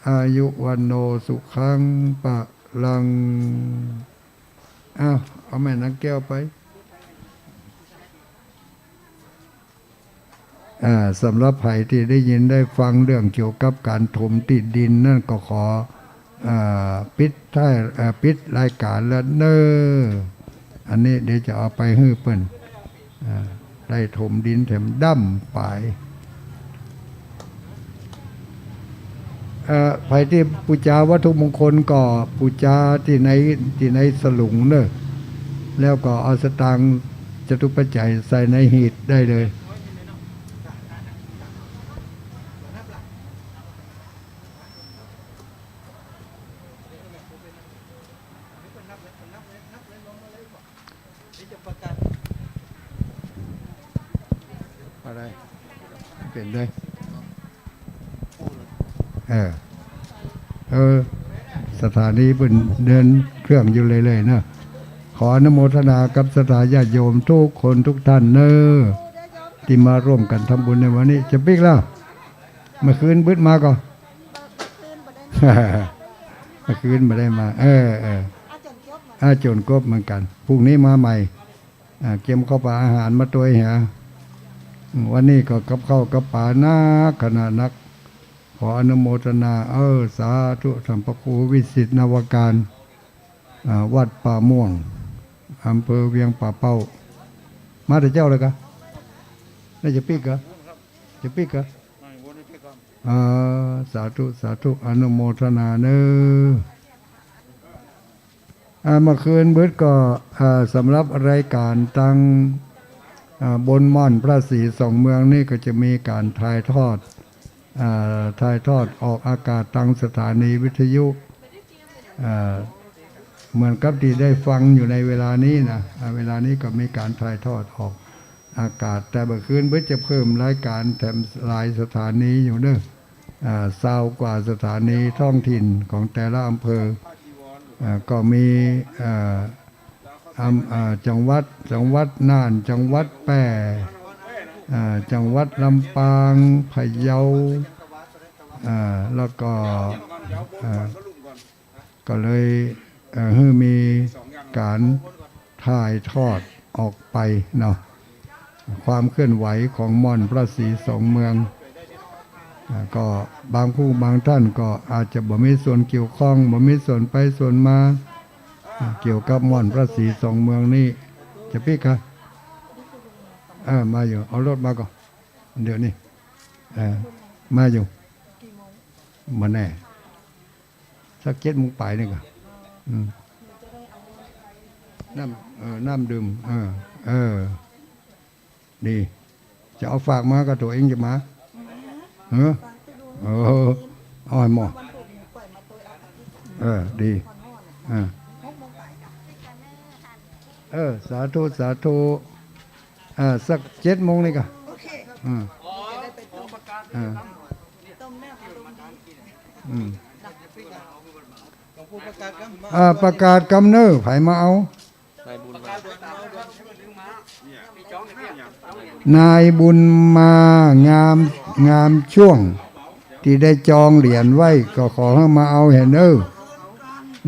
อายุ วัณโณ สุขัง พะลัง อ้าว เอาแม่นางแก้วไป อ่า สำหรับใผตี้ได้ยินได้ฟังเรื่องเกี่ยวกับก๋านถมตี้ดินนั้นก็ขอ อ่า ปิดท้าย อ่า ปิดรายก๋านแล้วเน้อ อันนี้เดี๋ยวจะเอาไปหื้อเปิ้น อ่า ได้ถมดินแถมด้ำไป เอ่อ ใผตี้ปู๋จาวัตถุมงคลก็ปู๋จาตี้ใน ตี้ในสลุงเน้อ แล้วก็เอาสตางค์จตุปัจจัยใส่ในหีบได้เลย อะไร เป๋นได เออ เออ สถานีเปิ้นเดินเครื่องอยู่เรื่อยๆเนาะ ขออนุโมทนากับศรัทธาญาติโยมทุกคนทุกท่านเน้อ ตี้มาร่วมกั๋นทำบุญในวันนี้ จะปิ๊กแล้ว เมื่อคืนบึดมาก่อ เมื่อคืนบ่ได้นอน คืนบ่ได้มา เออ เออ อาจ๋นกบเหมือนกั๋น พรุ่งนี้มาใหม่ อ่า เกียมข้าวป๋าอาหารมาตวยเหีย อืม วันนี้ก็กับข้าวกับป๋านักขนาดนัก ขออนุโมทนา เออ สาธุ ท่านพระครูวิสิทธิ์ นวการ อ่า วัดป่าม่วง อำเภอเวียงป่าเป้า มาแต่เจ๊าเลยกะ น่าจะปิ๊กกะ จะปิ๊กกะ อ่า สาธุ สาธุ อนุโมทนาเน้อ อ่า เมื่อคืนบึดก็ อ่า สำหรับรายก๋านตัง อ่า บุญม่อนพระศรีสองเมืองนี่ก็จะมีก๋านถ่ายทอด อ่า ถ่ายทอดออกอากาศตังสถานีวิทยุ อ่า เหมือนกับตี้ได้ฟังอยู่ในเวลานี้นะ อ่า เวลานี้ก็มีก๋านถ่ายทอดออกอากาศ แต่เมื่อคืนบึดจะเพิ่มรายก๋านแถมหลายสถานีอยู่เน้อ อ่า ซาวกว่าสถานีท้องถิ่นของแต่ละอำเภอ อ่า ก็มี อ่า อำ อ่า จังหวัด จังหวัดน่าน จังหวัดแป้ อ่า จังหวัดลำปาง พะเยา อ่า แล้วก็ อ่า ก็เลย เอ่อ หื้อมีก๋านถ่ายทอดออกไปเนาะ ความเคลื่อนไหวของม่อนพระศรีสองเมือง อ่า ก็บางผู้บางท่านก็อาจจะบ่มีส่วนเกี่ยวข้อง บ่มีส่วนไปส่วนมา อ่า เกี่ยวกับม่อนพระศรีสองเมืองนี้ จะปิ๊กคะ เออ มาอยู่ เอารถมาก่อน เดี๋ยวนี้ เออ มาอยู่ บ่แน่ สักเจ็ดโมงปลายนี่ก่ะ อืม น้ำ เออ น้ำดื่ม เออ เออ ดี จะเอาฝากมากับตั๋วเองจะมา เออ เออ เอาให้หมด เออ ดี อ่า เออ สาธุ สาธุ อ่า สักเจ็ดโมงนี่ก่ะ อืม อ่า อืม อ่า ประกาศกำเน้อ ใผมาเอา นายบุญมา นายบุญมา งาม งามช่วง ตี้ได้จองเหรียญไว้ ก็ขอหื้อมาเอาแหน่เน้อ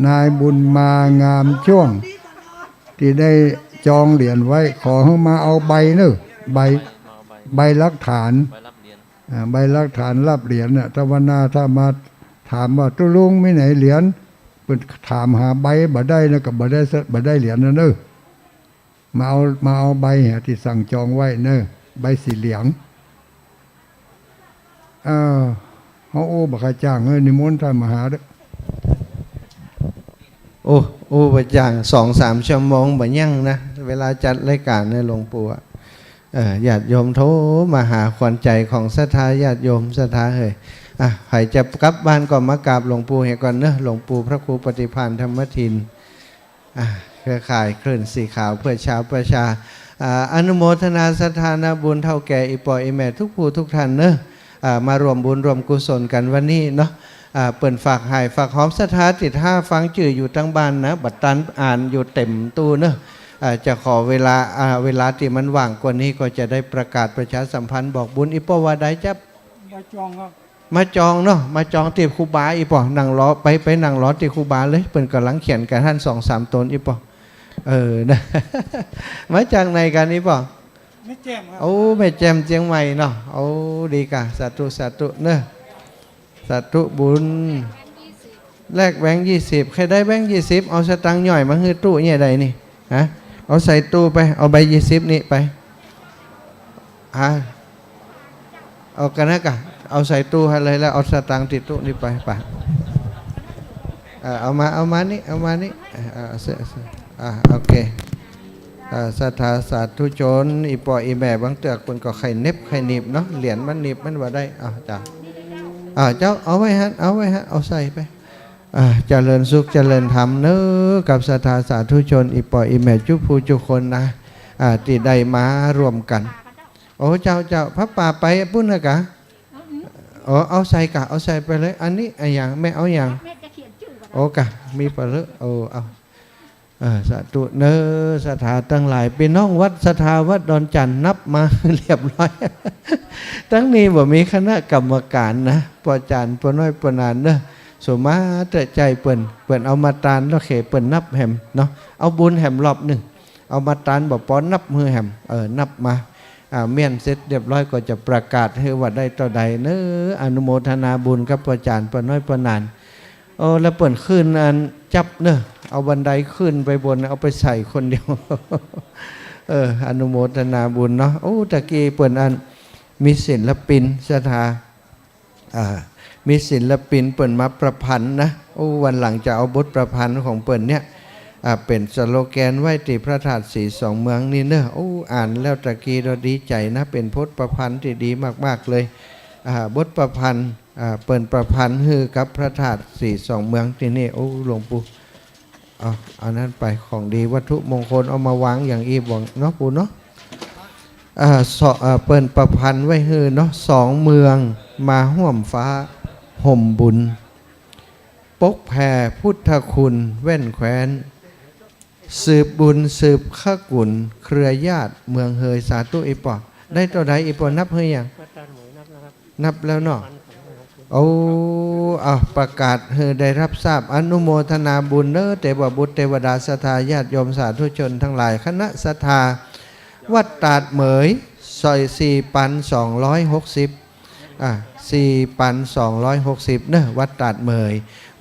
นายบุญมา งามช่วง ตี้ได้จองเหรียญไว้ ขอหื้อมาเอาใบเน้อ ใบ มาเอาใบ ใบหลักฐาน ใบรับเหรียญ อ่า ใบหลักฐานรับเหรียญน่ะ ถ้าวันหน้าถ้ามาถามว่า ตุ๊ลุงมีไหนเหรียญ เปิ้นถามหาใบบ่ได้นะ ก็บ่ได้สะ บ่ได้เหรียญนะเน้อ มาเอา มาเอาใบตี้สั่งจองไว้เน้อ ใบสีเหลือง เออ เฮาอู้บ่ค่อยจ้าง เฮ้ย นิมนต์ต้านมหาเด้อ โอ้ อู้บ่จ้าง สองสามชั่วโมงบ่ยั่งนะ เวลาจัดรายก๋านเนี่ย หลวงปู่อะ เออ ญาติโยมโทรมาหาขวัญใจของศรัทธาญาติโยม ศรัทธาเฮ้ย อ่ะ ใผจะกลับบ้านก็มากราบหลวงปู่เหียก่อนเนอะ หลวงปู่พระครูปฏิภาณธรรมทิน อ่ะ เครือข่ายคลื่นสีขาวเพื่อชาวประชา อ่า อนุโมทนาศรัทธานะบุญเฒ่าแก่อี่ป้ออี่แม่ทุกผู้ทุกท่านเนอะ อ่า มาร่วมบุญร่วมกุศลกั๋นวันนี้เนาะ อ่า เปิ้นฝากฮ้ายฝากหอมศรัทธาตี้ถ้าฟังจื้ออยู่ตังบ้านนะ บ่ตันอ่านอยู่เต็มตู้เนอะ อ่า จะขอเวลา อ่า เวลาตี้มันว่างกว่านี้ก็จะได้ประกาศประชาสัมพันธ์บอกบุญ อี่ป้อว่าใดจ๊ะ มาจองครับ มาจองเนาะ มาจองตี้ครูบาอี่ป้อ นั่งรอ ไป ไปนั่งรอตี้ครูบาเลย เปิ้นก่ำลังเขียนกั๋นหั้นสองสามต๋นอี่ป้อ เออ นะ มาจากไหนกั๋นอี่ป้อ แม่แจ่มครับ โอ้ แม่แจ่มเจียงใหม่เนาะ โอ้ ดีก่ะ สาธุ สาธุเนอะ สาธุบุญ แลกแบงค์ยี่สิบ ใผได้แบงค์ยี่สิบ เอาสตางค์หย่อยมาหื้อตู้เนี่ยใดนี่ ฮะ เอาใส่ตู้ไป เอาใบยี่สิบนี่ไป ฮะ เอากั๋นนะก่ะ เอาใส่ตู้หั้นเลย แล้วเอาสตางค์ตี้ตู้นี่ไป ไป เออ เอามา เอามานี่ เอามานี่ เออ เออ เอาเสื้อ เอาเสื้อ อ่ะ โอเค เอ่อ ศรัทธาสาธุชน อี่ป้ออี่แม่บางเตื้อเปิ้นก็ใค่เหน็บใค่หนีบเนาะ เหรียญมันหนีบมันบ่ได้ อ้าว จ้ะ อ้าว เจ้า เอาไว้หั้น เอาไว้หั้น เอาใส่ไป อ่า เจริญสุขเจริญธรรมเน้อ กับศรัทธาสาธุชน อี่ป้ออี่แม่จุ๊ผู้จุ๊คนนะ อ่า ตี้ได้มาร่วมกั๋น โอ้ เจ้า เจ้า ผ้าป่าไปปู๊นนะก่ะ อ๋อ เอาใส่ก่ะ เอาใส่ไปเลย อันนี้อะหยัง แม่เอาหยัง แม่จะเขียนจื้อก่อนนะ โอ้ ก่ะ มีปะเลอะ โอ้ เอา เออ สาธุเน้อ ศรัทธาตังหลาย ปี้น้องวัดศรัทธาวัดดอนจั่นนับมาเรียบร้อย ตังนี้บ่มีคณะกรรมก๋านนะ ป้อจ๋ารย์ ป้อน้อย ป้อหนานเน้อ สุมาเต๊อะ ใจ๋เปิ้น เปิ้นเอามาตานแล้วเขเปิ้นนับแหมเนาะ เอาบุญแหมรอบนึ่ง เอามาตานบ่ปอนับหื้อแหม เออ นับมา อ่า เมี้ยนเสร็จเรียบร้อยก็จะประกาศหื้อว่าได้เต้าใดเน้อ อนุโมทนาบุญกับป้อจ๋ารย์ ป้อน้อย ป้อหนาน โอ้ แล้วเปิ้นขึ้นอันจั๊บเน้อ เอาบันไดขึ้นไปบน เอาไปใส่คนเดียว เออ อนุโมทนาบุญเนาะ โอ้ ตะกี้เปิ้นอันมีศิลปินศรัทธา อ่า มีศิลปินเปิ้นมาประพันธ์นะ โอ้ วันหลังจะเอาบทประพันธ์ของเปิ้นเนี่ย อ่า เป๋นสโลแกนไว้ตี้พระธาตุศรีสองเมืองนี่เน้อ โอ้ อ่านแล้วตะกี้เราดีใจ๋นะ เป๋นบทประพันธ์ตี้ดีมากๆ เลย อ่า บทประพันธ์ อ่า เปิ้นประพันธ์หื้อกับพระธาตุศรีสองเมืองตี้นี่ โอ้ หลวงปู่ เอา อันนั้นไป ของดีวัตถุมงคลเอามาวางอย่างอี้บ่าเนาะปู่เนาะ อ่า สอ- อ่า เปิ้นประพันธ์ไว้หื้อเนาะ สองเมืองมาฮ่วมฟ้าฮ่มบุญ ปกแผ่พุทธคุณแว่นแคว้น สืบบุญสืบขกุลเครือญาติเมืองเฮย สาธุ อี่ป้อ ได้เต้าใดอี่ป้อ นับหื้อยัง นับแล้วเนาะ โอ้ อ่ะ ประกาศหื้อได้ฮับทราบ อนุโมทนาบุญเน้อ เตวบุตรเตวดา ศรัทธาญาติโยมสาธุชนตังหลาย คณะศรัทธา วัดตาดเหมย ซอย สี่ปันสองร้อยหกสิบ อ่ะ สี่ปันสองร้อยหกสิบ เน้อ วัดตาดเหมย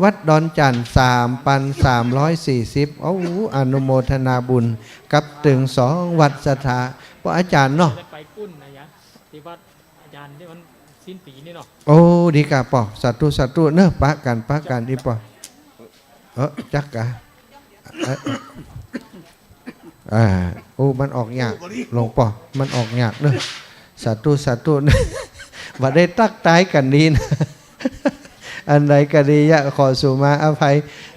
วัดดอนจั่น สามปันสามร้อยสี่สิบ โอ้ อนุโมทนาบุญกับตึงสองวัดศรัทธา ป้ออาจ๋ารย์เนาะ ไปปุ้นนะยะ ตี้วัด อาจ๋ารย์ตี้มันสิ้นปี๋นี่เนาะ โอ้ ดีก่าป้อ สาธุ สาธุ เน้อ ปะกั๋น ปะกั๋น อี่ป้อ เออ จักกะ เออ อ่า โอ้ มันออกยาก หลวงป้อ มันออกยากเน้อ สาธุ สาธุ เน้อ บ่ได้ตั๊กตายกั๋นดีนะ อันใดก็ดี ยะ ขอสุมาอภัย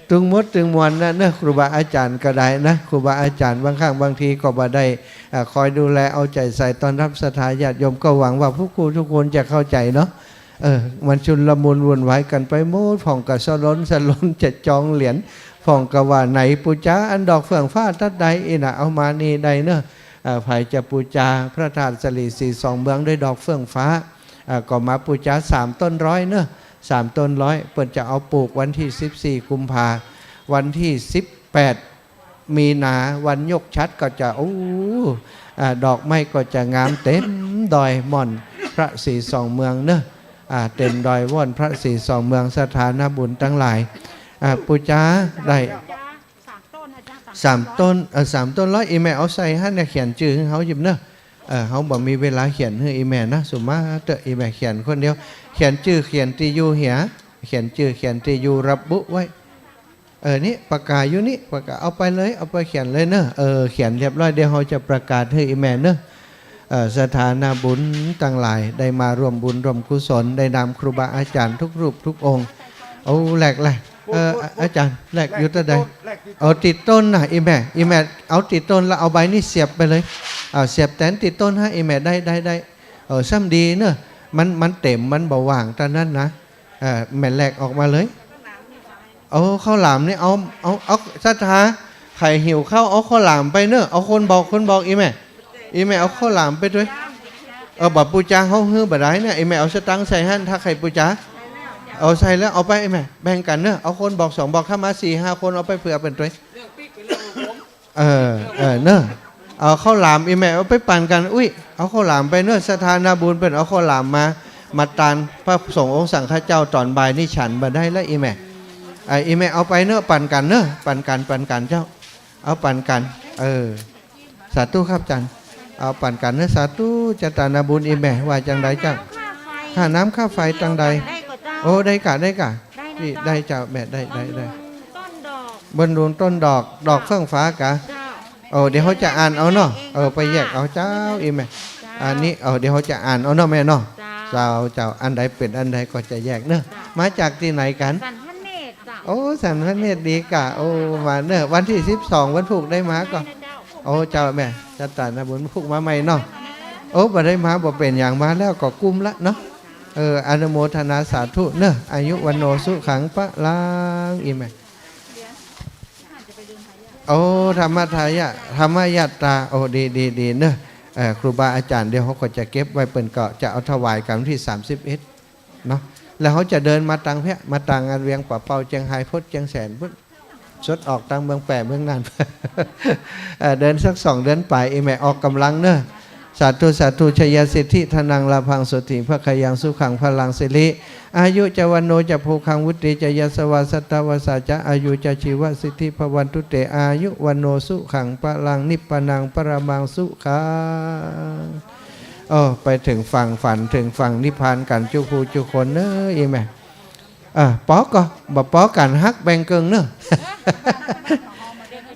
ตึงหมดตึงมวลนะเน้อ ครูบาอาจ๋ารย์ก็ได้นะ ครูบาอาจ๋ารย์บางครั้งบางทีก็บ่ได้ อ่า คอยดูแลเอาใจ๋ใส่ต้อนฮับศรัทธาญาติโยม ก็หวังว่าผู้คู่ทุกคนจะเข้าใจ๋เนาะ เออ มันชุลมุนวุ่นวายกั๋นไปหมด พ่องก็สะหลนสะหลนจะจองเหรียญ พ่องก็ว่าไหนปู๋จาอันดอกเฟื่องฟ้าตั๊ดใด อี่นะ เอามานี่ได้เน้อ อ่า ใผจะปู๋จาพระธาตุสะหลีสีสองเมืองด้วยดอกเฟื่องฟ้า อ่า ก็มาปู๋จาสามต้นร้อยเน้อ สามต้นร้อย เปิ้นจะเอาปลูกวันตี้สิบสี่กุมภา วันตี้สิบแปด มีนา วันยกฉัตรก็จะ โอ้ อ่า ดอกไม้ก็จะงามเต๋มดอยม่อนพระศรีสองเมืองเน้อ อ่า เต๋มดอยม่อนพระศรีสองเมือง ศรัทธานาบุญตังหลาย อ่า ปู๋จาได้ สามต้นนะจ๊ะ สามต้น เออ สามต้นร้อย อี่แม่เอาใส่หั้นนะ เขียนจื้อหื้อเฮาหยิบเน้อ เออ เฮาบ่มีเวลาเขียนหื้ออี่แม่นะ สุมาเต๊อะ อี่แม่เขียนคนเดียว เขียนจื้อเขียนตี้อยู่เหีย เขียนจื้อเขียนตี้อยู่ระบุไว้ เออ นี่ปากกาอยู่นี่ ปากกา เอาไปเลย เอาไปเขียนเลยเน้อ เออ เขียนเรียบร้อย เดี๋ยวเฮาจะประกาศหื้ออี่แม่เน้อ เอ่อ ศรัทธานาบุญตังหลาย ได้มาร่วมบุญร่วมกุศล ได้นำครูบาอาจ๋ารย์ทุกรูปทุกองค์ โอ้ แหลกแหลก เอ่อ อาจ๋ารย์ แหลกอยู่ตั๊ดใด แหลกตี้ เอาตี้ต้นนะ อี่แม่ อี่แม่ เอาตี้ต้นแล้วเอาใบนี้เสียบไปเลย อ่า เสียบแตนตี้ต้นฮะ อี่แม่ ได้ ได้ ได้ เออ ซ้ำดีเน้อ มัน มันเต๋ม มันบ่ว่างตั๊ดนั้นนะ เอ่อ แม่แหลกออกมาเลย เอาข้าวหลามนี่ เอา เอา เอา ศรัทธา ใผหิวข้าว เอาข้าวหลามไปเน้อ เอาคนบอก คนบอก อี่แม่ อี่แม่ เอาข้าวหลามไปตวย เออ บ่ปู๋จาเฮาหื้อบ่ได้เนี่ย อี่แม่ เอาสตางค์ใส่หั้น ถ้าใผปู๋จา เอาใส่แล้ว เอาไป อี่แม่ แบ่งกั๋นเน้อ เอาคนบอกสองบอก ถ้ามาสี่ห้าคน เอาไปเผื่อเปิ้นตวย เออ เออ เน้อ เอาข้าวหลาม อี่แม่ เอาไปปั๋นกั๋น อุ๊ย เอาข้าวหลามไปเน้อ ศรัทธานาบุญเปิ้นเอาข้าวหลามมา มาตานพระสงฆ์องค์สังฆเจ้า ต๋อนบ่ายนี่ฉันบ่ได้แล้ว อี่แม่ อ่า อี่แม่ เอาไปเน้อ ปั๋นกั๋นเน้อ ปั๋นกั๋น ปั๋นกั๋นเจ้า เอาปั๋นกั๋น เออ สาธุครับอาจ๋ารย์ เอาปั๋นกั๋นเน้อ สาธุ ศรัทธานาบุญ อี่แม่ ว่าจังใดเจ้า ค่าน้ำค่าไฟตังใด ได้ก่อเจ้า โอ้ ได้ก่ะ ได้ก่ะ ได้นะ ตี้ เจ้า ได้เจ้า แม่ ได้ ได้ ได้ บำรุงต้นดอก บำรุงต้นดอก ดอกเฟื่องฟ้าก่ะ เจ้า โอ้ เดี๋ยวเฮาจะอ่านเอาเนาะ เออ ไปแยกเอาเจ้า อี่แม่ เจ้า อันนี้ เออ เดี๋ยวเฮาจะอ่านเอาเนาะแม่เนาะ เจ้า เจ้า เจ้า อันใดเป๋นอันใดก็จะแยกเน้อ เจ้า มาจากตี้ไหนกั๋น สันพระเนตรเจ้า โอ้ สันพระเนตรดีก่ะ โอ้ มาเน้อ วันตี้สิบสอง วันพูกได้มาก่อ ได้นะเจ้า โอ้ เจ้าแม่ ศรัทธานาบุญพูกมาใหม่เนาะ โอ้ บ่ได้มา บ่เป๋นหยัง มาแล้วก็กุ้มละเนาะ เออ อนุโมทนาสาธุเน้อ อายุวัณโณสุขังพลัง อี่แม่ โอ้ ธรรมทายะ ธรรมยัตตา โอ้ ดี ดี ดีเน้อ เอ่อ ครูบาอาจ๋ารย์ เดี๋ยวเฮาก็จะเก็บไว้ เปิ้นก็จะเอาถวายกั๋นตี้สามสิบเอ็ดเนาะ แล้วเฮาจะเดินมาตังเพี้ย มาตังอันเวียงป่าเป้า เจียงฮาย พดเจียงแสนปุ้น สดออกตังเมืองแป้เมืองน่าน เอ่อ เดินสักสองเดือนป๋าย อี่แม่ออกก๋ำลังเน่อ สาธุ สาธุ ชยสิทธิ ธนัง ลาภัง โสตถิ ภะคะยัง สุขัง พลัง สิริ อายุ จะ วัณโณ จะ โภคัง วุตติ จะ ยัสสะ วา สัตตะ วัสสา จะ อายุ จะ ชีวะ สิทธิ ภะวันตุ เต อายุ วัณโณ สุขัง พลัง นิพพานัง ปะระมัง สุขัง โอ้ ไปเถิงฝั่งฝัน เถิงฝั่งนิพพานกั๋นจุผู้จุคนเน่อ อี่แม่ อ่ะ ปอก่อ บ่ปอกั๋นฮักแบ่งเกิ่งเน่อ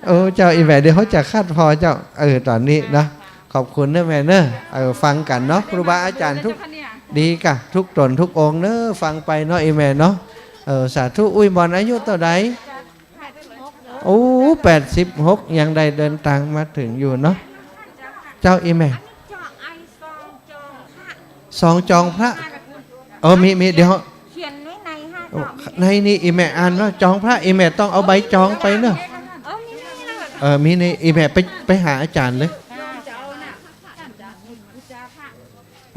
โอ้ เจ้า อี่แม่ เดี๋ยวเฮาจะคัดผ่อเจ้า เออ ต๋อนนี้เนาะ ขอบคุณเน่อแม่เน่อ เออ ฟังกั๋นเนาะ ครูบาอาจ๋ารย์ทุก ดีก่ะ ทุกต๋นทุกองค์เน่อ ฟังไปเนาะ อี่แม่เนาะ เออ สาธุ อุ้ยหมอนอายุเต้าใด โอ้ แปดสิบหก ยังได้เดินตางมาเถิงอยู่เนาะ เจ้า อี่แม่ สองจองพระ เออ มี มี เดี๋ยว เขียนไว้ในห้า โอ้ สาม ในนี่ อี่แม่อ่านเนาะ จองพระ อี่แม่ต้องเอาใบจองไปเนาะ เออ มีนี่ เออ มีใน อี่แม่ไป ไปหาอาจ๋ารย์เลย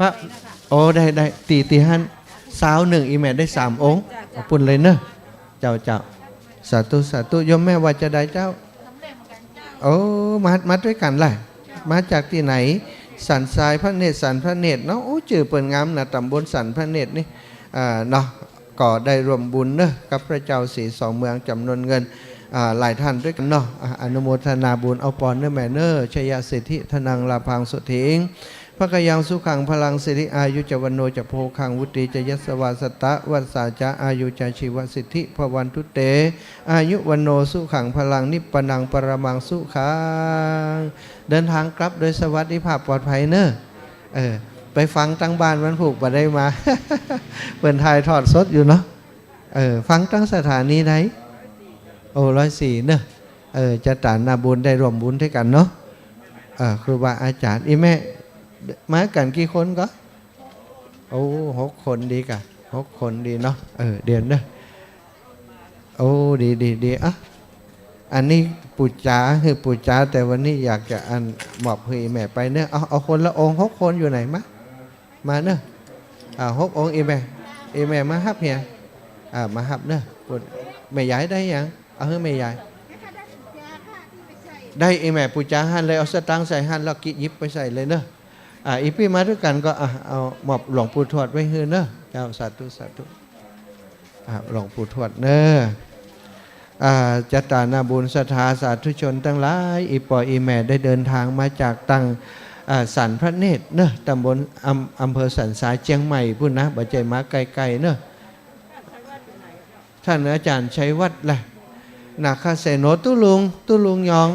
พระ โอ้ ได้ ได้ ตี้ ตี้หั้น ซาวนึ่ง อี่แม่ได้สามองค์ เอาปุ้นเลยเนาะ เจ้า เจ้า สาธุ สาธุ โยมแม่ว่าจะใดเจ้า โอ้ มา มาตวยกั๋นล่ะ มาจากตี้ไหน สันทรายพระเนตร สันพระเนตรเนาะ โอ้ จื้อเปิ้นงามนะ ต๋ำบลสันพระเนตรนี่ อ่า เนาะ ก็ได้ร่วมบุญเนาะ กับพระเจ้าศรีสองเมือง จ๋ำนวนเงิน อ่า หลายท่านตวยกั๋นเนาะ อ่า อนุโมทนาบุญ เอาปอนเน่อแม่เน่อ ชยสิทธิ ธนัง ลาภัง โสตถิ ภะคะยัง สุขัง พลัง สิริ อายุ จะ วัณโณ จะ โภคัง วุตติ จะ ยัสสะ วา สัตตะ วัสสา จะ อายุ จะ ชีวะ สิทธิ ภะวันตุ เต อายุ วัณโณ สุขัง พลัง นิพพานัง ปะระมัง สุขัง เดินตางกลับโดยสวัสดิภาพปลอดภัยเน่อ เออ ไปฟังตังบ้านวันพูกบ่ได้มา เปิ้นถ่ายทอดสดอยู่เนาะ เออ ฟังตังสถานีใด โอ้ ร้อยสี่เน่อ เออ จะต๋านนาบุญได้ร่วมบุญตวยกั๋นเนาะ เออ ครูบาอาจ๋ารย์ อี่แม่ มากั๋นกี่คนก่อ โอ้ หกคนดีก่ะ หกคนดีเนาะ เออ เดี๋ยวเน่อ โอ้ ดี ดี ดี อ่ะ อันนี้ปู๋จ๋า หื้อปู๋จ๋า แต่วันนี้อยากจะอันมอบหื้ออี่แม่ไปเน่อ เอา เอาคนละองค์ หกคนอยู่ไหน มา มาเน่อ อ่า หกองค์ อี่แม่ อี่แม่มาฮับเหีย อ่า มาฮับเน่อ ปุ้น แม่ยายได้ยัง เอาหื้อแม่ยาย ได้ อี่แม่ ปู๋จ๋าหั้นเลย เอาสตางค์ใส่หั้นแล้วกิหยิบไปใส่เลยเน่อ อ่า อี่ปี้มาตวยกั๋นก่อ อ่ะ เอามอบหลวงปู่ทวดไว้หื้อเน่อ เจ้า สาธุ สาธุ อ่ะ หลวงปู่ทวดเน่อ อ่า จะต๋านนาบุญศรัทธาสาธุชนตังหลาย อี่ป้ออี่แม่ได้เดินตางมาจากตัง อ่า สันพระเนตรเน่อ ต๋ำบล อำ อำเภอสันทราย เจียงใหม่ปุ้นนะ บ่ใจ้มาใก้ๆ เน่อ ต้านอาจ๋ารย์ชัยวัฒน์ล่ะ นาคเสโน ตุ๊ลุง ตุ๊ลุงยอง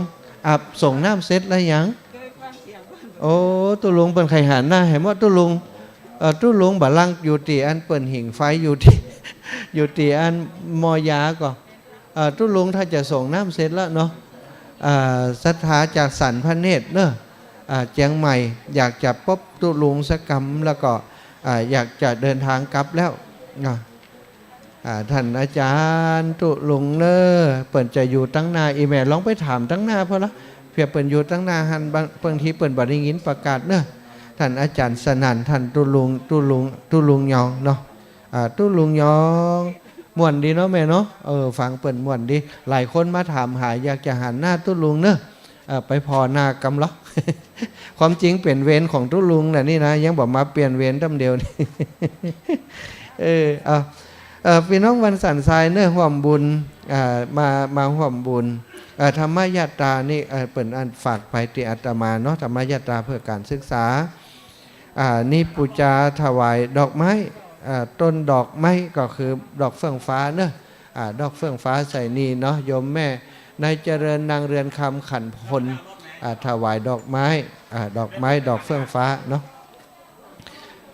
อับส่งน้ำเสร็จแล้วยัง โอ้ ตุ๊ลุงเปิ้นใค่หันหน้าหื้อหมด ตุ๊ลุง เอ่อ ตุ๊ลุงบ่าลังอยู่ตี้อันเปิ้นหิ่งไฟ อยู่ตี้ อยู่ตี้อันหม้อยาก่อ เอ่อ ตุ๊ลุงถ้าจะส่งน้ำเสร็จแล้วเนาะ อ่า ศรัทธาจากสันพระเนตรเนาะ อ่า เจียงใหม่ อยากจะปบตุ๊ลุงสักกำ แล้วก็ อ่า อยากจะเดินตางกลับแล้วเนาะ อ่า ต้านอาจ๋ารย์ตุ๊ลุงเน่อ เปิ้นจะอยู่ตังหน้า อี่แม่ลองไปถามตังหน้าเปิ้นละ เผื่อเปิ้นอยู่ตังหน้าหั้น บาง บางทีเปิ้นบ่ได้ยินประกาศเนาะ ต้านอาจ๋ารย์สนั่น ต้านตุ๊ลุง ตุ๊ลุง ตุ๊ลุงยองเนาะ อ่า ตุ๊ลุงยอง ม่วนดีเนาะแม่เนาะ เออ ฟังเปิ้นม่วนดี หลายคนมาถามหา อยากจะหันหน้าตุ๊ลุงเนาะ เอ่อ ไปผ่อหน้ากำลอ ความจริงเป๋นเวรของตุ๊ลุงน่ะนี่นะ ยังบ่มาเปลี่ยนเวรตำเดียวนี่ เออ เอา เอ่อ ปี้น้องบ้านสันทรายเนาะ ฮ่วมบุญ อ่า มา มาฮ่วมบุญ เอ่อ ธรรมยาตรานี่ เอ่อ เปิ้นอันฝากไปตี้อาตมาเนาะ ธรรมยาตราเพื่อการศึกษา อ่า นี่ปู๋จ๋าถวายดอกไม้ อ่า ต้นดอกไม้ก็คือดอกเฟื่องฟ้าเนาะ อ่า ดอกเฟื่องฟ้าใส่นี่เนาะ โยมแม่นายเจริญ นางเรือนคำ ขันพล อ่า ถวายดอกไม้ อ่า ดอกไม้ ดอกเฟื่องฟ้าเนาะ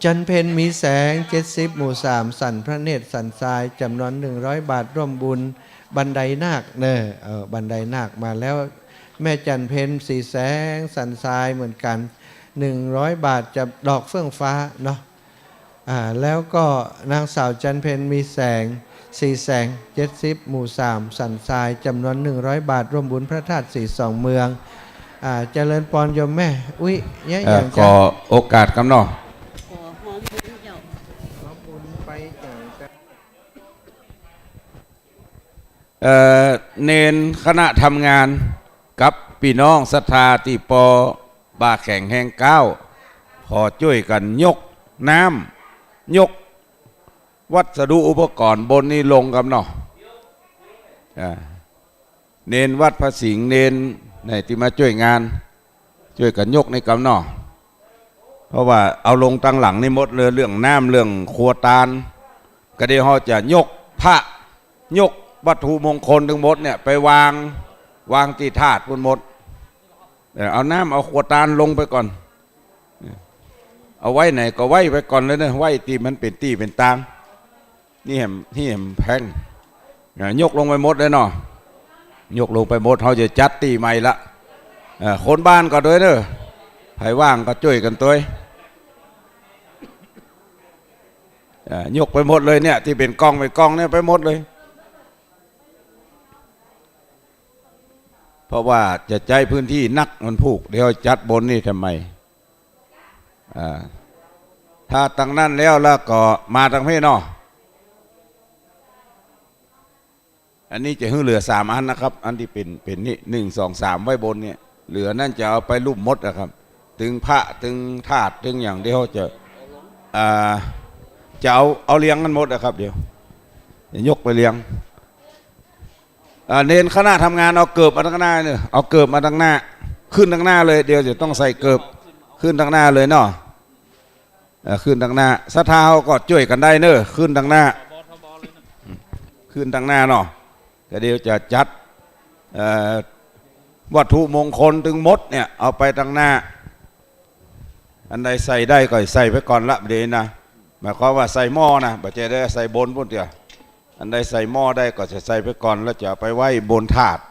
จันเพ็ญมีแสง เจ็ดสิบ หมู่สาม สันพระเนตร สันทราย จ๋ำนวน หนึ่งร้อย บาท ร่วมบุญบันไดนาคเนาะ เออ บันไดนาคมาแล้ว แม่จันเพ็ญ สีแสง สันทรายเหมือนกัน หนึ่งร้อย บาท จะดอกเฟื่องฟ้าเนาะ อ่า แล้วก็นางสาวจันเพ็ญมีแสง สีแสง เจ็ดสิบ หมู่สาม สันทราย จ๋ำนวน หนึ่งร้อย บาท ร่วมบุญพระธาตุศรีสองเมือง อ่า เจริญปอนโยมแม่ อุ๊ย เอ่อ อย่าง ขอโอกาสกำเนาะ ขอฮ่วมบุญเจ้า ฮ่วมบุญไปเจ้า เอ่อ เณรคณะทำงานกับปี้น้องศรัทธาตี้ปอบ่าแข็งแฮงก้าว ขอจ้วยกั๋นยกน้ำ ยกวัสดุอุปกรณ์บนนี้ลงกำเนาะ อ่า เณรวัดพระสิงห์ เณรไหนตี้มาจ้วยงาน จ้วยกั๋นยกนี่กำเนาะ เพราะว่าเอาลงตังหลังนี่หมดเลย เรื่องน้ำ เรื่องครัวตาน ก็เดี๋ยวเฮาจะยกพระ ยกวัตถุมงคลตึงหมดเนี่ยไปวาง วางตี้ธาตุปุ้นหมด เออ เอาน้ำ เอาครัวตานลงไปก่อน เอาไว้ไหนก็ไว้ไปก่อนเลยเนาะ ไว้ตี้มันเป๋นตี้เป๋นตาง นี่แหม นี่แหมแพง อ่ะ ยกลงไปหมดเลยเนาะ ยกลงไปหมด เฮาจะจัดตี้ใหม่ละ เอ่อ คนบ้านก็ตวยเนาะ ใผว่างก็จ้วยกั๋นตวย เอ่อ ยกไปหมดเลยเนี่ย ตี้เป๋นกองเป๋นกองเนี่ยไปหมดเลย เพราะว่าจะใจ๊พื้นตี้นักวันพูก เดี๋ยวจัดบนนี่ทำไม อ่า ถ้าตังนั้นแล้ว แล้วก็มาตังเพเนาะ อันนี้จะหื้อเหลือสามอันนะครับ อันตี้เป๋น เป๋นนี่ นึ่ง สอง สาม ไว้บนเนี่ย เหลือนั้นจะเอาไปลุ่มหมดนะครับ ตึงพระ ตึงธาตุ ตึงอย่างเดียวจะ อ่า จะเอา เอาเรียงกั๋นหมดนะครับ เดี๋ยว จะยกไปเรียง อ่า เณรคณะทำงานเอาเกิบมาตังหน้าเนาะ เอาเกิบมาตังหน้า ขึ้นตังหน้าเลย เดี๋ยวจะต้องใส่เกิบ ขึ้นตังหน้าเลยเนาะ เอ่อ ขึ้นตังหน้า ศรัทธาเฮาก็จ้วยกั๋นได้เนาะ ขึ้นตังหน้า ขึ้นตังหน้าเนาะ ก็เดี๋ยวจะจัด เอ่อ วัตถุมงคลตึงหมดเนี่ย เอาไปตังหน้า อันใดใส่ได้ก็ใส่ไปก่อนละ เดี๋ยวนะ หมายความว่าใส่หม้อนะ บ่ใจ้ได้ใส่บนปุ้นเตื้อ อันใดใส่หม้อได้ก็จะใส่ไปก่อน แล้วจะเอาไปไว้บนธาตุ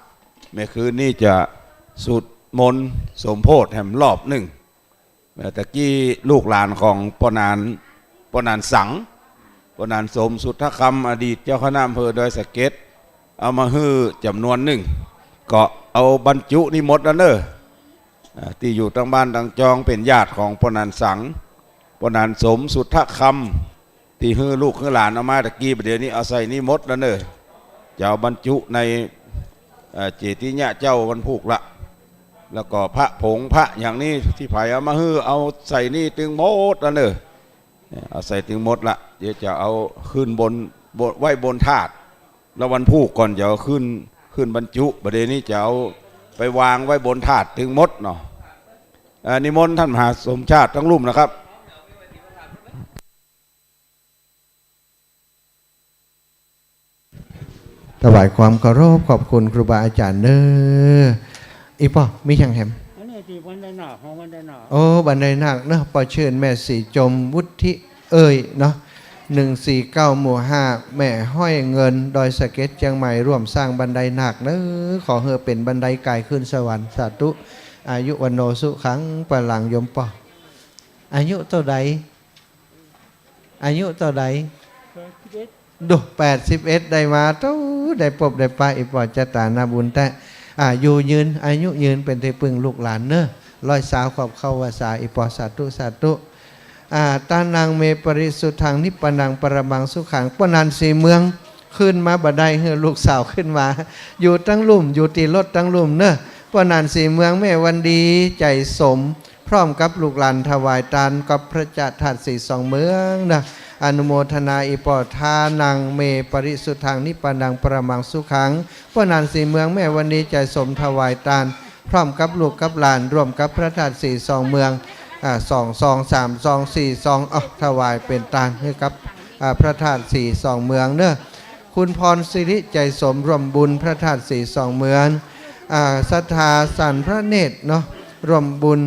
เมื่อคืนนี้จะสวดมนต์สมโภชแหมรอบนึ่ง เอ่อ ตะกี้ลูกหลานของป้อหนาน ป้อหนานสัง ป้อหนานสม สุทธคำ อดีตเจ้าคณะอำเภอดอยสะเก็ด เอามาหื้อจ๋ำนวนนึ่ง ก็เอาบรรจุนี่หมดแล้วเนาะ อ่า ตี้อยู่ตังบ้านตังจองเป๋นญาติของป้อหนานสัง ป้อหนานสม สุทธคำ ตี้หื้อลูกหื้อหลานเอามาตะกี้ บ่าเดี่ยวนี้เอาใส่นี่หมดแล้วเนาะ จะเอาบรรจุใน เอ่อ เจติยะเจ้าวันพูกละ แล้วก็พระผงพระอย่างนี้ตี้ใผเอามาหื้อ เอาใส่นี่ตึงหมดแล้วเนาะ เอาใส่ตึงหมดละ เดี๋ยวจะเอาขึ้นบน บน ไว้บนธาตุ แล้ววันพูกก่อนจะเอาขึ้น ขึ้นบรรจุ บ่าเดี่ยวนี้จะเอาไปวางไว้บนธาตุตึงหมดเนาะ อ่า นิมนต์ต้านมหาสมชาติตังลุ่มนะครับ ถวายความเคารพขอบคุณครูบาอาจ๋ารย์เนาะ อี่ป้อ มีหยังแหม อันนี้ตี้บันไดนาค ห้องบันไดนาค โอ้ บันไดนาคเนาะ ป้อเชิญแม่ศรีจม วุฒิเอ่ยเนาะ หนึ่งสี่เก้า หมู่ห้า แม่ฮ้อยเงิน ดอยสะเก็ด เจียงใหม่ ร่วมสร้างบันไดนาคเนาะ ขอหื้อเป๋นบันไดก๋ายขึ้นสวรรค์ สาธุ อายุ วัณโณ สุขัง พลัง โยมป้อ อายุเต้าใด อายุเต้าใด ดู แปดสิบเอ็ด ได้มา โธ่ ได้ปบได้ปะ อี่ป้อ จะต๋านาบุญแต๊ อ่า อยู่ยืน อายุยืน เป๋นตี้ปึ้งลูกหลานเนาะ ร้อยซาวขวบเข้าพรรษา อี่ป้อ สาธุ สาธุ อ่า ทานัง เม ปริสุทธัง นิพพานัง ปรมัง สุขัง ป้อหนานศรีเมือง ขึ้นมาบ่ได้ หื้อลูกสาวขึ้นมา อยู่ตังลุ่ม อยู่ตี้รถตังลุ่มเนาะ ป้อหนานศรีเมือง แม่วันดี ใจ๋สม พร้อมกับลูกหลานถวายตานกับพระธาตุสีสองเมืองเนาะ อนุโมทนา อี่ป้อ ทานัง เม ปริสุทธัง นิพพานัง ปรมัง สุขัง ป้อหนานศรีเมือง แม่วันดี ใจ๋สม ถวายตาน พร้อมกับลูกกับหลาน ร่วมกับพระธาตุสีสองเมือง อ่า สองซอง สามซอง สี่ซอง เอา ถวายเป๋นตานหื้อกับ อ่า พระธาตุสีสองเมืองเนาะ คุณพรสิริ ใจ๋สม ร่วมบุญพระธาตุสีสองเมือง อ่า ศรัทธาสันพระเนตรเนาะ ร่วมบุญ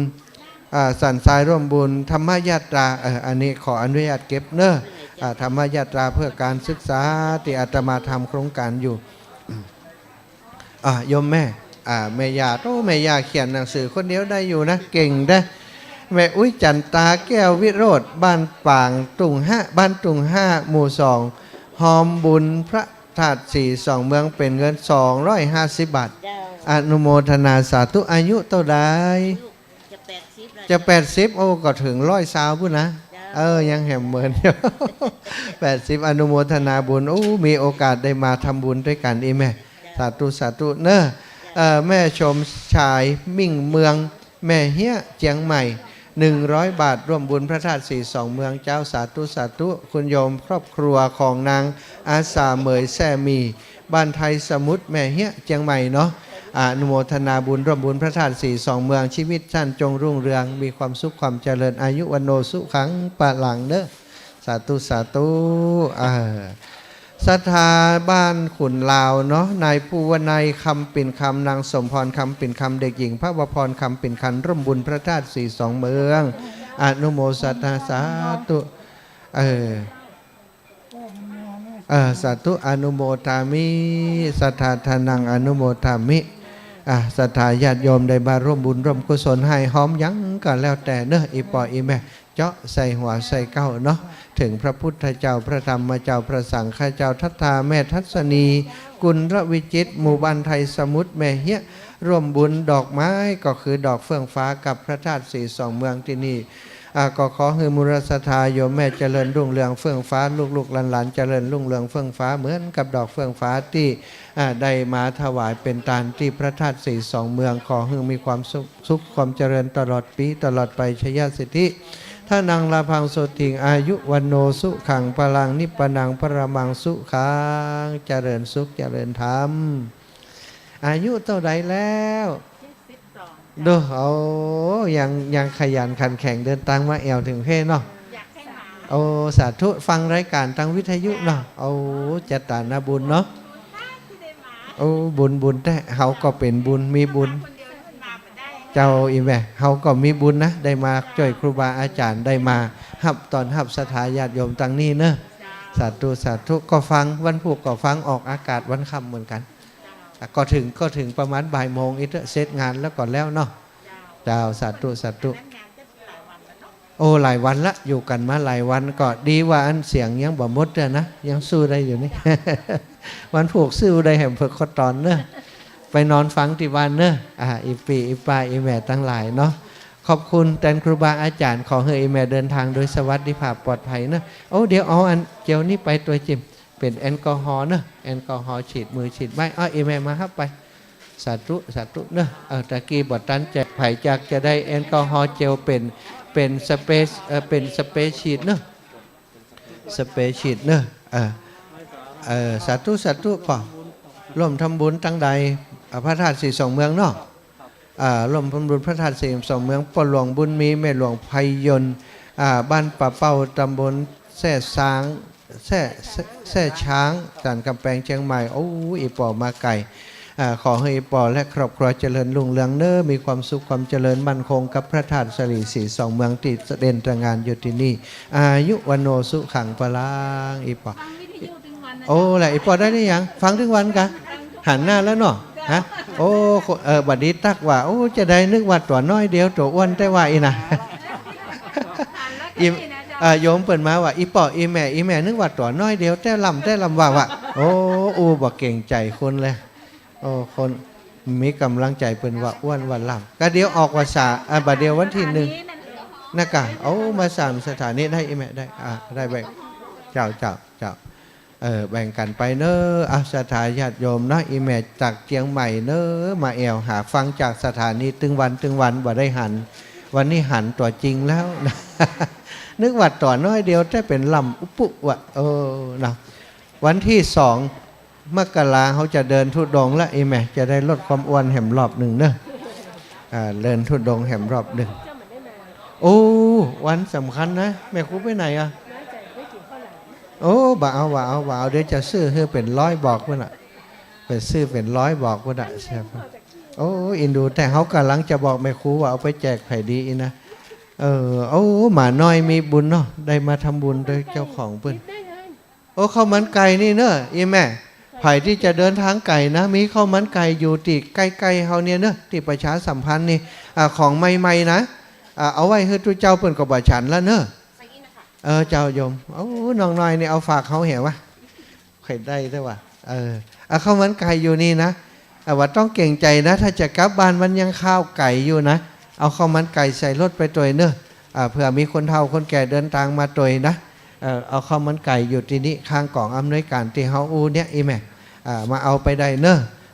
อ่า สันทราย ร่วมบุญธรรมยาตรา เอ่อ อันนี้ขออนุญาตเก็บเนาะ อ่า ธรรมยาตราเพื่อการศึกษาตี้อาตมาทำโครงการอยู่ อ่ะ โยมแม่ อ่า แม่ย่า โอ้ แม่ย่าเขียนหนังสือคนเดียวได้อยู่นะ เก่งนะ แม่อุ๊ยจันตา แก้ววิโรจน์ บ้านปางตุ่งห้า บ้านตุ่งห้า หมู่สอง ฮอมบุญพระธาตุสีสองเมือง เป๋นเงินสองร้อยห้าสิบบาท เจ้า อนุโมทนาสาธุ อายุเต้าใด จะแปดสิบแล้ว จะแปดสิบ โอ้ ก็เถิงร้อยซาวปุ้นนะ เจ้า เออ ยังแหมเหมือนอยู่ แปดสิบ อนุโมทนาบุญ โอ้ มีโอกาสได้มาทำบุญตวยกั๋น อี่แม่ สาธุ สาธุเนาะ เอ่อ แม่ชมชาย มิ่งเมือง แม่เฮี้ย เจียงใหม่ หนึ่งร้อยบาท ร่วมบุญพระธาตุสีสองเมืองเจ้า สาธุ สาธุ คุณโยมครอบครัวของนางอาสาเหมย แซ่หมี่ บ้านไทยสมุทร แม่เฮี้ย เจียงใหม่เนาะ อนุโมทนาบุญร่วมบุญพระธาตุสีสองเมือง ชีวิตท่านจงรุ่งเรือง มีความสุขความเจริญ อายุวัณโณสุขัง พลังเนาะ สาธุ สาธุ อ่า ศรัทธาบ้านขุนลาวเนาะ นายภูวนัย คำปิ่นคำ นางสมพร คำปิ่นคำ เด็กหญิงภวพร คำปิ่นคำ ร่วมบุญพระธาตุสีสองเมือง อนุโมทนาสาธุ เออ เออ สาธุ อนุโมทามิ ศรัทธาทานัง อนุโมทามิ อ่ะ ศรัทธาญาติโยมได้มาร่วมบุญร่วมกุศล หายหอมหยังก็แล้วแต่เนาะ อี่ป้ออี่แม่ เจาะใส่หัวใส่เก๊าเนาะ เถิงพระพุทธเจ้า พระธรรมเจ้า พระสังฆเจ้า ศรัทธาแม่ทัศนี กุลวิจิตร หมู่บ้านไทยสมุทร แม่เฮี้ย ร่วมบุญดอกไม้ก็คือดอกเฟื่องฟ้ากับพระธาตุสีสองเมืองตี้นี่ อ่า ก็ขอหื้อมูลศรัทธาโยมแม่เจริญรุ่งเรืองเฟื่องฟ้า ลูกๆหลานๆเจริญรุ่งเรืองเฟื่องฟ้า เหมือนกับดอกเฟื่องฟ้าตี้ อ่า ได้มาถวายเป๋นตานตี้พระธาตุสีสองเมือง ขอหื้อมีความสุข สุขความเจริญตลอดปี๋ตลอดไป ชยสิทธิ ทานัง ลาภัง โสตถิง อายุ วัณโณ สุขัง พลัง นิพพานัง ปรมัง สุขัง เจริญสุข เจริญธรรม อายุเต้าใดแล้ว เจ็ดสิบสอง โด้ โอ้ ยัง ยังขยันขันแข็งเดินตางมาแอ่วเถิงเพเนาะ อยากให้มา โอ้ สาธุ ฟังรายก๋านตางวิทยุเนาะ โอ้ เจตนาบุญเนาะ บุญมากตี้ได้มา โอ้ บุญ บุญแต๊ เฮาก็เป๋นบุญ มีบุญ มาคนเดียวมาบ่ได้ เจ้า อี่แม่ เฮาก็มีบุญนะ ได้มาจ้วยครูบาอาจ๋ารย์ ได้มาฮับต้อนฮับศรัทธาญาติโยมตางนี้เนาะ เจ้า สาธุ สาธุ ก็ฟัง วันพูกก็ฟัง ออกอากาศวันค่ำเหมือนกั๋น อ่ะ ก็เถิง ก็เถิงประมาณบ่ายโมงอี้เต๊อะ เสร็จงานแล้วก็แล้วเนาะ เจ้า สาธุ สาธุ โอ้ หลายวันละ อยู่กั๋นมาหลายวัน ก็ดีว่าอันเสียงยังบ่หมดเตื้อนะ ยังสู้ได้อยู่นี่ วันพูกสู้ได้แหมเผิกข้อตอนเนาะ ไปนอนฟังตี้บ้านเนาะ อ่า อี่ปี้อี่ป้าอี่แม่ตังหลายเนาะ ขอบคุณแตนครูบาอาจ๋ารย์ ขอหื้ออี่แม่เดินตางโดยสวัสดิภาพปลอดภัยเนาะ โอ้ เดี๋ยวเอาอันเจลนี้ไปตวยจิ่ม เป๋นแอลกอฮอล์เนาะ แอลกอฮอล์ฉีดมือฉีดไม้ อ้าว อี่แม่มาฮับไป สาธุ สาธุเนาะ เออ ตะกี้บ่ตันแจก ใผจักจะได้แอลกอฮอล์เจลเป๋น เป๋นสเปรย์ เอ่อ เป๋นสเปรย์ฉีดเนาะ สเปรย์ฉีดเนาะ เออ เออ สาธุ สาธุ ป้อ ร่วมทำบุญตังใด อ่า พระธาตุสีสองเมืองเนาะ อ่า ร่วมทำบุญพระธาตุสีสองเมือง ป้อหลวงบุญมี แม่หลวงไพยนต์ อ่า บ้านป่าเป้า ตำบลแซ่ซ้าง แซ่ แซ่ แซ่ช้าง สันก๋ำแปง เจียงใหม่ โอ้ อี่ป้อมาไก๋ อ่า ขอหื้ออี่ป้อและครอบครัวเจริญรุ่งเรืองเนาะ มีความสุขความเจริญมั่นคงกับพระธาตุสะหลีสีสองเมืองตี้เสด็จตระหง่านอยู่ตี้นี่ อายุ วัณโณ สุขัง พลัง อี่ป้อ ฟังวิทยุตึงวันนะ โอ้ เจ้า ละ อี่ป้อได้หรือยัง ฟังตึงวันกะ หันหน้าแล้วเนาะ ฮะ โอ้ เออ บัดนี้ตักว่า โอ้ จะได้นึกว่าตั๋วน้อยเดียว ตั๋วอ้วนแต๊ว่าอี้นะ หันแล้วก็ อี่ นี่นะเจ้า เอ่อ โยมเปิ้นมาว่า อี่ป้ออี่แม่ อี่แม่นึกว่าตั๋วน้อยเดียว แต๊ล่ำ แต๊ล่ำว่าว่ะ โอ้ อู้ บ่เกรงใจ๋คนเลย โอ้ คนมีก๋ำลังใจ๋เปิ้นว่าอ้วนว่าล่ำ ก็เดี๋ยวออกว่าสา อ่ะ บัดเดียววันตี้หนึ่ง นะกะ โอ้ มาสามสถานีได้ อี่แม่ได้ อ่ะ ได้ไป เจ้า เจ้า เจ้า เออ แบ่งกั๋นไปเนาะ อ่ะ ศรัทธาญาติโยมเนาะ อี่แม่จากเจียงใหม่เนาะ มาแอ่วหาฟังจากสถานีตึงวันตึงวัน บ่ได้หัน วันนี้หันตั๋วจริงแล้วนะ นึกว่าตั๋วน้อยเดียว แต๊เป๋นล่ำอุปุว่ะ เออ นะ วันตี้สองมกราเฮาจะเดินธุดงค์ละ อี่แม่จะได้ลดความอ้วนแหมรอบนึ่งเนาะ อ่า เดินธุดงค์แหมรอบนึ่ง โอ้ วันสำคัญนะ แม่ครูไปไหนอะ โอ้ บ่เอา บ่เอา บ่เอา เดี๋ยวจะซื้อหื้อเป๋นร้อยบอกพุ้นน่ะ ไปซื้อเป๋นร้อยบอกพุ้นน่ะ โอ้ อินดู แต่เฮาก่ำลังจะบอกแม่ครูว่าเอาไปแจกใผดีอี้นะ เออ โอ้ หมาน้อยมีบุญเนาะ ได้มาทำบุญตวยเจ้าของเปิ้น โอ้ ข้าวมันไก่นี่เนาะ อี่แม่ ใผตี้จะเดินตางไก๋นะ มีข้าวมันไก่อยู่ตี้ใก้ๆ เฮาเนี่ยเนาะ ตี้ประชาสัมพันธ์นี่ อ่า ของใหม่ๆ นะ อ่า เอาไว้หื้อตุ๊เจ้าเปิ้นก็บ่ฉันละเนาะ เออ เจ้าโยม โอ้ น้องน้อยนี่เอาฝากเฮาแหวะ ใค่ได้แต๊ว่า เออ เอาข้าวมันไก่อยู่นี่นะ อ่ะ บ่ต้องเกรงใจ๋นะ ถ้าจะกลับบ้านมันยังข้าวไก๋อยู่นะ เอาข้าวมันไก่ใส่รถไปตวยเนาะ อ่า เผื่อมีคนเฒ่าคนแก่เดินตางมาตวยนะ เออ เอาข้าวมันไก่อยู่ตี้นี่ ข้างก๋องอำนวยก๋านตี้เฮาอู้เนี่ย อี่แม่ อ่า มาเอาไปได้เนาะ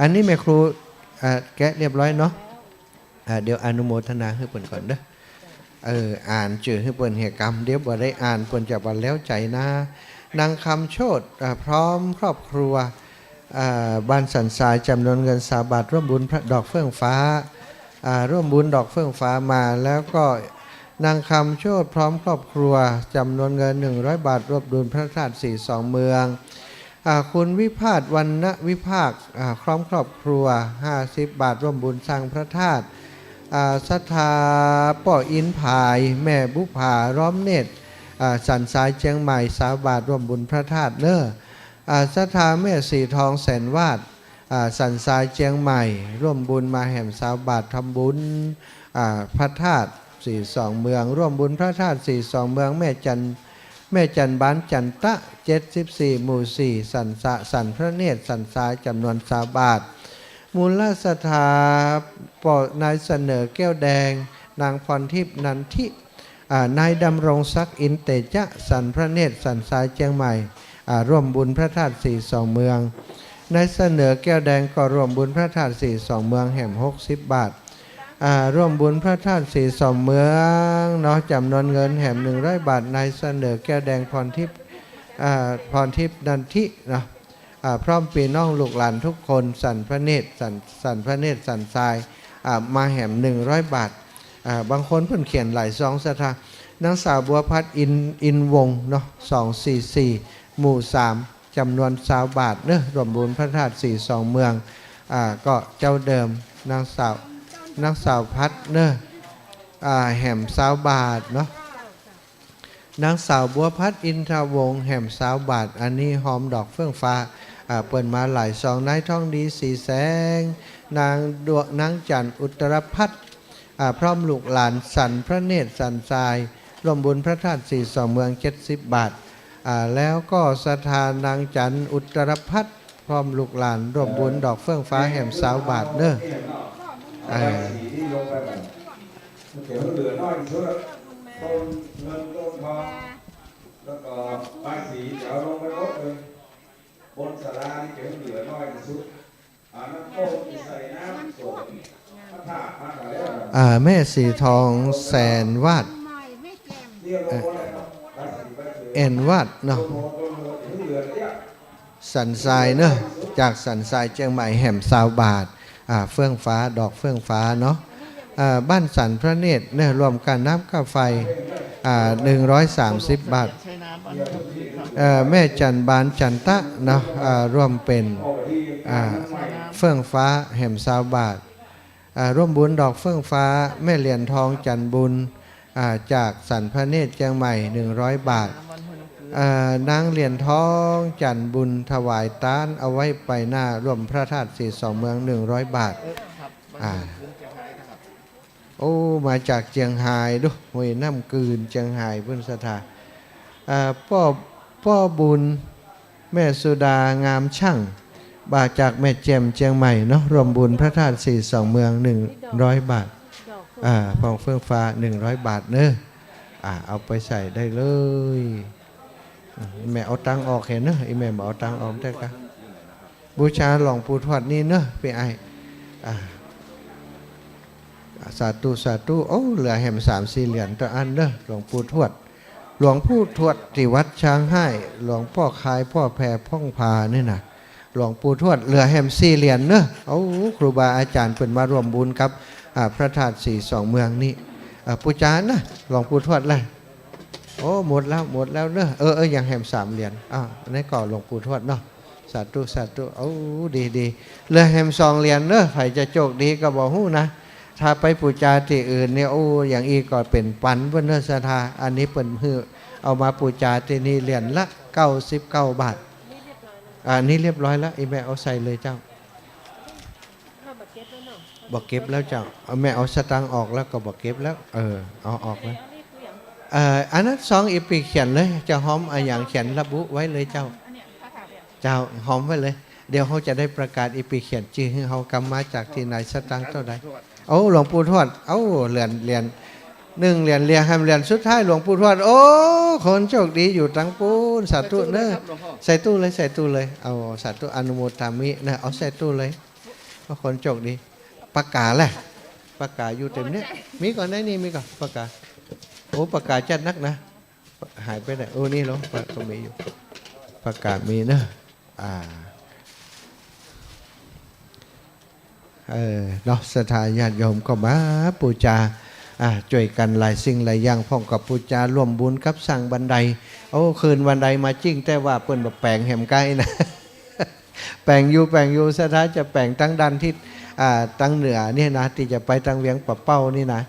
อันนี้แม่ครู อ่า แกะเรียบร้อยเนาะ อ่า เดี๋ยวอนุโมทนาหื้อเปิ้นก่อนเด้อ เออ อ่านจื้อหื้อเปิ้นเหียกำ เดี๋ยวบ่ได้อ่านเปิ้นจะบ่แล้วใจ๋นะ นางคำโชติ อ่า พร้อมครอบครัว อ่า บ้านสันทราย จ๋ำนวนเงินซาวบาท ร่วมบุญพระดอกเฟื่องฟ้า อ่า ร่วมบุญดอกเฟื่องฟ้ามา แล้วก็นางคำโชติพร้อมครอบครัว จ๋ำนวนเงินหนึ่งร้อยบาท ร่วมบุญพระธาตุสีสองเมือง อ่า คุณวิภาส วรรณวิภาค อ่า พร้อมครอบครัว ห้าสิบบาท ร่วมบุญสร้างพระธาตุ อ่า ศรัทธาป้ออินผาย แม่บุภา ล้อมเนตร อ่า สันทรายเจียงใหม่ ซาวบาท ร่วมบุญพระธาตุเน้อ อ่า ศรัทธาแม่สีทอง แสนวาด อ่า สันทรายเจียงใหม่ ร่วมบุญมาแหมซาวบาท ทำบุญ อ่า พระธาตุสีสองเมือง ร่วมบุญพระธาตุสีสองเมือง แม่จัน แม่จันบานจันตะ เจ็ดสิบสี่ หมู่สี่ สันสะ สันพระเนตร สันทราย จ๋ำนวนซาวบาท มูลศรัทธาป้อนายเสนอแก้วแดง นางพรทิพย์นันทิ อ่า นายดำรงศักดิ์ อินเตจะ สันพระเนตร สันทรายเจียงใหม่ อ่า ร่วมบุญพระธาตุสีสองเมือง นายเสนอแก้วแดงก็ร่วมบุญพระธาตุสีสองเมืองแหมหกสิบบาท อ่า ร่วมบุญพระธาตุสีสองเมืองเนาะ จ๋ำนวนเงินแหมหนึ่งร้อยบาท นายเสนอแก้วแดง พรทิพย์ อ่า พรทิพย์นันทิเนาะ อ่า พร้อมปี้น้องลูกหลานทุกคน สันพระเนตร สัน สันพระเนตร สันทราย อ่า มาแหมหนึ่งร้อยบาท อ่า บางคนเปิ้นเขียนหลายซองศรัทธา นางสาวบัวพัด อิน อินวงศ์เนาะ สองสี่สี่ หมู่สาม จ๋ำนวนซาวบาทเน้อ ร่วมบุญพระธาตุสีสองเมือง อ่า ก็เจ้าเดิม นางสาว นางสาวพัดเน้อ อ่า แหมซาวบาทเนาะ นางสาวบัวพัด อินทวงศ์ แหมซาวบาท อันนี้ฮอมดอกเฟื่องฟ้า อ่า เปิ้นมาหลายซอง นายทองดี สีแสง นางดวง นางจันทร์ อุตตรพัฒน์ อ่า พร้อมลูกหลาน สันพระเนตร สันทราย ร่วมบุญพระธาตุสีสองเมือง เจ็ดสิบบาท อ่า แล้วก็ศรัทธานางจันทร์ อุตตรพัฒน์ พร้อมลูกหลาน ร่วมบุญดอกเฟื่องฟ้าแหมซาวบาทเน้อ เออ เก็บเหลือน้อยที่สุดอะ ต้นเงินต้นทอง แล้วก็ใบายสีจะเอาลงไปหมดเลย บนศาลานี่เก็บเหลือน้อยที่สุด อ่า น้ำต้มที่ใส่น้ำสงฆ์ พระธาตุมาแล้ว อ่า แม่สีทอง แสนวาด เอ่อ แอนวาดเนาะ สันทรายเนาะ จากสันทรายเจียงใหม่ แหมซาวบาท อ่า เฟื่องฟ้า ดอกเฟื่องฟ้าเนาะ อ่า บ้านสันพระเนตรเนาะ ร่วมก้าน้ำก้าไฟ อ่า หนึ่งร้อยสามสิบบาท เอ่อ แม่จันบานจันตะเนาะ อ่า ร่วมเป๋น อ่า เฟื่องฟ้า แหมซาวบาท อ่า ร่วมบุญดอกเฟื่องฟ้า แม่เหรียญทอง จันบุญ อ่า จากสันพระเนตรเจียงใหม่ หนึ่งร้อยบาท อ่า นางเหรียญทอง จันบุญ ถวายตานเอาไว้ไปหน้าร่วมพระธาตุสีสองเมือง หนึ่งร้อยบาท อ่า โอ้ มาจากเจียงฮายดู ห้วยน้ำกืน เจียงฮาย ปุ้นศรัทธา อ่า ป้อ ป้อบุญ แม่สุดา งามช่าง มาจากแม่แจ่ม เจียงใหม่เนาะ ร่วมบุญพระธาตุสีสองเมือง หนึ่งร้อยบาท อ่า พองเฟื่องฟ้า หนึ่งร้อยบาทเน้อ อ่า เอาไปใส่ได้เลย แม่เอาตังค์ออกแหมเนาะ อีแม่บ่เอาตังค์ออกได้กะ บูชาหลวงปู่ทวดนี่เนาะ ปี้อ้าย อ่า สาธุ สาธุ โอ้ เหลือแหมสามสี่เหรียญต่ออันเนาะ หลวงปู่ทวด หลวงปู่ทวดตี้วัดช้างห้าย หลวงป้อคาย ป้อแพ พ่องผานี่นะ หลวงปู่ทวด เหลือแหมสี่เหรียญเนาะ โอ้ ครูบาอาจ๋ารย์เปิ้นมาร่วมบุญกับ อ่า พระธาตุสีสองเมืองนี่ อ่า ปู๋จ๋านะ หลวงปู่ทวดแหละ โอ้ หมดแล้ว หมดแล้วเนาะ เออ เออ ยังแหมสามเหรียญ อ่า อันนี้ก็หลวงปู่ทวดเนาะ สาธุ สาธุ โอ้ ดี ดี เหลือแหมสองเหรียญเนาะ ใผจะโจคดีก็บ่ฮู้นะ ถ้าไปปู๋จ๋าตี้อื่นเนี่ย โอ้ อย่างอี้ก็เป๋นปันเปิ้นเนาะ ศรัทธา อันนี้เปิ้นหื้อเอามาปู๋จ๋าตี้นี่เหรียญละเก้าสิบเก้าบาท อ่า นี่เรียบร้อยแล้ว อีแม่เอาใส่เลยเจ้า บ่เก็บแล้วเจ้า เอา แม่เอาสตางค์ออกแล้วก็บ่เก็บแล้ว เออ เอาออกแล้ว เอ่อ อันนั้นซองอี้ปี้เขียนเลย จะฮอมอะหยังเขียนระบุไว้เลยเจ้า เจ้า ฮอมไว้เลย เดี๋ยวเฮาจะได้ประกาศ อี้ปี้เขียนจื้อหื้อเฮา กำมาจากตี้ไหน สตางค์เต้าใด โอ้ หลวงปู่ทวด โอ้ เหรียญ เหรียญ หนึ่งเหรียญ เหรียญ แหมเหรียญสุดท้าย หลวงปู่ทวด โอ้ คนโจคดีอยู่ตังปู้น สาธุเนาะ ใส่ตู้เลย ใส่ตู้เลย เอา สาธุ อนุโมทามิเนาะ เอาใส่ตู้เลย ก็คนโจคดี ปากกาแหละ ปากกาอยู่เต็มเนี่ย มีก่อนได้นี่ มีก่อน ปากกา โอ้ ปากกาจัดนักนะ หายไปไหน โอ้ นี่เหรอ ปากกามีอยู่ ปากกามีเนอะ อ่า เออ เนาะ ศรัทธาญาติโยมก็มาปู๋จา อ่า จ้วยกั๋นหลายสิ่งหลายอย่าง พ่องก็ปู๋จาร่วมบุญกับสร้างบันได โอ้ คืนบันไดมาจริง แต่ว่าเปิ้นบ่แป๋งแหมก้าอี้นะ แป๋งอยู่ แป๋งอยู่ ศรัทธาจะแป๋งตางด้านทิศ อ่า ตางเหนือเนี่ยนะ ตี้จะไปตางเวียงป่าเป้านี่นะ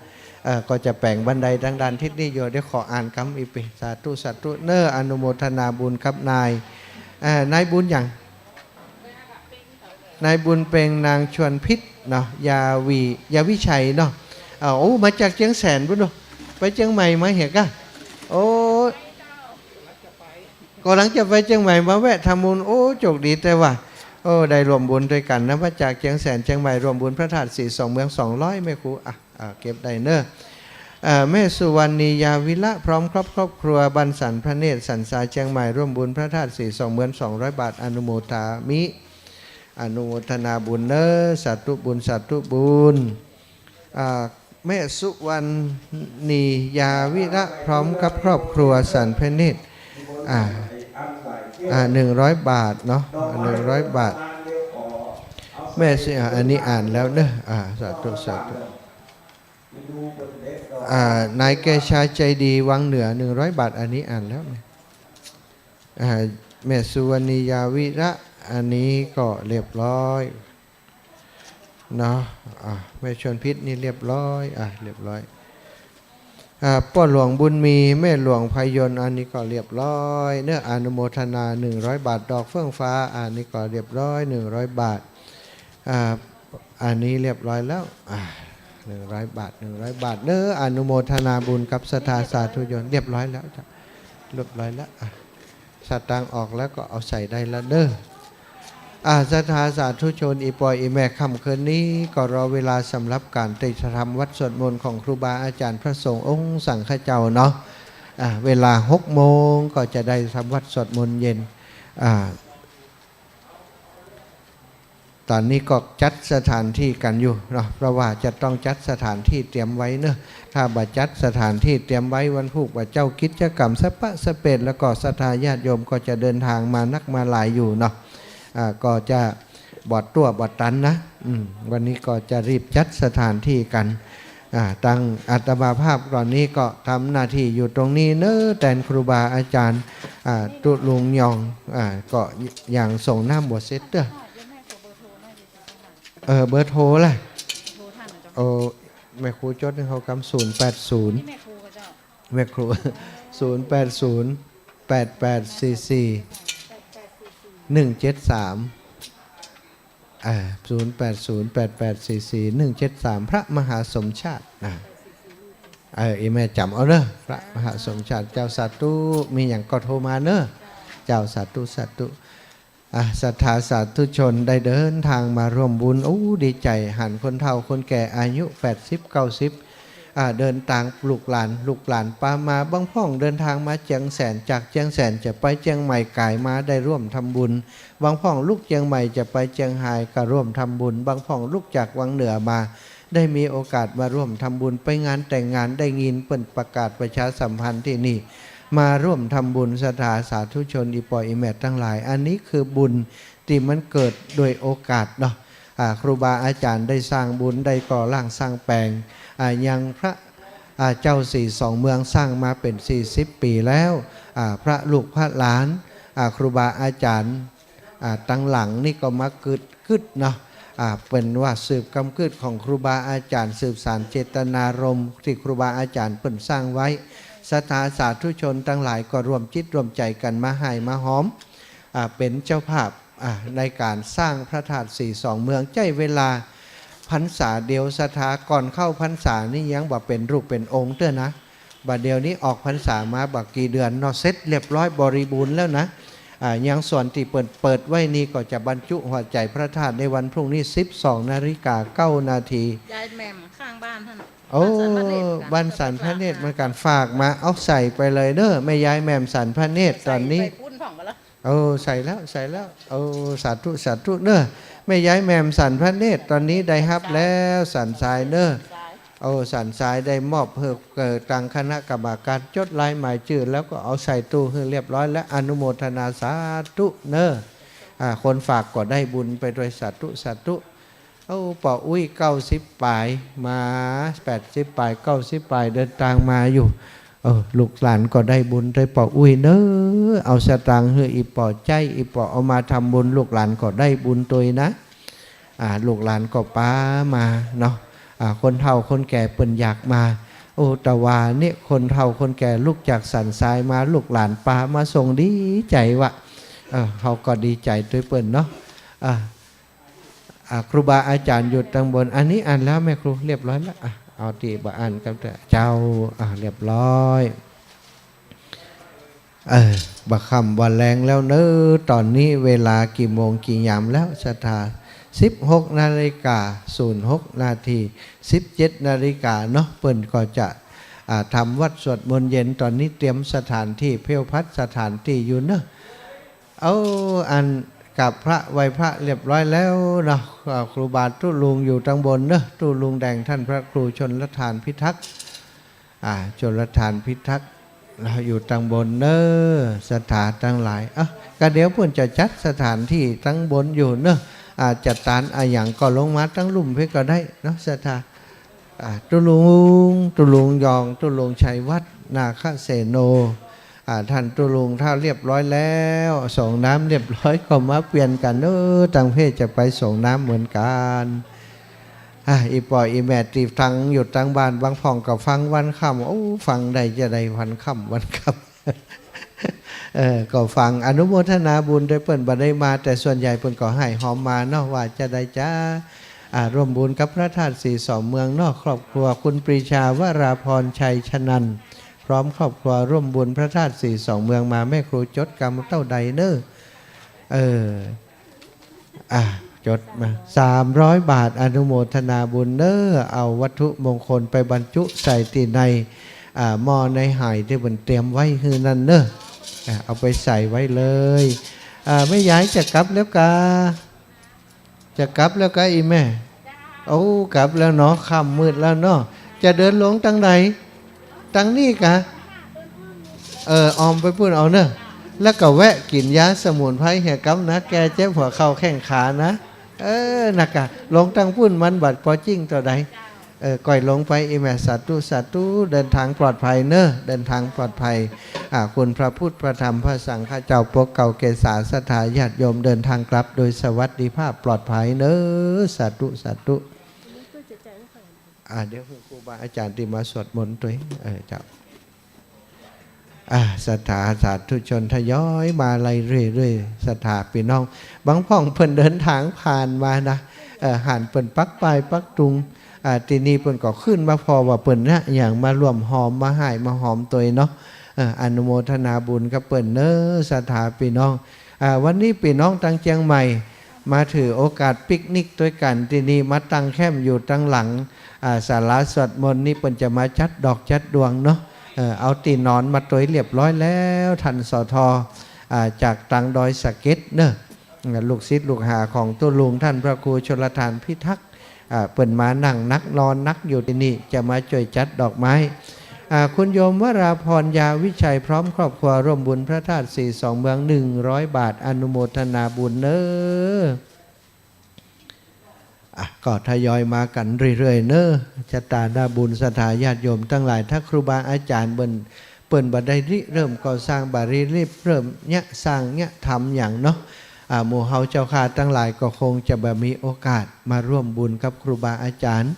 เอ่อ ก็จะแป๋งบันไดตางด้านทิศนี้อยู่ เดี๋ยวขออ่านกำอีกปี สาธุ สาธุ เน้อ อนุโมทนาบุญกับนาย เอ่อ นายบุญหยัง นายบุญเพ็ง นางชวนพิษเนาะ ยาวี ยาวิชัยเนาะ อ่า โอ้ มาจากเจียงแสนปู๊นเนาะ ไปเจียงใหม่มาเหียก้า โอ้ ก่ำลังจะไปเจียงใหม่ มาแวะทำบุญ โอ้ โจคดีแต๊ว่า โอ้ ได้ร่วมบุญตวยกั๋นนะ มาจากเจียงแสนเจียงใหม่ ร่วมบุญพระธาตุสีสองเมืองสองร้อย แม่ครู อ่ะ อ่า เก็บได้เน้อ เอ่อ แม่สุวรรณี ยาวิระ พร้อมครอบ ครอบครัว บ้านสันพระเนตร สันทราย เจียงใหม่ ร่วมบุญพระธาตุสีสองเมืองสองร้อยบาท อนุโมทามิ อนุโมทนาบุญเน้อ สาธุบุญ สาธุบุญ อ่า แม่สุวรรณี ยาวิระ พร้อมกับครอบครัว สันพระเนตร อ่า อ่า หนึ่งร้อยบาทเนาะ หนึ่งร้อยบาท แม่สุ อ่า อันนี้อ่านแล้วเน้อ อ่า สาธุ สาธุ อ่า นายเกชาใจดี วังเหนือ หนึ่งร้อยบาท อันนี้อ่านแล้ว อ่า แม่สุวรรณี ยาวิระ อันนี้ก็เรียบร้อยเนาะ อ่า แม่ชวนพิษนี่เรียบร้อย อ่า เรียบร้อย อ่า ป้อหลวงบุญมี แม่หลวงพยนต์ อันนี้ก็เรียบร้อยเน้อ อนุโมทนา หนึ่งร้อยบาท ดอกเฟื่องฟ้า อันนี้ก็เรียบร้อย หนึ่งร้อยบาท อ่า อันนี้เรียบร้อยแล้ว อ่า หนึ่งร้อยบาท หนึ่งร้อยบาทเน้อ อนุโมทนาบุญกับศรัทธาสาธุชน เรียบร้อยแล้วจ้ะ เรียบร้อยแล้ว อ่ะ สตางค์ออกแล้วก็เอาใส่ได้แล้วเน้อ อ่า ศรัทธาสาธุชน อี่ป้ออี่แม่ ค่ำคืนนี้ก็รอเวลาสำหรับก๋านไตรสรรพธรรมวัตรสวดมนต์ของครูบาอาจ๋ารย์พระสงฆ์องค์สังฆเจ้าเนาะ อ่า เวลาหกโมงก็จะได้ทำวัตรสวดมนต์เย็น อ่า ต๋อนนี้ก็จัดสถานที่กั๋นอยู่เนาะ เพราะว่าจะต้องจัดสถานที่เตรียมไว้เนาะ ถ้าบ่จัดสถานที่เตรียมไว้ วันพูกวันเจ้า กิจกรรมสะป๊ะสะเปด แล้วก็ศรัทธาญาติโยมก็จะเดินทางมานักมาหลายอยู่เนาะ อ่า ก็จะบ่ตั๋วบ่ตันนะ อืม วันนี้ก็จะรีบจัดสถานที่กั๋น อ่า ตังอาตมาภาพต๋อนนี้ก็ทำหน้าตี้อยู่ตรงนี้เน้อ แตนครูบาอาจ๋ารย์ อ่า ตุ๊ลุงยอง อ่า ก็ยังส่งน้ำบ่เสร็จเตื้อ เออ เบอร์โทรล่ะ โอ้ แม่ครูจดหื้อเฮากำ ศูนย์แปดศูนย์ แม่ครู ศูนย์แปดศูนย์ แปดแปดสี่สี่ หนึ่งเจ็ดสาม อ่า ศูนย์แปดศูนย์ แปดแปดสี่สี่ หนึ่งเจ็ดสาม พระมหาสมชาติ อ่า เออ อี่แม่จ๋ำเอาเน้อ พระมหาสมชาติ เจ้า สาธุ มีหยังก็โทรมาเน้อ เจ้า สาธุ สาธุ อ่ะ ศรัทธาสาธุชนได้เดินทางมาร่วมบุญ โอ้ ดีใจ๋ หันคนเฒ่าคนแก่อายุแปดสิบ เก้าสิบ อ่า เดินตางลูกหลาน ลูกหลานปามา บางพ่องเดินตางมาเจียงแสน จากเจียงแสนจะไปเจียงใหม่ก๋ายมาได้ร่วมทำบุญ บางพ่องลุกเจียงใหม่จะไปเจียงฮายก็ร่วมทำบุญ บางพ่องลุกจากวังเหนือมา ได้มีโอกาสมาร่วมทำบุญ ไปงานแต่งงาน ได้ยินเปิ้นประกาศประชาสัมพันธ์ตี้นี่ มาร่วมทำบุญ ศรัทธาสาธุชน อี่ป้ออี่แม่ตังหลาย อันนี้คือบุญตี้มันเกิดโดยโอกาสเนาะ อ่า ครูบาอาจ๋ารย์ได้สร้างบุญ ได้ก่อร่างสร้างแป๋ง อ่า ยังพระ อ่า เจ้าสีสองเมืองสร้างมาเป๋นสี่สิบปี๋แล้ว อ่า พระลูกพระหลาน อ่า ครูบาอาจ๋ารย์ อ่า ตังหลังนี่ก็มาเกิดขึ้นเนาะ อ่า เป๋นว่าสืบกำเกิดของครูบาอาจ๋ารย์ สืบสานเจตนารมณ์ตี้ครูบาอาจ๋ารย์เปิ้นสร้างไว้ ศรัทธาสาธุชนตังหลายก็ร่วมจิตร่วมใจ๋กั๋นมาฮ่ายมาฮอม อ่า เป๋นเจ้าภาพ อ่า ในก๋านสร้างพระธาตุสีสองเมือง ใจ๊เวลาพรรษาเดียว ศรัทธา ก่อนเข้าพรรษานี่ยังบ่เป๋นรูปเป๋นองค์เตื้อนะ บ่าเดี่ยวนี้ออกพรรษามาบ่กี่เดือนเนาะ เสร็จเรียบร้อยบริบูรณ์แล้วนะ อ่า ยังส่วนตี้เปิ้นเปิดไว้นี่ก็จะบรรจุหัวใจ๋พระธาตุในวันพรุ่งนี้ สิบสองนาฬิกาเก้านาที ยายแหม่มข้างบ้านหั้นน่ะ โอ้ บ้านสันพระเนตร บ้านสันพระเนตรเหมือนกั๋น ฝากมา เอาใส่ไปเลยเน้อ แม่ยายแหม่มสันพระเนตร ต๋อนนี้ ใส่ไปปุ้นผ่องไปแล้ว โอ้ ใส่แล้ว ใส่แล้ว โอ้ สาธุ สาธุเน้อ แม่ยายแหม่มสันพระเนตร ต๋อนนี้ได้ฮับแล้ว สันทรายเน่อ โอ้ สันทรายได้มอบหื้อ เอ่อ ตางคณะกรรมก๋านจดลายหมายจื้อ แล้วก็เอาใส่ตู้หื้อเรียบร้อยแล้ว อนุโมทนาสาธุเน่อ อ่า คนฝากก็ได้บุญไปด้วย สาธุ สาธุ โอ้ ป้ออุ๊ย เก้าสิบป๋าย มา แปดสิบป๋าย เก้าสิบป๋าย เดินตางมาอยู่ เออ ลูกหลานก็ได้บุญตวยป้ออุ๊ยเน่อ เอาสตางค์หื้ออี่ป้อใจ๊ อี่ป้อเอามาทำบุญ ลูกหลานก็ได้บุญตวยนะ อ่า ลูกหลานก็ปามาเนาะ อ่า คนเฒ่าคนแก่เปิ้นอยากมา โอ้ ตะวานี้คนเฒ่าคนแก่ลุกจากสันทรายมา ลูกหลานปามาส่งดีใจ๋วะ เออ เฮาก็ดีใจ๋ตวยเปิ้นเนาะ อ่า อ่า ครูบาอาจ๋ารย์อยู่ตังบน อันนี้อั้นแล้วแม่ครู เรียบร้อยแล้ว อ่ะ เอาตี้บ่อั้นกับเจ้า อ่ะ เรียบร้อย เออ บ่าค่ำบ่าแลงแล้วเน่อ ต๋อนนี้เวลากี่โมงกี่ยามแล้ว ศรัทธา สิบหกนาฬิกา ศูนย์หกนาที สิบเจ็ดนาฬิกาเนาะ เปิ้นก็จะ อ่า ทำวัตรสวดมนต์เย็น ต๋อนนี้เตรียมสถานตี้ เพลพัดสถานตี้อยู่เน่อ เอา อันกราบพระไหว้พระเรียบร้อยแล้วเนาะ อ่า ครูบาตุ๊ลุงอยู่ตังบนเนอะ ตุ๊ลุงแดงท่านพระครูชลธานพิทักษ์ อ่า ชลธานพิทักษ์ เฮาอยู่ตังบนเนอะ ศรัทธาตังหลาย เอ้า ก็เดี๋ยวเปิ้นจะจัดสถานตี้ตังบนอยู่เนอะ อ่า จัดตานอะหยังก็ลงมาตังลุ่มเพี้ยก็ได้เนาะ ศรัทธา อ่า ตุ๊ลุง ตุ๊ลุงยอง ตุ๊ลุงชัยวัฒน์ นาคเสโน อ่า ท่านตุ๊ลุงถ้าเรียบร้อยแล้ว ส่งน้ำเรียบร้อยก็มาเปลี่ยนกั๋นเนอะ ตังเพ่จะไปส่งน้ำเหมือนกั๋น อ่า อี่ป้ออี่แม่ตี้ฟังอยู่ตังบ้าน บางพ่องก็ฟังวันค่ำ โอ้ ฟังได้จะได้วันค่ำ วันค่ำ เออ ก็ฟังอนุโมทนาบุญตวยเปิ้นบ่ได้มา แต่ส่วนใหญ่เปิ้นก็ฮ้ายฮอมมาเนาะ ว่าจะได้จ้า อ่า ร่วมบุญกับพระธาตุสีสองเมืองเนาะ ครอบครัวคุณปรีชาวราพรชัยชนันท์ พร้อมครอบครัวร่วมบุญพระธาตุสีสองเมืองมา แม่ครูจดกำเต้าใดเนอะ เออ อ่ะ จดมา สามร้อยบาท อนุโมทนาบุญเนอะ เอาวัตถุมงคลไปบรรจุใส่ตี้ใน อ่า หม้อในไหตี้เปิ้นเตรียมไว้หื้อนั่นเนอะ อ่ะ เอาไปใส่ไว้เลย อ่า แม่ยายจะกลับแล้วกา จะกลับแล้วกาอี่แม่ โอ้ กลับแล้วเนาะ ค่ำมืดแล้วเนาะ จะเดินลงตังใด ตังนี้กา เออ อ้อมไปปู้นเอาเนอะ แล้วก็แวะกิ๋นยาสมุนไพรเหียกำนะ แก้เจ็บหัวเข่าแข้งขานะ เออ นะกา ลงตังปู้นมันบัดปอจริงเต้าใด เออ ก้อยลงไปอี่แม่ สาธุ สาธุ เดินทางปลอดภัยเนอะ เดินทางปลอดภัย อ่า คุณพระพุทธ พระธรรม พระสังฆเจ้าปกเกล้าเกศา ศรัทธาญาติโยมเดินทางกลับโดยสวัสดิภาพปลอดภัยเนอะ สาธุ สาธุ อ่า เดี๋ยวครูบาอาจ๋ารย์ตี้มาสวดมนต์ตวย เออ เจ้า อ่า ศรัทธาสาธุชนทยอยมาไล่เรื่อยๆ ศรัทธาปี้น้อง บางพ่องเปิ้นเดินตางผ่านมานะ เอ่อ หันเปิ้นปักป้ายปักตุง อ่า ตี้นี่เปิ้นก็ขึ้นมา ผ่อว่าเปิ้นนะ อย่างมาร่วมฮอม มาฮ้ายมาฮอมตวยเนาะ เอ่อ อนุโมทนาบุญกับเปิ้นเนอะ ศรัทธาปี้น้อง อ่า วันนี้ปี้น้องตังเจียงใหม่ มาถือโอกาสปิกนิกตวยกั๋นตี้นี่ มาตั้งแคมป์อยู่ตังหลัง อ่า ศาลาสวดมนต์นี่ เปิ้นจะมาจัดดอกจัดดวงเนาะ เอ่อ เอาตี้นอนมาตวยเรียบร้อยแล้ว ท่าน สท อ่า จากตังดอยสะเก็ดเนอะ อ่า ลูกศิษย์ลูกหาของตุ๊ลุงท่านพระครูชลธานพิทักษ์ อ่า เปิ้นมานั่งนักนอนนักอยู่ตี้นี่ จะมาจ้วยจัดดอกไม้ อ่า คุณโยมวราพร ยาวิชัย พร้อมครอบครัวร่วมบุญพระธาตุสีสองเมือง หนึ่งร้อยบาท อนุโมทนาบุญเนอะ อ่ะ ก็ทยอยมากั๋นเรื่อยๆ เนอะ ชะตาหน้าบุญ ศรัทธาญาติโยมตังหลาย ถ้าครูบาอาจ๋ารย์เปิ้น เปิ้นบ่ได้ริเริ่มก่อสร้าง บ่ได้ริเริ่มเยียะสร้างเยียะทำหยังเนาะ อ่า หมู่เฮาเจ้าข้าตังหลายก็คงจะบ่มีโอกาสมาร่วมบุญกับครูบาอาจ๋ารย์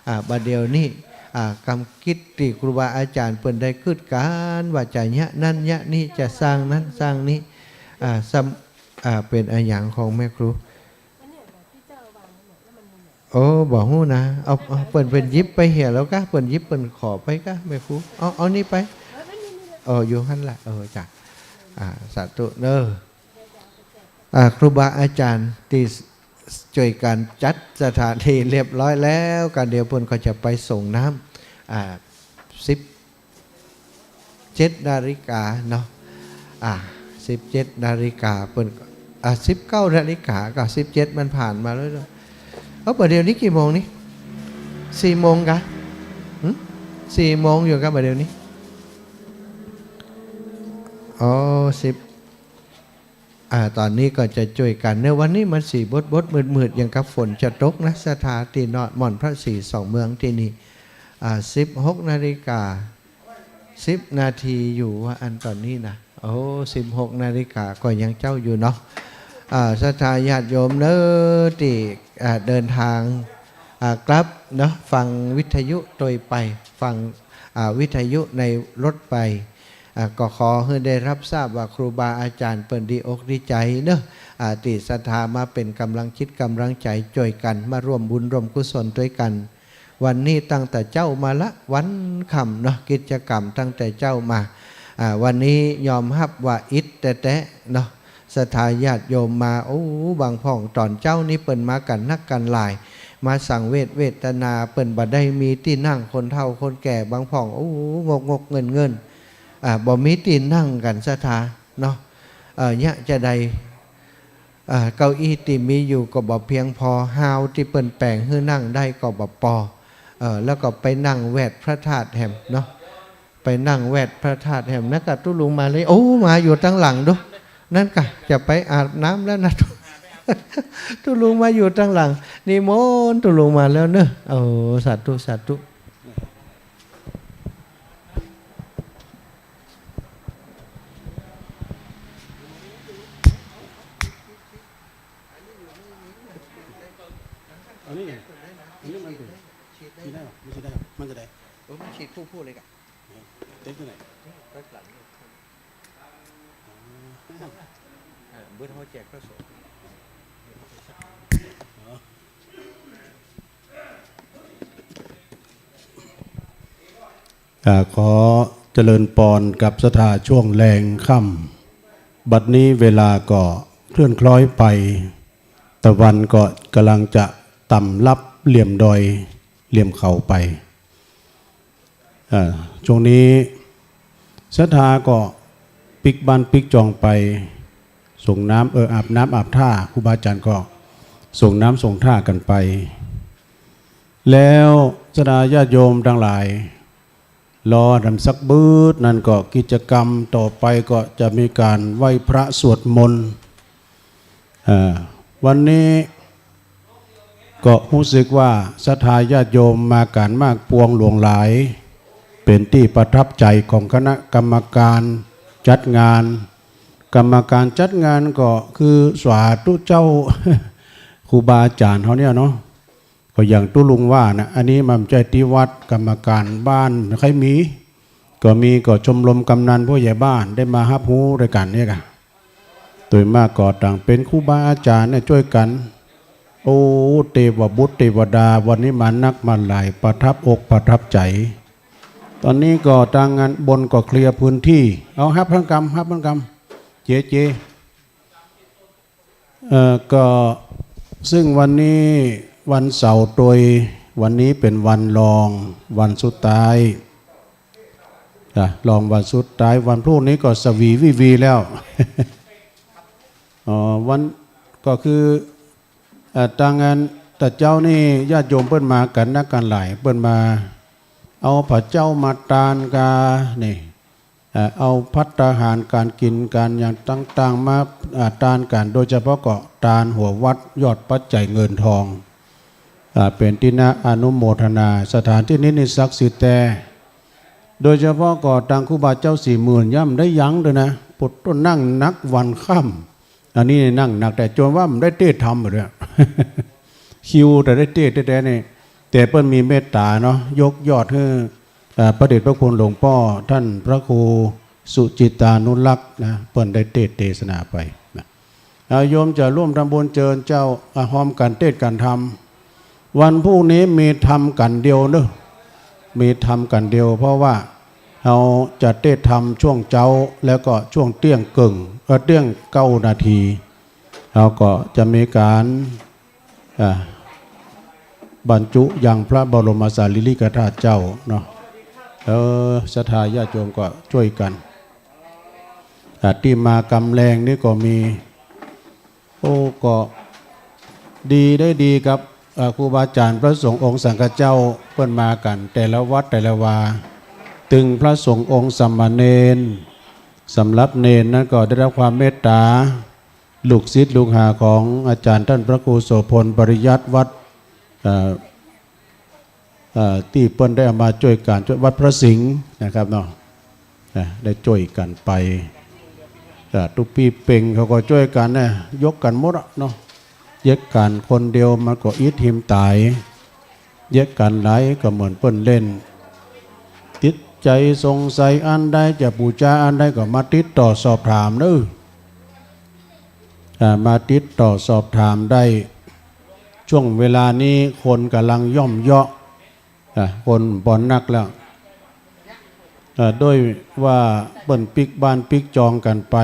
อ่า บ่าเดี่ยวนี้ อ่า กำกิจตี้ครูบาอาจ๋ารย์เปิ้นได้กึ๊ดก๋านว่าจะเยียะนั้นเยียะนี้ จะสร้างนั้นสร้างนี้ อ่า ซ้ำ อ่า เป๋นอะหยังของแม่ครู โอ้ บ่ฮู้นะ เอา เอา เปิ้น เปิ้นหยิบไปเหียแล้วกา เปิ้นหยิบเปิ้นขอไปกา แม่ครู เอา เอานี่ไป เออ อยู่หั้นละ เออ จ้ะ อ่า สาธุเนอะ อ่า ครูบาอาจ๋ารย์ตี้จ้วยกั๋นจัดสถานตี้เรียบร้อยแล้ว กาเดี๋ยวเปิ้นก็จะไปส่งน้ำ อ่า สิบ เจ็ดนาฬิกาเนาะ อ่า สิบเจ็ดนาฬิกา เปิ้น อ่ะ สิบเก้านาฬิกากับสิบเจ็ดมันผ่านมาแล้วเนาะ เอ้า บ่าเดี่ยวนี้กี่โมงนี่ สี่โมงกะ หึ สี่โมงอยู่กะ บ่าเดี่ยวนี้ อ๋อ สิบ อ่า ต๋อนนี้ก็จะจ้วยกั๋นเนาะ วันนี้มันสีบดๆ มืดๆ อย่างกับฝนจะตกนะ ศรัทธาตี้นอดหม่อนพระศรีสองเมืองตี้นี่ อ่า สิบหกนาฬิกา สิบนาทีอยู่ว่าอั้นต๋อนนี้นะ โอ้ สิบหกนาฬิกาก็ยังเจ๊าอยู่เนาะ อ่า ศรัทธาญาติโยมเนาะ ตี้ อ่า เดินตาง อ่า กลับเนาะ ฟังวิทยุตวยไป ฟัง อ่า วิทยุในรถไป อ่า ก็ขอหื้อได้ฮับทราบว่าครูบาอาจ๋ารย์เปิ้นดีอกดีใจ๋เนาะ อ่า ตี้ศรัทธามาเป๋นก๋ำลังจิตก๋ำลังใจ๋จ้วยกั๋น มาร่วมบุญร่วมกุศลตวยกั๋น วันนี้ตั้งแต่เจ๊ามาละ วันค่ำเนาะ กิจกรรมตั้งแต่เจ๊ามา อ่า วันนี้ยอมฮับว่าอิดแต๊ๆ เนาะ ศรัทธาญาติโยมมา โอ้ บางพ่องต๋อนเจ๊านี้เปิ้นมากั๋นนักกั๋นหลาย มาสังเวชเวทนา เปิ้นบ่ได้มีตี้นั่ง คนเฒ่าคนแก่ บางพ่อง โอ้ งกๆ เงินๆ อ่า บ่มีตี้นั่งกั๋นศรัทธาเนาะ เอ่อ เยียะจาใด อ่า เก้าอี้ตี้มีอยู่ก็บ่เพียงพอ ฮาวตี้เปิ้นแป๋งหื้อนั่งได้ก็บ่ปอ เอ่อ แล้วก็ไปนั่งแวดพระธาตุแหมเนาะ ไปนั่งแวดพระธาตุแหม นั่นกะตุ๊ลุงมาเลย โอ้ มาอยู่ตังหลังดู นั่นกะจะไปอาบน้ำแล้วนะ ตุ๊ลุงมาอยู่ตังหลัง นิมนต์ตุ๊ลุงมาแล้วเนาะ โอ้ สาธุ สาธุ อันนี้ไง อันนี้มันเป็น ฉีดได้เหรอ ไม่ฉีดได้เหรอ มันจะได้ เออ มันฉีดผู้ๆ เลยกะ เต็มที่ไหน ด้านหลังเนี่ย อ๋อ อ่า เบอร์โทรแจกพระสงฆ์ อ๋อ อ่า ขอเจริญปอนกับศรัทธาช่วงแลงค่ำ บัดนี้เวลาก็เคลื่อนคล้อยไป ตะวันก็ก่ำลังจะต่ำลับเหลี่ยมดอยเหลี่ยมเขาไป อ่า ช่วงนี้ศรัทธาก็ปิ๊กบ้านปิ๊กจองไป สรงน้ำ เออ อาบน้ำอาบท่า ครูบาอาจ๋ารย์ก็สรงน้ำสรงท่ากั๋นไป แล้วศรัทธาญาติโยมตังหลาย รอหนำสักบื้ด นั้นก็กิจกรรมต่อไปก็จะมีก๋านไหว้พระสวดมนต์ อ่า วันนี้ก็ฮู้สึกว่าศรัทธาญาติโยมมากั๋นมากปวงหลวงหลาย เป๋นตี้ประทับใจ๋ของคณะกรรมการจัดงาน กรรมการจัดงานก็คือสาธุเจ้า ครูบาอาจ๋ารย์เฮาเนี่ยเนาะ ก็อย่างตุ๊ลุงว่านะ อันนี้มันบ่ใจ้ตี้วัด กรรมการบ้านบ่ใค่มี ก็มีก็ชมรมกำนันผู้ใหญ่บ้านได้มาฮับฮู้ตวยกั๋นเนี่ยกะ ตวยมากก็ต่างเป๋นครูบาอาจ๋ารย์เนี่ยจ้วยกั๋น โอ้ เตวบุตรเตวดา วันนี้มานักมาหลาย ประทับอกประทับใจ๋ ต๋อนนี้ก็ตางงานบนก็เคลียร์พื้นตี้ เอา ฮับเปิ้นกำ ฮับเปิ้นกำ เจ เจ เอ่อ ก็ ซึ่งวันนี้วันเสาร์ตวย วันนี้เป๋นวันรอง วันสุดท้าย อ่ะ รองวันสุดท้าย วันพรุ่งนี้ก็สวีวีวีแล้ว อ๋อ วัน ก็คือ เอ่อ ตางงานตะเจ๊านี่ญาติโยมเปิ้นมากั๋นนักกั๋นหลาย เปิ้นมาเอาผาเจ๊ามาตานกา นี่ เอ่อ เอาภัตตาหารก๋านกิ๋นก๋านอย่างต่างๆ มา อ่า ตานกั๋น โดยเฉพาะก็ตานหัววัดยอดปัจจัยเงินทอง อ่า เป๋นตี้น่าอนุโมทนา สถานตี้นี้นี่ศักดิ์สิทธิ์แต๊ โดยเฉพาะก็ตางครูบาเจ้าสี่หมื่น ย่ำได้ยั้งตวยนะ ปุดต้นนั่งนักวันค่ำ อันนี้นั่งนัก แต่จ๋นว่าบ่ได้เตธรรมบ่าเดี่ยว คิวแต่ได้เตแต๊ๆ นี่ แต่เปิ้นมีเมตต๋าเนาะ ยกยอดหื้อ เอ่อ พระเดชพระคุณหลวงป้อต้านพระครูสุจิตตานุรักษ์นะ เปิ้นได้เตสน์เตสนาไปนะ เอา โยมจะร่วมทำบุญเจิญเจ้า อ่ะ ฮอมกั๋นเตสน์กั๋นธรรม วันพรุ่งนี้มีธรรมกั๋นเดียวเนาะ มีธรรมกั๋นเดียว เพราะว่าเฮาจะเตสน์ธรรมช่วงเจ๊า แล้วก็ช่วงเตี้ยงเกิ่ง เอ่อ เตี้ยงเก้านาที เฮาก็จะมีก๋าน อ่า บรรจุยังพระบรมสารีริกธาตุเจ้าเนาะ เออ ศรัทธาญาติโยมก็จ้วยกั๋น อ่า ตี้มากำแลงนี่ก็มี โอ้ ก็ดีได้ดีกับ เอ่อ ครูบาอาจ๋ารย์พระสงฆ์องค์สังฆเจ้า เปิ้นมากั๋นแต่ละวัดแต่ละวา ตึงพระสงฆ์องค์สามเณร สำหรับเณรนั้นก็ได้รับความเมตต๋า ลูกศิษย์ลูกหาของอาจ๋ารย์ต้านพระครูโสภณ ปริยัติวัด เอ่อ เอ่อ ตี้เปิ้นได้เอามาจ้วยกั๋น จ้วยวัดพระสิงห์นะครับเนาะ นะ ได้จ้วยกั๋นไป เอ่อ ตุ๊ปี้เป่งเขาก็จ้วยกั๋นนะ ยกกั๋นหมดอะเนาะ เยียะกั๋นคนเดียวมันก็อิดหิมต๋าย เยียะกั๋นหลายก็เหมือนเปิ้นเล่น ติดใจ๋สงสัยอันใด จะปู๋จาอันใดก็มาติดต่อสอบถามเนาะ อ่า มาติดต่อสอบถามได้ ช่วงเวลานี้คนก่ำลังย่อมเยาะ อ่า คนบ่นักแล้ว อ่า ด้วยว่าเปิ้นปิ๊กบ้านปิ๊กจองกั๋นไป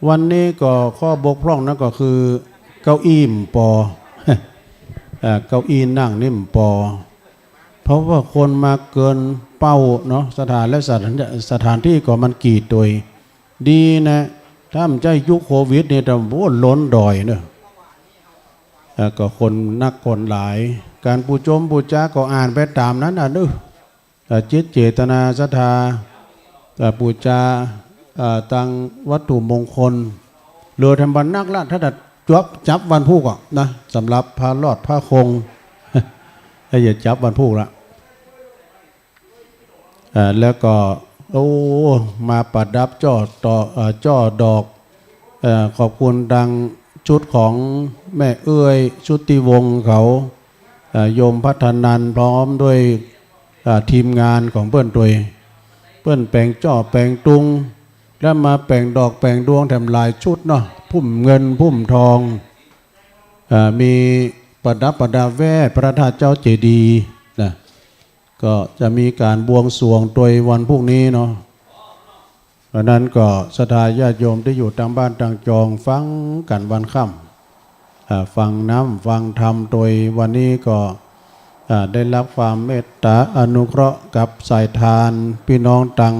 วันนี้ก็ข้อบกพร่องนั้นก็คือเก้าอี้บ่ปอ อ่า เก้าอี้นั่งนี่บ่ปอ เพราะว่าคนมาเกินเป้าเนาะ สถาน และสถาน สถานตี้ก็มันกี่ตวย ดีนะ ถ้าบ่ใจ้ยุคโควิดนี่ แต่ โอ้ ล้นดอยเนาะ เอ่อ ก็คนนักคนหลาย ก๋านปู๋จงปู๋จาก็อ่านไปต๋ามนั้นน่ะเนาะ เอ่อ จิตเจตนาศรัทธา เอ่อ ปู๋จา เอ่อ ตังวัตถุมงคล เหลือแต่บ่นักละ ถ้าจะจับ จับวันพูกอะนะ สำหรับพระรอดพระคง ถ้าจะจับวันพูกละ อ่า แล้วก็ โอ้ มาประดับจ้อต่อ เอ่อ จ้อดอก เอ่อ ขอบคุณตังชุดของแม่เอื้อย ชุติวงศ์เขา เอ่อ โยมพัฒนันท์พร้อมด้วย อ่า ทีมงานของเปิ้นตวย เปิ้นแป๋งจ้อแป๋งตุง แล้วมาแป๋งดอกแป๋งดวงแถมหลายชุดเนาะ พุ่มเงินพุ่มทอง อ่า มีประดับประดาแว่พระธาตุเจ้าเจดีย์นะ ก็จะมีก๋านบวงสรวงตวยวันพูกนี้เนาะ เพราะนั้นก็ศรัทธาญาติโยมตี้อยู่ตางบ้านตางจองฟังกั๋นวันค่ำ อ่า ฟังน้ำฟังธรรมตวยวันนี้ก็ อ่า ได้รับความเมตต๋าอนุเคราะห์กับสายทาน ปี้น้องตัง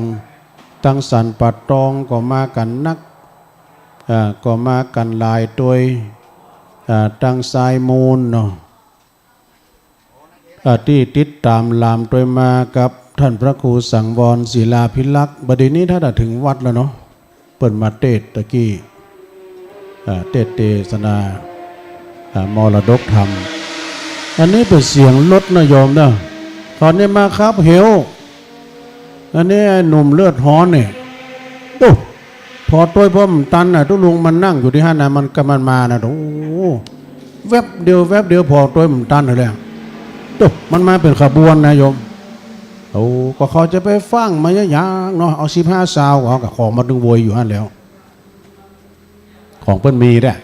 ตังสันป่าตองก็มากั๋นนัก อ่า ก็มากั๋นหลายตวย อ่า ตังสายมูลเนาะ อ่า ตี้ติดต๋ามหลามตวยมากับต้านพระครูสังวรศิลาภิรักษ์ บ่าเดี่ยวนี้ต้านเถิงวัดแล้วเนาะ เปิ้นมาเตสน์ตะกี้ อ่า เตสน์เตสนา อ่า มรดกธรรม อันนี้เป๋นเสียงรถนะโยมเนาะ ต๋อนนี้มาขับเหว อันนี้ไอ้หนุ่มเลือดฮ้อนนี่ ตุ๊ ผ่อตวยผ่อบ่ตันน่ะ ตุ๊ลุงมันนั่งอยู่ตี้หั้นน่ะ มันก็มันมาน่ะ โอ้ แวบเดียว แวบเดียวผ่อตวยบ่ตันเลย ตุ๊ มันมาเป๋นขบวนนะโยม โอ้ ก็เขาจะไปฟั่งมาอย่างเนาะ เอาสิบห้าซาว เอากับของมาตึงโวยอยู่หั้นแล้ว ของเปิ้นมีแหละ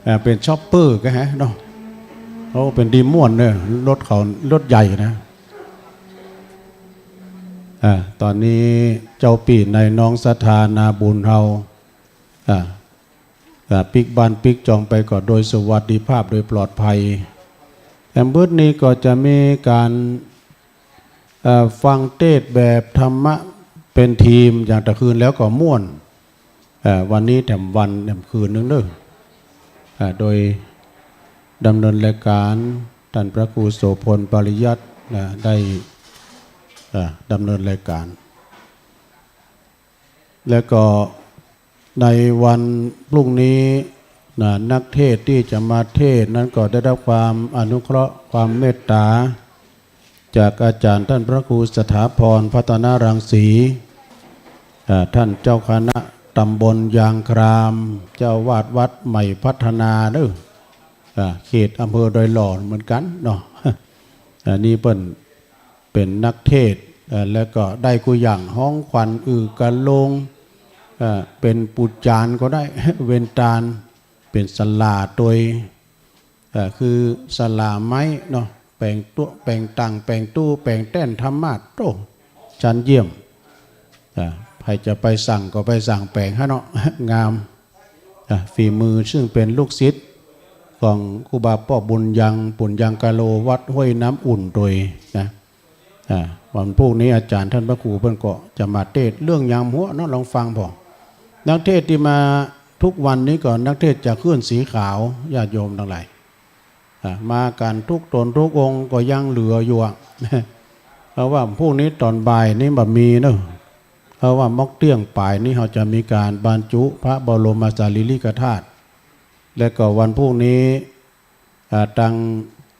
อ่า เป๋นชอปเปอร์ก็ฮะเนาะ โอ้ เป๋นดีม่วนเนาะ รถเขา รถใหญ่นะ อ่า ต๋อนนี้เจ้าปี้นายน้องศรัทธานาบุญเฮา อ่า อ่า ปิ๊กบ้านปิ๊กจองไปก็โดยสวัสดิภาพโดยปลอดภัย แถมเบิดนี้ก็จะมีก๋าน เอ่อ ฟังเตสน์แบบธรรมะเป๋นทีม อย่างตะคืนแล้วก็ม่วน เอ่อ วันนี้แถมวันแถมคืนนึ่งเนาะ อ่า โดยดำเนินรายก๋านต้านพระครูโสภณ ปริยัตินะ ได้ อ่า ดำเนินรายก๋าน แล้วก็ในวันพรุ่งนี้นะ นักเทศน์ตี้จะมาเทศน์นั้นก็ได้รับความอนุเคราะห์ความเมตต๋า จากอาจ๋ารย์ต้านพระครูสถาพร พัฒนรังสี อ่า ต้านเจ้าคณะต๋ำบลยางคราม เจ้าอาวาสวัดใหม่พัฒนาเนาะ อ่า เขตอำเภอดอยหล่อเหมือนกั๋นเนาะ อันนี้เปิ้นเป๋นนักเทศน์ เอ่อ แล้วก็ได้กู้อย่างฮ้องขวัญ อือกัณฑ์โลง เอ่อ เป๋นปู่จารย์ก็ได้ เวนตาล เป๋นศาลาตวย เอ่อ คือศาลาไม้เนาะ แป๋งโต๊ะ แป๋งตั๋ง แป๋งตู้ แป๋งแต้นธรรมาสน์ โอ้ ชั้นเยี่ยม อ่า ใผจะไปสั่งก็ไปสั่งแป๋งหั้นเนาะ งาม อ่า ฝีมือซึ่งเป๋นลูกศิษย์ของครูบาป้อบุญยัง ปุญญังกะโล วัดห้วยน้ำอุ่นตวยนะ อ่า วันพรุ่งนี้อาจ๋ารย์ต้านพระครูเปิ้นก็จะมาเตสน์เรื่องหยังบ่ฮู้เนาะ ลองฟังผ่อ นักเทศน์ตี้มา ทุกวันนี้ก็นักเทศน์จากคลื่นสีขาว ญาติโยมตังหลาย อ่า มากั๋นทุกต๋นทุกองค์ก็ยังเหลืออยู่อะ เพราะว่าพรุ่งนี้ต๋อนบ่ายนี้บ่มีเนาะ เพราะว่าม็อกเตี้ยงป๋ายนี้เฮาจะมีก๋านบรรจุพระบรมสารีริกธาตุ และก็วันพรุ่งนี้ อ่า ตัง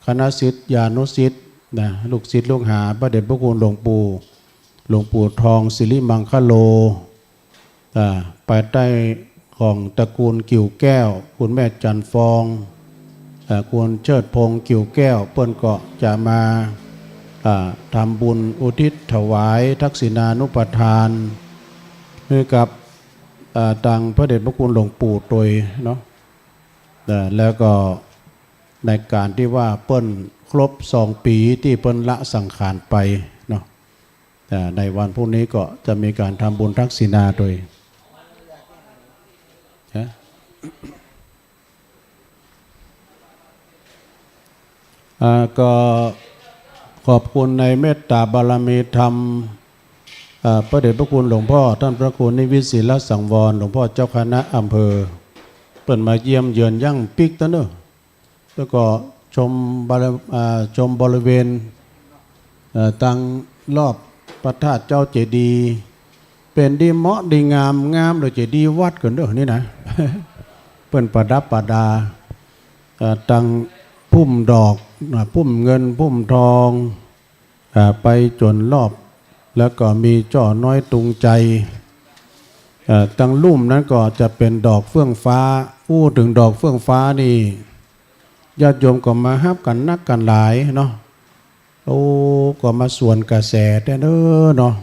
คณะศิษยานุศิษย์นะ ลูกศิษย์ลูกหาพระเดชพระคุณหลวงปู่ หลวงปู่ทองสิริมังคโล อ่า ภายใต้ของตระกูลกิ่วแก้ว คุณแม่จันทร์ฟอง อ่า คุณเชิดพงษ์กิ่วแก้ว เปิ้นก็จะมา อ่า ทำบุญอุทิศถวายทักษิณานุปทาน หื้อกับ อ่า ตังพระเดชพระคุณหลวงปู่ตวยเนาะ อ่า แล้วก็ในก๋านตี้ว่าเปิ้นครบสองปี๋ตี้เปิ้นละสังขารไปเนาะ อ่า ในวันพรุ่งนี้ก็จะมีก๋านทำบุญทักษิณาตวย ฮะ อ่า ก็ขอบคุณในเมตตาบารมีธรรม อ่า พระเดชพระคุณหลวงพ่อท่านพระครูนิวิตศิลสังวร หลวงพ่อเจ้าคณะอำเภอ เปิ้นมาเยี่ยมเยือนยังปิ๊กตันเน่อ แล้วก็ชมบริ- อ่า ชมบริเวณ เอ่อ ตังรอบพระธาตุเจ้าเจดีย์ เป๋นดีเหมาะดีงาม งามโดยเจดีย์วัดกั๋นเน่อนี่นะ เปิ้นประดับประดา เอ่อ ตังพุ่มดอก อ่า พุ่มเงิน พุ่มทอง อ่า ไปจ๋นรอบ แล้วก็มีเจ้าน้อยตุงใจ เอ่อ ตังลุ่มนั้นก็จะเป๋นดอกเฟื่องฟ้า อู้เถิงดอกเฟื่องฟ้านี่ ญาติโยมก็มาฮับกั๋นนักกั๋นหลายเนาะ โอ้ ก็มาสวนกระแสแต๊เน่อเนาะ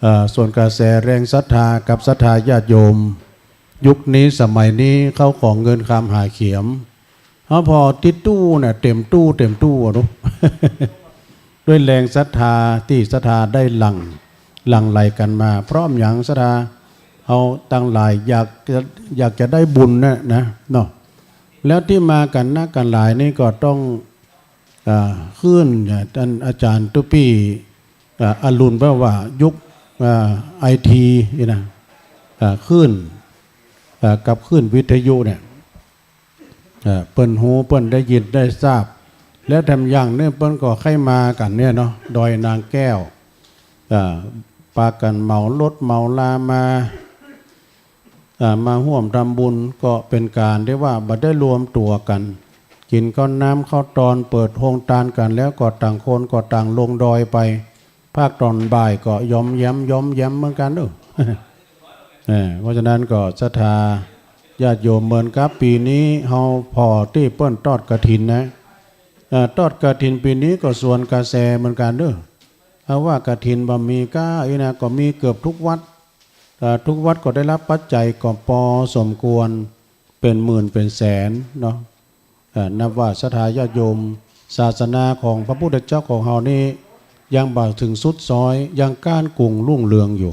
เอ่อ สวนกระแสแรงศรัทธากับศรัทธาญาติโยม ยุคนี้สมัยนี้เข้าของเงินคำหาเขียม เฮาผ่อติดตู้น่ะ เต๋มตู้ เต๋มตู้อะเนาะ ด้วยแรงศรัทธาตี้ศรัทธาได้หลั่ง หลั่งไหลกั๋นมา เพราะหยังศรัทธาเฮาตังหลายอยากจะ อยากจะได้บุญน่ะนะ เนาะ แล้วตี้มากั๋นนักกั๋นหลายนี่ก็ต้อง อ่า คลื่น อ่า ต้านอาจ๋ารย์ตุ๊ปี้ อ่า อรุณ แปลว่ายุค อ่า ไอที นี่นะ อ่า คลื่น อ่า กับคลื่นวิทยุเนี่ย อ่า เปิ้นฮู้ เปิ้นได้ยินได้ทราบ และแถมอย่างนึ่งเปิ้นก็ใค่มากั๋นเนี่ยเนาะ ดอยนางแก้ว อ่า ปากั๋นเหมารถเหมาลามา อ่า มาฮ่วมทำบุญ ก็เป๋นก๋านตี้ว่าบ่ได้รวมตั๋วกั๋น กิ๋นข้าวน้ำข้าวตอน เปิดโฮงตานกั๋น แล้วก็ต่างคนก็ต่างลงดอยไป ภาคต๋อนบ่ายก็ย้อมแย้มย้อมแย้มเหมือนกั๋นเนาะ เออ เพราะฉะนั้นก็ศรัทธาญาติโยมเหมือนกับปี๋นี้เฮาผ่อตี้เปิ้นทอดกฐินนะ เอ่อ ทอดกฐินปี๋นี้ก็สวนกระแสเหมือนกั๋นเนาะ เพราะว่ากฐินบ่มีก้าอี้นะ ก็มีเกือบทุกวัด เอ่อ ทุกวัดก็ได้ฮับปัจจัยก็ปอสมควร เป๋นหมื่นเป๋นแสนเนาะ เอ่อ นับว่าศรัทธาญาติโยม ศาสนาของพระพุทธเจ้าของเฮานี้ยังบ่เถิงสุดซอย ยังก้านกุ่งรุ่งเรืองอยู่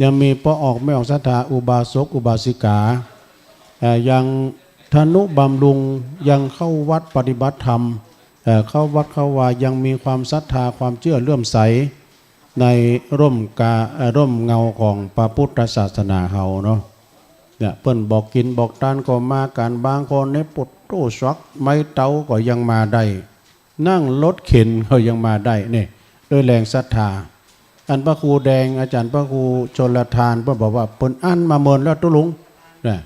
ยังมีป้อออกแม่ออกศรัทธาอุบาสกอุบาสิกา เอ่อ ยังทนุบำรุง ยังเข้าวัดปฏิบัติธรรม เอ่อ เข้าวัดเข้าวา ยังมีความศรัทธาความเจื้อเลื่อมใส ในร่มกา เอ่อ ร่มเงาของพระพุทธศาสนาเฮาเนาะ เนี่ย เปิ้นบอกกิ๋นบอกตานก็มากั๋น บางคนนี่ปุดตู้สักไม้เต๊าก็ยังมาได้ นั่งรถเข็นก็ยังมาได้ เนี่ย ด้วยแรงศรัทธา อันพระครูแดง อาจ๋ารย์พระครูชลทาน เปิ้นบอกว่าเปิ้นอั้นมาเมินแล้วตุ๊ลุง นะ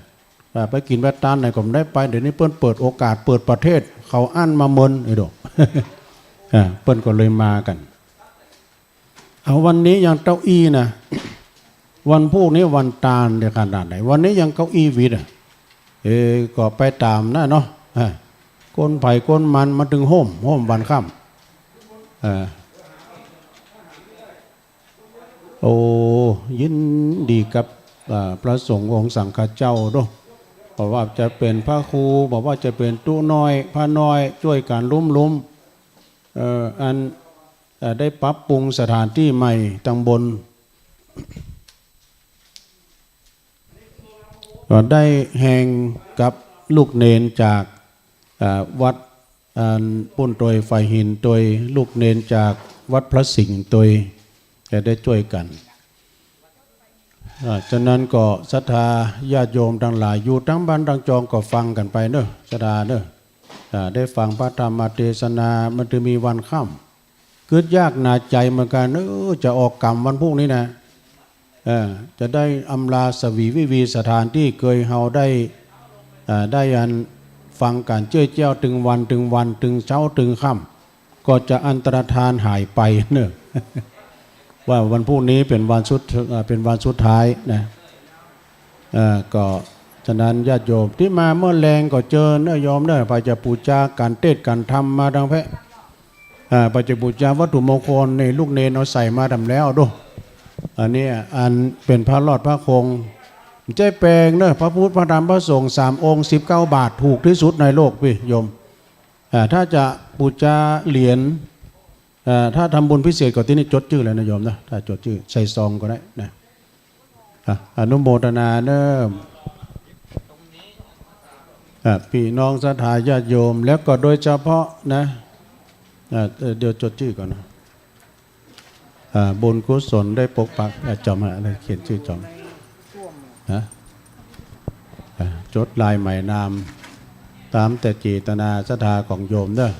ว่าไปกิ๋นไปตานไหนก็บ่ได้ไป เดี๋ยวนี้เปิ้นเปิดโอกาส เปิดประเทศ เขาอั้นมาเมิน ไอ้ดอก อ่า เปิ้นก็เลยมากั๋น เอา วันนี้ยังเก้าอี้นะ วันพูกนี้วันตานเดียวขนาดไหน วันนี้ยังเก้าอี้วิดอ่ะ เออ ก็ไปต๋ามนั้นเนาะ อ่า คนใผคนมันมาตึงฮ่ม ฮ่มวันค่ำ อ่า โอ้ ยินดีกับ อ่า พระสงฆ์องค์สังฆเจ้าเนาะ บ่ว่าจะเป๋นพระครู บ่ว่าจะเป๋นตุ๊น้อย พระน้อย จ้วยกั๋นลุ้มๆ เอ่อ อัน เอ่อ ได้ปรับปรุงสถานตี้ใหม่ตังบน ก็ได้แฮงกับลูกเณรจาก เอ่อ วัด อันปุ้นตวย ฝ่ายหินตวย ลูกเณรจากวัดพระสิงห์ตวย จะได้จ้วยกั๋น อ่า ฉะนั้นก็ศรัทธาญาติโยมตังหลาย อยู่ตังบ้านตังจองก็ฟังกั๋นไปเน่อ ศรัทธาเน่อ อ่า ได้ฟังพระธรรมเตสนา มันจะมีวันค่ำ กึ๊ดยากหนาใจ๋เหมือนกั๋น เออ จะออกกรรมวันพูกนี้นะ เออ จะได้อำลาสวีวิวีสถานตี้เกยเฮาได้ อ่า ได้อันฟังกั๋นเจ้ยแจ้วตึงวันตึงวัน ตึงเช้าตึงค่ำ ก็จะอันตรธานหายไปเน่อ ว่าวันพูกนี้เป๋นวันสุด เอ่อ เป๋นวันสุดท้ายนะ เอ่อ ก็ฉะนั้นญาติโยมตี้มาเมื่อแลงก็เจิญเน่อโยมเน่อ ไปจะปู๋จาก๋านเตสน์ก๋านธรรมมาตังแพะ อ่า ไปจะปู๋จาวัตถุมงคลนี่ลูกเณรเอาใส่มาต๋ามแล้วดู อันนี้อันเป๋นพระรอดพระคง บ่ใจ้แปงเน่อ พระพุทธพระธรรมพระสงฆ์สามองค์ สิบเก้าบาท ถูกตี้สุดในโลกปี้โยม อ่า ถ้าจะปู๋จาเหรียญ เอ่อ ถ้าทำบุญพิเศษก็ตี้นี่จดจื้อแล้วนะโยมนะ ถ้าจดจื้อใส่ซองก็ได้นะ อ่ะ อนุโมทนาเน่อ อ่ะ ปี้น้องศรัทธาญาติโยม แล้วก็โดยเฉพาะนะ อ่ะ เอ่อ เดี๋ยวจดจื้อก่อนนะ อ่า บุญกุศลได้ปกปัก อ่ะ จ๋อมฮะ อะไรเขียนจื้อจ๋อม ฮะ อ่า จดลายหมายนาม ต๋ามแต่เจตนาศรัทธาของโยมเน่อ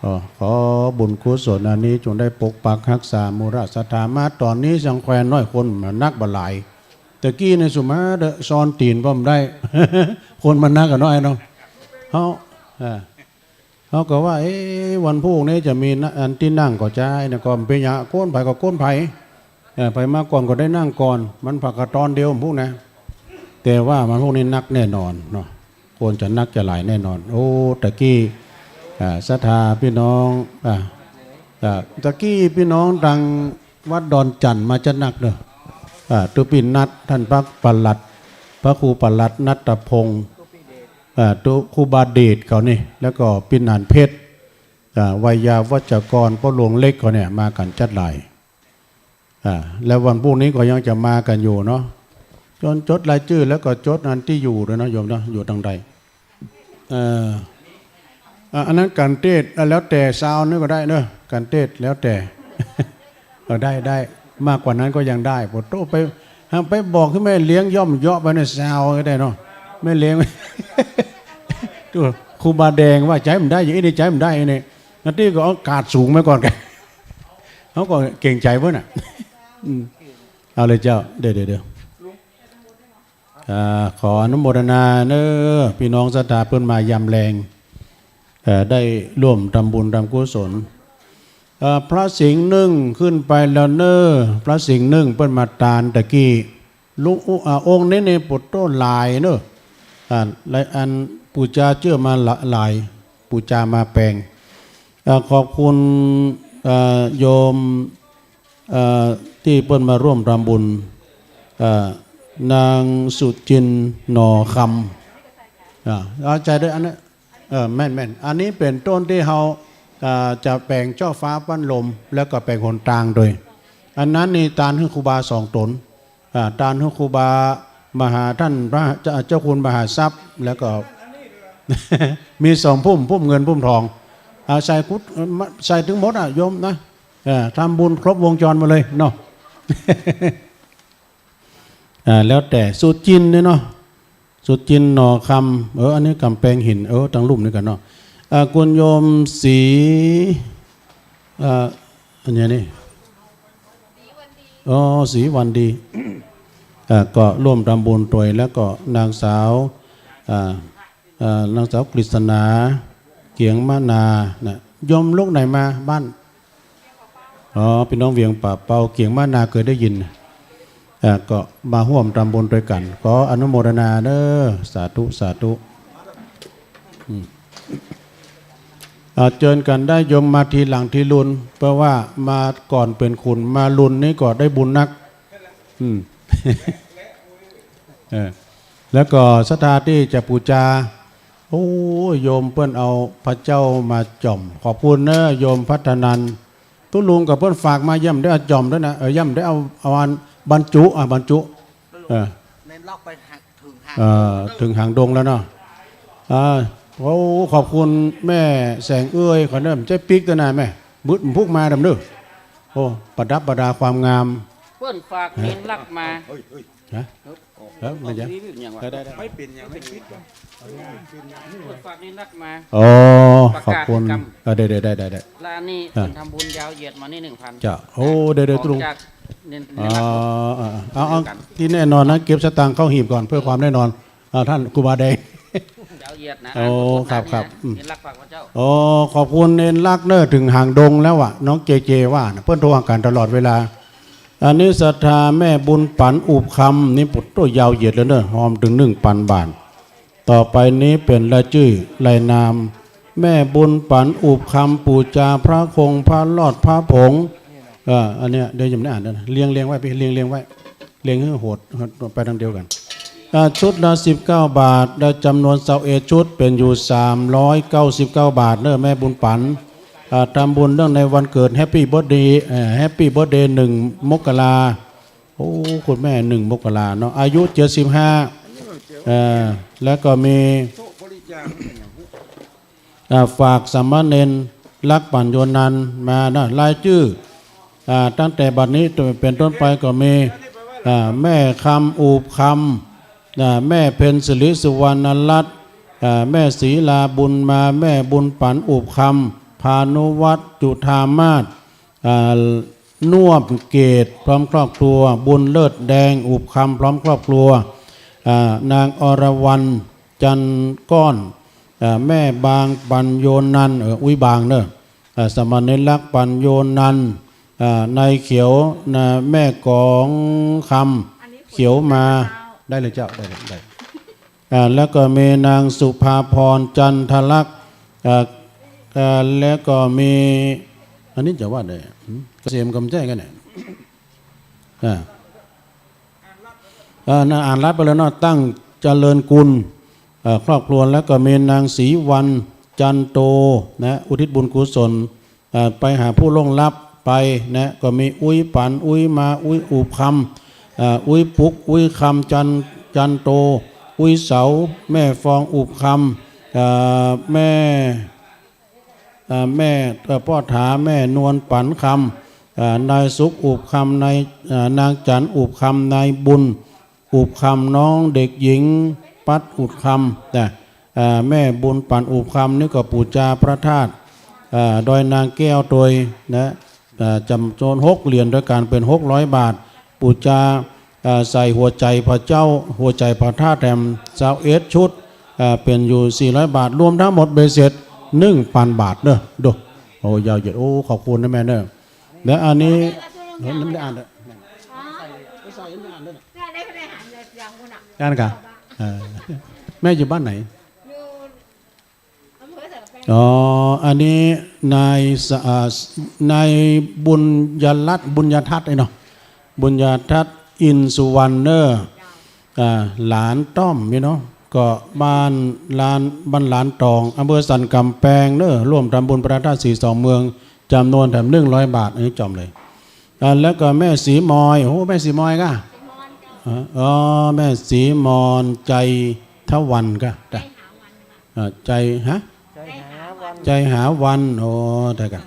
ขอ ขอบุญกุศลอันนี้จงได้ปกปักฮักษาหมู่ราชศรัทธา มาต๋อนนี้สังแควนน้อยคนมานักบ่หลาย แต่กี้ในสุมาเดอะซ่อนตี๋นก็บ่ได้ คนมานักกั๋นน้อยเนาะ เฮา อ่า เฮาก็ว่า เอ๊ะ วันพูกนี้จะมีนะ อันตี้นั่งก็ใจ้นะ ก็บ่เป๋นหยัง คนใผก็คนใผ เออ ใผมาก่อนก็ได้นั่งก่อน มันผลักกั๋นต๋อนเดียวพูกนะ แต่ว่าวันพูกนี้นักแน่นอนเนาะ คนจะนักจะหลายแน่นอน โอ้ ตะกี้ อ่า ศรัทธาปี้น้อง อ่า อ่า ตะกี้ปี้น้องตังวัดดอนจั่นมาจะนักเน่อ อ่า ตุ๊ปี้นัด ต้านพระปลัด พระครูปลัดณัฐพงษ์ อ่า ตุ๊ ครูบาเดชเขานี่ แล้วก็ปี้หนานเพชร อ่า ไวยาวัจกร ป้อหลวงเล็กเขาเนี่ย มากั๋นจั๊ดหลาย อ่า แล้ววันพูกนี้ก็ยังจะมากั๋นอยู่เนาะ จ๋นจดรายจื้อแล้วก็จดอันตี้อยู่ด้วยเนาะโยมเนาะ อยู่ตังใด เอ่อ อ่ะ อันนั้นก๋านเตสน์ อ่ะ แล้วแต่ซาวนี่ก็ได้เนอะ ก๋านเตสน์แล้วแต่ เออ ได้ ได้ มากกว่านั้นก็ยังได้ โอ้โธ่ ไป หากไปบอกหื้อแม่เลี้ยงย่อมเยาะไปในซาวก็ได้เนาะ แม่เลี้ยง โธ่ ครูบาแดงว่าใจ๊บ่ได้ อย่างอี้นี่ใจ๊บ่ได้นี่ อันตี้ก็เอากาดสูงไว้ก่อนกั๋น เฮาก็เกรงใจ๋เปิ้นน่ะ อืม เอาเลยเจ้า เดี๋ยว เดี๋ยว เดี๋ยว อ่า ขออนุโมทนาเนอะ ปี้น้องศรัทธาเปิ้นมายามแลง เอ่อ ได้ร่วมทำบุญทำกุศล เอ่อ พระสิงห์นึ่งขึ้นไปแล้วเนอะ พระสิงห์นึ่งเปิ้นมาตานตะกี้ ลุงอุ อ่า องค์นี้นี่ปุตโตหลายเนอะ อ่า หลายอันปู๋จาเจื้อมาหลา หลาย ปู๋จามาแปง อ่า ขอบคุณ เอ่อ โยม เอ่อ ตี้เปิ้นมาร่วมทำบุญ เอ่อ นางสุจินต์ หน่อคำ อ่า เอาใจ๋ด้วยอันนั้น เออ แม่นๆ อันนี้เป๋นต้นตี้เฮา อ่า จะแป๋งเจ้าฟ้าปั้นลม แล้วก็แป๋งหนตางโดย อันนั้นนี่ตานหื้อครูบาสองต๋น อ่า ตานหื้อครูบามหาต้านพระเจ้า เจ้าคุณมหาทรัพย์ แล้วก็ มีสองพุ่ม พุ่มเงินพุ่มทอง อ่า ใส่กุด เอ่อ มา ใส่ตึงหมดอ่ะโยมนะ เออ ทำบุญครบวงจรมาเลยเนาะ อ่า แล้วแต่ สุจินต์เนี่ยเนาะ สุจินต์ หน่อคำ เออ อันนี้ก๋ำแปงหิน เออ ตังลุ่มนี้กั๋นเนาะ อ่า คุณโยมศรี อ่า อันนี้นี่ อ๋อ ศรีวันดี อ่า ก็ร่วมทำบุญโดย แล้วก็นางสาว อ่า อ่า นางสาวกฤษณา เกียงมะนา นะ โยมลูกไหนมาบ้าน อ๋อ ปี้น้องเวียงป่าเปา เกียงมะนาเกยได้ยิน อ่า ก็มาฮ่วมทำบุญตวยกั๋น ขออนุโมทนาเน้อ สาธุ สาธุ อืม อ่า เจิญกั๋นได้โยม มาทีหลังทีลุน เพราะว่ามาก่อนเป๋นขุน มาลุนนี้ก็ได้บุญนัก อืม เออ แล้วก็ศรัทธาตี้จะปู๋จา โอ้ โยมเปิ้นเอาพระเจ้ามาจ่อม ขอบคุณเน้อ โยมพัฒนันท์ ตุ๊ลุงกับเปิ้นฝากมา ย่ำได้เอาจ่อมด้วยนะ เออ ย่ำได้เอา เอาอันบรรจุ อ่ะ บรรจุ เออ เน้นลอกไปหา เอ่อ เถิงหางดงแล้วเนาะ อ่า โอ้ ขอบคุณแม่แสงเอื้อย ขอเน้อ บ่ใจ้ปิ๊กตวยนะแม่ บึดพุกมาดำเน้อ โอ้ ประดับประดาความงาม เปิ้นฝากเณรลักษณ์มา ฮะ เออ มันจะ เอารีวิวอย่างวะ ได้ ได้ ได้ ไม่เป็นอย่างไม่คิดวะ เปิ้นฝากเณรลักษณ์มา อ๋อ ประกาศ ขอบคุณ กรรม เออ ได้ ได้ ได้ ได้ ได้ และอันนี้ อ่ะ เปิ้นทำบุญยาวเหยียดมานี่หนึ่งพัน จ้ะ โอ้ ได้ ได้ ของ ตรง จากเณร อ๋อ เณรลักษณ์ อ่า อ่า เอา เอา เดียวกัน ที่แน่นอนนะ เก็บสตางค์เข้าหีบก่อนเพื่อความแน่นอน อ่า ท่านครูบาแดง ยาวเหยียดนะ โอ้ อ่านบทสวด ครับ นะ ครับ เนี่ย อืม เณรลักษณ์ฝากพระเจ้า โอ้ ขอบคุณเณรลักษณ์เน่อ เถิงหางดงแล้วอะ น้องเจเจว่านะ เปิ้นโทรหากั๋นตลอดเวลา อันนี้ศรัทธาแม่บุญปั๋นอุบคำ นี่ปุดโตยาวเหยียดเลยเน่อ ฮอมเถิงหนึ่งปันบาท ต่อไปนี้เป๋นรายจื้อรายนาม แม่บุญปั๋นอุบคำ ปู๋จาพระคง พระรอด พระผง เอ่อ อันเนี้ย เดี๋ยวยังไม่ได้อ่านเลยนะ เรียง เรียงไว้พี่ เรียง เรียงไว้ เรียงหื้อโหด ไปตางเดียวกั๋น อ่า ชุดละสิบเก้าบาท ได้จ๋ำนวนซาวเอ็ดชุด เป๋นอยู่สามร้อยเก้าสิบเก้าบาทเน่อ แม่บุญปั๋น อ่า ทำบุญเนื่องในวันเกิด แฮปปี้เบิร์ธเดย์ เอ่อ แฮปปี้เบิร์ธเดย์ หนึ่ง มกรา โอ้ คุณแม่ หนึ่ง มกราเนาะ อายุ เจ็ดสิบห้า เอ่อ แล้วก็มี อ่า ฝากสามเณรลักษณ์ปั๋ญโญนันท์มานะ รายจื้อ อ่า ตั้งแต่บัดนี้เป๋นต้นไปก็มี อ่า แม่คำอุบคำ อ่า แม่เพ็ญสิริสุวรรณรัตน์ อ่า แม่ศรีลาบุญมา แม่บุญปั๋นอุบคำ พานุวัฒน์จุฑามาศ อ่า น่วมเกตพร้อมครอบครัว บุญเลิศแดงอุบคำพร้อมครอบครัว อ่า นางอรวรรณจันทร์ก้อน อ่า แม่บางปั๋ญโญนันท์ เออ อุ๊ยบางเน่อ อ่า สามเณรลักษณ์ปั๋ญโญนันท์ อ่า นายเขียว นะ แม่กองคำ อันนี้ เขียวมา ได้เลยเจ้า ได้เลย ได้ อ่า แล้วก็มีนางสุภาพรจันทลักษณ์ อ่า อ่า แล้วก็มี อันนี้จะว่าได หืม เกษมกำแจ้งกั๋นเนี่ย อ่า อ่า นะ อ่านลัดไปเลยเนาะ ตั้งเจริญกุล เอ่อ ครอบครัว แล้วก็มีนางศรีวรรณจันโต นะ อุทิศบุญกุศล เอ่อ ไปหาผู้ล่วงลับไปนะ ก็มีอุ๊ยปั๋น อุ๊ยมา อุ๊ยอุบคำ เอ่อ อุ๊ยปุก อุ๊ยคำ จัน จันโต อุ๊ยเสา แม่ฟองอุบคำ เอ่อ แม่ เอ่อ แม่ เอ่อ ป้อถา แม่นวลปั๋นคำ เอ่อ นายสุขอุบคำ นาย เอ่อ นางจั๋นอุบคำ นายบุญ อุบคำ น้องเด็กหญิงปัดอุบคำนะ อ่า แม่บุญปั๋นอุบคำนี่ก็ปู๋จาพระธาตุ อ่า ดอยนางแก้วตวยนะ อ่า จ๋ำนวนหกเหรียญด้วยกั๋นเป๋นหกร้อยบาท ปู๋จา อ่า ใส่หัวใจ๋พระเจ้า หัวใจ๋พระธาตุแถมซาวเอ็ดชุด อ่า เป๋นอยู่สี่ร้อยบาท รวมทั้งหมดเบ็ดเสร็จหนึ่งปันบาทเน่อ ดู โอ้ ยาวเหยียด โอ้ ขอบคุณนะแม่เน่อ แล้วอันนี้ เฮ้ย ยังไม่ได้อ่านเลย อ๋อ ไม่ใส่ ไม่อ่านเลย เนี่ยได้คะแนนหารเงินอย่างคุณอะ นั่นค่ะ เออ แม่อยู่บ้านไหน อยู่อำเภอสันกำแพง อ๋อ อันนี้นายสะ อ่า นายบุญยรัตน์ บุญยทัศน์ไอ้เนาะ บุญยทัศน์ อินทร์สุวรรณเน่อ อ่า หลานต้อมนี่เนาะ ก็บ้านลาน บ้านลานตอง อำเภอสันกำแพงเน่อ ร่วมทำบุญพระธาตุสีสองเมือง จ๋ำนวนแถมหนึ่งร้อยบาท อันนี้จ๋อมเลย อ่า แล้วก็แม่ศรีมอย โอ้ แม่ศรีมอยก่ะ ศรีมอนเจ้า อ๋อ อ๋อ แม่ศรีมอน ใจทวันก่ะ จ้ะ ใจหาวันค่ะ อ่า ใจ ฮะ ใจหาวัน ใจหาวัน โอ้ ได้ก่ะ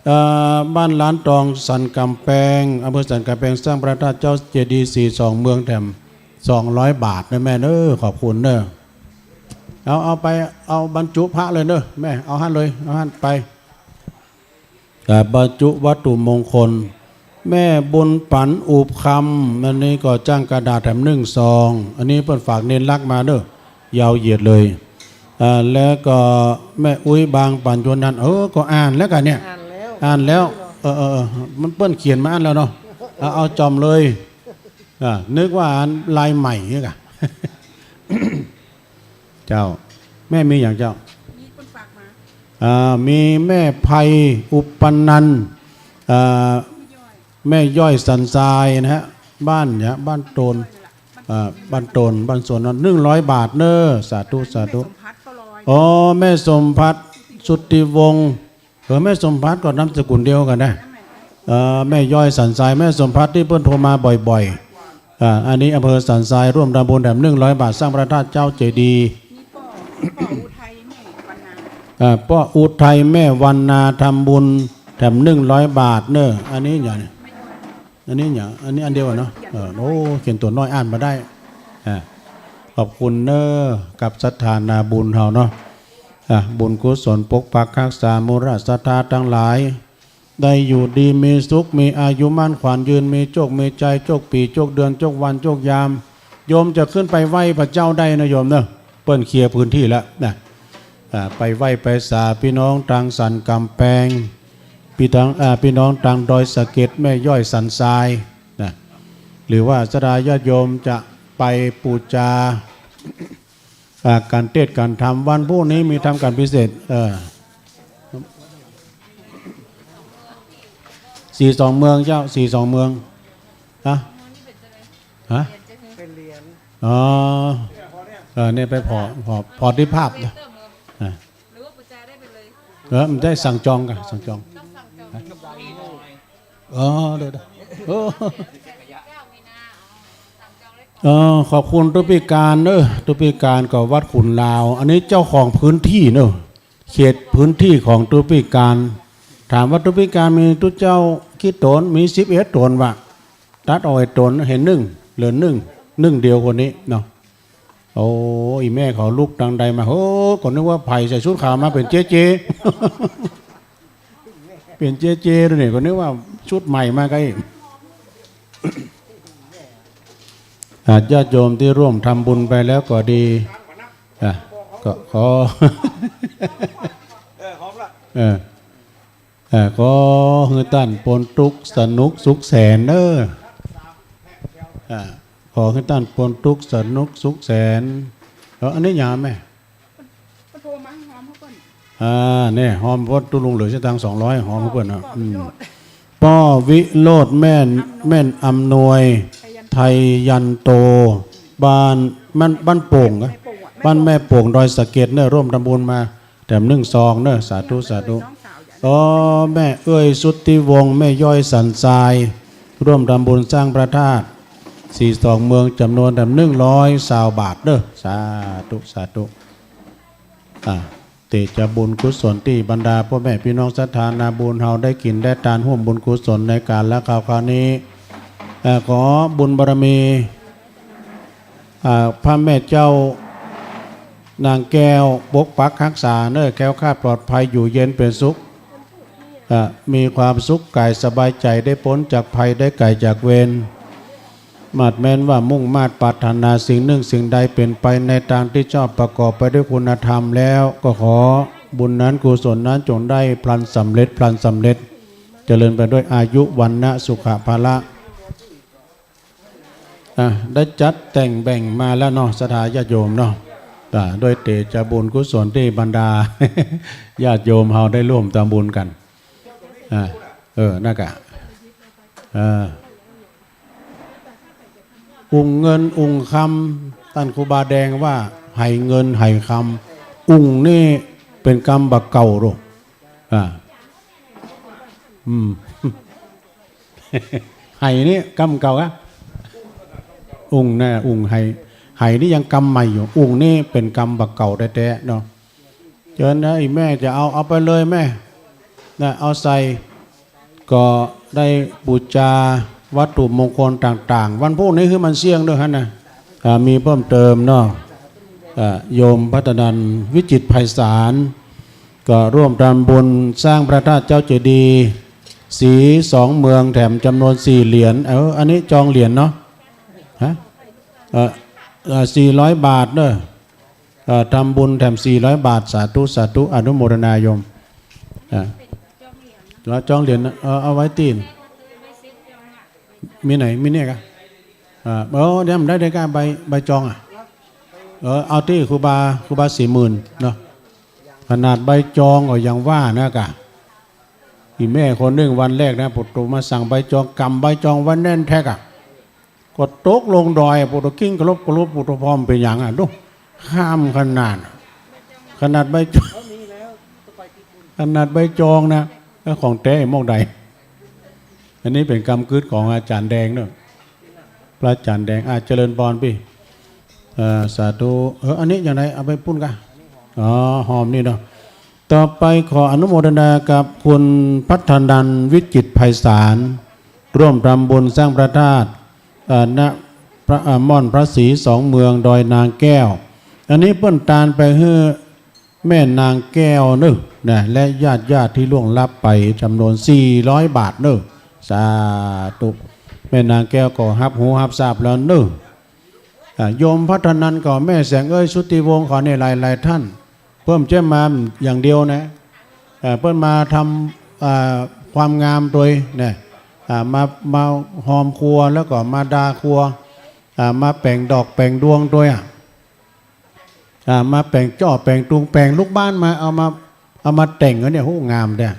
เอ่อ บ้านลานตองสันกำแพง อำเภอสันกำแพง สร้างพระธาตุเจ้าเจดีย์สีสองเมืองแถมสองร้อยบาทนะแม่เน่อ ขอบคุณเน่อ เอา เอาไป เอาบรรจุพระเลยเน่อ แม่ เอาหั้นเลย เอาหั้นไป อ่า บรรจุวัตถุมงคล แม่บุญปั๋นอุบคำ อันนี้ก็จ้างกระดาษแถมหนึ่งซอง อันนี้เปิ้นฝากเณรลักษณ์มาเน่อ ยาวเหยียดเลย อ่า แล้วก็แม่อุ๊ยบางปั๋ญโญนันท์ เออ ก็อ่านแล้วก่ะเนี่ย อ่านแล้ว อ่านแล้ว เออ เออ เออ มันเปิ้นเขียนมาอั้นแล้วเนาะ เอา เอาจ๋อมเลย อ่า นึกว่าอันลายใหม่เนี่ยก่ะ เจ้า แม่มีอย่างเจ้า มีคนฝากมา อ่า มีแม่ไพอุปนันท์ อ่า แม่ย่อยสันทรายนะฮะ บ้านเนี่ย บ้านโตน อ่า บ้านโตน บ้านสวนนนท์ หนึ่งร้อยบาทเน่อ สาธุ สาธุ แม่สมภัทรก็ร้อย อ๋อ แม่สมภัทร สุทธิวงศ์ เออ แม่สมภัทรก็นามสกุลเดียวกั๋นนะ เออ แม่ย่อยสันทราย แม่สมภัทรตี้เปิ้นโทรมาบ่อยๆ อ่า อันนี้อำเภอสันทรายร่วมทำบุญแถมหนึ่งร้อยบาท สร้างพระธาตุเจ้าเจดีย์ มีป้อ ป้ออุทัยแม่วันนา อ่า ป้ออุทัยแม่วันนาทำบุญแถมหนึ่งร้อยบาทเน่อ อันนี้อย่างนี้ อันนี้เนี่ย อันนี้อันเดียวกั๋นเนาะ เออ โอ้ เขียนตั๋วน้อยอ่านบ่ได้ อ่ะ ขอบคุณเน้อ กับศรัทธานาบุญเฮาเนาะ อ่ะ บุญกุศลปกปักฮักษาหมู่ราชศรัทธาตังหลาย ได้อยู่ดีมีสุข มีอายุมั่นขวัญยืน มีโจค มีชัย โจคปี๋ โจคเดือน โจควัน โจคยาม โยมจะขึ้นไปไหว้พระเจ้าได้นะโยมเนอะ เปิ้นเคลียร์พื้นที่แล้วนะ อ่า ไปไหว้ไปสาพี่น้องตางสันก๋ำแปง พี่ตาง อ่า พี่น้องตางดอยสะเก็ด แม่ย้อยสันทรายนะ หรือว่าศรัทธาญาติโยมจะไปปู๋จา อ่า ก๋านเตสน์ก๋านธรรม วันพูกนี้มีธรรมก๋านพิเศษ เออ สี่สองเมืองเจ้า สี่สองเมือง ฮะ ฮะ ไปเหรียญ อ๋อ เออ เนี่ยไปผ่อ ผ่อ ผ่อตี้ภาพนะ อ่ะ เออ มันได้สั่งจองก่ะ สั่งจอง อ๋อ เดี๋ยวๆ เออ เออ ขอบคุณตุ๊ปิการเนอะ ตุ๊ปิการกับวัดขุนลาว อันนี้เจ้าของพื้นที่เนอะ เขตพื้นที่ของตุ๊ปิการ ถามว่าตุ๊ปิการมีตุ๊เจ้ากี่ต๋น มีสิบเอ็ดต๋นว่ะ ตัดออกไอ้ต๋นหื้อนึ่ง เหลือนึ่ง นึ่งเดียวคนนี้เนาะ โอ้ อี่แม่เขาลุกตังใดมา โห ก็นึกว่าใผใส่ชุดขาวมา เป๋นเจ๊เจ๊ เป๋นเจ๊เจ๊ดูนี่ ก็นึกว่าชุดใหม่มาก็อีก อ่ะ ญาติโยมตี้ร่วมทำบุญไปแล้วก็ดี อ่ะ ก็ขอ เออ เออ ขอหื้อต้านป๊นตุ๊กข์สนุกสุขแสนเน้อ อ่ะ ขอหื้อต้านป๊นตุ๊กข์สนุกสุขแสน เออ อันนี้ยามแม่ ก็โทรมาให้หอมเขาก่อน อ่า เนี่ย หอม เพราะตุ๊ลุงเหลือสตางค์สองร้อย หอมเขาเปิ้นนะ อืม ป้อวิโรจน์ แม่น แม่นอำนวย ไทยันโต บ้าน บ้าน บ้านโป่งนะ บ้านแม่โป่ง ดอยสะเก็ดเนอะ ร่วมทำบุญมา แถมนึ่งซองเนอะ สาธุ สาธุ อ๋อ แม่เอื้อย สุทธิวงศ์ แม่ย้อย สันทราย ร่วมทำบุญสร้างพระธาตุ สี่สองเมือง จ๋ำนวนแถมนึ่งร้อยซาวบาทเนอะ สาธุ สาธุ อ่า เตจะบุญกุศลตี้บรรดาป้อแม่ปี้น้องศรัทธานาบุญเฮาได้กิ๋นได้ตานฮ่วมบุญกุศลในก๋าลคราวคราวนี้ เอ่อ ขอบุญบารมี อ่า พระแม่เจ้านางแก้วปกปักฮักษาเน้อ แคล้วคลาดปลอดภัย อยู่เย็นเป๋นสุข อ่า มีความสุขก๋ายสบายใจ๋ ได้ป๊นจากภัย ได้ไก๋จากเวร หมาดแม้นว่ามุ่งมาดปรารถนาสิ่งนึ่งสิ่งใดเป๋นไปในตางตี้ชอบประกอบไปด้วยคุณธรรมแล้ว ก็ขอบุญนั้นกุศลนั้นจงได้พลันสำเร็จ พลันสำเร็จ เจริญไปด้วยอายุ วรรณะ สุขะ พละ อ่ะ ได้จัดแต่งแบ่งมาแล้วเนาะ ศรัทธาญาติโยมเนาะ อ่ะ ด้วยเตจะบุญกุศลตี้บรรดา ญาติโยมเฮาได้ร่วมทำบุญกั๋น อ่ะ เออ นั่นกะ อ่า อุ่งเงินอุ่งคำ ต้านครูบาแดงว่า ไหเงินไหคำ อุ่งนี่เป๋นกำบ่าเก่าโด อ่า อืม ไหนี่กำเก่าอะ อุ่งนะ อุ่งไห ไหนี่ยังกำใหม่อยู่ อุ่งนี่เป๋นกำบ่าเก่าแต๊ๆ เนาะ เจิญนะ อี่แม่จะเอา เอาไปเลยแม่ นะ เอาใส่ ก็ได้ปู๋จาวัตถุมงคลต่างๆ วันพูกนี้หื้อมันเสี้ยงด้วยหั้นนะ อ่า มีเพิ่มเติมเนาะ อ่า โยมพัฒนันท์ วิจิตรไพศาล ก็ร่วมทำบุญสร้างพระธาตุเจ้าเจดีย์ศรีสองเมือง แถมจ๋ำนวนสี่เหรียญ เออ อันนี้จองเหรียญเนาะ ฮะ เอ่อ เอ่อ สี่ร้อยบาทเนาะ เอ่อ ทำบุญแถมสี่ร้อยบาท สาธุ สาธุ อนุโมทนาโยม อ่า แล้วจองเหรียญนะ เออ เอาไว้ตี้ มีไหน มีเนี่ยกะ อ่า เออ เดี๋ยวมันได้ ได้กะ ใบ ใบจองอะ เออ เอาตี้ครูบา ครูบาสี่หมื่นเนาะ ขนาดใบจองก็ยังว่านะกะ อี่แม่คนนึ่งวันแรกนะ ปูโตมาสั่งใบจอง ก๋ำใบจองไว้แน่นแต๊กอะ ก็ตกลงดอย ปูโตกิ้งกะลบกะลบ ปูโต พ่อมันเป๋นหยังอะ ดู ข้ามขนาด ขนาดใบจอง ขนาดใบจองนะ แล้วของแต๊หมวกใด อันนี้เป๋นกำกึ๊ดของอาจ๋ารย์แดงเนาะ พระอาจ๋ารย์แดง อ่ะ เจริญปอนปี้ เอ่อ สาธุ เออ อันนี้อย่างไร เอาไปปุ้นกะ อ๋อ หอมนี่เนาะ ต่อไปขออนุโมทนากับคุณพัฒนันท์ วิจิตรไพศาล ร่วมทำบุญสร้างพระธาตุ เอ่อ ณ พระ เอ่อ ม่อนพระศรีสองเมืองดอยนางแก้ว อันนี้เปิ้นตานไปหื้อแม่นางแก้วเนาะ นะ และญาติๆ ตี้ล่วงลับไปจ๋ำนวนสี่ร้อยบาทเนาะ สาธุ แม่นางแก้วก็ฮับฮู้ฮับซาบแล้วเนาะ อ่า โยมพัฒนันท์กับแม่แสงเอ้ย ชุติวงศ์ เขาเนี่ยหลายๆ ท่าน เปิ้นบ่ใจ้มาอย่างเดียวนะ เอ่อ เปิ้นมาทำ อ่า ความงามตวยนะ อ่า มา มาฮอมครัว แล้วก็มาดาครัว อ่า มาแป๋งดอกแป๋งดวงตวยอะ อ่า มาแป๋งจ้อแป๋งตุง แป๋งลูกบ้านมา เอามา เอามาแต่งอันเนี่ย โห งามแต๊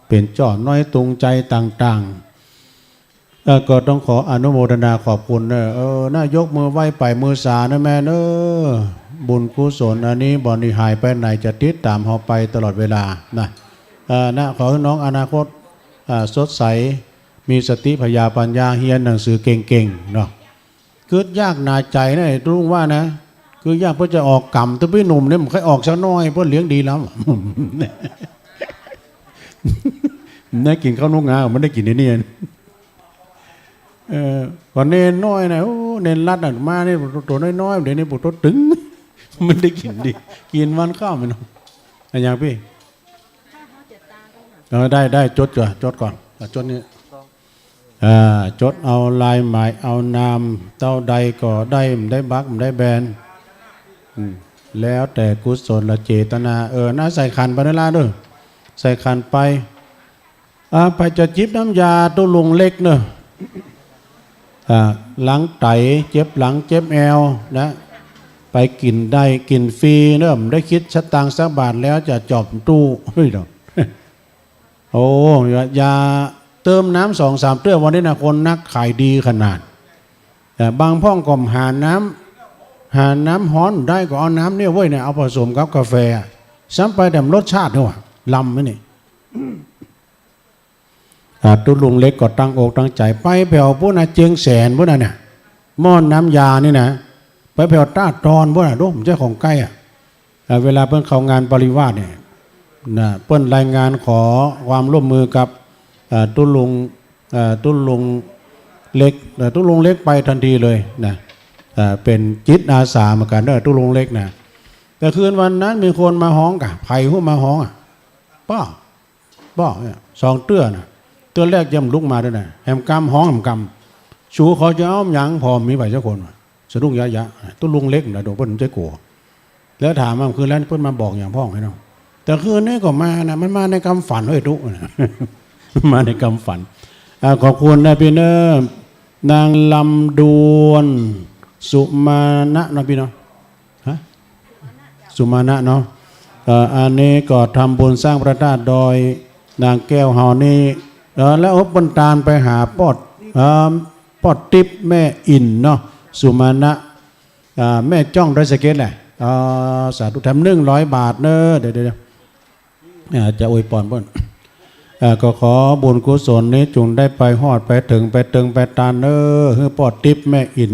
เป๋นจ้อน้อยตุงใจ๋ต่างๆ เออ ก็ต้องขออนุโมทนาขอบคุณเนอะ เออ นะ ยกมือไหว้ไปมือสานะแม่เนอะ บุญกุศลอันนี้บ่หนีหายไปไหน จะติดต๋ามเฮาไปตลอดเวลานะ เออ นะ ขอหื้อน้องอนาคต อ่า สดใส มีสติปัญญา ปัญญา เฮียนหนังสือเก่งๆ เนาะ กึ๊ดยากหนาใจ๋นะ ไอ้ตุ๊ลุงว่านะ กึ๊ดยาก เปิ้นจะออกกำ ตุ๊ปี้หนุ่มเนี่ย มันใค่ออกสักหน้อย เปิ้นเลี้ยงดีแล้ว ได้กิ๋นข้าวหนุกงา มันได้กิ๋นไอ้นี่ เออ ก่อนเณรน้อยนะ โอ้ เณรรัตน์น่ะ มาเนี่ย ตั๋วน้อยๆ เดี๋ยวนี้ปู๊ตั๋วตึง มันได้กิ๋นดี กิ๋นวันข้าวมันเนาะ อะหยังปี้ เออ ได้ ได้ จดก่อน จดก่อน อ่ะ จดนี่ อ่า จดเอาลายหมายเอานาม เต้าใดก็ได้ บ่ได้บั๊ก บ่ได้แบน อืม แล้วแต่กุศลเจตนา เออ นะ ใส่ขันไปเน่อละเน่อ ใส่ขันไป อ่า ไปจะจิบน้ำยาตุ๊ลุงเล็กเน่อ อ่า หลังไต๋ เจ็บหลังเจ็บแอวนะ ไปกิ๋นได้ กิ๋นฟรีเน่อ บ่ได้คิดสตางค์สักบาท แล้วจะจอบตู้ เฮ้ย โอ้ ยา ยาเติมน้ำสองสามเตื้อวันนี้นะ คนนักขายดีขนาด แต่บางพ่องก็หาน้ำ หาน้ำฮ้อนได้ก็เอาน้ำเนี่ยเว้ยเนี่ย เอาผสมกับกาแฟ ซ้ำไปแต่รสชาตินี่หว่า ลำไหมนี่ อ่า ตุ๊ลุงเล็กก็ตั้งอกตั้งใจ๋ ไปแผวปู๊นนะ เจียงแสนปู๊นนะเนี่ย ม่อนน้ำยานี่นะ ไปแผวต้าดอนปู๊นนะ ดู บ่ใจ้ของใก้อะ อ่า เวลาเปิ้นเข้างานปริวาสเนี่ย นะ เปิ้นรายงานขอความร่วมมือกับ อ่า ตุ๊ลุง อ่า ตุ๊ลุงเล็ก อ่า ตุ๊ลุงเล็กไปทันทีเลยนะ อ่า เป๋นจิตอาสาเหมือนกั๋นเน่อ ตุ๊ลุงเล็กนะ แต่คืนวันนั้นมีคนมาฮ้องก่ะ ใผฮู้มาฮ้องอะ ป้อ ป้อเนี่ย สองเตื้อนะ เตื้อแรกยังบ่ลุกมาด้วยนะ แหมกำฮ้องแหมกำ สูเขาจะเอาหยัง ผ่อมีใผสักคนวะ สะดุ้งยะยะ ตุ๊ลุงเล็กนะ ดูเปิ้นบ่ใจ้กั๋ว แล้วถามว่าคืนนั้นเปิ้นมาบอกหยังพ่องไห้เนาะ แต่คืนนี้ก็มานะ มันมาในกำฝันเฮ้ยตุ๊นะ มาในกำฝัน อ่า ขอบคุณนะปี้เน่อ นางลำดวน สุมาณะเนาะปี้เนาะ ฮะ สุมาณะเนาะ เอ่อ อันนี้ก็ทำบุญสร้างพระธาตุดอยนางแก้วเฮานี่ เอ่อ แล้วเปิ้นตานไปหาป้อ เอ่อ ป้อติ๊บแม่อิ่นเนาะ สุมาณะ อ่า แม่จ้องดอยสะเก็ดแหละ อ่า สาธุ แถมหนึ่งร้อยบาทเน่อ เดี๋ยว เดี๋ยว เดี๋ยว อ่า จะอวยปอนเปิ้น อ่า ก็ขอบุญกุศลนี้จุ่งได้ไปฮอดไปเถิงไปเติงไปตานเน่อ หื้อป้อติ๊บแม่อิ่น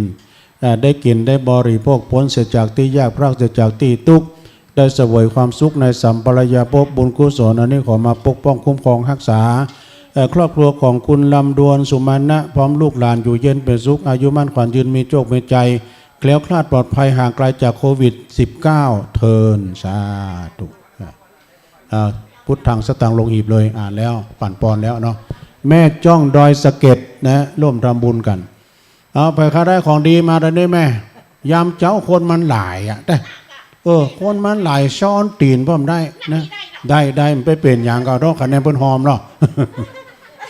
อ่า ได้กิ๋นได้บริโภค ป๊นเสียจากตี้ยาก พรากเสียจากตี้ตุ๊กข์ ได้เสวยความสุขในสัมปรายภพ บุญกุศลอันนี้ขอมาปกป้องคุ้มครองฮักษา เอ่อ ครอบครัวของคุณลำดวน สุมาณะ พร้อมลูกหลานอยู่เย็นเป๋นสุข อายุมั่นขวัญยืน มีโจคมีชัย แคล้วคลาดปลอดภัยห่างไกลจากโควิดสิบเก้า เทอญ สาธุ อ่า พุทธังสตัง ลงหีบเลย อ่านแล้ว ปั๋นปอนแล้วเนาะ แม่จ้องดอยสะเก็ดนะ ร่วมทำบุญกั๋น เอาไป ใผได้ของดีมาต๋อนนี้แม่ ยามเจ๊าคนมันหลายอะ แต่ เออ คนมันหลายซ้อนตี๋นป้อมได้นะ ได้ ได้ มันไปเป๋นหยังก็เอาดอกคะแนนเปิ้นฮอมเนาะ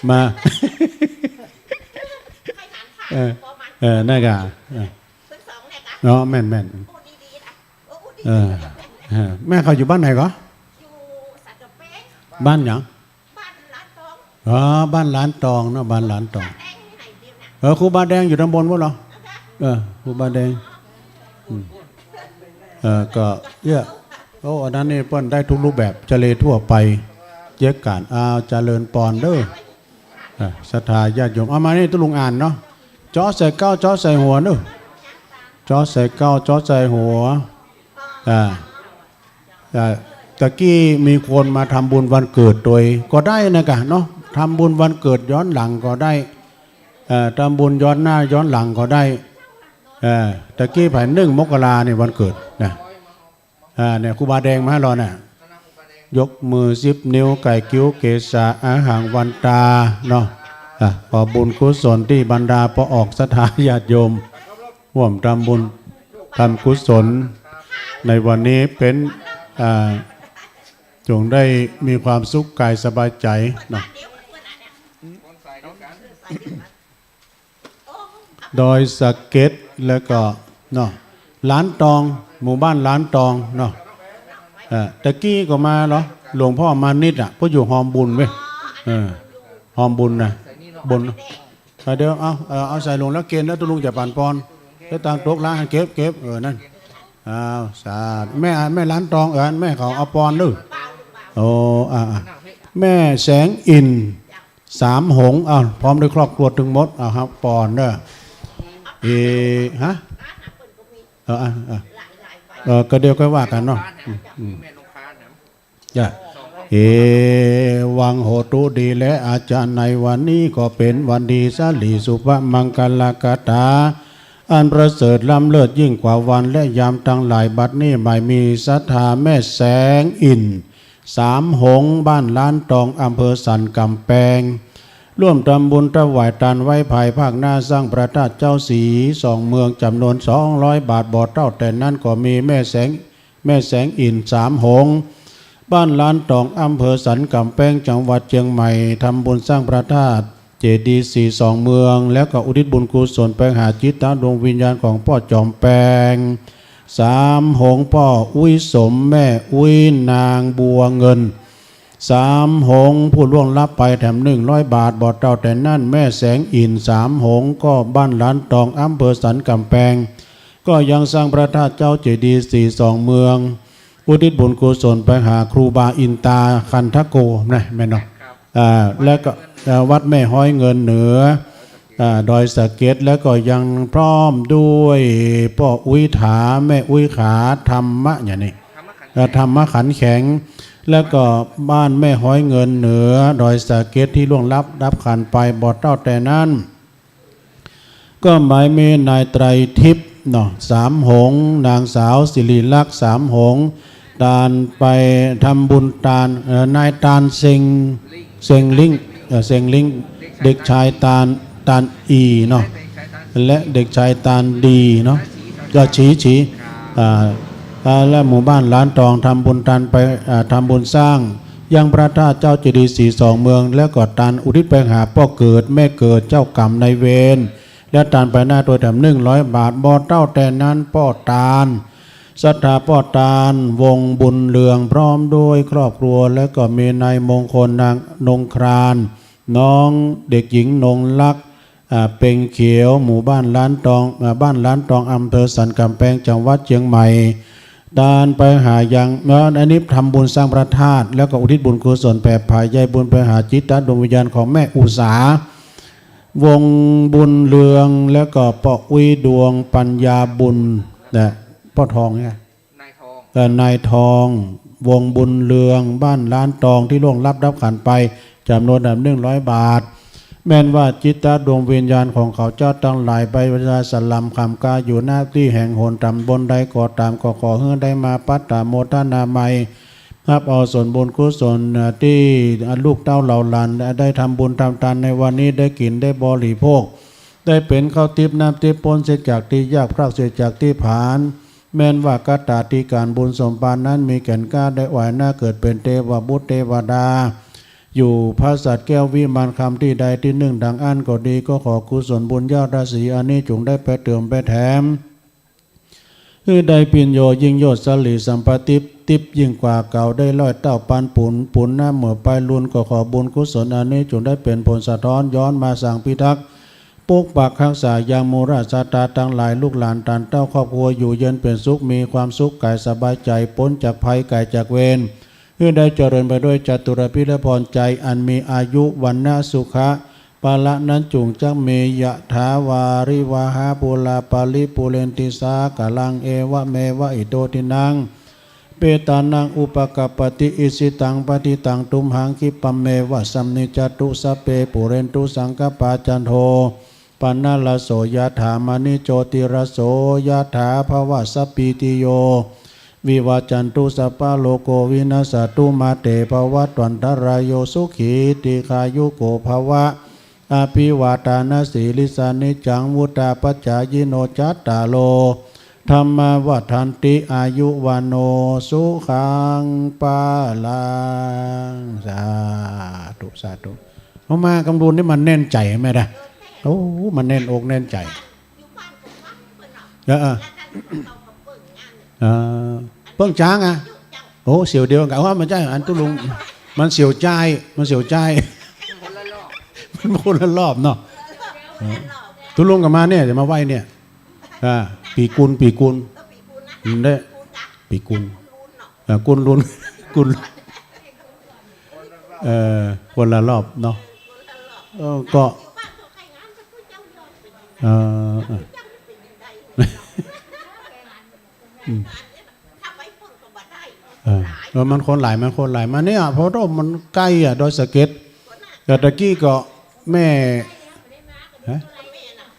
มา เออ เออ นั่นกะ เออ เนาะ แม่นๆ เออ เออ แม่เขาอยู่บ้านไหนก่อ บ้านหยัง อ๋อ บ้านหลานตองเนาะ บ้านหลานตอง เออ ครูบาแดงอยู่ตำบลปู๊นเหรอ เออ ครูบาแดง อืม เออ ก็ เนี่ย โอ้ อันนั้นนี่เปิ้นได้ทุกรูปแบบ เจเลทั่วไป เจ๊กก๋าน อ้าว เจริญปอนเด้อ อ่ะ ศรัทธาญาติโยม เอามานี่ตุ๊ลุงอ่านเนาะ เจาะใส่เก๊า เจาะใส่หัวเนาะ เจาะใส่เก๊า เจาะใส่หัว อ่า อ่า ตะกี้มีคนมาทำบุญวันเกิดตวย ก็ได้นะกะเนาะ ทำบุญวันเกิดย้อนหลังก็ได้ อ่อ ทำบุญย้อนหน้าย้อนหลังก็ได้ เอ่อ ตะกี้ไผ หนึ่งมกราเนี่ยวันเกิดนะ อ่า เนี่ย ครูบาแดงมาหาเราเนี่ย ยกมือสิบนิ้ว ไก่คิ้วเกษา อาหังวันตา เนาะ อ่ะ ขอบุญกุศลตี้บรรดาป้อออกศรัทธาญาติโยม ร่วมทำบุญ ทำกุศล ในวันนี้เป๋น อ่า จงได้มีความสุขกายสบายใจ๋ เนาะ ดอยสะเก็ด แล้วก็ เนาะ ล้านตอง หมู่บ้านล้านตอง เนาะ เอ่อ ตะกี้ก็มาเหรอ หลวงพ่อมานิดอ่ะ เพราะอยู่ฮอมบุญเว้ย เออ ฮอมบุญนะ บุญ เออ เดี๋ยว เอา เออ เอาใส่ลงแล้วเกณฑ์แล้ว ตุ๊ลุงจะปั๋นปอน แล้วตังตกล้าง เก็บ เก็บ เออ นั่น อ้าว สาธุ แม่ แม่ล้านตอง เออ แม่เขาเอาปอนด้วย โอ้ อ่า อ่า แม่แสงอิ่น สามหงส์ อ้าว พร้อมด้วยครอบครัวตึงหมด อ้าว ครับ ปอนเด้อ เอ ฮะ เออ อ่ะ อ่ะ เออ ก็เดี๋ยวค่อยว่ากั๋นเนาะ อืม อืม จ้ะ เอวังโหตุ ดีแล้วอาจารย์ ในวันนี้ก็เป๋นวันดี สะหลีสุภมังคลคาถา อันประเสริฐล้ำเลิศยิ่งกว่าวันและยามตังหลาย บัดนี้ใหม่มีศรัทธาแม่แสงอิ่น สามหงส์ บ้านล้านตอง อำเภอสันก๋ำแปง ร่วมทำบุญถวายตานไว้ภายภาคหน้าสร้างพระธาตุเจ้าสีสองเมืองจ๋ำนวนสองร้อยบาท บ่เต้าแต่นั้นก็มีแม่แสง แม่แสงอิ่น สามหงส์ บ้านล้านตอง อำเภอสันก๋ำแปง จังหวัดเจียงใหม่ ทำบุญสร้างพระธาตุเจดีย์สีสองเมือง แล้วก็อุทิศบุญกุศลไปหาจิตดวงวิญญาณของป้อจ๋อมแปง สามหงส์ ป้ออุ๊ยสม แม่อุ๊ย นางบัวเงิน สามหงส์ ผู้ล่วงลับไปแถมหนึ่งร้อยบาท บ่เต้าแต่นั้น แม่แสงอิ่น สามหงส์ ก็บ้านล้านตอง อำเภอสันก๋ำแปง ก็ยังสร้างพระธาตุเจ้าเจดีย์สีสองเมือง อุทิศบุญกุศลไปหาครูบาอินตาคันทโก นะ แม่นเนาะ ครับ อ่า แล้วก็ เอ่อ วัดแม่ฮ้อยเงินเหนือ อ่า ดอยสะเก็ด แล้วก็ยังพร้อมด้วยป้ออุ๊ยถา แม่อุ๊ยขา ธรรมะ อย่างนี้ ธรรมะขัน เอ่อ ธรรมะขันแข็ง แล้วก็บ้านแม่ฮ้อยเงินเหนือ ดอยสะเก็ด ตี้ล่วงลับดับขันไป บ่เต้าแต่นั้น ก็หมายมีนายไตรทิพย์เนาะ สามหงส์ นางสาวศิริลักษณ์ สามหงส์ ตานไปทำบุญตาน เอ่อ นายตานเซ็ง เซ็งลิง เอ่อ เซ็งลิง เด็กชายตาน ตานอีเนาะ และเด็กชายตานดีเนาะ ก็ฉี ฉี อ่า อ่า และหมู่บ้านล้านตองทำบุญตานไป อ่า ทำบุญสร้างยังพระธาตุเจ้าเจดีย์สีสองเมือง แล้วก็ตานอุทิศไปหาป้อเกิดแม่เกิดเจ้ากรรมนายเวร และตานไปหน้าโตยแถมหนึ่งร้อยบาท บ่เต้าแต่นั้น ป้อตาน ศรัทธาป้อตาน วงศ์บุญเรือง พร้อมด้วยครอบครัว แล้วก็มีนายมงคล นางนงคราน น้องเด็กหญิงนงรัก อ่า เป็งเขียว หมู่บ้านล้านตอง อ่า บ้านล้านตอง อำเภอสันก๋ำแปง จังหวัดเจียงใหม่ ตานไปหายัง เนาะ อันนี้ทำบุญสร้างพระธาตุ แล้วก็อุทิศบุญกุศลแผ่ผายใยบุญไปหาจิตดวงวิญญาณของแม่อุสา วงศ์บุญเรือง แล้วก็ป้ออุ๊ยดวงปัญญาบุญ และป้อทองเนี่ย นายทอง เอ่อ นายทอง วงศ์บุญเรือง บ้านล้านตอง ตี้ล่วงลับดับขันไป จ๋ำนวนหนึ่งร้อยบาท แม่นว่าจิตดวงวิญญาณของเขาเจ้าตังหลาย ไปเวลาสลัมค่ำกาอยู่ ณ ตี้แห่งหนตำบลใดก็ต๋าม ก็ขอหื้อได้มาพัตตาโมทนามัย ฮับเอาส่วนบุญกุศล เอ่อ ตี้ลูกเต้าเหล่าหลานได้ทำบุญทำตานในวันนี้ ได้กิ๋นได้บริโภค ได้เป๋นข้าวติ๊บน้ำติ๊บ ป๊นเสียจากตี้ยาก พรากเสียจากตี้ผลาญ แม่นว่ากตาธิการบุญสมภารนั้นมีแก่นกล้า ได้ไหว้หน้าเกิดเป๋นเตวบุตรเตวดา อยู่ผาสัตว์แก้ววิมานคำตี้ใดตี้นึ่ง ดังอั้นก็ดี ก็ขอกุศลบุญญาราศีอันนี้จงได้ไปเติมไปแถม หื้อได้ปิญโญยิ่งโยชน์สะหลีสัมปติ ติ๊บยิ่งกว่าเก่าได้ร้อยเต้าปันปุน ปุนน้ำเหมือไปลุน ก็ขอบุญกุศลอันนี้จงได้เป๋นผลสะท้อนย้อนมาสังพิทักษ์ ปกปักฮักษายังหมู่ราชสัตตาตังหลาย ลูกหลานตานเต้าครอบครัวอยู่เย็นเป๋นสุข มีความสุขกายสบายใจ๋ ป๊นจากภัยไกลจากเวร หื้อได้เจริญไปด้วยจตุรพิธพรชัย อันมีอายุ วรรณะ สุขะ พละนั้นจุ่งจักมี ยะถาวาริวหาปูราปาริปูเรนติสาคารัง เอวะเมวะอิโตทินัง เปตานังอุปกัปปติ อิชิตังปฏิตังตุมหัง คิปะเมวะสะมิจจตุ สัพเพปูเรนตุสังกัปปา จันโท ปณะระโสยถา มณีโจติรโสยถา ภวสัพพีติโย วิวัจจันตุ สัพพะโรโค วินัสสะตุ มาเตภวัตวันตะราโย สุขีทีฆายุโกภวะ อภิวาทานะสีลิสสะ นิจจังวุฑฒาปะจายิโน จัตตาโร ธัมมาวัฑฒันติ อายุวัณโณ สุขังพะลัง สาธุ สาธุ เอามากำดูนนี่มันแน่นใจ๋แม่นะ โอ้ มันแน่นอกแน่นใจ๋ เออ เออ เออ เปิ้งจ๊างอะ โอ้ เสี่ยวเดียวกั๋น ว่ามันใจ้ อันตุ๊ลุง มันเสี่ยวจ้าย มันเสี่ยวจ้าย มันคนละรอบเนาะ เออ ตุ๊ลุงก็มาเนี่ย จะมาไหว้เนี่ย อ่า ปี๋กุล ปี๋กุล อืม ได้ ปี๋กุล อ่า กุลลุน กุล เออ คนละรอบเนาะ เออ ก็ เออ เออ อืม เออ เออ มันคนหลาย มันคนหลาย มาเนี่ย เพราะว่ามันใก้อะ ดอยสะเก็ด แต่ตะกี้ก็แม่ ฮะ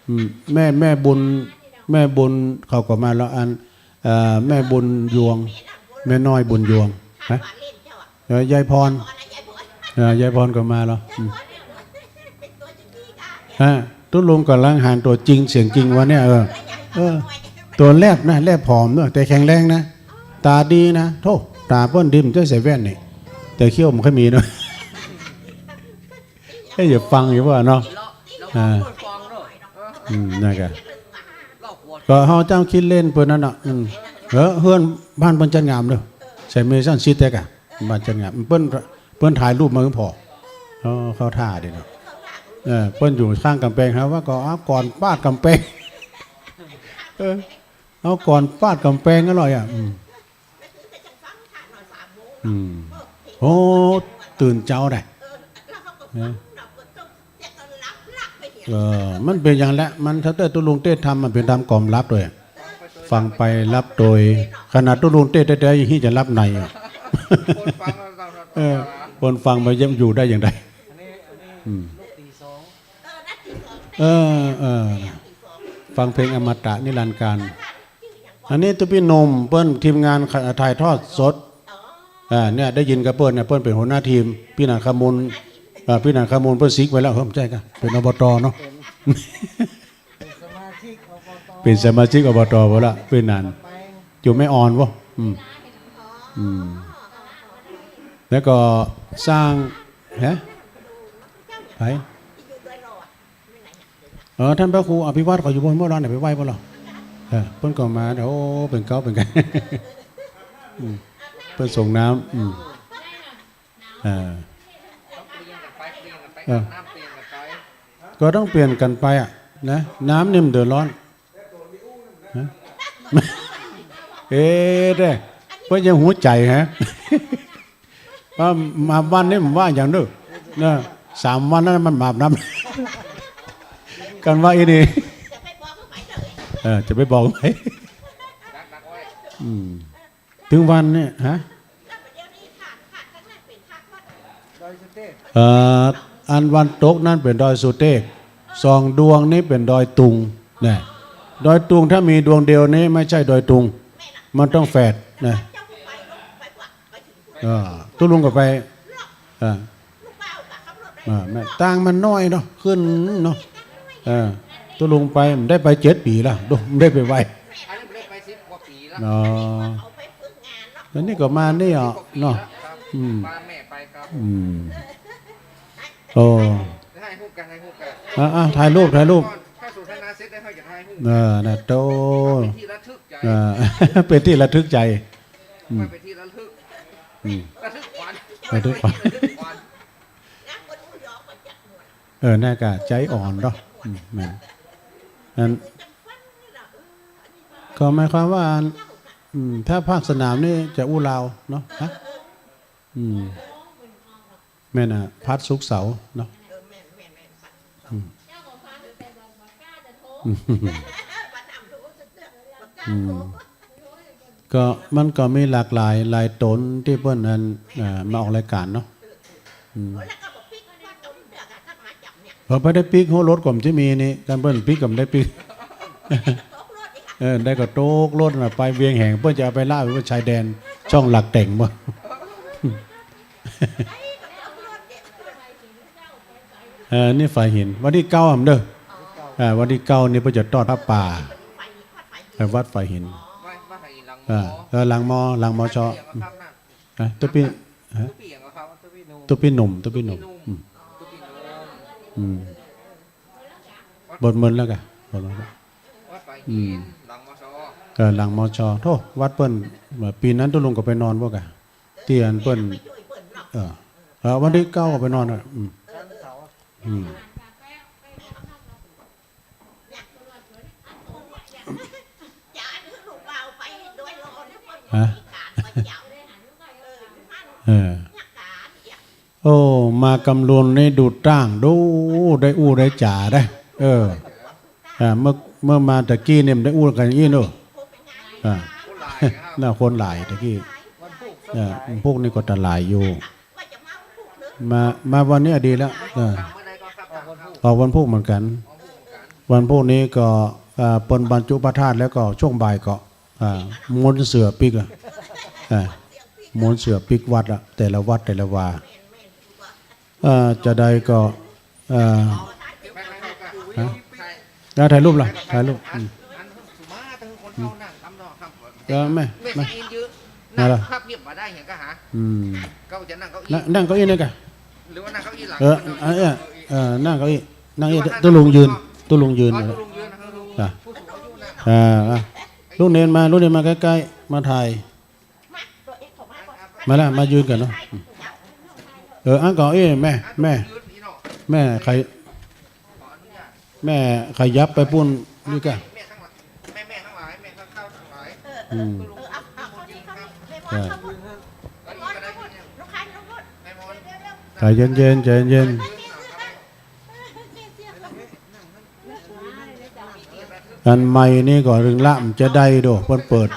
อืม แม่ แม่บุญ แม่บุญเขาก็มาแล้ว อัน เอ่อ แม่บุญยวง แม่น้อยบุญยวง ฮะ เออ ยายพร เออ ยายพรก็มาแล้ว อืม ฮะ ตุ๊ลุงก่ำลังหันตั๋วจริงเสียงจริงวันเนี้ย เออ เออ ตั๋วแลบนะ แลบผอมเนอะ แต่แข็งแรงนะ ต๋าดีนะ โธ่ ต๋าเปิ้นดี บ่ใจ้ใส่แว่นนี่ แต่เขี้ยวบ่ค่อยมีเนาะ เอ้ย อย่าฟัง อย่าว่าเนาะ อ่า อืม นั่นกะ ก็เฮาจ้างคิดเล่นเปิ้นนั่นน่ะ อืม เออ เฮือนบ้านเปิ้นจัดงามเนาะ ใส่เมซันซีเต็กอะ บ้านจัดงาม เปิ้น เปิ้นถ่ายรูปมาหื้อผ่อ เออ เข้าท่าดีเนาะ เออ เปิ้นอยู่ข้างก๋ำแปง เฮาว่าก็เอาก่อนปาดก๋ำแปง เออ เอาก่อนปาดก๋ำแปงอร่อยอะ อืม อืม โอ้ ตื่นเจ๊าได้ เออ เออ มันเป๋นอย่างแหละ มันถ้าเต้อตุ๊ลุงเตศน์ทำ มันเป๋นต๋ามก๋อมหลับโตย ฟังไปหลับโตย ขนาดตุ๊ลุงเตศน์แต๊ๆ ยังจะหลับในอะ เออ คนฟังมายังอยู่ได้อย่างใด อืม เออ เออ ฟังเพลงอมตะนิรันดร์กาล อันนี้ตุ๊ปี้หนุ่มเปิ้นทีมงานถ่ายทอดสด อ่า เนี่ยได้ยินกับเปิ้นเนี่ย เปิ้นเป๋นหัวหน้าทีม ปี้หนานคำมูล อ่า ปี้หนานคำมูลเปิ้นซิกไปแล้ว เฮ้ย บ่ใจ้กะ เป๋น อบต เนาะ เป๋นสมาชิก อบต เป๋นสมาชิก อบต ไปแล้ว ปี้หนาน อยู่แม่อ่อนบ่ อืม อืม แล้วก็สร้าง ฮะ ไผ เออ ต้านพระครูอภิวัฒน์เขาอยู่บนเมื่อวานเนี่ย ไปไหว้บ่ล่ะ เออ เปิ้นก็มา โอ้ เป๋นเก๊า เป๋นกั๋น อืม เปิ้นส่งน้ำ อืม เออ เออ ก็ต้องเปลี่ยนกั๋นไปอะ นะ น้ำนี่มันเดือดร้อน ฮะ เอ๊ะ เด้ เปิ้นยังหัวใจ๋ฮะ ว่ามาวันนี้มันว่าอย่างนึงนะ สามวันนั้นมันมาอาบน้ำ กั๋นว่าอีนี่ เออ จะไปบอกไหม อืม ตึงวันเนี่ย ฮะ เอ่อ อันวันตกนั้นเป๋นดอยสุเตศ สองดวงนี้เป๋นดอยตุง นะ ดอยตุงถ้ามีดวงเดียวนี้ไม่ใช่ดอยตุง มันต้องแฝด นะ เออ ตุ๊ลุงก็ไป เออ เออ แม่ ตางมันน้อยเนาะ ขึ้นเนาะ เออ ตุ๊ลุงไป บ่ได้ไปเจ็ดปี๋ละ ดู บ่ได้ไปไหว้ อันนี้บ่ได้ไปสิบกว่าปี๋ละ อ๋อ แล้วนี่ก็มานี่อ่ะเนาะ อืม พาแม่ไปครับ อืม โอ้ ถ่ายรูปกั๋น ถ่ายรูปกั๋น อ่ะ อ่ะ ถ่ายรูป ถ่ายรูป ถ้าสนทนาเสร็จแล้วเฮาจะถ่ายรูป เออ นะ โต เป๋นตี้ระทึกใจ๋ เออ เป๋นตี้ระทึกใจ๋ อืม เป๋นตี้ระทึก อืม ระทึกขวัญ ระทึกขวัญ ระทึกขวัญ เออ น่ากะใจ๋อ่อนเนาะ อืม แม่น อัน ก็หมายความว่า อัน อืม ถ้าภาคสนามนี่จะอู้ลาวเนาะ ฮะ อืม แม่นอะ พัดศุกร์เสาร์เนาะ อืม อืม ก็มันก็มีหลากหลาย หลายต๋นตี้เปิ้นอัน อ่า มาออกรายก๋านเนาะ อืม เผลอไปได้ปิ๊กหัวรถก็บ่จะมีนี่ กันเปิ้นปิ๊กก็บ่ได้ปิ๊ก เออ ได้ก็ตกรถน่ะ ไปเวียงแหง เปิ้นจะเอาไปละไว้ชายแดน ช่องหลักแต่งบ่ เออ นี่ฝายหิน วันตี้เก้าอำเด้อ อ่า วันตี้เก้านี่เปิ้นจะทอดผ้าป่า ไปวัดฝายหิน วัด วัดฝายหินหลังมอ อ่า เออ หลังมอ หลังมอชอ วัดเสียงครับน่ะ ฮะ ตุ๊ปี้ ฮะ ตุ๊ปี้หยังครับ ตุ๊ปี้หนุ่ม ตุ๊ปี้หนุ่ม ตุ๊ปี้หนุ่ม ตุ๊ปี้หนุ่ม อืม ตุ๊ปี้หนุ่ม อืม บทมนต์แล้วกะ บทมนต์แล้ว วัดฝายหิน อืม หลังมอชอ เออ หลังมอชอ โธ่ วัดเปิ้น ปี๋นั้นตุ๊ลุงก็ไปนอนบ่กะ ตี้อันเปิ้น เออ เออ วันตี้เก้าก็ไปนอนอ่ะ อืม อืม ฮะ เออ โอ้ มากำลุนนี่ดูต้าง ดู ได้อู้ได้จ๋าได้ เออ อ่า เมื่อ เมื่อมาตะกี้เนี่ยมันได้อู้กันอย่างอี้เนอะ อ่า น่าคนหลายตะกี้ อ่า วันพูกนี่ก็ตะหลายอยู่ มา มาวันนี้ดีแล้ว เออ ออกวันพูกเหมือนกัน วันพูกนี้ก็ อ่า เปิ้นบรรจุพระธาตุแล้วก็ช่วงบ่ายก็ อ่า ม้วนเสื่อปิ๊กอะ อ่า ม้วนเสื่อปิ๊กวัดอะ แต่ละวัดแต่ละวา เอ่อ จะใดก็ เอ่อ ฮะ แล้วถ่ายรูปล่ะ ถ่ายรูป อืม เออ แม่ แม่ แม่ นั่งล่ะ ภาพเพียบมาได้เห็นก็หา อืม ก็จะนั่งเก้าอี้ นั่ง นั่งเก้าอี้นี่กะ หรือว่านั่งเก้าอี้หลัง เออ เออ เออ นั่งเก้าอี้ นั่งเก้าอี้ ตุ๊ลุงยืน ตุ๊ลุงยืน อ๋อ ตุ๊ลุงยืนนะครับ จ้ะ ผู้สูงอายุนะ อ่า อ่ะ ลูกเณรมา ลูกเณรมาใกล้ๆ มาถ่าย มาแล้ว มายืนก่อนเนาะ เออ อันก่อน เอ้ย แม่ แม่ แม่ ใคร แม่ขยับไปปู้นนี่กะ แม่ทั้งหลาย แม่ๆ ทั้งหลาย แม่ข้าวๆ ทั้งหลาย อืม เออ เอา เอา เข้านี่ เข้านี่ แม่มอส เข้านี่ เข้านี่ ลูกค้าอยู่ตรงนู้น แม่มอส เร็วๆ ใจเย็นๆ ใจเย็นๆ อันไมค์นี่ก็ลึงละมันจะได้โด เปิ้นเปิด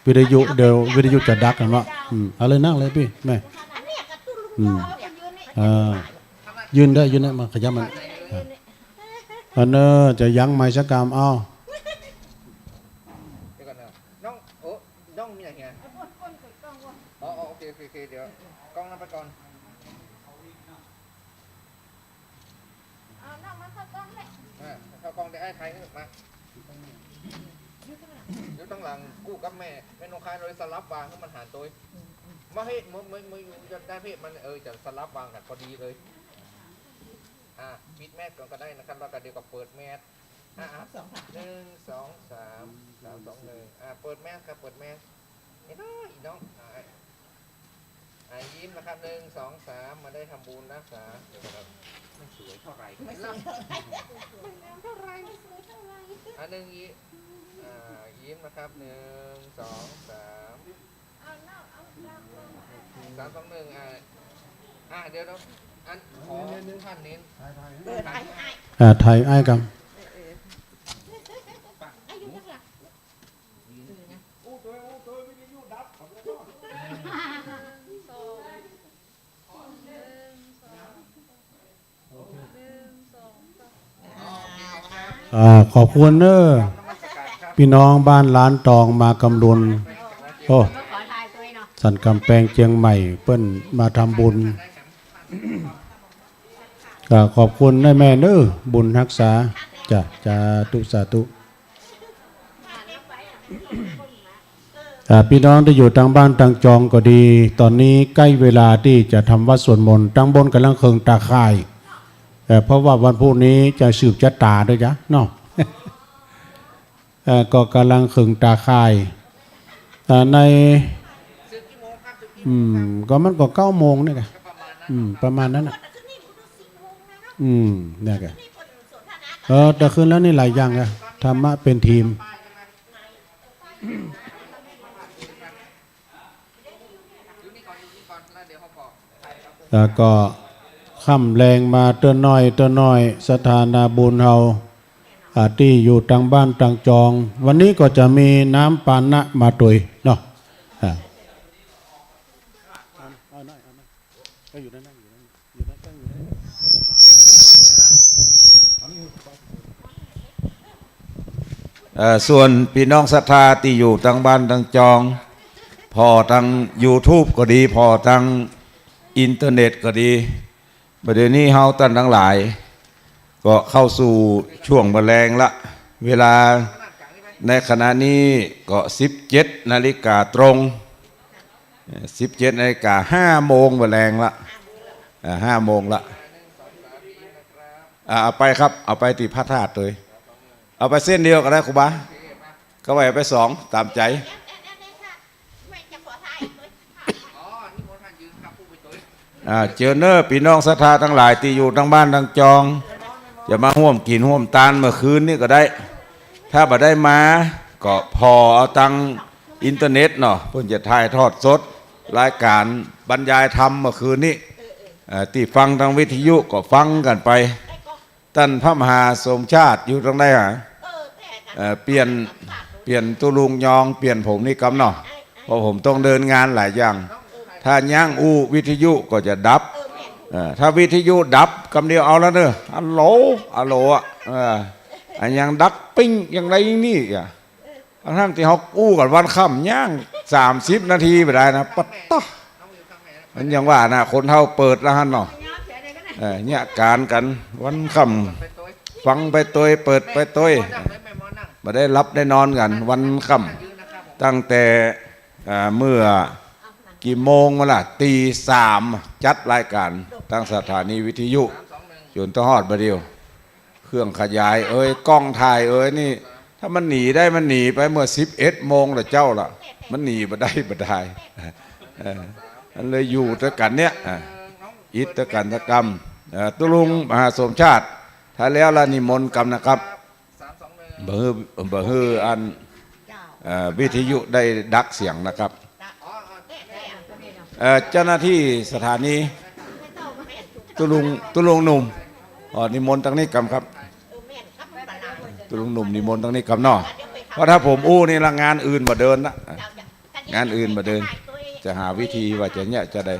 วิทยุ เดี๋ยววิทยุจะดับกันวะ อืม เอาเลย นั่งเลยปี้ แม่ อืม เออ ยืนได้ ยืนได้ มาขยับมัน เออ อันเนอ จะยั้งไมค์สักกำ เอา เดี๋ยวก่อนนะ น้อง โอ้ น้องมีอะไรเฮีย อ๋อ อ๋อ โอเค โอเค โอเค เดี๋ยว กล้องนั้นไปก่อน เอาน้องมาเข้ากล้องเลย อ่า เข้ากล้องได้ ไอ้ไทยมา อยู่ตั้งหลัง กู้กับแม่ แม่นงคายเลยสลับวางให้มันหันตัว มาเฮ้ย มือ มือ มืออยู่จะได้เพศมัน เออ จะสลับวางกันพอดีเลย อ่ะ ปิดแมสก่อนก็ได้นะครับ แล้วก็เดี๋ยวก็เปิดแมส อ่ะ อ่ะ สองสาม หนึ่ง สอง สาม สาม สอง หนึ่ง อ่ะ เปิดแมสครับ เปิดแมส เห็นไหมอีน้อง อ่ะ อ่ะ ยิ้มนะครับ หนึ่ง สอง สาม มาได้ทำบุญรักษา เดี๋ยวก่อนครับ ไม่สวยเท่าไหร่ ไม่สวยเท่าไหร่ ไม่งามเท่าไหร่ ไม่สวยเท่าไหร่ อ่ะ หนึ่ง ยิ้ม อ่า ยิ้มนะครับ หนึ่ง สอง สาม สาม สอง หนึ่ง อ่ะ อ่ะ เดี๋ยวนะ อันขอท่านเน้น เออ ถ่ายให้ อ่า ถ่ายอ้ายกำ เออ เออ อายุเท่าไหร่ อ่า ขอบคุณเนอะ พี่น้องบ้านล้านตองมากำลุน โอ้ สันกำแปงเจียงใหม่ เปิ้นมาทำบุญ ก็ขอบคุณนายแม่เนอะ บุญฮักษา จ้ะ สาธุ สาธุ อ่า พี่น้องตี้อยู่ตางบ้านตางจองก็ดี ต๋อนนี้ใก้เวลาตี้จะทำวัตรสวดมนต์ ตางบนก่ำลังเขิงตาข่าย เอ่อ เพราะว่าวันพูกนี้จะสืบจะต๋าด้วยจ๊ะเนาะ เอ่อ ก็ก่ำลังเขิงตาข่าย อ่า ใน อืม ก็มันก็เก้าโมงนี่กะ อืม ประมาณนั้นน่ะ อืม เนี่ยกะ เออ แต่คืนแล้วนี่หลายอย่างอะ ธรรมะเป็นทีม แล้วก็ค่ำแลงมาเตื้อน้อย เตื้อน้อย ศรัทธานาบุญเฮา อ่า ตี้อยู่ตางบ้านตางจอง วันนี้ก็จะมีน้ำปานะมาตวยเนาะ อ่า เอาหน่อย เอาหน่อย ก็อยู่นั่นนะ อยู่นั่น อยู่นั่น ตั้งอยู่นั่น เออ เอ่อ ส่วนปี้น้องศรัทธาตี้อยู่ตังบ้านตังจอง ผ่อตังยูทูบก็ดี ผ่อตังอินเทอร์เน็ตก็ดี บ่าเดี่ยวนี้เฮาต้านตังหลาย ก็เข้าสู่ช่วงบ่าแลงละ เวลาในขณะนี้ก็สิบเจ็ดนาฬิกาตรง เอ่อ สิบเจ็ดนาฬิกา ห้าโมงบ่าแลงละ อ่า ห้าโมงละ อ่า เอาไปครับ เอาไปตี้พระธาตุเลย เอาไปเส้นเดียวก็ได้ครูบา ก็ว่าเอาไปสอง ต๋ามใจ๋ อ่า เจิญเน่อปี้น้องศรัทธาตังหลายตี้อยู่ตังบ้านตังจอง จะมาฮ่วมกิ๋นฮ่วมตานเมื่อคืนนี้ก็ได้ ถ้าบ่ได้มาก็ผ่อเอาตังอินเทอร์เน็ตเนาะ เปิ้นจะถ่ายทอดสดรายก๋านบรรยายธรรมเมื่อคืนนี้ เอ่อ ตี้ฟังตังวิทยุก็ฟังกั๋นไป ต้านพระมหาสมชาติอยู่ตรงไหนอะ เอ่อ เปลี่ยน เปลี่ยนตุ๊ลุงยอง เปลี่ยนผมนี่กำเนาะ เพราะผมต้องเดินงานหลายอย่าง ถ้ายั้งอู้วิทยุก็จะดับ เอ่อ ถ้าวิทยุดับกำเดียวเอาแล้วเน่อ อะโหล อะโหลอะ เออ อะหยังดังปิ้งอย่างใดอย่างนี้อะ ทั้งๆ ตี้เฮาอู้กั๋นวันค่ำ ยังสามสิบนาทีบ่ได้นะ ปะต๊ะ มันอย่างว่านะ คนเฮาเปิดแล้วหั้นเนาะ เออ เยียะก๋านกั๋นวันค่ำ ฟังไปตวย เปิดไปตวย บ่ได้หลับได้นอนกั๋นวันค่ำ ตั้งแต่ อ่า เมื่อกี่โมงวะล่ะ ตีสาม จัดรายก๋านตังสถานีวิทยุ จ๋นตะฮอดบ่าเดี่ยว เครื่องขยายเอ่ย กล้องถ่ายเอ่ยนี่ ถ้ามันหนีได้มันหนีไปเมื่อสิบเอ็ดโมงละเจ้าละ มันหนีบ่ได้บ่ได้ เออ มันเลยอยู่ตวยกั๋นเนี่ย อ่ะ อิทธกัณฑกรรม เอ่อ ตุ๊ลุงมหาสมชาติ ถ้าแล้วละนิมนต์กำนะครับ บ่หื้อ บ่หื้ออัน เอ่อ วิทยุได้ดักเสียงนะครับ เอ่อ เจ้าหน้าที่สถานี ตุ๊ลุง ตุ๊ลุงหนุ่ม อ๋อ นิมนต์ตังนี้กำครับ ตุ๊ลุงหนุ่มนิมนต์ตังนี้กำเนาะ เพราะถ้าผมอู้นี่ละงานอื่นบ่เดินละ งานอื่นบ่เดิน จะหาวิธีว่าจะเยียะจะใด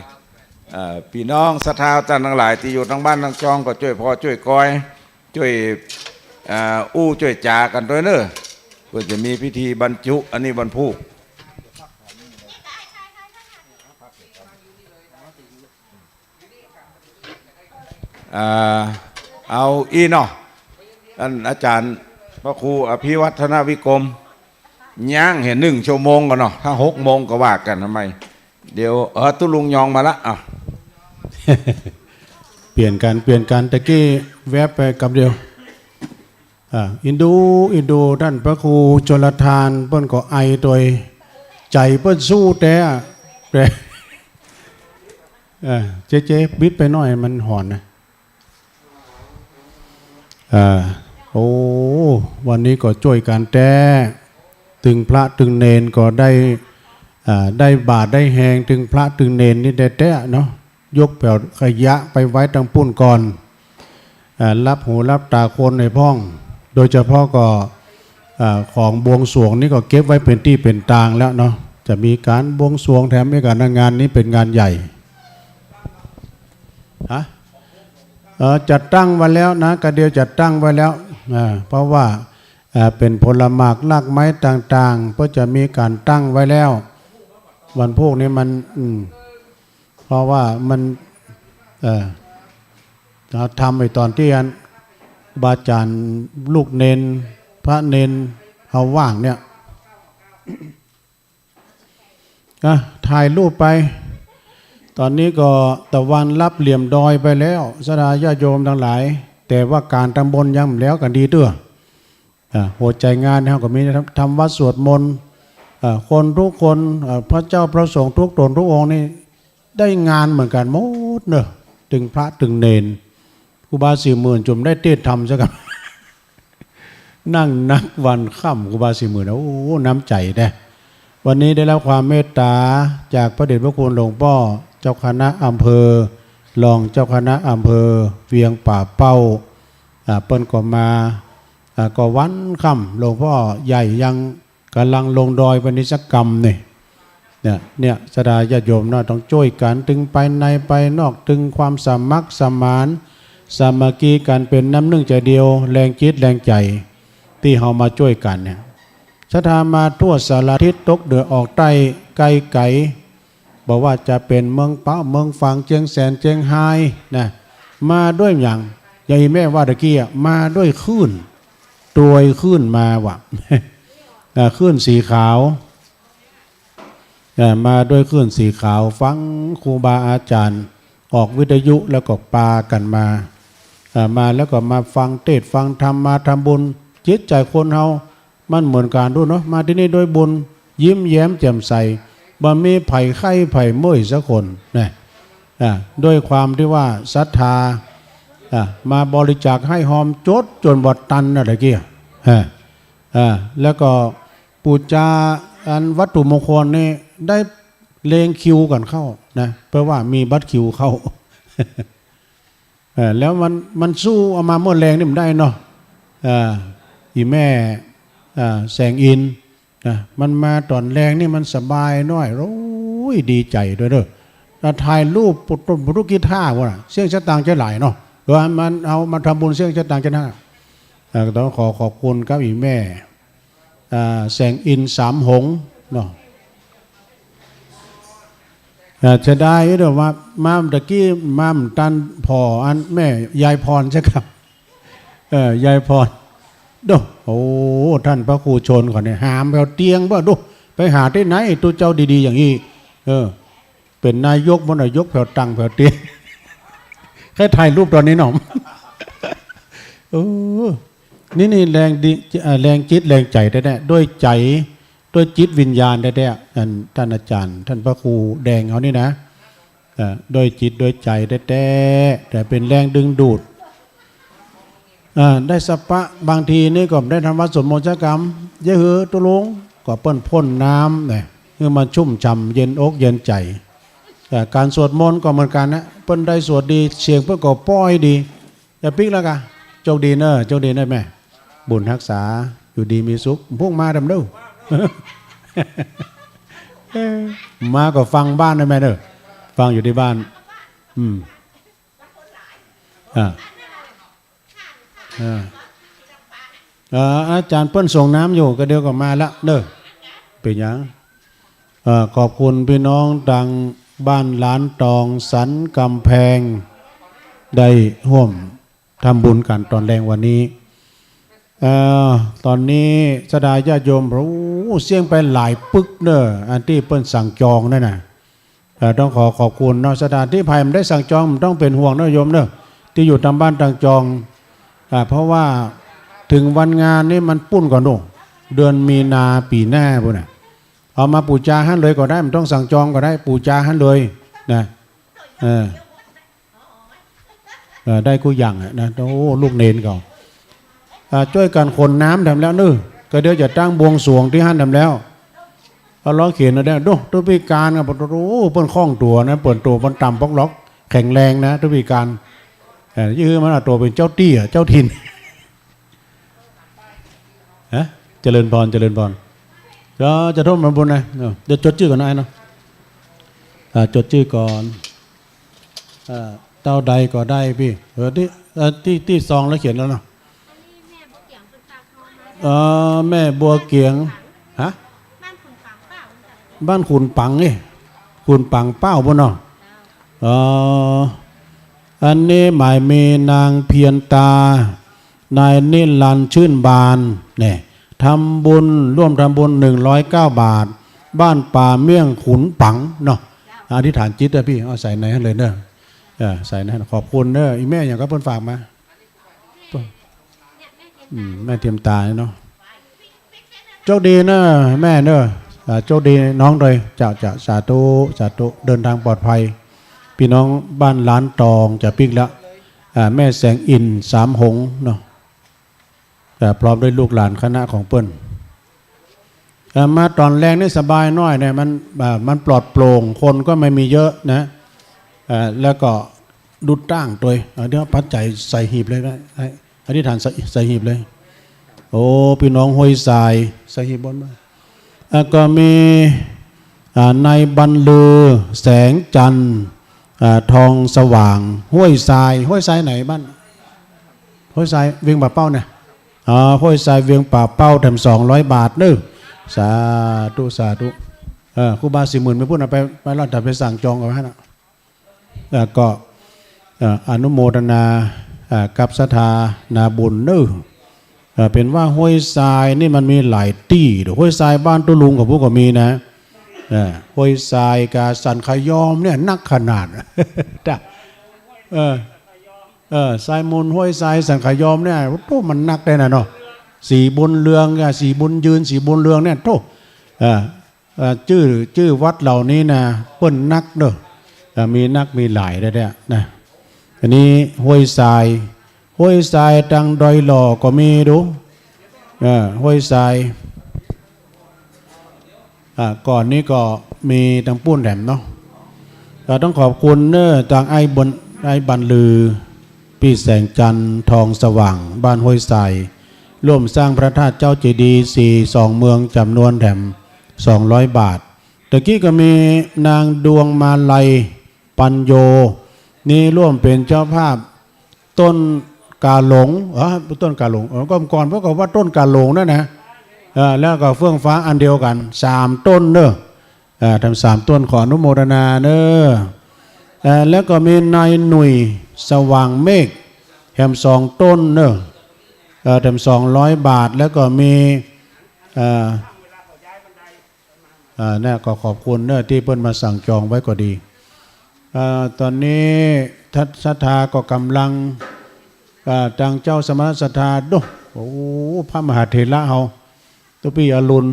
เอ่อ ปี้น้องศรัทธาต้านตังหลายตี้อยู่ตังบ้านตังจองก็จ้วยผ่อจ้วยกอย จ้วย เอ่อ อู้จ้วยจ๋ากั๋นตวยเน่อ เปื้อจะมีพิธีบรรจุ อันนี้วันพูก อ่า เอาอี้เนาะ ต้านอาจ๋ารย์พระครูอภิวัฒนวิกรม ยังเหียนึ่งชั่วโมงก่อนเนาะ ถ้าหกโมงก็ว่ากั๋นทำไม เดี๋ยว เออ ตุ๊ลุงยองมาละ อ่ะ เปลี่ยนกั๋น เปลี่ยนกั๋น ตะกี้แวบไปกำเดียว อ่า อินดู อินดู ต้านพระครูชลทาน เปิ้นก็ไอตวย ใจ๋เปิ้นสู้แต๊อะ แต่ เออ เจ๊ เจ๊ บิดไปหน้อย มันหอนนะ อ่า โอ้ วันนี้ก็จ้วยกั๋นแต๊ ตึงพระตึงเณรก็ได้ อ่า ได้บาตรได้แฮง ตึงพระตึงเณรนี่แต๊ๆ เนาะ ยกแป๋วขยะไปไว้ตังปู้นก่อน อ่า ฮับหูฮับต๋าคนในพ่อง โดยเฉพาะก็ อ่า ของบวงสรวงนี่ก็เก็บไว้เป๋นตี้เป๋นตางแล้วเนาะ จะมีก๋านบวงสรวงแถมมีก๋าน งานนี้เป๋นงานใหญ่ ฮะ เอ่อ จัดตั้งไว้แล้วนะ กะเดียวจัดตั้งไว้แล้ว อ่า เพราะว่า อ่า เป๋นผลหมากรากไม้ต่างๆ ก็จะมีก๋านตั้งไว้แล้ว วันพูกนี้มัน อืม เพราะว่ามัน เอ่อ เฮาทำไอ้ต๋อนตี้อัน บาอาจ๋ารย์ลูกเณร พระเณรเฮาว่างเนี่ย อ่ะ ถ่ายรูปไป ต๋อนนี้ก็ตะวันลับเหลี่ยมดอยไปแล้ว ศรัทธาญาติโยมตังหลาย แต่ว่าก๋านตำบลยังบ่แล้วกั๋นดีเตื้อ อ่า หัวใจ๋งานเฮาก็มีทำวัตรสวดมนต์ อ่า คนทุกคน อ่า พระเจ้าพระสงฆ์ทุกต๋นทุกองค์นี่ได้งานเหมือนกั๋นหมดเน่อ ตึงพระตึงเณร ครูบาสี่หมื่นจุ่มได้เตศน์ธรรมซะก่อน นั่งนับวันค่ำ ครูบาสี่หมื่น โอ้ น้ำใจ๋แต๊ วันนี้ได้รับความเมตต๋าจากพระเดชพระคุณหลวงป้อเจ้าคณะอำเภอ รองเจ้าคณะอำเภอเวียงป่าเป้า อ่า เปิ้นก็มา อ่า ก็วันค่ำ หลวงป้อใหญ่ยังก่ำลังลงดอยไปนิสกรรมนี่ เนี่ย เนี่ย ศรัทธาญาติโยมเนาะ ต้องจ้วยกั๋น ตึงภายในภายนอก ตึงความสมัครสมาน สามัคคีกั๋น เป๋นน้ำนึ่งใจ๋เดียว แรงจิตแรงใจ๋ ตี้เฮามาจ้วยกั๋นเนี่ย ศรัทธามาทั่วสารทิศ ตกเหนือออกใต้ ใก้ไก๋ บ่ว่าจะเป๋นเมืองเป๊า เมืองฝาง เจียงแสน เจียงฮายนะ มาด้วยหยัง อย่างอี่แม่ว่าตะกี้อะ มาด้วยคลื่น ตวยคลื่นมาว่ะ อ่า คลื่นสีขาว อ่า มาด้วยคลื่นสีขาว ฟังครูบาอาจ๋ารย์ออกวิทยุแล้วก็ปากั๋นมา อ่า มาแล้วก็มาฟังเทศน์ฟังธรรม มาทำบุญ จิตใจ๋คนเฮา มันเหมือนกั๋นดูเนาะ มาตี้นี่ด้วยบุญ ยิ้มแย้มแจ่มใส บ่มีใผไข้ใผเมื่อยสักคนนะ อ่า ด้วยความตี้ว่าศรัทธา อ่า มาบริจาคให้ฮอมจดจ๋นบ่ตันนะตะกี้อะ อ่า อ่า แล้วก็ปู๋จาอันวัตถุมงคลนี่ได้เรียงคิวกั๋นเข้านะ เพราะว่ามีบัตรคิวเข้า เออ แล้วมัน มันสู้เอามาเมื่อแลงนี่บ่ได้เนาะ เออ อี่แม่ เออ แสงอินทร์นะ มันมาต๋อนแลงนี่มันสบายหน้อย โอ้ย ดีใจ๋ด้วยเด้อ แล้วถ่ายรูปปุตุ ปุตุกิท่าว่ะ เสี้ยงสตางค์จะหลายเนาะ ว่ามันเอามาทำบุญเสี้ยงสตางค์จะหน้า เออ ต้องขอขอบคุณครับอี่แม่ อ่า แสงอินทร์สามหงส์เนาะ อ่า เสียดายเด้อว่า มาตะกี้มาบ่ตันผ่ออันแม่ยายพรใจ้ก่ะ เออ ยายพร โด้ โอ้ ต้านพระครูชนก่อนเนี่ย หามแผวเตียงบ่า โด้ ไปหาตี้ไหนตุ๊เจ้าดีๆ อย่างอี้ เออ เป๋นนายกบ่ นายกแผวตังแผวเตียง ใค่ถ่ายรูปต๋อนนี้หน่อม เออ นี่ นี่แลงดี เอ่อ แลงจิตแลงใจ๋แต๊ๆ ด้วยใจ๋ ด้วยจิตวิญญาณแต๊ๆ อันต้านอาจ๋ารย์ ต้านพระครูแดงเฮานี่นะ เอ่อ ด้วยจิตด้วยใจ๋แต๊ๆ แต่เป๋นแรงดึงดูด เอ่อ ได้สัพพะ บางทีนี่ก็ได้ทำวัตรสวดมนต์สักกำ เย้ยหื้อตุ๊ลุง ก็เปิ้นพ่นน้ำนะ หื้อมันชุ่มฉ่ำเย็นอกเย็นใจ๋ เอ่อ ก๋านสวดมนต์ก็เหมือนกั๋นนะ เปิ้นได้สวดดี เสียงเปิ้นก็ป้อยดี จะปิ๊กแล้วก่ะ โจคดีเน่อ โจคดีเน่อแม่ บุญฮักษา อยู่ดีมีสุข พุ้งมาดำเน่อ เออ มาก็ฟังบ้านนะแม่เน่อ ฟังอยู่ตี้บ้าน อืม อ่า อ่า เอ่อ อาจ๋ารย์เปิ้นส่งน้ำอยู่ ก็เดี๋ยวก็มาละเน่อ เป๋นหยัง เอ่อ ขอบคุณพี่น้องตางบ้านหลานตอง สันก๋ำแพง ได้ฮ่วมทำบุญกั๋นต๋อนแลงวันนี้ เอ่อ ต๋อนนี้ศรัทธาญาติโยม โอ้ เสี้ยงไปหลายปึกเน่อ อันตี้เปิ้นสั่งจองนั่นน่ะ เอ่อ ต้องขอขอบคุณเนาะ ศรัทธาตี้ใผบ่ได้สั่งจอง บ่ต้องเป๋นห่วงเน่อโยมเน่อ ตี้อยู่ตางบ้านตางจอง อ่า เพราะว่าเถิงวันงานนี่มันปู้นก่อนโน่น เดือนมีนาปี๋หน้าปู้นน่ะ เอามาปู๋จาหั้นเลยก็ได้ บ่ต้องสั่งจองก็ได้ ปู๋จาหั้นเลยนะ เออ เออ ได้กู้อย่างอะนะ โอ้ ลูกเณรก็ อ่า จ้วยกั๋นขนน้ำแถมแล้วเน่อ ก็เดี๋ยวจะตั้งบวงสรวงตี้หั้นแถมแล้ว เอาล้อเข็นเอาได้ โด้ ตุ๊พิการอะ โอ้ เปิ้นคล่องตั๋วนะ เปิ้นตั๋วเปิ้นต่ำป๊อกล็อก แข็งแรงนะ ตุ๊พิการ เอ่อ ยี่หื้อมันเอาตั๋วเป๋นเจ้าตี้อะ เจ้าถิ่น ฮะ เจริญพร เจริญพร จะ จะทบมาบุญนะ เออ เดี๋ยวจดจื้อก่อนนะไอ้เนาะ อ่า จดจื้อก่อน อ่า เต้าใดก็ได้ปี้ เออ ตี้ เอ่อ ตี้ ตี้ซองแล้วเขียนแล้วเนาะ เออ แม่บัวเกียง ฮะ บ้านขุนปังนี่ ขุนปังเป้าปู้นเนาะ เออ อันนี้หมายมีนางเพียรตา นายนิรันดร์ ชื่นบาน เนี่ย ทำบุญ ร่วมทำบุญ หนึ่งร้อยเก้าบาท บ้านป่าเมี่ยงขุนปังเนาะ อธิษฐานจิตนะปี้ เอาใส่ในหั้นเลยเน่อ เออ ใส่ในหั้น ขอบคุณเน่อ อี่แม่หยังก็เปิ้นฝากมา อืม แม่เทียมตาเนาะ โจคดีเน่อแม่เน่อ อ่า โจคดีน้องโดย เจ้า เจ้า สาธุ สาธุ เดินทางปลอดภัย ปี้น้องบ้านหลานตองจะปิ๊กแล้ว อ่า แม่แสงอินทร์สามหงส์เนาะ อ่า พร้อมด้วยลูกหลานคณะของเปิ้น อ่า มาต๋อนแลงนี่สบายหน้อยเนี่ย มัน อ่า มันปลอดโปร่ง คนก็ไม่มีเยอะนะ อ่า แล้วก็ดูตั้งตวย อ่า เดี๋ยวปัจจัยใส่หีบเลยนะ ให้อธิษฐานใส่ ใส่หีบเลย โอ้ ปี้น้องห้วยทราย ใส่หีบบนมา แล้วก็มี อ่า นายบรรลือ แสงจันทร์ อ่า ทองสว่าง ห้วยทราย ห้วยทรายไหนบ้าน ห้วยทราย เวียงป่าเป้าเนี่ย อ๋อ ห้วยทรายเวียงป่าเป้าแถมสองร้อยบาทเน้อ สาธุ สาธุ เออ ครูบาสี่หมื่น ไปปู๊นน่ะ ไป ไปลอด ไปสั่งจองเอาไว้หั้นน่ะ แล้วก็ เอ่อ อนุโมทนา เอ่อ กับศรัทธานาบุญเน้อ เอ่อ เป๋นว่าห้วยทรายนี่มันมีหลายตี้ ห้วยทรายบ้านตุ๊ลุงของพวกก็มีนะ เออ ห้วยทรายกับสันขยอมเนี่ยนักขนาด จ้ะ เออ เออ ทรายมูล ห้วยทราย สันขยอมเนี่ย โอ้โห มันนักได้นะเนาะ ศรีบุญเรืองอะ ศรีบุญยืน ศรีบุญเรืองเนี่ย โธ่ เออ เอ่อ จื้อ จื้อวัดเหล่านี้นะ เปิ้นนักเน้อ เอ่อ มีนักมีหลายแต๊ๆ นะ อันนี้ห้วยทราย ห้วยทรายตังดอยหล่อก็มีดู เออ ห้วยทราย อ่ะ ก่อนนี้ก็มีตังปู๊นแถมเนาะ ก็ต้องขอบคุณเน้อ ตังไอ้บรร- ไอ้บรรลือ ปี้แสงจันทร์ ทองสว่าง บ้านห้วยทราย ร่วมสร้างพระธาตุเจ้าเจดีย์สี่สองเมือง จ๋ำนวนแถมสองร้อยบาท ตะกี้ก็มีนางดวงมาลัย ปัญโญ นี่ร่วมเป๋นเจ้าภาพ ต้นกาหลง เออ ต้นกาหลง เออ ก็ก่อนพวกก็ว่าต้นกาหลงนั่นนะ เออ แล้วก็เฟื่องฟ้าอันเดียวกั๋น สามต้นเน้อ เออ แถมสามต้น ขออนุโมทนาเน้อ เออ แล้วก็มีนายหนุ่ย สว่างเมฆ แถมสองต้นเน้อ เออ แถมสองร้อยบาท แล้วก็มี เออ อ่า เนี่ย ก็ขอบคุณเน้อ ตี้เปิ้นมาสั่งจองไว้ก็ดี อ่า ต๋อนนี้ศรัท- ศรัทธาก็ก่ำลัง อ่า ตังเจ้าสมณศรัทธา โด้ โอ้ พระมหาเถระเฮา ตุ๊ปี้อรุณ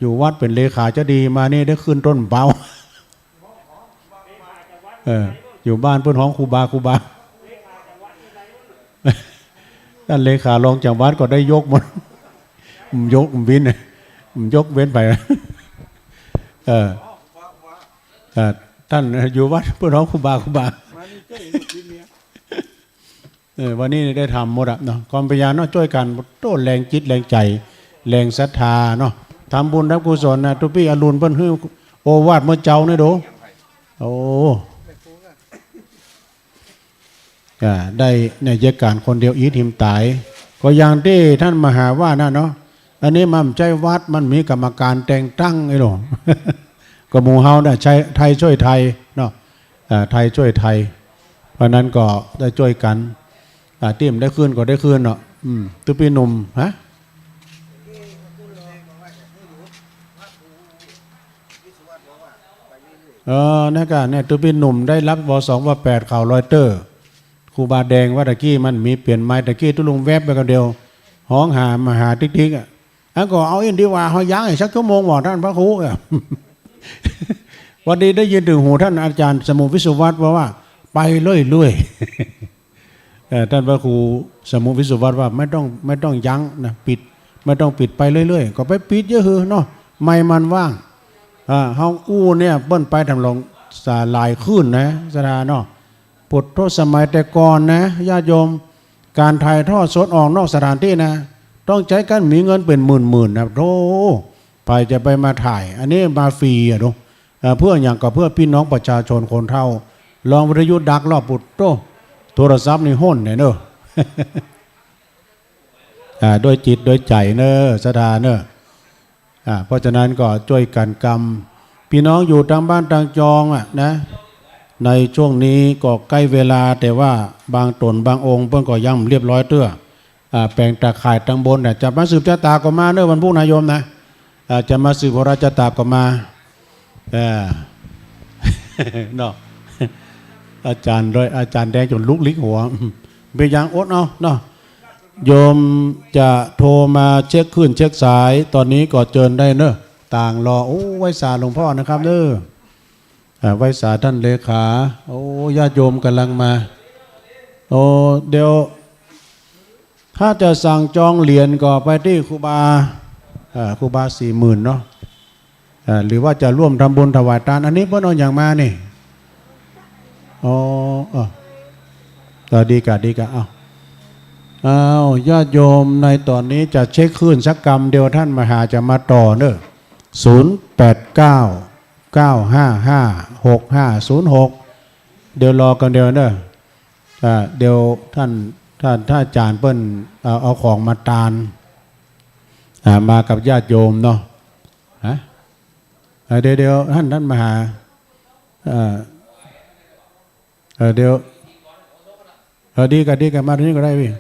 อยู่วัดเป๋นเลขาจะดี มานี่ได้ขึ้นต้นเป๊า เออ อยู่บ้านเปิ้นฮ้องครูบา ครูบา ต้านเลขารองจังหวัดก็ได้ยกหมด ยกเว้น ยกเว้นไป เออ เออ ต้านอยู่วัดเปิ้นฮ้องครูบา ครูบา เออ วันนี้ได้ทำหมดอะเนาะ ความพยายามเนาะ จ้วยกั๋น โต้แฮงจิตแฮงใจ๋ แฮงศรัทธาเนาะ ทำบุญทำกุศลนะ ตุ๊ปี้อรุณเปิ้นหื้อโอวาทเมื่อเจ๊านี่ดู โอ้ อ่า ได้ในยะก๋านคนเดียวอีทหิมต๋าย ก็อย่างตี้ต้านมหาว่านั่นเนาะ อันนี้มันบ่ใจ้วัด มันมีกรรมก๋านแต่งตั้งไอ้หลวง ก็หมู่เฮาเนี่ย ใช้ไทยช่วยไทยเนาะ อ่า ไทยช่วยไทย เพราะนั้นก็ได้จ้วยกั๋น อ่า ตี้บ่ได้ขึ้นก็ได้ขึ้นเนาะ อืม ตุ๊ปี้หนุ่ม ฮะ เออ นั่นก่ะ เนี่ย ตุ๊ปี้หนุ่มได้ฮับ ว สอง ว แปด ข่าวรอยเตอร์ ครูบาแดงว่าตะกี้มันมีเปลี่ยนไมค์ ตะกี้ตุ๊ลุงแวบไปคนเดียว ฮ้องหามาหาติ๊กๆ อะ แล้วก็เอาอี้ดีกว่า เฮายั้งอีกสักชั่วโมงบ่ ต้านพระครู อะ วันนี้ได้ยินถึงหูต้านอาจ๋ารย์สมุทรวิศวัตรว่า ว่า ไปเรื่อยๆ เอ่อ ต้านพระครูสมุทรวิศวัตรว่า ไม่ต้อง ไม่ต้องยั้งนะ ปิด ไม่ต้องปิด ไปเรื่อยๆ ก็ไปปิดเยียะหื้อเนาะ ไมค์มันว่าง อ่า เฮาอู้เนี่ย เปิ้นไปต๋ามหลวงสาหลายขึ้นนะ ศรัทธาเนาะ ปุโต สมัยแต่ก่อนนะ ญาติโยม ก๋านถ่ายทอดสดออกนอกสถานตี้นะ ต้องใจ๊กั๋นมีเงินเป๋นหมื่นๆ นะ โธ่ ใผจะไปมาถ่าย อันนี้มาฟรีอะเนาะ เอ่อ เปื้อหยัง ก็เปื้อปี้น้องประชาชนคนเฒ่า ลองวิทยุดักรอบปุโต โทรศัพท์นี่ห้นแน่เนาะ อ่า ด้วยจิตด้วยใจ๋เนาะ ศรัทธาเนาะ อ่า เพราะฉะนั้นก็จ้วยกั๋นกำ ปี้น้องอยู่ตางบ้านตางจองอะนะ ในช่วงนี้ก็ใก้เวลา แต่ว่าบางต๋นบางองค์เปิ้นก็ยังบ่เรียบร้อยเตื้อ อ่า แป๋งตาข่ายตางบนน่ะ จะมาสืบจะต๋าก็มาเนาะ วันพูกนะโยมนะ อ่า จะมาสืบโหราจะต๋าก็มา เออ เนาะ อาจ๋ารย์ด้วย อาจ๋ารย์แดงจ๋นลุกลี้หัว เป๋นหยัง อดเอาเนาะ โยมจะโทรมาเช็คคลื่นเช็คสาย ต๋อนนี้ก็เจิญได้เนาะ ต่างรอ โอ้ ไหว้สาหลวงพ่อนะครับเนาะ อ่า ไหว้สาต้านเลขา โอ้ ญาติโยมก่ำลังมา โอ้ เดี๋ยว ถ้าจะสั่งจองเหรียญก็ไปตี้ครูบา เอ่อ ครูบาสี่หมื่นเนาะ เอ่อ หรือว่าจะร่วมทำบุญถวายตาน อันนี้เปิ้นเอาหยังมานี่ อ๋อ เออ เออ ดีก่ะ ดีก่ะ เอา เอา ญาติโยม ในต๋อนนี้จะเช็คคลื่นสักกำเดียว ต้านมหาจะมาต่อเนาะ ศูนย์แปดเก้า เก้าห้าห้า หกห้าศูนย์หก เดี๋ยวรอกำเดียวเนาะ อ่า เดี๋ยวต้าน ถ้า ถ้าอาจ๋ารย์เปิ้น เอ่อ เอาของมาตาน อ่า มากับญาติโยมเนาะ ฮะ เอ่อ เดี๋ยว เดี๋ยว ท่าน ท่านมหา เอ่อ เอ่อ เดี๋ยว เออ ดีก่ะ ดีก่ะ มาตรงนี้ก็ได้พี่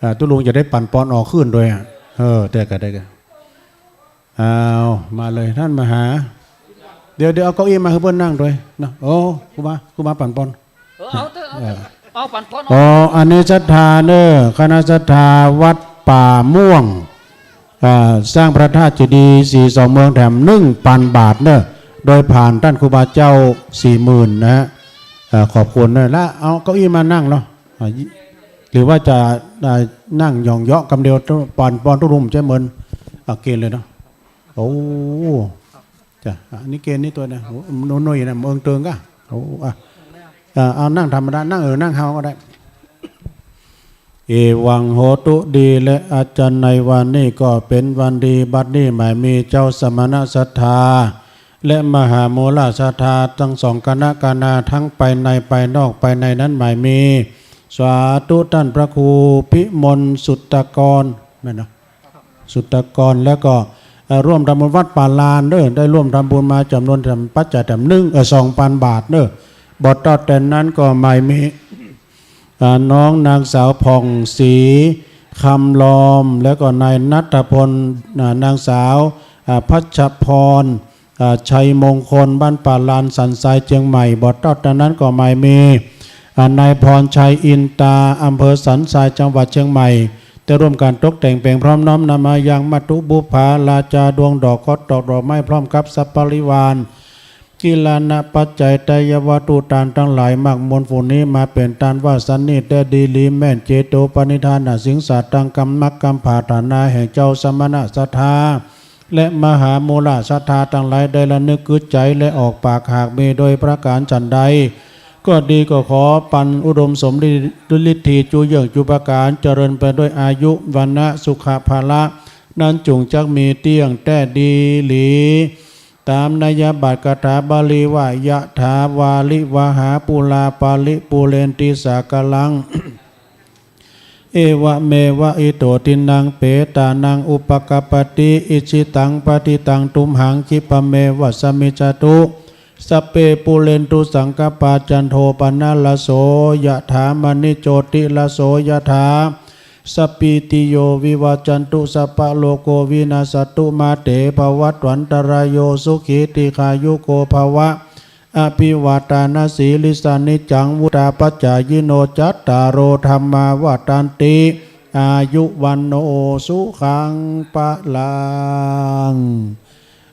อ่า ตุ๊ลุงจะได้ปั๋นปอนออกขึ้นด้วยอะ เออ ได้ก่ะ ได้ก่ะ เอา มาเลย ท่านมหา เดี๋ยว เดี๋ยว เอาเก้าอี้มาหื้อเปิ้นนั่งด้วยเนาะ โอ้ ครูบา ครูบาปั๋นปอน เออ เอาเถอะ เอาเถอะ เออ เอาปั๋นปอนออก อ๋อ อันนี้ศรัทธาเน่อ คณะศรัทธาวัดป่าม่วง อ่า สร้างพระธาตุเจดีย์ศรีสองเมืองแถมหนึ่งปันบาทเน่อ โดยผ่านต้านครูบาเจ้าสี่หมื่นนะฮะ อ่า ขอบคุณเน่อ แล้วเอาเก้าอี้มานั่งเนาะ อ่า หรือว่าจะ อ่า นั่งหย่องเยาะกำเดียว ปั๋นปอนตุ๊ลุงจะเมิน อ่ะ เกณฑ์เลยเนาะ โอ้ จ้ะ อันนี้เกณฑ์นี่ตวยนะ โอ้ หน่อยๆ นะ เอิงเติงก่ะ โอ้ อ่ะ อ่า เอานั่งธรรมดา นั่ง เออ นั่งเฮาก็ได้ เอวังโหตุ ดีแล อาจ๋ารย์ ในวันนี้ก็เป๋นวันดี บัดนี้หมายมีเจ้าสมณศรัทธา และมหามูลศรัทธาตังสองคณะคณา ตังภายในภายนอก ภายในนั้นหมายมี สาธุ ต้านพระครูพิมลสุตตกร แม่นเนาะ สุตตกร แล้วก็ เอ่อ ร่วมทำบุญวัดป่าลานเน่อ ได้ร่วมทำบุญมาจ๋ำนวนแถมปัจจัยแถมหนึ่ง เอ่อ สองปันบาทเน่อ บ่เต้าแต่นั้นก็หมายมี อ่า น้องนางสาวผ่องศรีคำลอม แล้วก็นายณัฐพล อ่า นางสาว อ่า พัชพร อ่า ชัยมงคล บ้านป่าลาน สันทราย เจียงใหม่ บ่เต้าแต่นั้นก็หมายมี อ่า นายพรชัย อินตา อำเภอสันทราย จังหวัดเชียงใหม่ ได้ร่วมกั๋นตกแต่งเป๋งพร้อมน้อมนำมายังมัตถุบุปผาราชาดวงดอก เคราะห์ดอก ดอกไม้ พร้อมกับสัพพะริวาร กิลานะปัจจัย ไตรยวัตถุ ตานตังหลายมากมวลฝูงนี้ มาเป๋นตานวาสนีแต๊ดีหลีแม่น เจโตปณิธานะสิงสาตัง กำมักกำผาถานาแห่งเจ้าสมณศรัทธา และมหามูลศรัทธาตังหลาย ได้ระนึกกึ๊ดใจ๋และออกปากหากมีโดยประก๋านฉันใด ก็ดี ก็ขอปันอุดมสมฤทธิ ฤทธีจุเยื่องจุประก๋าน เจริญไปด้วยอายุ วรรณะ สุขะ พละ นั้นจุ่งจักมีเตี้ยงแต๊ดีหลี ต๋ามนัยยะบาทคาถาบาลีว่า ยะถา วาริวหา ปูรา ปาริปูเรนติ สาคารัง เอวะเมวะ อิโต ทินนัง เปตานัง อุปะกัปปะติ อิจฉิตัง ปะฏิตัง ตุมหัง คิปะเมวะ สะมิชฌะตุ สัพเพ ปูเรนตุ สังกัปปา จันโท ปะนะระโส ยะถา มะณิ โจติระโส ยะถา สัพพีติโย วิวัชชันตุ สัพพะโรโค วินัสสะตุ มาเต ภะวัตวันตะราโย สุขี ทีฆายุโก ภะวะ อะภิวาทานะสีลิสสะ นิจจัง วุฑฒาปะจายิโน จัตตาโร ธัมมา วัฑฒันติ อายุ วัณโณ สุขัง พะลัง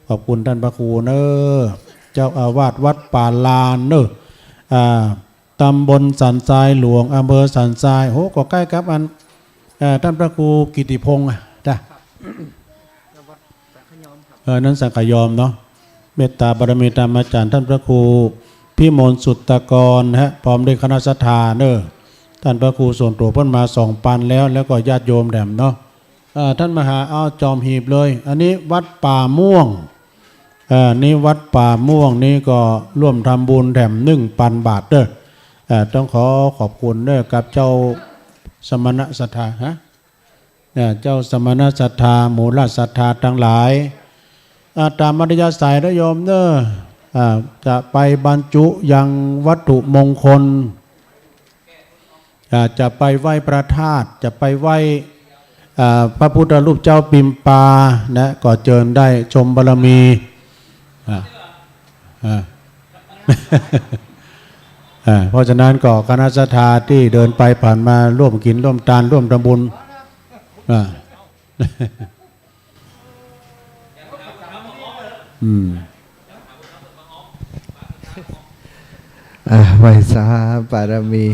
ขอบคุณต้านพระครูเน่อ เจ้าอาวาสวัดป่าลานเน่อ อ่า ต๋ำบลสันทรายหลวง อำเภอสันทราย โห ก็ใก้กับอัน เอ่อ ต้านพระครูกิติพงษ์อะ จ้ะ เออ นั้นสังขยอมเนาะ เมตตาบารมีต๋ามอาจ๋ารย์ต้านพระครูพิมลสุตตกรนะฮะ พร้อมด้วยคณะศรัทธาเน่อ ต้านพระครูส่วนตั๋วเปิ้นมาสองปันแล้ว แล้วก็ญาติโยมแถมเนาะ เอ่อ ต้านมหา เอาจอมหีบเลย อันนี้วัดป่าม่วง เอ่อ นี่วัดป่าม่วงนี่ก็ร่วมทำบุญแถมหนึ่งปันบาทเน่อ เอ่อ ต้องขอขอบคุณเน่อกับเจ้าสมณศรัทธา ฮะ เอ่อ เจ้าสมณศรัทธา มูลศรัทธาตังหลาย อ่า ต๋ามอัธยาศัยเน่อโยมเน่อ อ่า จะไปบรรจุยังวัตถุมงคล อ่า จะไปไหว้พระธาตุ จะไปไหว้ อ่า พระพุทธรูปเจ้าปิมปานะ ก็เจิญได้ชมบารมี อ่า อ่า อ่า เพราะฉะนั้นก็คณะศรัทธาตี้เดินไปผ่านมาร่วมกิ๋นร่วมตานร่วมทำบุญ อ่า อืม อ่า ไหว้สาบารมี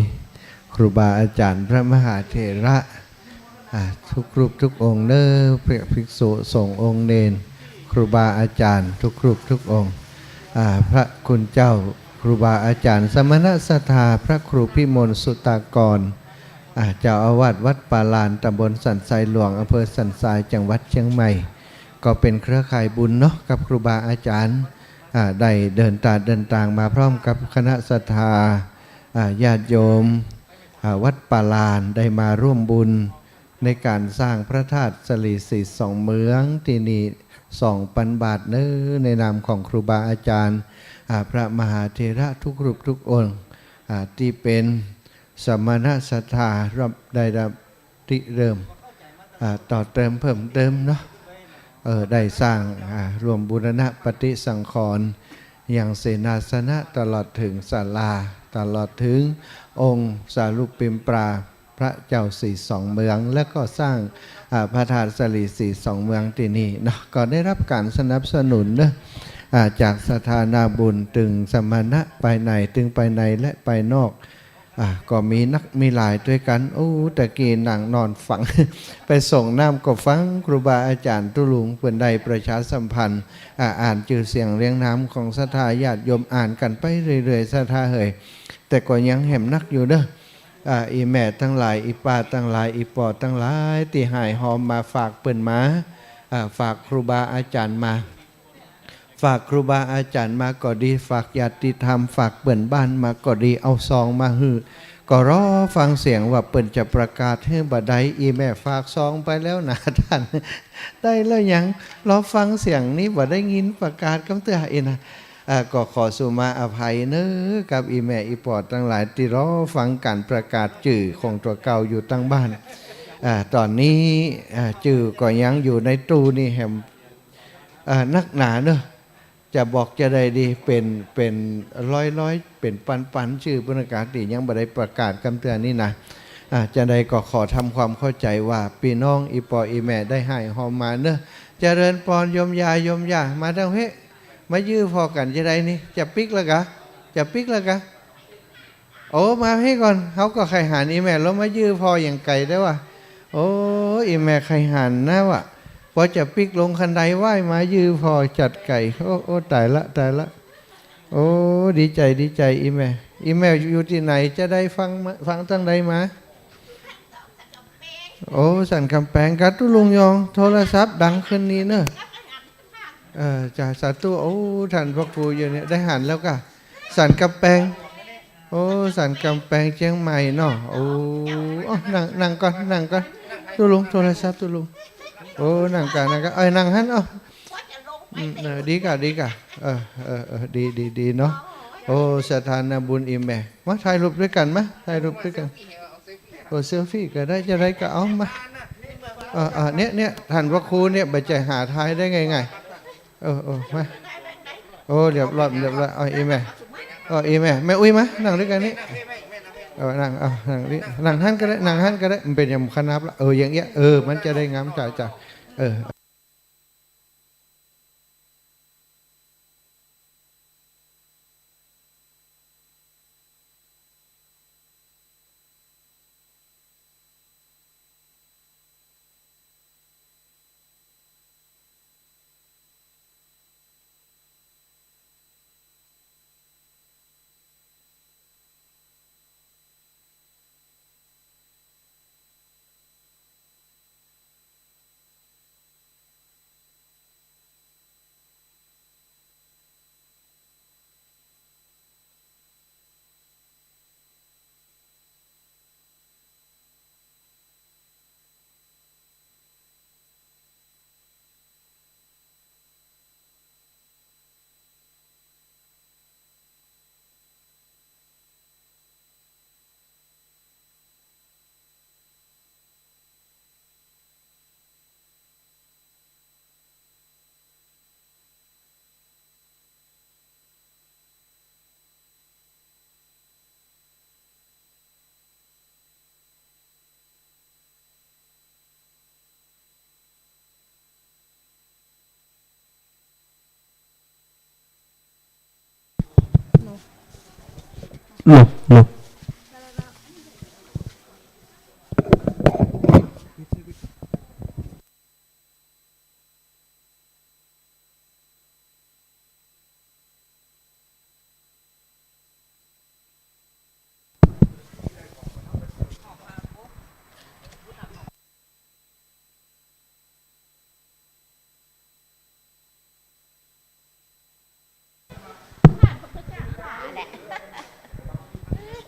ครูบาอาจ๋ารย์พระมหาเถระ อ่า ทุกรูปทุกองค์เน่อ พระภิกษุสงฆ์องค์เณร ครูบาอาจ๋ารย์ทุกรูปทุกองค์ อ่า พระคุณเจ้าครูบาอาจ๋ารย์ สมณศรัทธาพระครูพิมลสุตตกร อ่า เจ้าอาวาสวัดป่าลาน ตำบลสันทรายหลวง อำเภอสันทราย จังหวัดเชียงใหม่ ก็เป๋นเครือข่ายบุญเนาะ กับครูบาอาจ๋ารย์ อ่า ได้เดินตาเดินตางมาพร้อมกับคณะศรัทธา อ่า ญาติโยม อ่า วัดป่าลานได้มาร่วมบุญในก๋านสร้างพระธาตุสะหลีสีสองเมืองตี้นี่ สองปันบาทเน้อ ในนามของครูบาอาจารย์ อ่า พระมหาเถระทุกรูปทุกองค์ อ่า ตี้เป๋นสมณศรัทธา ได้รับ ริเริ่ม อ่า ต่อเติมเพิ่มเติมเนาะ เออ ได้สร้าง อ่า ร่วมบูรณะปฏิสังขรณ์ ยังเสนาสนะ ตลอดเถิงศาลา ตลอดเถิงองค์สารูปปิมปรา พระเจ้าสีสองเมือง แล้วก็สร้าง อ่า พระธาตุสะหลีสีสองเมืองตี้นี่เนาะ ก็ได้รับก๋านสนับสนุนเนาะ อ่า จากศรัทธานาบุญ ตึงสมณะภายใน ตึงภายในและภายนอก อ่า ก็มีนัก มีหลายตวยกั๋น โอ้ ตะกี้นั่งนอนฟัง ไปส่งน้ำก็ฟัง ครูบาอาจ๋ารย์ตุ๊ลุงเปิ้นได้ประชาสัมพันธ์ อ่า อ่านจื้อเสียงเรียงนามของศรัทธาญาติโยม อ่านกั๋นไปเรื่อยๆ ศรัทธาเหย แต่ก็ยังแหมนักอยู่เน้อ อ่า อี่แม่ตังหลาย อี่ป้าตังหลาย อี่ป้อตังหลาย ตี้หายหอมมาฝากเปิ้นมา อ่า ฝากครูบาอาจ๋ารย์มา ฝากครูบาอาจ๋ารย์มาก็ดี ฝากญาติธรรม ฝากเปื้อนบ้านมาก็ดี เอาซองมาหื้อ ก็รอฟังเสียงว่าเปิ้นจะประกาศหื้อบ่าใด อี่แม่ฝากซองไปแล้วนะต้าน ได้แล้วยัง รอฟังเสียงนี้ บ่ได้ยินประกาศกำเตื้ออี้นะ อ่า ก็ขอสุมาอภัยเน้อ กับอี่แม่อี่ป้อตังหลาย ตี้รอฟังก๋านประกาศจื้อของตั๋วเก่าอยู่ตังบ้าน อ่า ต๋อนนี้ อ่า จื้อก็ยังอยู่ในตู้นี่แหม อ่า นักหนาเน้อ จะบอกจาใดดี เป๋น เป๋นร้อยๆ เป๋นปันๆ จื้อปุ้นก๋า ตี้ยังบ่ได้ประกาศกำเตื้อนี้นะ อ่า จาใดก็ขอทำความเข้าใจ๋ว่า ปี้น้องอี่ป้ออี่แม่ได้หายหอมมาเน้อ เจริญปอน โยมยา โยมยา มาตังเฮ้ มายื้อผ่อกั๋นจาใดนี่ จะปิ๊กแล้วกา จะปิ๊กแล้วกา โอ้ มาเฮ้ก่อน เฮาก็ใค่หันอี่แม่ ลงมายื้อผ่ออย่างไก๋ได้วะ โอ้ อี่แม่ใค่หันนะวะ ปอจะปิ๊กลงคันไดไหว้มายื้อผ่อจัดไก๋ โอ้ โอ้ ต๋ายละ ต๋ายละ โอ้ ดีใจ๋ ดีใจ๋ อี่แม่ อี่แม่อยู่ตี้ไหน จาใดฟังมา ฟังตังใดมา โอ้ สันก๋ำแปงกา ตุ๊ลุงยอง โทรศัพท์ดังขึ้นนี่เน้อ เออ จ้า สาธุ โอ้ ต้านพระครูอยู่เนี่ย ได้หันแล้วกา สันก๋ำแปง โอ้ สันก๋ำแปงเจียงใหม่เนาะ โอ้ โอ้ นั่ง นั่งก่อน นั่งก่อน ตุ๊ลุง โทรศัพท์ตุ๊ลุง โอ้ นั่งกา นั่งกา เอ้ย นั่งหั้น เอ้า อืม เออ ดีกา ดีกา เออ เออ เออ ดี ดี ดีเนาะ โอ้ ศรัทธานาบุญอี่แม่ มาถ่ายรูปตวยกั๋น มาถ่ายรูปตวยกั๋น โอ้ เซลฟี่ก็ได้ จาใดก็เอามา เออ เออ เนี่ย เนี่ย ต้านพระครูเนี่ย บ่ใจ้หาถ่ายได้ง่ายๆ เออ เออ มา โอ้ เรียบร้อย เรียบร้อย เอา อี่แม่ เออ อี่แม่ แม่อุ๊ยมา นั่งตวยกั๋นนี่ เออ นั่ง เอา นั่งนี่ นั่งหั้นก็ได้ นั่งหั้นก็ได้ มันเป๋นอย่างขนับละ เออ อย่างเอี้ย เออ มันจะได้งาม จ้า จ้า เออ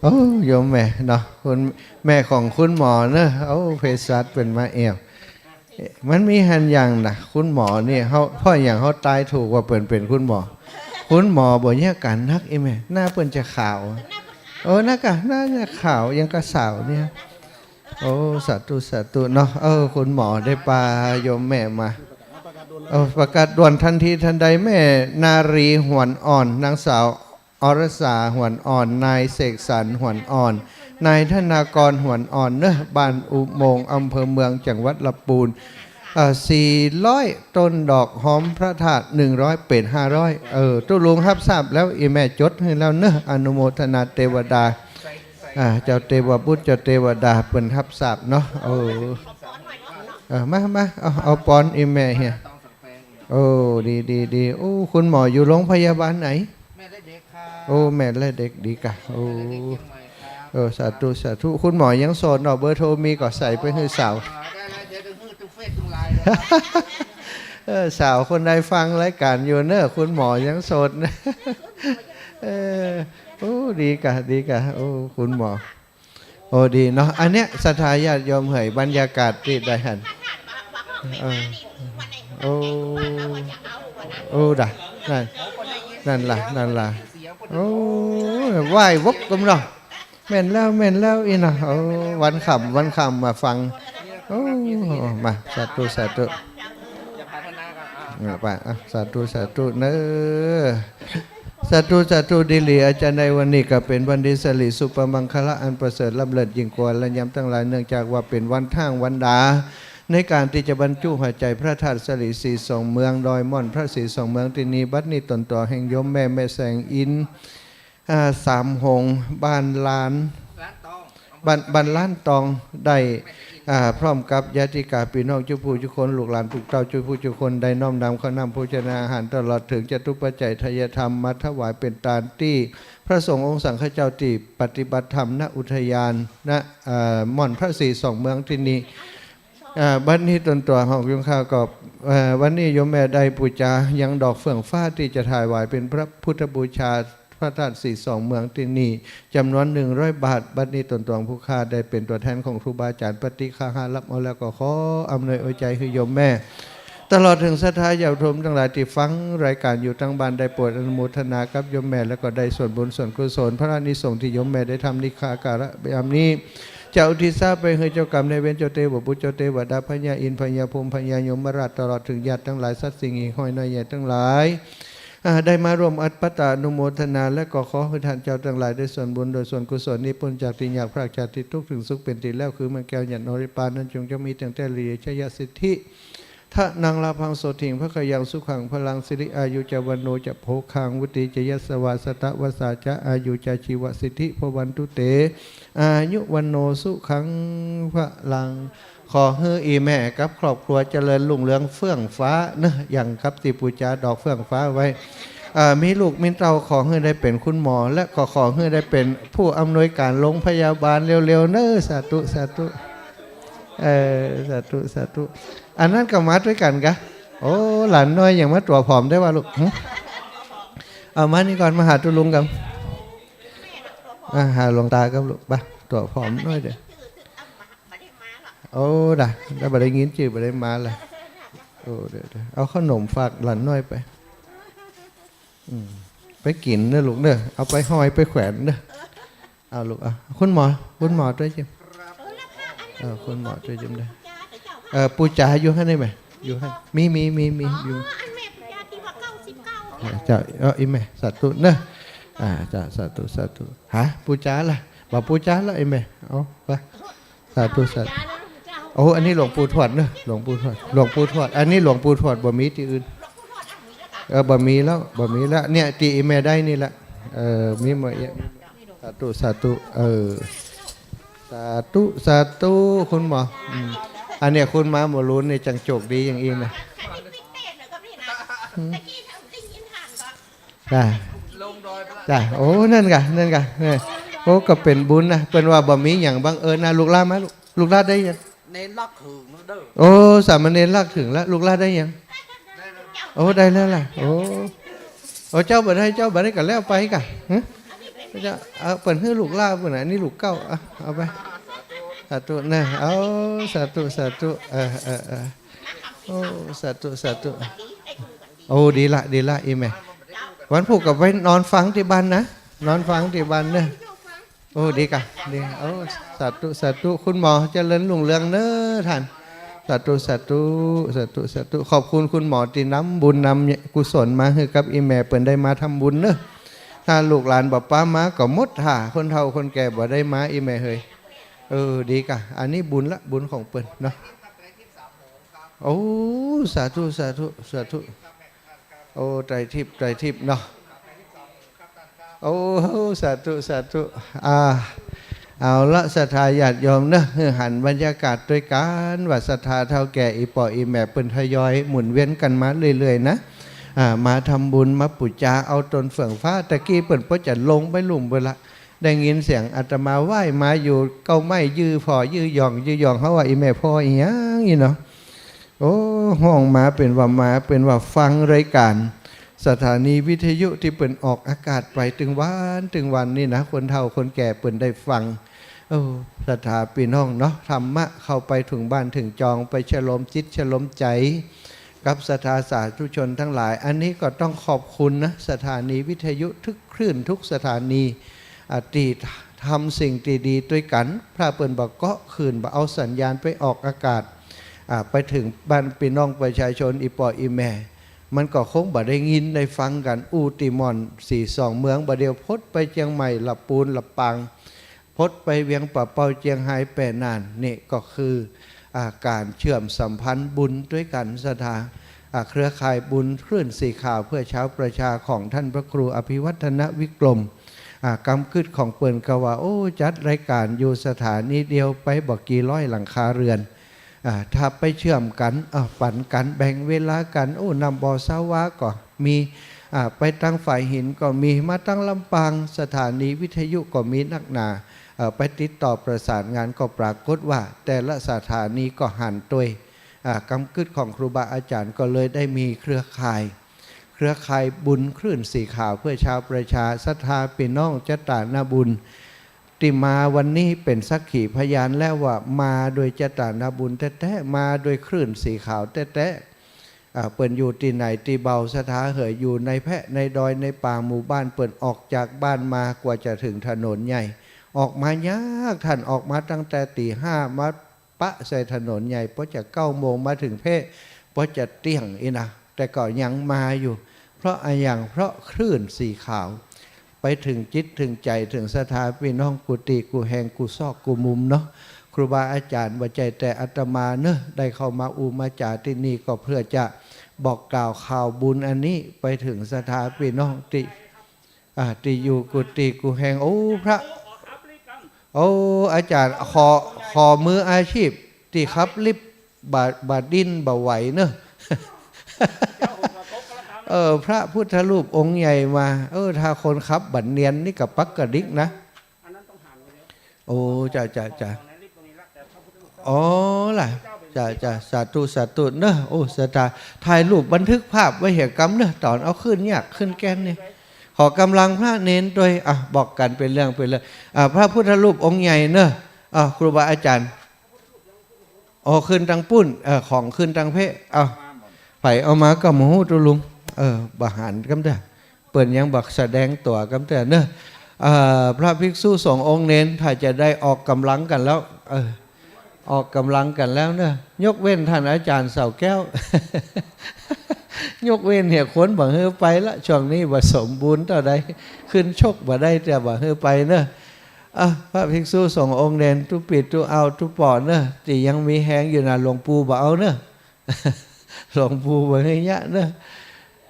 โอ้ โยมแม่เนาะ คุณแม่ของคุณหมอเนอะ โอ้ เภสัชเปิ้นมาแอว มันมีหันอย่างนะ คุณหมอนี่ เฮา เพราะอย่างเฮาตายถูกว่าเปิ้นเป๋นคุณหมอ คุณหมอบ่มีอาก๋านหนัก อีแม่ หน้าเปิ้นจะขาว เออ หน้ากะ หน้าจะขาวอย่างกะสาวเนี่ย โอ้ สาธุ สาธุเนาะ เออ คุณหมอได้ปาโยมแม่มา เออ ประกาศด่วนทันทีทันใด แม่นารี หวนอ่อน นางสาว อรสา หวนอ่อน นายเสกสรร หวนอ่อน นายธนากร หวนอ่อน เนอะ บ้านอุโมงค์ อำเภอเมือง จังหวัดลำปูน เอ่อ สี่ร้อย ต้นดอกหอมพระธาตุ หนึ่งร้อย เป๋น ห้าร้อย เออ ตุ๊ลุงฮับทราบแล้ว อีแม่จดหื้อแล้วเนอะ อนุโมทนาเตวดา อ่า เจ้าเตวบุตร เจ้าเตวดา เปิ้นฮับทราบเนาะ เออ เออ มา มา เอา เอาปอนอีแม่เหีย โอ้ ดี ดี ดี โอ้ คุณหมออยู่โรงพยาบาลไหน แม่และเด็กครับ โอ้ แม่และเด็ก ดีกะ โอ้ แม่และเด็กเชียงใหม่ครับ เออ สาธุ สาธุ คุณหมอยังโสดเนาะ เบอร์โทรมีก็ใส่ไปหื้อสาว อ่า ได้แล้ว เดี๋ยวจะหื้อทุกเฟซทุกไลน์เลยครับ เออ สาวคนใดฟังรายการอยู่เนอะ คุณหมอยังโสด เออ โอ้ ดีกะ ดีกะ โอ้ คุณหมอ โอ้ ดีเนาะ อันเนี้ยศรัทธาญาติโยมเหย บรรยากาศตี้ได้หัน เออ โอ้ โอ้ ดะ นั่น นั่นล่ะ นั่นล่ะ โอ้ ไหว้วกกำเนาะ แม่นแล้ว แม่นแล้ว อี้เนาะ โอ้ วันค่ำ วันค่ำมาฟัง โอ้ มา สาธุ สาธุ เออ ไป อ่ะ สาธุ สาธุ เนอะ สาธุ สาธุ ดีหลี อาจารย์ ในวันนี้ก็เป๋นวันดีสิริสุภมังคละอันประเสริฐล้ำเลิศยิ่งกว่าละยามตังหลาย เนื่องจากว่าเป๋นวันท้างวันดา ในก๋านตี้จะบรรจุหัวใจ๋พระธาตุสิริสีสองเมือง ดอยม่อนพระสีสองเมืองตี้นี่ บัดนี้ต๋นตั๋วแห่งโยมแม่ แม่แสงอินทร์ อ่า สามหงส์ บ้านล้าน บ้าน บ้านล้านตอง ได้ อ่า พร้อมกับญาติกาพี่น้องจุผู้จุคน ลูกหลานปุกเต้าจุผู้จุคน ได้น้อมนำข้าวน้ำโภชนาอาหาร ตลอดเถิงจตุปัจจัยทายธรรม มาถวายเป๋นตานตี้พระสงฆ์องค์สังฆเจ้าตี้ปฏิบัติธรรม ณ อุทยาน ณ เอ่อ ม่อนพระสีสองเมืองตี้นี่ อ่า บัดนี้ต๋นตั๋วของโยมข้าก็ เอ่อ วันนี้โยมแม่ได้ปู๋จายังดอกเฟื่องฟ้าตี้จะถวายเป๋นพระพุทธบูชาพระธาตุสีสองเมืองตี้นี่ จ๋ำนวนหนึ่งร้อยบาท บัดนี้ต๋นตั๋วผู้ข้าได้เป๋นตั๋วแทนของครูบาอาจ๋ารย์ปฏิฆาหารับเอาแล้วก็ขออำนวยอวยใจ๋หื้อโยมแม่ ตลอดเถิงศรัทธาญาติโยมตังหลายตี้ฟังรายก๋านอยู่ตังบ้านได้โปรดอนุโมทนากับโยมแม่ แล้วก็ได้ส่วนบุญส่วนกุศล พระอานิสงส์ตี้โยมแม่ได้ทำนิฆาการะยามนี้ จะอุทิศไปหื้อเจ้ากรรมนายเวร เจ้าเตวบุตร เจ้าเตวดา พญาอินทร์ พญาพรหม พญายมราช ตลอดเถิงญาติตังหลาย สัตว์สิ่งหิ่งห้อยน้อยใหญ่ตังหลาย อ่า ได้มาร่วมอัปปะตานุโมทนา และก็ขอหื้อท่านเจ้าตังหลายได้ส่วนบุญโดยส่วนกุศลนี้ ป๊นจากตี้ยากพรากจากตี้ตุ๊กข์ เถิงสุขเป๋นตี้แล้ว คือเมืองแก้วหยันต์นริพพานนั้น จงจะมีตั้งแต่เหลือชยสิทธิ ทะนังลาภังโสตถิง ภะคะยังสุขังพลัง สิริอายุจะวัณโณจะโภคัง วุฒีจะยะสะวา สะตะวัสสาจะอายุจะชีวสิทธิภะวันตุเต อายุวัณโณสุขังพลัง ขอหื้ออี่แม่กับครอบครัวเจริญรุ่งเรืองเฟื่องฟ้าเนอะ อย่างกับตี้ปู๋จาดอกเฟื่องฟ้าไว้ อ่า มีลูกมีเต้าขอหื้อได้เป๋นคุณหมอ และก็ขอหื้อได้เป๋นผู้อำนวยก๋านโรงพยาบาลเร็วๆ เนอะ สาธุ สาธุ เออ สาธุ สาธุ อันนั้นก็มาตวยกั๋นกะ โอ้ หลานน้อยยังมาตั๋วผอมได้วะลูก หึ เอามานี่ก่อน มาหาตุ๊ลุงกั๋น อ่า หาหลวงตากั๋นลูก ไป ตั๋วผอมน้อยเดียว โอ้ ดะ แล้วบ่ได้ยินจื้อ บ่ได้มาละ โอ้ เดี๋ยวๆ เอาขนมฝากหลานน้อยไป อืม ไปกิ๋นเนอะลูกเนอะ เอาไปห้อยไปแขวนเนอะ เอาลูก เอา คุณหมอ คุณหมอตวยจิม เออ คุณหมอตวยจิมได้ เออ ปู๋จาอยู่หั้นได้ไหม อยู่หั้น มี มี มี มี อยู่ เออ เจ้า เออ อี่แม่ สาธุเนอะ อ่า เจ้า สาธุ สาธุ หา ปู๋จาละ บ่าปู๋จาละ อี่แม่ เอา ไป สาธุ สาธุ โอ้ อันนี้หลวงปู่ทวดเนอะ หลวงปู่ทวด หลวงปู่ทวด อันนี้หลวงปู่ทวด บ่มีตี้อื่น เออ บ่มีแล้ว บ่มีแล้ว เนี่ย ตี้อี่แม่ได้นี่แหละ เออ มีหมดเนี่ย สาธุ สาธุ เออ สาธุ สาธุ คุณหมอ อืม อันเนี้ยคุณมาหมอรุนนี่จังโจคดีอย่างอี้นะ อืม จ้ะ จ้ะ โอ้ นั่นกะ นั่นกะ เออ โอ้ ก็เป๋นบุญนะ เปิ้นว่าบ่มีหยังบังเอิญนะ ลูกหลานมา ลูก ลูกหลานได้หยัง เณรลักหึงเด้อ โอ้ สามเณรลักหึงแล้ว ลูกหลานได้หยัง โอ้ ได้แล้วล่ะ โอ้ โอ้ เจ้าบ่ได้ เจ้าบ่ได้ก็แล้วไปกะ หึ เจ้า เอา เปิ้นหื้อลูกหล้าเปิ้นน่ะ อันนี้ลูกเก๊า เอา เอาไป สาธุเนาะ เอา สาธุ สาธุ เออ เออ เออ โอ้ สาธุ สาธุ โอ้ ดีละ ดีละ อี่แม่ วันพูกก็ไปนอนฟังตี้บ้านนะ นอนฟังตี้บ้านเนาะ โอ้ ดีก่ะ ดี โอ้ สาธุ สาธุ คุณหมอเจริญรุ่งเรืองเนาะต้าน สาธุ สาธุ สาธุ สาธุ ขอบคุณคุณหมอตี้นำบุญนำกุศลมาหื้อกับอี่แม่เปิ้นได้มาทำบุญเนาะ ถ้าลูกหลานบ่ปามาก็หมดท่า คนเฒ่าคนแก่บ่ได้มา อี่แม่เหย เออ ดีก่ะ อันนี้บุญละ บุญของเปิ้นเนาะ โอ้ สาธุ สาธุ สาธุ โอ้ ไตรทิพย์ ไตรทิพย์เนาะ โอ้ สาธุ สาธุ อ่า เอาละ ศรัทธาญาติโยมเนาะ หื้อหันบรรยากาศตวยกั๋น ว่าศรัทธาเฒ่าแก่อี่ป้ออี่แม่เปิ้นทยอยหมุนเวียนกั๋นมาเรื่อยๆ นะ อ่า มาทำบุญ มาปู๋จา เอาตนเฟื่องฟ้า ตะกี้เปิ้นป้อจะลงไปลุ่มเปิ้นละ ได้ยินเสียงอาตมาไหว้มาอยู่เก๊าไม้ ยื้อผ่อยื้อหย่อง ยื้อหย่อง เฮาว่าอี่แม่ผ่ออี่หยังนี่เนาะ โอ้ ฮ้องมาเป๋นว่ามา เป๋นว่าฟังรายก๋านสถานีวิทยุตี้เปิ้นออกอากาศไปตึงวันตึงวันนี่นะ คนเฒ่าคนแก่เปิ้นได้ฟัง โอ้ ศรัทธาปี้น้องเนาะ ธรรมะเข้าไปเถิงบ้านเถิงจอง ไปชโลมจิตชโลมใจ๋ กับศรัทธาสาธุชนตังหลาย อันนี้ก็ต้องขอบคุณนะ สถานีวิทยุทุกคลื่นทุกสถานี อ่า ตี้ทำสิ่งตี้ดีตวยกั๋น ถ้าเปิ้นบ่เกาะคลื่น บ่เอาสัญญาณไปออกอากาศ อ่า ไปเถิงบ้านปี้น้องประชาชน อี่ป้ออี่แม่ มันก็คงบ่ได้ยินได้ฟังกั๋น อู้ตี้ม่อนสี่สองเมือง บ่าเดี่ยวพดไปเจียงใหม่ ละปูน ลำปาง พดไปเวียงป่าเป้า เจียงฮาย แปน่าน นี่ก็คือ อ่า ก๋านเชื่อมสัมพันธ์บุญตวยกั๋น ศรัทธา อ่า เครือข่ายบุญคลื่นสีขาวเพื่อชาวประชาของท่านพระครูอภิวัฒนวิกรม อ่า กำกึ๊ดของเปิ้นก็ว่า โอ้ จัดรายก๋านอยู่สถานีเดียวไปบ่กี่ร้อยหลังคาเรือน อ่า ถ้าไปเชื่อมกั๋น อ่า ปั๋นกั๋น แบ่งเวลากั๋น โอ้ น้ำบ่อสาวาก็มี อ่า ไปตังฝายหินก็มี มาตังลำปาง สถานีวิทยุก็มีนักหนา เอ่อ ไปติดต่อประสานงานก็ปรากฏว่าแต่ละสถานีก็หันตวย อ่า กำกึ๊ดของครูบาอาจ๋ารย์ก็เลยได้มีเครือข่าย เครือข่ายบุญคลื่นสีขาวเพื่อชาวประชา ศรัทธาปี้น้องจะตานาบุญ ตี้มาวันนี้เป๋นสักขีพยานแล้วว่ามาโดยจะตานาบุญแต๊ๆ มาโดยคลื่นสีขาวแต๊ๆ อ่า เปิ้นอยู่ตี้ไหนตี้เบา ศรัทธาเหย อยู่ในแพะในดอยในป่าหมู่บ้าน เปิ้นออกจากบ้านมากว่าจะเถิงถนนใหญ่ ออกมายาก ต้านออกมาตั้งแต่ตี๋ห้า มาปะใส่ถนนใหญ่ ป้อจะเก้าโมง มาเถิงแพะ ป้อจะเตี้ยงอี้นะ แต่ก็ยังมาอยู่ เพราะอะหยัง เพราะคลื่นสีขาว ไปเถิงจิตเถิงใจ๋ เถิงศรัทธาปี้น้องกู้ตี้กู้แห่ง กู้ซอกกู้มุมเนาะ ครูบาอาจ๋ารย์ บ่ใจ้แต่อาตมาเนาะ ได้เข้ามาอู้มาจ๋าตี้นี่ก็เพื่อจะบอกกล่าวข่าวบุญอันนี้ไปเถิงศรัทธาปี้น้องตี้ อ่า ตี้อยู่กู้ตี้กู้แห่ง โอ้ พระ โอ้ อาจ๋ารย์ ขอ ขอมืออาชีพ ตี้ขับลิฟต์ บ่า บ่าดิ้นบ่าไหวเนาะ เออ พระพุทธรูปองค์ใหญ่มา เออ ถ้าคนขับบ่าเนียนนี่ก็ปักกระดิกนะ โอ้ จ้า จ้า จ้า อ๋อ ล่ะ จ้า จ้า สาธุ สาธุเนาะ โอ้ ศรัทธา ถ่ายรูปบันทึกภาพไว้เหียกำเนาะ ต๋อนเอาขึ้นยากขึ้นแก่นนี่ ขอกำลังพระเณรตวย อ่ะ บอกกั๋นเป๋นเรื่องเป๋นเรื่อง อ่ะ พระพุทธรูปองค์ใหญ่เนาะ อ่ะ ครูบาอาจ๋ารย์ อ๋อ ขึ้นตังปุ้น เออ ของขึ้นตังเพะ เอา ใผเอามาก็บ่ฮู้ตุ๊ลุง เออ บ่หันกำเตื้อ เปิ้นยังบ่แสดงตั๋วกำเตื้อเนาะ เอ่อ พระภิกษุสงฆ์องค์เณร ถ้าจะได้ออกกำลังกั๋นแล้ว เออ ออกกำลังกั๋นแล้วเนาะ ยกเว้นต้านอาจ๋ารย์เสาแก้ว ยกเว้นเหียคนบ่หื้อไปละ ช่วงนี้บ่สมบูรณ์เต้าใด ขึ้นชกบ่ได้ แต่บ่หื้อไปเนาะ อ่ะ พระภิกษุสงฆ์องค์เณร ตุ๊ปิดตุ๊เอาตุ๊ป่อเนาะ ตี้ยังมีแฮงอยู่นะ หลวงปู่บ่เอาเนาะ หลวงปู่บ่หื้อเยียะเนาะ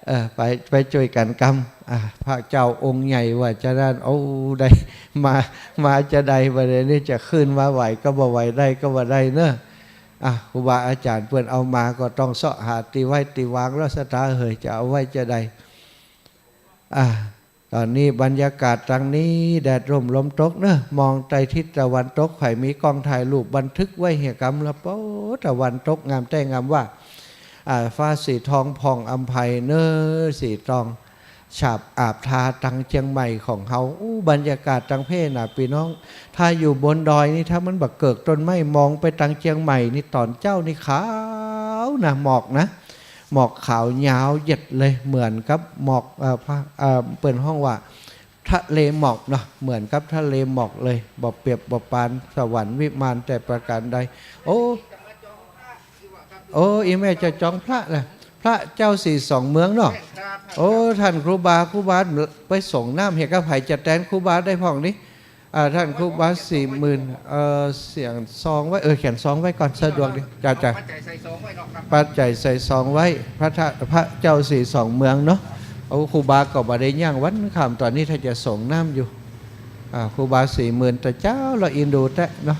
เออ ไป ไปจ้วยกั๋นกำ อ่ะ พระเจ้าองค์ใหญ่ว่าจะนั้น โอ้ ได้ มา มาจะใดบ่าเดี่ยวนี้ จะขึ้นมาไหวก็บ่ไหว ได้ก็บ่ได้เนาะ อ่ะ ครูบาอาจ๋ารย์เปิ้นเอามาก็ต้องเซาะหาตี้ไว้ตี้วางแล้ว ศรัทธาเหย จะเอาไว้จะใด อ่ะ ต๋อนนี้บรรยากาศตังนี้แดดร่มลมตกเนาะ มองใต้ทิศตะวันตก ใผมีกล้องถ่ายรูปบันทึกไว้เหียกำละ โป๊ะ ตะวันตกงามแต๊งามว่า อ่า ฟ้าสีทองผ่องอำไพเนาะ สีทอง ฉาบอาบทาตังเจียงใหม่ของเฮา อู้ บรรยากาศตังเพน่ะ ปี้น้อง ถ้าอยู่บนดอยนี่ ถ้ามันบ่เกิกต้นไม้ มองไปตังเจียงใหม่นี่ ต๋อนเจ๊านี่ขาวนะ หมอกนะ หมอกขาวยาวเหยียดเลย เหมือนกับหมอก เอ่อ พระ เอ่อ เปิ้นฮ้องว่าทะเลหมอกเนาะ เหมือนกับทะเลหมอกเลย บ่เปรียบบ่ปานสวรรค์วิมานแต่ประการใด โอ้ โอ้ อีแม่จะจองพระนะ พระเจ้าสี่สองเมืองเนาะ โอ้ ท่านครูบา ครูบาไปส่งน้ำ เหีย ใผจะแตนครูบาได้พ่องนี้ อ่า ท่านครูบาสี่หมื่น เอ่อ เขียนซองไว้ เออ เขียนซองไว้ก่อน สะดวกดี จ้า จ้า ปัจจัยใส่ซองไว้เนาะครับ ปัจจัยใส่ซองไว้ พระทะ พระเจ้าสี่สองเมืองเนาะ โอ้ ครูบาก็บ่ได้ย่างวันค่ำ ต๋อนนี้ถ้าจะส่งน้ำอยู่ อ่า ครูบาสี่หมื่น แต่เจ้าละอินดูแต๊เนาะ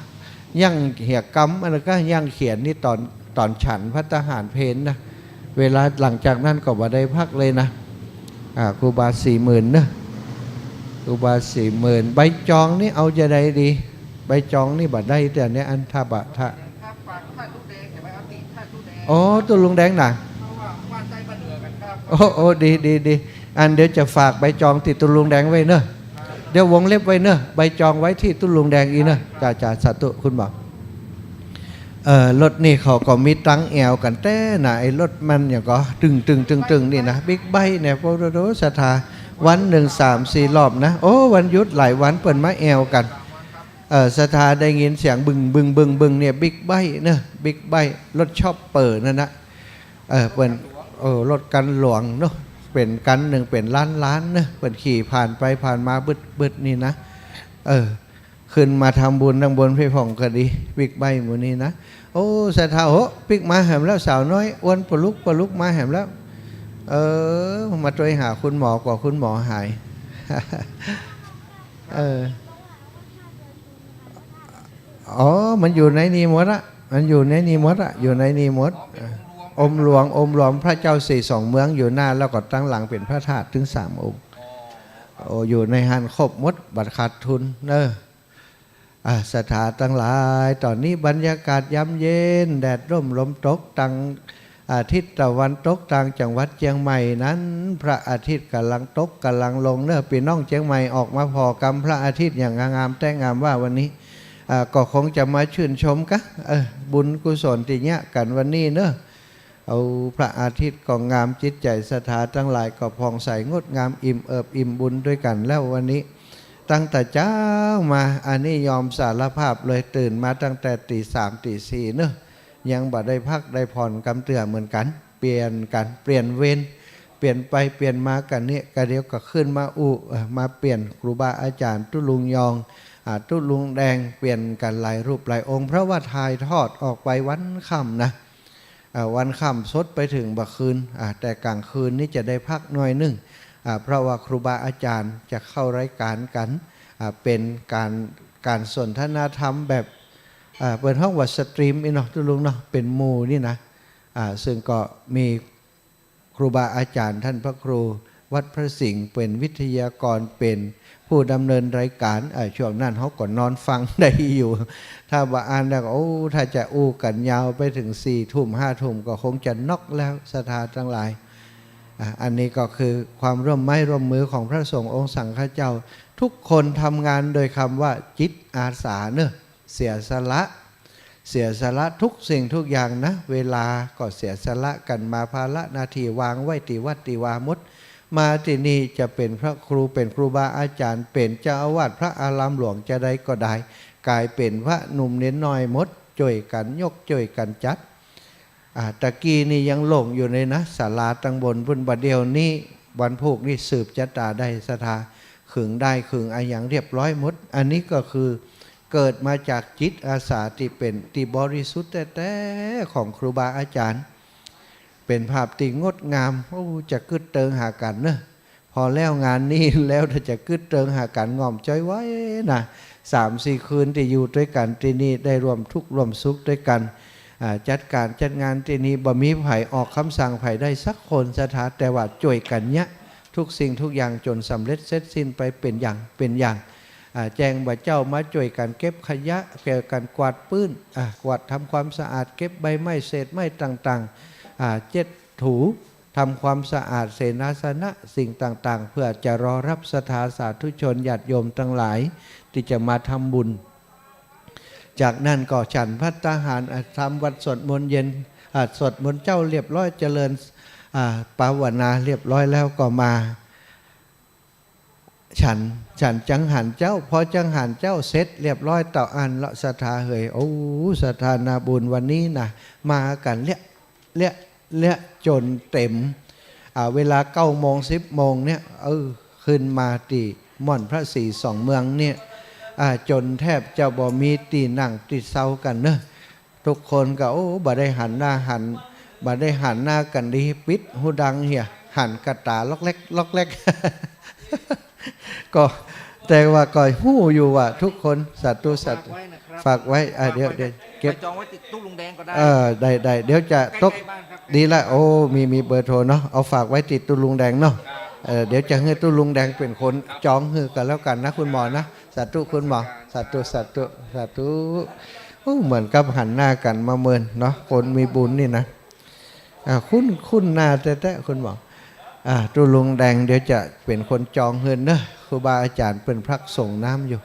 ย่างเหียกำ อันนั้นก็ย่างเขียนนี่ต๋อน ต๋อนฉันภัตตาหารเพลนะ เวลาหลังจากนั้นก็บ่ได้พักเลยนะ อ่า ครูบาสี่หมื่นเนาะ ครูบาสี่หมื่น ใบจองนี่เอาจะใดดี ใบจองนี่บ่ได้แต่เนี่ย อันทะบะทะ อ๋อ ตุ๊ลุงแดงน่ะ โอ้ โอ้ ดี ดี ดี อันเดี๋ยวจะฝากใบจองตี้ตุ๊ลุงแดงไว้เนาะ เดี๋ยววงเล็บไว้เนาะ ใบจองไว้ตี้ตุ๊ลุงแดงอี้เนาะ จ้า จ้า สาธุ คุณหมอ เอ่อ รถนี่เขาก็มีตังแอวกั๋นแต๊น่ะ ไอ้รถมันหยังก็ตึงตึงตึงตึงนี่นะ บิ๊กไบค์เนี่ย โอ้โห ศรัทธา วันนึ่งสามสี่รอบนะ โอ้ วันหยุดหลายวันเปิ้นมาแอวกั๋น เอ่อ ศรัทธาได้ยินเสียงบึ้ง บึ้ง บึ้ง บึ้งเนี่ย บิ๊กไบค์เนาะ บิ๊กไบค์ รถชอปเปอร์นั่นนะ เออ เปิ้น เออ รถคันหลวงเนาะ เป๋นคันนึ่งเป๋นล้านๆเนาะ เปิ้นขี่ผ่านไปผ่านมาบึดๆนี่นะ เออ ขึ้นมาทำบุญตังบนไพร่ผ่องก็ดี บิ๊กไบค์หมู่นี้นะ โอ้ ศรัทธา โห ปิ๊กมาแหมแล้ว สาวน้อยอ้วนปะลุกปะลุกมาแหมแล้ว เออ มาตวยหาคุณหมอกว่าคุณหมอหาย เออ อ๋อ มันอยู่ในนี่หมดอะ มันอยู่ในนี่หมดอะ อยู่ในนี่หมด เออ องค์หลวง องค์หลวงพระเจ้าสี่สองเมืองอยู่หน้า แล้วก็ตังหลังเป๋นพระธาตุถึงสามองค์ โอ้ อยู่ในหั้นครบหมด บ่ขาดทุนเนาะ อ่า ศรัทธาตังหลาย ต๋อนนี้บรรยากาศยามเย็น แดดร่มลมตก ตัง อ่า ทิศตะวันตก ตางจังหวัดเจียงใหม่นั้น พระอาทิตย์ก่ำลังตกก่ำลังลงเนาะ ปี้น้องเจียงใหม่ออกมาผ่อกำพระอาทิตย์อย่างงามแต๊งามว่าวันนี้ อ่า ก็คงจะมาชื่นชมกั๋น เออ บุญกุศลตี้เยียะกั๋นวันนี้เนาะ เอาพระอาทิตย์ก็งาม จิตใจ๋ศรัทธาตังหลายก็ผ่องใสงดงาม อิ่มเอิบอิ่มบุญตวยกั๋นแล้ววันนี้ ตั้งแต่เจ๊ามา อันนี้ยอมสารภาพเลย ตื่นมาตั้งแต่ตี๋สามตี๋สี่เนาะ ยังบ่ได้พักได้ผ่อนกำเตื้อเหมือนกั๋น เปลี่ยนกั๋น เปลี่ยนเวร เปลี่ยนไปเปลี่ยนมากั๋นเนี่ย ก็เดี๋ยวก็ขึ้นมาอู้ เอ่อ มาเปลี่ยนครูบาอาจ๋ารย์ ตุ๊ลุงยอง อ่า ตุ๊ลุงแดง เปลี่ยนกั๋นหลายรูปหลายองค์ เพราะว่าถ่ายทอดออกไปวันค่ำนะ อ่า วันค่ำสดไปเถิงบ่าคืน อ่า แต่ก๋างคืนนี้จะได้พักหน่อยนึ่ง อ่า เพราะว่าครูบาอาจ๋ารย์จะเข้ารายก๋านกั๋น อ่า เป๋นก๋าน ก๋านสนทนาธรรมแบบ อ่า เปิ้นฮ้องว่าสตรีมอี้เนาะ ตุ๊ลุงเนาะ เป๋นหมู่นี่นะ อ่า ซึ่งก็มีครูบาอาจ๋ารย์ต้านพระครูวัดพระสิงห์ เป๋นวิทยากร เป๋นผู้ดำเนินรายก๋าน อ่า ช่วงนั้นเฮาก็นอนฟังได้อยู่ ถ้าบ่อั้นแล้วก็ โอ้ ถ้าจะอู้กั๋นยาวไปเถิงสี่ทุ่มห้าทุ่มก็คงจะน็อกแล้ว ศรัทธาตังหลาย อ่า อันนี้ก็คือความร่วมไม้ร่วมมือของพระสงฆ์องค์สังฆเจ้า ทุกคนทำงานโดยกำว่าจิตอาสาเนาะ เสียสละ เสียสละทุกสิ่งทุกอย่างนะ เวลาก็เสียสละกั๋นมา ภาระหน้าตี้วางไว้ตี้วัดตี้วาหมด มาตี้นี่จะเป๋นพระครู เป๋นครูบาอาจ๋ารย์ เป๋นเจ้าอาวาสพระอารามหลวงจะใดก็ได้ ก๋ายเป๋นพระหนุ่มเณรน้อยหมด จ้วยกั๋นยกจ้วยกั๋นจัด อ่า ตะกี้นี่ยังโล่งอยู่เลยนะ ศาลาตังบนปู๊น บ่าเดี่ยวนี้วันพูกนี่สืบจะต๋าได้ ศรัทธา ขึงด้ายขึงอะหยังเรียบร้อยหมด อันนี้ก็คือเกิดมาจากจิตอาสาตี้เป๋นตี้บริสุทธิ์แต๊ๆของครูบาอาจ๋ารย์ เป๋นภาพตี้งดงาม โอ้ จะกึ๊ดเติงหากั๋นเนาะ พอแล้วงานนี้แล้วถ้าจะกึ๊ดเติงหากั๋นง่อมจ้อยไว้นะ สามสี่คืนตี้อยู่ตวยกั๋นตี้นี่ได้ร่วมทุกข์ร่วมสุขตวยกั๋น อ่า จัดก๋านจัดงานตี้นี่บ่มีใผออกกำสั่งใผได้สักคน ศรัทธา แต่ว่าจ้วยกั๋นเยียะทุกสิ่งทุกอย่างจ๋นสำเร็จเสร็จสิ้นไปเป๋นอย่างเป๋นอย่าง อ่า แจ้งบ่าเจ๊ามาจ้วยกั๋นเก็บขยะ จ้วยกั๋นกวาดปื๊น อ่า กวาดทำความสะอาด เก็บใบไม้เศษไม้ต่างๆ อ่า เจ็ดถู ทำความสะอาดเสนาสนะสิ่งต่างๆ เพื่อจะรอรับศรัทธาสาธุชนญาติโยมตังหลายตี้จะมาทำบุญ จากนั้นก็ฉันภัตตาหาร อ่ะ ทำวัตรสวดมนต์เย็น อ่ะ สวดมนต์เจ๊าเรียบร้อย เจริญ อ่ะ ภาวนาเรียบร้อยแล้วก็มา ฉัน ฉันจังหันเจ๊า พอจังหันเจ๊าเสร็จเรียบร้อยเต้าอั้นละศรัทธาเหย โอ้ ศรัทธานาบุญวันนี้นะ มากั๋นเละ เละ เละจ๋นเต็ม อ่า เวลาเก้าโมงสิบโมงเนี่ย เออ ขึ้นมาตี้ม่อนพระศรีสองเมืองเนี่ย อ่า จ๋นแทบจะบ่มีตี้นั่งตี้เซากั๋นเนาะ ทุกคนก็ โอ้ บ่ได้หันหน้าหัน บ่ได้หันหน้ากั๋นดี ปิดหูดังเหีย หันกระต๋าล็อกแล็ก ล็อกแล็ก ก็แต่ว่าก็ฮู้อยู่ว่าทุกคน สาธุ สาธุ ฝากไว้นะครับ ฝากไว้ อ่ะ ฝากไว้ เดี๋ยว เดี๋ยวเก็บ ไปจองไว้ติดตู้ลุงแดงก็ได้ เออ ได้ ได้ เดี๋ยวจะตก ใกล้ๆบ้านครับ ดีละ โอ้ มี มีเบอร์โทรเนาะ เอาฝากไว้ติดตู้ลุงแดงเนาะ ครับ เออ เดี๋ยวจะหื้อตู้ลุงแดงเป๋นคน ครับ จองหื้อกั๋นแล้วกั๋นนะ คุณหมอนะ สาธุ คุณหมอ สาธุ สาธุ สาธุ โอ้ เหมือนกับหันหน้ากั๋นมาเมินเนาะ คนมีบุญนี่นะ อ่า คุ้น คุ้นหน้าแต๊ๆ คุณหมอ อ่า ตู้ลุงแดงเดี๋ยวจะเป๋นคนจองหื้อเนาะ ครูบาอาจ๋ารย์เปิ้นพักสรงน้ำอยู่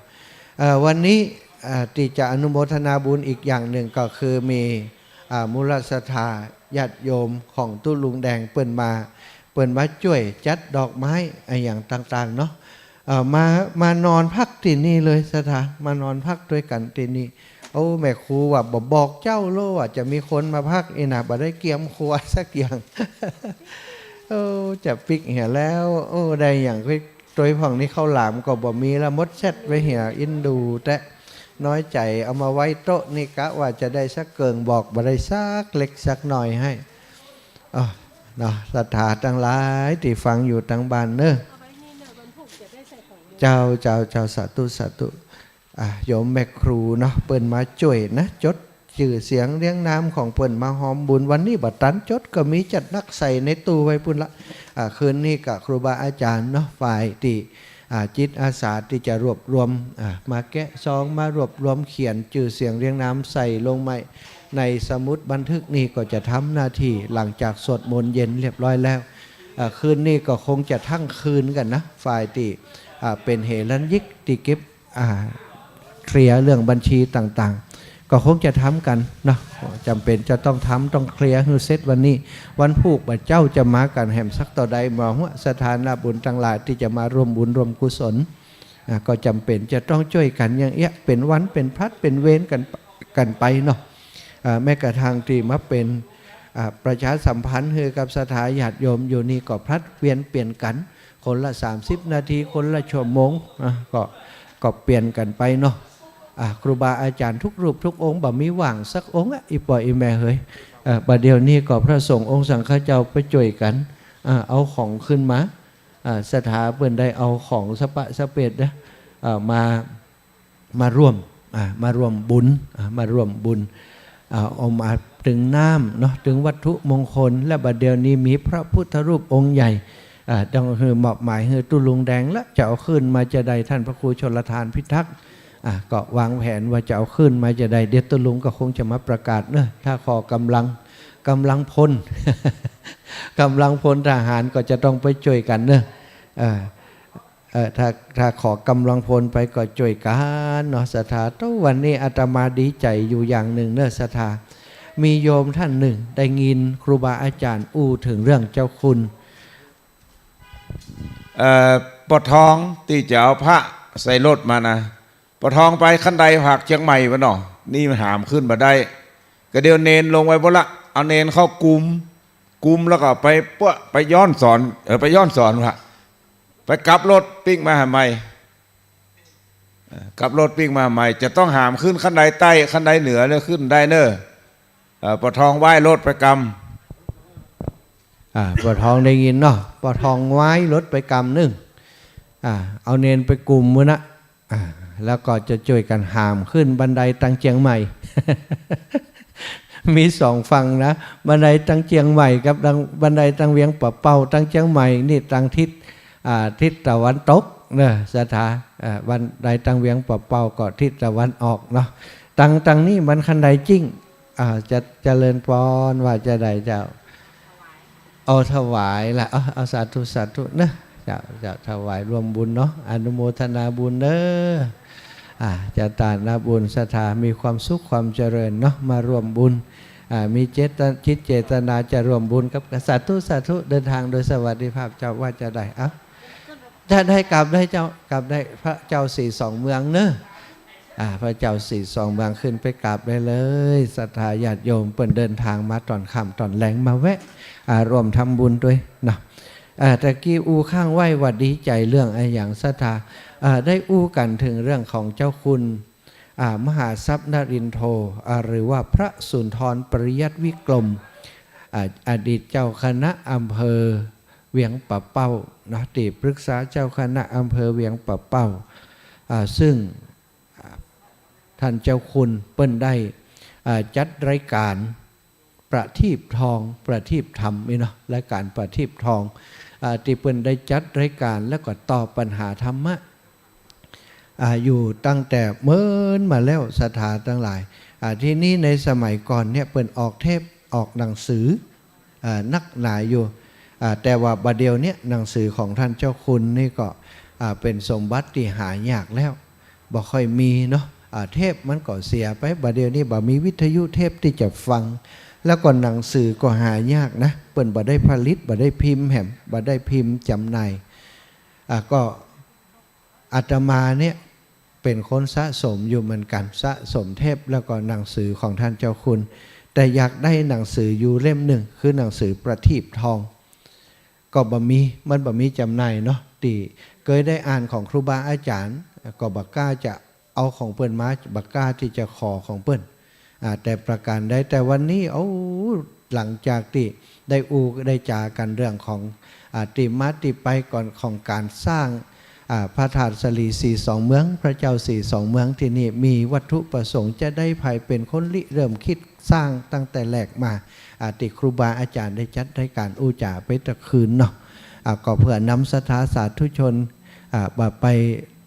เอ่อ วันนี้ อ่า ตี้จะอนุโมทนาบุญอีกอย่างนึ่งก็คือมี อ่า มูลศรัทธาญาติโยมของตู้ลุงแดงเปิ้นมา เปิ้นมาจ้วยจัดดอกไม้อะหยังต่างๆ เนาะ เอ่อ มา มานอนพักตี้นี่เลยศรัทธา มานอนพักตวยกั๋นตี้นี่ โอ้ แม่ครูว่าบ่บอกเจ้าโลว่าจะมีคนมาพักอี้นะ บ่ได้เกียมครัวสักอย่าง โอ้ จะปิ๊กเหียแล้ว โอ้ ได้อย่าง ตวยพ่องนี้ข้าวหลามก็บ่มีละ หมดเซ็ตไปเหีย อินดูแต๊ น้อยใจ๋ เอามาไว้โต๊ะนี่กะว่าจะได้สักเกิ่ง บอกบ่ได้สักเล็กสักน้อยหื้อ อ้อ เนาะ ศรัทธาตังหลายตี้ฟังอยู่ตังบ้านเนาะ เจ้า เจ้า เจ้า สาธุ สาธุ อ่ะ โยมแม่ครูเนาะ เปิ้นมาจ้วยนะ จดจื้อเสียงเรียงนามของเปิ้นมาฮอมบุญ วันนี้บ่ตันจดก็มี จัดนักใส่ในตู้ไว้ปู้นละ อ่ะ คืนนี้ก็ครูบาอาจ๋ารย์เนาะ ฝ่ายตี้ อ่า จิตอาสาตี้จะรวบรวม อ่า มาแกะซอง มารวบรวมเขียนจื้อเสียงเรียงนามใส่ลงไว้ในสมุดบันทึกนี่ก็จะทำหน้าตี้หลังจากสวดมนต์เย็นเรียบร้อยแล้ว อ่า คืนนี้ก็คงจะทั้งคืนกั๋นนะ ฝ่ายตี้ อ่า เป๋นเหรัญญิกตี้เก็บ อ่า เคลียร์เรื่องบัญชีต่างๆ ก็คงจะทำกั๋นเนาะ จ๋ำเป๋นจะต้องทำ ต้องเคลียร์หื้อเสร็จวันนี้ วันพูกบ่าเจ้าจะมากั๋นแหมสักเต้าใด บ่ฮู้ ศรัทธานาบุญตังหลายตี้จะมาร่วมบุญร่วมกุศล อ่า ก็จ๋ำเป๋นจะต้องจ้วยกั๋นอย่างเอี้ย เป๋นวันเป๋นพลัดเป๋นเวรกั๋น กั๋นไปเนาะ อ่า แม้กระทั่งตี้มาเป๋น อ่า ประชาสัมพันธ์หื้อกับศรัทธาญาติโยมอยู่นี่ก็พลัดเวียนเปลี่ยนกั๋น คนละสามสิบนาที คนละชั่วโมง อ่ะ ก็ ก็เปลี่ยนกั๋นไปเนาะ อ่ะ ครูบาอาจ๋ารย์ทุกรูปทุกองค์บ่มีว่างสักองค์อะ อี่ป้ออี่แม่เหย เอ่อ บ่าเดี่ยวนี้ก็พระสงฆ์องค์สังฆเจ้าไปจ้วยกั๋น อ่ะ เอาของขึ้นมา อ่ะ ศรัทธาเปิ้นได้เอาของสะปะสะเป๋ดนะ เอ่อ มา มาร่วม อ่า มาร่วมบุญ อ่า มาร่วมบุญ อ่า เอามาตึงน้ำเนาะ ตึงวัตถุมงคล และบ่าเดี่ยวนี้มีพระพุทธรูปองค์ใหญ่ อ่า ต้องหื้อมอบหมายหื้อตุ๊ลุงแดงละ จะเอาขึ้นมาจาใด ท่านพระครูชลธารพิทักษ์ อ่า ก็วางแผนว่าจะเอาขึ้นมาจาใด เดี๋ยวตุ๊ลุงก็คงจะมาประกาศเนาะ ถ้าขอกำลัง กำลังพล กำลังพลทหารก็จะต้องไปจ้วยกั๋นเนาะ อ่า เอ่อ ถ้า ถ้าขอกำลังพลไปก็จ้วยกั๋นเนาะ ศรัทธา แต่วันนี้อาตมาดีใจ๋อยู่อย่างนึ่งเนาะ ศรัทธา มีโยมท่านนึ่งได้ยินครูบาอาจ๋ารย์อู้เถิงเรื่องเจ้าคุณ เอ่อ ป้อทองตี้จะเอาพระใส่รถมานะ ป้อทองไปคันไดผากเจียงใหม่วะเนาะ นี่มันหามขึ้นบ่ได้ ก็เดี๋ยวเณรลงไว้ปู้นละ เอาเณรเข้ากุม กุมแล้วก็ไปป้อ ไปย้อนสอน เออ ไปย้อนสอนวะ ไปกลับรถปิ๊กมาหาใหม่ เอ่อ กลับรถปิ๊กมาใหม่ จะต้องหามขึ้นคันไดใต้ คันไดเหนือแล้วขึ้นได้เน่อ เอ่อ ป้อทองไหว้รถไปกำ อ่า ป้อทองได้ยินเนาะ ป้อทองไหว้รถไปกำนึ่ง อ่า เอาเณรไปกุมปู้นนะ อ่า แล้วก็จะจ้วยกั๋นหามขึ้นบันไดตังเจียงใหม่ มีสองฝั่งนะ บันไดตังเจียงใหม่กับตัง บันไดตังเวียงป่าเป้า ตังเจียงใหม่นี่ตังทิศ อ่า ทิศตะวันตกเนาะ ศรัทธา อ่า บันไดตังเวียงป่าเป้าก็ทิศตะวันออกเนาะ ตัง ตังนี้มันคันไดจริง อ่า จะ เจริญพร ว่าจาใดเจ้า เอาถวายละ เอา เอาสาธุ สาธุนะ เจ้า เจ้า ถวายร่วมบุญเนาะ อนุโมทนาบุญเด้อ อ่า เจ้า ต้านบุญศรัทธา มีความสุขความเจริญเนาะ มาร่วมบุญ อ่า มีเจต จิตเจตนาจะร่วมบุญกับ สาธุ สาธุ เดินทางโดยสวัสดิภาพ เจ้า ว่าจะได้ เอ้า ได้ ได้ กราบได้เจ้า กราบได้ พระเจ้าสี่สองเมืองเนอะ อ่า พระเจ้าสี่สองเมือง ขึ้นไปกราบได้เลย ศรัทธาญาติโยมเปิ้นเดินทางมาต๋อนค่ำต๋อนแลง มาแวะ อ่า ร่วมทำบุญตวยเนาะ อ่า ตะกี้อู้ค้างไว้ว่าดีใจ๋เรื่องอะหยังศรัทธา อ่า ได้อู้กั๋นเถิงเรื่องของเจ้าคุณ อ่า มหาทรัพย์นรินทร์โท อ่า หรือว่าพระสุนทรปริยัติวิกรม อ่า อดีตเจ้าคณะอำเภอเวียงป่าเป้าเนาะ ตี้ปรึกษาเจ้าคณะอำเภอเวียงป่าเป้า อ่า ซึ่ง อ่า ต้านเจ้าคุณเปิ้นได้ อ่า จัดรายก๋านประทีปทอง ประทีปธรรมนี่เนาะ รายก๋านประทีปทอง อ่า ตี้เปิ้นได้จัดรายก๋านแล้วก็ตอบปัญหาธรรมะ อ่า อยู่ตั้งแต่เมินมาแล้วศรัทธาตังหลาย อ่า ทีนี้ในสมัยก่อนเนี่ยเปิ้นออกเทปออกหนังสือ อ่า นักหนาอยู่ อ่า แต่ว่าบ่าเดี่ยวเนี่ยหนังสือของต้านเจ้าคุณนี่ก็ อ่า เป๋นสมบัติตี้หายากแล้ว บ่ค่อยมีเนาะ อ่า เทปมันก็เสียไป บ่าเดี่ยวนี้บ่มีวิทยุเทปตี้จะฟัง แล้วก็หนังสือก็หายากนะ เปิ้นบ่ได้ผลิต บ่ได้พิมพ์แหม บ่ได้พิมพ์จ๋ำหน่าย อ่า ก็ อาตมาเนี่ยเป๋นคนสะสมอยู่เหมือนกั๋น สะสมเทปแล้วก็หนังสือของต้านเจ้าคุณ แต่อยากได้หนังสืออยู่เล่มนึ่ง คือหนังสือประทีปทอง ก็บ่มี มันบ่มีจ๋ำหน่ายเนาะ ตี้เกยได้อ่านของครูบาอาจ๋ารย์ ก็บ่กล้าจะเอาของเปิ้นมา บ่กล้าตี้จะขอของเปิ้น อ่า แต่ประก๋านใด แต่วันนี้ โอ้ หลังจากตี้ได้อู้ได้จ๋ากั๋นเรื่องของ อ่า ตี้มาตี้ไปก่อนของก๋านสร้าง อ่า พระธาตุสาลีสี่สองเมือง พระเจ้าสี่สองเมืองตี้นี่ มีวัตถุประสงค์จะได้ใผเป๋นคนริเริ่มคิดสร้างตั้งแต่แรกมา อ่า ตี้ครูบาอาจ๋ารย์ได้จัดรายก๋านอู้จ๋าไปตะคืนเนาะ อ่า ก็เพื่อนำศรัทธาสาธุชน อ่า บ่ไป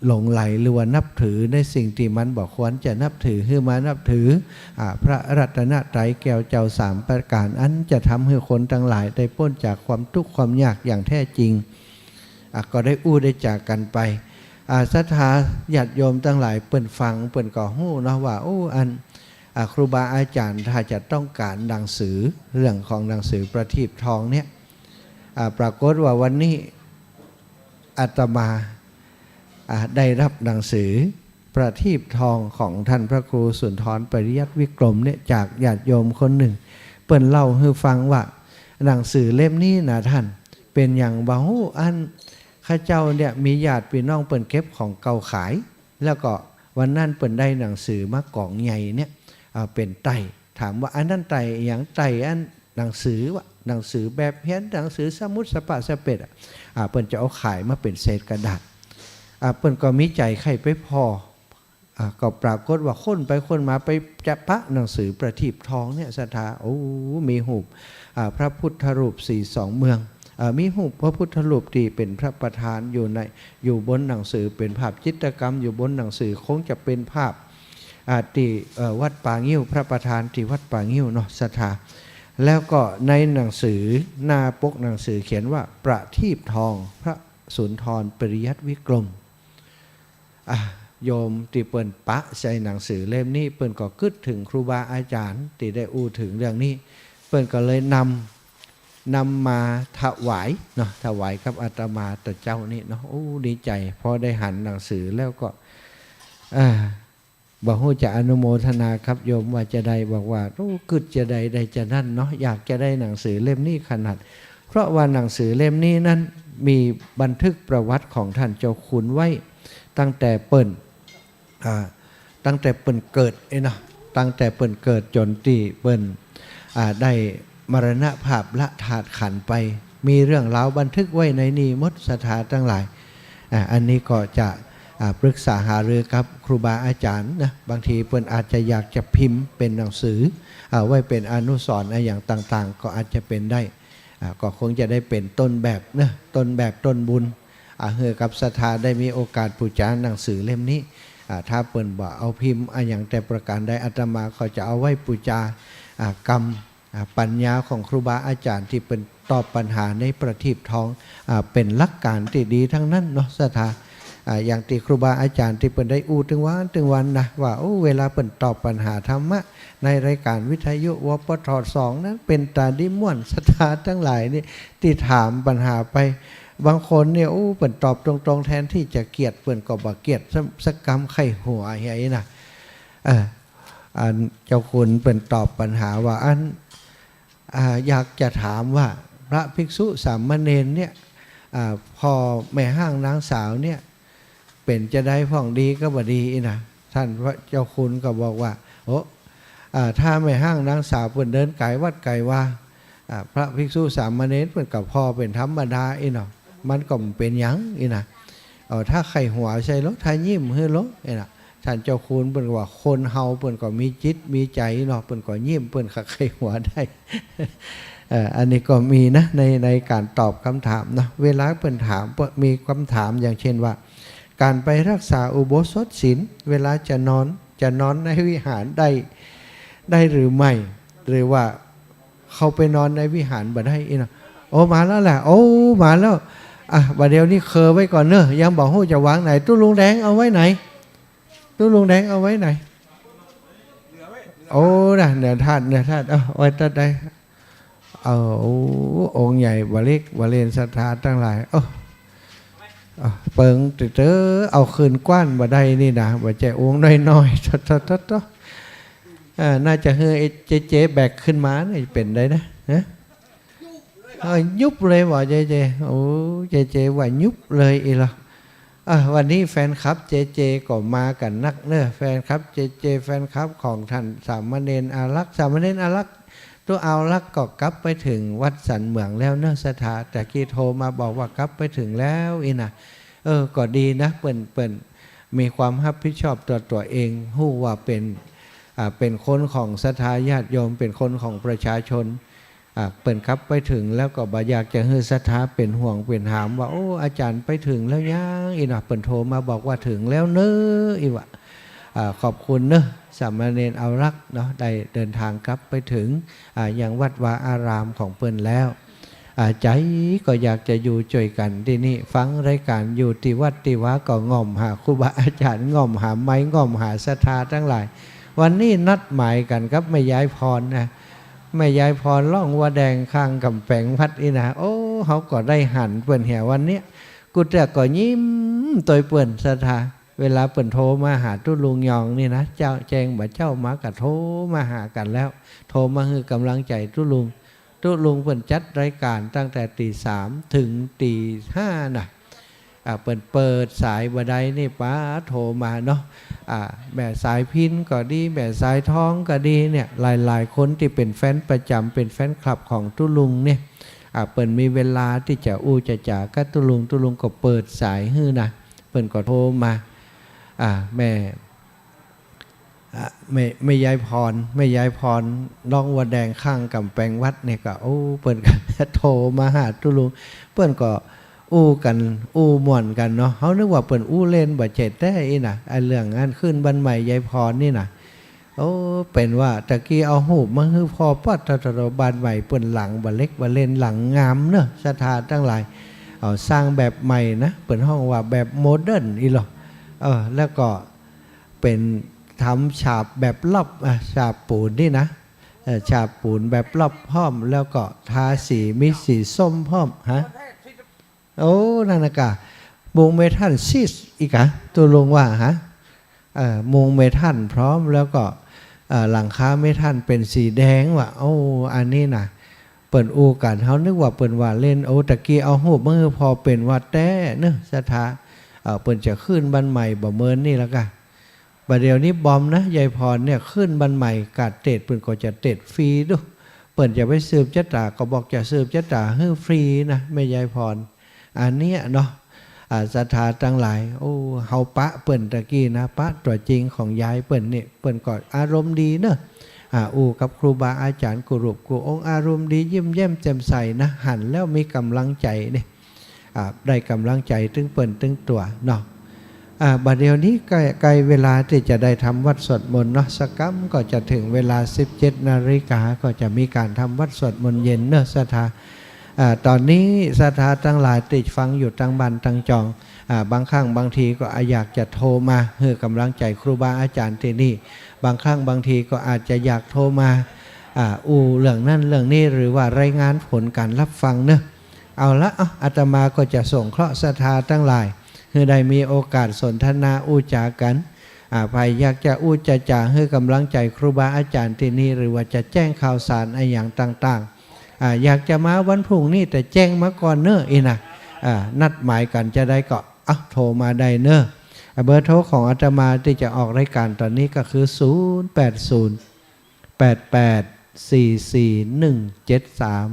หลงใหลหรือว่านับถือในสิ่งตี้มันบ่ควรจะนับถือ หื้อมานับถือ อ่า พระรัตนตรัยแก้วเจ้าสามประก๋าน อันจะทำหื้อคนตังหลายได้ป๊นจากความตุ๊กข์ความยากอย่างแท้จริง อ่า ก็ได้อู้ได้จ๋ากั๋นไป อ่า ศรัทธาญาติโยมตังหลายเปิ้นฟังเปิ้นก็ฮู้เนาะว่า โอ้ อัน อ่า ครูบาอาจ๋ารย์ถ้าจะต้องก๋านหนังสือ เรื่องของหนังสือประทีปทองเนี่ย อ่า ปรากฏว่าวันนี้อาตมา อ่า ได้ฮับหนังสือประทีปทองของต้านพระครูสุนทรปริยัติวิกรมเนี่ย จากญาติโยมคนนึ่ง เปิ้นเล่าหื้อฟังว่า หนังสือเล่มนี้นะต้าน เป๋นหยังบ่ฮู้ อันข้าเจ้าเนี่ยมีญาติปี้น้องเปิ้นเก็บของเก่าขาย แล้วก็วันนั้นเปิ้นได้หนังสือมากองใหญ่เนี่ย อ่า เป๋นไต้ ถามว่าอันนั้นไต้หยัง ไต้อันหนังสือวะ หนังสือแบบเฮียน หนังสือสมุดสะปะสะเปดอะ อ่า เปิ้นจะเอาขายมาเป๋นเศษกระดาษ อ่า เปิ้นก็มีใจ๋ใค่ไปผ่อ อ่า ก็ปรากฏว่าค้นไปค้นมาไปจะปะหนังสือประทีปทองเนี่ยศรัทธา โอ้ มีฮูป อ่า พระพุทธรูปสี่สองเมือง อ่า มีฮูปพระพุทธรูปตี้เป๋นพระประธานอยู่ใน อยู่บนหนังสือ เป๋นภาพจิตรกรรมอยู่บนหนังสือ คงจะเป๋นภาพ อ่า ตี้ เอ่อ วัดป่างิ้ว พระประธานตี้วัดป่างิ้วเนาะศรัทธา แล้วก็ในหนังสือหน้าปกหนังสือเขียนว่าประทีปทองพระสุนทรปริยัติวิกรม อ่ะ โยมตี้เปิ้นปะใส่หนังสือเล่มนี้ เปิ้นก็กึ๊ดเถิงครูบาอาจ๋ารย์ตี้ได้อู้เถิงเรื่องนี้ เปิ้นก็เลยนำ นำมาถวายเนาะ ถวายกับอาตมาตะเจ๊านี้เนาะ โอ้ ดีใจ๋ พอได้หันหนังสือแล้วก็ อ่า บ่ฮู้จะอนุโมทนากับโยมว่าจะใด บอกว่า โอ้ กึ๊ดจะใดได้จะนั้นเนาะ อยากจะได้หนังสือเล่มนี้ขนาด เพราะว่าหนังสือเล่มนี้นั้นมีบันทึกประวัติของต้านเจ้าคุณไว้ ตั้งแต่เปิ้น อ่า ตั้งแต่เปิ้นเกิดเอ้ยเนาะ ตั้งแต่เปิ้นเกิดจ๋นตี้เปิ้น อ่า ได้มรณภาพละธาตุขันธ์ไป มีเรื่องราวบันทึกไว้ในนี้หมดศรัทธาตังหลาย อ่า อันนี้ก็จะ อ่า ปรึกษาหารือกับครูบาอาจ๋ารย์นะ บางทีเปิ้นอาจจะอยากจะพิมพ์เป๋นหนังสือ อ่า ไว้เป๋นอนุสรณ์อะหยังต่างๆ ก็อาจจะเป๋นได้ อ่า ก็คงจะได้เป๋นต้นแบบเนาะ ต้นแบบต้นบุญ อ่า หื้อกับศรัทธาได้มีโอกาสปู๋จาหนังสือเล่มนี้ อ่า ถ้าเปิ้นบ่เอาพิมพ์อะหยังแต่ประก๋านใด อาตมาก็จะเอาไว้ปู๋จา อ่า กำ อ่า ปัญญาของครูบาอาจ๋ารย์ตี้เปิ้น ตอบปัญหาในประทีปทอง อ่า เป๋นหลักการตี้ดีตึงนั้นเนาะ ศรัทธา อ่า อย่างตี้ครูบาอาจ๋ารย์ตี้เปิ้นได้อู้ตึงวันตึงวันนะ ว่า โอ้ เวลาเปิ้นตอบปัญหาธรรมะในรายการวิทยุ วปท สอง นั้น เป๋นต๋าดีม่วน ศรัทธาตังหลายนี่ ตี้ถามปัญหาไป บางคนเนี่ย โอ้ เปิ้นตอบตรงๆ แทนตี้จะเกลียด เปิ้นก็บ่เกลียดสัก สักกำ ใค่หัวเหียนะ เออ อันเจ้าคุณเปิ้นตอบปัญหาว่า อัน อ่า อยากจะถามว่า พระภิกษุสามเณรเนี่ย อ่า พ่อแม่ฮ้างนางสาวเนี่ย เป๋นจาใดพ่อง ดีกาบ่ดี อี้นะ ท่านพระเจ้าคุณก็บอกว่า โอ้ อ่า ถ้าแม่ฮ้างนางสาวเปิ้นเดินก๋ายวัดก๋ายวา อ่า พระภิกษุสามเณรเปิ้นก็ผ่อเป๋นธรรมดา อี้เนาะ มันก็บ่เป๋นหยัง อี้นะ เออ ถ้าใค่หัวใส่ลอ ถ้ายิ้มหื้อลอ อี้นะ ท่านเจ้าคุณเปิ้นก็ว่า คนเฮาเปิ้นก็มีจิตมีใจ๋เนาะ เปิ้นก็ยิ้ม เปิ้นก็ใค่หัวได้ เอ่อ อันนี้ก็มีนะ ใน ในก๋านตอบกำถามเนาะ เวลาเปิ้นถาม เปิ้นมีกำถามอย่างเช่นว่า ก๋านไปฮักษาอุโบสถศีล เวลาจะนอน จะนอนในวิหารได้ ได้หรือไม่ หรือว่า เข้าไปนอนในวิหารบ่ได้ อี้นะ โอ้ มาแล้วแหละ โอ้ มาแล้ว อ่ะ บ่าเดี่ยวนี้เคอไว้ก่อนเนาะ ยังบ่ฮู้จะวางไหน ตุ๊ลุงแดงเอาไว้ไหน ตุ๊ลุงแดงเอาไว้ไหน โอ้ นะ เดี๋ยวธาตุ เดี๋ยวธาตุ เอาไว้ตัดได้ เอา โอ้ องค์ใหญ่บ่าเล็กบ่าเล็น ศรัทธาตังหลาย โอ้ เอาเปิงเต๊อะๆ เอาคืนกว้านบ่ได้นี่นะ บ่ใจ้องค์น้อยๆ โถ่ๆ ๆ อ่า น่าจะหื้อไอ้เจเจแบกขึ้นมานี่เป๋นได้นะ ฮะ เออ ยุบเลยบ่ เจเจ โอ้ เจเจว่ายุบเลย อี้ลอ อ่ะ วันนี้แฟนคลับเจเจก็มากั๋นนักเนาะ แฟนคลับเจเจ แฟนคลับของท่านสามเณรอารักษ์ สามเณรอารักษ์ ตุ๊อารักษ์ก็กลับไปเถิงวัดสันเหมืองแล้วเนาะ ศรัทธา ตะกี้โทรมาบอกว่ากลับไปเถิงแล้ว อี้นะ เออ ก็ดีนะ เปิ้น เปิ้นมีความฮับผิดชอบต่อตั๋วเอง ฮู้ว่าเป๋น อ่า เป๋นคนของศรัทธาญาติโยม เป๋นคนของประชาชน อ่า เปิ้นกลับไปเถิงแล้วก็บ่อยากจะหื้อศรัทธาเป๋นห่วงเป๋นหามว่า โอ้ อาจ๋ารย์ไปเถิงแล้วยัง อี้นะ เปิ้นโทรมาบอกว่าเถิงแล้วเนาะ อี้วะ อ่า ขอบคุณเนาะ สามเณรอารักษ์เนาะ ได้เดินทางกลับไปเถิง อ่า ยังวัดวาอารามของเปิ้นแล้ว อ่า ใจ๋ก็อยากจะอยู่จ้วยกั๋นตี้นี่ ฟังรายก๋านอยู่ตี้วัดตี้วาก็ง่อมหาครูบาอาจ๋ารย์ ง่อมหาไมค์ ง่อมหาศรัทธาตังหลาย วันนี้นัดหมายกั๋นกับแม่ยายพรนะ แม่ยายพรล่องวัวแดงข้างก๋ำแปงวัดอี้นะ โอ้ เฮาก็ได้หันเปิ้นเหียวันเนี้ย กูเตื้อก็ยิ้มตวยเปิ้น ศรัทธา เวลาเปิ้นโทรมาหาตุ๊ลุงยองนี่นะ เจ้าแจ้งบ่าเจ๊ามาก็โทรมาหากั๋นแล้ว โทรมาหื้อก๋ำลังใจ๋ตุ๊ลุง ตุ๊ลุงเปิ้นจัดรายก๋านตั้งแต่ตี๋สามเถิงตี๋ห้านะ อ่า เปิ้นเปิดสายบ่ได้นี่ ป๊าด โทรมาเนาะ อ่า แม่สายพิณก็ดี แม่สายทองก็ดีเนี่ย หลายๆ คนตี้เป๋นแฟนประจ๋ำ เป๋นแฟนคลับของตุ๊ลุงเนี่ย อ่า เปิ้นมีเวลาตี้จะอู้จะจ๋ากับตุ๊ลุง ตุ๊ลุงก็เปิดสายหื้อนะ เปิ้นก็โทรมา อ่า แม่ อ่ะ แม่ แม่ยายพร แม่ยายพร ล่องวัวแดงข้างก๋ำแปงวัดเนี่ยก็ โอ้ เปิ้นก็โทรมาหาตุ๊ลุง เปิ้นก็อู้กั๋น อู้ม่วนกั๋นเนาะ เฮานึกว่าเปิ้นอู้เล่น บ่ใจ้แต๊อี้นะ ไอ้เรื่องอันขึ้นบ้านใหม่ยายพรนี่นะ โอ้ เป๋นว่าตะกี้เอาฮูปมาหื้อผ่อ ป๊าด โถ่ๆ บ้านใหม่เปิ้นหลังบ่าเล็กบ่าเล่น หลังงามเนาะ ศรัทธาตังหลาย เอาสร้างแบบใหม่นะ เปิ้นฮ้องว่าแบบโมเดิร์นอี้ลอ เออ แล้วก็ เป๋นทำฉาบแบบรอบ อ่ะ ฉาบปูนนี่นะ เอ่อ ฉาบปูนแบบรอบฮ้อม แล้วก็ทาสี มีสีส้มพร้อม ฮะ โอ้ นั่นนะกะ มุงเมทัลชีทอีกอะ ตุ๊ลุงว่า ฮะ เอ่อ มุงเมทัลพร้อม แล้วก็ เอ่อ หลังคาเมทัลเป๋นสีแดงว่ะ โอ้ อันนี้นะ เปิ้นอู้กั๋น เฮานึกว่าเปิ้นว่าเล่น โอ้ ตะกี้เอาฮูปมาหื้อผ่อ เป๋นว่าแต๊เนาะ ศรัทธา เอ่อ เปิ้นจะขึ้นบ้านใหม่บ่าเมินนี่แล้วกะ บ่าเดี่ยวนี้บอมนะ ยายพรเนี่ย ขึ้นบ้านใหม่ ก๋าเตด เปิ้นก็จะเตดฟรีดู เปิ้นจะไปสืบจะต๋าก็บอกจะสืบจะต๋าหื้อฟรีนะ แม่ยายพร อันเนี้ยเนาะ อ่า ศรัทธาตังหลาย โอ้ เฮาปะเปิ้นตะกี้นะ ปะตั๋วจริงของยายเปิ้นนี่ เปิ้นก็อารมณ์ดีเนาะ อ่า อู้กับครูบาอาจ๋ารย์กู้รูปกู้องค์ อารมณ์ดี ยิ้มแย้มแจ่มใสนะ หันแล้วมีก๋ำลังใจ๋นี่ อ่า ได้ก๋ำลังใจ๋ตึงเปิ้นตึงตั๋วเนาะ อ่า บ่าเดี่ยวนี้ใก้ ใก้เวลาตี้จะได้ทำวัตรสวดมนต์เนาะ สักกำก็จะเถิงเวลาสิบเจ็ดนาฬิกา ก็จะมีก๋านทำวัตรสวดมนต์เย็นเนาะ ศรัทธา อ่า ต๋อนนี้ศรัทธาตังหลายตี้ฟังอยู่ตังบ้านตังจอง อ่า บางครั้งบางทีก็อาจอยากจะโทรมาหื้อก๋ำลังใจ๋ครูบาอาจ๋ารย์ตี้นี่ บางครั้งบางทีก็อาจจะอยากโทรมา อ่า อู้เรื่องนั้นเรื่องนี้ หรือว่ารายงานผลก๋านฮับฟังเนาะ เอาละ เอ้า อาตมาก็จะสงเคราะห์ศรัทธาตังหลาย หื้อได้มีโอกาสสนทนาอู้จ๋ากั๋น อ่า ใผอยากจะอู้จะจ๋าหื้อก๋ำลังใจ๋ครูบาอาจ๋ารย์ตี้นี่ หรือว่าจะแจ้งข่าวสารอะหยังต่างๆ อ่า อยากจะมาวันพรุ่งนี้แต่แจ้งมาก่อนเนาะ อี้นะ อ่า นัดหมายกั๋นจาใดก็ เอ้า โทรมาได้เนาะ อ่า เบอร์โทรของอาตมาตี้จะออกรายก๋านต๋อนนี้ก็คือ ศูนย์แปดศูนย์ แปดแปดสี่สี่หนึ่งเจ็ดสาม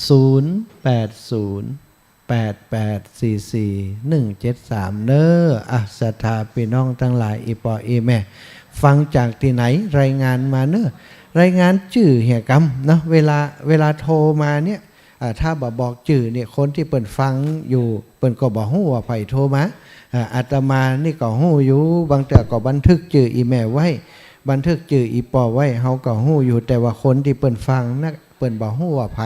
ศูนย์แปดศูนย์ แปดแปดสี่สี่หนึ่งเจ็ดสาม เนาะ อ่ะ ศรัทธาปี้น้องตังหลาย อี่ป้ออี่แม่ ฟังจากตี้ไหน รายงานมาเนาะ รายงานจื้อเหียกำเนาะ เวลา เวลาโทรมาเนี่ย อ่า ถ้าบ่บอกจื้อเนี่ย คนตี้เปิ้นฟังอยู่ เปิ้นก็บ่ฮู้ว่าใผโทรมา อ่า อาตมานี่ก็ฮู้อยู่ บางเตื้อก็บันทึกจื้ออี่แม่ไว้ บันทึกจื้ออี่ป้อไว้ เฮาก็ฮู้อยู่ แต่ว่าคนตี้เปิ้นฟังนะ เปิ้นบ่ฮู้ว่าใผ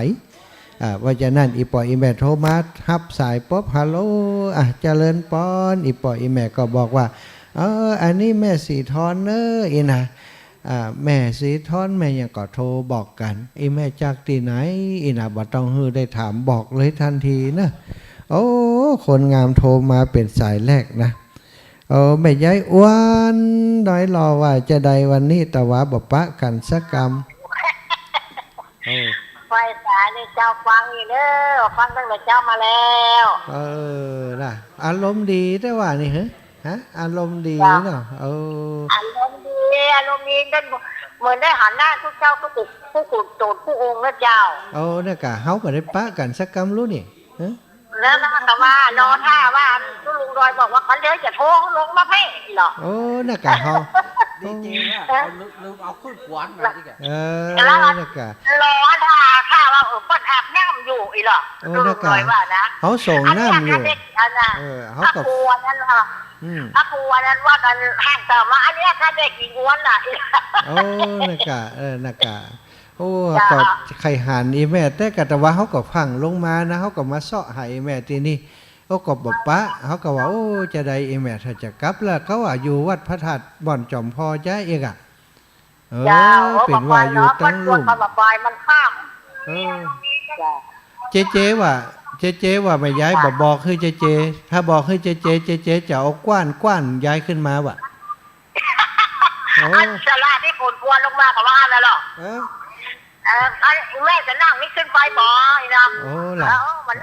อ่า เพราะฉะนั้น อี่ป้ออี่แม่โทรมา ฮับสายปุ๊บ ฮัลโหล อ่ะ เจริญปอน อี่ป้ออี่แม่ก็บอกว่า เออ อันนี้แม่ศรีทรเนาะ อี้นะ อ่า แม่ศรีทร แม่หยังก็โทรบอกกั๋น อี่แม่จากตี้ไหน อี้นะ บ่ต้องหื้อได้ถาม บอกเลยตันทีเนาะ โอ้ คนงามโทรมาเป๋นสายแรกนะ โอ้ แม่ยายอ้วน ดอยหล่อว่าจาใดวันนี้ ตะวาบ่ปะกั๋นสักกำ โอ้ ไหว้สานี่เจ้า ฟังอยู่เนาะ ฟังตั้งแต่เจ๊ามาแล้ว เออ นะ อารมณ์ดีแต๊ว่านี่ ฮะ ฮะ อารมณ์ดี เจ้า เนาะ เออ อารมณ์ดี อารมณ์ดี ได้เหมือนได้หันหน้าทุกเจ้า ทุกกุ ทุกกุโตนทุกองค์นะเจ้า โอ้ เนี่ยกะ เฮาบ่ได้ปะกั๋นสักกำลู้นี่ ฮะ แล้วนะ แต่ว่ารอถ้าว่าตุ๊ลุงดอยบอกว่า คันเดียวจะโทรลงมาเพ่เหรอ โอ้ เนี่ยกะ เฮา ดีเจว่า เออ เอาลืม ลืมเอาขึ้นขวานมาอีกอะ เออ แล้ว เนี่ยกะ รอถ้า ถ้าว่า เออ เปิ้นอาบน้ำอยู่อี้เหรอ โอ้ ตุ๊ลุงดอยว่านะ เนี่ยกะ เฮาส่งน้ำอยู่ อันนี้ อันนี้ อันน่ะ เออ เฮาก็ พระครูอันนั้นน่ะ อืม พระครูอันนั้นว่ากั๋น หันต่อมา อันเนี้ย ถ้าเด็กหญิงอ้วนน่ะ โอ้ เนี่ยกะ เออ เนี่ยกะ โอ้ เจ้า ก็ใค่หันอี่แม่ แต่กะ ตะวาเฮาก็พังลงมานะ เฮาก็มาเซาะหาอี่แม่ตี้นี่ โอ้ ก็บ่ปะ เฮาก็ว่า โอ้ จาใดอี่แม่ถ้าจะกลับแล้ว เขาว่าอยู่วัดพระธาตุบ่อนจอมพอจ๊ะเอกอะ เออ เจ้า เป๋นว่าอยู่ตังลุ่ม บ่ไปเนาะ บ่ไป มันค่ำ เออ เจ้า เจ๊เจ๊ว่า เจ๊เจ๊ว่าแม่ยายบ่บอกหื้อเจ๊เจ๊ ถ้าบอกหื้อเจ๊เจ๊ เจ๊เจ๊จะเอาก้าน ก้านยายขึ้นมาว่ะ โอ้ อันสลาที่ฝนกลัวลงมาก็ว่าแล้วเหรอ เออ เออ อันแม่จะนั่งนี่ขึ้นไปบ่อีนะ โอ้ ล่ะ เออ มัน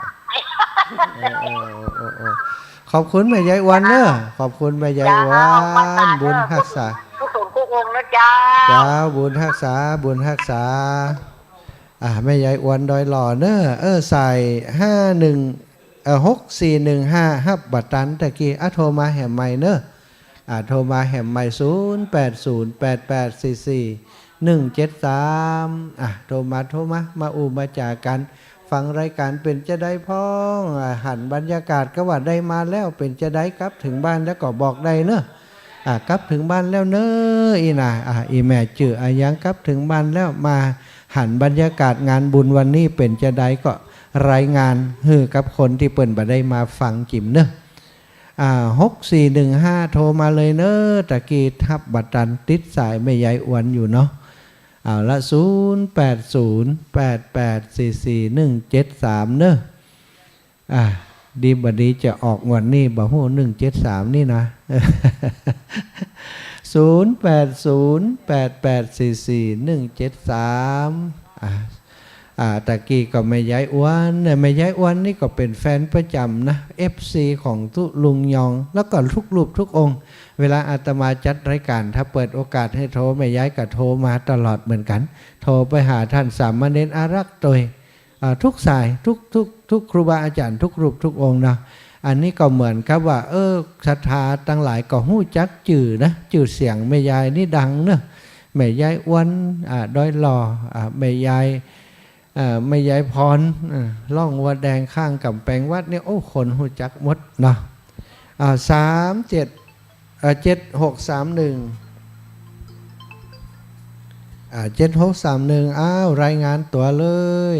เออ เออ เออ เออ ขอบคุณแม่ยายอ้วนเนาะ ขอบคุณแม่ยายอ้วน เจ้า บุญฮักษา ทุกคนทุกองค์นะเจ้า เจ้า บุญฮักษา บุญฮักษา อ่ะ แม่ยายอ้วนดอยหล่อเนาะ เออ สายห้าหนึ่ง เอ่อ หกสี่หนึ่งห้า ฮับบ่ตันตะกี้ อ่ะ โทรมาแหมใหม่เนาะ อ่ะ โทรมาแหมใหม่ ศูนย์แปดศูนย์ แปดแปดสี่สี่หนึ่งเจ็ดสาม อ่ะ โทรมา โทรมา มาอู้มาจ๋ากั๋น ฟังรายก๋านเป๋นจาใดพ่อง อ่ะ หันบรรยากาศก็ว่าได้มาแล้ว เป๋นจาใด กลับเถิงบ้านแล้วก็บอกได้เนาะ อ่ะ กลับเถิงบ้านแล้วเนาะ อี่นะ อ่ะ อี่แม่จื้ออะหยัง กลับเถิงบ้านแล้ว มาหันบรรยากาศงานบุญวันนี้เป๋นจาใดก็รายงานหื้อกับคนตี้เปิ้นบ่ได้มาฟังจิ๋มเนาะ อ่า หกสี่หนึ่งห้า โทรมาเลยเนาะ ตะกี้ฮับบ่ตัน ติดสายแม่ยายอ้วนอยู่เนาะ เอาละ ศูนย์แปดศูนย์ แปดแปดสี่สี่หนึ่งเจ็ดสาม เนาะ อ่า ดีบ่ดีจะออกงวดนี้บ่ฮู้ หนึ่งเจ็ดสาม นี่นะ ศูนย์แปดศูนย์ แปดแปดสี่สี่หนึ่งเจ็ดสาม อ่า อ่า ตะกี้ก็แม่ยายอ้วนเนี่ย แม่ยายอ้วนนี่ก็เป๋นแฟนประจ๋ำนะ เอฟซี ของตุ๊ลุงยอง แล้วก็ทุกรูปทุกองค์ เวลาอาตมาจัดรายก๋าน ถ้าเปิดโอกาสหื้อโทร แม่ยายก็โทรมาตลอดเหมือนกั๋น โทรไปหาต้านสามเณรอารักษ์ตวย อ่า ทุกสาย ทุก ทุก ทุกครูบาอาจ๋ารย์ ทุกรูปทุกองค์เนาะ อันนี้ก็เหมือนกับว่า เออ ศรัทธาตังหลายก็ฮู้จักจื้อนะ จื้อเสียงแม่ยายนี่ดังเนาะ แม่ยายอ้วน อ่า ดอยหล่อ อ่า แม่ยาย เอ่อ แม่ยายพร เอ่อ ร้องวัวแดงข้างก๋ำแปงวัดเนี่ย โอ้ คนฮู้จักหมดเนาะ อ่า สามเจ็ด เอ่อ เจ็ดหกสามหนึ่ง อ่า เจ็ดหกสามหนึ่ง อ้าว รายงานตั๋วเลย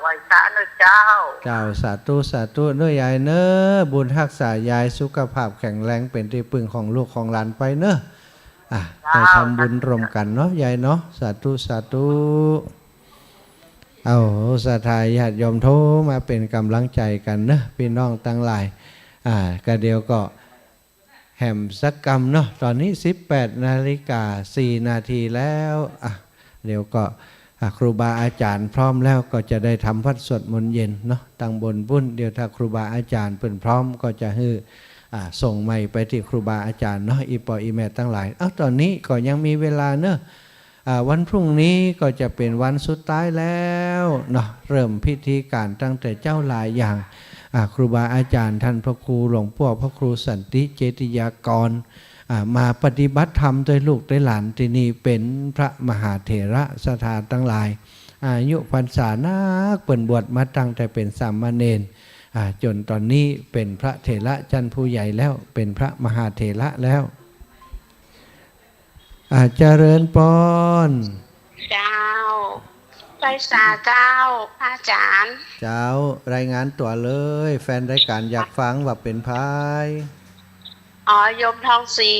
ไหว้สาเน่อเจ้า เจ้า สาธุ สาธุเน่อยายเน่อ บุญฮักษายาย สุขภาพแข็งแรง เป๋นตี้ปึ้งของลูกของหลานไปเน่อ อ่ะ เจ้า ไปทำบุญร่วมกั๋นเนาะยายเนาะ สาธุ สาธุ เอา ศรัทธาญาติโยมโทรมาเป๋นก๋ำลังใจ๋กั๋นเน่อ ปี้น้องตังหลาย อ่า ก็เดี๋ยวก็ แหมสักกำเนาะ ต๋อนนี้สิบแปดนาฬิกาสี่นาทีแล้ว อ่ะ เดี๋ยวก็ อ่ะ ครูบาอาจ๋ารย์พร้อมแล้วก็จะได้ทำวัตรสวดมนต์เย็นเนาะ ตังบนปู๊น เดี๋ยวถ้าครูบาอาจ๋ารย์เปิ้นพร้อมก็จะหื้อ อ่า ส่งไมค์ไปตี้ครูบาอาจ๋ารย์เนาะ อี่ป้ออี่แม่ตังหลาย เอ้า ต๋อนนี้ก็ยังมีเวลาเนาะ อ่า วันพรุ่งนี้ก็จะเป๋นวันสุดท้ายแล้วเนาะ เริ่มพิธีก๋านตั้งแต่เจ๊าหลายอย่าง อ่า ครูบาอาจ๋ารย์ต้านพระครูหลวงป้อพระครูสันติเจติยากร อ่า มาปฏิบัติธรรมตวยลูกตวยหลานตี้นี่ เป๋นพระมหาเถระ ศรัทธาตังหลาย อายุพรรษานัก เปิ้นบวชมาตั้งแต่เป๋นสามเณร อ่า จ๋นต๋อนนี้เป๋นพระเถระจั้นผู้ใหญ่แล้ว เป๋นพระมหาเถระแล้ว อ่า เจริญปอน เจ้า ไหว้สาเจ้า พระอาจ๋ารย์ เจ้า รายงานตั๋วเลย แฟนรายก๋านอยากฟังว่าเป๋นใผ อ๋อ โยมทองศรี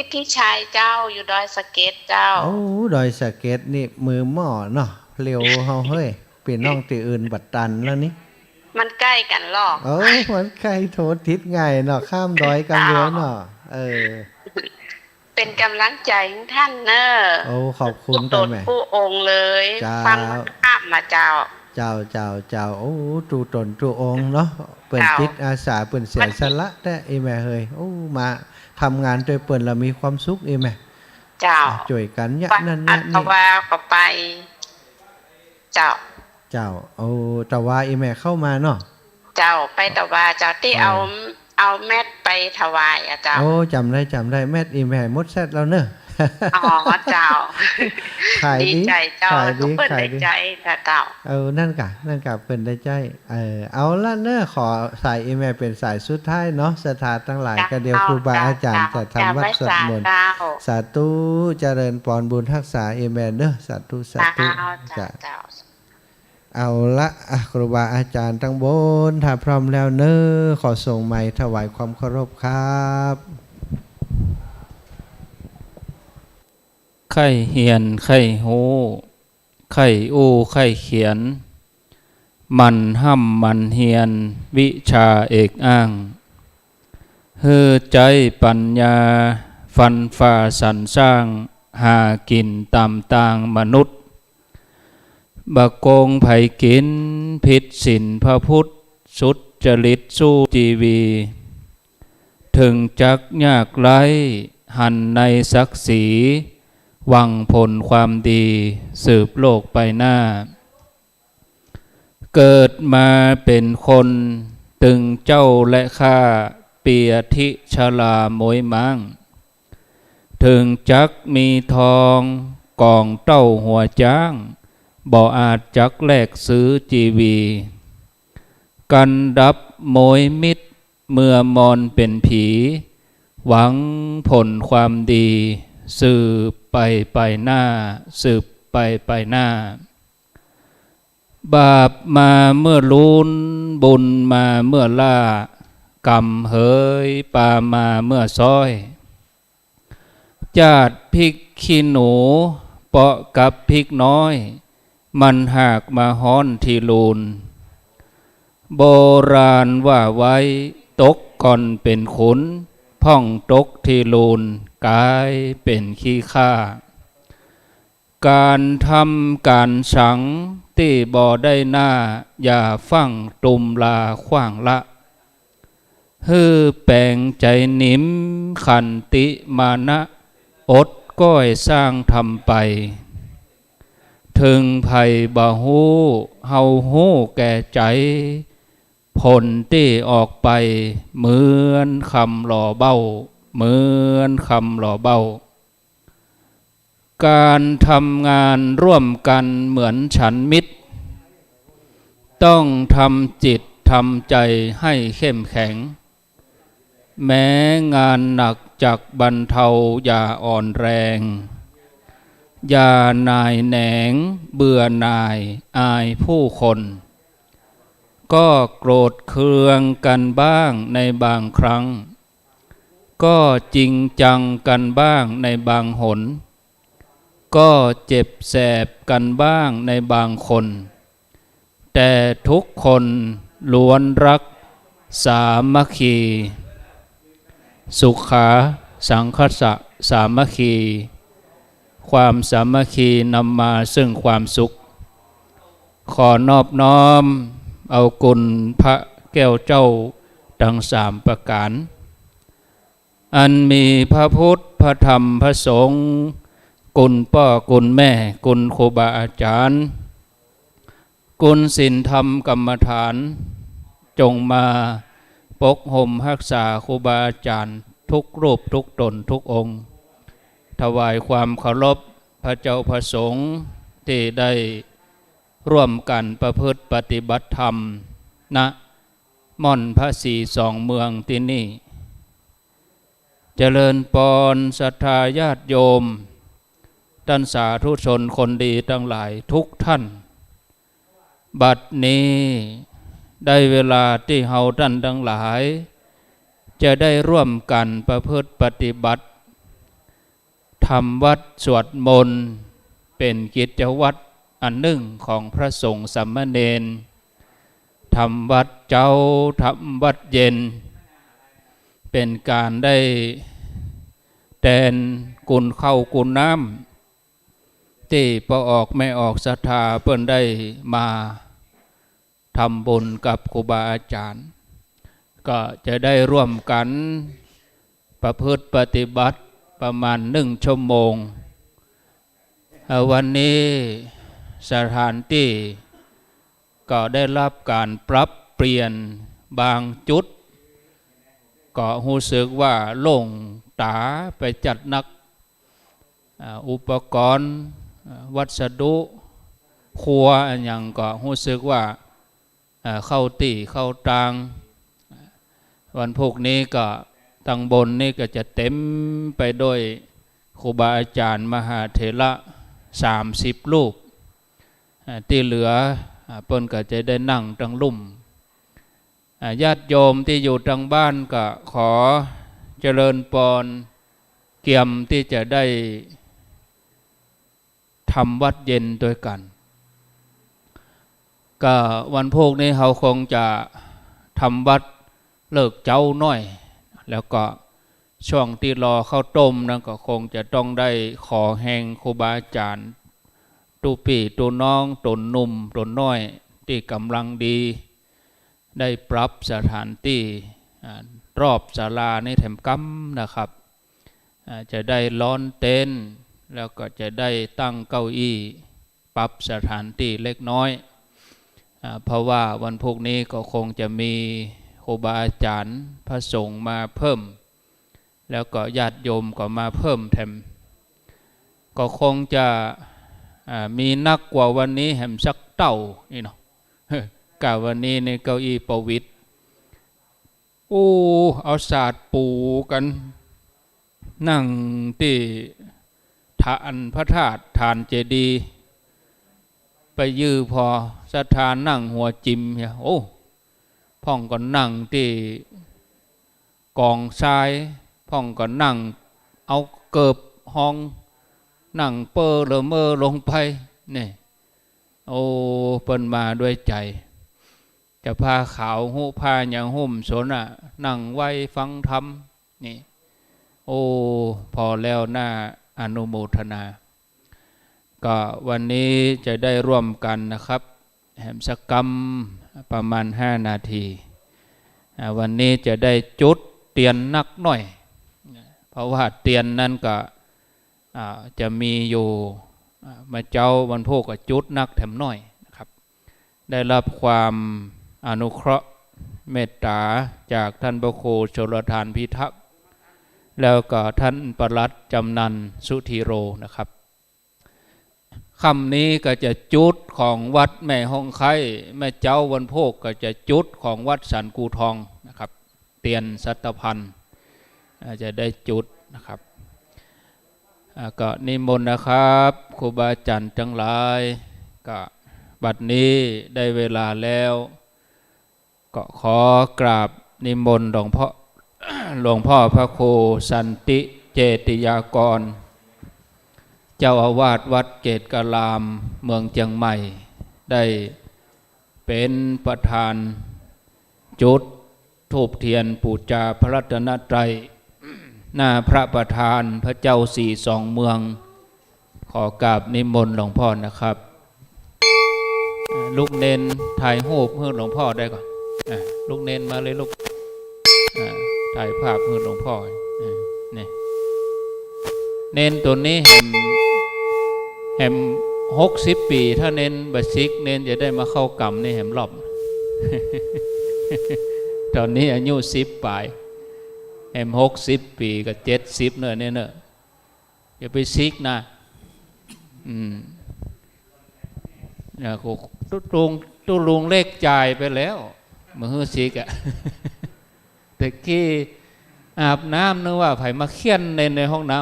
ฤทธิชัยเจ้า อยู่ดอยสะเก็ดเจ้า โอ้ ดอยสะเก็ดนี่มือหม้อเนาะ เร็วเฮาเฮ้ย ปี้น้องตี้อื่นบ่ตันแล้วนี่ มันใก้กั๋นลอ เออ มันใก้ โทรติดง่ายเนาะ ข้ามดอยกั๋นเดียวเนาะ เออ เป๋นก๋ำลังใจ๋หื้อต้านเน่อ โอ้ ขอบคุณ กู้ต๋น แม่ กู้องค์เลย เจ้า ฟังข้ามมาเจ้า เจ้า เจ้า เจ้า โอ้ กู้ต๋นกู้องค์เนาะ เปิ้น เจ้า จิตอาสา เปิ้นเสียสละแต๊ อีแม่เฮย โอ้ มาทำงานตวยเปิ้นแล้วมีความสุข อีแม่ เจ้า จ้วยกั๋นเยียะ วัด นั่นเยียะนี่ อัตตวาก็ไป เจ้า เจ้า โอ้ ตะวาอีแม่เข้ามาเนาะ เจ้า ไปตะวาเจ้า ตี้ เออ เอา เอาแมสไปถวายอะเจ้า โอ้ จ๋ำได้ จ๋ำได้ แมสอีแม่หมดแซ็ตแล้วเน่อ อ๋อ เจ้า ขายดี ดีใจ๋เจ้า ขายดี เปิ้น ขายดี ได้ใจ๊นะเจ้า เออ นั่นก่ะ นั่นก่ะ เปิ้นได้ใจ๊ เออ เอาละเน่อ ขอสายอีแม่เป๋นสายสุดท้ายเนาะ ศรัทธาตังหลาย เจ้า ก็เดี๋ยวครูบาอาจ๋ารย์ เจ้า จะทำวัตรสวดมนต์ เจ้า สาธุ เจริญปอนบุญฮักษาอีแม่เน่อ สาธุ สาธุ เจ้า เจ้า เจ้า เจ้า เอาละ อ่ะ ครูบาอาจ๋ารย์ตังบน ถ้าพร้อมแล้วเน่อ ขอส่งไมค์ถวายความเคารพครับ ใค่เฮียนใค่ฮู้ ใค่อู้ใค่เขียน หมั่นฮ่ำหมั่นเฮียน วิชาเอกอ้าง หื้อใจ๊ปั๋ญญา ฟันฝ่าสรรสร้าง หากิ๋นต๋ามตางมนุษย์ บ่โก๋งใผกิ๋น ผิดศีลพระพุทธ สุจริตสู้จีวี เถิงจักยากไร้ หันในศักดิ์ศรี หวังผลความดี สืบโลกไปหน้า เกิดมาเป๋นคน ตึงเจ้าและข้า เปียธิชราโม้ยม้าง เถิงจักมีทอง ก๋องเต้าหัวจ๊าง บ่อาจจักแลกซื้อจีวี กันดับโม้ยมิตร เมื่อมอนเป๋นผี หวังผลความดี สืบไปไปหน้า สืบไปไปหน้า บาปมาเมื่อลูน บุญมาเมื่อล่า ก๋ำเหยปามาเมื่อซ้อย จาดพริกขี้หนู เปาะกับพริกน้อย มันหากมาฮ้อนตี้ลูน โบราณว่าไว้ ตกก่อนเป๋นขุน พ่องตกตี้ลูน ก๋ายเป๋นขี้ข้า ก๋านทำก๋านสัง ตี้บ่ได้หน้า อย่าฟั่งตุมลาขว้างละ หื้อแป๋งใจ๋นิม ขันติมานะ อดก้อยสร้างทำไป เถิงใผบ่ฮู้ เฮาฮู้แก่ใจ๋ ผลตี้ออกไป เหมือนคำหล่อเบ้า เหมือนคำหล่อเบ้า ก๋านทำงานร่วมกั๋นเหมือนฉันมิตร ต้องทำจิตทำใจ๋ให้เข้มแข็ง แม้งานหนักจักบรรเทาอย่าอ่อนแรง อย่าหน่ายแหนงเบื่อหน่ายอายผู้คน ก็โกรธเคืองกั๋นบ้างในบางครั้ง ก็จริงจังกั๋นบ้างในบางหน ก็เจ็บแสบกั๋นบ้างในบางคน แต่ทุกคนล้วนรักสามัคคี สุขา สังคัสสะ สามัคคี ความสามัคคีนำมาซึ่งความสุข ขอนอบน้อมเอาคุณพระแก้วเจ้าตังสามประก๋าน อันมีพระพุทธ พระธรรม พระสงฆ์ คุณป้อ คุณแม่ คุณครูบาอาจ๋ารย์ คุณศีลธรรมกรรมฐาน จงมาปกฮ่มฮักษาครูบาอาจ๋ารย์ทุกรูปทุกต๋นทุกองค์ ถวายความเคารพพระเจ้าพระสงฆ์ตี้ได้ร่วมกั๋นประพฤติปฏิบัติธรรม ณ ม่อนพระศรีสองเมืองตี้นี่ เจริญปอนศรัทธาญาติโยม ต้านสาธุชนคนดีตังหลายทุกท่าน บัดนี้ได้เวลาตี้เฮาต้านตังหลาย จะได้ร่วมกั๋นประพฤติปฏิบัติ ทำวัตรสวดมนต์ เป๋นกิจวัตรอันนึ่งของพระสงฆ์สามเณร ทำวัตรเจ๊า ทำวัตรเย็น เป๋นก๋านได้แตนกุนข้าวกุนน้ำ ตี้ป้อออกแม่ออกศรัทธาเปิ้นได้มา ทำบุญกับครูบาอาจ๋ารย์ ก็จะได้ร่วมกั๋นประพฤติปฏิบัติประมาณนึ่งชั่วโมง เอ่อ วันนี้สถานตี้ก็ได้ฮับก๋านปรับเปลี่ยนบางจุด ก็ฮู้สึกว่าโล่งต๋าไปจัดนัก อ่า อุปกรณ์ อ่า วัสดุ ครัวอะหยังก็ฮู้สึกว่า อ่า เข้าตี้เข้าตาง วันพูกนี้ก็ตังบนนี้ก็จะเต็มไปด้วยครูบาอาจ๋ารย์มหาเถระสามสิบรูป อ่า ตี้เหลือ อ่า เปิ้นก็จะได้นั่งตังลุ่ม อ่า ญาติโยมตี้อยู่ตังบ้านก็ขอเจริญปอน เกียมตี้จะได้ทำวัตรเย็นตวยกั๋น ก็วันพูกนี้เฮาคงจะทำวัตรเลิกเจ๊าน้อย แล้วก็ช่วงตี้รอข้าวต้มนั้นก็คงจะต้องได้ขอแฮงครูบาอาจ๋ารย์ ตุ๊ปี้ตุ๊น้อง ต๋นหนุ่มต๋นน้อย ตี้ก๋ำลังดี ได้ปรับสถานตี้ อ่า รอบศาลานี้แถมกำนะครับ อ่า จะได้ลอนเต็นท์ แล้วก็จะได้ตั้งเก้าอี้ ปรับสถานตี้เล็กน้อย อ่า เพราะว่าวันพูกนี้ก็คงจะมีครูบาอาจ๋ารย์พระสงฆ์มาเพิ่ม แล้วก็ญาติโยมก็มาเพิ่มแถม ก็คงจะ อ่า มีนักกว่าวันนี้แหมสักเต้าอี้เนาะ กะวันนี้นี่เก้าอี้ประวิตร โอ้ เอาสาดปูกั๋น นั่งตี้ฐานพระธาตุ ฐานเจดีย์ ไปยื้อผ่อศรัทธานั่งหัวจิมเหีย โอ้ พ่องก็นั่งตี้กองทราย พ่องก็นั่งเอาเกิบฮอง นั่งเป้อเหล่อเม้อลงไป นี่ โอ้ เปิ้นมาด้วยใจ๋ จะผ้าขาวฮู้ ผ้าหยังหุ้มสนอะ นั่งไหว้ฟังธรรม นี่ โอ้ ผ่อแล้วน่าอนุโมทนา ก็วันนี้จะได้ร่วมกั๋นนะครับ แหมสักกำประมาณห้านาที อ่า วันนี้จะได้จุดเตียนนักหน้อย เพราะว่าเตียนนั้นก็ อ่า จะมีอยู่ อ่า เมื่อเจ๊าวันพูกก็จุดนักแถมหน้อยนะครับ ได้ฮับความอนุเคราะห์เมตต๋าจากต้านพระครูชลทานพิทักษ์ แล้วก็ต้านปลัดจำนันสุธีโรนะครับ ค่ำนี้ก็จะจุดของวัดแม่ฮ่องไคล้ เมื่อเจ๊าวันพูกก็จะจุดของวัดสันกูทองนะครับ เตียนสัตพันธ์ อ่า จะได้จุดนะครับ อ่า ก็นิมนต์นะครับ ครูบาอาจ๋ารย์ตังหลาย ก็บัดนี้ได้เวลาแล้ว ก็ขอกราบนิมนต์หลวงพ่อ หลวงพ่อพระครูสันติเจติยากร เจ้าอาวาสวัดเกตุอารามเมืองเจียงใหม่ ได้เป๋นประธานจุดธูปเตียนปู๋จาพระรัตนตรัย หน้าพระประธานพระเจ้าสี่สองเมือง ขอกราบนิมนต์หลวงพ่อนะครับ อ่า ลูกเณรถ่ายรูปหื้อหลวงพ่อได้ก่อน อ่า ลูกเณรมาเลยลูก อ่า ถ่ายภาพหื้อหลวงพ่อ อ่า นี่ เณรตั๋วนี้แหม แหมหกสิบปี๋ ถ้าเณรบ่สึก เณรจะได้มาเข้ากรรมนี่แหมรอบ ต๋อนนี้อายุสิบป๋าย แหมหกสิบปี๋กับเจ็ดสิบเน่อ เนี่ยเน่อ อย่าไปสึกนะ อืม เนี่ย กู ตุ๊ลุง ตุ๊ลุงเล็กจ่ายไปแล้ว บ่หื้อสึกอะ แต่กี้ อาบน้ำ นึกว่าใผมาเฆี่ยนเณรในห้องน้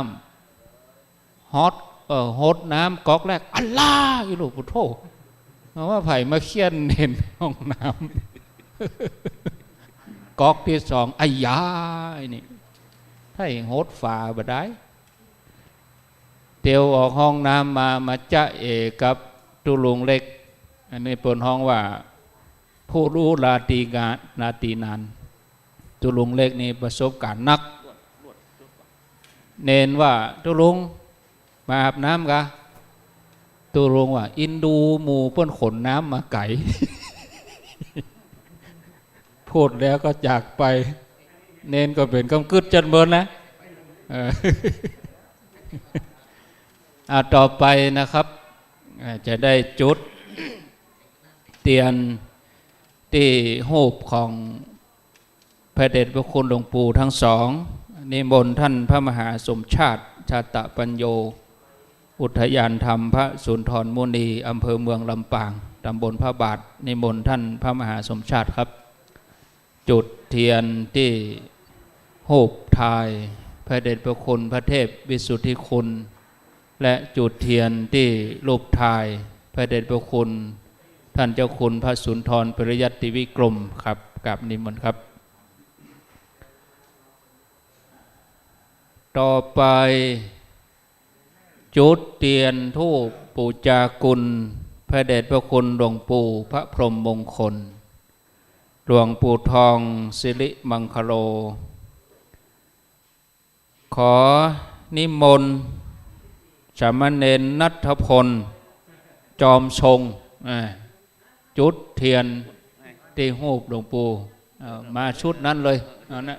ำ ฮอด เอ่อ ฮดน้ำก๊อกแรก อัลลา อีลูก ปุโธ นึกว่าใผมาเฆี่ยนเณรห้องน้ำ ก๊อกตี้สอง อัยยา ไอ้นี่ ไถ่ฮดฝาบ่ได้ เตียวออกห้องน้ำมา มาจ๊ะเอกับตุ๊ลุงเล็ก อันนี้เปิ้นฮ้องว่า ผู้รู้ราตรีกา ราตรีนาน ตุ๊ลุงเล็กนี่ประสบการณ์นัก เณรว่า ตุ๊ลุง มาอาบน้ำกา ตุ๊ลุงว่า อินดูหมู่เปิ้นขนน้ำมาไก๋ พูดแล้วก็จากไป เณรก็เป๋นก้ำกึ๊ดจัดเมินนะ เออ อ่ะ ต่อไปนะครับ อ่ะ จะได้จุดเตียนตี้ฮูปของพระเดชพระคุณหลวงปู่ทั้งสอง นิมนต์ท่านพระมหาสมชาติ ชาตะปัญโญ อุทยานธรรมพระสุนทรมุนี อำเภอเมืองลำปาง ตำบลพระบาท นิมนต์ท่านพระมหาสมชาติครับ จุดเตียนตี้ฮูปถ่ายพระเดชพระคุณพระเทพวิสุทธิคุณ และจุดเตียนตี้รูปถ่ายพระเดชพระคุณท่านเจ้าคุณพระสุนทรปริยัติวิกรมครับ กราบนิมนต์ครับ ต่อไป จุดเตียนธูปปู๋จาคุณพระเดชพระคุณหลวงปู่พระพรหมมงคล หลวงปู่ทองสิริมังคโล ขอนิมนต์สามเณรณัฐพล จอมทรง อ่า จุดเตียนตี้ฮูปหลวงปู่ เอา มาชุดนั้นเลย เอานะ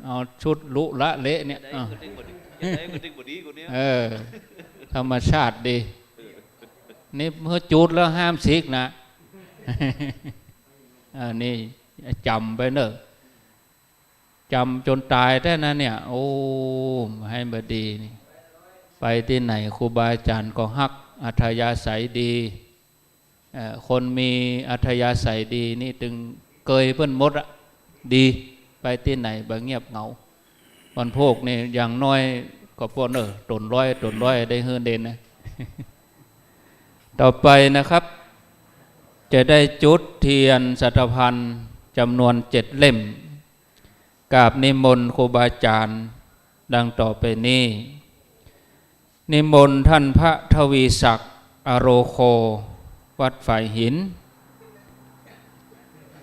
เอาชุดลุละเละเนี่ย เอา เออ ธรรมชาติดี นี่เมื่อจุดแล้วห้ามสิกนะ อันนี้จ๋ำไปเน่อ จ๋ำจ๋นต๋ายแต๊นะเนี่ย โอ้ หื้อบ่ดีนี่ ไปตี้ไหนครูบาอาจ๋ารย์ก็ฮัก อัธยาศัยดี เอ่อ คนมีอัธยาศัยดีนี่ตึงเกยเปิ้นหมดอะ ดี ไปตี้ไหนบ่เงียบเหงา วันโภคนี่อย่างน้อยก็ป้อเน่อ ต๋นร้อย ต๋นร้อยได้หื้อเณรนะ ต่อไปนะครับ จะได้จุดเตียนสัตภัณฑ์จ๋ำนวนเจ็ดเล่ม กราบนิมนต์ครูบาอาจ๋ารย์ดังต่อไปนี้ นิมนต์ท่านพระทวีศักดิ์ อโรโค วัดฝายหิน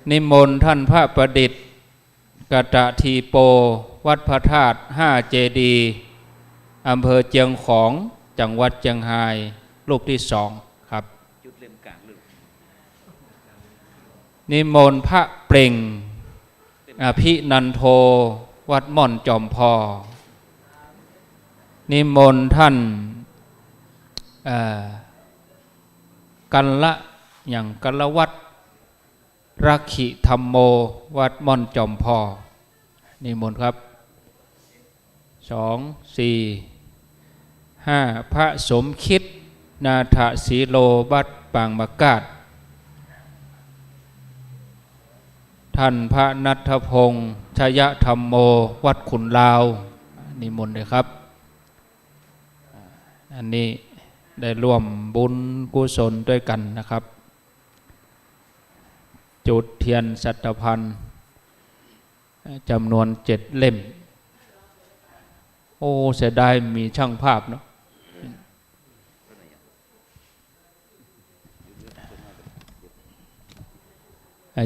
นิมนต์ท่านพระประดิษฐ์ กตะทีโป วัดพระธาตุห้าเจดีย์ อำเภอเจียงของ จังหวัดเจียงฮาย รูปตี้สองครับ จุดเล่มก๋างลูก นิมนต์พระเปล่ง อภินันโท วัดม่อนจอมพอ นิมนต์ท่าน เอ่อ กัลละ อย่างกัลวัฒน์ รักขิธัมโม วัดม่อนจอมพอ นิมนต์ครับ สอง สี่ ห้า พระสมคิด นาถสีโล วัดปางมะกาด ท่านพระณัฐพงษ์ ชยธัมโม วัดขุนลาว นิมนต์เลยครับ อันนี้ได้ร่วมบุญกุศลด้วยกันนะครับ จุดเตียนสัตภัณฑ์จ๋ำนวนเจ็ดเล่ม โอ้ เสียดายบ่มีช่างภาพเนาะ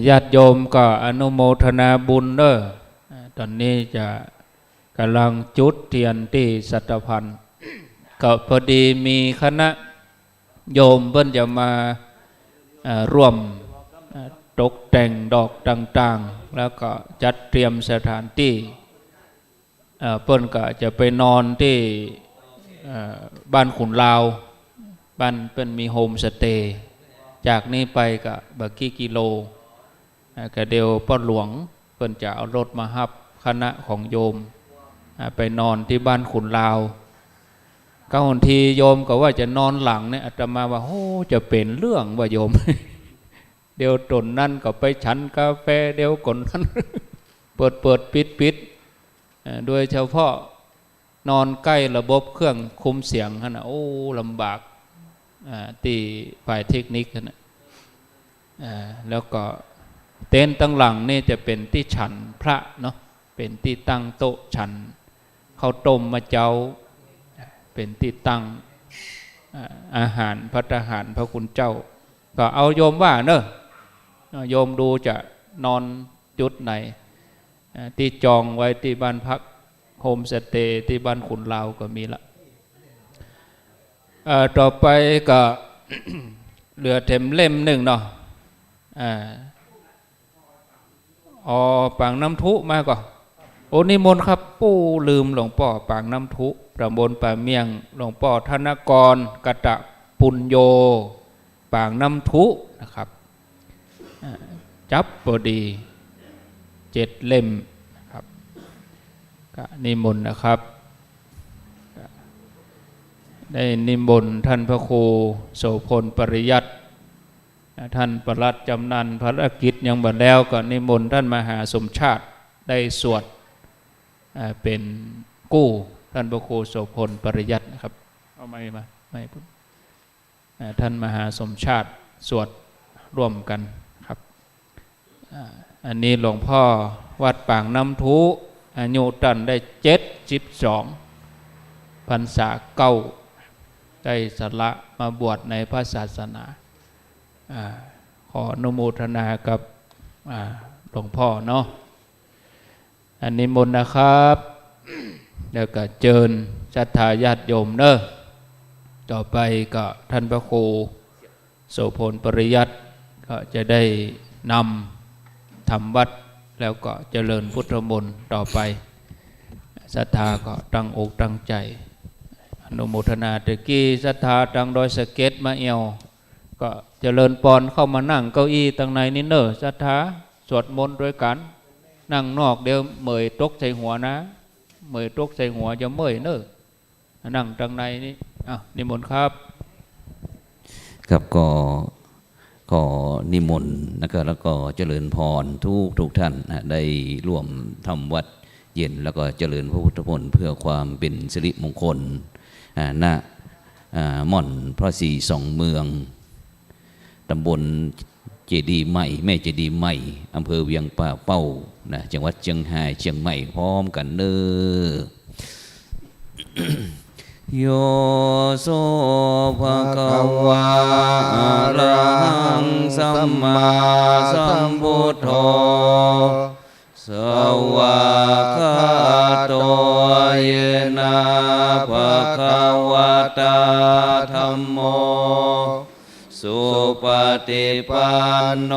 ญาติโยมก็อนุโมทนาบุญเน่อ ต๋อนนี้จะก๋ำลังจุดเตียนตี้สัตภัณฑ์ ก็พอดีมีคณะโยมเปิ้นจะมา เอ่อ ร่วม เอ่อ ตกแต่งดอกต่างๆ แล้วก็จัดเตรียมสถานตี้ เอ่อ เปิ้นก็จะไปนอนตี้ เอ่อ บ้านขุนลาว บ้านเปิ้นมีโฮมสเตย์ จากนี้ไปก็บ่กี่กิโล เอ่อ ก็เดี๋ยวป้อหลวงเปิ้นจะเอารถมาฮับคณะของโยม อ่า ไปนอนตี้บ้านขุนลาว ก็บางทีโยมก็ว่าจะนอนหลังเนี่ย อาตมาว่า โอ้ จะเป๋นเรื่องว่าโยม เดี๋ยวต๋นนั้นก็ไปฉันกาแฟ เดี๋ยวก๋นนั้น เปิดเปิดปิดปิด เอ่อ โดยเฉพาะนอนใก้ระบบเครื่องคุมเสียงหั้นน่ะ โอ้ ลำบาก อ่า ตี้ฝ่ายเทคนิคหั้นน่ะ อ่า แล้วก็เต็นท์ตังหลังนี่จะเป๋นตี้ฉันพระเนาะ เป๋นตี้ตั้งโต๊ะฉันข้าวต้มเมื่อเจ๊า เป๋นตี้ตั้ง อ่า อาหารภัตตาหารพระคุณเจ้า ก็เอาโยมว่าเนอะ อ่า โยมดูจะนอนจุดไหน อ่า ตี้จองไว้ตี้บ้านพักโฮมสเตย์ตี้บ้านขุนลาวก็มีละ เอ่อ ต่อไปก็ เหลือแถมเล่มนึ่งเนาะ อ่า อ๋อ ปางน้ำทุมาก่อ โอ้ นิมนต์ครับ ปู้ ลืมหลวงป้อปางน้ำทุ ตำบลป่าเมี่ยง หลวงป้อธนกร กตปุญโญ ปางน้ำทุนะครับ อ่า จับพอดีเจ็ดเล่มนะครับ ก็นิมนต์นะครับ ได้นิมนต์ท่านพระครูโสภณปริยัติ อ่า ท่านปลัดจำนันภารกิจยังบ่แล้ว ก็นิมนต์ท่านมหาสมชาติได้สวด อ่า เป๋นกู้ท่านพระครูโสภณปริยัตินะครับ เอาไมค์มา ไมค์พุ้น อ่า ท่านมหาสมชาติสวดร่วมกั๋นครับ อ่า อันนี้หลวงพ่อวัดปางน้ำทุ อายุต้านได้เจ็ดสิบสอง พรรษาเก้า ได้สละมาบวชในพระศาสนา อ่า ขออนุโมทนากับ อ่า หลวงพ่อเนาะ อันนิมนต์นะครับ แล้วก็เจิญศรัทธาญาติโยมเนอะ ต่อไปก็ท่านพระครูโสภณปริยัติก็จะได้นำทำวัตร แล้วก็เจริญพุทธมนต์ต่อไป ศรัทธาก็ตั้งอกตั้งใจ๋ อนุโมทนา ตะกี้ศรัทธาตังดอยสะเก็ดมาแอ่ว ก็เจริญปอนเข้ามานั่งเก้าอี้ตังในนี้เน่อ ศรัทธา สวดมนต์ตวยกั๋น นั่งนอกเดี๋ยวเหมยตกใส่หัวนะ เหมยตกใส่หัวจะเมื่อยเน่อ นั่งตังในนี้ อ้าว นิมนต์ครับ ครับ ก็ขอนิมนต์นะครับ แล้วก็เจริญพรทุกทุกท่านนะ ได้ร่วมทำวัตรเย็น แล้วก็เจริญพระพุทธมนต์เพื่อความเป๋นสิริมงคล อ่า ณ อ่า หม่อนพระศรีสองเมือง ตำบลเจดีย์ใหม่ แม่เจดีย์ใหม่ อำเภอเวียงป่าเป้านะ จังหวัดเจียงฮาย เจียงใหม่ พร้อมกั๋นเน่อ โย โส ภะคะวา อะระหัง สัมมาสัมพุทโธ สวากขาโต เยนะ ภะคะวะตา ธัมโม สุปะติปันโน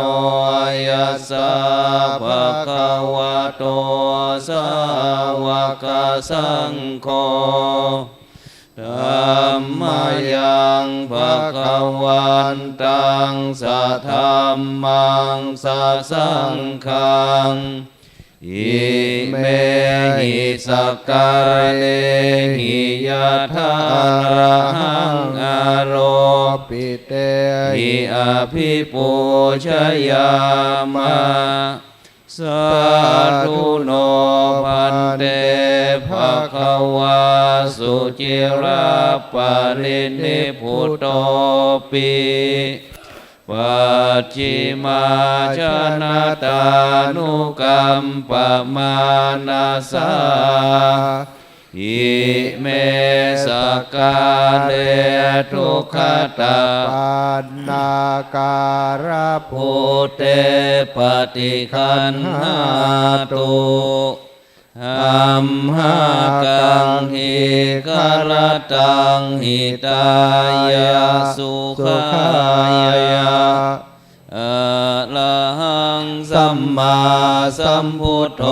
ยัสสะ ภะคะวะโต สาวะกะสังโฆ ธัมมะยัง ภะคะวันตัง สะธัมมัง สะสังฆัง อิเมหิ สักกาเรหิ ยะถา อะระหัง อาโรปิเตหิ อะภิปูชยามะ สาธุโน ภันเต ภะคะวา สุจิระปะรินิพพุโต ปิ ปัจฉิมาชนะตานุกัมปะมานะสา อิเม สักกาเร ทุกขะตะ ปันนาการะ ภูเต ปะฏิคันหาตุ ธัมมากัง หีคะระตัง หิตายะ สุขายะ อะระหัง สัมมาสัมพุทโธ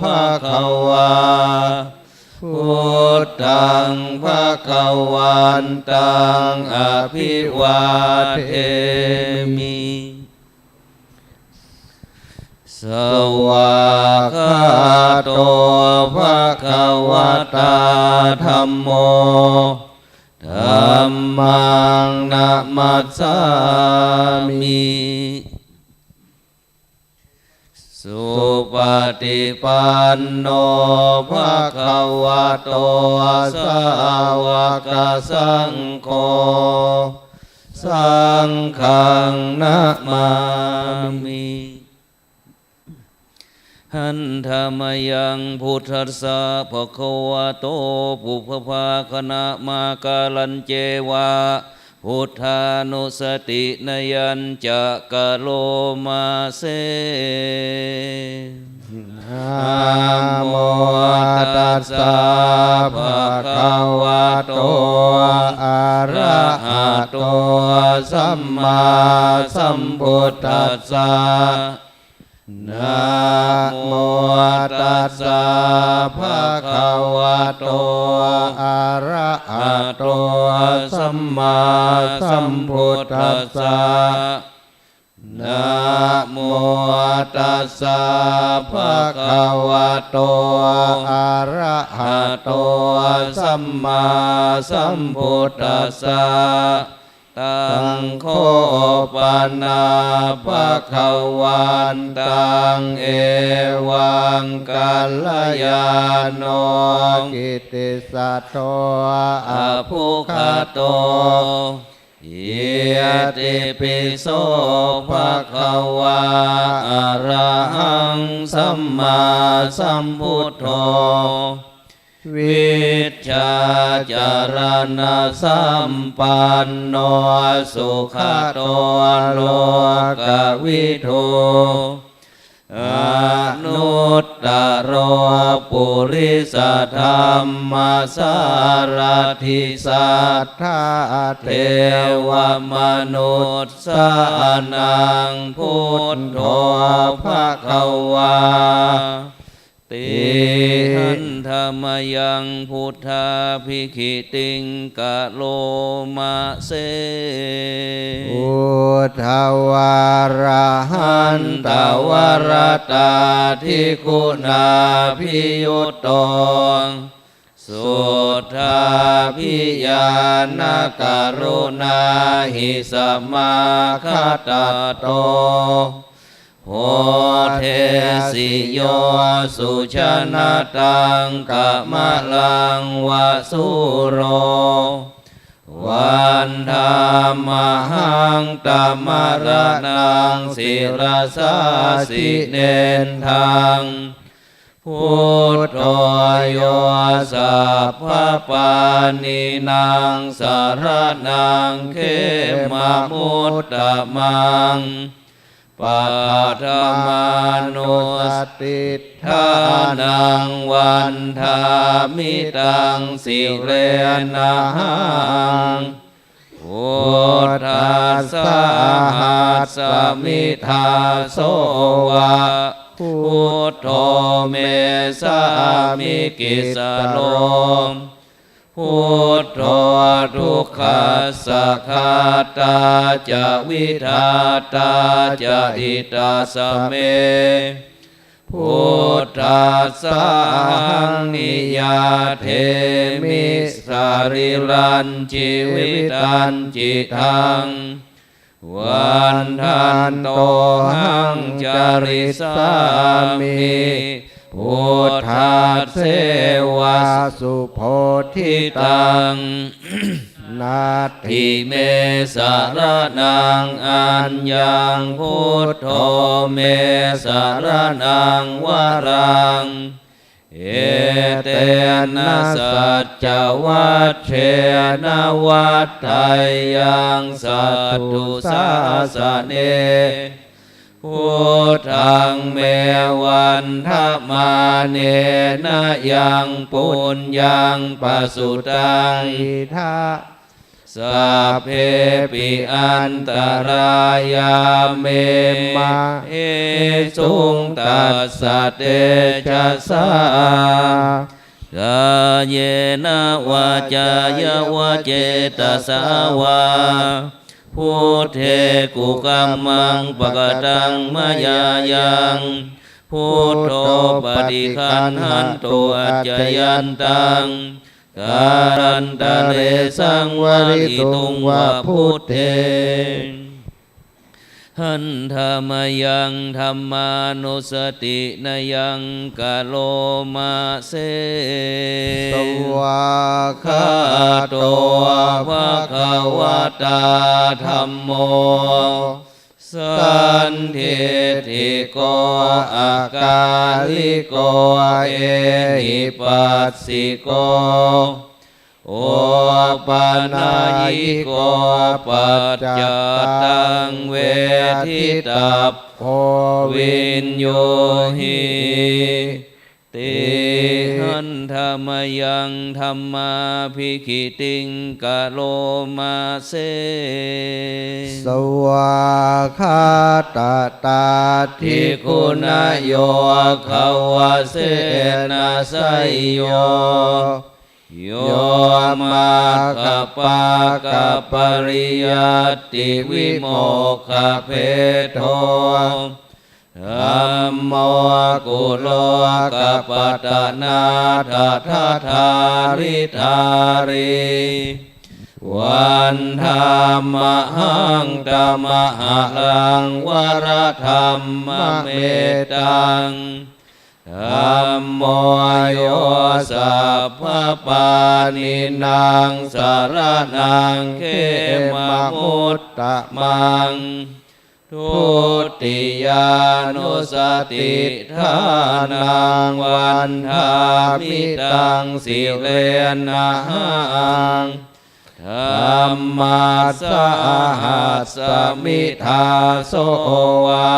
ภะคะวา พุทธัง ภะคะวันตัง อะภิวาเทมิ สวากขาโต ภะคะวะตา ธัมโม ธัมมัง นะมัสสามิ สุปฏิปันโน ภะคะวะโต สาวกสังโฆ สังฆังนะมามิ หันธะมะยัง พุทธัสสะ ภะคะวะโต ปุพพะภาคะณะ มาการัญเจวะ พุทธานุสตินะยัญจะ กะโรมะเส นะโมตัสสะ ภะคะวะโต อะระหะโต สัมมาสัมพุทธัสสะ นะโมตัสสะ ภะคะวะโต อะระหะโต สัมมาสัมพุทธัสสะ นะโมตัสสะ ภะคะวะโต อะระหะโต สัมมาสัมพุทธัสสะ ตัง โค ปะนา ภะคะวันตัง เอวัง กัลยาโณ กิตติสะโท อะภุคคโต อิติปิโส ภะคะวา อะระหัง สัมมาสัมพุทโธ วิชชาจารณสัมปันโน สุขโต โลกวิทู อนุตตโร ปุริสธัมมสารถิ สัทธาเทวมนุสสานัง พุทโธ ภะคะวา ติ หันธะมะยัง พุทธาภิกขิติง กะโรมะเส อุทธวาระหันตวรตาธิคุณาภิยุตโต สุทธาภิญาณกรุณาหิสมาคตัตโต โพเทสิโย สุชนะตัง กะมะลังวะสุโร วันทามหัง ตะมะระณัง ศิรสาสิเนนทัง พุทโธ โย สัพพะปาณินัง สะระณัง เขมะมุตตะมัง ปัทธะมานุสติฏฐานัง วันทามิตัง สิเรนะหัง พุทธัสสะหัสสะมิ ทาโส วะ พุทโธ เม สามิ กิสโส พุทโธ ทุกขัสสะ ฆาตาจะ วิธาตาจะ หิตัสสะเม พุทธัสสะหัง นิยาเทมิ สะรีรัญ จีวิตัญ จิตัง วันทันโตหัง จริสสามิ พุทธัสเสวะ สุโพธิตัง นัตถิเม สะระณัง อัญญัง พุทโธ เม สะระณัง วะรัง เอเตนะ สัจจวัจเจนะ วัฏฏะยัง สัตถุสาสะเน พุทธัง เม วันทะมาเนนะ ยัง ปุญญัง ปะสุตัง อิทะ สัพเพปิ อันตะรายา เม มะ เหสุง ตัสสะ เตจะสสะ กาเยนะ วาจายะวะ เจตสสะวา พุทเท กุกัมมัง ปะกะตัง มะยายัง พุทโธ ปะฏิคันหันตุ อัจจายันตัง กาลันตะเร สังวะริตุง วะ พุทเท Handa mayaṃ dhammānussatinayaṃ karoma se. Svākkhāto bhagavatā dhammo, sandiṭṭhiko akāliko ehipassiko, opanayiko paccattaṃ veditabbo viññūhīti. Handa mayaṃ dhammābhigītiṃ karoma se. Svākkhātatādiguṇayogavasena seyyo, yo maggapākapariyattivimokkhabhedo, dhammo kulokapatanā tadadhāridhārī, vandāmahaṃ tamaharaṃ varadhammametaṃ. Dhammo yo sabbapāṇīnaṃ saraṇaṃ khemamuttamaṃ, dutiyānussatiṭṭhānaṃ vandāmi taṃ sirenahaṃ. Dhammassāhasmi dāso va,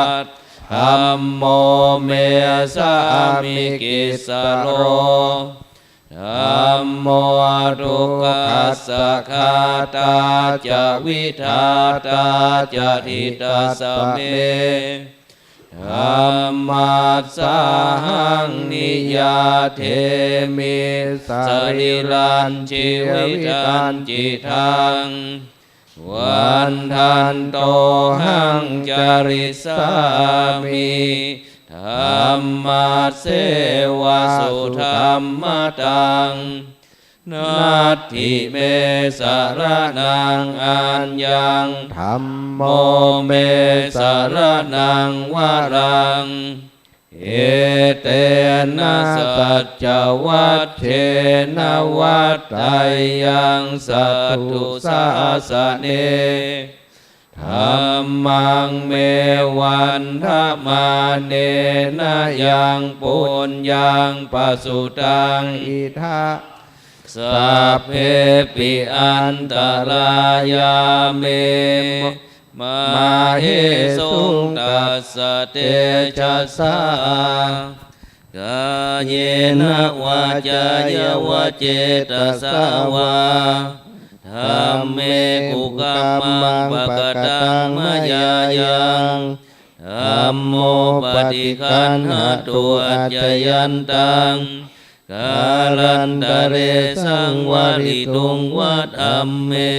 dhammo me sāmikissaro. Dhammo dukkhassa ghātā ca vidhātā ca hitassa me. Dhammassāhaṃ niyyādemi sarīrañjīvitañcidaṃ. Vandantohaṃ carissāmi dhammasseva sudhammataṃ. Natthi me saraṇaṃ aññaṃ, dhammo me saraṇaṃ varaṃ. Etena saccavajjena vaḍḍheyyaṃ satthu sāsane. Dhammaṃ me vandamānena yaṃ puññaṃ pasutaṃ idha, sabbepi antarāyā me māhesuṃ tassa tejasā. Kāyena vācāya va cetasā vā, dhamme kukammaṃ pakataṃ mayā yaṃ, dhammo paṭiggaṇhatu accayantaṃ, kālantare saṃvarituṃ va dhamme.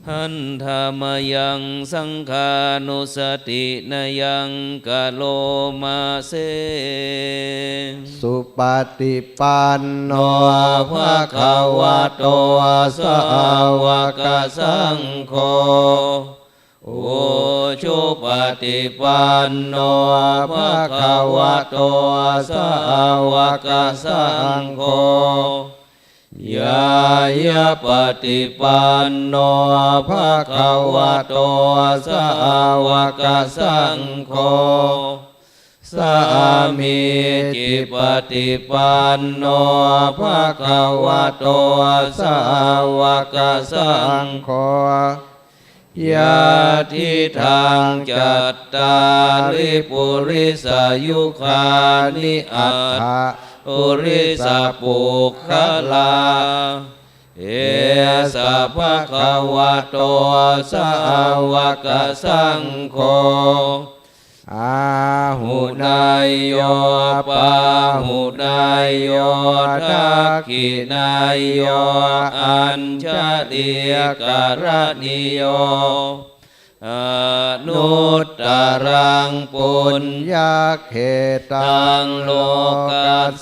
Handa mayaṃ saṅghānussatinayaṃ karoma se. Supaṭipanno bhagavato sāvakasaṅgho, ujupaṭipanno bhagavato sāvakasaṅgho, ñāyapaṭipanno bhagavato sāvakasaṅgho, sāmīcipaṭipanno bhagavato sāvakasaṅgho, yadidaṃ cattāri purisayugāni aṭṭha purisapuggalā, esa bhagavato sāvakasaṅgho, āhuneyyo pāhuneyyo dakkhiṇeyyo añjalikaraṇīyo, anuttaraṃ puññakkhettaṃ lokassāti.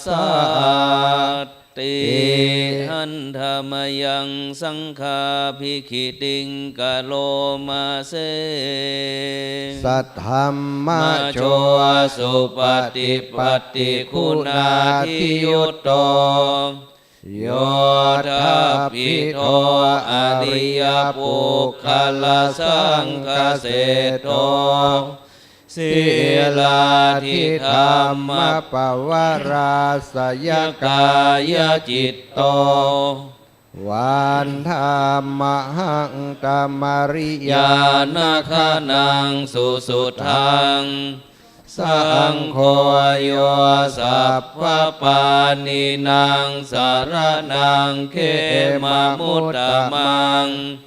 Handa mayaṃ saṅghābhigītiṃ karoma se. Saddhammajo suppaṭipattiguṇādiyutto, yoṭṭhabbidho ariyapuggalasaṅghaseṭṭho, sīlādidhammapavarāsayakāyacitto, vandāmahaṃ tamariyāna gaṇaṃ susuddhaṃ. Saṅgho yo sabbapāṇīnaṃ saraṇaṃ khemamuttamaṃ,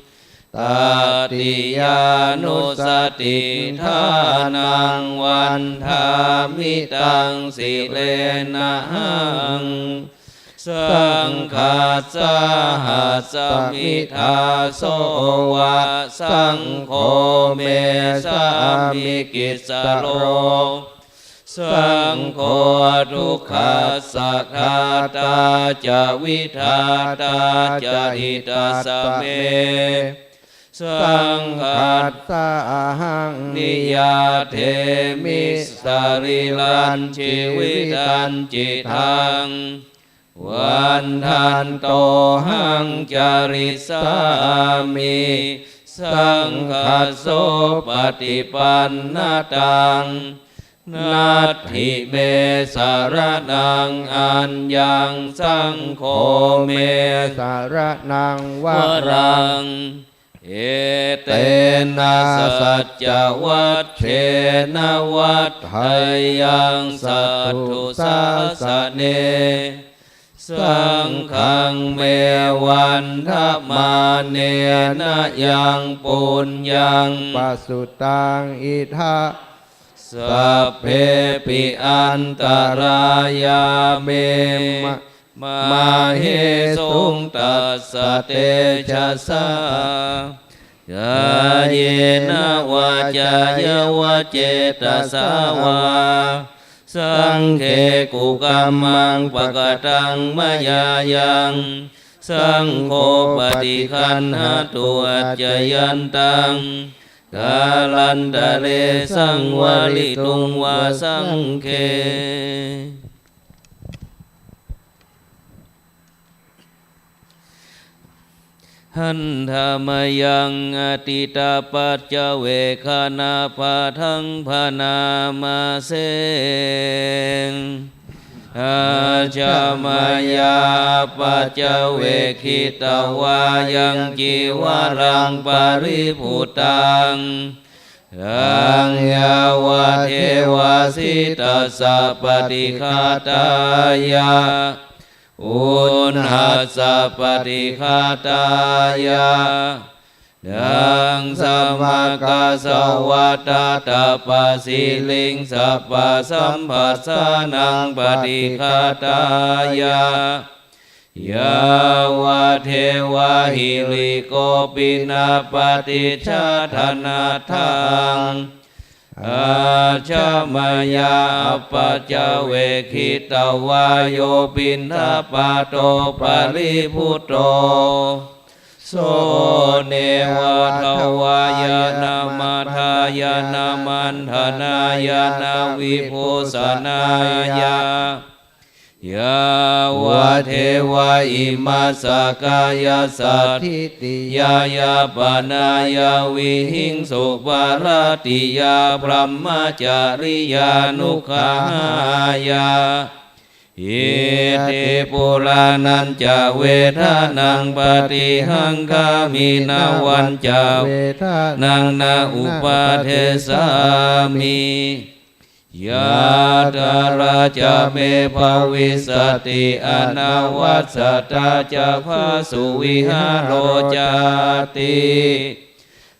tatiyānussatiṭṭhānaṃ vandāmi taṃ sirenahaṃ. Saṅghassāhasmi dāso va, saṅgho me sāmikissaro. Saṅgho dukkhassa ghātā ca vidhātā ca hitassa me. Saṅghassāhaṃ niyyādemi sarīrañjīvitañcidaṃ. Vandantohaṃ carissāmi saṅghassopaṭipannataṃ. Natthi me saraṇaṃ aññaṃ, saṅgho me saraṇaṃ varaṃ. Etena saccavajjena vaḍḍheyyaṃ satthu sāsane. Saṅghaṃ me vandamānena yaṃ puññaṃ pasutaṃ idha, sabbepi antarāyā me ma-, māhesuṃ tassa tejasā. Kāyena vācāya va cetasā vā, saṅghe kukammaṃ pakataṃ mayā yaṃ, saṅgho paṭiggaṇhatu accayantaṃ, kālantare saṃvarituṃ va saṅghe. Handa mayaṃ atītapaccavekkhaṇapāṭhaṃ bhaṇāma se. Ajja mayā apaccavekkhitvā yaṃ cīvaraṃ paribhuttaṃ, taṃ yāvadeva sītassa paṭighātāya, uṇhassa paṭighātāya, daṃsamakasavātātapasiriṃsapasamphassānaṃ paṭighātāya, yāvadeva hirikopinapaṭicchādanatthaṃ. Ajja mayā apaccavekkhitvā yo piṇḍapāto paribhutto, so neva davāya na madāya na maṇḍanāya na vibhūsanāya, yāvadeva imassa kāyassa ṭhitiyā yāpanāya vihiṃsuparatiyā brahmacariyānuggahāya, iti purāṇañca vedanaṃ paṭihaṅkhāmi navañca vedanaṃ na uppādessāmi. Yātrā ca me bhavissati anavajjatā ca phāsuvihāro cāti.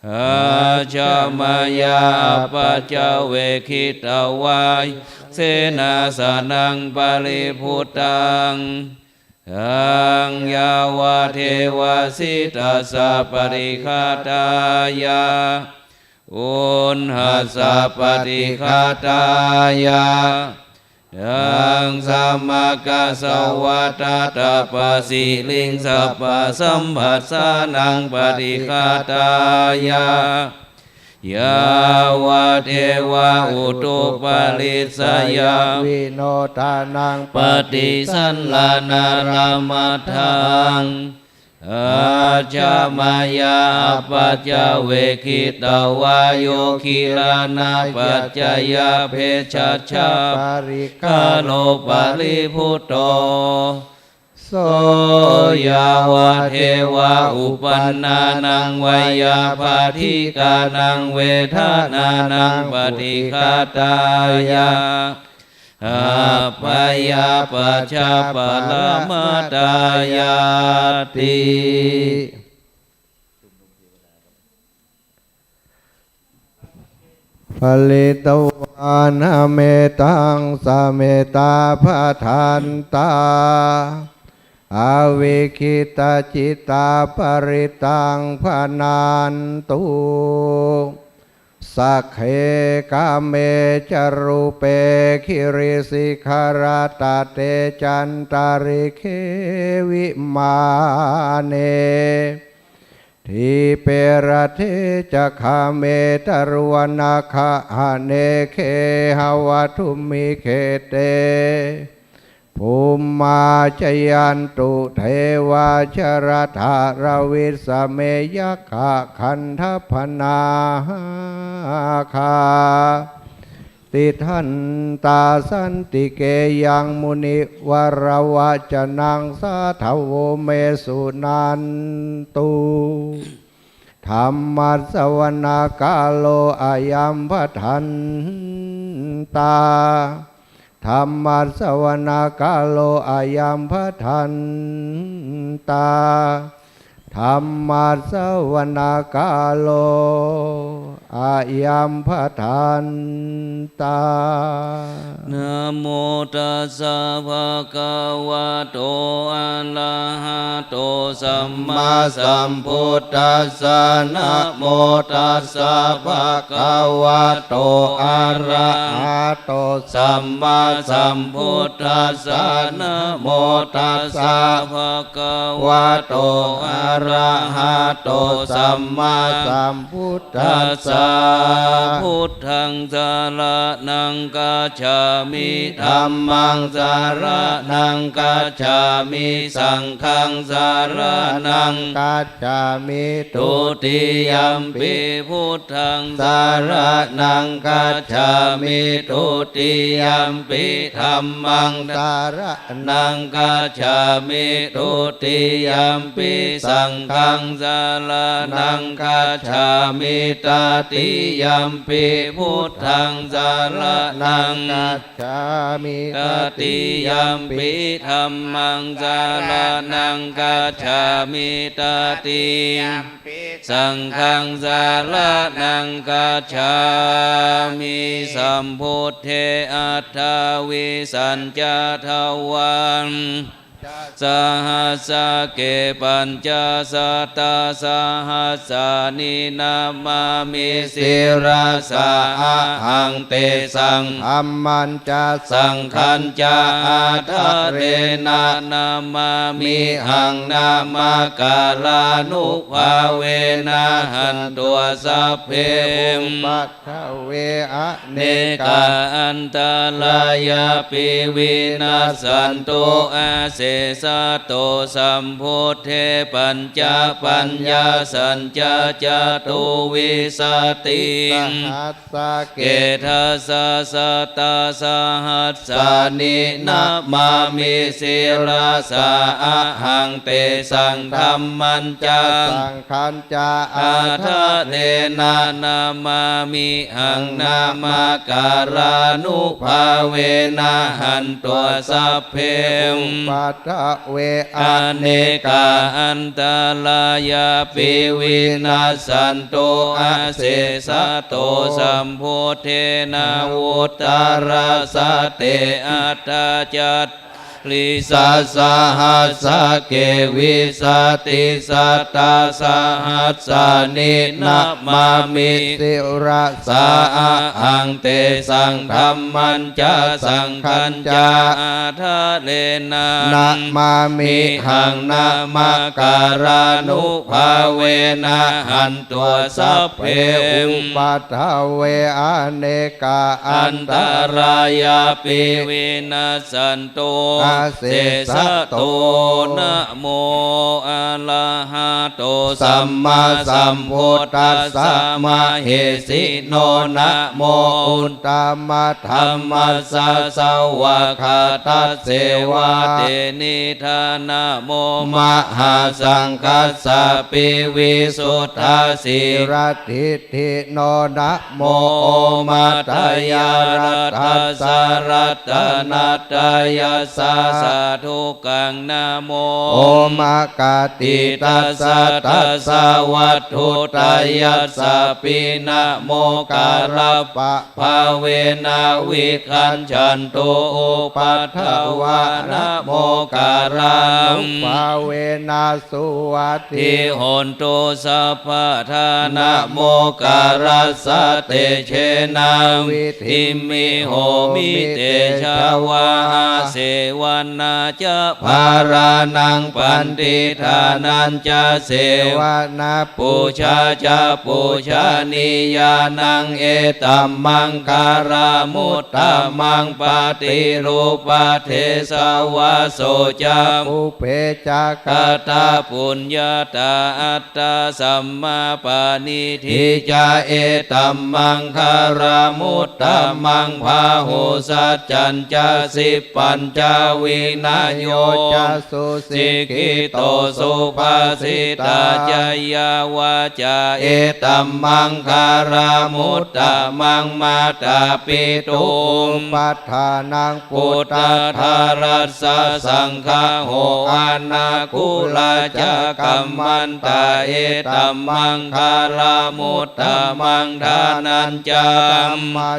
Ajja mayā apaccavekkhitvā yaṃ senāsanaṃ paribhuttaṃ, taṃ yāvadeva sītassa paṭighātāya, uṇhassa paṭighātāya, Taṃ samaggassa vātatappasiriṃ sabbasamphassānaṃ paṭighātāya, yāvadeva utuparissayavinodanaṃ paṭisallānārāmatthaṃ. Ajja mayā apaccavekkhitvā yo gilānapaccayabhejjhajjhaparikkhāro paribhutto, so yāvadeva uppannānaṃ veyyābādhikānaṃ vedanānaṃ paṭighātāya, abyāpajjhaparamatāyāti. Pharitvāna mettaṃ samettā bhadantā, avikkhittacittā parittaṃ bhaṇantu. Sagge kāme ca rūpe girisikharataṭe cantalikkhe vimāne, dīpe raṭṭhe ca gāme taruvanagahane gehavatthumhi khette, bhummā cāyantu devā jalathalavisame yakkhagandhabbanāgā, tiṭṭhantā santike yaṃ munivaravacanaṃ sādhavo me suṇantu. Dhammassavanakālo ayambhadantā. Dhammassavanakālo ayambhadantā. Dhammassavanakālo ayambhadantā. Namo tassa bhagavato arahato sammāsambuddhassa. Namo tassa bhagavato arahato sammāsambuddhassa. Namo tassa bhagavato arahato sammāsambuddhassa. Buddhaṃ saraṇaṃ gacchāmi. Dhammaṃ saraṇaṃ gacchāmi. Saṅghaṃ saraṇaṃ gacchāmi. Dutiyampi buddhaṃ saraṇaṃ gacchāmi. Dutiyampi dhammaṃ saraṇaṃ gacchāmi. Dutiyampi saṅghaṃ saraṇaṃ gacchāmi. Tatiyampi buddhaṃ saraṇaṃ gacchāmi. Tatiyampi dhammaṃ saraṇaṃ gacchāmi. Tatiyampi saṅghaṃ saraṇaṃ gacchāmi. Sambuddhe aṭṭhavīsañca dvā sahassake pañcasatasahassāni namāmi sirasā ahaṃ. Tesaṃ dhammañca saṅghañca ādarena namāmihaṃ. Namakārānubhāvena hantvā sabbe upa dave anekā antarāyāpi vinassantu asesato. Sambuddhe pañcapaññāsañca catuvīsati sahassake dasasatasahassāni namāmi sirasā ahaṃ. Tesaṃ dhammañca saṅghañca ādarena namāmihaṃ. Namakārānubhāvena hantvā sabbe upadave anekā antarāyāpi vinassantu asesato. Sambuddhe navuttarasate aṭṭhacattālī risasahassakevisatisatasahassanī namāmi sirasā ahaṃ. Tesaṃ dhammañca saṅghañca ādārena namāmihaṃ namakārānubhāvena hantvā sabbe upaddave anekā antarāyāpi vinassantu asesato. Namo arahato sammāsambuddhassa mahesino. Namo uttamadhammassa svākkhātasseva tenidha. Namo mahāsaṅghassāpi visuddhasīladiṭṭhino. Namo omātyāraddhassa ratanattayassa sādhukaṃ. Namo omakātītassa tassa vatthuttayassapi. Namokārappabhāvena vigacchantu upaddavā. Namokārānubhāvena suvatthi hontu sabbadā. Namokārassa tejena vidhimhi homi tejavā. Asevanā ca bālānaṃ paṇḍitānañca sevanā, pūjā ca pūjanīyānaṃ etammaṅgalamuttamaṃ. Paṭirūpadesavāso ca pubbe ca katapuññatā attasammāpaṇidhi ca etammaṅgalamuttamaṃ. Bāhusaccañca sippañca vinayo ca susikkhito subhāsitā ca yā vācā etammaṅgalamuttamaṃ. Mātāpituupaṭṭhānaṃ puttadārassa saṅgaho anākulā ca kammantā etammaṅgalamuttamaṃ. Dānañca dhamma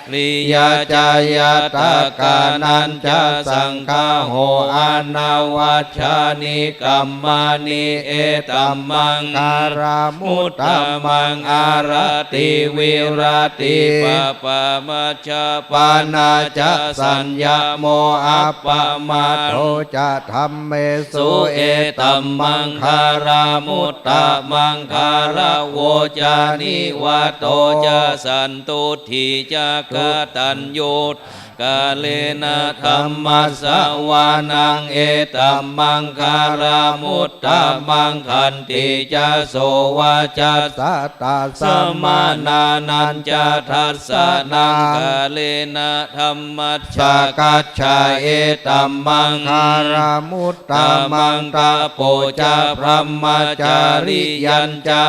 riyā ca ñātakānañca saṅgaho anavajjāni kammāni etammaṅgalamuttamaṃ. Āratī viratī pāpā majjapānā ca saññamo appamādo ca dhammesu etammaṅgalamuttamaṃ. Gāravo ca nivāto ca santuṭṭhī ca kataññutā kālena dhammassavanaṃ etammaṅgalamuttamaṃ. Khantī ca sovacassatā samaṇānañca dassanaṃ kālena dhammasākacchā etammaṅgalamuttamaṃ. Tapo ca brahmacariyañca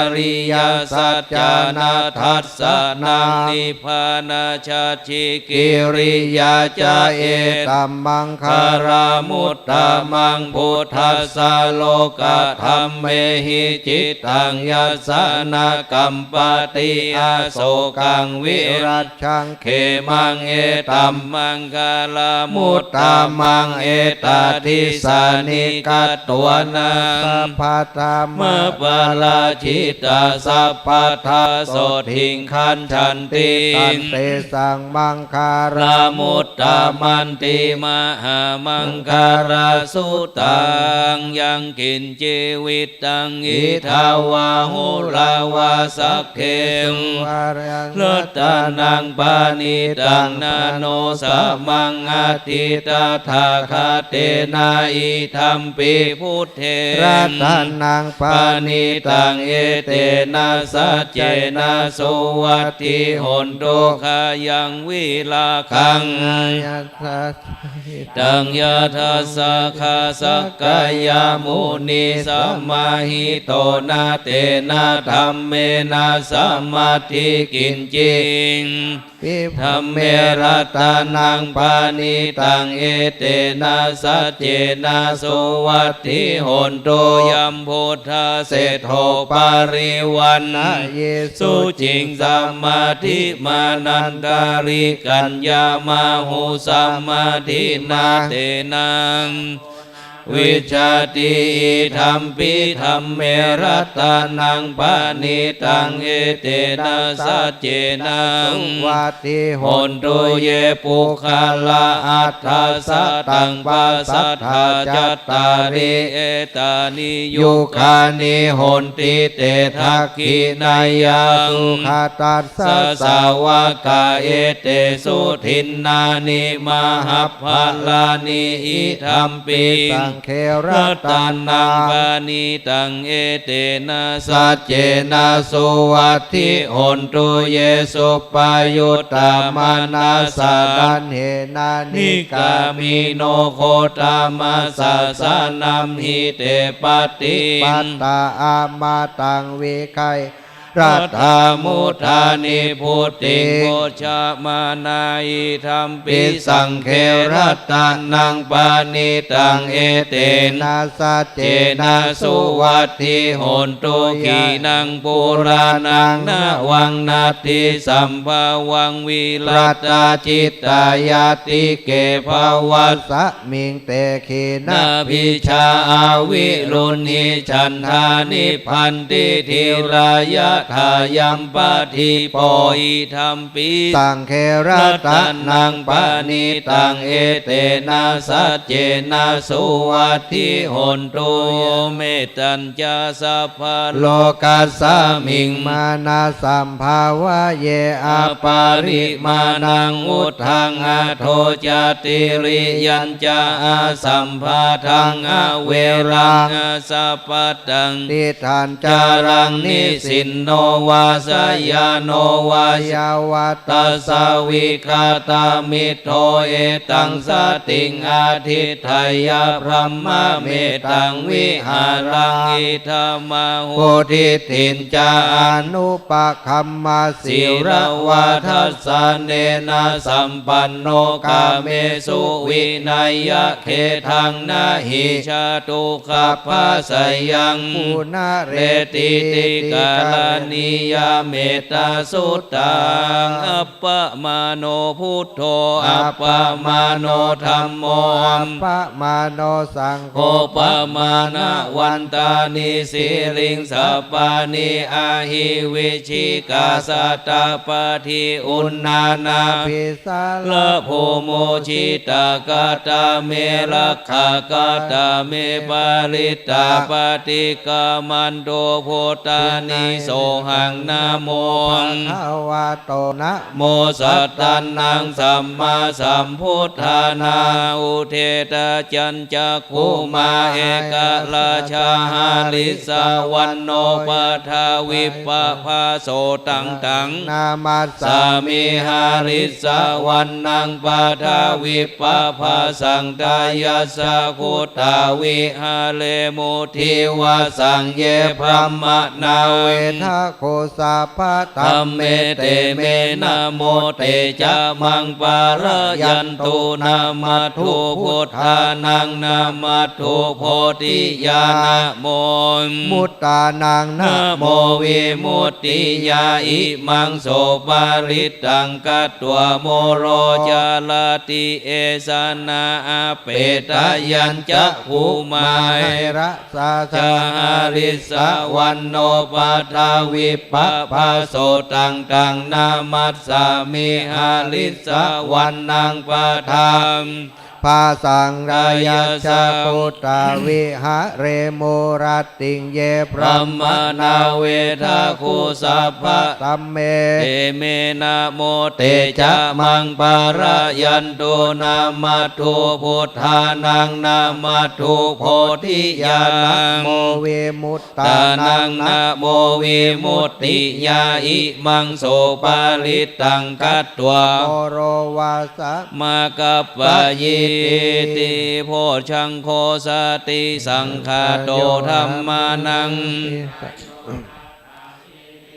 ariyasaccāna dassanaṃ nibbānasacchikiriyā ca etammaṅgalamuttamaṃ. Phuṭṭhassa lokadhammehi cittaṃ yassa na kampati asokaṃ vira jaṃ khemaṃ etammaṅgalamuttamaṃ. Etādisāni katvāna sabbatthamaparājitā sabbattha sotthiṃ gacchanti tantesaṃ maṅgalamuttamanti. Mahāmaṅgalasuttaṃ. Yaṅkiñci vittaṃ idha vā hurā vā saggesu vā ratanaṃ paṇītaṃ na no samaṃ atthi tathāgatena idampi buddhe ratanaṃ paṇītaṃ etena saccena suvatthi hontu. Khayaṃ virāgaṃ taṃ yadajjhagā sakyamunī samāhito na tena dhammena samatthi kiñci Idampi dhamme ratanaṃ paṇītaṃ, etena saccena suvatthi hotu. Ayambud dhaseṭṭho parivaṇṇayī suciṃ, samādhimānantarikaññamāhu, samādhinā tena vijjati. Idampi dhamme ratanaṃ paṇītaṃ, etena saccena suvatthi hotu. Ye puggalā aṭṭha sataṃ pasatthā, cattāri etāni yugāni honti, te dakkhiṇeyyā sugatassa sāvakā, etesu dinnāni mahapphalāni. Idampi saṅghe ratanaṃ paṇītaṃ, etena saccena suvatthi hotu. Ye suppayuttā manasā daḷhena, nikkāmino gotamasāsanamhi, te pattipattā amataṃ vigayha, laddhā mudhā nibbutiṃ bhuñjamānā. Idampi saṅghe ratanaṃ paṇītaṃ, etena saccena suvatthi hotu. Khīṇaṃ purāṇaṃ navaṃ natthi sambhavaṃ, virattacittāyatike bhavassa miṃ, te khīṇabījā avirūḷhichandā, nibbanti dhīrā yathāyampadīpo. Idampi saṅghe ratanaṃ paṇītaṃ, etena saccena suvatthi hotu. Mettañ ca sabbalokasmiṃ mānasambhāvaye aparimāṇaṃ, uddhaṃ adho ca tiriyañca asambādhaṃ averaṃ asapattaṃ. Tiṭṭhañcaraṃ nisinno vā sayāno vā yāvatassa vigatamiddho, etaṃ satiṃ adhiṭṭheyya brahmametaṃ vihāraṃ idhamāhu. Diṭṭhiñca anupagamma sīlavā dassanena sampanno, kāmesu vineyya gedhaṃ na hi jātu gabbhaseyyaṃ punaretīti. Karaṇīyamettasuttaṃ. Appamāṇo buddho, appamāṇo dhammo, appamāṇo saṅgho, pamāṇavantāni siriṃsapāni, ahi vicchikā satapadī uṇṇānābhī sarabū mūsitā. Katā me rakkhā, katā me parittā, paṭikkamantu bhūtāni, sohaṃ namo bhagavato, namo sattannaṃ sammāsambuddhānaṃ. Udetayañca bhummā ekarājā harissavaṇṇo paṭhavippabhāso, taṃ taṃ namāsāmi harissavaṇṇaṃ paṭhavippabhāsaṃ, tayajja guttā viharemu divasaṃ. Ye brāhmaṇā vedagū sabbadhamme, te me namo te ca maṃ pālayantu. Namatthu buddhānaṃ, namatthu bodhiyā, namo muttānaṃ, namo vimuttiyā. Imaṃ so parittaṃ katvā moro carati esanā. Apetayañca bhummā ekarājā harissavaṇṇo paṭhavippabhāso, taṃ taṃ namassāmi harissavaṇṇaṃ paṭha bhāsaṃ. Tayajja guttā viharemu rattiṃ. Ye brāhmaṇā vedagū sabbadhamme, te me namo te ca maṃ pālayantu. Namatthu buddhānaṃ, namatthu bodhiyā, namo vimut tānaṃ, namo vimuttiyā. Imaṃ so parittaṃ katvā moro vāsamakappayīti. Bojjhaṅgo satisaṅkhāto dhammānaṃ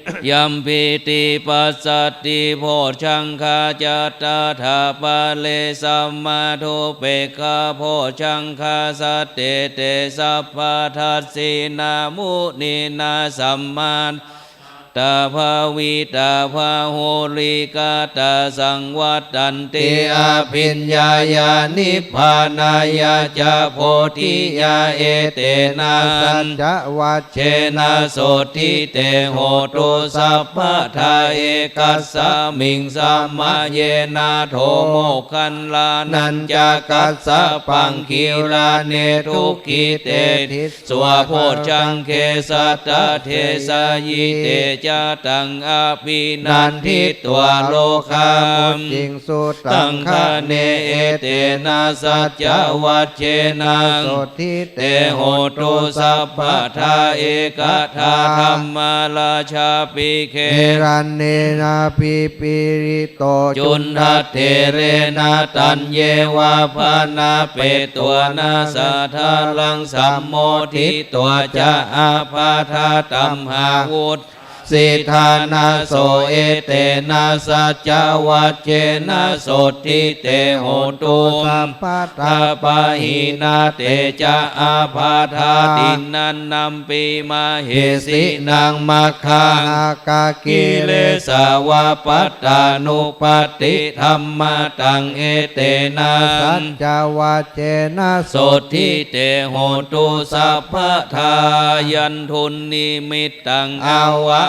Yampi ti passati bojjhaṅgā ca tattha pare sammādhupekkhabojjhaṅgāsate te sabbadassina muninā sammadakkhātā bhāvitā bahulīkatā saṃvattanti abhiññāya nibbānāya ca bodhiyā. Etena saccavajjena sotthi te hotu sabbadā. Ekasmiṃ samaye nātho moggallānañca kassapaṃ gilāne dukkhite disvā bojjhaṅge satta desayi. Te ca taṃ abhinanditvā rogā mucciṃsu taṅkhaṇe. Etena saccavajjena sotthi te hotu sabbadā. Ekadā dhammarājāpi gelaññenābhipīḷito cundattherena taññeva bhaṇāpetvāna sādaraṃ sammoditvā ca ābādhā tamhā vuṭṭhāsi ṭhānaso. Etena saccavajjena sotthi te hotu sabbadā pahīnā te ca ābādhā tiṇṇannampi mahesinaṃ maggāhatakilesāva pattānuppattidhammataṃ. Etena saccavajjena sotthi te hotu sabbadā. Yandunnimit taṃ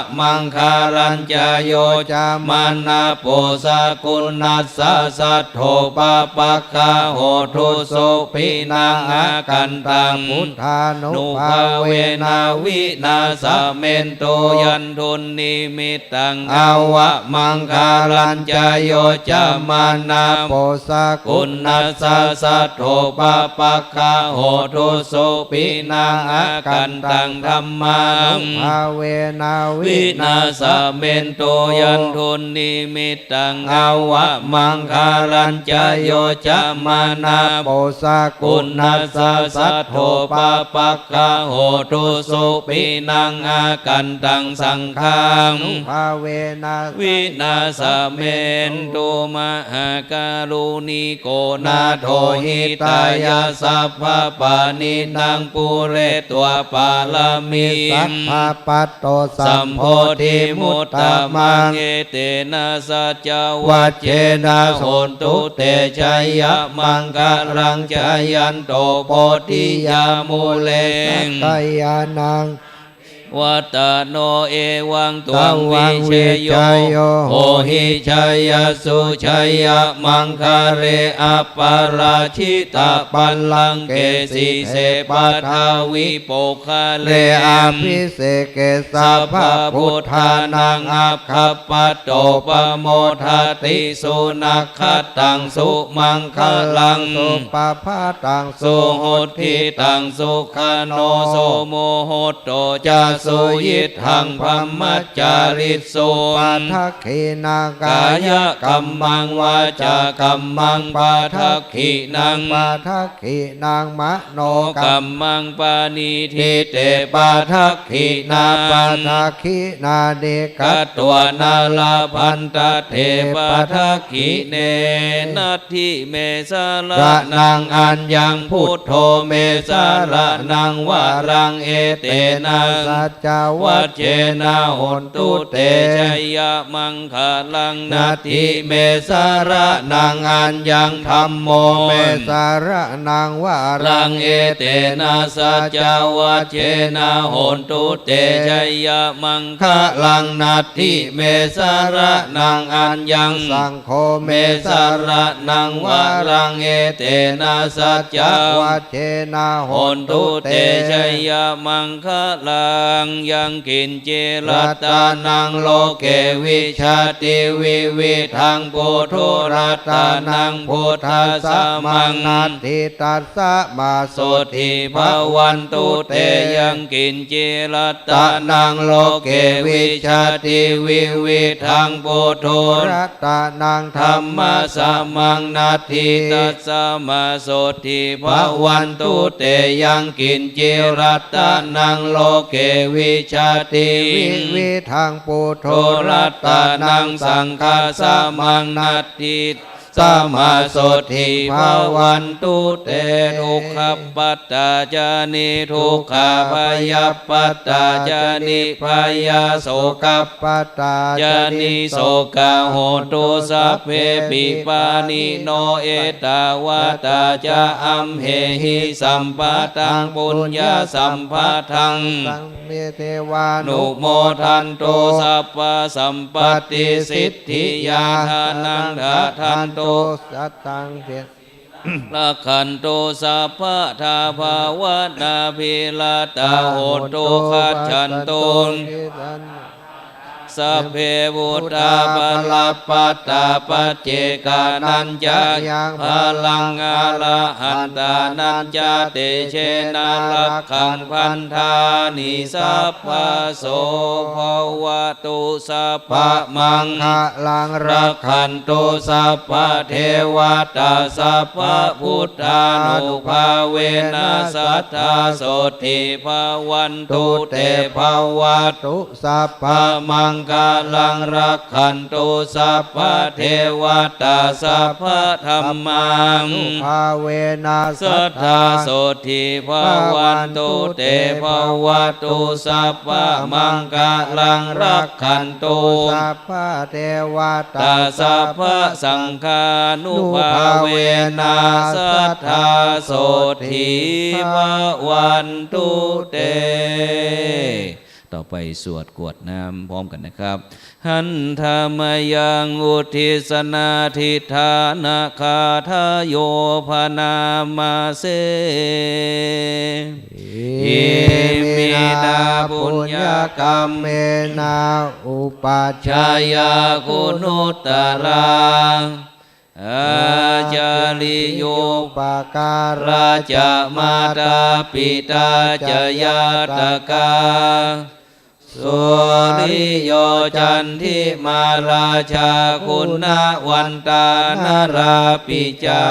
avamaṅgalañca yo cāmanāpo sakuṇassa saddo pāpaggaho dussupinaṃ akantaṃ buddhānubhāvena vināsamentu. Yandunnimit taṃ avamaṅgalañca yo cāmanāpo sakuṇassa saddo pāpaggaho dussupinaṃ akantaṃ dhammānubhāvena vināsamentu. Yandunnimit taṃ avamaṅgalañca yo cāmanāpo sakuṇassa saddo pāpaggaho dussupinaṃ akantaṃ saṅghānubhāvena vināsamentu. Mahākāruṇiko nātho hitāya sabbapāṇinaṃ pūretvā pāramī sabbā patto sambodhimuttamaṃ. Etena saccavajjena hontu te jayamaṅgalaṃ. Jayanto bodhiyā mūle sakyānaṃ nandivaḍḍhano evaṃ tvaṃ vijayo hohi jayassu jayamaṅgale aparājitapallaṅke sīse paṭhavipokkhare abhiseke sabbabuddhānaṃ aggappatto pamodati. Sunakkhattaṃ sumaṅgalaṃ suppabhātaṃ suhuṭṭhitaṃ sukhaṇo sumuhutto ca suyiṭṭhaṃ brahmacārisu. Padakkhiṇaṃ kāyakammaṃ vācākammaṃ padakkhiṇaṃ padakkhiṇaṃ manokammaṃ paṇidhi te padakkhiṇā padakkhiṇāni katvāna labhantatthe padakkhiṇe. Natthi me saraṇaṃ aññaṃ buddho me saraṇaṃ varaṃ etena saccavajjena hontu te jayamaṅ galaṃ. Natthi me saraṇaṃ aññaṃ dhammo me saraṇaṃ varaṃ etena saccavajjena hontu te jayamaṅgalaṃ. Natthi me saraṇaṃ aññaṃ saṅgho me saraṇaṃ varaṃ etena saccavajjena hontu te jayamaṅ galaṃ. Yaṅkiñci ratanaṃ loke vijjati vividhaṃ puthu ratanaṃ buddhasamaṃ natthi tasmā sotthī bhavantu te. Yaṅkiñci ratanaṃ loke vijjati vividhaṃ puthu ratanaṃ dhammasamaṃ natthi tasmā sotthī bhavantu te. Yaṅkiñci ratanaṃ loke vijjati vividhaṃ puthū ratanaṃ saṅghasamaṃ natthi tasmā sotthī bhavantu te. Dukkhappattā ca niddukkhā bhayappattā ca nibbhayā sokappattā ca nissokā hontu sabbepi pāṇino. Ettāvatā ca amhehi sambhataṃ puññasampadaṃ devānumodantu sabbasampattisiddhiyā. Dānaṃ dadantu saddhaṃ rakkhantu sabbadā bhāvanābhiratā hontu gacchantu sabbe buddhā balappattā paccekānañca yaṃ balaṃ arahantānañca tejena rakkhaṃ bandhāmi sabbaso. Bhavatu sabbamaṅgalaṃ rakkhantu sabbadevatā sabbabuddhānubhāvena sadā sotthī bhavantu te. Bhavatu sabbamaṅgalaṃ rakkhantu sabbadevatā sabbadhammānubhāvena sadā sotthī bhavantu te. Bhavatu sabbamaṅgalaṃ rakkhantu sabbadevatā sabbasaṅghānubhāvena sadā sotthī bhavantu te. ต่อไปสวดกรวดน้ำพร้อมกันนะครับ Handamayaṃ uddissanādhiṭṭhānagāthāyo bhaṇāma se. Iminā puññakammena upajjhāyā guṇuttarā ācariyūpakārā ca mātā pitā ca ñātakā suriyo candimā rājā guṇavantā narāpi ca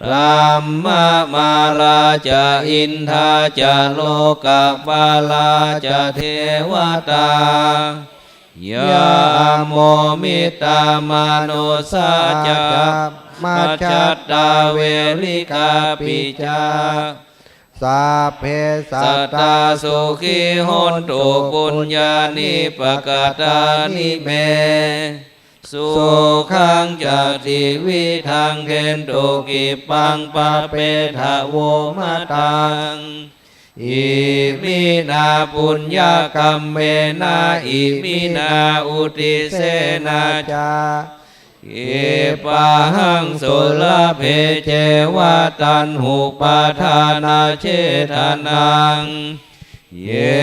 brahmamārā ca indā ca lokapālā ca devatā yamo mittā manussā ca majjhattā verikāpi ca sabbe sattā sukhī hontu puññāni pakatāni me sukhañca tividhaṃ dentu khippaṃ pāpetha vo mataṃ. Iminā puññakammena iminā uddissena ca khippāhaṃ sulabhe ceva taṇhupādānachedanaṃ ye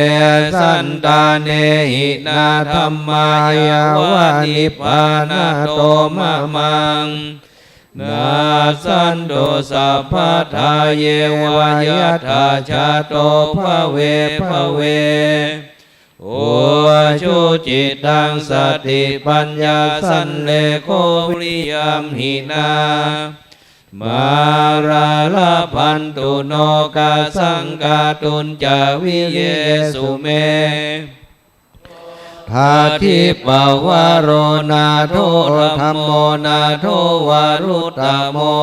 santāne hīnā dhammā yāva nibbānato mamaṃ nassantu sabbadā yeva yattha jāto bhave bhave ujucittaṃ satipaññā sallekho viriyamhinā mārā labhantu nokāsaṃ kātuñca viriyesu me. Natthi pavaro nātho dhammo nātho varuttamo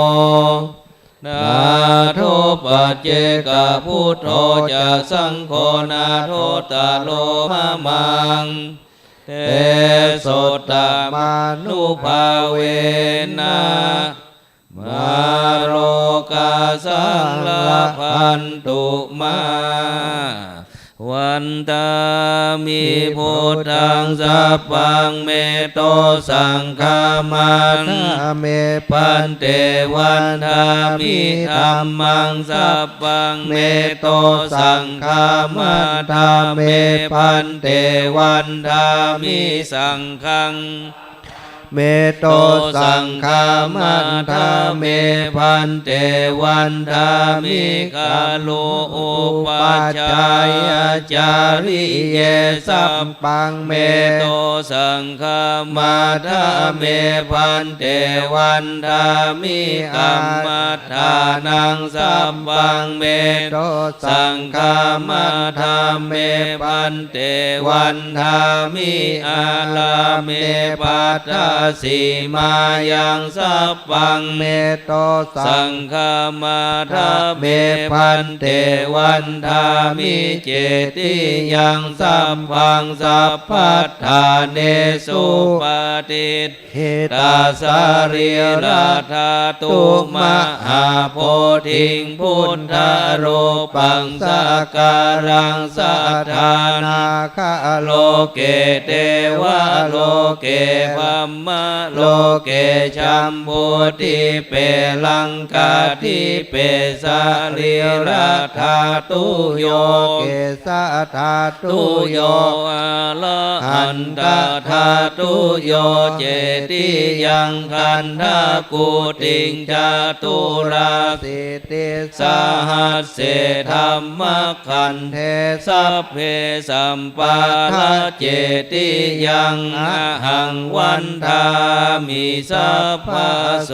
nātho paccekabuddho ca saṅgho nāthottaro mamaṃ tesottamānubhāvena mārokāsaṃ labhantu mā. Vandāmi buddhaṃ sabbaṃ metto saṅghamādā me bhante. Vandāmi dhammaṃ sabbaṃ metto saṅghamādā me bhante. Vandāmi saṅghaṃ เมโตสังฆามัทธาเม ภันเต วันทามิ กะโร อุปัชฌายาจาริเย สัพพัง เมโตสังฆามัทธาเม ภันเต วันทามิ อัมมัท ฐานัง สัพพัง เมโตสังฆามัทธาเม ภันเต วันทามิ อาราเม ภัทธสีมายัง สัพพัง เมโตสังฆามัทธาเม ภันเต วันทามิ เจติยัง สัพพัง สัพพัฏฐาเนสุ ปะติฏ ฐิตาสะรีระธาตุ มหาโพธิง พุทธารูปัง สักการัง สัตถานาคาโลเก เตวะโลเก พรหมโลเก จัมบูทิเป ลังกาทิเป สะรีระธาตุโย เกสะธาตุโย อะระหันตะธาตุโย เจติยัง ขันธะกูติง จตุราสิติสหัสเส ธัมมะขันเท สัพเพสัมปาทะ เจติยัง อะหัง วันทามิ สัพพะโส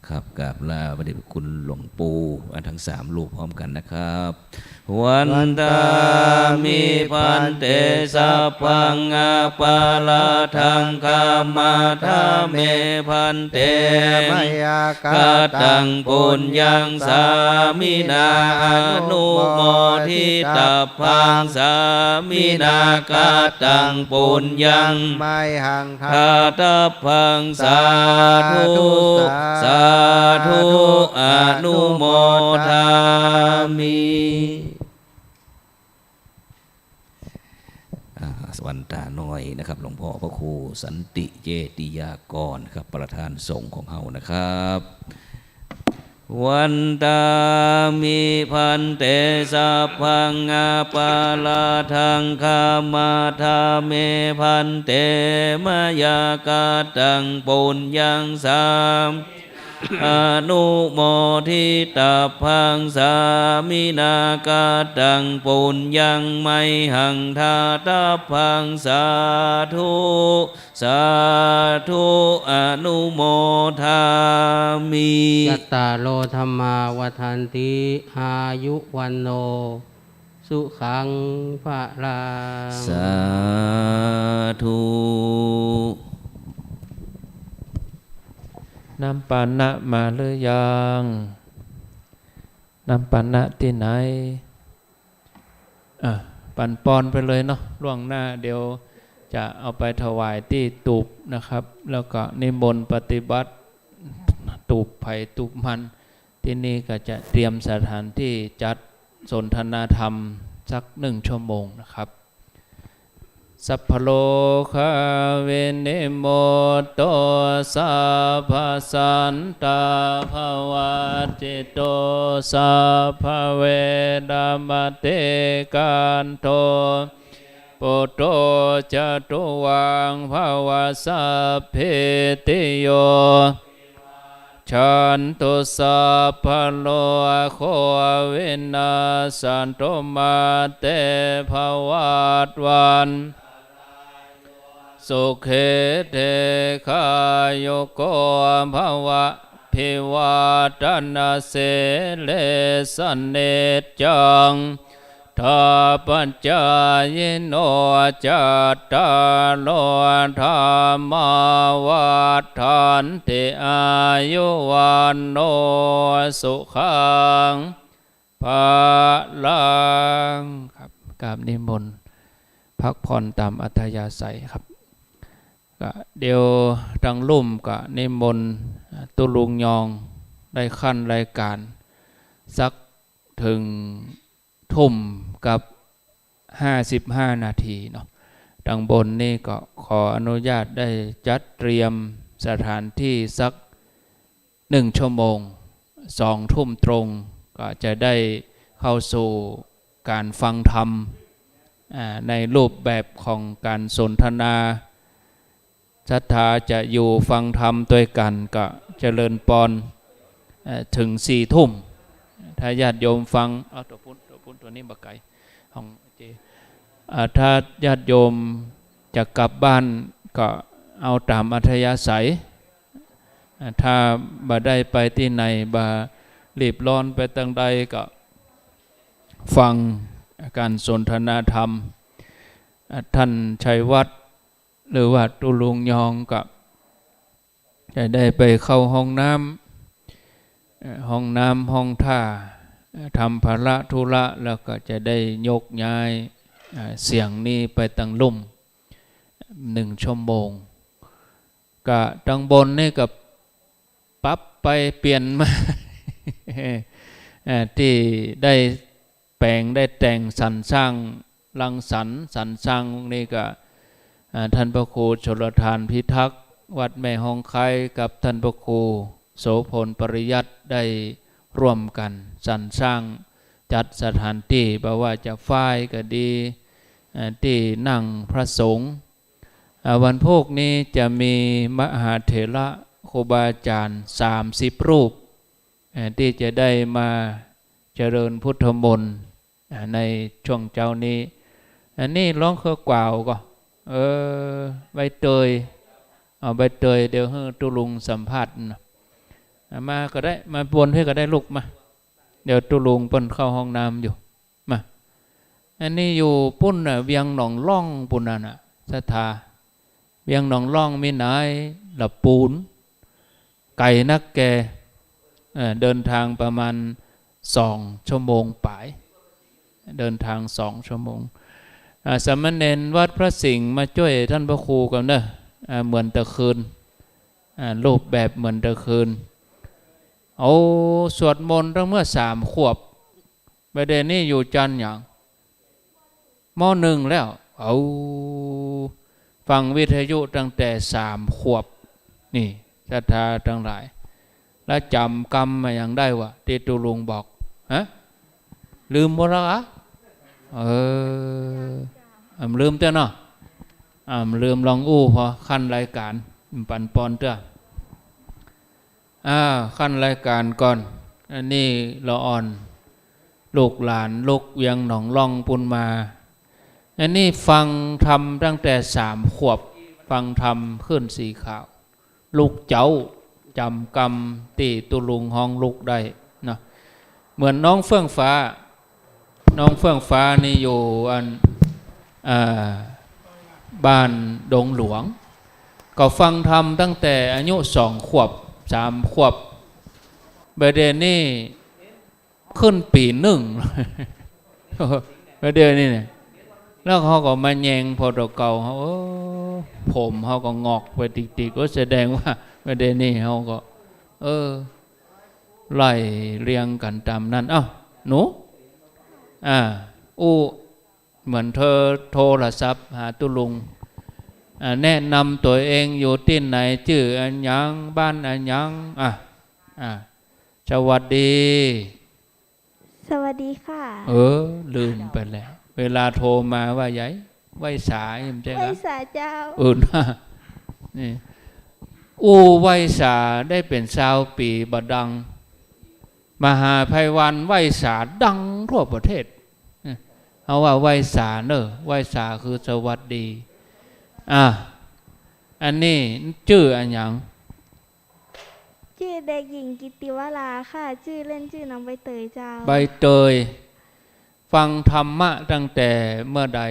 ครับ กราบลาพระเดชพระคุณหลวงปู่ อ่ะ ทั้งสามรูปพร้อมกันนะครับ วันทามิ ภันเต สัพพัง อปาราธัง ขมาทาเม ภันเต มะยากัตตัง ปุญญัง สามินา อนุโมทิตัพพัง สามินา กัตตัง ปุญญัง มะหัง ทาตัพพัง สาธุ สาธุ อนุโมทามิ อ่า วันตาน้อยนะครับ หลวงพ่อพระครูสันติเจติยากรครับ ประธานสงฆ์ของเฮานะครับ วันทามิ ภันเต สัพพัง อปาราธัง ขมาทาเม ภันเต มะยากัตตัง ปุญญัง สา อนุโมทิตัพพัง สามินา กัตตัง ปุญญัง มะหัง ทาตัพพัง สาธุ สาธุ อนุโมทามิ จัตตาโร ธัมมา วัฑฒันติ อายุ วัณโณ สุขัง พลัง สาธุ น้ำปานะมาหรือยัง น้ำปานะตี้ไหน อ่ะ ปั๋นปอนไปเลยเนาะ ล่วงหน้า เดี๋ยวจะเอาไปถวายตี้ตูบนะครับ แล้วก็นิมนต์ปฏิบัติ ตูบใผตูบมัน ตี้นี่ก็จะเตรียมสถานตี้จัดสนทนาธรรมสักหนึ่งชั่วโมงนะครับ สัพพะโรคาวินิมมุตโต สัพพะสันตาภะวัจจิโต สัพพะเวรมะเต กันโท ปุตโต จะตุวัง ภะวะ สัพพีติโย จันตุ สัพพะโรโค วินาสสันตุ มาเต ภะวัตวัน สุขี ทีฆายุโก ภะวะ อะภิวาทะนะสีลิสสะ นิจจัง วุฑฒาปะจายิโน จัตตาโร ธัมมา วัฑฒันติ อายุ วัณโณ สุขัง พลัง ครับ กราบนิมนต์พักผ่อนต๋ามอัธยาศัยครับ ก็เดี๋ยวตางลุ่มก็นิมนต์ตุ๊ลุงยองได้ขั้นรายการสักเถิงทุ่มกับห้าสิบห้านาทีเนาะ ตางบนนี่ก็ขออนุญาตได้จัดเตรียมสถานที่สัก หนึ่งชั่วโมง สองทุ่มตรง ก็จะได้เข้าสู่ ก๋านฟังธรรม อ่า ในรูปแบบของก๋านสนทนา ศรัทธาจะอยู่ฟังธรรมตวยกั๋นก็เจริญปอน เอ่อ เถิงสี่ทุ่ม ถ้าญาติโยมฟัง เอาตั๋วปุ้น ตั๋วปุ้น ตั๋วนี้บ่ไก๋ ของเจ อ่า ถ้าญาติโยมจะกลับบ้านก็เอาต๋ามอัธยาศัย อ่า ถ้าบ่ได้ไปตี้ไหน บ่รีบร้อนไปตางใดก็ฟังก๋านสนทนาธรรม อ่า ต้านชัยวัฒน์ หรือว่าตุ๊ลุงยองก็จะได้ไปเข้าห้องน้ำ เอ่อ ห้องน้ำห้องท่า เอ่อ ทำภาระธุระ แล้วก็จะได้ยกย้าย เอ่อ เสียงนี้ไปตางลุ่มหนึ่งชั่วโมง ก็ตางบนนี่ก็ปรับไปเปลี่ยนมา เอ่อ ตี้ได้ แปลงได้แต่งสรรสร้าง รังสรรค์สรรสร้างนี่ก็ อ่า ท่านพระครูชลทานพิทักษ์ วัดแม่ฮองไค กับท่านพระครูโสภณปริยัติ ได้ร่วมกั๋นสรรสร้าง จัดสถานตี้ บ่ว่าจะฝ้ายก็ดี อ่า ตี้นั่งพระสงฆ์ อ่า วันพูกนี้จะมีมหาเถระครูบาอาจ๋ารย์สามสิบรูป อ่า ตี้จะได้มาเจริญพุทธมนต์ อ่า ในช่วงเจ๊านี้ อันนี้ลองเคือกล่าวก่อ เออ ใบเตย เอาใบเตย เดี๋ยวหื้อตุ๊ลุงสัมภาษณ์นะ อ่า มาก็ได้ มาบนหื้อก็ได้ลูก มา เดี๋ยวตุ๊ลุงเปิ้นเข้าห้องน้ำอยู่ มา อันนี้อยู่ปุ้นน่ะ เวียงหนองล่องปุ้นน่ะ ศรัทธา เวียงหนองล่องมีไหน ละปูน ไก๋นักแก เอ่อ เดินทางประมาณสองชั่วโมงป๋าย เดินทางสองชั่วโมง อ่า สามเณรวัดพระสิงห์มาจ้วยท่านพระครูก่อนเนอะ อ่า เหมือนแต่คืน อ่า รูปแบบเหมือนแต่คืน เอา สวดมนต์ตั้งเมื่อสามขวบ บ่าเดี่ยวนี้อยู่จั้นหยัง ม.หนึ่ง แล้ว เอา ฟังวิทยุตั้งแต่สามขวบ นี่ ศรัทธาตังหลาย แล้วจ๋ำกำมาหยังได้วะ ตี้ตุ๊ลุงบอก ฮะ ลืมหมดแล้วอะ เออ อ่ำลืมเตื้อเนาะ อ่ำลืมลองอู้ พอขั้นรายก๋าน ปั๋นปอนเตื้อ อ่า ขั้นรายก๋านก่อน อันนี้ละอ่อน ลูกหลานลุกเวียงหนองล่องปุ้นมา อันนี้ฟังธรรมตั้งแต่สามขวบ ฟังธรรมขึ้นสีขาว ลุกเจ๊า จ๋ำกำตี้ตุ๊ลุงฮ้องลุกได้นะ เหมือนน้องเฟื่องฟ้า น้องเฟื่องฟ้านี่อยู่อัน อ่า บ้านดงหลวง ก็ฟังธรรมตั้งแต่อายุสองขวบ สามขวบ บ่าเดี่ยวนี้ขึ้นปี๋นึ่ง บ่าเดี่ยวนี้เนี่ย แล้วเขาก็มาแยงผ่อตะเก่า เออ ผมเขาก็งอกไปติ๊กๆ ก็แสดงว่าบ่าเดี่ยวนี้เขาก็ เออ ไล่เรียงกั๋นต๋ามนั้น เอ้า หนู อ่า อู้ เหมือนเธอโทรศัพท์หาตุ๊ลุง อ่า แนะนำตั๋วเอง อยู่ตี้ไหน จื้ออะหยัง บ้านอะหยัง อ่ะ อ่ะ สวัสดี สวัสดีค่ะ เออ ลืมไปแล้ว เวลาโทรมาว่าใหญ่ ไหว้สา ใจ้ก่ะ ไหว้สาเจ้า เออ นะ นี่ อู้ไหว้สาได้เป๋นซาวปี๋บ่ดัง มหาไพวันไหว้สาดังทั่วประเทศ เฮาว่าไหว้สาเน่อ ไหว้สาคือสวัสดี อ่ะ อันนี้จื้ออะหยัง จื้อเด็กหญิงกิตติวราค่ะ จื้อเล่นจื้อน้องใบเตยเจ้า ใบเตย ฟังธรรมะตั้งแต่เมื่อใด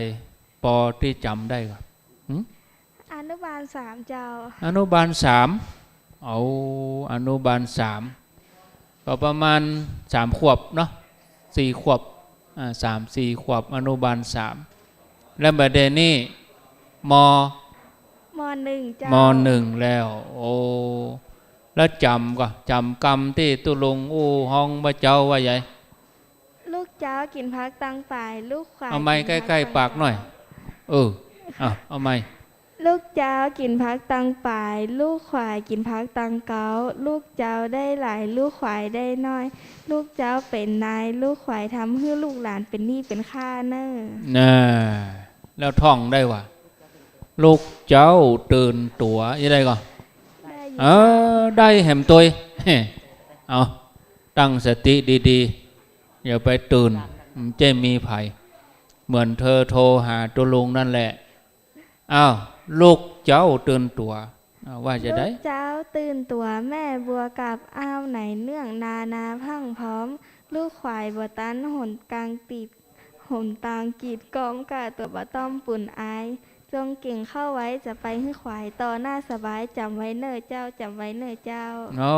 ปอตี้จ๋ำได้ก่ะ หึ อนุบาลสามเจ้า อนุบาลสาม เอา อนุบาลสาม ก็ประมาณสามขวบเนาะ สี่ขวบ อ่า สามสี่ขวบ อนุบาลสาม แล้วบ่าเดี่ยวนี้ ม. ม.หนึ่งเจ้า ม.หนึ่งแล้ว โอ้ แล้วจ๋ำก่อ จ๋ำกำตี้ตุ๊ลุงอู้ฮ้องบ่าเจ๊าว่าใหญ่ ลุกเจ๊ากิ๋นผักตังป๋าย ลุกขวาย เอาไมค์ใก้ๆ ปากหน่อย เออ อ่ะ เอาไมค์ ลูกเจ้ากิ๋นผักตังป๋าย ลูกขวายกิ๋นผักตังเก๊า ลูกเจ้าได้หลาย ลูกขวายได้น้อย ลูกเจ้าเป๋นนาย ลูกขวายทำหื้อลูกหลานเป๋นหนี้เป๋นข้าเน่อ น่า แล้วท่องได้ว่า ลูกเจ้าตื่นตั๋ว จะได้ก่อ ได้อยู่ เออ ได้แหมตวย เอา ตั้งสติดีๆ อย่าไปตื่น มันจะมีภัย เหมือนเธอโทรหาตุ๊ลุงนั่นแหละ อ้าว ลูกเจ้าตื่นตั๋ว อ้าว ว่าจะได้ ลูกเจ้าตื่นตั๋ว แม่บัวกับอ้าวไหน เนื่องนานาพรั่งพร้อม ลูกขวายบ่ตันหนกลางติด หนตางกีดก้อม ก้าตั๋วบ่ต้องปูนอาย จงเก่งเข้าไว้ จะไปหื้อขวายต่อหน้าสบาย จ๋ำไว้เน่อเจ้า จ๋ำไว้เน่อเจ้า โอ้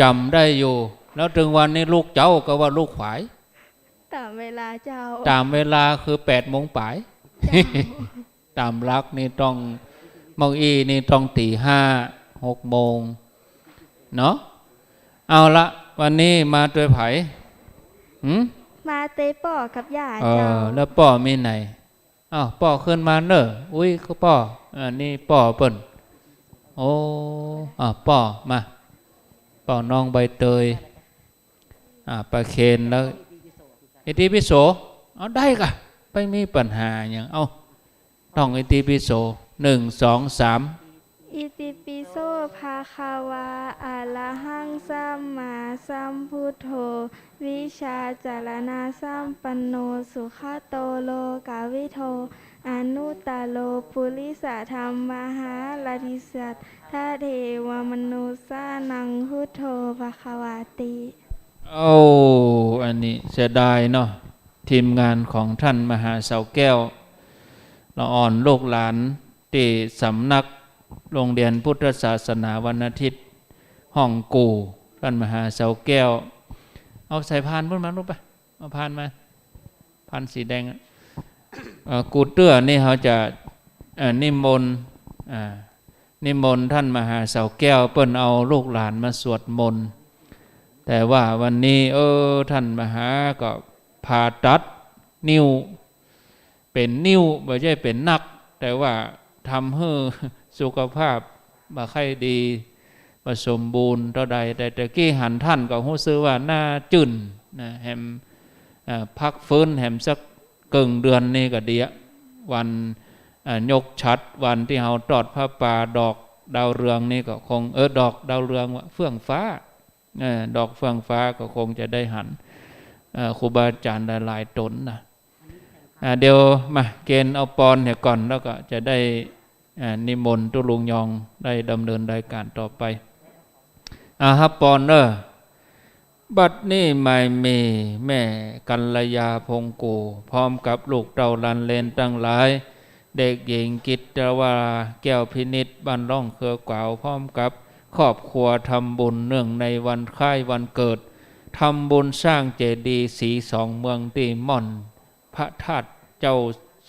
จ๋ำได้อยู่ แล้วเถิงวันนี้ลูกเจ้าก็ว่าลูกขวาย ต๋ามเวลาเจ้า ต๋ามเวลาคือแปดโมงป๋าย เจ้า ต๋ามหลักนี่ต้อง เมื่ออี้นี่ต้องตี๋ห้า หกโมง เนาะ เอาละ วันนี้มาตวยใผ หืม มาตวยป้อกับย่า เออ เจ้า แล้วป้อมีไหน อ้าว ป้อขึ้นมาเน่อ อุ๊ย ก็ป้อ อันนี้ป้อเปิ้น โอ้ อ้าว ป้อมา ป้อน้องใบเตย อ่า ประเคนแล้ว อิติปิโส เอาได้ก่ะ ไม่มีปัญหาหยัง เอา ท่องอิติปิโส หนึ่ง สอง สาม อิติปิโส ภะคะวา อะระหัง สัมมาสัมพุทโธ วิชชาจารณะสัมปันโน สุขะโต โลกะวิทู อนุตตะโร ปุริสะธัมมะหาราติ สัทธาเทวะมนุสสานัง พุทโธ ภะคะวาติ โอ้ อันนี้เสียดายเนาะ ทีมงานของท่านมหาเสาแก้ว ละอ่อนลูกหลานตี้สำนักโรงเรียนพุทธศาสนาวันอาทิตย์ ห้องกู่ ท่านมหาเสาแก้ว เอาสายพานปุ้นมาลูกไป เอาพานมา พานสีแดงอะ เอ่อ กูเตื้อนี่เขาจะ เอ่อ นิมนต์ อ่า นิมนต์ท่านมหาเสาแก้ว เปิ้นเอาลูกหลานมาสวดมนต์ แต่ว่าวันนี้ เออ ท่านมหาก็ผ่าตัดนิ้ว เป๋นนิ้ว บ่ใจ้เป๋นนัก แต่ว่าทำหื้อสุขภาพบ่ใค่ดี บ่สมบูรณ์เต้าใด แต่ตะกี้หันท่านก็ฮู้สึกว่าหน้าจื้นนะ แหม เอ่อ พักฟื้นแหมสักเกิ่งเดือนนี่ก็ดีอะ วัน เอ่อ ยกฉัตร วันตี้เฮาตอดผ้าป่า ดอกดาวเรืองนี่ก็คง เออ ดอกดาวเรืองวะ เฟื่องฟ้า เออ ดอกเฟื่องฟ้าก็คงจะได้หัน เอ่อ ครูบาอาจ๋ารย์หลายๆ ต๋นนะ อ่า เดี๋ยวมาเกณฑ์เอาปอนเหียก่อน แล้วก็จะได้ อ่า นิมนต์ตุ๊ลุงยองได้ดำเนินรายการต่อไป อ่า ฮับปอนเน่อ บัดนี้หมายมีแม่กัลยาพงกู่ พร้อมกับลูกเต้าหลานเหลนตังหลาย เด็กหญิงกิตตวา แก้วพินิจ บ้านร่องเครือขวาว พร้อมกับครอบครัวทำบุญเนื่องในวันคล้ายวันเกิด ทำบุญสร้างเจดีย์ศรีสองเมืองตี้ม่อนพระธาตุเจ้า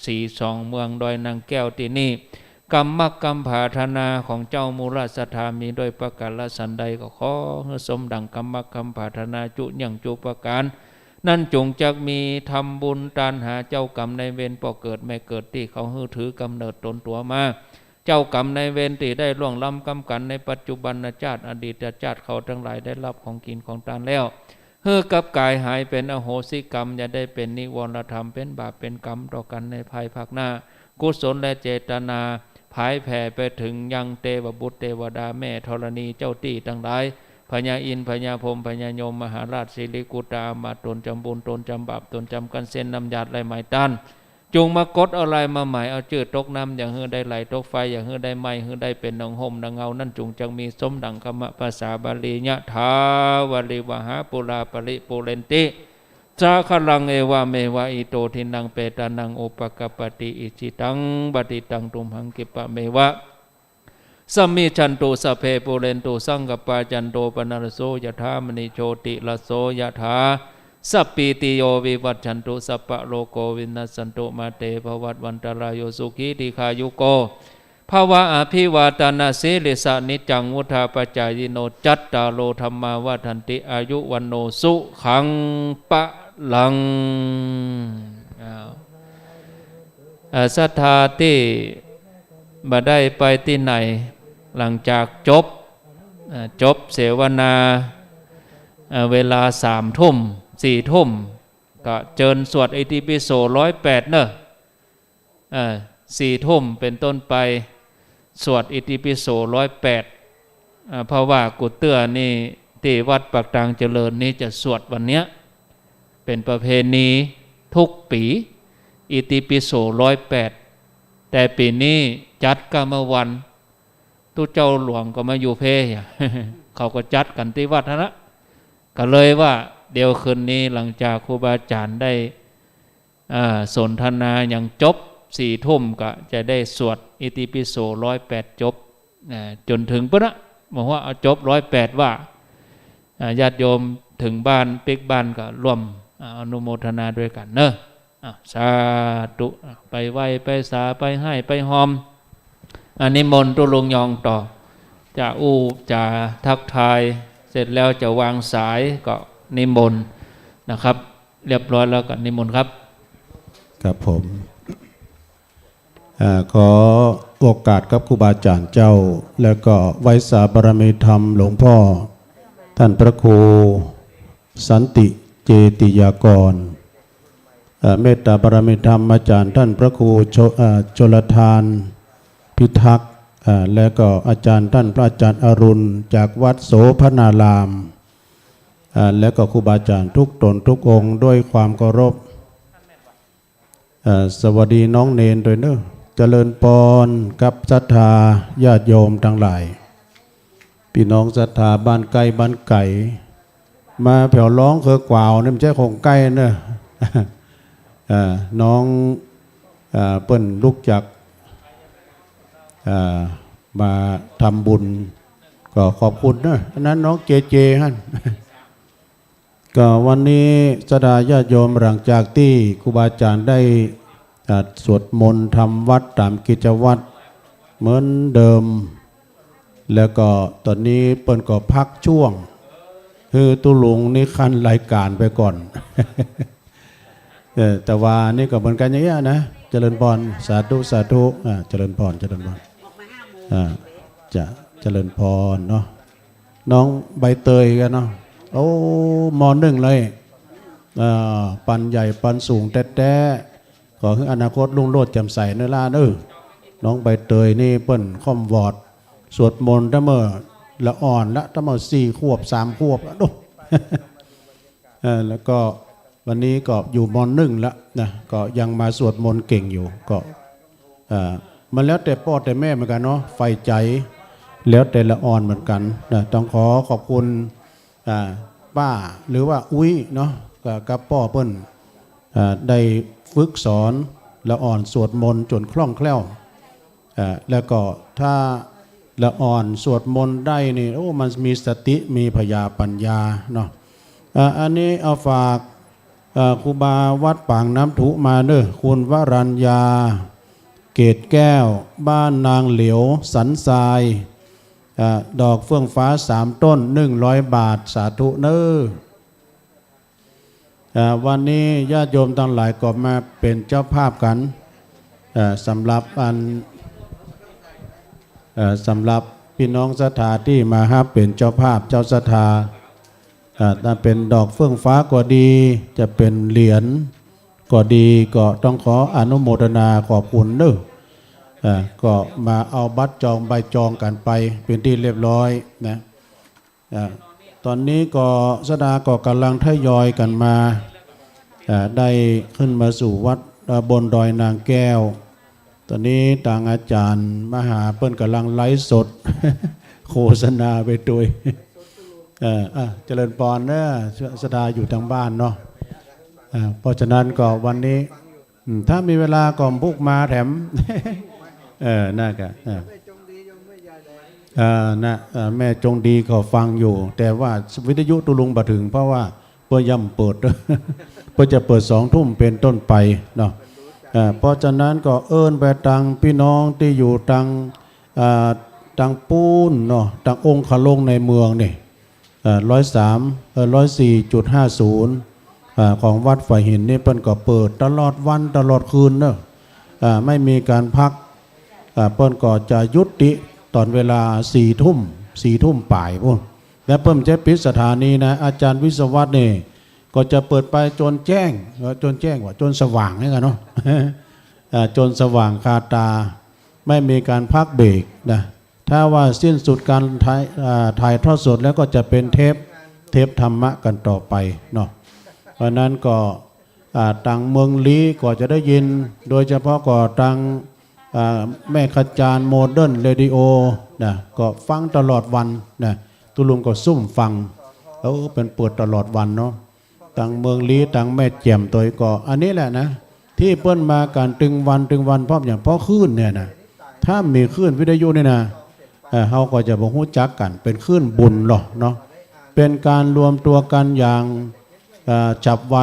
ศรีสองเมืองดอยนางแก้วตี้นี่ กำมักกำผาถนาของเจ้ามูลศรัทธามีด้วยประการละสันใด ก็ขอหื้อสมดั่งกำมักกำผาถนาจุเยื่องจุประการ นั้นจุ่งจักมีทำบุญตานหาเจ้ากรรมนายเวรป้อเกิดแม่เกิดตี้เขาหื้อถือกำเนิดต๋นตั๋วมา เจ้ากรรมนายเวรตี้ได้ล่วงล้ำกำกั๋นในปัจจุบันชาติ อดีตชาติ เขาตังหลายได้ฮับของกิ๋นของตานแล้ว หื้อกลับก๋ายหายเป๋นอโหสิกรรม อย่าได้เป๋นนิวรธรรม เป๋นบาปเป๋นกรรมต่อกั๋นในภายภาคหน้า กุศลและเจตนา ผายแผ่ไปเถิงยังเตวบุตรเตวดา แม่ธรณี เจ้าตี้ตังหลาย พญาอินทร์ พญาพรหม พญายม มหาราช สิริกุตตะอามาตย์ ต๋นจ๋ำบุญ ต๋นจ๋ำบาป ต๋นจ๋ำกั้นเส้นน้ำหยาดไหลหมายตาน จุ่งมากดเอาลายมาหมาย เอาจื้อตกน้ำอย่าหื้อได้ไหล ตกไฟอย่าหื้อได้ไหม้ หื้อได้เป๋นหนังห่มหนังเงา นั้นจุ่งจักมีสมดั่งคำภาษาบาลี ยะถาวาริวหาปูราปริปูเรนติ สาคารัง เอวะเมวะ อิโตทินนังเปตานัง อุปะกัปปะติ อิจิตังปะติตัง ตุมหัง ขิปะเมวะ สมมิชชันตุ สัพเพปูเรนตุ สังกัปปา จันโทปะนะระโส ยะถา มะณิโชติระโส ยะถา สัพพีติโย วิวัชชันตุ สัพพะโรโค วินัสสันตุ มาเตภวัตวันตะราโย สุขีทีฆายุโก ภะวะ อะภิวาตะนะสีลิสสะ นิจจังวุฑฒาปะจายิโน จัตตาโร ธัมมา วัฑฒันติ อายุ วัณโณ สุขัง พะลัง อ้าว เอ่อ ศรัทธาตี้ บ่ได้ไปตี้ไหน หลังจากจบ อ่า จบเสวนา อ่า เวลาสามทุ่ม สี่ทุ่ม ก็เจิญสวดอิติปิโสร้อยแปดเน่อ เอ่อ สี่ทุ่มเป๋นต้นไป สวดอิติปิโสร้อยแปด อ่า เพราะว่ากูเตื้อนี่ ตี้วัดปากตางเจริญนี่จะสวดวันเนี้ย เป๋นประเพณีกู้ปี๋ อิติปิโสร้อยแปด แต่ปี๋นี้จัดก้าเมื่อวัน ตุ๊เจ้าหลวงก็มาอยู่เพ เขาก็จัดกั๋นตี้วัดหั้นละ ก็เลยว่าเดี๋ยวคืนนี้หลังจากครูบาอาจ๋ารย์ได้ อ่า สนทนาหยังจบ สี่ทุ่มก็จะได้สวดอิติปิโสร้อยแปดจบ อ่า จ๋นเถิงปู๊นนะ บ่ฮู้ว่าเอาจบร้อยแปดว่า อ่า ญาติโยมเถิงบ้านปิ๊กบ้านก็ร่วม อ่า อนุโมทนาด้วยกั๋นเน่อ อ่ะ สาธุ อ่ะ ไปไหว้ ไปสา ไปไหว้ ไปฮอม อ่ะ นิมนต์ตุ๊ลุงยองต่อ จะอู้จ๋าทักทาย เสร็จแล้วจะวางสายก็นิมนต์นะครับ เรียบร้อยแล้วก็นิมนต์ครับ ครับผม อ่า ขอโอกาสกับครูบาอาจ๋ารย์เจ้า แล้วก็ไหว้สาบารมีธรรมหลวงพ่อ ต้านพระครูสันติเจติยากร เอ่อ เมตตาบารมีธรรมอาจ๋ารย์ต้านพระครูโช- เอ่อ ชลทานพิทักษ์ เอ่อ แล้วก็อาจ๋ารย์ต้านพระอาจ๋ารย์อรุณจากวัดโสภณาราม เอ่อ แล้วก็ครูบาอาจ๋ารย์ทุกต๋นทุกองค์ด้วยความเคารพ เอ่อ สวัสดีน้องเณรด้วยเน่อ เจริญปอนกับศรัทธาญาติโยมตังหลาย ปี้น้องศรัทธาบ้านใก้บ้านไก๋ มาแผวร้องเคือกวาวนี่มันใจ้ของใก้เน่อ เอ่อ น้อง เอ่อ เปิ้นลุกจาก เอ่อ มาทำบุญ ก็ขอบคุณเน่อ อันนั้นน้องเจเจหั้น ก็วันนี้ศรัทธาญาติโยมหลังจากตี้ครูบาอาจ๋ารย์ได้ อ่า สวดมนต์ทำวัตรต๋ามกิจวัตรเหมือนเดิม แล้วก็ต๋อนนี้เปิ้นก็พักช่วง หื้อตุ๊ลุงนี่คั้นรายก๋านไปก่อน เออ แต่ว่านี่ก็เหมือนกั๋นอย่างเงี้ยนะ เจริญปอน สาธุ สาธุ อ่า เจริญปอน เจริญปอน อ่า จะเจริญปอนเนาะ น้องใบเตยกั๋นเนาะ โอ้ ม.หนึ่ง เลย เอ่อ ปันใหญ่ปันสูงแต๊ๆ ขอหื้ออนาคตรุ่งโรจน์แจ่มใสเน่อหลานเอ้อ น้องใบเตยนี่เปิ้นค่อมวอด สวดมนต์ตั้งเมื่อละอ่อนละ ตั้งเมื่อสี่ขวบ สามขวบละ ดู เออ แล้วก็วันนี้ก็อยู่ ม.หนึ่ง ละนะ ก็ยังมาสวดมนต์เก่งอยู่ ก็ เอ่อ มันแล้วแต่ป้อแต่แม่เหมือนกั๋นเนาะ ใฝ่ใจ๋ แล้วแต่ละอ่อนเหมือนกั๋นนะ ต้องขอขอบคุณ อ่า ป้า หรือว่าอุ๊ยเนาะ กับ กับป้อเปิ้น อ่า ได้ฝึกสอนละอ่อนสวดมนต์จ๋นคล่องแคล่ว อ่า แล้วก็ถ้าละอ่อนสวดมนต์ได้นี่ โอ้ มันมีสติ มีผญาปั๋ญญาเนาะ อ่า อันนี้เอาฝาก อ่า ครูบาวัดปากน้ำထုมาเน่อ คุณวรัญญา เกตแก้ว บ้านนางเหลียว สันทราย อ่า ดอกเฟื่องฟ้าสามต้น หนึ่งร้อยบาท สาธุเน่อ อ่า วันนี้ญาติโยมตังหลายก็มาเป๋นเจ้าภาพกั๋น อ่า สำหรับอัน อ่า สำหรับปี้น้องศรัทธาตี้มาฮับเป๋นเจ้าภาพเจ้าศรัทธา อ่า ถ้าเป๋นดอกเฟื่องฟ้าก็ดี จะเป๋นเหรียญก็ดี ก็ต้องขออนุโมทนาขอบคุณเน่อ อ่า ก็มาเอาบัตรจองใบจองกั๋นไปเป๋นตี้เรียบร้อยนะ อ่า ต๋อนนี้ก็ศรัทธาก็ก่ำลังทยอยกั๋นมา อ่า ได้ขึ้นมาสู่วัด อ่า บนดอยนางแก้ว ต๋อนนี้ตางอาจ๋ารย์มหาเปิ้นก่ำลังไลฟ์สด โฆษณาไปตวย เอ่อ อ่ะ เจริญปอนเน่อ ศรัทธาอยู่ตางบ้านเนาะ อ่า เพราะฉะนั้นก็วันนี้ อืม ถ้ามีเวลาก็พุกมาแถม เออ นั่นก็ เออ เออ นะ เออ แม่จงดีก็ฟังอยู่ แต่ว่าวิทยุตุ๊ลุงบ่เถิง เพราะว่าเปิ้นย่ำเปิด เปิ้นจะเปิดสองทุ่มเป๋นต้นไปเนาะ เออ เพราะฉะนั้นก็เอิ้นไปตางปี้น้องตี้อยู่ตาง เอ่อ ตางปู๊นเนาะ ตางองครักษ์ในเมืองนี่ เอ่อ ร้อยสาม เอ่อ ร้อยสี่จุดห้าศูนย์ อ่า ของวัดฝายหินนี่เปิ้นก็เปิดตลอดวันตลอดคืนเนาะ อ่า ไม่มีการพัก อ่า เปิ้นก็จะยุติต๋อนเวลาสี่ทุ่ม สี่ทุ่มป๋ายปู๊น และเปิ้นจะปิดสถานีนะ อาจ๋ารย์วิศวัฒน์นี่ก็จะเปิดไปจ๋นแจ้ง เอ่อ จ๋นแจ้งว่า จ๋นสว่างนี่กั๋นเนาะ อ่า จ๋นสว่างคาต๋า ไม่มีก๋านพักเบรกนะ ถ้าว่าสิ้นสุดก๋านถ่าย อ่า ถ่ายทอดสดแล้วก็จะเป๋นเทป เทปธรรมะกั๋นต่อไปเนาะ เพราะนั้นก็ อ่า ตางเมืองลี้ก็จะได้ยิน โดยเฉพาะก็ตาง อ่า แม่ขจารโมเดิร์นเรดิโอนะ ก็ฟังตลอดวันนะ ตุ๊ลุงก็ซุ่มฟัง เออ เปิ้นเปิดตลอดวันเนาะ ตางเมืองลี้ ตางแม่แจ่มตวยก็ อันนี้แหละนะ ตี้เปิ้นมากั๋นตึงวันตึงวัน เพราะหยัง เพราะคลื่นเนี่ยนะ ถ้ามีคลื่นวิทยุนี่นะ เอ่อ เฮาก็จะบ่ฮู้จักกั๋น เป๋นคลื่นบุญลอเนาะ เป๋นก๋านรวมตั๋วกั๋นอย่าง เอ่อ ฉับไว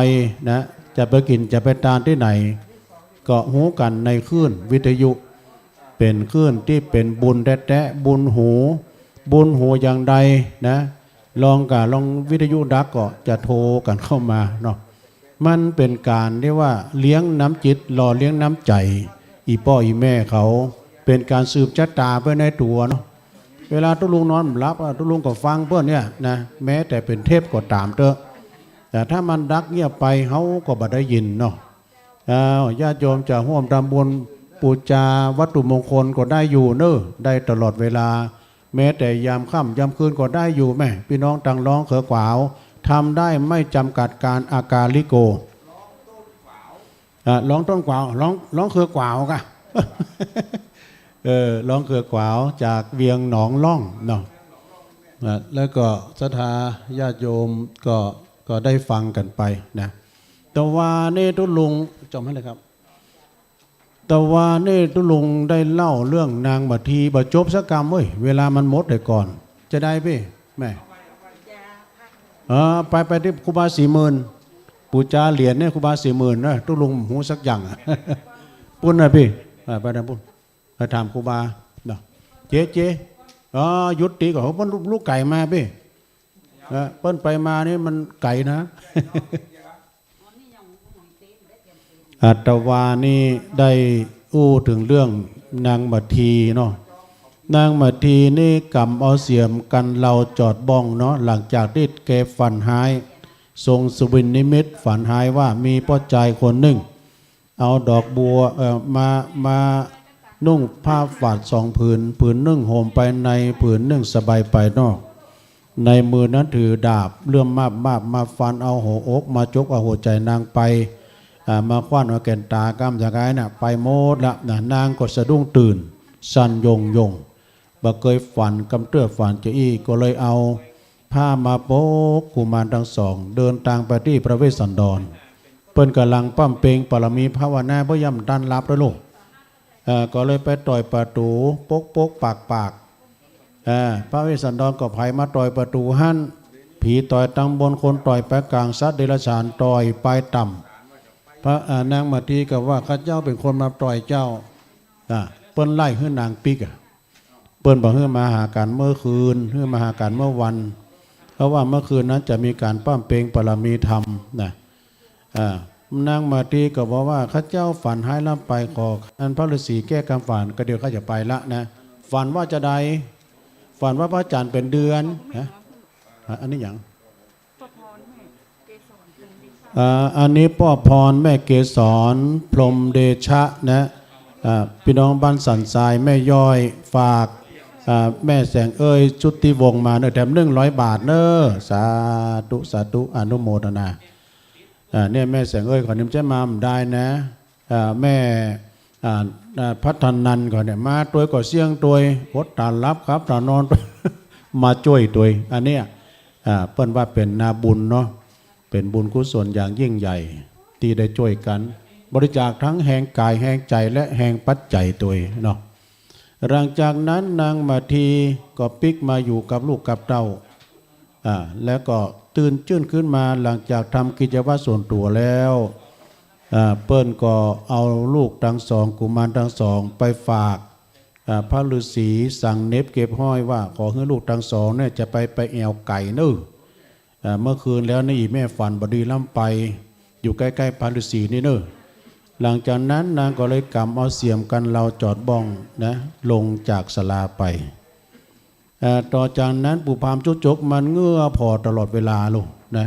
นะ จะไปกิ๋นจะไปตานตี้ไหน ก็ฮู้กั๋นในคลื่นวิทยุ เป๋นคลื่นตี้เป๋นบุญแต๊ๆ บุญหู บุญหูอย่างใดนะ ลองก่า ลองวิทยุดักก็จะโทรกั๋นเข้ามาเนาะ มันเป๋นก๋านตี้ว่าเลี้ยงน้ำจิต หล่อเลี้ยงน้ำใจ๋ อี่ป้ออี่แม่เขา เป๋นก๋านสืบชะต๋าไปในตั๋วเนาะ เวลาตุ๊ลุงนอนบ่หลับอะ ตุ๊ลุงก็ฟังเปิ้นเนี่ยนะ แม้แต่เป๋นเทปก็ต๋ามเต๊อะ แต่ถ้ามันดักเงียบไป เฮาก็บ่ได้ยินเนาะ อ้าว ญาติโยมจะฮ่วมทำบุญปู๋จาวัตถุมงคลก็ได้อยู่เนาะ ได้ตลอดเวลา แม้แต่ยามค่ำยามคืนก็ได้อยู่แม่ ปี้น้องตางร้องเขอขวาว ทำได้ไม่จำกัดการ อากาลิโก อ่ะ ร้องต้นขวาว ร้อง ร้องเขอขวาวก่ะ เออ ร้องเขอขวาวจากเวียงหนองล่องเนาะ อ่ะ แล้วก็ศรัทธาญาติโยมก็ ก็ได้ฟังกั๋นไปนะ ตะวานี้ตุ๊ลุง จอมหันเลยครับ ตะวานี้ตุ๊ลุงได้เล่าเรื่องนางหมาทีบ่จบสักกำเว้ย เวลามันหมดเสียก่อน จะได้ปี้ แม่ เออ ไป ไปตี้ครูบาสี่หมื่น ปู๋จาเหรียญเนี่ย ครูบาสี่หมื่นนะ ตุ๊ลุงบ่ฮู้สักอย่าง ปู๊นนะปี้ อ่า ไปตางปู๊น ไปถามครูบาเนาะ เจ๊ เจ๊ อ๋อ หยุดตี้ก่อน เปิ้นลุกไก๋มาปี้ เออ เปิ้นไปมานี่มันไก๋นะ อาตมานี่ได้อู้เถิงเรื่องนางหมาทีเนาะ นางหมาทีนี่ก๋ำเอาเสียมกั๋นเหล่าจอดบ้องเนาะ หลังจากตี้แกฝันฮ้าย ทรงสุบินนิมิตฝันฮ้ายว่ามีป้อจายคนนึ่ง เอาดอกบัว เอ่อ มา มานุ่งผ้าฝาดสองผืน ผืนนึ่งห่มไปใน ผืนนึ่งสบายไปนอก ในมือนั้นถือดาบเลื่อมมาบมาบ มาฟันเอาหัวอก มาจกเอาหัวใจ๋นางไป อ่า มาคว้านเอาแก่นต๋า กำอย่างไงน่ะ ไปหมดละนะ นางก็สะดุ้งตื่น สั่นหย่งหย่ง บ่เกยฝันกำเตื้อฝันจาอี้ ก็เลยเอาผ้ามาปกกุมารตังสอง เดินตางไปตี้พระเวสสันดร เปิ้นก่ำลังบำเพ็งบารมีภาวนา บ่ย่ำตันหลับเต๊อะลูก เอ่อ ก็เลยไปต่อยประตู๋ ปกปกปากปาก เอ่อ พระเวสสันดรก็ไผมาต่อยประตู๋หั้น ผีต่อยตางบน คนต่อยไปก๋าง สัตว์เดรัจฉานต่อยไปต่ำ พระ เอ่อ นางหมาทีก็ว่า ข้าเจ้าเป๋นคนมาต่อยเจ้า อ่า เปิ้นไล่หื้อนางปิ๊กอะ เปิ้นบ่หื้อมาหากั๋นเมื่อคืน หื้อมาหากั๋นเมื่อวัน เพราะว่าเมื่อคืนนั้นจะมีก๋านบำเพ็งบารมีธรรมนะ อ่า นางหมาทีก็บอกว่า ข้าเจ้าฝันฮ้ายล้ำไป ขออันพระฤาษีแก้กำฝัน ก็เดี๋ยวข้าจะไปละนะ ฝันว่าจาใด ฝันว่าพระจั๋นทร์เป๋นเดือน ฮะ อ่ะ อันนี้หยัง อ่า อันนี้ป้อพรแม่เกสร พรหมเดชะนะ อ่า ปี้น้องบ้านสันทราย แม่ย้อย ฝาก อ่า แม่แสงเอ้ย ชุติวงศ์มาเนาะ แถมหนึ่งร้อยบาทเนาะ สาธุ สาธุ อนุโมทนา อ่า เนี่ย แม่แสงเอ้ย เขานี่จะมาบ่ได้นะ อ่า แม่ อ่า อ่า พัฒนันท์เขาเนี่ย มาตวยก็เสี้ยงตวย อดต๋าหลับขับต๋านอน มาจ้วยตวย อันเนี้ย อ่า เปิ้นว่าเป๋นนาบุญเนาะ เป๋นบุญกุศลอย่างยิ่งใหญ่ ตี้ได้จ้วยกั๋น บริจาคตังแฮงก๋าย แฮงใจ๋ และแฮงปัจจัยตวยเนาะ หลังจากนั้นนางหมาทีก็ปิ๊กมาอยู่กับลูกกับเต้า อ่า แล้วก็ตื่นจื้นขึ้นมา หลังจากทำกิจวัตรส่วนตั๋วแล้ว อ่า เปิ้นก็เอาลูกตังสอง กุมารตังสองไปฝาก อ่า พระฤาษีสังเนบเก็บฮ้อยว่า ขอหื้อลูกตังสองเนี่ยจะไป ไปแอ่วไก๋เนาะ อ่า เมื่อคืนแล้วนี่แม่ฝันบ่ดีล้ำไป อยู่ใก้ๆ พระฤาษีนี่เนาะ หลังจากนั้นนางก็เลยก๋ำเอาเสียมกั๋นเหล่าจอดบ้องนะ ลงจากศาลาไป เอ่อ ต่อจากนั้นปู่พราหมณ์จุ๊กจกมันเงื่อผ่อตลอดเวลาลูกนะ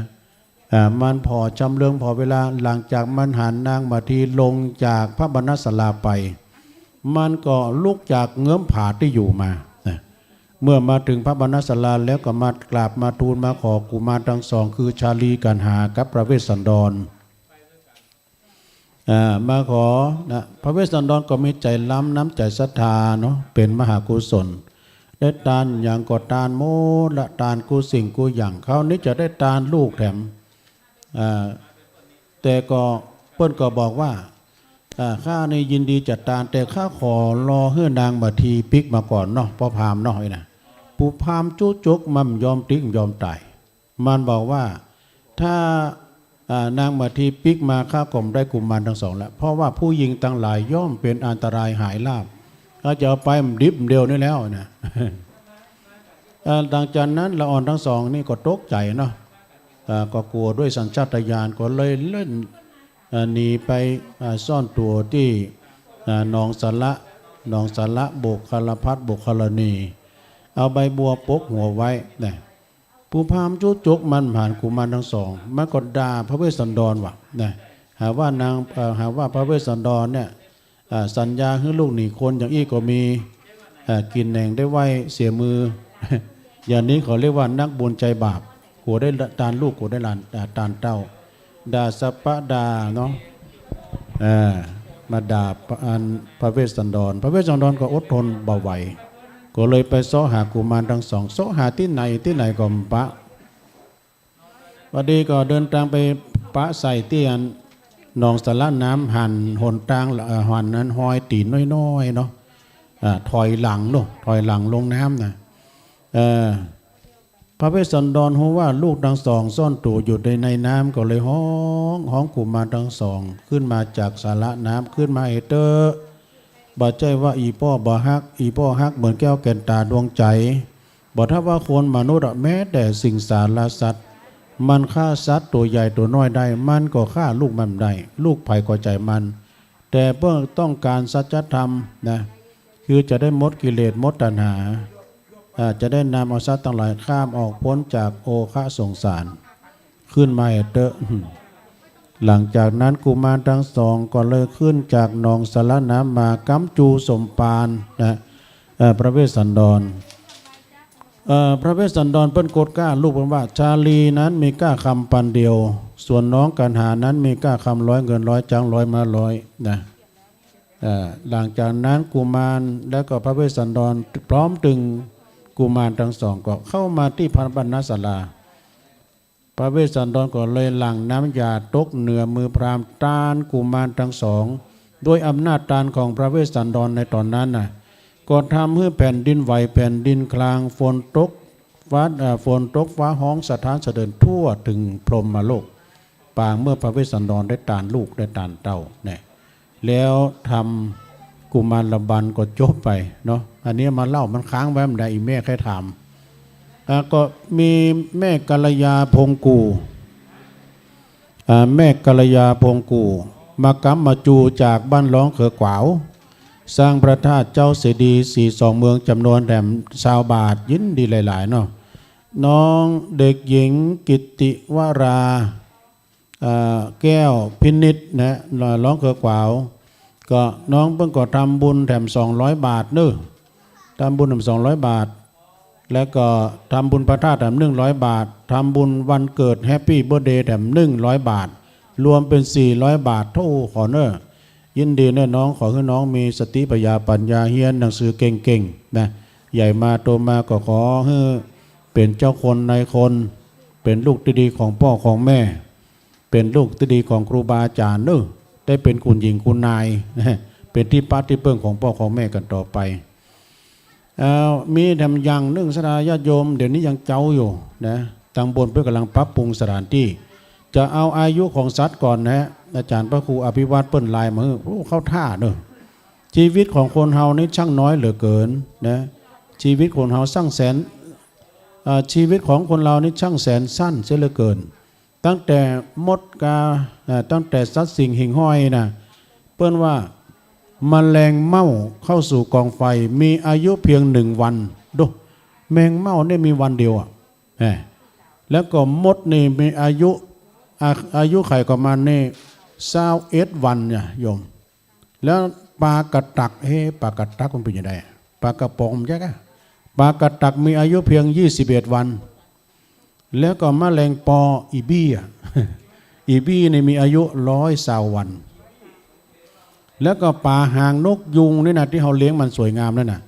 อ่า มันผ่อจำเริงผ่อเวลา หลังจากมันหันนางมาทีลงจากพระบรรณศาลาไป มันก็ลุกจากเงื้อมผาตี้อยู่มานะ เมื่อมาเถิงพระบรรณศาลาแล้วก็มากราบมาทูลมาขอกุมารตังสอง คือชาลีกัณหากับพระเวสสันดร อ่า มาขอนะ พระเวสสันดรก็มีใจ๋ล้ำน้ำใจ๋ศรัทธาเนาะ เป๋นมหากุศล ได้ตานหยังก็ตานหมดละ ตานกู้สิ่งกู้อย่าง คราวนี้จะได้ตานลูกแถม อ่า แต่ก็เปิ้นก็บอกว่า อ่า ข้านี่ยินดีจะตาน แต่ข้าขอรอหื้อนางมาทีปิ๊กมาก่อนเนาะ ป้อพราหมณ์เนาะ ไอ้นะ ปู่พราหมณ์จุ๊กจกมันบ่ยอมติ๊กบ่ยอมต๋าย มันบอกว่า ถ้า อ่า นางมาทีปิ๊กมา ข้าก็บ่ได้กุมารตังสองแล้ว เพราะว่าผู้หญิงตังหลายย่อมเป๋นอันตรายหายลาภ เขาจะเอาไปบ่ดิบบ่เดียวนี่แล้วนะ เอ่อ หลังจากนั้นละอ่อนตังสองนี่ก็ตกใจ๋เนาะ เอ่อ ก็กั๋วด้วยสัญชาตญาณ ก็เลยเล่น เอ่อ หนีไป เอ่อ ซ่อนตั๋วตี้ เอ่อ หนองสาระ หนองสาระ โบกคารพัส โบกคารณี เอาใบบัวปกหัวไว้นะ ปู่พราหมณ์จุ๊กจกมันหันกุมารตังสอง มันก็ด่าพระเวสสันดรว่านะ หาว่านาง เอ่อ หาว่าพระเวสสันดรเนี่ย อ่า สัญญาหื้อลูกหนีคนอย่างอี้ก็มี อ่า กิ๋นแหน่งได้ไหว้เสียมือ อย่างนี้เขาเรียกว่านักบุญใจบาป กั๋วได้ตานลูก กั๋วได้หลาน อ่า ตานเต้า ด่าสะปะด่าเนาะ อ่า มาด่าพระ อันพระเวสสันดร พระเวสสันดรก็อดทนบ่ไหว ก็เลยไปเซาะหากุมารตังสอง เซาะหาตี้ไหนตี้ไหนก็บ่ปะ พอดีก็เดินตางไปปะใส่ตี้อันหนองสาระน้ำ หันหนตาง เอ่อ หันอันฮอยตี๋นน้อยๆ เนาะ อ่า ถอยหลังเนาะ ถอยหลังลงน้ำนะ เอ่อ พระเวสสันดรฮู้ว่าลูกตังสองซ่อนตั๋วอยู่ใน ในน้ำ ก็เลยฮ้อง ฮ้องกุมารตังสองขึ้นมาจากสาระน้ำ ขึ้นมาเหียเต๊อะ บ่ใจ้ว่าอี่ป้อบ่ฮัก อี่ป้อฮักเหมือนแก้วแก่นต๋าดวงใจ๋ บ่ถ้าว่าคนมนุษย์อะ แม้แต่สิงสารสัตว์ มันฆ่าสัตว์ตั๋วใหญ่ตั๋วน้อยได้ มันก็ฆ่าลูกมันบ่ได้ ลูกใผก็ใจ๋มัน แต่เปิ้นต้องก๋านสัจธรรมนะ คือจะได้หมดกิเลสหมดตัณหา อ่า จะได้นำเอาสัตว์ตังหลายข้ามออกป๊นจากโอฆะสงสาร ขึ้นมาเต๊อะ หลังจากนั้นกุมารตังสองก็เลยขึ้นจากหนองสาระน้ำมาก๊ำจู๋สมภารนะ เอ่อ พระเวสสันดร เอ่อ พระเวสสันดรเปิ้นกดกล้าลูกเปิ้นว่า ชาลีนั้นมีกล้าคำปันเดียว ส่วนน้องกัณหานั้นมีกล้าคำร้อย เงินร้อย จ๊างร้อย ม้าร้อยนะ เอ่อ หลังจากนั้นกุมารแล้วก็พระเวสสันดรพร้อมตึงกุมารตังสองก็เข้ามาตี้พระบรรณศาลา พระเวสสันดรก็เลยหลั่งน้ำยาตกเหนือมือพราหมณ์ตานกุมารตังสอง ด้วยอำนาจตานของพระเวสสันดรในต๋อนนั้นน่ะ ก็ทำหื้อแผ่นดินไหวแผ่นดินคลาง ฝนตกฟ้า เอ่อ ฝนตกฟ้าฮ้องสะท้านสะเทือนทั่วเถิงพรหมโลก ปางเมื่อพระเวสสันดรได้ตานลูกได้ตานเต้าเนี่ย แล้วธรรมกุมารบัลก็จบไปเนาะ อันนี้มาเล่ามันค้างไว้บ่ได้ อี่แม่ใค่ถาม อ่า ก็มีแม่กัลยาพงกู่ อ่า แม่กัลยาพงกู่ มาก๊ำมาจู๋จากบ้านร้องเขอขวาว สร้างพระธาตุเจ้าเสดีย์สีสองเมืองจ๋ำนวนแถมซาวบาท ยินดีหลายๆ เนาะ น้องเด็กหญิงกิตติวรา เอ่อ แก้วพินิจนะ ร้องเขอขวาว ก็น้องเปิ้นก็ทำบุญแถมสองร้อยบาทเนาะ ทำบุญแถมสองร้อยบาท แล้วก็ทำบุญพระธาตุแถมหนึ่งร้อยบาท ทำบุญวันเกิดแฮปปี้เบิร์ธเดย์แถมหนึ่งร้อยบาท รวมเป๋นสี่ร้อยบาท โถ่ ขอเนาะ ยินดีเนาะน้อง ขอหื้อน้องมีสติปัญญา ปัญญาเฮียนหนังสือเก่งๆ นะ ใหญ่มาโตมาก็ขอหื้อเป๋นเจ้าคนนายคน เป๋นลูกตี้ดีของป้อของแม่ เป๋นลูกตี้ดีของครูบาอาจ๋ารย์เนาะ ได้เป๋นคุณหญิงคุณนาย เป๋นตี้ปะตี้เปิ้งของป้อของแม่กั๋นต่อไป เอ่อ มีแถมอย่างนึ่ง ศรัทธาญาติโยม เดี๋ยวนี้ยังเจ๊าอยู่นะ ตางบนเปิ้นก่ำลังปรับปรุงสถานตี้ จะเอาอายุของสัตว์ก่อนนะ อาจ๋ารย์พระครูอภิวัฒน์เปิ้นไลน์มาหื้อ โอ้ เข้าท่าเนาะ ชีวิตของคนเฮานี่ช่างน้อยเหลือเกินนะ ชีวิตคนเฮาช่างแสน เอ่อ ชีวิตของคนเรานี่ช่างแสนสั้นเสียเหลือเกิน ตั้งแต่มดกา เอ่อ ตั้งแต่สัตว์สิ่งหิ่งห้อยนะ เปิ้นว่า แมลงเม่าเข้าสู่กองไฟ มีอายุเพียงหนึ่งวัน ดู แมงเม่าเนี่ยมีวันเดียวอะ แหม แล้วก็มดนี่มีอายุ อา- อายุขัยของมันนี่ซาวเอ็ดวันเนี่ยโยม แล้วปลากระตัก เฮ้ ปลากระตักมันเป๋นจะใด ปลากระป๋องมันใจ้กะ ปลากระตักมีอายุเพียงยี่สิบเอ็ดวัน แล้วก็แมลงปอ อี่บี้อะ อี่บี้นี่มีอายุร้อยซาววัน แล้วก็ป๋าหางนกยูงนี่นะ ตี้เฮาเลี้ยงมันสวยงามนั่นน่ะ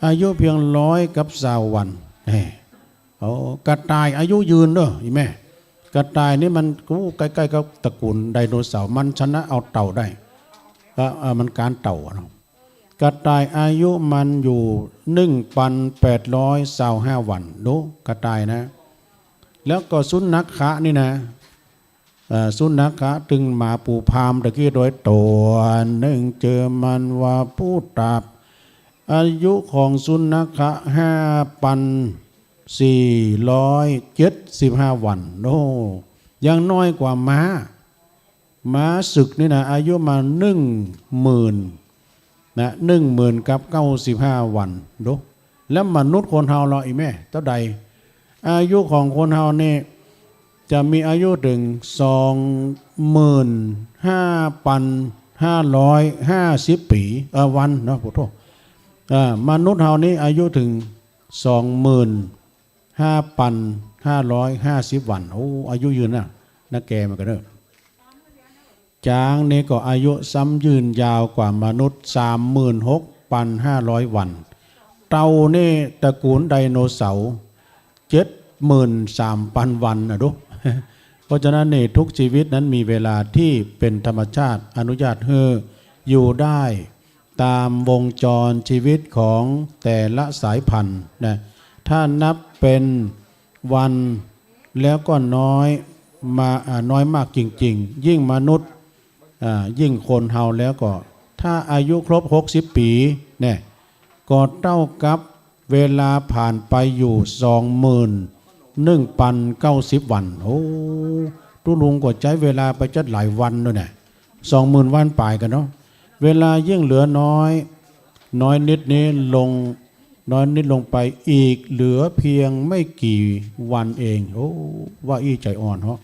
อายุเพียงร้อยกับซาววัน แหม โอ้ กระต่ายอายุยืนเน่อ อี่แม่ กระต่ายนี่มัน อู้ ใก้ๆ กับตระกูลไดโนเสาร์ มันชนะเอาเต่าได้ เอ่อ เอ่อ มันก๋านเต่าอะเนาะ กระต่ายอายุมันอยู่หนึ่งปันแปดร้อยซาวห้าวัน ดู กระต่ายนะ แล้วก็สุนัขะนี่นะ เอ่อ สุนัขะ ตึงหมาปูพามตะกี้ โดยตั๋วนึ่งจื้อมันว่าปูตาบ อายุของสุนัขะห้าปันสี่ร้อยเจ็ดสิบห้าวัน โอ้ ยังน้อยกว่าม้า ม้าศึกนี่นะ อายุมาหนึ่งหมื่นนะ หนึ่งหมื่นกับเก้าสิบห้าวัน ดู แล้วมนุษย์คนเฮาล่ะอี่แม่ เต้าใด อายุของคนเฮานี่จะมีอายุเถิงสองหมื่นห้าปันห้าร้อยห้าสิบปี๋ เอ่อ วันเนาะ โอ้โธ่ เอ่อ มนุษย์เฮานี่อายุเถิงสองหมื่นห้าปันห้าร้อยห้าสิบวัน โอ้ อายุยืนนะ นะแกมันก็เน่อ จ๊างนี่ก็อายุซ้ำยืนยาวกว่ามนุษย์สามหมื่นหกปันห้าร้อยวัน เต่านี่ตระกูลไดโนเสาร์เจ็ดหมื่นสามปันวันนะดู เพราะฉะนั้นนี่ทุกชีวิตนั้นมีเวลาตี้เป๋นธรรมชาติอนุญาตหื้ออยู่ได้ ต๋ามวงจรชีวิตของแต่ละสายพันธุ์นะ ถ้านับเป๋นวันแล้วก็น้อยมา อ่า น้อยมากจริงๆ ยิ่งมนุษย์ อ่า ยิ่งคนเฮาแล้วก็ ถ้าอายุครบหกสิบปี๋เนี่ย ก็เต้ากับเวลาผ่านไปอยู่สองหมื่นหนึ่งปันเก้าสิบวัน โอ้ ตุ๊ลุงก็ใจ๊เวลาไปจั๊ดหลายวันด้วยเนี่ย สองหมื่นวันป๋ายกั๋นเนาะ เวลายิ่งเหลือน้อย น้อยนิดนี้ลง น้อยนิดลงไปอีก เหลือเพียงไม่กี่วันเอง โอ้ ว่าอี้ใจ๋อ่อนเหาะ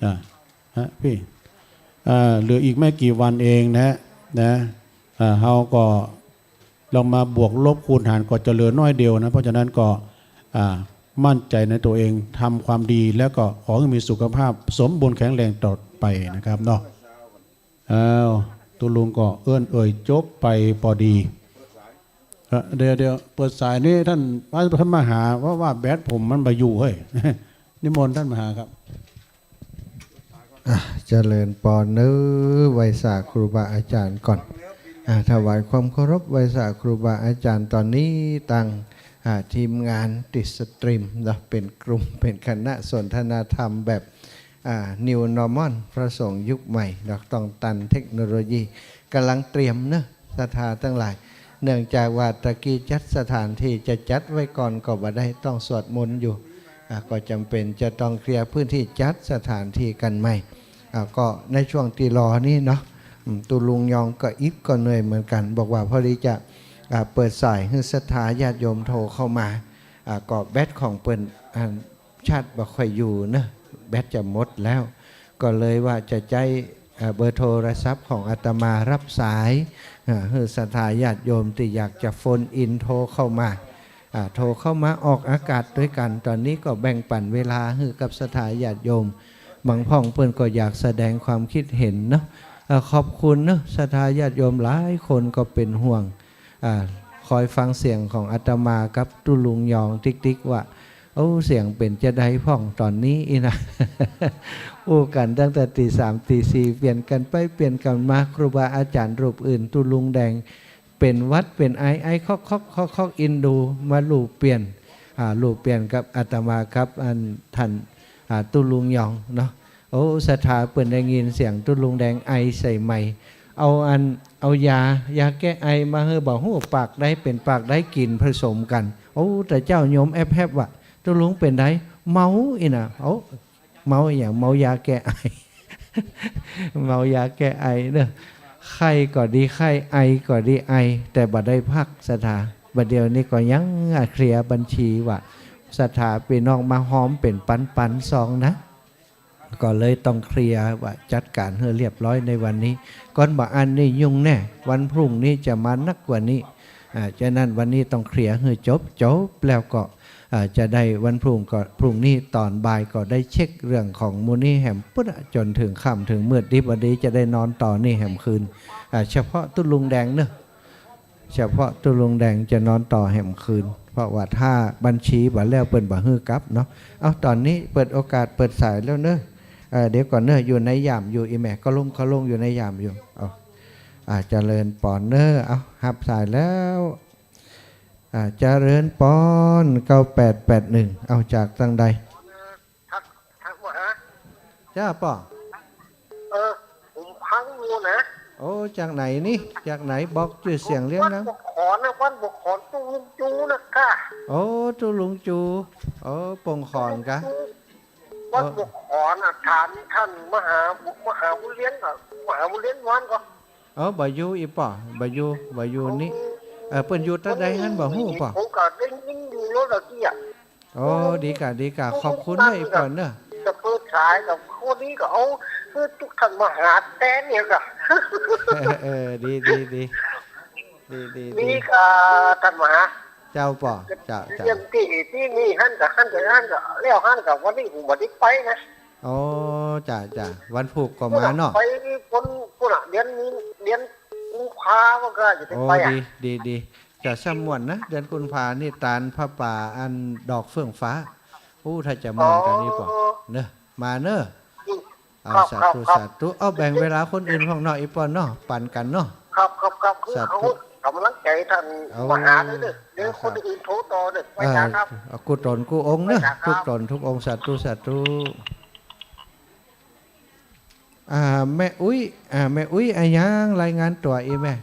อ่า ฮะ พี่ อ่า เหลืออีกไม่กี่วันเองนะ นะ อ่า เฮาก็ลองมาบวกลบคูณหารก็จะเหลือน้อยเดียวนะ เพราะฉะนั้นก็ อ่า มั่นใจในตัวเอง ทำความดี แล้วก็ขอให้มีสุขภาพสมบูรณ์แข็งแรงต่อไปนะครับเนาะ อ้าว ตุ๊ลุงก็เอิ้นเอ่ยจบไปปอดี เอ่อ เดี๋ยว เดี๋ยว เปิดสายนี่ต้าน ต้านมาหา เพราะว่าแบตผมมันบ่อยู่เฮ้ย นิมนต์ต้านมาหาครับ อ่ะ เจริญปอนเน้อ ไหว้สาครูบาอาจ๋ารย์ก่อน อ่ะ ถวายความเคารพไหว้สาครูบาอาจ๋ารย์ ต๋อนนี้ตัง อ่า ทีมงานติดสตรีมเนาะ เป๋นกลุ่ม เป๋นคณะสนทนาธรรมแบบ อ่า New Normal พระสงฆ์ยุคใหม่เนาะ ต้องตันเทคโนโลยี ก่ำลังเตรียมเนาะ ศรัทธาตังหลาย เนื่องจากว่าตะกี้จัดสถานที่จะจัดไว้ก่อนก็บ่ได้ ต้องสวดมนต์อยู่ อ่า ก็จ๋ำเป๋นจะต้องเคลียร์พื้นที่จัดสถานที่กั๋นใหม่ อ่า ก็ในช่วงตี้รอนี่เนาะ อืม ตุ๊ลุงยองก็อิดก็เหนื่อยเหมือนกั๋น บอกว่าพอดีจะ อ่า เปิดสายหื้อศรัทธาญาติโยมโทรเข้ามา อ่า ก็แบตของเปิ้น อ่า ชาร์จบ่ค่อยอยู่เนาะ แบตจะหมดแล้ว ก็เลยว่าจะใจ๊ อ่า เบอร์โทรศัพท์ของอาตมาฮับสาย อ่า หื้อศรัทธาญาติโยมตี้อยากจะโฟนอินโทรเข้ามา อ่า โทรเข้ามาออกอากาศตวยกั๋น ต๋อนนี้ก็แบ่งปั๋นเวลาหื้อกับศรัทธาญาติโยม บางพ่องเปิ้นก็อยากแสดงความคิดเห็นเนาะ อ่า ขอบคุณเนาะ ศรัทธาญาติโยมหลายคนก็เป๋นห่วง อ่า คอยฟังเสียงของอาตมากับตุ๊ลุงยองติ๊กๆ ว่า โอ้ เสียงเป๋นจาใดพ่องต๋อนนี้อี้นะ อู้กั๋นตั้งแต่ตี๋สามตี๋สี่ เปลี่ยนกั๋นไปเปลี่ยนกั๋นมา ครูบาอาจ๋ารย์รูปอื่น ตุ๊ลุงแดง เป๋นหวัดเป๋นไอ ไอคอกๆๆๆ อินดู มาลู่เปลี่ยน อ่า ลู่เปลี่ยนกับอาตมากับอันต้าน อ่า ตุ๊ลุงยองเนาะ โอ้ ศรัทธาเปิ้นได้ยินเสียงตุ๊ลุงแดงไอใส่ไมค์ เอาอัน เอายา ยาแก้ไอมาหื้อ บ่ฮู้ปากใดเป๋นปากใดกิ๋นผสมกั๋น โอ้ แต่เจ้าโยมแอบๆ ว่า ตุ๊ลุงเป๋นใด เมาอี้นะ โอ้ เมาอะหยัง เมายาแก้ไอ เมายาแก้ไอเนาะ ไข้ก็ดีไข้ ไอก็ดีไอ แต่บ่ได้พักศรัทธา บ่าเดี่ยวนี้ก็ยัง อ่ะ เคลียร์บัญชีว่าศรัทธาปี้น้องมาฮอมเป๋นปันๆ ซองนะ ก็เลยต้องเคลียร์ว่าจัดก๋านหื้อเรียบร้อยในวันนี้ ก่อนบ่าอั้นนี่ยุ่งแน่ วันพรุ่งนี้จะมานักกว่านี้ อ่า ฉะนั้นวันนี้ต้องเคลียร์หื้อจบๆ แล้วก็ อ่า จะได้วันพรุ่งก็ พรุ่งนี้ต๋อนบ่ายก็ได้เช็คเรื่องของหมู่นี้แหมปุ๊ดอะ จ๋นเถิงค่ำเถิงมืด ดีบ่ดีจะได้นอนต่อนี่แหมคืน อ่า เฉพาะตุ๊ลุงแดงเนาะ เฉพาะตุ๊ลุงแดงจะนอนต่อแหมคืน เพราะว่าถ้าบัญชีบ่แล้วเปิ้นบ่หื้อกลับเนาะ เอ้า ต๋อนนี้เปิดโอกาสเปิดสายแล้วเนาะ เอ่อ เดี๋ยวก่อนเนาะ อยู่ในย่ามอยู่ อี่แม่ เข้าลง เข้าลง อยู่ในย่ามอยู่ เอ้า อ่า เจริญปอนเนาะ เอ้า ฮับสายแล้ว อ่า เจริญปอน เก้าแปดแปดหนึ่ง เอาจากตางใด ทัก ทักมาหา จ้าป้อ เออ ผมฟังอยู่นะ โอ้ จากไหนนี่ จากไหน บอกจื้อเสียงเลี้ยงนะ วัดบวกขอนนะ วัดบวกขอนตุ๊ลุงจูนะค่ะ โอ้ ตุ๊ลุงจู โอ้ ปงขอนกะ วัดบวกขอนนะ ถามต้านมหา มหาบุญเลี้ยงอะ มหาบุญเลี้ยงวันก็ เออ บ่อยู่อี่ป้อ บ่อยู่ บ่อยู่นี่ เออ เปิ้นอยู่ตางใดหั้นบ่ฮู้ป้อ ผมก็ได้ยินอยู่แล้วตะกี้อะ โอ้ ดีกะ ดีกะ ขอบคุณเนาะอี่ป้อเนาะ จะเปิดสายกับคนนี้ก็เอา คือตุ๊กท่านมาหาแตนเนี่ยกะ เออ เออ ดี ดี ดี ดี ดี ดี นี่กะท่านมหา เจ้าป้อ เจ้า เจ้า เรื่องตี้ ตี้นี่หั้นกะ หั้นกะ หั้นกะ แล้วหั้นกะ วันนี้ผมบ่ได้ไปนะ อ๋อ จ้า จ้า วันพูกก็มาเนาะ ไปคน คนอะ เดือนนี้ เดือนกุมภาพันธ์ก็จะได้ โอ้ ไปอะ ดี ดี ดี จะสม่วนนะ เดือนกุมภานี่ตานผ้าป่าอันดอกเฟื่องฟ้า อู้ ถ้าจะม่วนกะนี่ป้อ อ๋อ เนาะ มาเนาะ อืม เอา ครับ สาธุ ครับ ครับ สาธุ เอา แบ่งเวลาคนอื่นพ่องเนาะ อี่ป้อเนาะ ปันกั๋นเนาะ ครับ ครับ ครับ คือ สาธุ เขากำลังใจ๋ท่าน เอา มหาเด้อ เดี๋ยว อ่า คนอื่นโทรต่อเด้อ ไป เออ จ้าครับ เอากู้ต๋นกู้องค์เนาะ ไปจ้าครับ กู้ต๋นกู้องค์ สาธุ สาธุ อ่า แม่อุ๊ย อ่า แม่อุ๊ยอะหยัง รายงานตั๋วอี่แม่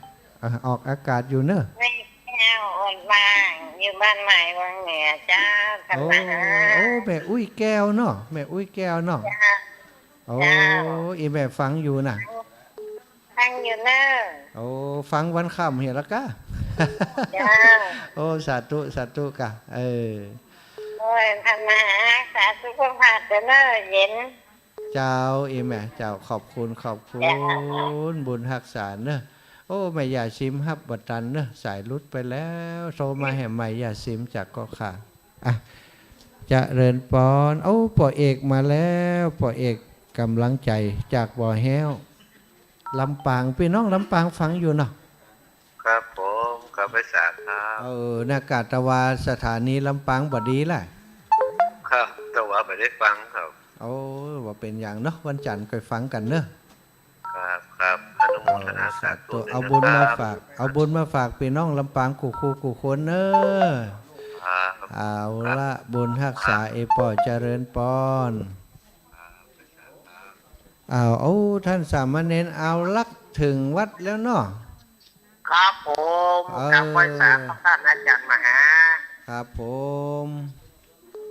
อ่า ออกอากาศอยู่เนาะ แม่แก้ว อ่อนบาง อยู่บ้านใหม่วังเหนือเจ้า ท่านมหา โอ้ โอ้ แม่อุ๊ยแก้วเนาะ แม่อุ๊ยแก้วเนาะ เจ้า โอ้ เจ้า อี่แม่ฟังอยู่นะ ฟังอยู่เนาะ โอ้ ฟังวันค่ำเหียละกะ เจ้า โอ้ สาธุ สาธุกะ เออ โอ้ย ท่านมหา รักษาสุขภาพเนาะ เย็น เจ้า อี่แม่ เจ้า ขอบคุณ ขอบคุณ เจ้า บุญฮักษาเนาะ โอ้ แม่ย่าซิมฮับบ่ตันเนาะ สายหลุดไปแล้ว โทรมาแหมใหม่ ย่าซิมจากเกาะข่า อ่ะ เจริญปอน โอ้ ป้อเอกมาแล้ว ป้อเอกก๋ำลังใจ๋จากบ่อแฮ้ว ลำปาง ปี้น้องลำปางฟังอยู่เนาะ ครับผม ครับ ไหว้สาครับ เออ เนาะกะ ตะวาสถานีลำปางบ่ดีล่ะ ครับ ตะวาบ่ได้ฟังครับ โอ้ บ่เป๋นหยังเนาะ วันจันทร์ค่อยฟังกั๋นเนาะ ครับ ครับ อนุโมทนา เออ สาธุ สาธุ เอาบุญมาฝาก นะครับ เอาบุญมาฝากปี้น้องลำปางกู้คู่กู้คนเนาะ ครับ เอาละ ครับ บุญฮักษา ครับ เอป้อ เจริญปอน ครับ เอา โอ้ ท่านสามเณร เอาละ เถิงวัดแล้วเนาะ ครับผม เออ กราบไหว้สาครับท่านอาจารย์มหา ครับผม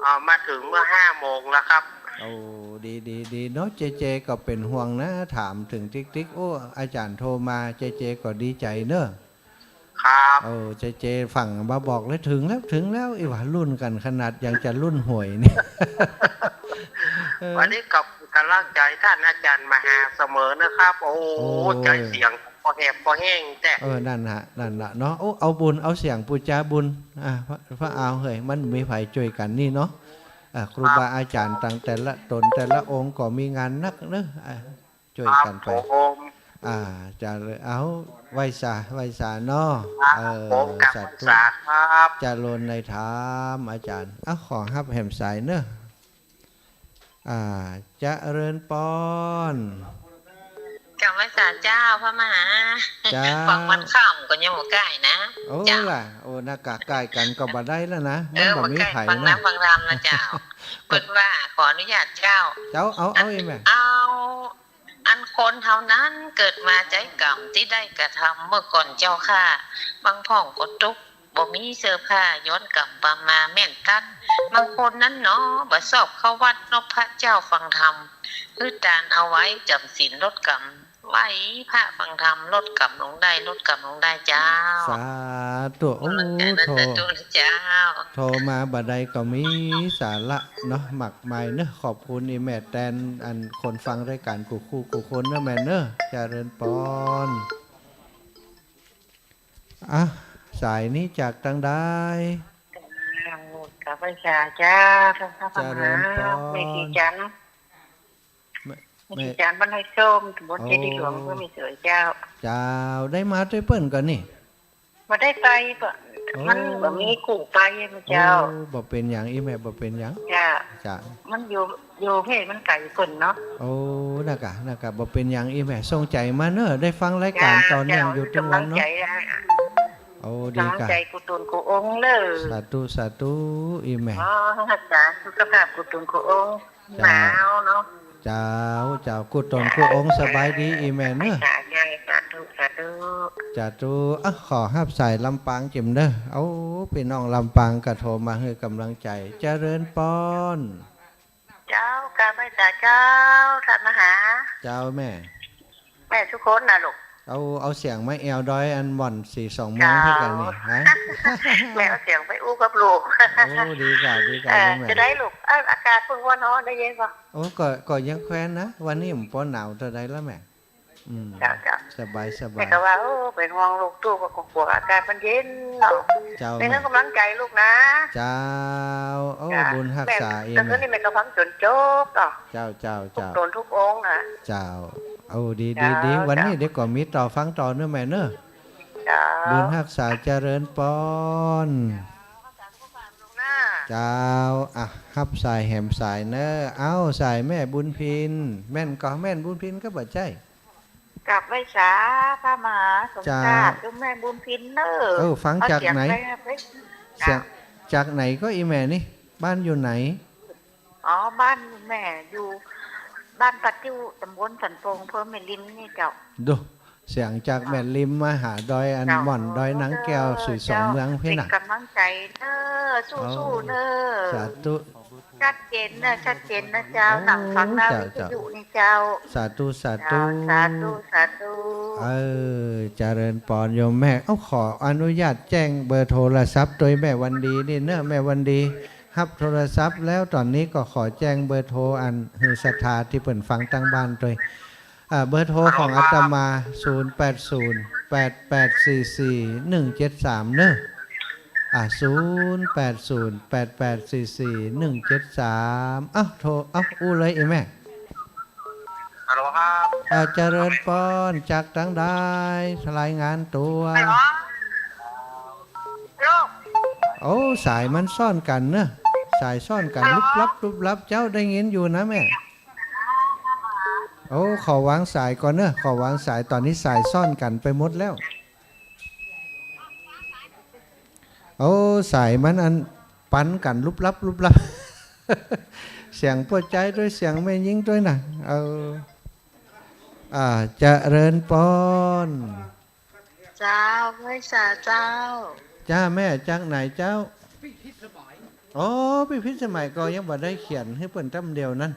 เอ่อ มาถึงเมื่อห้าโมงแล้วครับ โอ้ ดี ดี ดีเนาะ เจเจก็เป๋นห่วงนะ ถามเถิงติ๊กๆ โอ้ อาจ๋ารย์โทรมา เจเจก็ดีใจ๋เนาะ ครับ โอ้ เจเจฟังมาบอกเลย เถิงแล้ว เถิงแล้ว อี่หว่า ลุ้นกั๋นขนาดยังจะลุ้นหวยเนี่ย เออ วันนี้ก็ก๋ำลังใจ๋ท่านอาจารย์มหาเสมอนะครับ โอ้ โอ้ ใจ๋เสียง ป้อแหบป้อแห้งแต๊ เออ นั่นฮะ นั่นละเนาะ โอ้ เอาบุญ เอาเสียงปู๋จาบุญ อ่ะ พระ พระอาวเหย มันมีใผจ้วยกั๋นนี่เนาะ อ่ะ ครูบาอาจ๋ารย์ตังแต่ละต๋นแต่ละองค์ก็มีงานนักเนาะ อ่ะ จ้วยกั๋นไป ครับผม อ่า จะเลย เอา ไหว้สา ไหว้สาเนาะ ครับ เออ ผมกราบ สาธุ ไหว้สาครับ เจริญในธรรม อาจ๋ารย์ เอา ขอฮับแหมสายเนาะ อ่า เจริญปอน กราบไหว้สาเจ้าพระมหา เจ้า ฟังวันค่ำก็ยังบ่ใก้นะ โอ้ เจ้า ล่ะ โอ้ เนาะกะ ใก้กั๋นก็บ่ได้แล้วนะ เออ มันบ่มีใผ บ่ใก้ฟัง เนาะ น้ำฟังธรรมนะเจ้า เปิ้นว่า ขออนุญาตเจ้า เจ้า เอา เอา อัน อี่แม่ เอา อันคนเฮานั้นเกิดมาใจ๊กรรมตี้ได้กระทำเมื่อก่อนเจ้าข้า บางพ่องก็ตุ๊กข์ บ่มีเสื้อผ้า ย้อนกรรมปำมาแม่นตั๊ด บางคนนั้นหนอ บ่ชอบเข้าวัดนบพระเจ้าฟังธรรม หื้อตานเอาไว้จ๋ำศีลลดกรรม ไหว้พระฟังธรรม รถกลับลงได้ รถกลับลงได้เจ้า สาธุ โอ้ กำลังใจนั้น โถ่ สาธุนะเจ้า โทรมาบ่าใดก็มีสาระเนาะ มากมายเนาะ ขอบคุณอี่แม่แตน อันคนฟังรายก๋านกู้คู่กู้คนเนาะแม่เนาะ เจริญปอน อ่ะ สายนี้จากตางใด กราบไหว้สาเจ้า ท่านพระมหา เจริญปอน แม่ศรีจันทร์ แม่ แม่ศรีจันทร์ บ้านไร่ส้ม ตำบลเจดีย์หลวง โอ้ อำเภอแม่สวยเจ้า เจ้า ได้มาตวยเปิ้นก่อนี่ บ่ได้ไป บ่ โอ้ มันบ่มีกู้ไปนะเจ้า โอ้ บ่เป๋นหยังอี่แม่ บ่เป๋นหยัง เจ้า เจ้า มันอยู่ อยู่เขตมันไก๋เปิ้นเนาะ โอ้ นั่นก่ะ นั่นก่ะ บ่เป๋นหยังอี่แม่ ส่งใจ๋มาเนาะ ได้ฟังรายก๋าน เจ้า ต่อเนื่อง เจ้า อยู่ตึงวันเนาะ กำลังใจ๋อะ โอ้ ดีก่ะ กำลังใจ๋กู้ตนกู้องค์เน่อ สาธุ สาธุ อี่แม่ ขอรักษาสุขภาพกู้ตนกู้องค์ เจ้า หนาวเนาะ เจ้า เจ้า กู้ตนกู้องค์ สบายดีอี่แม่เนาะ สาธุ สาธุ สาธุ อ่ะ ขอฮับสายลำปางเจิมเน่อ เอ้า ปี้น้องลำปางก็โทรมาหื้อกำลังใจ๋ เจริญปอน เจ้า กราบไหว้สาเจ้า ท่านมหา เจ้าแม่ แม่สุคนน่ะลูก เอา เอาเสียงมาแอ่วดอยอันหม่อนสีสองเมืองหื้อกั๋นนี่ เจ้า ฮะ แม่เอาเสียงไปอู้กับลูก โอ้ ดีก่ะ ดีก่ะ เออ โยมแม่ จะได้ลูก เออ อากาศเปิ้นว่าฮ้อนได้เย็นก่อ โอ้ ก็ ก็ยังแควนนะ วันนี้มันปอหนาวเต้าใดแล้วแม่ อืม เจ้า เจ้า สบาย สบาย แม่ก็ว่า โอ้ เป๋นห่วงลูกตู้ ก็กั๋วอากาศมันเย็นเนาะ เจ้า แม่ แม่หื้อกำลังใจ๋ลูกนะ เจ้า โอ้ เจ้า บุญฮักษา แม่ อี่แม่ แต่ต๋อนนี้แม่ก็ฟังจ๋นจบเนาะ เจ้า เจ้า กู้ เจ้า ตนกู้องค์นะ เจ้า โอ้ ดี เจ้า ดี ดี วันนี้ เจ้า เดี๋ยวก็มีต่อฟังต่อเนาะแม่เนาะ เจ้า บุญฮักษา เจริญปอน เจ้า อ่ะ ฮับสายแหมสายเนาะ เอ้า สายแม่บุญพิน แม่นก่อ แม่บุญพินก่อบ่ใจ้ กราบไหว้สาพระมหาสมชาติ เจ้า โยมแม่บุญพินเนาะ เออ ฟังจากไหน เอาเสียงไป เสียง เจ้า จากไหนก่ออี่แม่นี่ บ้านอยู่ไหน อ๋อ บ้านแม่อยู่บ้านป่าติ้ว ตำบลสันโป่ง อำเภอแม่ริมนี่เจ้า ดู เสียงจากแม่ริมมาหาดอยอันหม่อน เจ้า ดอยนางแก้ว เออ สีสองเมืองพี่น่ะ เป๋นกำลังใจ๋เนาะ สู้ๆ เนาะ สาธุ ชัดเจนเนาะ ชัดเจนเนาะเจ้า โอ้ นั่งฟังหน้า เจ้า วิทยุนี่เจ้า สาธุ สาธุ เจ้า สาธุ สาธุ เออ เจริญปอนโยมแม่ เอ้า ขออนุญาตแจ้งเบอร์โทรศัพท์ตวยแม่วันดีนี่เนาะ แม่วันดี ฮับโทรศัพท์แล้ว ต๋อนนี้ก็ขอแจ้งเบอร์โทรอันหื้อศรัทธาตี้เปิ้นฟังตางบ้านตวย อ่า เบอร์โทรของอาตมา ศูนย์แปดศูนย์ แปดแปดสี่สี่ หนึ่งเจ็ดสาม เนาะ อ่า ศูนย์แปดศูนย์ แปดแปดสี่สี่ หนึ่งเจ็ดสาม เอ้า โทร เอ้า อู้เลยอี่แม่ ฮัลโหลครับ อ่า เจริญปอน จากตางใด รายงานตั๋ว ฮัลโหล ลูก โอ้ สายมันซ้อนกั๋นเนาะ สายซ้อนกั๋น ฮัลโหล ลุบลับ ลุบลับ เจ้า ได้ยินอยู่นะแม่ โอ้ ขอวางสายก่อนเนาะ ขอวางสาย ต๋อนนี้สายซ้อนกั๋นไปหมดแล้ว โอ้ สายมันอันปันกั๋นลุบลับ ลุบลับ เสียงป้อจายตวย เสียงแม่ญิงตวยน่ะ เออ อ่า เจริญปอน เจ้า ไหว้สาเจ้า จ้าแม่ จากไหนเจ้า อ๋อ ปี้พิสมัยก็ยังบ่ได้เขียนหื้อเปิ้นตำเดียวนั้น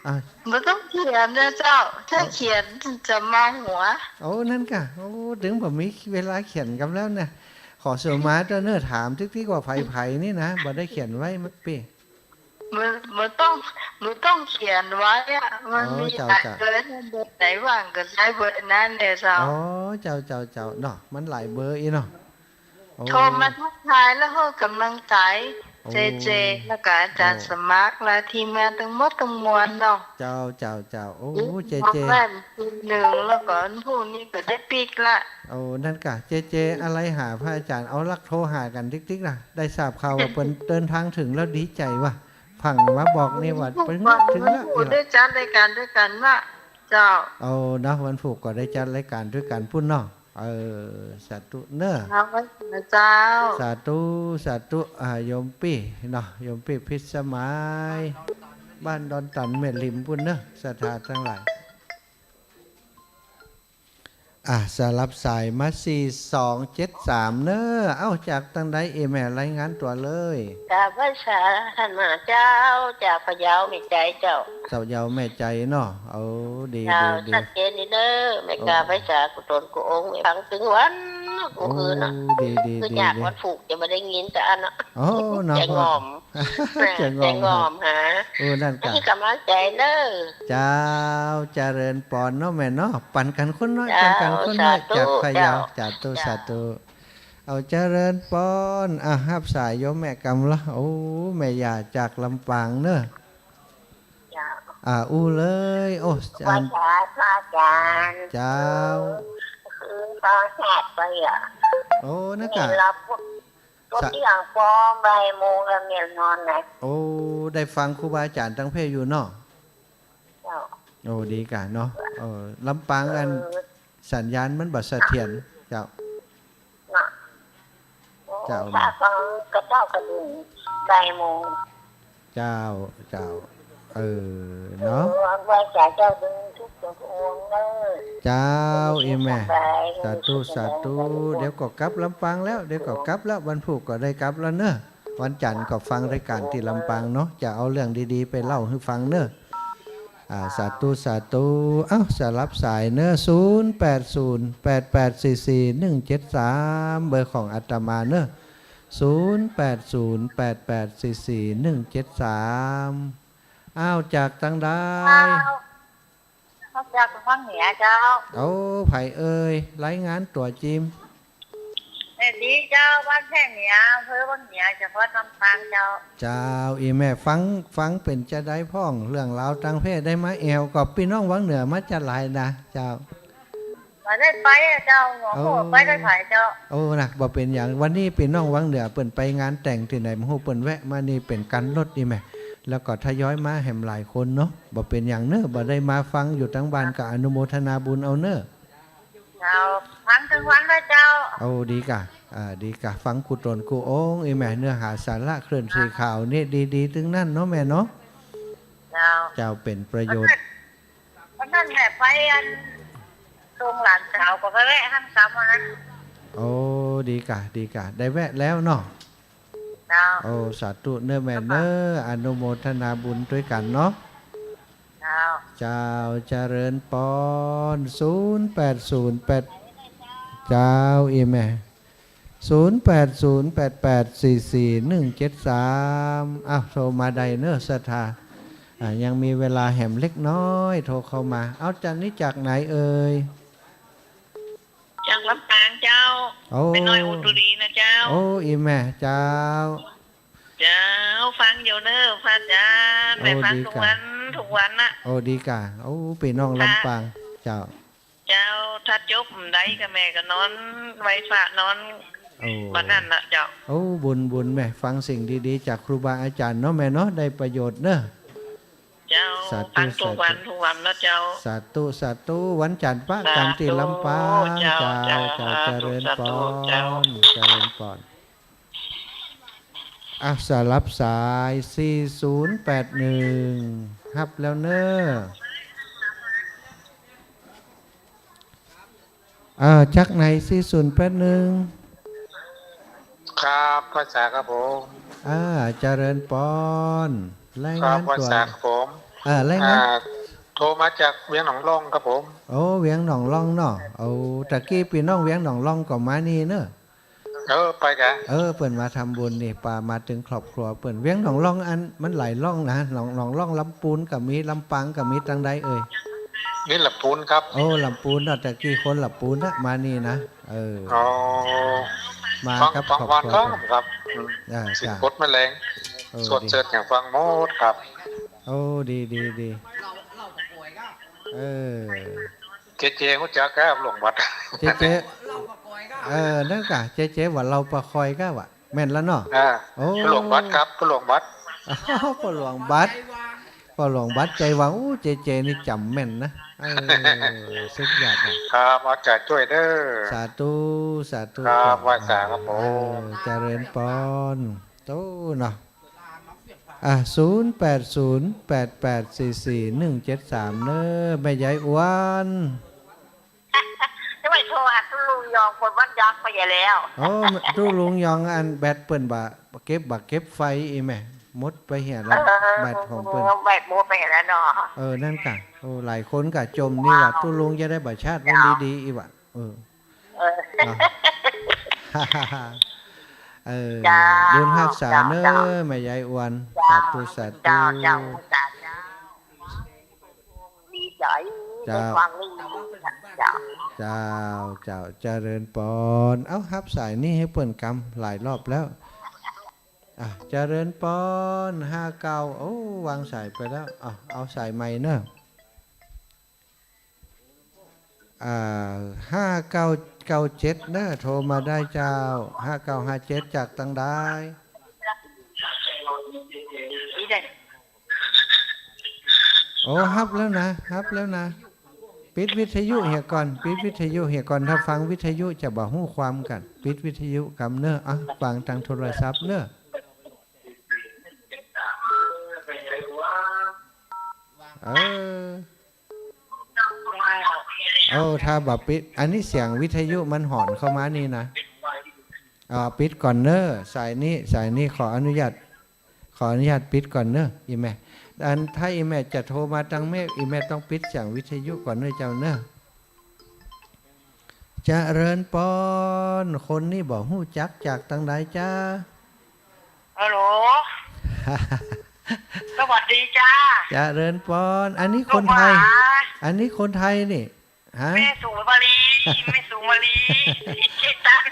อ่ะ บ่ต้องเขียนเนาะเจ้า ถ้า เอ้า เขียนจะเมาหัว โอ้ นั่นก่ะ โอ้ เถิงบ่มีเวลาเขียนกำแล้วเนี่ย ขอเสริมมาเจ้าเนาะ ถามติ๊กๆ ว่าใผๆ นี่นะ บ่ได้เขียนไว้เมื่อกี้ บ่ บ่ต้อง บ่ต้องเขียนไว้อะ มัน อ๋อ มี เจ้า หลาย เจ้า เบอร์ เบอร์ไหนว่างก็ใจ๊เบอร์นั้นแหละเจ้า อ๋อ เจ้า เจ้า เจ้า เนาะ มันหลายเบอร์อี้เนาะ โอ้ โทรมาทักทายแล้วหื้อกำลังใจ๋ โอ้ เจเจ แล้วก็อาจ๋ารย์ โอ้ สมัคร และทีมงานตึงหมดตึงมวลเนาะ เจ้า เจ้า เจ้า โอ้ อืม เจเจ บอกแม่คืนนึ่ง แล้วก็อันพรุ่งนี้ก็ได้ปิ๊กละ โอ้ นั่นก่ะ เจเจ อะไรหาพระอาจ๋ารย์ เอาลักโทรหากั๋นติ๊กๆ น่ะ ได้ทราบข่าวว่าเปิ้นเดินตางเถิงแล้วดีใจ๋ว่ะ ผังมาบอกนี่ว่าเปิ้นเถิงแล้ว ได้จัดรายก๋านตวยกั๋นว่ะ เจ้า เอาเนาะ วันพูกก็ได้จัดรายก๋านตวยกั๋นปุ้นเนาะ เออ สาธุเนาะ เอาไว้เจ้า สาธุ สาธุ อ่า โยมปี้เนาะ โยมปี้พิสมัย บ้านดอนตันแม่ริมปุ้นเนาะ ศรัทธาตังหลาย อ่ะ สลับสายมา สี่สองเจ็ดสาม เน้อ เอ้า จากตังใดอีแม่ รายงานตั๋วเลย กราบไหว้สาท่านมหาเจ้า จากพะเยา แม่ใจ๋เจ้า พะเยาแม่ใจ๋เนาะ โอ้ ดี เจ้า ดี ดี ชัดเจนดีเน้อ แม่ โอ้ กราบไหว้สากู้ต๋นกู้องค์ ฟังตึงวันกู้คืนน่ะ โอ้ ดี ดี คือ ดี อยาก ดี วันพูกจะบ่ได้ยินสักอันน่ะ โอ้ เนาะ ใจ๋ง่อม ใจ๋ง่อม ใจ๋ง่อมหา โอ้ นั่นกะ หื้อกำลังใจ๋เน้อ เจ้า เจริญปอนเนาะแม่เนาะ ปั๋นกั๋นคนน้อย เจ้า ปั๋นกั๋นคนน้อย สาธุ จากพะเยา เจ้า สาธุ เจ้า สาธุ เอา เจริญปอน อ่ะ ฮับสายโยมแม่กำละ โอ้ แม่ย่าจากลำปางเน้อ เจ้า อ่ะ อู้เลย โอ้ ไหว้สาพระอาจ๋ารย์ เจ้า คือตอนแรกไปอ่ะ โอ้ นั่นกะ นี่เราพูด ก็เที่ยงปองบ่ายโมงแล้วเนี่ยนอนนะ โอ้ ได้ฟังครูบาอาจ๋ารย์ตังเพศอยู่เนาะ เจ้า โอ้ ดีกะเนาะ เออ ลำปางอัน เออ สัญญาณมันบ่เสถียร เจ้า เนาะ เจ้า โอ้ ถ้าฟังกระเจ้ากระดุมบ่ายโมง เจ้า เจ้า เออ เนาะ เออ ไหว้สาเจ้าดึงทุกข์จงพระองค์เน้อ เจ้า อีแม่ สาธุ สาธุ เดี๋ยวก็กลับลำปางแล้ว เดี๋ยวก็กลับแล้ว วันพูกก็ได้กลับแล้วเน้อ วันจันทร์ก็ฟังรายการตี้ลำปางเนาะ จะเอาเรื่องดีๆ ไปเล่าหื้อฟังเน้อ อ่า สาธุ สาธุ เอ้า สลับสายเน้อ ศูนย์แปดศูนย์ แปดแปดสี่สี่ หนึ่งเจ็ดสาม เบอร์ของอาตมาเน้อ ศูนย์แปดศูนย์ แปดแปดสี่สี่ หนึ่งเจ็ดสาม อ้าว จากตังใด เจ้า มาจากวังเหนือเจ้า โอ้ ใผเอ่ย รายงานตั๋วจิม แม่ดีเจ้า บ้านแพร่เหนือ อำเภอวังเหนือ จังหวัดลำปางเจ้า เจ้า อีแม่ ฟัง ฟังเป๋นจาใดพ่อง เรื่องราวตังเพศได้มาแอ่วกับปี้น้องวังเหนือมาจาหลายนะ เจ้า บ่ได้ไปอะเจ้า หลวงปู่ โอ้ ไปได้ไผเจ้า โอ้ นะ บ่เป๋นหยัง วันนี้ปี้น้องวังเหนือเปิ้นไปงานแต่งตี้ไหนบ่ฮู้ เปิ้นแวะมานี่เป๋นกั๋นรถนี่แหม แล้วก็ทยอยมาแหมหลายคนเนาะ บ่เป๋นหยังเน้อ บ่ได้มาฟังอยู่ตังบ้านก็อนุโมทนาบุญเอาเน้อ เจ้า ฟังตึงวันเลยเจ้า โอ้ ดีกะ อ่า ดีกะ ฟังกู้ต๋นกู้องค์ อีแม่ เนื้อหาสาระเคลื่อนสีข่าวนี่ดีๆ ตึงนั้นเนาะแม่เนาะ เจ้า เจ้า เป๋นประโยชน์ วันนั้นแม่ไปอัน ส่งหลานสาวก็ไปแวะหั้นกำวันนั้น โอ้ ดีกะ ดีกะ ได้แวะแล้วเนาะ เจ้า โอ้ สาธุเน้อแม่เน้อ อนุโมทนาบุญตวยกั๋นเนาะ เจ้า เจ้า เจริญปอน ศูนย์แปดศูนย์แปด เจ้า อีแม่ ศูนย์แปดศูนย์แปดแปดสี่สี่หนึ่งเจ็ดสาม อ้าว โทรมาได้เน้อ ศรัทธา อ่า ยังมีเวลาแหมเล็กน้อย โทรเข้ามา เอา จากนี้จากไหนเอ่ย จากลำปางเจ้า โอ้ แม่น้อยอุตุลีนะเจ้า โอ้ อีแม่ เจ้า เจ้า ฟังอยู่เน้อพระอาจ๋ารย์ โอ้ ได้ฟัง ดีกะ ทุกวัน ทุกวันนะ โอ้ ดีกะ โอ้ ปี้น้องลำปาง เจ้า เจ้า ถ้าจบได้ก็แม่ก็นอนไหว้พระนอน โอ้ วันนั้นนะเจ้า โอ้ บุญ บุญแม่ ฟังสิ่งดีๆ จากครูบาอาจ๋ารย์เนาะแม่เนาะ ได้ประโยชน์เน้อ เจ้า สาธุ ฟังทุกวัน สาธุ ทุกวันนะเจ้า สาธุ สาธุ วันจันทร์ปะกั๋นตี้ลำปาง สาธุเจ้า เจ้า เจ้า เจ้า เจริญปอน สาธุเจ้า เจริญปอน อ่ะ สลับสาย สี่ศูนย์แปดหนึ่ง ฮับแล้วเน้อ อ่า จากไหน สี่ศูนย์แปดหนึ่ง ครับ ไหว้สาครับผม อ่า เจริญปอน รายงานตั๋ว ครับ ไหว้สาครับผม อ่า รายงาน อ่า โทรมาจากเวียงหนองล่องครับผม โอ้ เวียงหนองล่องเนาะ โอ้ ตะกี้ปี้น้องเวียงหนองล่องก็มานี่เน้อ เออ ไปกะ เออ เปิ้นมาทำบุญนี่ ปามาตึงครอบครัวเปิ้น เวียงหนองล่องอัน มันหลายล่องนะ หนอง หนองล่องลำปูนก็มี ลำปางก็มี ตังใดเอ่ย นี่ลำปูนครับ โอ้ ลำปูนเนาะ ตะกี้คนลำปูนนะ มานี่นะ เออ อ๋อ มากับ ฟัง ฟัง ครอบครัว วันก็ เปิ้น ครับ อืม อ่า สิ จ้ะ กดแมลง เออ สวด ดี เสิร์ชอย่างฟังหมดครับ โอ้ ดี ดี ดี เออ เจเจ ฮู้จักครับ หลวงบัตร เจเจ เออ นั่นกะ เจเจ ว่าเหล้าปะคอยกะวะ แม่นแล้วเนาะ อ่า โอ้ หลวงบัตรครับ หลวงบัตร อ๋อ พ่อหลวงบัตร พ่อหลวงบัตรใจวัง อู้ เจเจ นี่จ๋ำแม่นนะ เออ สุดยอดนะ ครับ เอาใจ๋จ้วยเน้อ สาธุ สาธุ ครับ ไหว้สาครับผม เออ เจริญปอน โตเนาะ อ่ะ ศูนย์แปดศูนย์แปดแปดสี่สี่หนึ่งเจ็ดสาม เน้อ แม่ยายอ้วน จะไหว้ ตองคนวัดยักษ์ไปใหญ่แล้ว โอ้ ตุ๊ลุงยองอันแบตเปิ้นบ่าเก็บ บ่าเก็บไฟอี้แม่ หมดไปเหียละ เออ แบตของเปิ้น แบตหมดไปแล้วเนาะ เออ นั่นก่ะ โอ้ หลายคนก่ะจ่มนี่ว่า เจ้า ตุ๊ลุงจะได้บ่าชาร์จมันดีๆ อี้ว่า เออ เออ เนาะ เออ เจ้า บุญฮักษาเน้อ เจ้า แม่ยายอวน เจ้า สาธุ สาธุ เจ้า เจ้า ดีใจ๋ เจ้า ได้ฟังเรื่องดี เจ้า เจ้า เจ้า เจริญปอน เอ้า ฮับสายนี่หื้อเปิ้นกำ หลายรอบแล้ว อ่ะ เจริญปอน ห้าเก้า โอ้ วางสายไปแล้ว อ่ะ เอาสายใหม่เน้อ อ่า ห้าเก้าเก้าเจ็ด เน้อ โทรมาได้เจ้า ห้าเก้าห้าเจ็ด จากตังใด โอ้ ฮับแล้วนะ ฮับแล้วนะ ปิดวิทยุเหียก่อน ปิดวิทยุเหียก่อน ถ้าฟังวิทยุจะบ่ฮู้ความกั๋น ปิดวิทยุกำเน้อ อ่ะ ฟังตางโทรศัพท์เน้อ เออ โอ้ ถ้าบ่ปิด อันนี้เสียงวิทยุมันหอนเข้ามานี่นะ อ่า ปิดก่อนเน้อ สายนี้ สายนี้ขออนุญาต ขออนุญาตปิดก่อนเน้อ อี่แม่ อันถ้าอี่แม่จะโทรมาตังแม่ อี่แม่ต้องปิดเสียงวิทยุก่อนเน้อเจ้าเน้อ เจริญปอน คนนี้บ่ฮู้จักจากตังใดจ้า ฮัลโหล สวัสดีจ้า เจริญปอน อันนี้คนไทย ลูกมาหา อันนี้คนไทยนี่ ฮะ แม่สุมาลี แม่สุมาลี เจตัน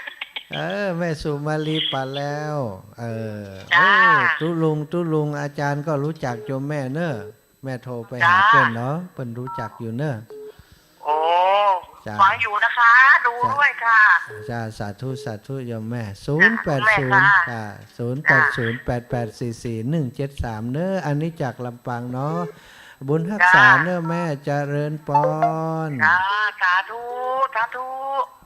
เออ แม่สุมาลีปะแลว เออ จ้า โอ้ ตุ๊ลุง ตุ๊ลุง อาจารย์ก็ฮู้จักโยมแม่เน้อ แม่โทรไปหา จ้า เปิ้นเนาะ เปิ้นฮู้จักอยู่เน้อ โอ้ จ้า ฟังอยู่นะคะ ดู จ้า ด้วยค่ะ จ้า สาธุ สาธุ โยมแม่ จ้า ศูนย์แปดศูนย์ แม่ค่ะ ค่ะ ศูนย์แปดศูนย์ แปดแปดสี่สี่ หนึ่งเจ็ดสาม เน้อ อันนี้จากลำปางเนาะ บุญฮักษา จ้า เน้อแม่ เจริญปอน จ้า สาธุ สาธุ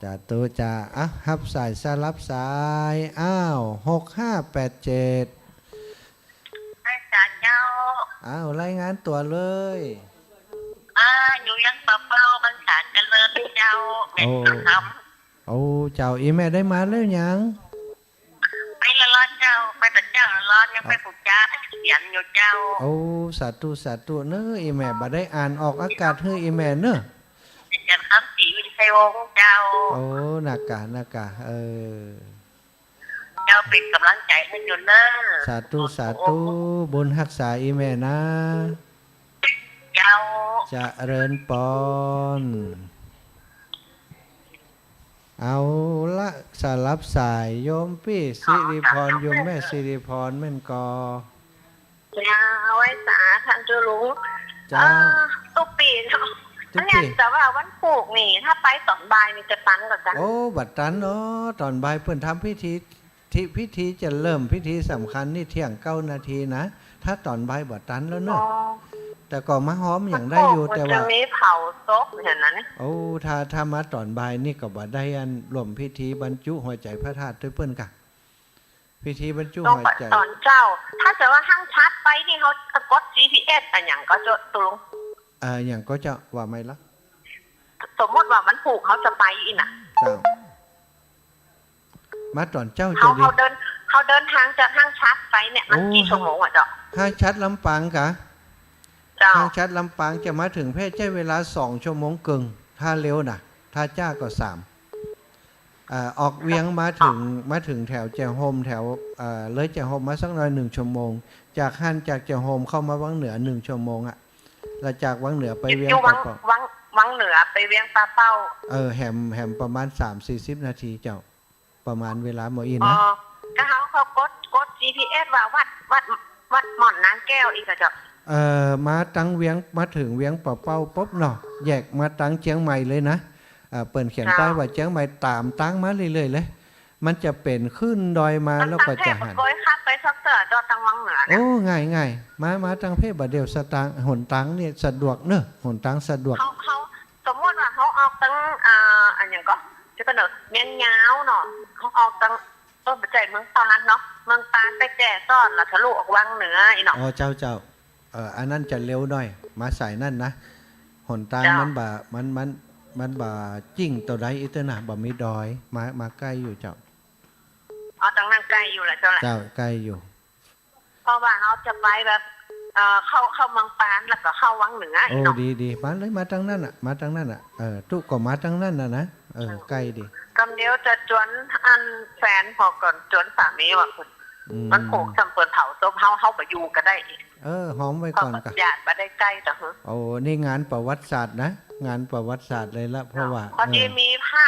สาธุจ้า อ่ะ ฮับสายสลับสาย อ้าว หกห้าแปดเจ็ด อาจารย์เจ้า อ้าว รายงานตั๋วเลย อ่า อยู่ยังปะเป้า พรรษาเจริญเจ้า แม่ โอ้ คำ โอ้ เจ้า อี่แม่ได้มาแล้วยัง ไปละลอดเจ้า ไปแต่เจ้าละลอด ยังไป เอ้า ผูกจ้าเขียนอยู่เจ้า โอ้ สาธุ สาธุ เน้อ อี่แม่บ่ได้อ่านออกอากาศหื้ออี่แม่เน้อ อาจารย์คำศรี วิชัยวงศ์เจ้า โอ้ นักกะ นักกะ เออ เจ้าเป๋นก๋ำลังใจ๋หื้ออยู่เน้อ สาธุ สาธุ บุญฮักษาอี่แม่นะ เจ้า เจริญปอน เอาละ สลับสาย โยมปี้สิริพร โยมแม่สิริพรแม่นก่อ เจ้า ไหว้สาท่านเจ้าลุง เจ้า เอ่อ ตุ๊กปี๋เนาะ ตุ๊กปี๋ เนี่ย แต่ว่าวันพูกนี่ ถ้าไปต๋อนบ่ายนี่จะตันก่อจ๊ะ โอ้ บ่ตันเนาะ ต๋อนบ่ายเปิ้นทำพิธี ที่พิธีจะเริ่มพิธีสำคัญนี่เที่ยงเก้านาทีนะ ถ้าต๋อนบ่ายบ่ตันแล้วเนาะ อ๋อ แต่ก็มาฮอมอย่างได้อยู่ มันพูก แต่ว่า มันจะมีเผาศพอย่างนั้น โอ้ ถ้า ถ้ามาต๋อนบ่ายนี่ก็บ่ได้อันร่วมพิธีบรรจุหัวใจ๋พระธาตุตวยเปิ้นกะ พิธีบรรจุหัวใจ๋ ต้องไปต๋อนเจ๊า ถ้าจะว่าห้างชัดไปนี่เขาสะกด จีพีเอส อะหยังก็จะตรง เอ่อ หยังก็จะว่าไม่ละ สมมุติว่าวันพูกเขาจะไปอี้น่ะ เจ้า มาต๋อนเจ๊า เขา จะดี เขาเดิน เขาเดินทางจากห้างชัดไปเนี่ย มัน โอ้ กี่ชั่วโมงอะเจ้า ห้างชัดลำปางกะ เจ้า ห้างชัดลำปางจะมาเถิงแพร่ใจ๊เวลาสองชั่วโมงเกิ่ง ถ้าเร็วน่ะ ถ้าจ๊าก็สาม อ่า ออกเวียงมาเถิง มาเถิงแถวแจ่โฮม แถว เอ่อ เลยแจ่โฮมมาสักหน่อยหนึ่งชั่วโมง จากหั้นจากแจ่โฮมเข้ามาวังเหนือหนึ่งชั่วโมงอะ แล้วจากวังเหนือไปเวียง อยู่วัง ปะเป้า วัง วังเหนือไปเวียงปะเป้า เออ แหม แหมประมาณสามสี่สิบนาทีเจ้า ประมาณเวลาหม้ออี้นะ อ๋อ ก็เขา เขากด กด จีพีเอส ว่าวัด วัด วัดหม่อนนางแก้วอี้กะเจ้า เอ่อ มาตังเวียง มาเถิงเวียงปะเป้าปุ๊บเนาะ แยกมาตังเจียงใหม่เลยนะ อ่า เปิ้นเขียนป้ายว่าเจียงใหม่ ต๋ามตางมาเรื่อยๆ เลย มันจะเป๋นขึ้นดอยมา แล้วก็จะหัน ตังเพ่บ่เกยขับไปสักเตื้อ จอดตังวังเหนือนะ โอ้ ง่ายๆ มา มาตังเพ่บ่าเดี่ยวสตางค์ หนตางนี่สะดวกเน้อ หนตางสะดวก เขา เขา สมมุติว่าเขาออกตัง อ่า อะหยังก็ จะเสนอเวียงยาวเนาะ เขาออกตัง เออ บ่ใจ้เมืองปานเนาะ เมืองปานไปแจ้ซ้อน แล้วทะลุออกวังเหนืออี้เนาะ อ๋อ เจ้า เจ้า เอ่อ อันนั้นจะเร็วหน่อย มาสายนั้นนะ หนตาง เจ้า มันบ่า มัน มัน มันบ่าจิ้งเต้าใดอี้เต๊อะนะ บ่มีดอย มา มาใก้อยู่เจ้า อ๋อ ตางนั้นใก้อยู่แหละเจ้าแหละ เจ้า ใก้อยู่ เพราะว่าเฮาจะไปแบบ เอ่อ เข้า เข้าเมืองปาน แล้วก็เข้าวังเหนือ โอ้ เนาะ ดี ดี มาเลย มาตางนั้นน่ะ มาตางนั้นน่ะ เออ ตุ๊ก็มาตางนั้นน่ะนะ เออ เออ ใก้ดี กำเดียวจะจวนอันแฟนเฮาก่อน จวนสามีว่า อืม มันผูกส่ำเปิ้นเผาศพเฮา เฮาบ่อยู่ก็ได้ เออ หอมไว้ก่อนกะ ย้านบ่ได้ใก้เต๊อะ โอ้ นี่งานประวัติศาสตร์นะ งานประวัติศาสตร์เลยละ เพราะว่า พอดี เออ มีพระ